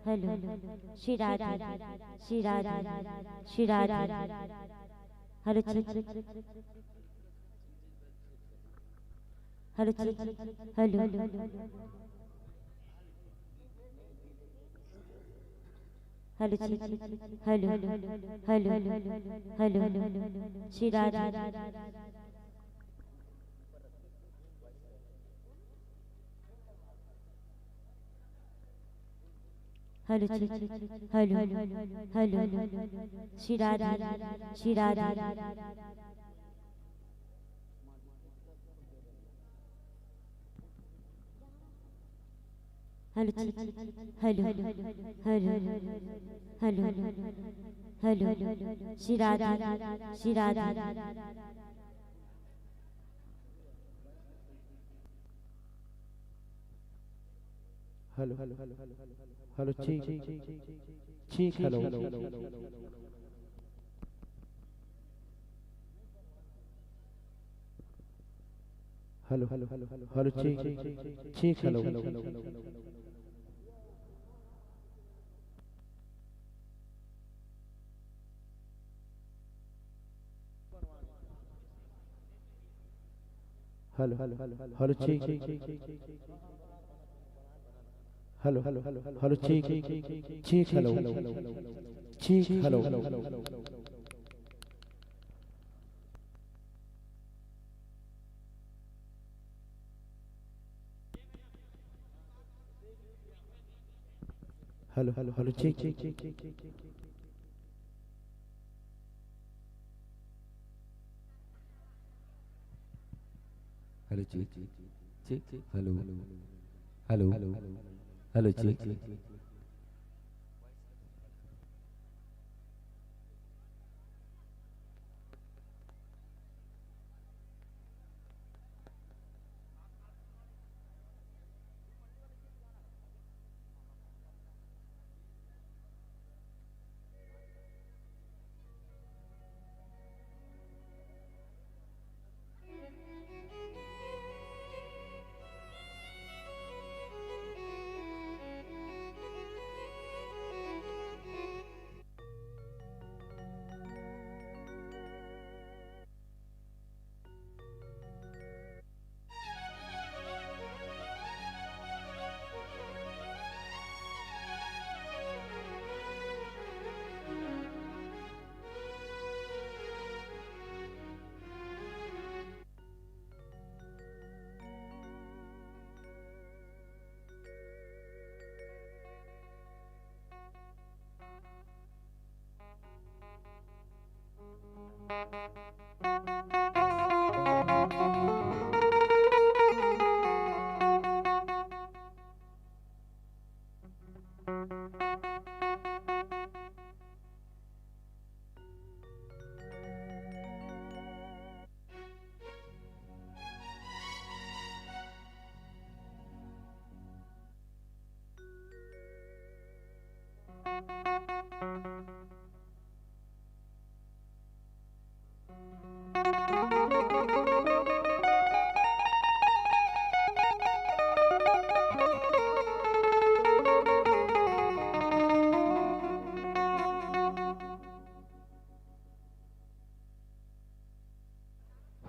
hello, hello, Shri Radhe, Shri Radhe, Shri Radhe, hello, hello, hello, hello, hello, hello, hello, hello, Shri Radhe. Hello, hello, hello, Shri Radhe, Shri Radhe. Hello, hello, hello, hello, hello, Shri Radhe, Shri Radhe. Hello, hello, check, check, hello. Hello, hello, check, check, hello. Hello, hello, check, hello, hello, check, check, hello. Check, hello. Hello, hello, check, check, check, check, check. Hello, check, check, check, hello, hello, hello, check, check.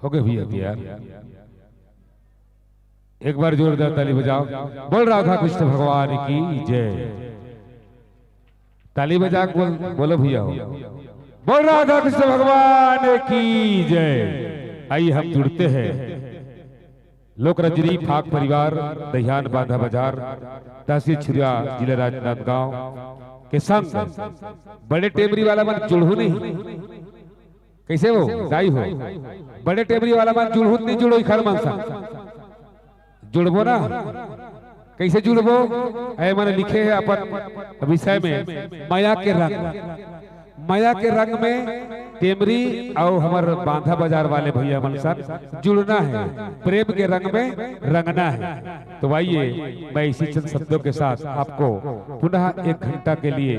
हो गए भैया तैयार। एक बार जोरदार ताली बजाओ। बोल राधा कृष्ण भगवान की जय। ताली बजा के बोल, बोलो भैया हो। बोल राधा कृष्ण भगवान की जय। आइए हम जुड़ते हैं लोक रंजनी फाग परिवार दहियान बांधा बाजार तहसील छुरिया जिला राजनांदगांव के संग बड़े टेमरी वाला मन जुड़हू नहीं। कैसे हो दाई हो? बड़े टेमरी वाला मन जुड़हू नहीं जुड़ो इखर मन संग। जुड़बो ना? कैसे जुड़बो? ऐ मन लिखे हे अपन विषय में, मया के रंग। मया के रंग में टेमरी अउ हमर बांधा बाजार वाले भैया मन सन जुड़ना है, प्रेम के रंग में रंगना है। तो आइए, मैं इसी चंद शब्दों के साथ आपको पुनः एक घंटा के लिए,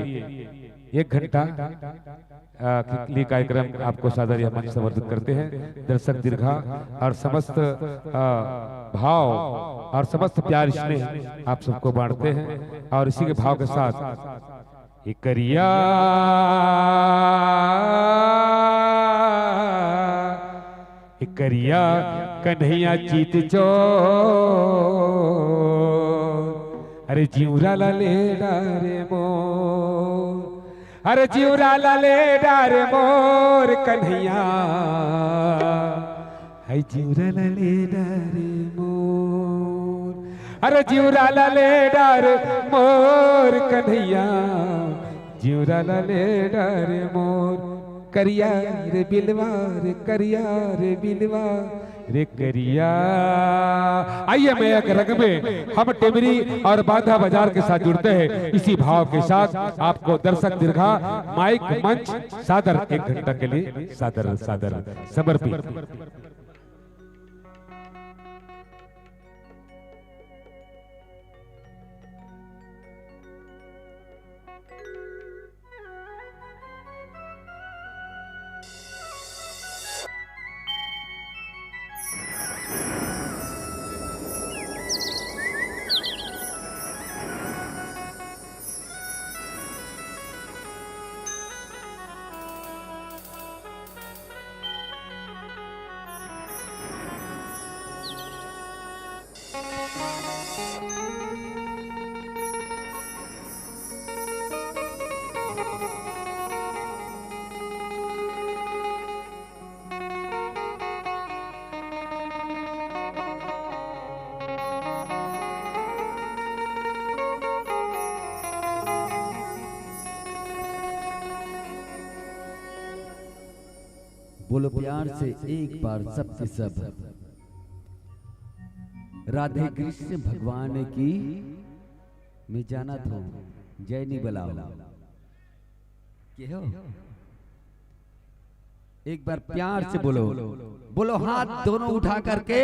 एक घंटा अ, के लिए कार्यक्रम आपको सादर यह मंच समर्पित करते हैं। दर्शक दीर्घा और समस्त, अ, भाव और समस्त प्यार स्नेह आप सबको बांटते हैं और इसी के भाव के साथ, "ए करिया, ए करिया कन्हैया चीत चोर, अरे जिउरा ला ले डारे मोर।" अरे जिउरा ला ले डारे मोर कन्हैया, है जिउरा ला ले डारे मोर। अरे जिउरा ला ले डारे मोर कन्हैया, जिउरा ला ले डारे मोर। करिया रे बिलवा रे, करिया रे बिलवा, रे करिया। आइए, मयंक रंग में हम टेमरी और बांधा बाजार के साथ जुड़ते हैं। इसी भाव के साथ आपको दर्शक दीर्घा, माइक, मंच सादर, एक घंटा के लिए सादर, सादर समर्पित। बोलो प्यार से एक बार सबके सब, राधे कृष्ण भगवान की। मैं जानत हूँ, जय नहीं बुलाओ। के हो? एक बार प्यार से बोलो, बोलो, हाथ दोनों उठा करके,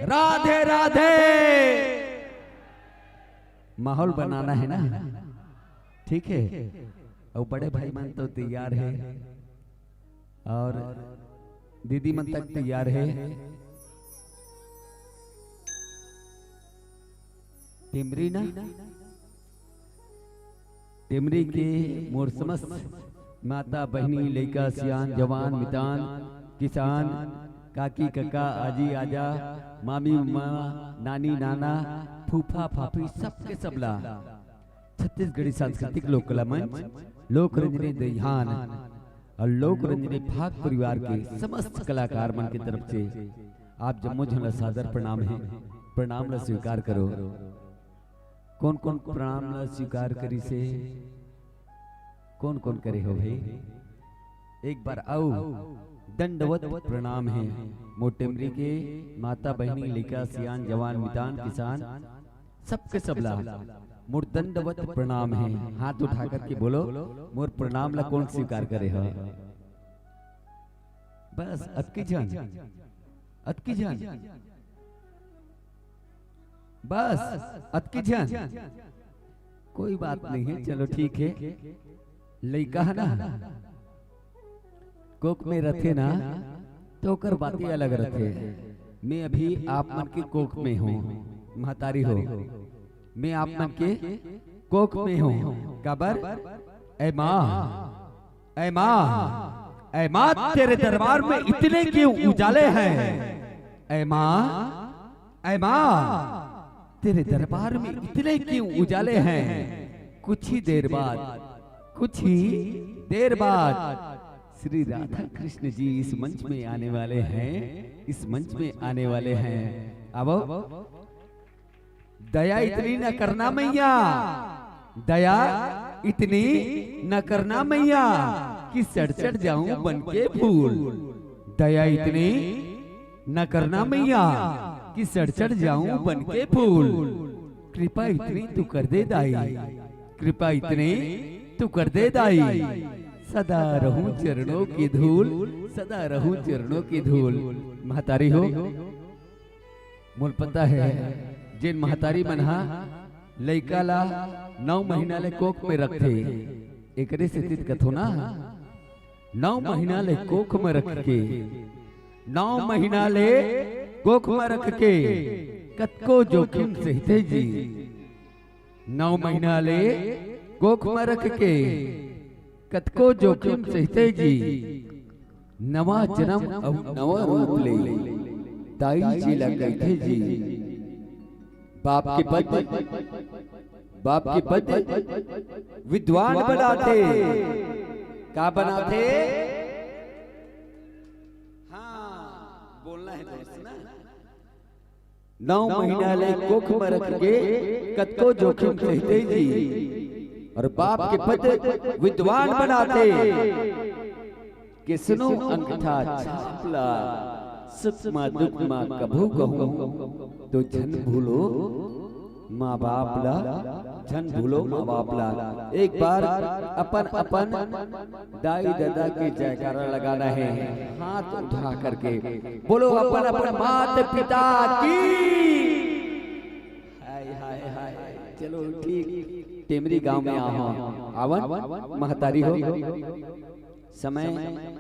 राधे राधे। माहौल बनाना है ना, ठीक है? और बड़े भाई मन तो तैयार है, और दीदी मन तक तैयार है। टेमरी ना, टेमरी के मोर समस्त माता, बहिनी, लइका, सियान, जवान, मितान, किसान, काकी, कका, आजी, आजा, मामी, मामा, नानी, नाना, फूफा, फाफी, सबके सबला छत्तीसगढ़ी सांस्कृतिक लोक कला मंच, लोक रंजनी दईहान और लोक रंजनी फाग परिवार के समस्त कलाकार मन के तरफ से आप जम्मो झन ला सादर प्रणाम हे। प्रणाम ला स्वीकार करो। कोन कोन प्रणाम ला स्वीकार करिसे? कोन कोन करे हो भाई? एक बार अउ दंडवत प्रणाम हे मोर टेमरी के माता, बहिनी, लइका, सियान, जवान, मितान, किसान, सबके सबला मोर दंडवत प्रणाम हे। हाथ उठा करके बोलो, मोर प्रणाम ला कोन स्वीकार करे ह? बस अतकी झन, अतकी झन, बस अतकी झन। कोई बात नहीं है, चलो ठीक है। लइका है ना, कोख में रथे ना, तो ओकर बात ही अलग रथे। मैं अभी आप मन के कोख में हूँ, महतारी हो, मैं आप मन के कोख में हूँ। काबर? ए माँ, ए माँ, ए माँ, तेरे दरबार में इतने क्यों उजाले हैं? ए माँ, ए माँ, तेरे दरबार में इतने क्यों उजाले हैं? कुछ ही देर बाद, कुछ ही देर बाद श्री राधा कृष्ण जी इस मंच में आने वाले हैं, इस मंच में आने वाले हैं। अब दया इतनी न करना मैया, दया इतनी न करना मैया, कि सड़ सड़ जाऊं बन के फूल। दया इतनी न करना मैया, कि सड़ सड़ जाऊं बन के फूल। कृपा इतनी तू कर दे दाई, कृपा इतनी तू कर दे दाई। सदा रहूं चरणों की धूल, सदा रहूं चरणों की धूल। महतारी हो, मोला पता हे, जेन महतारी मन हा लइका ला नौ महीना ले कोख में रखथे, एकरे सेती त कथो ना, नौ महीना ले कोख में रख के, नौ महीना ले कोख में रख के कतको जोखिम सहथे जी। नौ महीना ले कोख में रख के कतको जोखिम सहथे जी। नवा जन्म अउ नवा रूप ले दाई जी ला कहिथे जी। बाप के पद, बाप के पद विद्वान बनाथे। का बनाथे? हाँ, बोलना है दोस्त ना। नौ महीना ले कोख में रख के कतको जोखिम सहथे जी, अउ बाप के पद विद्वान बनाथे। किसनो अंगठा छाप ला, सुख मा दुख मा कभू कहूँ, तो झन भूलो माँ बाप ला, झन भूलो माँ बाप ला। एक बार अपन अपन दाई ददा के जयकारा लगाना है, हाथ उठा करके बोलो, अपन अपन माता पिता की। हाय, हाय, हाय। चलो ठीक, टेमरी गांव में आहो, आवन महतारी हो। समय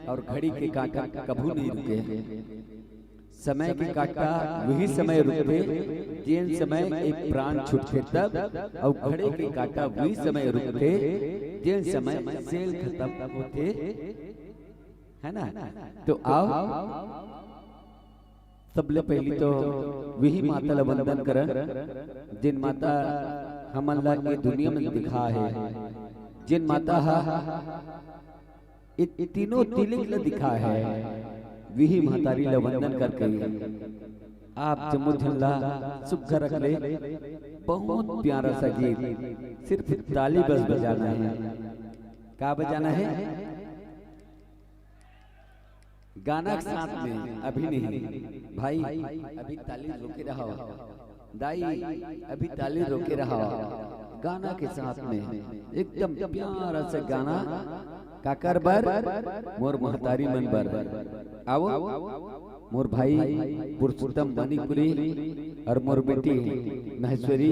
और घड़ी के कांटा कभू नहीं रुके। समय के कांटा वही समय रुकथे, जेन समय एक प्राण छूटथे तब, और घड़ी के कांटा वही समय रुकथे, जेन समय सेल खत्म होथे, है ना? तो आओ, सबले पहली तो वही माता ला वंदन करन, जेन माता हमन ला ये दुनिया में दिखा है, जेन माता हा ये तीनों तिलिक ला दिखा है, वही महतारी ला वंदन करके आप जम्मो झन ला सुग्घर रख ले। बहुत प्यारा सा गीत, सिर्फ ताली बस बजाना है। का बजाना है? गाना के साथ में अभी नहीं भाई, अभी ताली रोके रहो। दाई, अभी ताली रोके रहो। गाना के साथ में एकदम प्यारा सा गाना, काकर बर? मोर महतारी मन बर। आओ, मोर भाई पुरुषोत्तम मणिपुरी और मोर बेटी महेश्वरी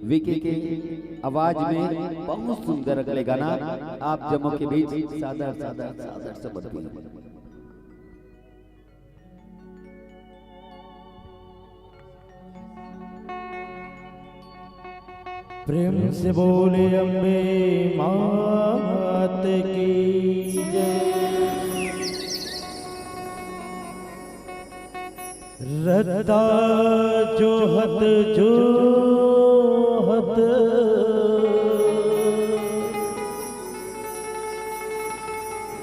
विकी के आवाज में बहुत सुंदर अगले गाना। आप जम्मो के बीच सादर, सादर, सादर समर्पित। प्रेम से बोले अम्बे मात की जय। रद्दा जोहत जोहत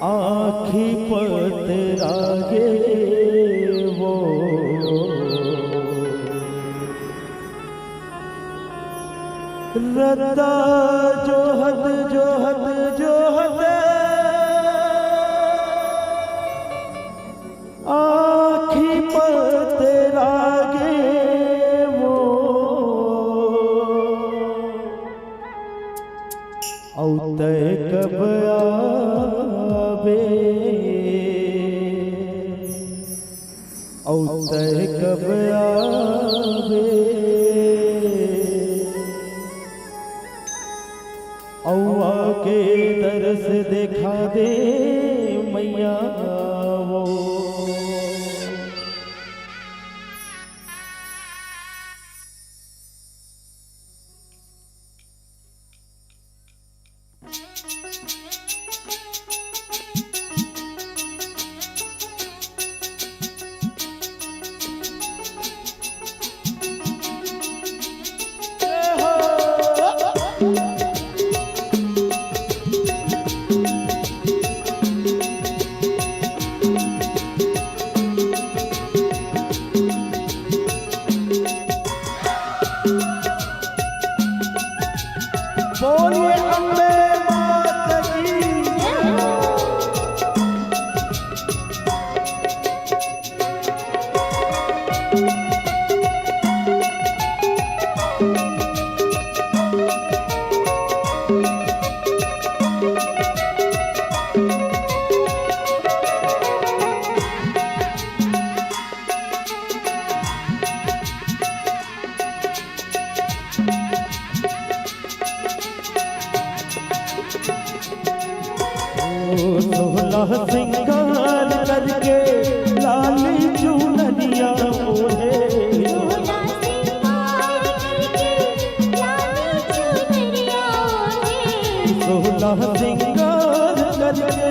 आँखी पतरा गे वो। रद्दा जोहत जोहत जोहत आँखी पतरा गे वो। अउ तय कब आबे, अउ तय कब आबे, अउ आके दरस देखा दे मैया वो। बोलिए अम्बे मात की। ओ सोलह सिंगार करके लाली चुनरिया ओढ़े। सोलह सिंगार करके लाली चुनरिया ओढ़े। सोलह सिंगार करके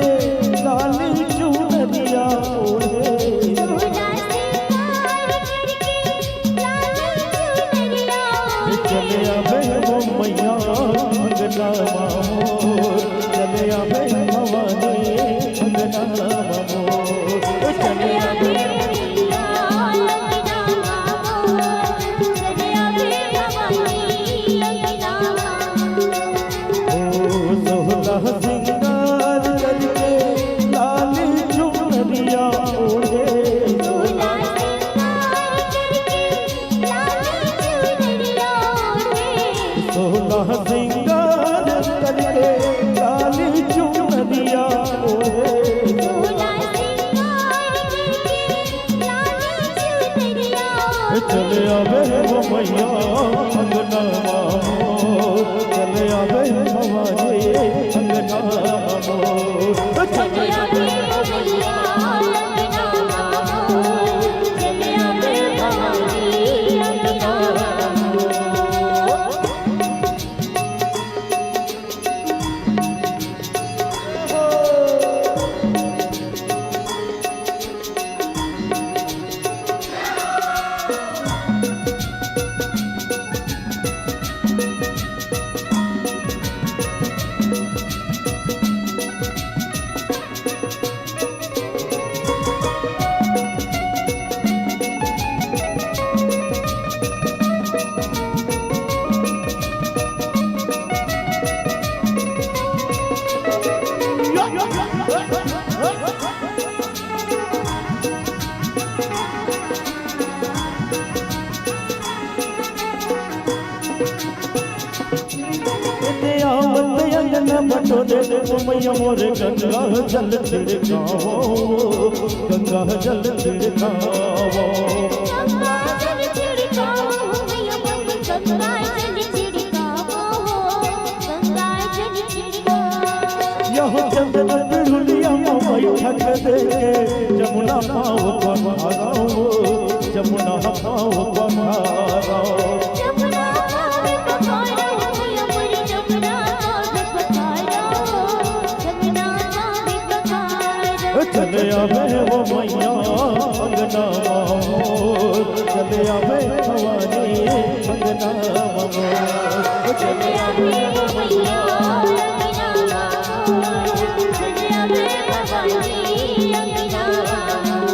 लाली चुनरिया ओढ़े। सोलह सिंगार करके चले आवे हो मैया अंगना मामो, चले आवे भवानी अंगना मामो, चले आवे। ओ सोलह सिंगार करके लाली चुनरिया ओढ़े। एते आवत अंगना बटोरे, ओ मैया मोरे गंगा जल छिड़कावो, गंगा जल छिड़कावो। गंगा जल छिड़कावो, मैया मोरे गंगा जल छिड़कावो, गंगा जल छिड़कावो। यहो चंदन पिड़ुलिया मा बैठक देके, जमुना पाँव पखारो, जमुना पाँव पखारो। जमुना पाँव पखारो, मैया मोरे जमुना पाँव पखारो, जमुना पाँव पखारो। चले आवे वो मैया अंगना मोर, चले आवे भवानी अंगना मोर। चले आवे वो मैया अंगना मोर, चले आवे भवानी अंगना मोर।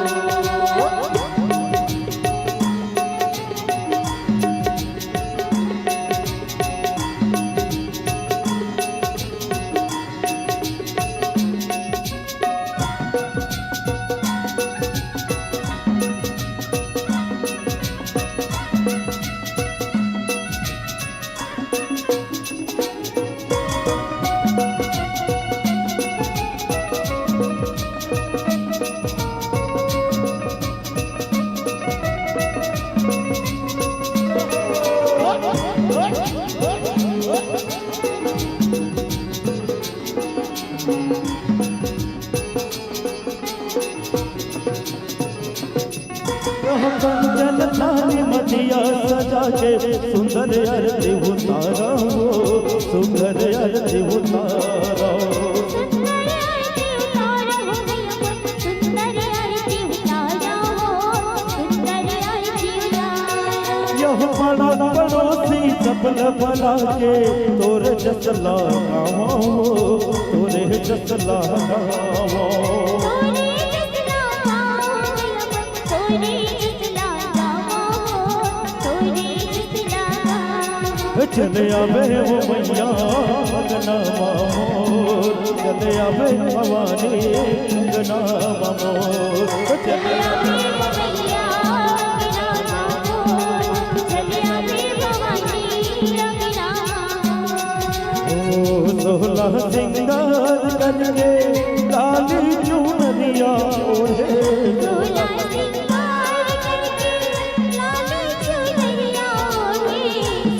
कंचन थाली मा दिया सजा के, सुंदर आरती उतारा हो, सुंदर आरती उतारा हो। सुंदर आरती उतारा हो, सुंदर आरती उतारा हो, सुंदर आरती उतारा हो। यह पाड़ा पड़ोसी सब ला बला के, तोरे जस ला गावा हो, तोरे जस ला गावा हो। तोरे जस ला गावा हो, तोरे जस ला गावा हो, तोरे जस ला गावा हो। चले आवे वो मैया अंगना मोर, चले आवे भवानी अंगना मोर। चले आवे वो मैया अंगना मोर, चले आवे भवानी अंगना मोर। ओ सोलह सिंगार करके, लाली चुनरिया ओढ़े। सोलह सिंगार करके, लाली चुनरिया ओढ़े।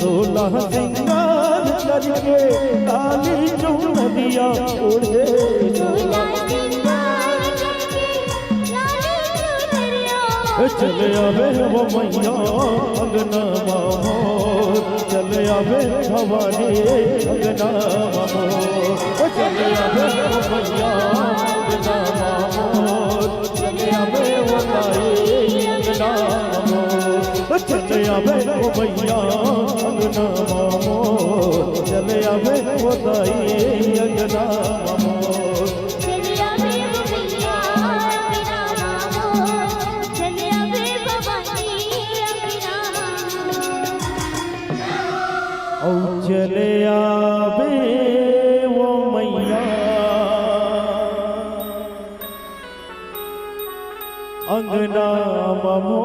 सोलह सिंगार करके, लाली चुनरिया ओढ़े। सोलह सिंगार करके, लाली चुनरिया ओढ़े। चले आवे वो मैया अंगना मोर, चले आवे भवानी अंगना मोर। चले आवे वो मैया अंगना मोर, चले आवे वो दाई अंगना मोर। चले आवे वो मैया अंगना मोर, चले आवे वो दाई अंगना मोर। चले आवे वो मैया अंगना मोर, चले आवे भवानी अंगना मोर। औ चले आवे वो मैया अंगना ममो,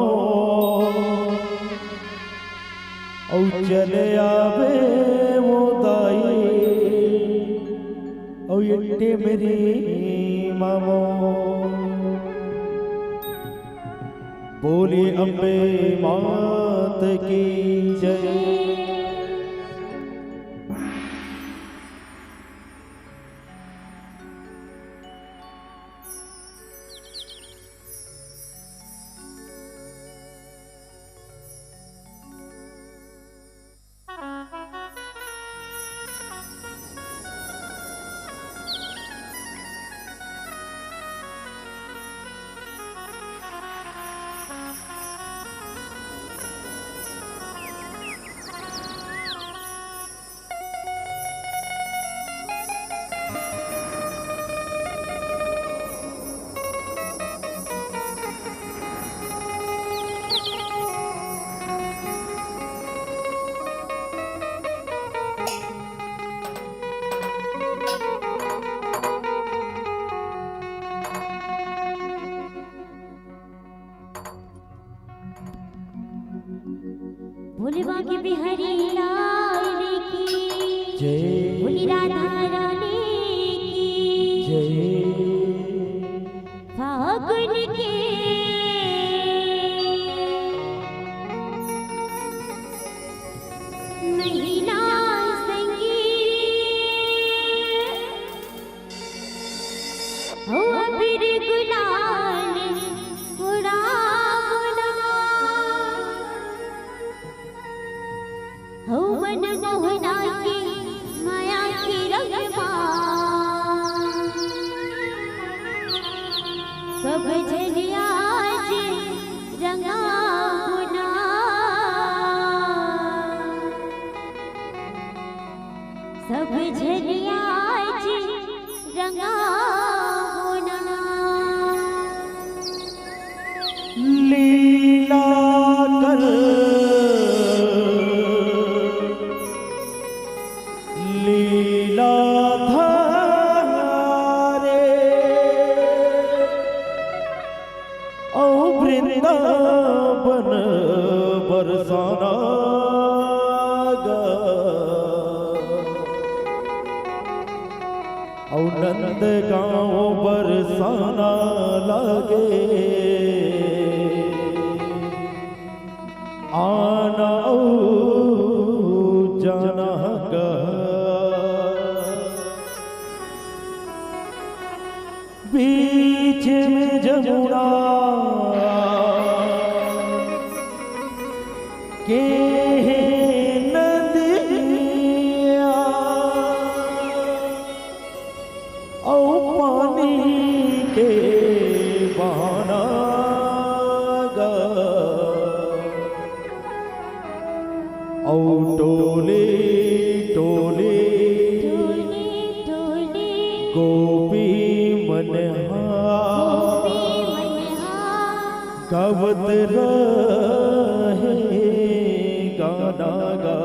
औ चले आवे वो दाई, औ ये टेमरी ममो। बोली अम्बे मात की जय। बोले बांके बिहारी लाल की, जय। बोली राधा रानी की, जय। फागुन के महीना संगी, हो अबीर गुलाल उड़ावना। हो मन मोहना के माया के रंग मा, सब झन आज रंगावना। सब झन आज रंगावना। लीला कर, लीला धारे, अउ वृंदावन बरसाना गा। अउ नंदगांव बरसाना लागे, आना अउ जाना गा। बीच में जमुना के नदिया, अउ पानी के बहाना गा। अउ टोली टोली टोली टोली गोपी मन हा गोपी मन हा गावत रहे गाना गा।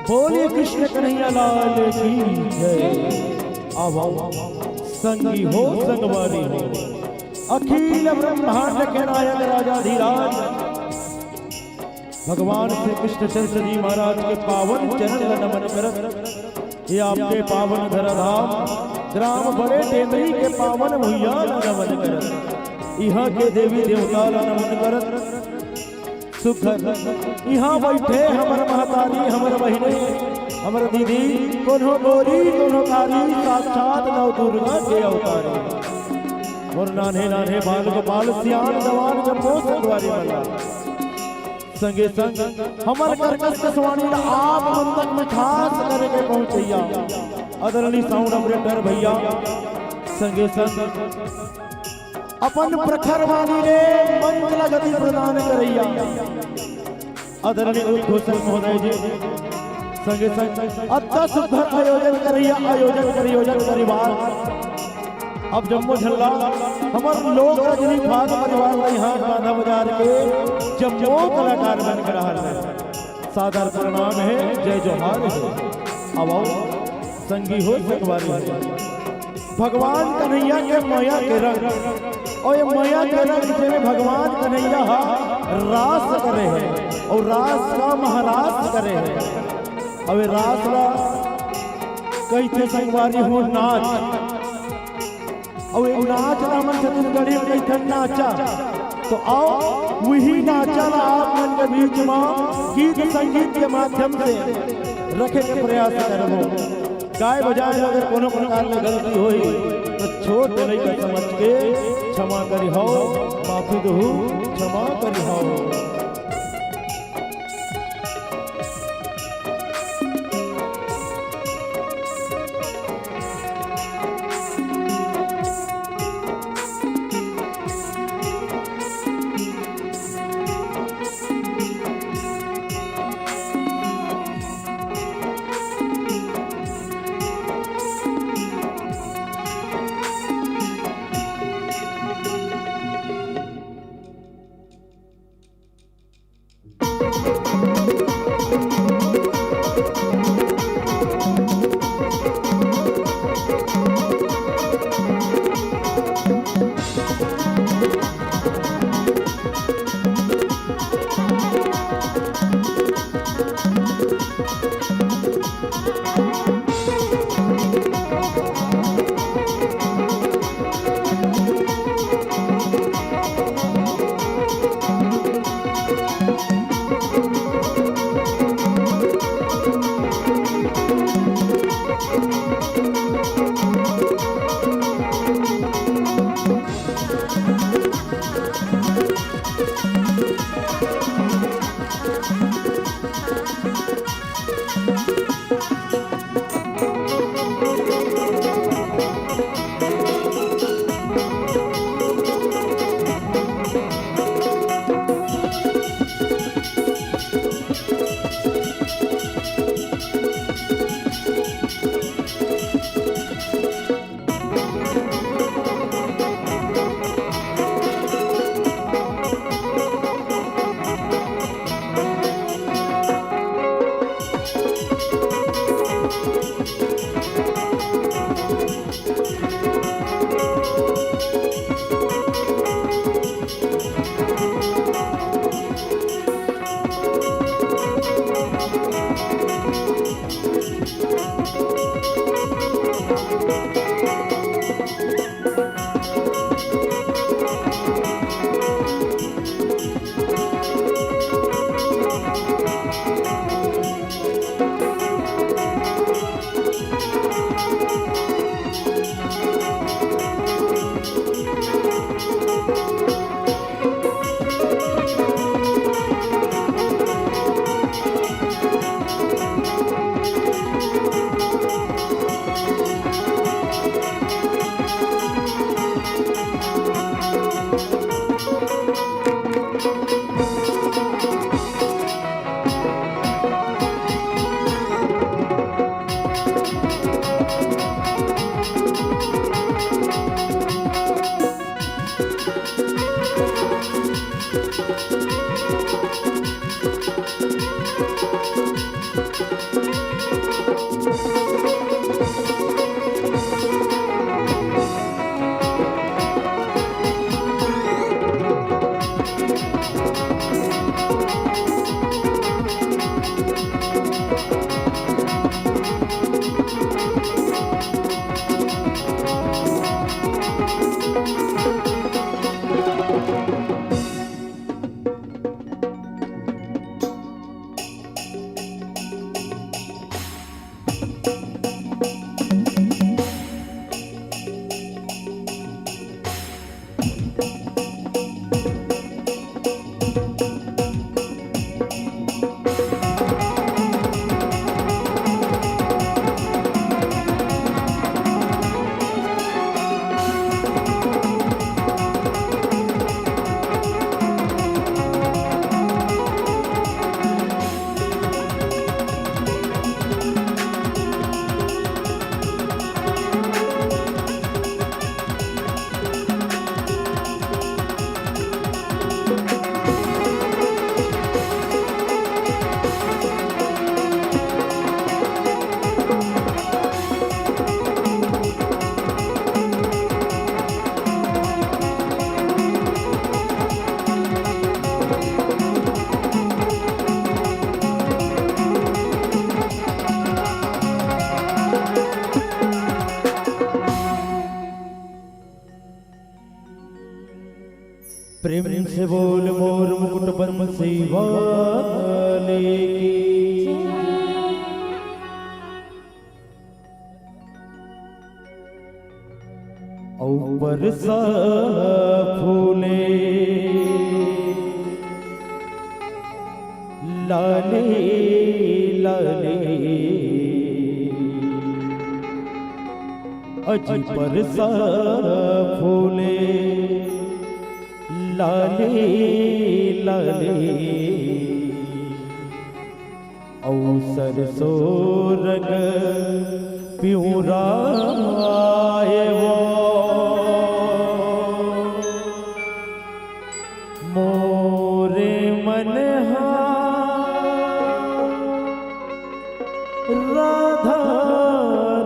बोलिए कृष्ण कन्हैया लाल की जय। आवो संगी हो संगवारी हो, अखिल ब्रह्मांड के नायक राजाधिराज भगवान श्री कृष्ण चंद्र जी महाराज के पावन चरण ला नमन करत, ये आपके पावन धराधाम ग्राम बड़े टेमरी के पावन भुइयां ला नमन करत, इहां के देवी देवता ला नमन करत। सुघर इहां बइठे हमर महतारी, हमर बहिनी, हमर दीदी, कोनो गोरी, कोनो कारी, साक्षात नव दुर्गा के अवतारी। मोर नान्हे नान्हे बाल गोपाल, सियान जवान जम्मो संगवारी मन ला। संगे संग हमर करकस कस वाणी ला आप मन तक मिठास करे के पहुंचइया आदरणीय sound operator भैया, संगे संग अपन प्रखर वाणी ले मंच ला गति प्रदान करइया आदरणीय उद्घोषक महोदय जी, संगे संग अत्ता सुघर आयोजन करइया आयोजक परियोजक परिवार। अब जम्मो झन ला हमर लोक रजनी फाग परिवार ला इहां बांधा बाजार के जम्मो कलाकार मन के डहर ले सादर प्रणाम हे, जय जोहार हे। अब आओ संगी हो संगवारी हो, भगवान कन्हैया के मया के रंग, अउ ये मया के रंग जेमे भगवान कन्हैया ह रास करे हे अउ रास ला महारास करे हे। अउ ये रास ला कहिथे संगवारी हो नाच। अउ ये नाच ला हमन छत्तीसगढ़ी में कहिथन नाचा। तो आओ, उही नाचा ला आप मन के बीच म गीत संगीत के माध्यम से रखे के प्रयास करबो। गाय बजाए में अगर कोनो प्रकार ले गलती होही, तो छोट लइका समझ के क्षमा करिहव, माफी दहू, क्षमा करिहव। प्रेम से बोल मोर मुकुट बंसी वाले की। अउ परसा फूले लाले लाले, अजी परसा फूले लाले लाले। अउ सरसों रंग पिंवराए वो, मोरे मन हा राधा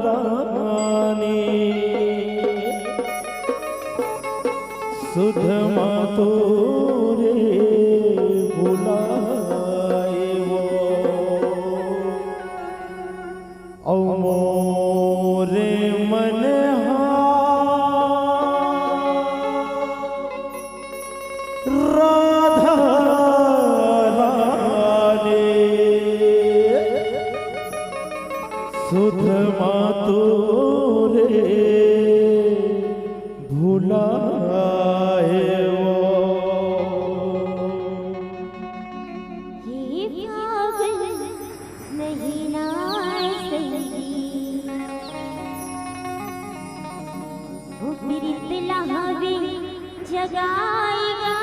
रानी। सुध मा तोरे बुलाए वो, अउ मोरे मन हा राधा रानी। सुध मा तोरे भुलाए वो। हे फागुन महीना संगी, वो प्रीत ला हवे जगाएगा।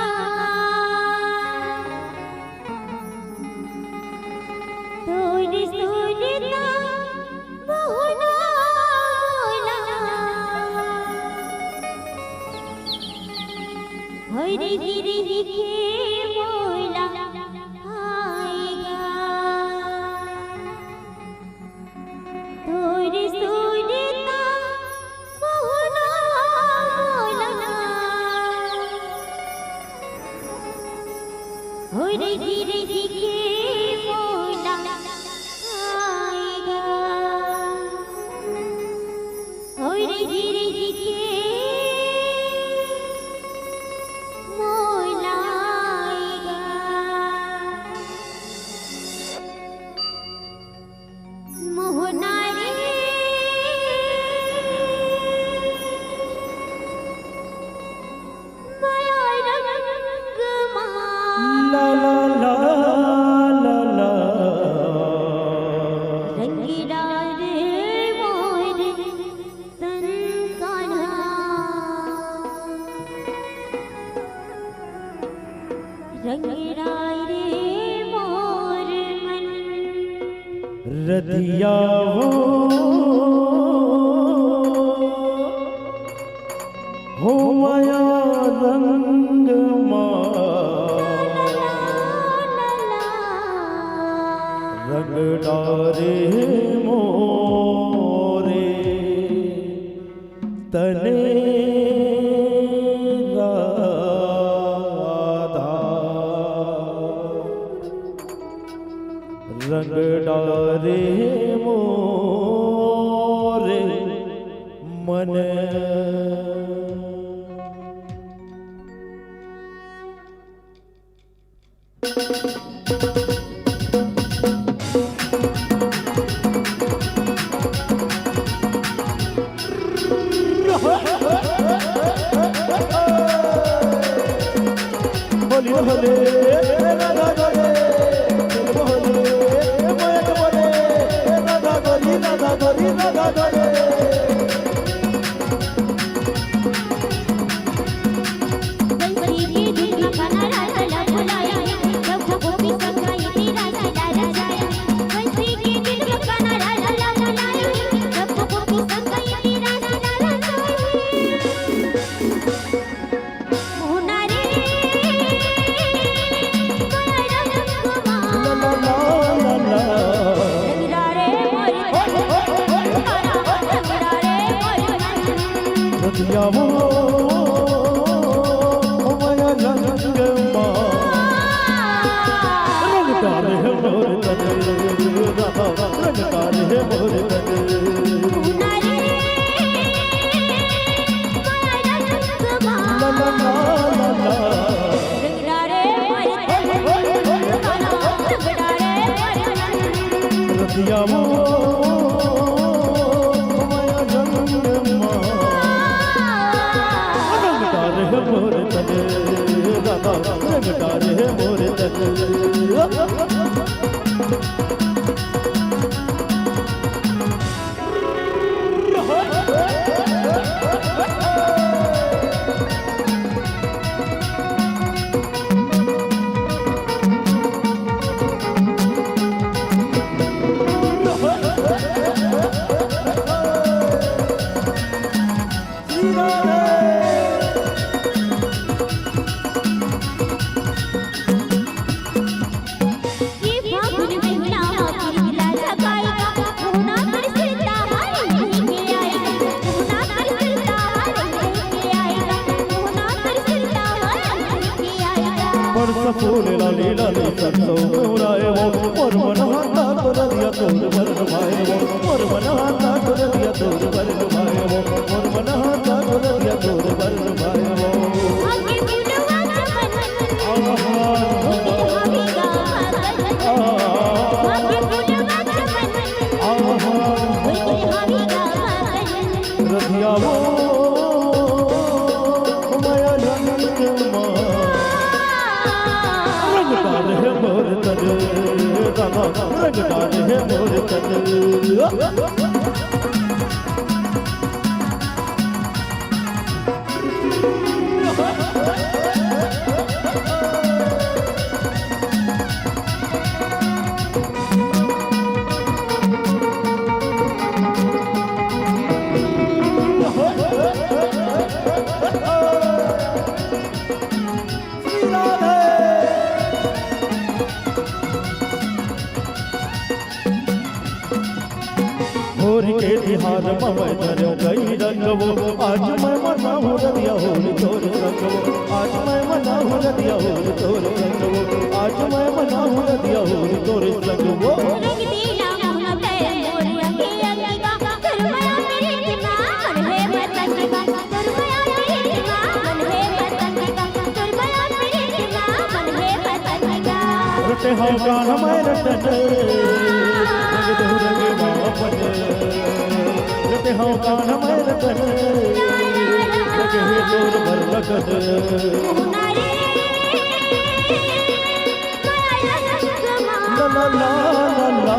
तोर सुरता बहुना मोला, हरी गिरी के मोला आएगा। तोर सुरता बहुना मोला, होर गिर के मोला आएगा, होर गिर के मोला आएगा। मोहना रे माया रंग मा। ला ला ला ला ला। रंगीला रे मोर तन कान्हा। रंगीला रे मोर मन। रतिया वो हो माया रंग मा। रंग डारे मोरे तने राधा। रंग डारे मोरे मन। होली होले, राधा गोरे, होले, मोयक बोले, राधा गोरी, राधा गोरी, राधा गोरे। रतिया वो, ओ माया रंग मा। रंग डारे हे मोर तन, राधा, रंग डारे हे मोर तन। रंगदारे मरतन, रंगदारे मरतन। रतिया वो माया रंग मा। रंगदार है मोर तन, दादा, रंगदार है मोर तन। ये फागुन महीना मा किरकिरा जगाएगा, मोहना कर सिरता हार लेके आएगा, मोहना कर सिरता हार लेके आएगा, मोहना कर सिरता हार लेके आएगा। परसों फूल लाली लाली सरसों मुराए वो, मोर मन हाथा तो रतिया तोर बर भाए वो, मोर मन हाथा तो रतिया तोर बर भाए वो, मोर मन हाथा तो रतिया तोर बर भाए वो। आगे बुलवा चमन, आहा। रतिया वो माया रंग मा। रंगदार है मोर तन, दादा, रंगदार है मोर तन। होरी के तिहार म मैं धरंव कई रंग वो, आज मैं मनाहूँ रतिया होरी तोर संग वो, आज मैं मनाहूँ रतिया होरी तोर संग वो, आज मैं मनाहूँ रतिया होरी तोर संग वो। रंग दीना मोहन तैं मोर अंगी अंगी का, तोर मया मेरे दिमाग मन है वतन का। रटे हव कान मैं रटन, रंग दहु रंग मापन। रटे हव कान मैं रटन, रंग हे तोर बर रगत। ला ला ला ला ला।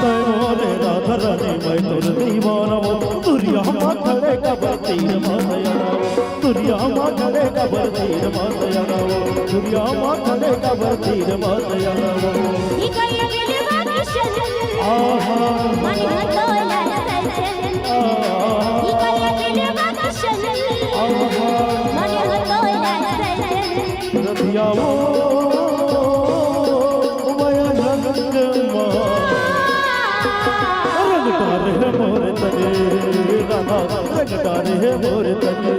तैं मोरे राधा रानी मैं तोर दीवाना वो, दुरिहा मा खड़े काबर तीर मा दयाना वो, दुरिहा मा खड़े काबर तीर मा दयाना वो, दुरिहा मा खड़े काबर तीर मा दयाना वो। आहा। आहा। रतिया वो माया रंग मा। रंग डारे है मोर तने, राधा रंग डारे है मोर तने।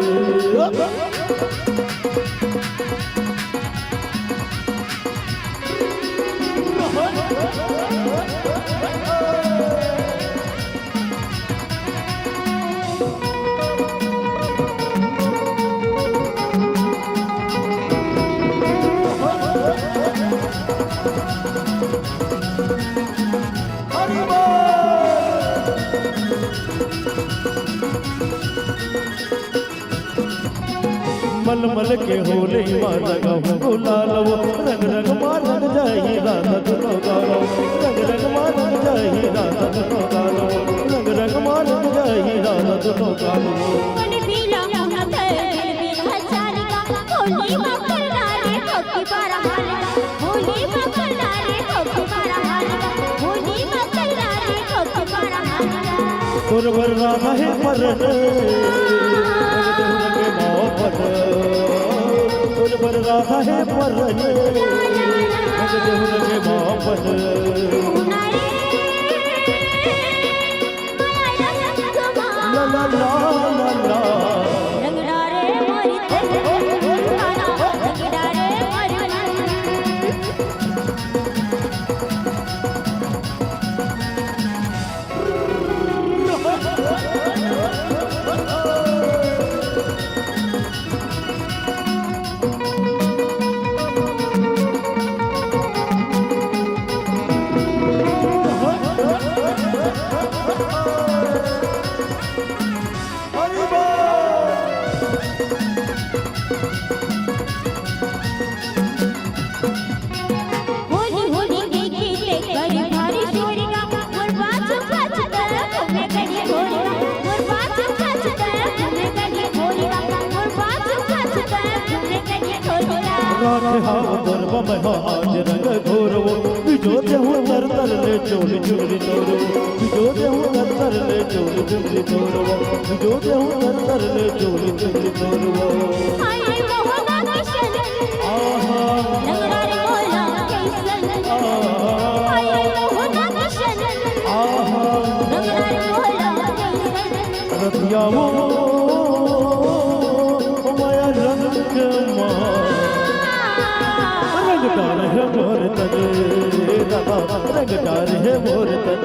मलमल के होली मा लगाहूँ गुलाल वो, रंग रंग मा रंग जाही राधा दुनो गाल वो, रंग रंग मा रंग जाही राधा दुनो गाल वो, रंग रंग मा रंग जाही राधा दुनो कोन बिला मुहत, कोन बिला चालिका, होली मा करना रे होकी बारा हालिका, होली मा करना रे होकी बारा हालिका, होली मा करना रे होकी बारा हालिका। तोर बर राधा हे परन, रंग देहु रंग मापन। तोर बर राधा हे परन, रंग देहु रंग मापन। ला ला ला ला ला। रंग डारे मोरी तन, रंग डारे मोरी मन। होली होली के गीत करी भारी शोरिया, मोर बाजू बाजू तरफ में गली घोरिया, मोर बाजू बाजू तरफ में गली घोरिया, मोर बाजू बाजू तरफ में गली घोरिया। रात हाव तोर बम हा आज रंग घोरवो, बिजो देहु तर तर ले चोली चुनरी तोरवो, बिजो देहु तर तर ले चोली चुनरी तोरवो, बिजो देहु तर तर ले चोली चुनरी तोरवो। हाय मोहना किशन, आहा। रंगदार मोला कैसन। आहा। हाय मोहना किशन, आहा। रंगदार मोला कैसन। रतिया वो माया रंग मा। रंगदार हे मोर तन, दादा, रंगदार हे मोर तन।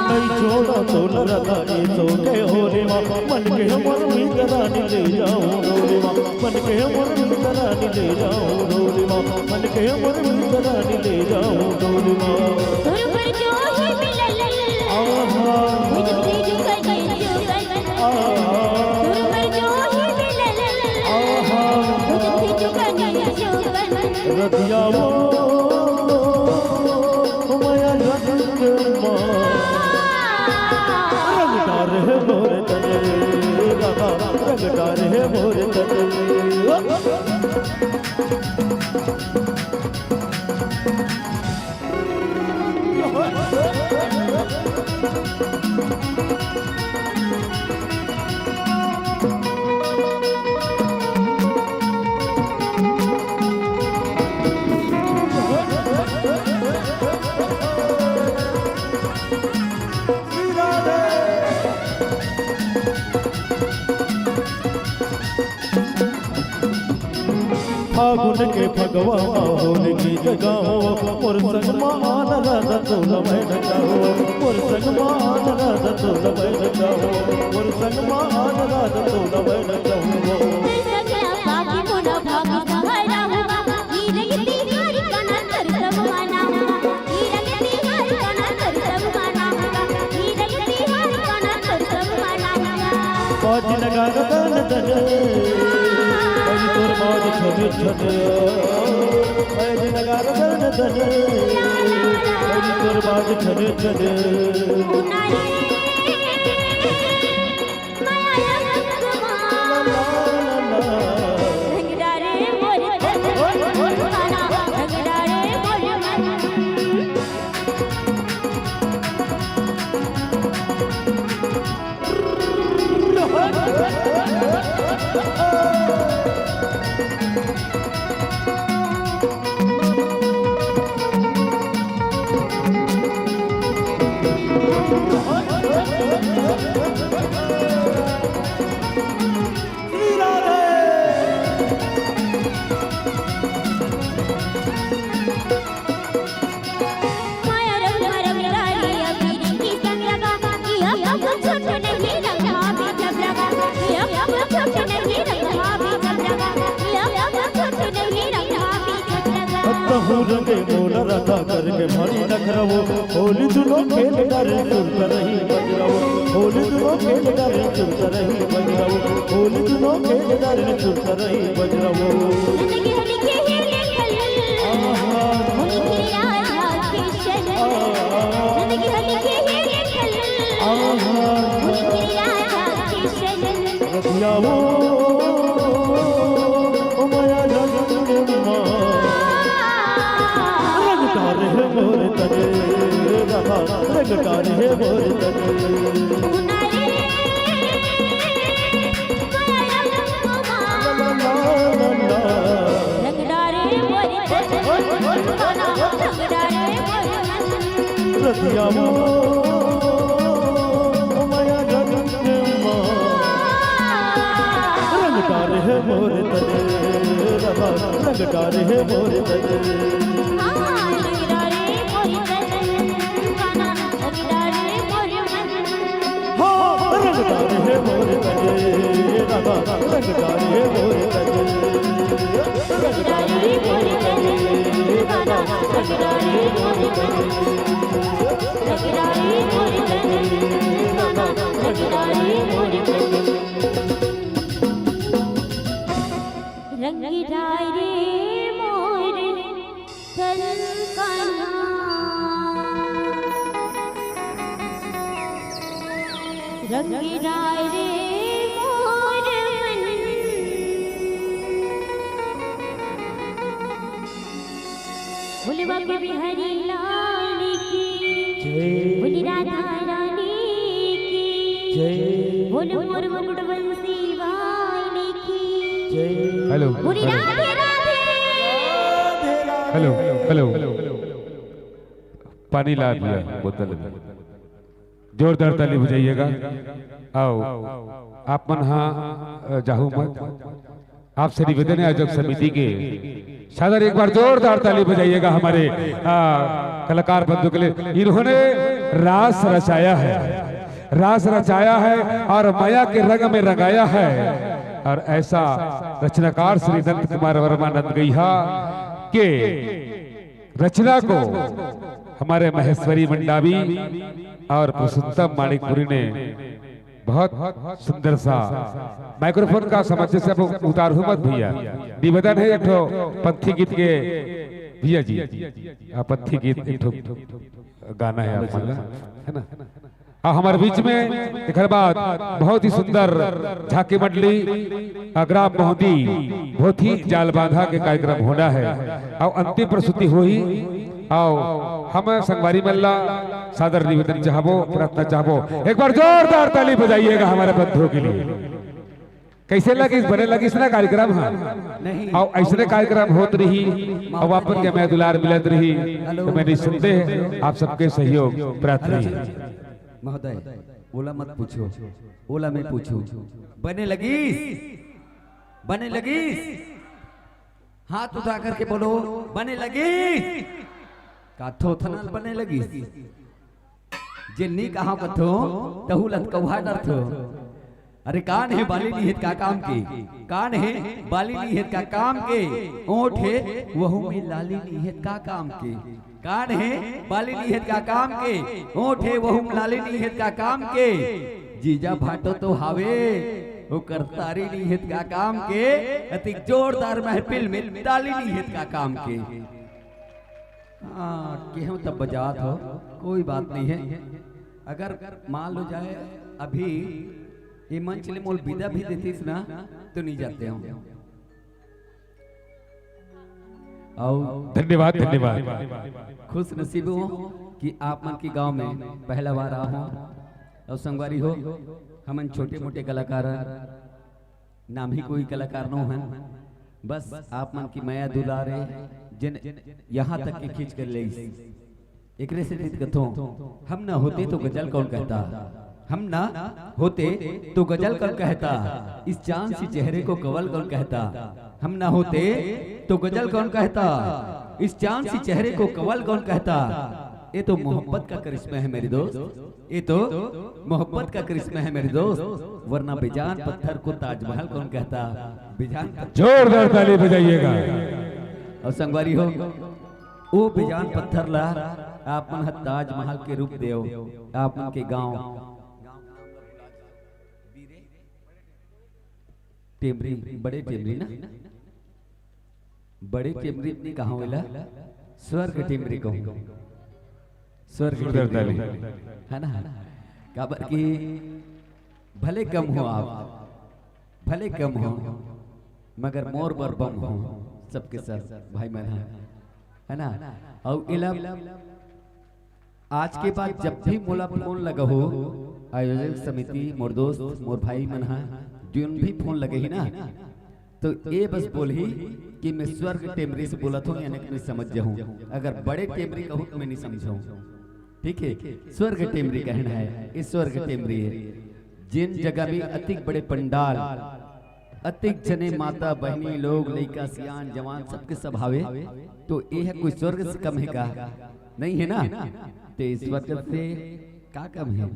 नहीं छोड़ा तोला राधा ए सो के होली मा, मन के हमर मीत रानी ले जाऊं डोली मा, मन के हमर मीत रानी ले जाऊं डोली मा, मन के हमर मीत रानी ले जाऊं डोली मा। तोर बर जो हे मिलल, आहा। मुझे तेरी कहीं जुगल। आहा। तोर बर जो हे मिलल, आहा। मुझे तेरी कहीं जुगल। रतिया वो माया रंग मा। रंगदार हे मोर तन, दादा, रंगदार हे मोर तन। फागुन के फगवा मा होली गीत गाओ, मोर संग मा आन राधा तोला मैं नचाओ, मोर संग मा आन राधा तोला मैं नचाओ, मोर संग मा आन राधा तोला मैं नचाओ। बाज नगारा दन दन, बाज तोर बाज छन छन, बाज नगारा दन दन, बाज तोर बाज छन छन। रंगे मोला राधा करके भारी नखरवो, होली दुनो खेल डरे सुर करही बजरवो, होली दुनो खेल डरे सुर करही बजरवो, होली दुनो खेल डरे सुर करही बजरवो। नंद के हरि के हे लेखल, आहा। मुनि के राजा के शरण। आहा। नंद के हरि के हे लेखल, आहा। मुनि के राजा के शरण। रतिया वो, ओ माया रंग मा। रंग डारे हे मोर तन, राधा, रंग डारे हे मोर तन। ला, ला, ला, ला। रंग डारे मोर तन, रंग डारे मोर तन। रतिया वो, ओ माया रंग मा। रंग डारे हे मोर तन, राधा, रंग डारे हे मोर तन। हाँ, रंग डारे मोर तन, कान्हा, रंग डारे मोर मन। हाँ, रंग डारे हे मोर तन, राधा, रंग डारे हे मोर तन। रंग डारे मोर तन, कान्हा, रंग डारे मोर मन। रंग डारे मोर तन, कान्हा, रंग डारे मोर मन। रंग डारे मोर तन कान्हा, रंग डारे मोर मन। बोले बांके बिहारी लाल की, जय। बोले राधा रानी की, जय। बोले मोर मुकुट बंसी वाली की, जय। हेलो, बोले hello. Radhe Radhe. Hello, hello. पानी ला दिया बोतल में। जोरदार ताली बजाइएगा। आओ, आप मन हा, अ, जाहू मत। आपसे निवेदन है, आयोजक समिति के सादर, एक बार जोरदार ताली बजाइएगा हमारे, आ, कलाकार बंधु के लिए। इन्होंने रास रचाया है, रास रचाया है और माया के रंग में रंगाया है। और ऐसा रचनाकार श्री नंद कुमार वर्मा नंदगैहा के रचना को हमारे महेश्वरी मंडावी और पुरुषोत्तम मानिकपुरी ने बहुत सुंदर सा माइक्रोफोन का समक्ष से आप उतारू मत भैया, निवेदन है एक ठो पंथी गीत के भैया जी, आ, पंथी गीत एक ठो गाना है आप मन ला, है ना? आ, हमारे बीच में एक बार बहुत ही सुंदर झांकी मंडली, आ, ग्राम मोहदी भोथी जाल बांधा के कार्यक्रम होना है और अंतिम प्रस्तुति होही। आओ, हम संगवारी मन ला सादर निवेदन चाहबो, प्रार्थना चाहबो, एक बार जोरदार ताली बजाइएगा हमारे बंधुओं के लिए। कैसे लगिस, बने लगिस ना कार्यक्रम? हाँ, नहीं। और ऐसने कार्यक्रम होत रही और अपन के मैं दुलार मिलत रही, तो मैं निसंदेह आप सबके सहयोग प्रार्थना है। महोदय, ओला मत पूछो, ओला मैं पूछूं, बने लगिस, बने लगिस। हाथ उठा करके बोलो, बने लगिस। का थोथना ल बने लगिस? जे नी कहा कथो, तहू लतकौहा डरथो। अरे कान हे बाली निहित का काम के, कान हे बाली निहित का काम के, ओठ हे वहू में लाली निहित का काम के। कान हे बाली निहित का काम के, ओठ हे वहू में लाली निहित का काम के। जीजा भाटो तो हावे, ओकर तारी निहित का काम के, अतिक जोरदार महफिल में ताली निहित का काम के। हाँ, केहू तब बजात हो, कोई बात नहीं है। अगर मान लो जाए अभी ये मंच ले मोल विदा भी देतीस ना, तो नहीं जाते हो। आओ। धन्यवाद, धन्यवाद। खुश नसीब हूँ कि आप मन के गांव में पहला बार आ हूँ। और संगवारी हो, हमन छोटे मोटे कलाकार हन, नाम ही कोई कलाकार नो हन, बस आप मन की मया दुलार हे, जेन यहाँ तक के खींच कर ले। एकरे से रित कथों, हम ना होते तो गजल कौन कहता, हम ना होते तो गजल कौन कहता, इस चांद सी चेहरे को कवल कौन कहता, हम ना होते तो गजल कौन कहता, इस चांद सी चेहरे को कवल कौन कहता। ये तो मोहब्बत का करिश्मा है मेरे दोस्त, ये तो मोहब्बत का करिश्मा है मेरे दोस्त, वरना बेजान पत्थर को ताजमहल कौन कहता, बेजान पत्थर। जोरदार ताली बजाइएगा। और संगवारी हो, ओ बेजान पत्थर ला आप मन ह ताजमहल के रूप देव। आप मन के गांव टेमरी, बड़े टेमरी ना, बड़े टेमरी नहीं कहा, ओला स्वर्ग टेमरी कहूं। स्वर्ग जोरदार टेमरी, ताली। है ना? काबर कि भले कम हो आप, भले कम हो, मगर मोर बर बम हो सबके सब भाई मन ह, है ना? अउ एला आज के बाद जब भी मोला फोन लगहू, आयोजक समिति, मोर दोस्त, मोर भाई मन ह, जोन भी फोन लगही ना, तो ये बस बोलही कि मैं स्वर्ग टेमरी से बोलत हूँ, यानी कि मैं समझ जाऊँ। अगर बड़े टेमरी कहूँ तो मैं नहीं समझाऊँ। ठीक है, स्वर्ग टेमरी कहना है, ये स्वर्ग टेमरी है। जिन जगह भी अतिक बड़े पंडाल, अतिक जने माता, बहिनी लोग, लइका, सियान, जवान, सबके सब हावे, तो ये है कोई स्वर्ग से कम है का? नहीं है ना? तो इस स्वर्ग से का कम है?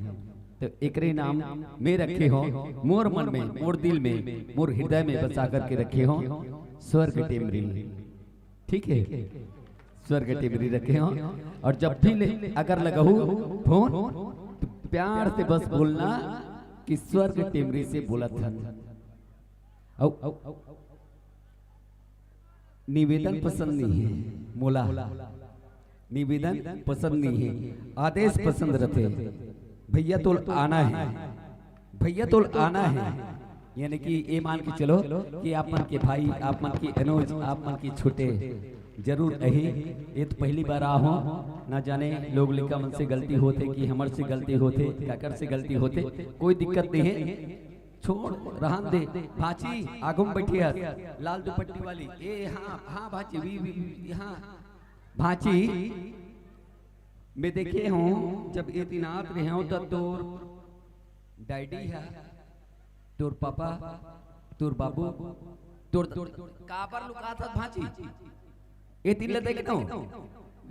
तो एकरे नाम मैं रखे हो, मोर मन में, मोर दिल में, मोर हृदय में बसा करके रखे हो स्वर्ग टेमरी। ठीक है, स्वर्ग टेमरी रखे हो। और जब भी ले, अगर लगहू फोन, तो प्यार से बस बोलना कि स्वर्ग टेमरी से बोलत हन। अउ निवेदन पसंद नहीं है मोला, निवेदन पसंद नहीं है, आदेश पसंद रथे। भैया तोल आना है, भैया तोल आना है, यानी कि ये मान के चलो कि आप मन के भाई, आप मन के अनुज, आप मन के छोटे जरूर अही। ये तो पहली बार आ हो, ना जाने लोग लइका मन से गलती होथे कि हमर से गलती होथे, काकर से गलती होथे, कोई दिक्कत नहीं है। छोड़, रहन दे। भांची, आगू में बैठी है, लाल दुपट्टी वाली। ए, हाँ, हाँ, भांची, वी, वी, वी, हाँ। भांची, मैं देखे हूँ, जब ए दिन आत रहे हो, तो तोर डैडी है, तोर पापा, तोर बाबू, तोर द-, काबर लुकात हस भांची? ए दिन ले देखे हो?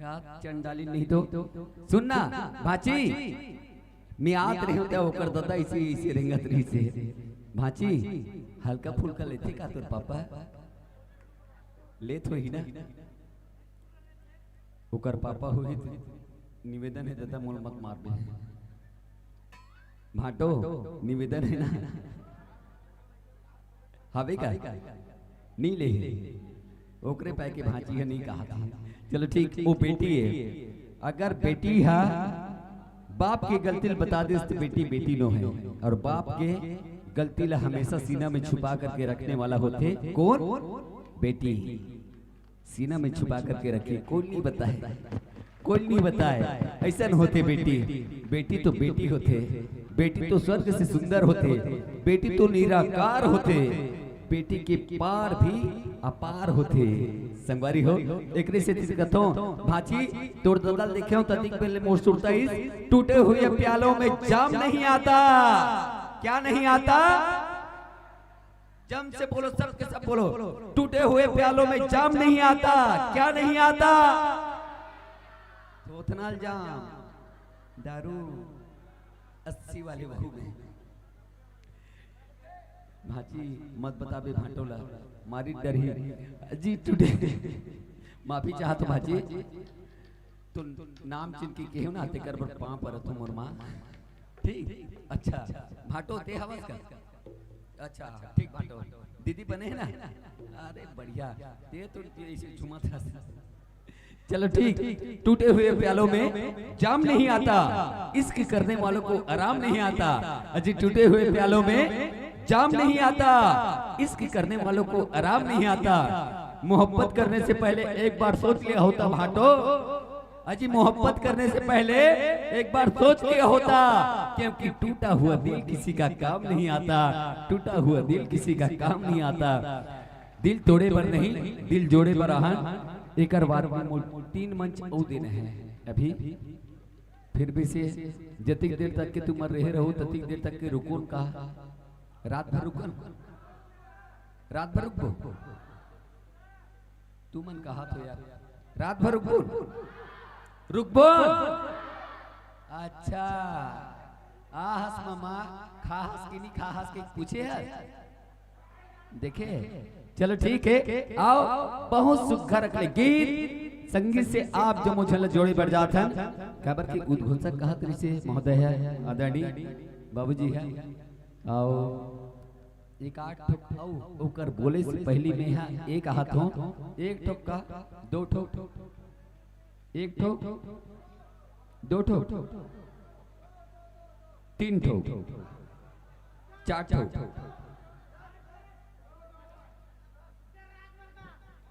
यार, चंडाली नहीं तो। सुन ना, भांची, मैं आत रहे हो, तो ओकर दादा इसे, इसे रेंगत रही से। भांची, हल्का फुल्का लेथे का तोर पापा? लेत होही ना? ओकर पापा होही त निवेदन है, दादा, मोल मत मार दे। भांटो, निवेदन है ना? हवे का? नी ले। ओकरे पाए के भांची है, नी कहा था। चलो ठीक, वो बेटी है। अगर बेटी है, बाप के गलती ल बता देस, तो बेटी बेटी नो है। और बाप के गलती ला हमेशा सीना में छुपा करके रखने वाला होथे कौन? बेटी। सीना में छुपा करके रखे, कोई नहीं बताए, कोई नहीं बताए। ऐसन होथे बेटी, बेटी तो बेटी होथे, बेटी तो स्वर्ग से सुंदर होथे, बेटी तो निराकार होथे, बेटी के पार भी अपार होथे। संगवारी हो, एकरे से कथों, भांची, तोर दादा ल देखे हो, ततिक बेले मोर सुरता इस, टूटे हुए प्यालों में जाम नहीं आता। क्या नहीं आता? जम से बोलो, सबके सब बोलो, टूटे हुए प्यालों में जाम नहीं आता। क्या नहीं आता? थोथनाल जाम, दारू, अस्सी वाले बहू में। भांची, मत बताबे भांटो ला, मारी डरही। जी टूटे, माफी चाहत हो भांची, तो नाम चिन्ह के केहू ना, तेकर बर पाँव परत हो मोर माँ। ठीक, अच्छा, भांटो ते हवस का? अच्छा, ठीक भांटो। दीदी बने है ना? अरे बढ़िया, ते तो ऐसे झूमत हस। चलो ठीक, टूटे हुए प्यालों में जाम नहीं आता, इश्क करने वालों को आराम नहीं आता। अजी, टूटे हुए प्यालों में जाम नहीं आता, इश्क करने वालों को आराम नहीं आता। मोहब्बत करने से पहले एक बार सोच लिया होता भांटो। अजी, मोहब्बत करने से पहले एक बार सोच लिया होता, क्योंकि टूटा हुआ दिल किसी का काम नहीं आता, टूटा हुआ दिल किसी का काम नहीं आता। दिल तोड़े बर नहीं, दिल जोड़े बर आहन। एकर बाद में मोर तीन मंच अउ देना है अभी। फिर भी से जतिक देर तक के तुमन रहे रहो, ततिक देर तक के रुकोन का, रात भर रुकन, रात भर रुकबो। तुमन कहा तो यार, रात भर रुकबो, रुकबो। अच्छा, आहस मामा, खाहस कि नहीं खाहस के पूछे हस? देखे, चलो ठीक है, आओ, बहुत सुघर अकले गीत, संगीत से आप जम्मो झन ल जोड़े बर जात हन, काबर कि उद्घोषक कहत रहिसे महोदय ह, आदरणीय बाबूजी ह, अउ एक आध ठो अउ ओकर बोले से पहिली में ह एक कहत हों, एक ठो का, दो ठो, एक ठो, दो ठो, तीन ठो, चार ठो।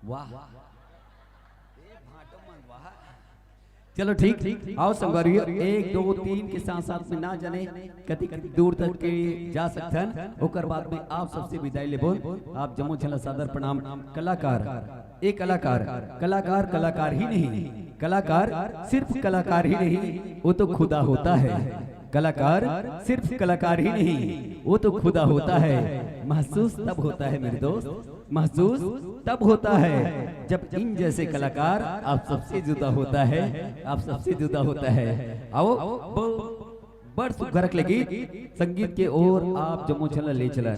वाह। चलो ठीक, आओ संगवारी, एक, दो, तीन के साथ साथ में ना जाने कतिक दूर तक के जा सकथन। ओकर बाद में आप सबसे विदाई लेबोन। आप जम्मो झन ला सादर प्रणाम। कलाकार, ए कलाकार, कलाकार, कलाकार ही नहीं, कलाकार सिर्फ कलाकार ही नहीं, वो तो खुदा होता है। कलाकार सिर्फ कलाकार ही नहीं, वो तो खुदा होता है। महसूस तब होता है मेरे दोस्त, महसूस तब होता है जब इन जैसे कलाकार आप सबसे जुदा होता है, आप सबसे जुदा होता है। आओ, ब-, बड़ सुघर के लगी संगीत के ओर आप जम्मो झन ला ले चला।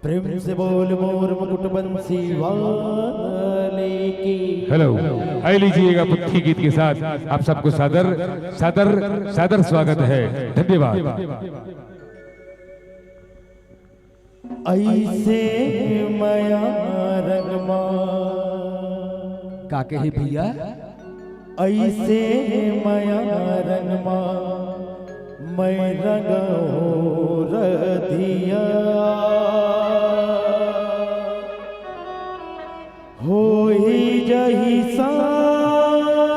प्रेम से बोल मोर मुकुट बंसी वाले की। हेलो, आइए लीजिएगा पुथी गीत के साथ आप सबको सादर, सादर, सादर स्वागत है। धन्यवाद। ऐसे मया रंगमा। का कहे भैया? ऐसे मया रंगमा, मैं रंगहूँ रतिया। होई जही सारबो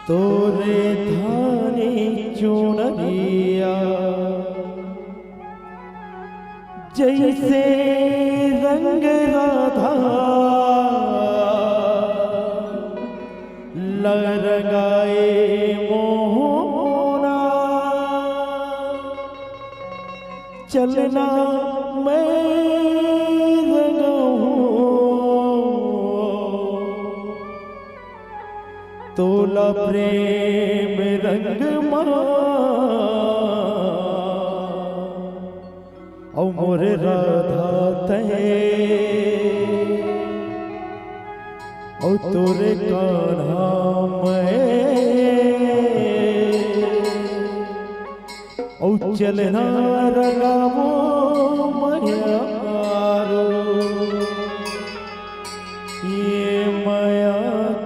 तोरे धानी चुनरिया, जैसे रंग राधा लरगाए मोहना। चलना मैं रंगहूँ तोला प्रेम रंग मा, अउ मोरे राधा तय, अउ तोरे कान्हा मैं। अउ चलना रंगाबो मयारो, ये मया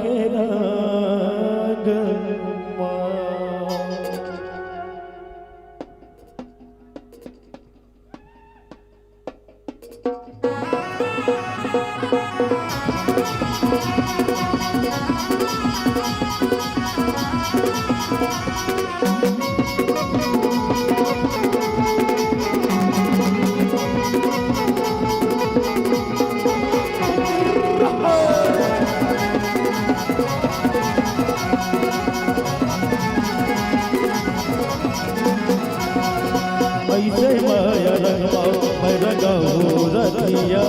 के रंग मा। ऐसे मया रंगमा, मैं रंगहूँ रतिया।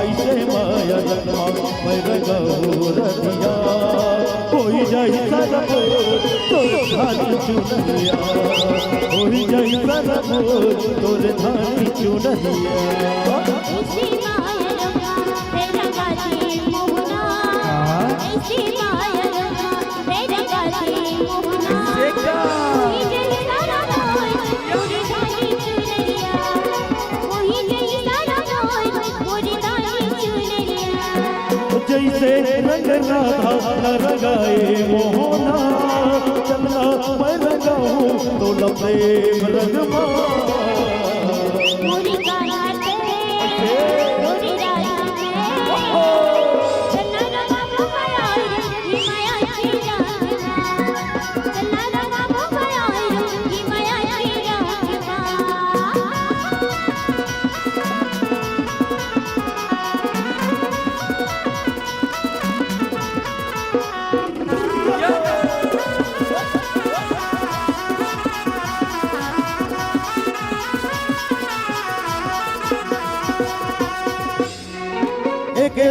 ऐसे मया रंगमा, मैं रंगहूँ रतिया। होई जाही सरबो तोर धानी चुनरिया। होई जाही सरबो तोर धानी चुनरिया। ऐसे मया रंगमा, मैं रंगहूँ मोहना। हाँ। ऐसे मया रंगमा, जैसे रंग राधा न रंगाए मोहना, चलना मैं रंगाऊं तो लपे रंग मा।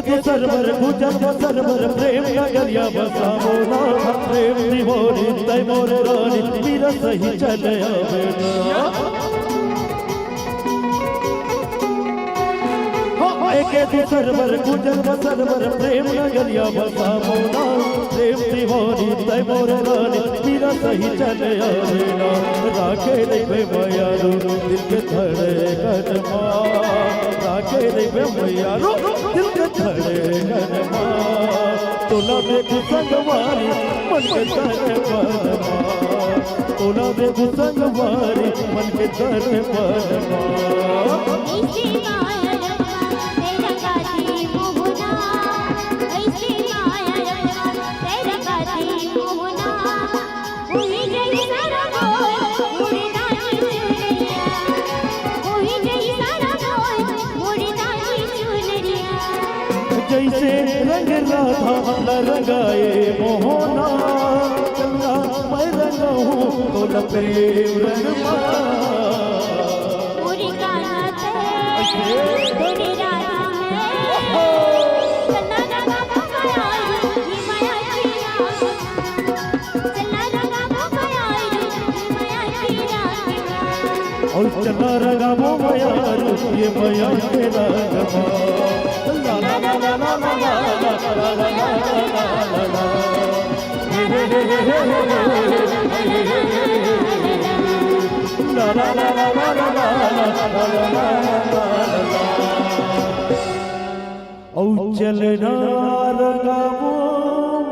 दूसर बर गुजर बसर बर प्रेम नगरिया बसावो ना, प्रेम तिवारी तै मोर रानी, मेरा सही चले आवे ना। एके दूसर बर गुजर बसर बर प्रेम नगरिया बसावो ना, प्रेम तिवारी तै मोर रानी, मेरा सही चले आवे ना। राखे रहिबे मयारू दिल के धड़कन मा, राखे रहिबे मयारू दिल के धड़कन मा। तोला देखू संगवारी मन के धड़कन मा, तोला देखू संगवारी मन के धड़कन मा। ऐसे माया रंगा तेरा गाती मोहना, ऐसे माया रंगा तेरा गाती मोहना। उही जैसा रंगोय मुड़दानी चुनरिया, उही जैसा रंगोय मुड़दानी चुनरिया। जैसे रंग राधा ला रंगाए मोहना, चंदा मैं रंगाहूँ तोला प्रेम रंग मा। पूरी कान्हा ते, पूरी राधा में, चंदा रंगा बंगाया, ये माया किया। चला रंगाबो मयारू, ये मया के रंग मा। ओ चला रंगाबो मयारू, ये मया के रंग मा। ला ला ला ला। हे हे हे। ला ला ला ला। अउ चलना रंगाबो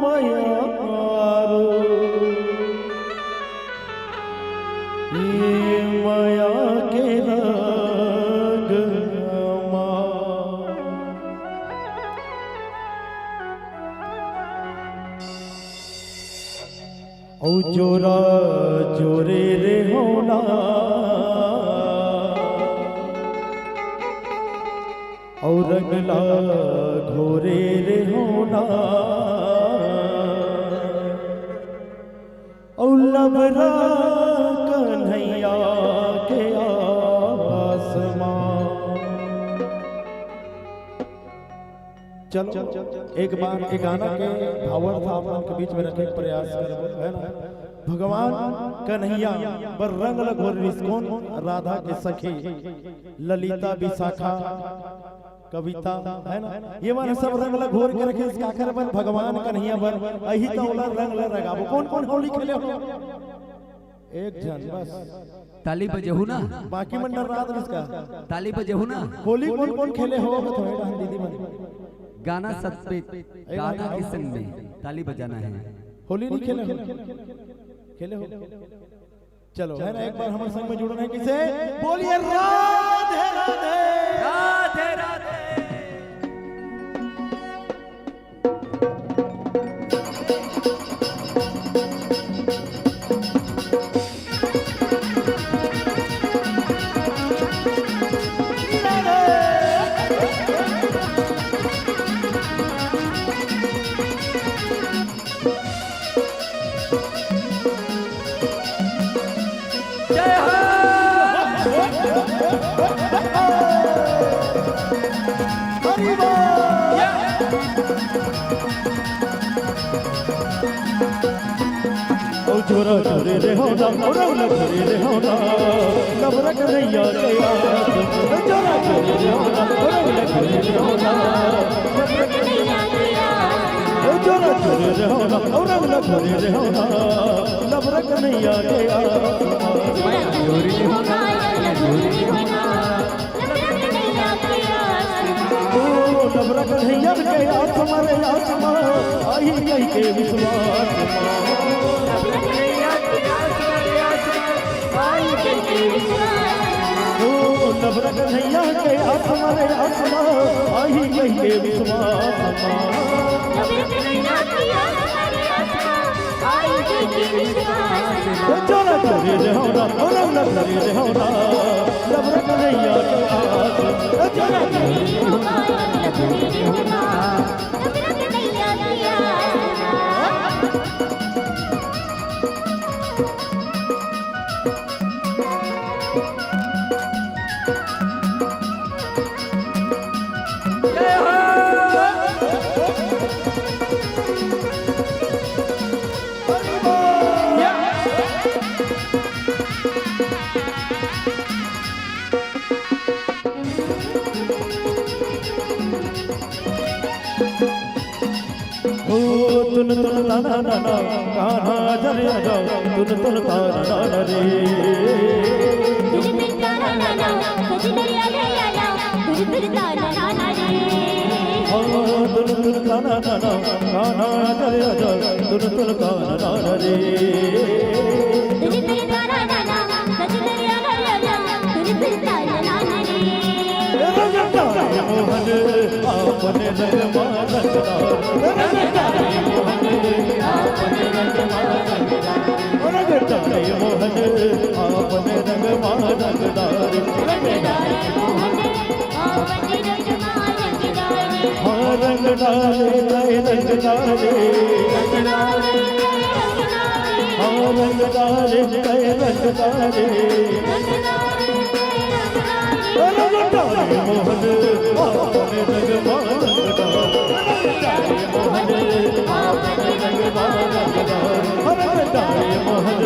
मयारू, ये मया के रंग मा। अउ जोरा जोरे रे होना, अउ रंग ला घोरे रे होना, अउ लबरा कन्हैया के आस मा। चलो, एक बार एक गाना के भावार्थ आप मन के बीच में रखे के प्रयास करबो, है ना? भगवान कन्हैया बर रंग ल घोर रिस कोन? राधा के सखी ललिता, विशाखा, कविता, है ना? ये मन सब रंग ल घोर के रखे, काकर बर? भगवान कन्हैया बर। अही त ओला रंग ल रंगाबो। कोन कोन होली खेले हो? एक झन बस। ताली बजाहू ना। बाकी मन डर्रात रहिस का। ताली बजाहू ना। होली कोन कोन खेले हो? थोड़े डहन दीदी मन। गाना सत पे, गाना के संग में ताली बजाना है। होली नहीं खेले हो? खेले हो? चलो, है ना, एक बार हमर संग में जुड़ना है किसे? बोलिए राधे राधे। राधे राधे। जय हो। हरि बोल। ओ छोरा छोरे रे होना, ओ रौला छोरे रे होना, लबरा कन्हैया के आस। ओ छोरा छोरे रे होना, ओ रौला छोरे रे होना, लबरा कन्हैया के आस। ओ छोरा छोरे रे होना, ओ रौला छोरे रे होना, लबरा कन्हैया के आस। मैं जोरी रे होना, या जोरी रे होना। ओ लबरा कन्हैया के आस मा रे आस मा, आही कहि के विश्वास मा। ओ लबरा कन्हैया के आस मा रे आस मा, आही कहि के विश्वास मा। ओ छोरा छोरे रे होना, ओ रौला छोरे रे होना, लबरा कन्हैया के आस। ओ छोरा छोरे रे होना, जय हो। तुन तुन ताना नाना, कान्हा जरे आजा, तुन तुन ताना नाना रे। तुझे फिर ताना नाना, सजन रे आजा आजा, तुझे फिर ताना नाना रे। हाँ, तुन तुन ताना नाना, कान्हा जरे आजा, तुन तुन ताना नाना रे। तुझे फिर ताना नाना, सजन रे आजा आजा, तुझे फिर ताना नाना रे। ए रंगदार मोहन, आपने रंग मा रंगदार। ए रंगदार मोहन, आपने रंग मा रंगदार। रंगदार मोहन, आपने रंग मा रंगदार। रंगदार मोहन, आपने रंग मा रंगदार। हाँ, रंगदार, जय रंगदार। रंगदार, जय रंगदार। हाँ, रंगदार, जय रंगदार। रंगदार, जय रंगदार। रंगदार मोहन, आपने रंग मा रंगदार। रंगदार मोहन, आपने रंग मा रंगदार। रंगदार मोहन,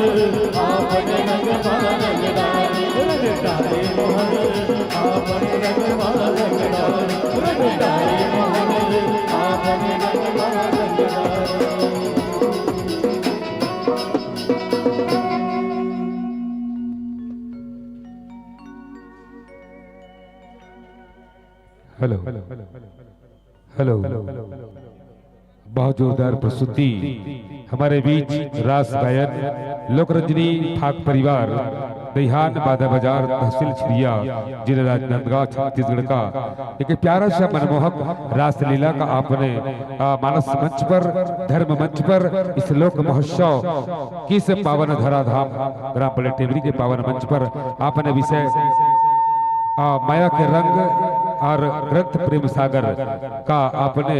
आपने रंग मा रंगदार। रंगदार मोहन, आपने रंग मा रंगदार। रंगदार मोहन, आपने रंग मा रंगदार। हेलो, हेलो, बहुत जोरदार प्रस्तुति। हमारे बीच रास गायन लोकरंजनी फाग परिवार, दैहान बादा बाजार, तहसील छिड़िया, जिला राजनांदगांव, छत्तीसगढ़ का एक प्यारा सा मनमोहक रासलीला का आपने, आ, मानस मंच पर, धर्म मंच पर इस लोक महोत्सव की इस पावन धराधाम ग्राम पलेटेमरी के पावन मंच पर आपने विषय, आ, माया के रंग और ग्रंथ प्रेम सागर का आपने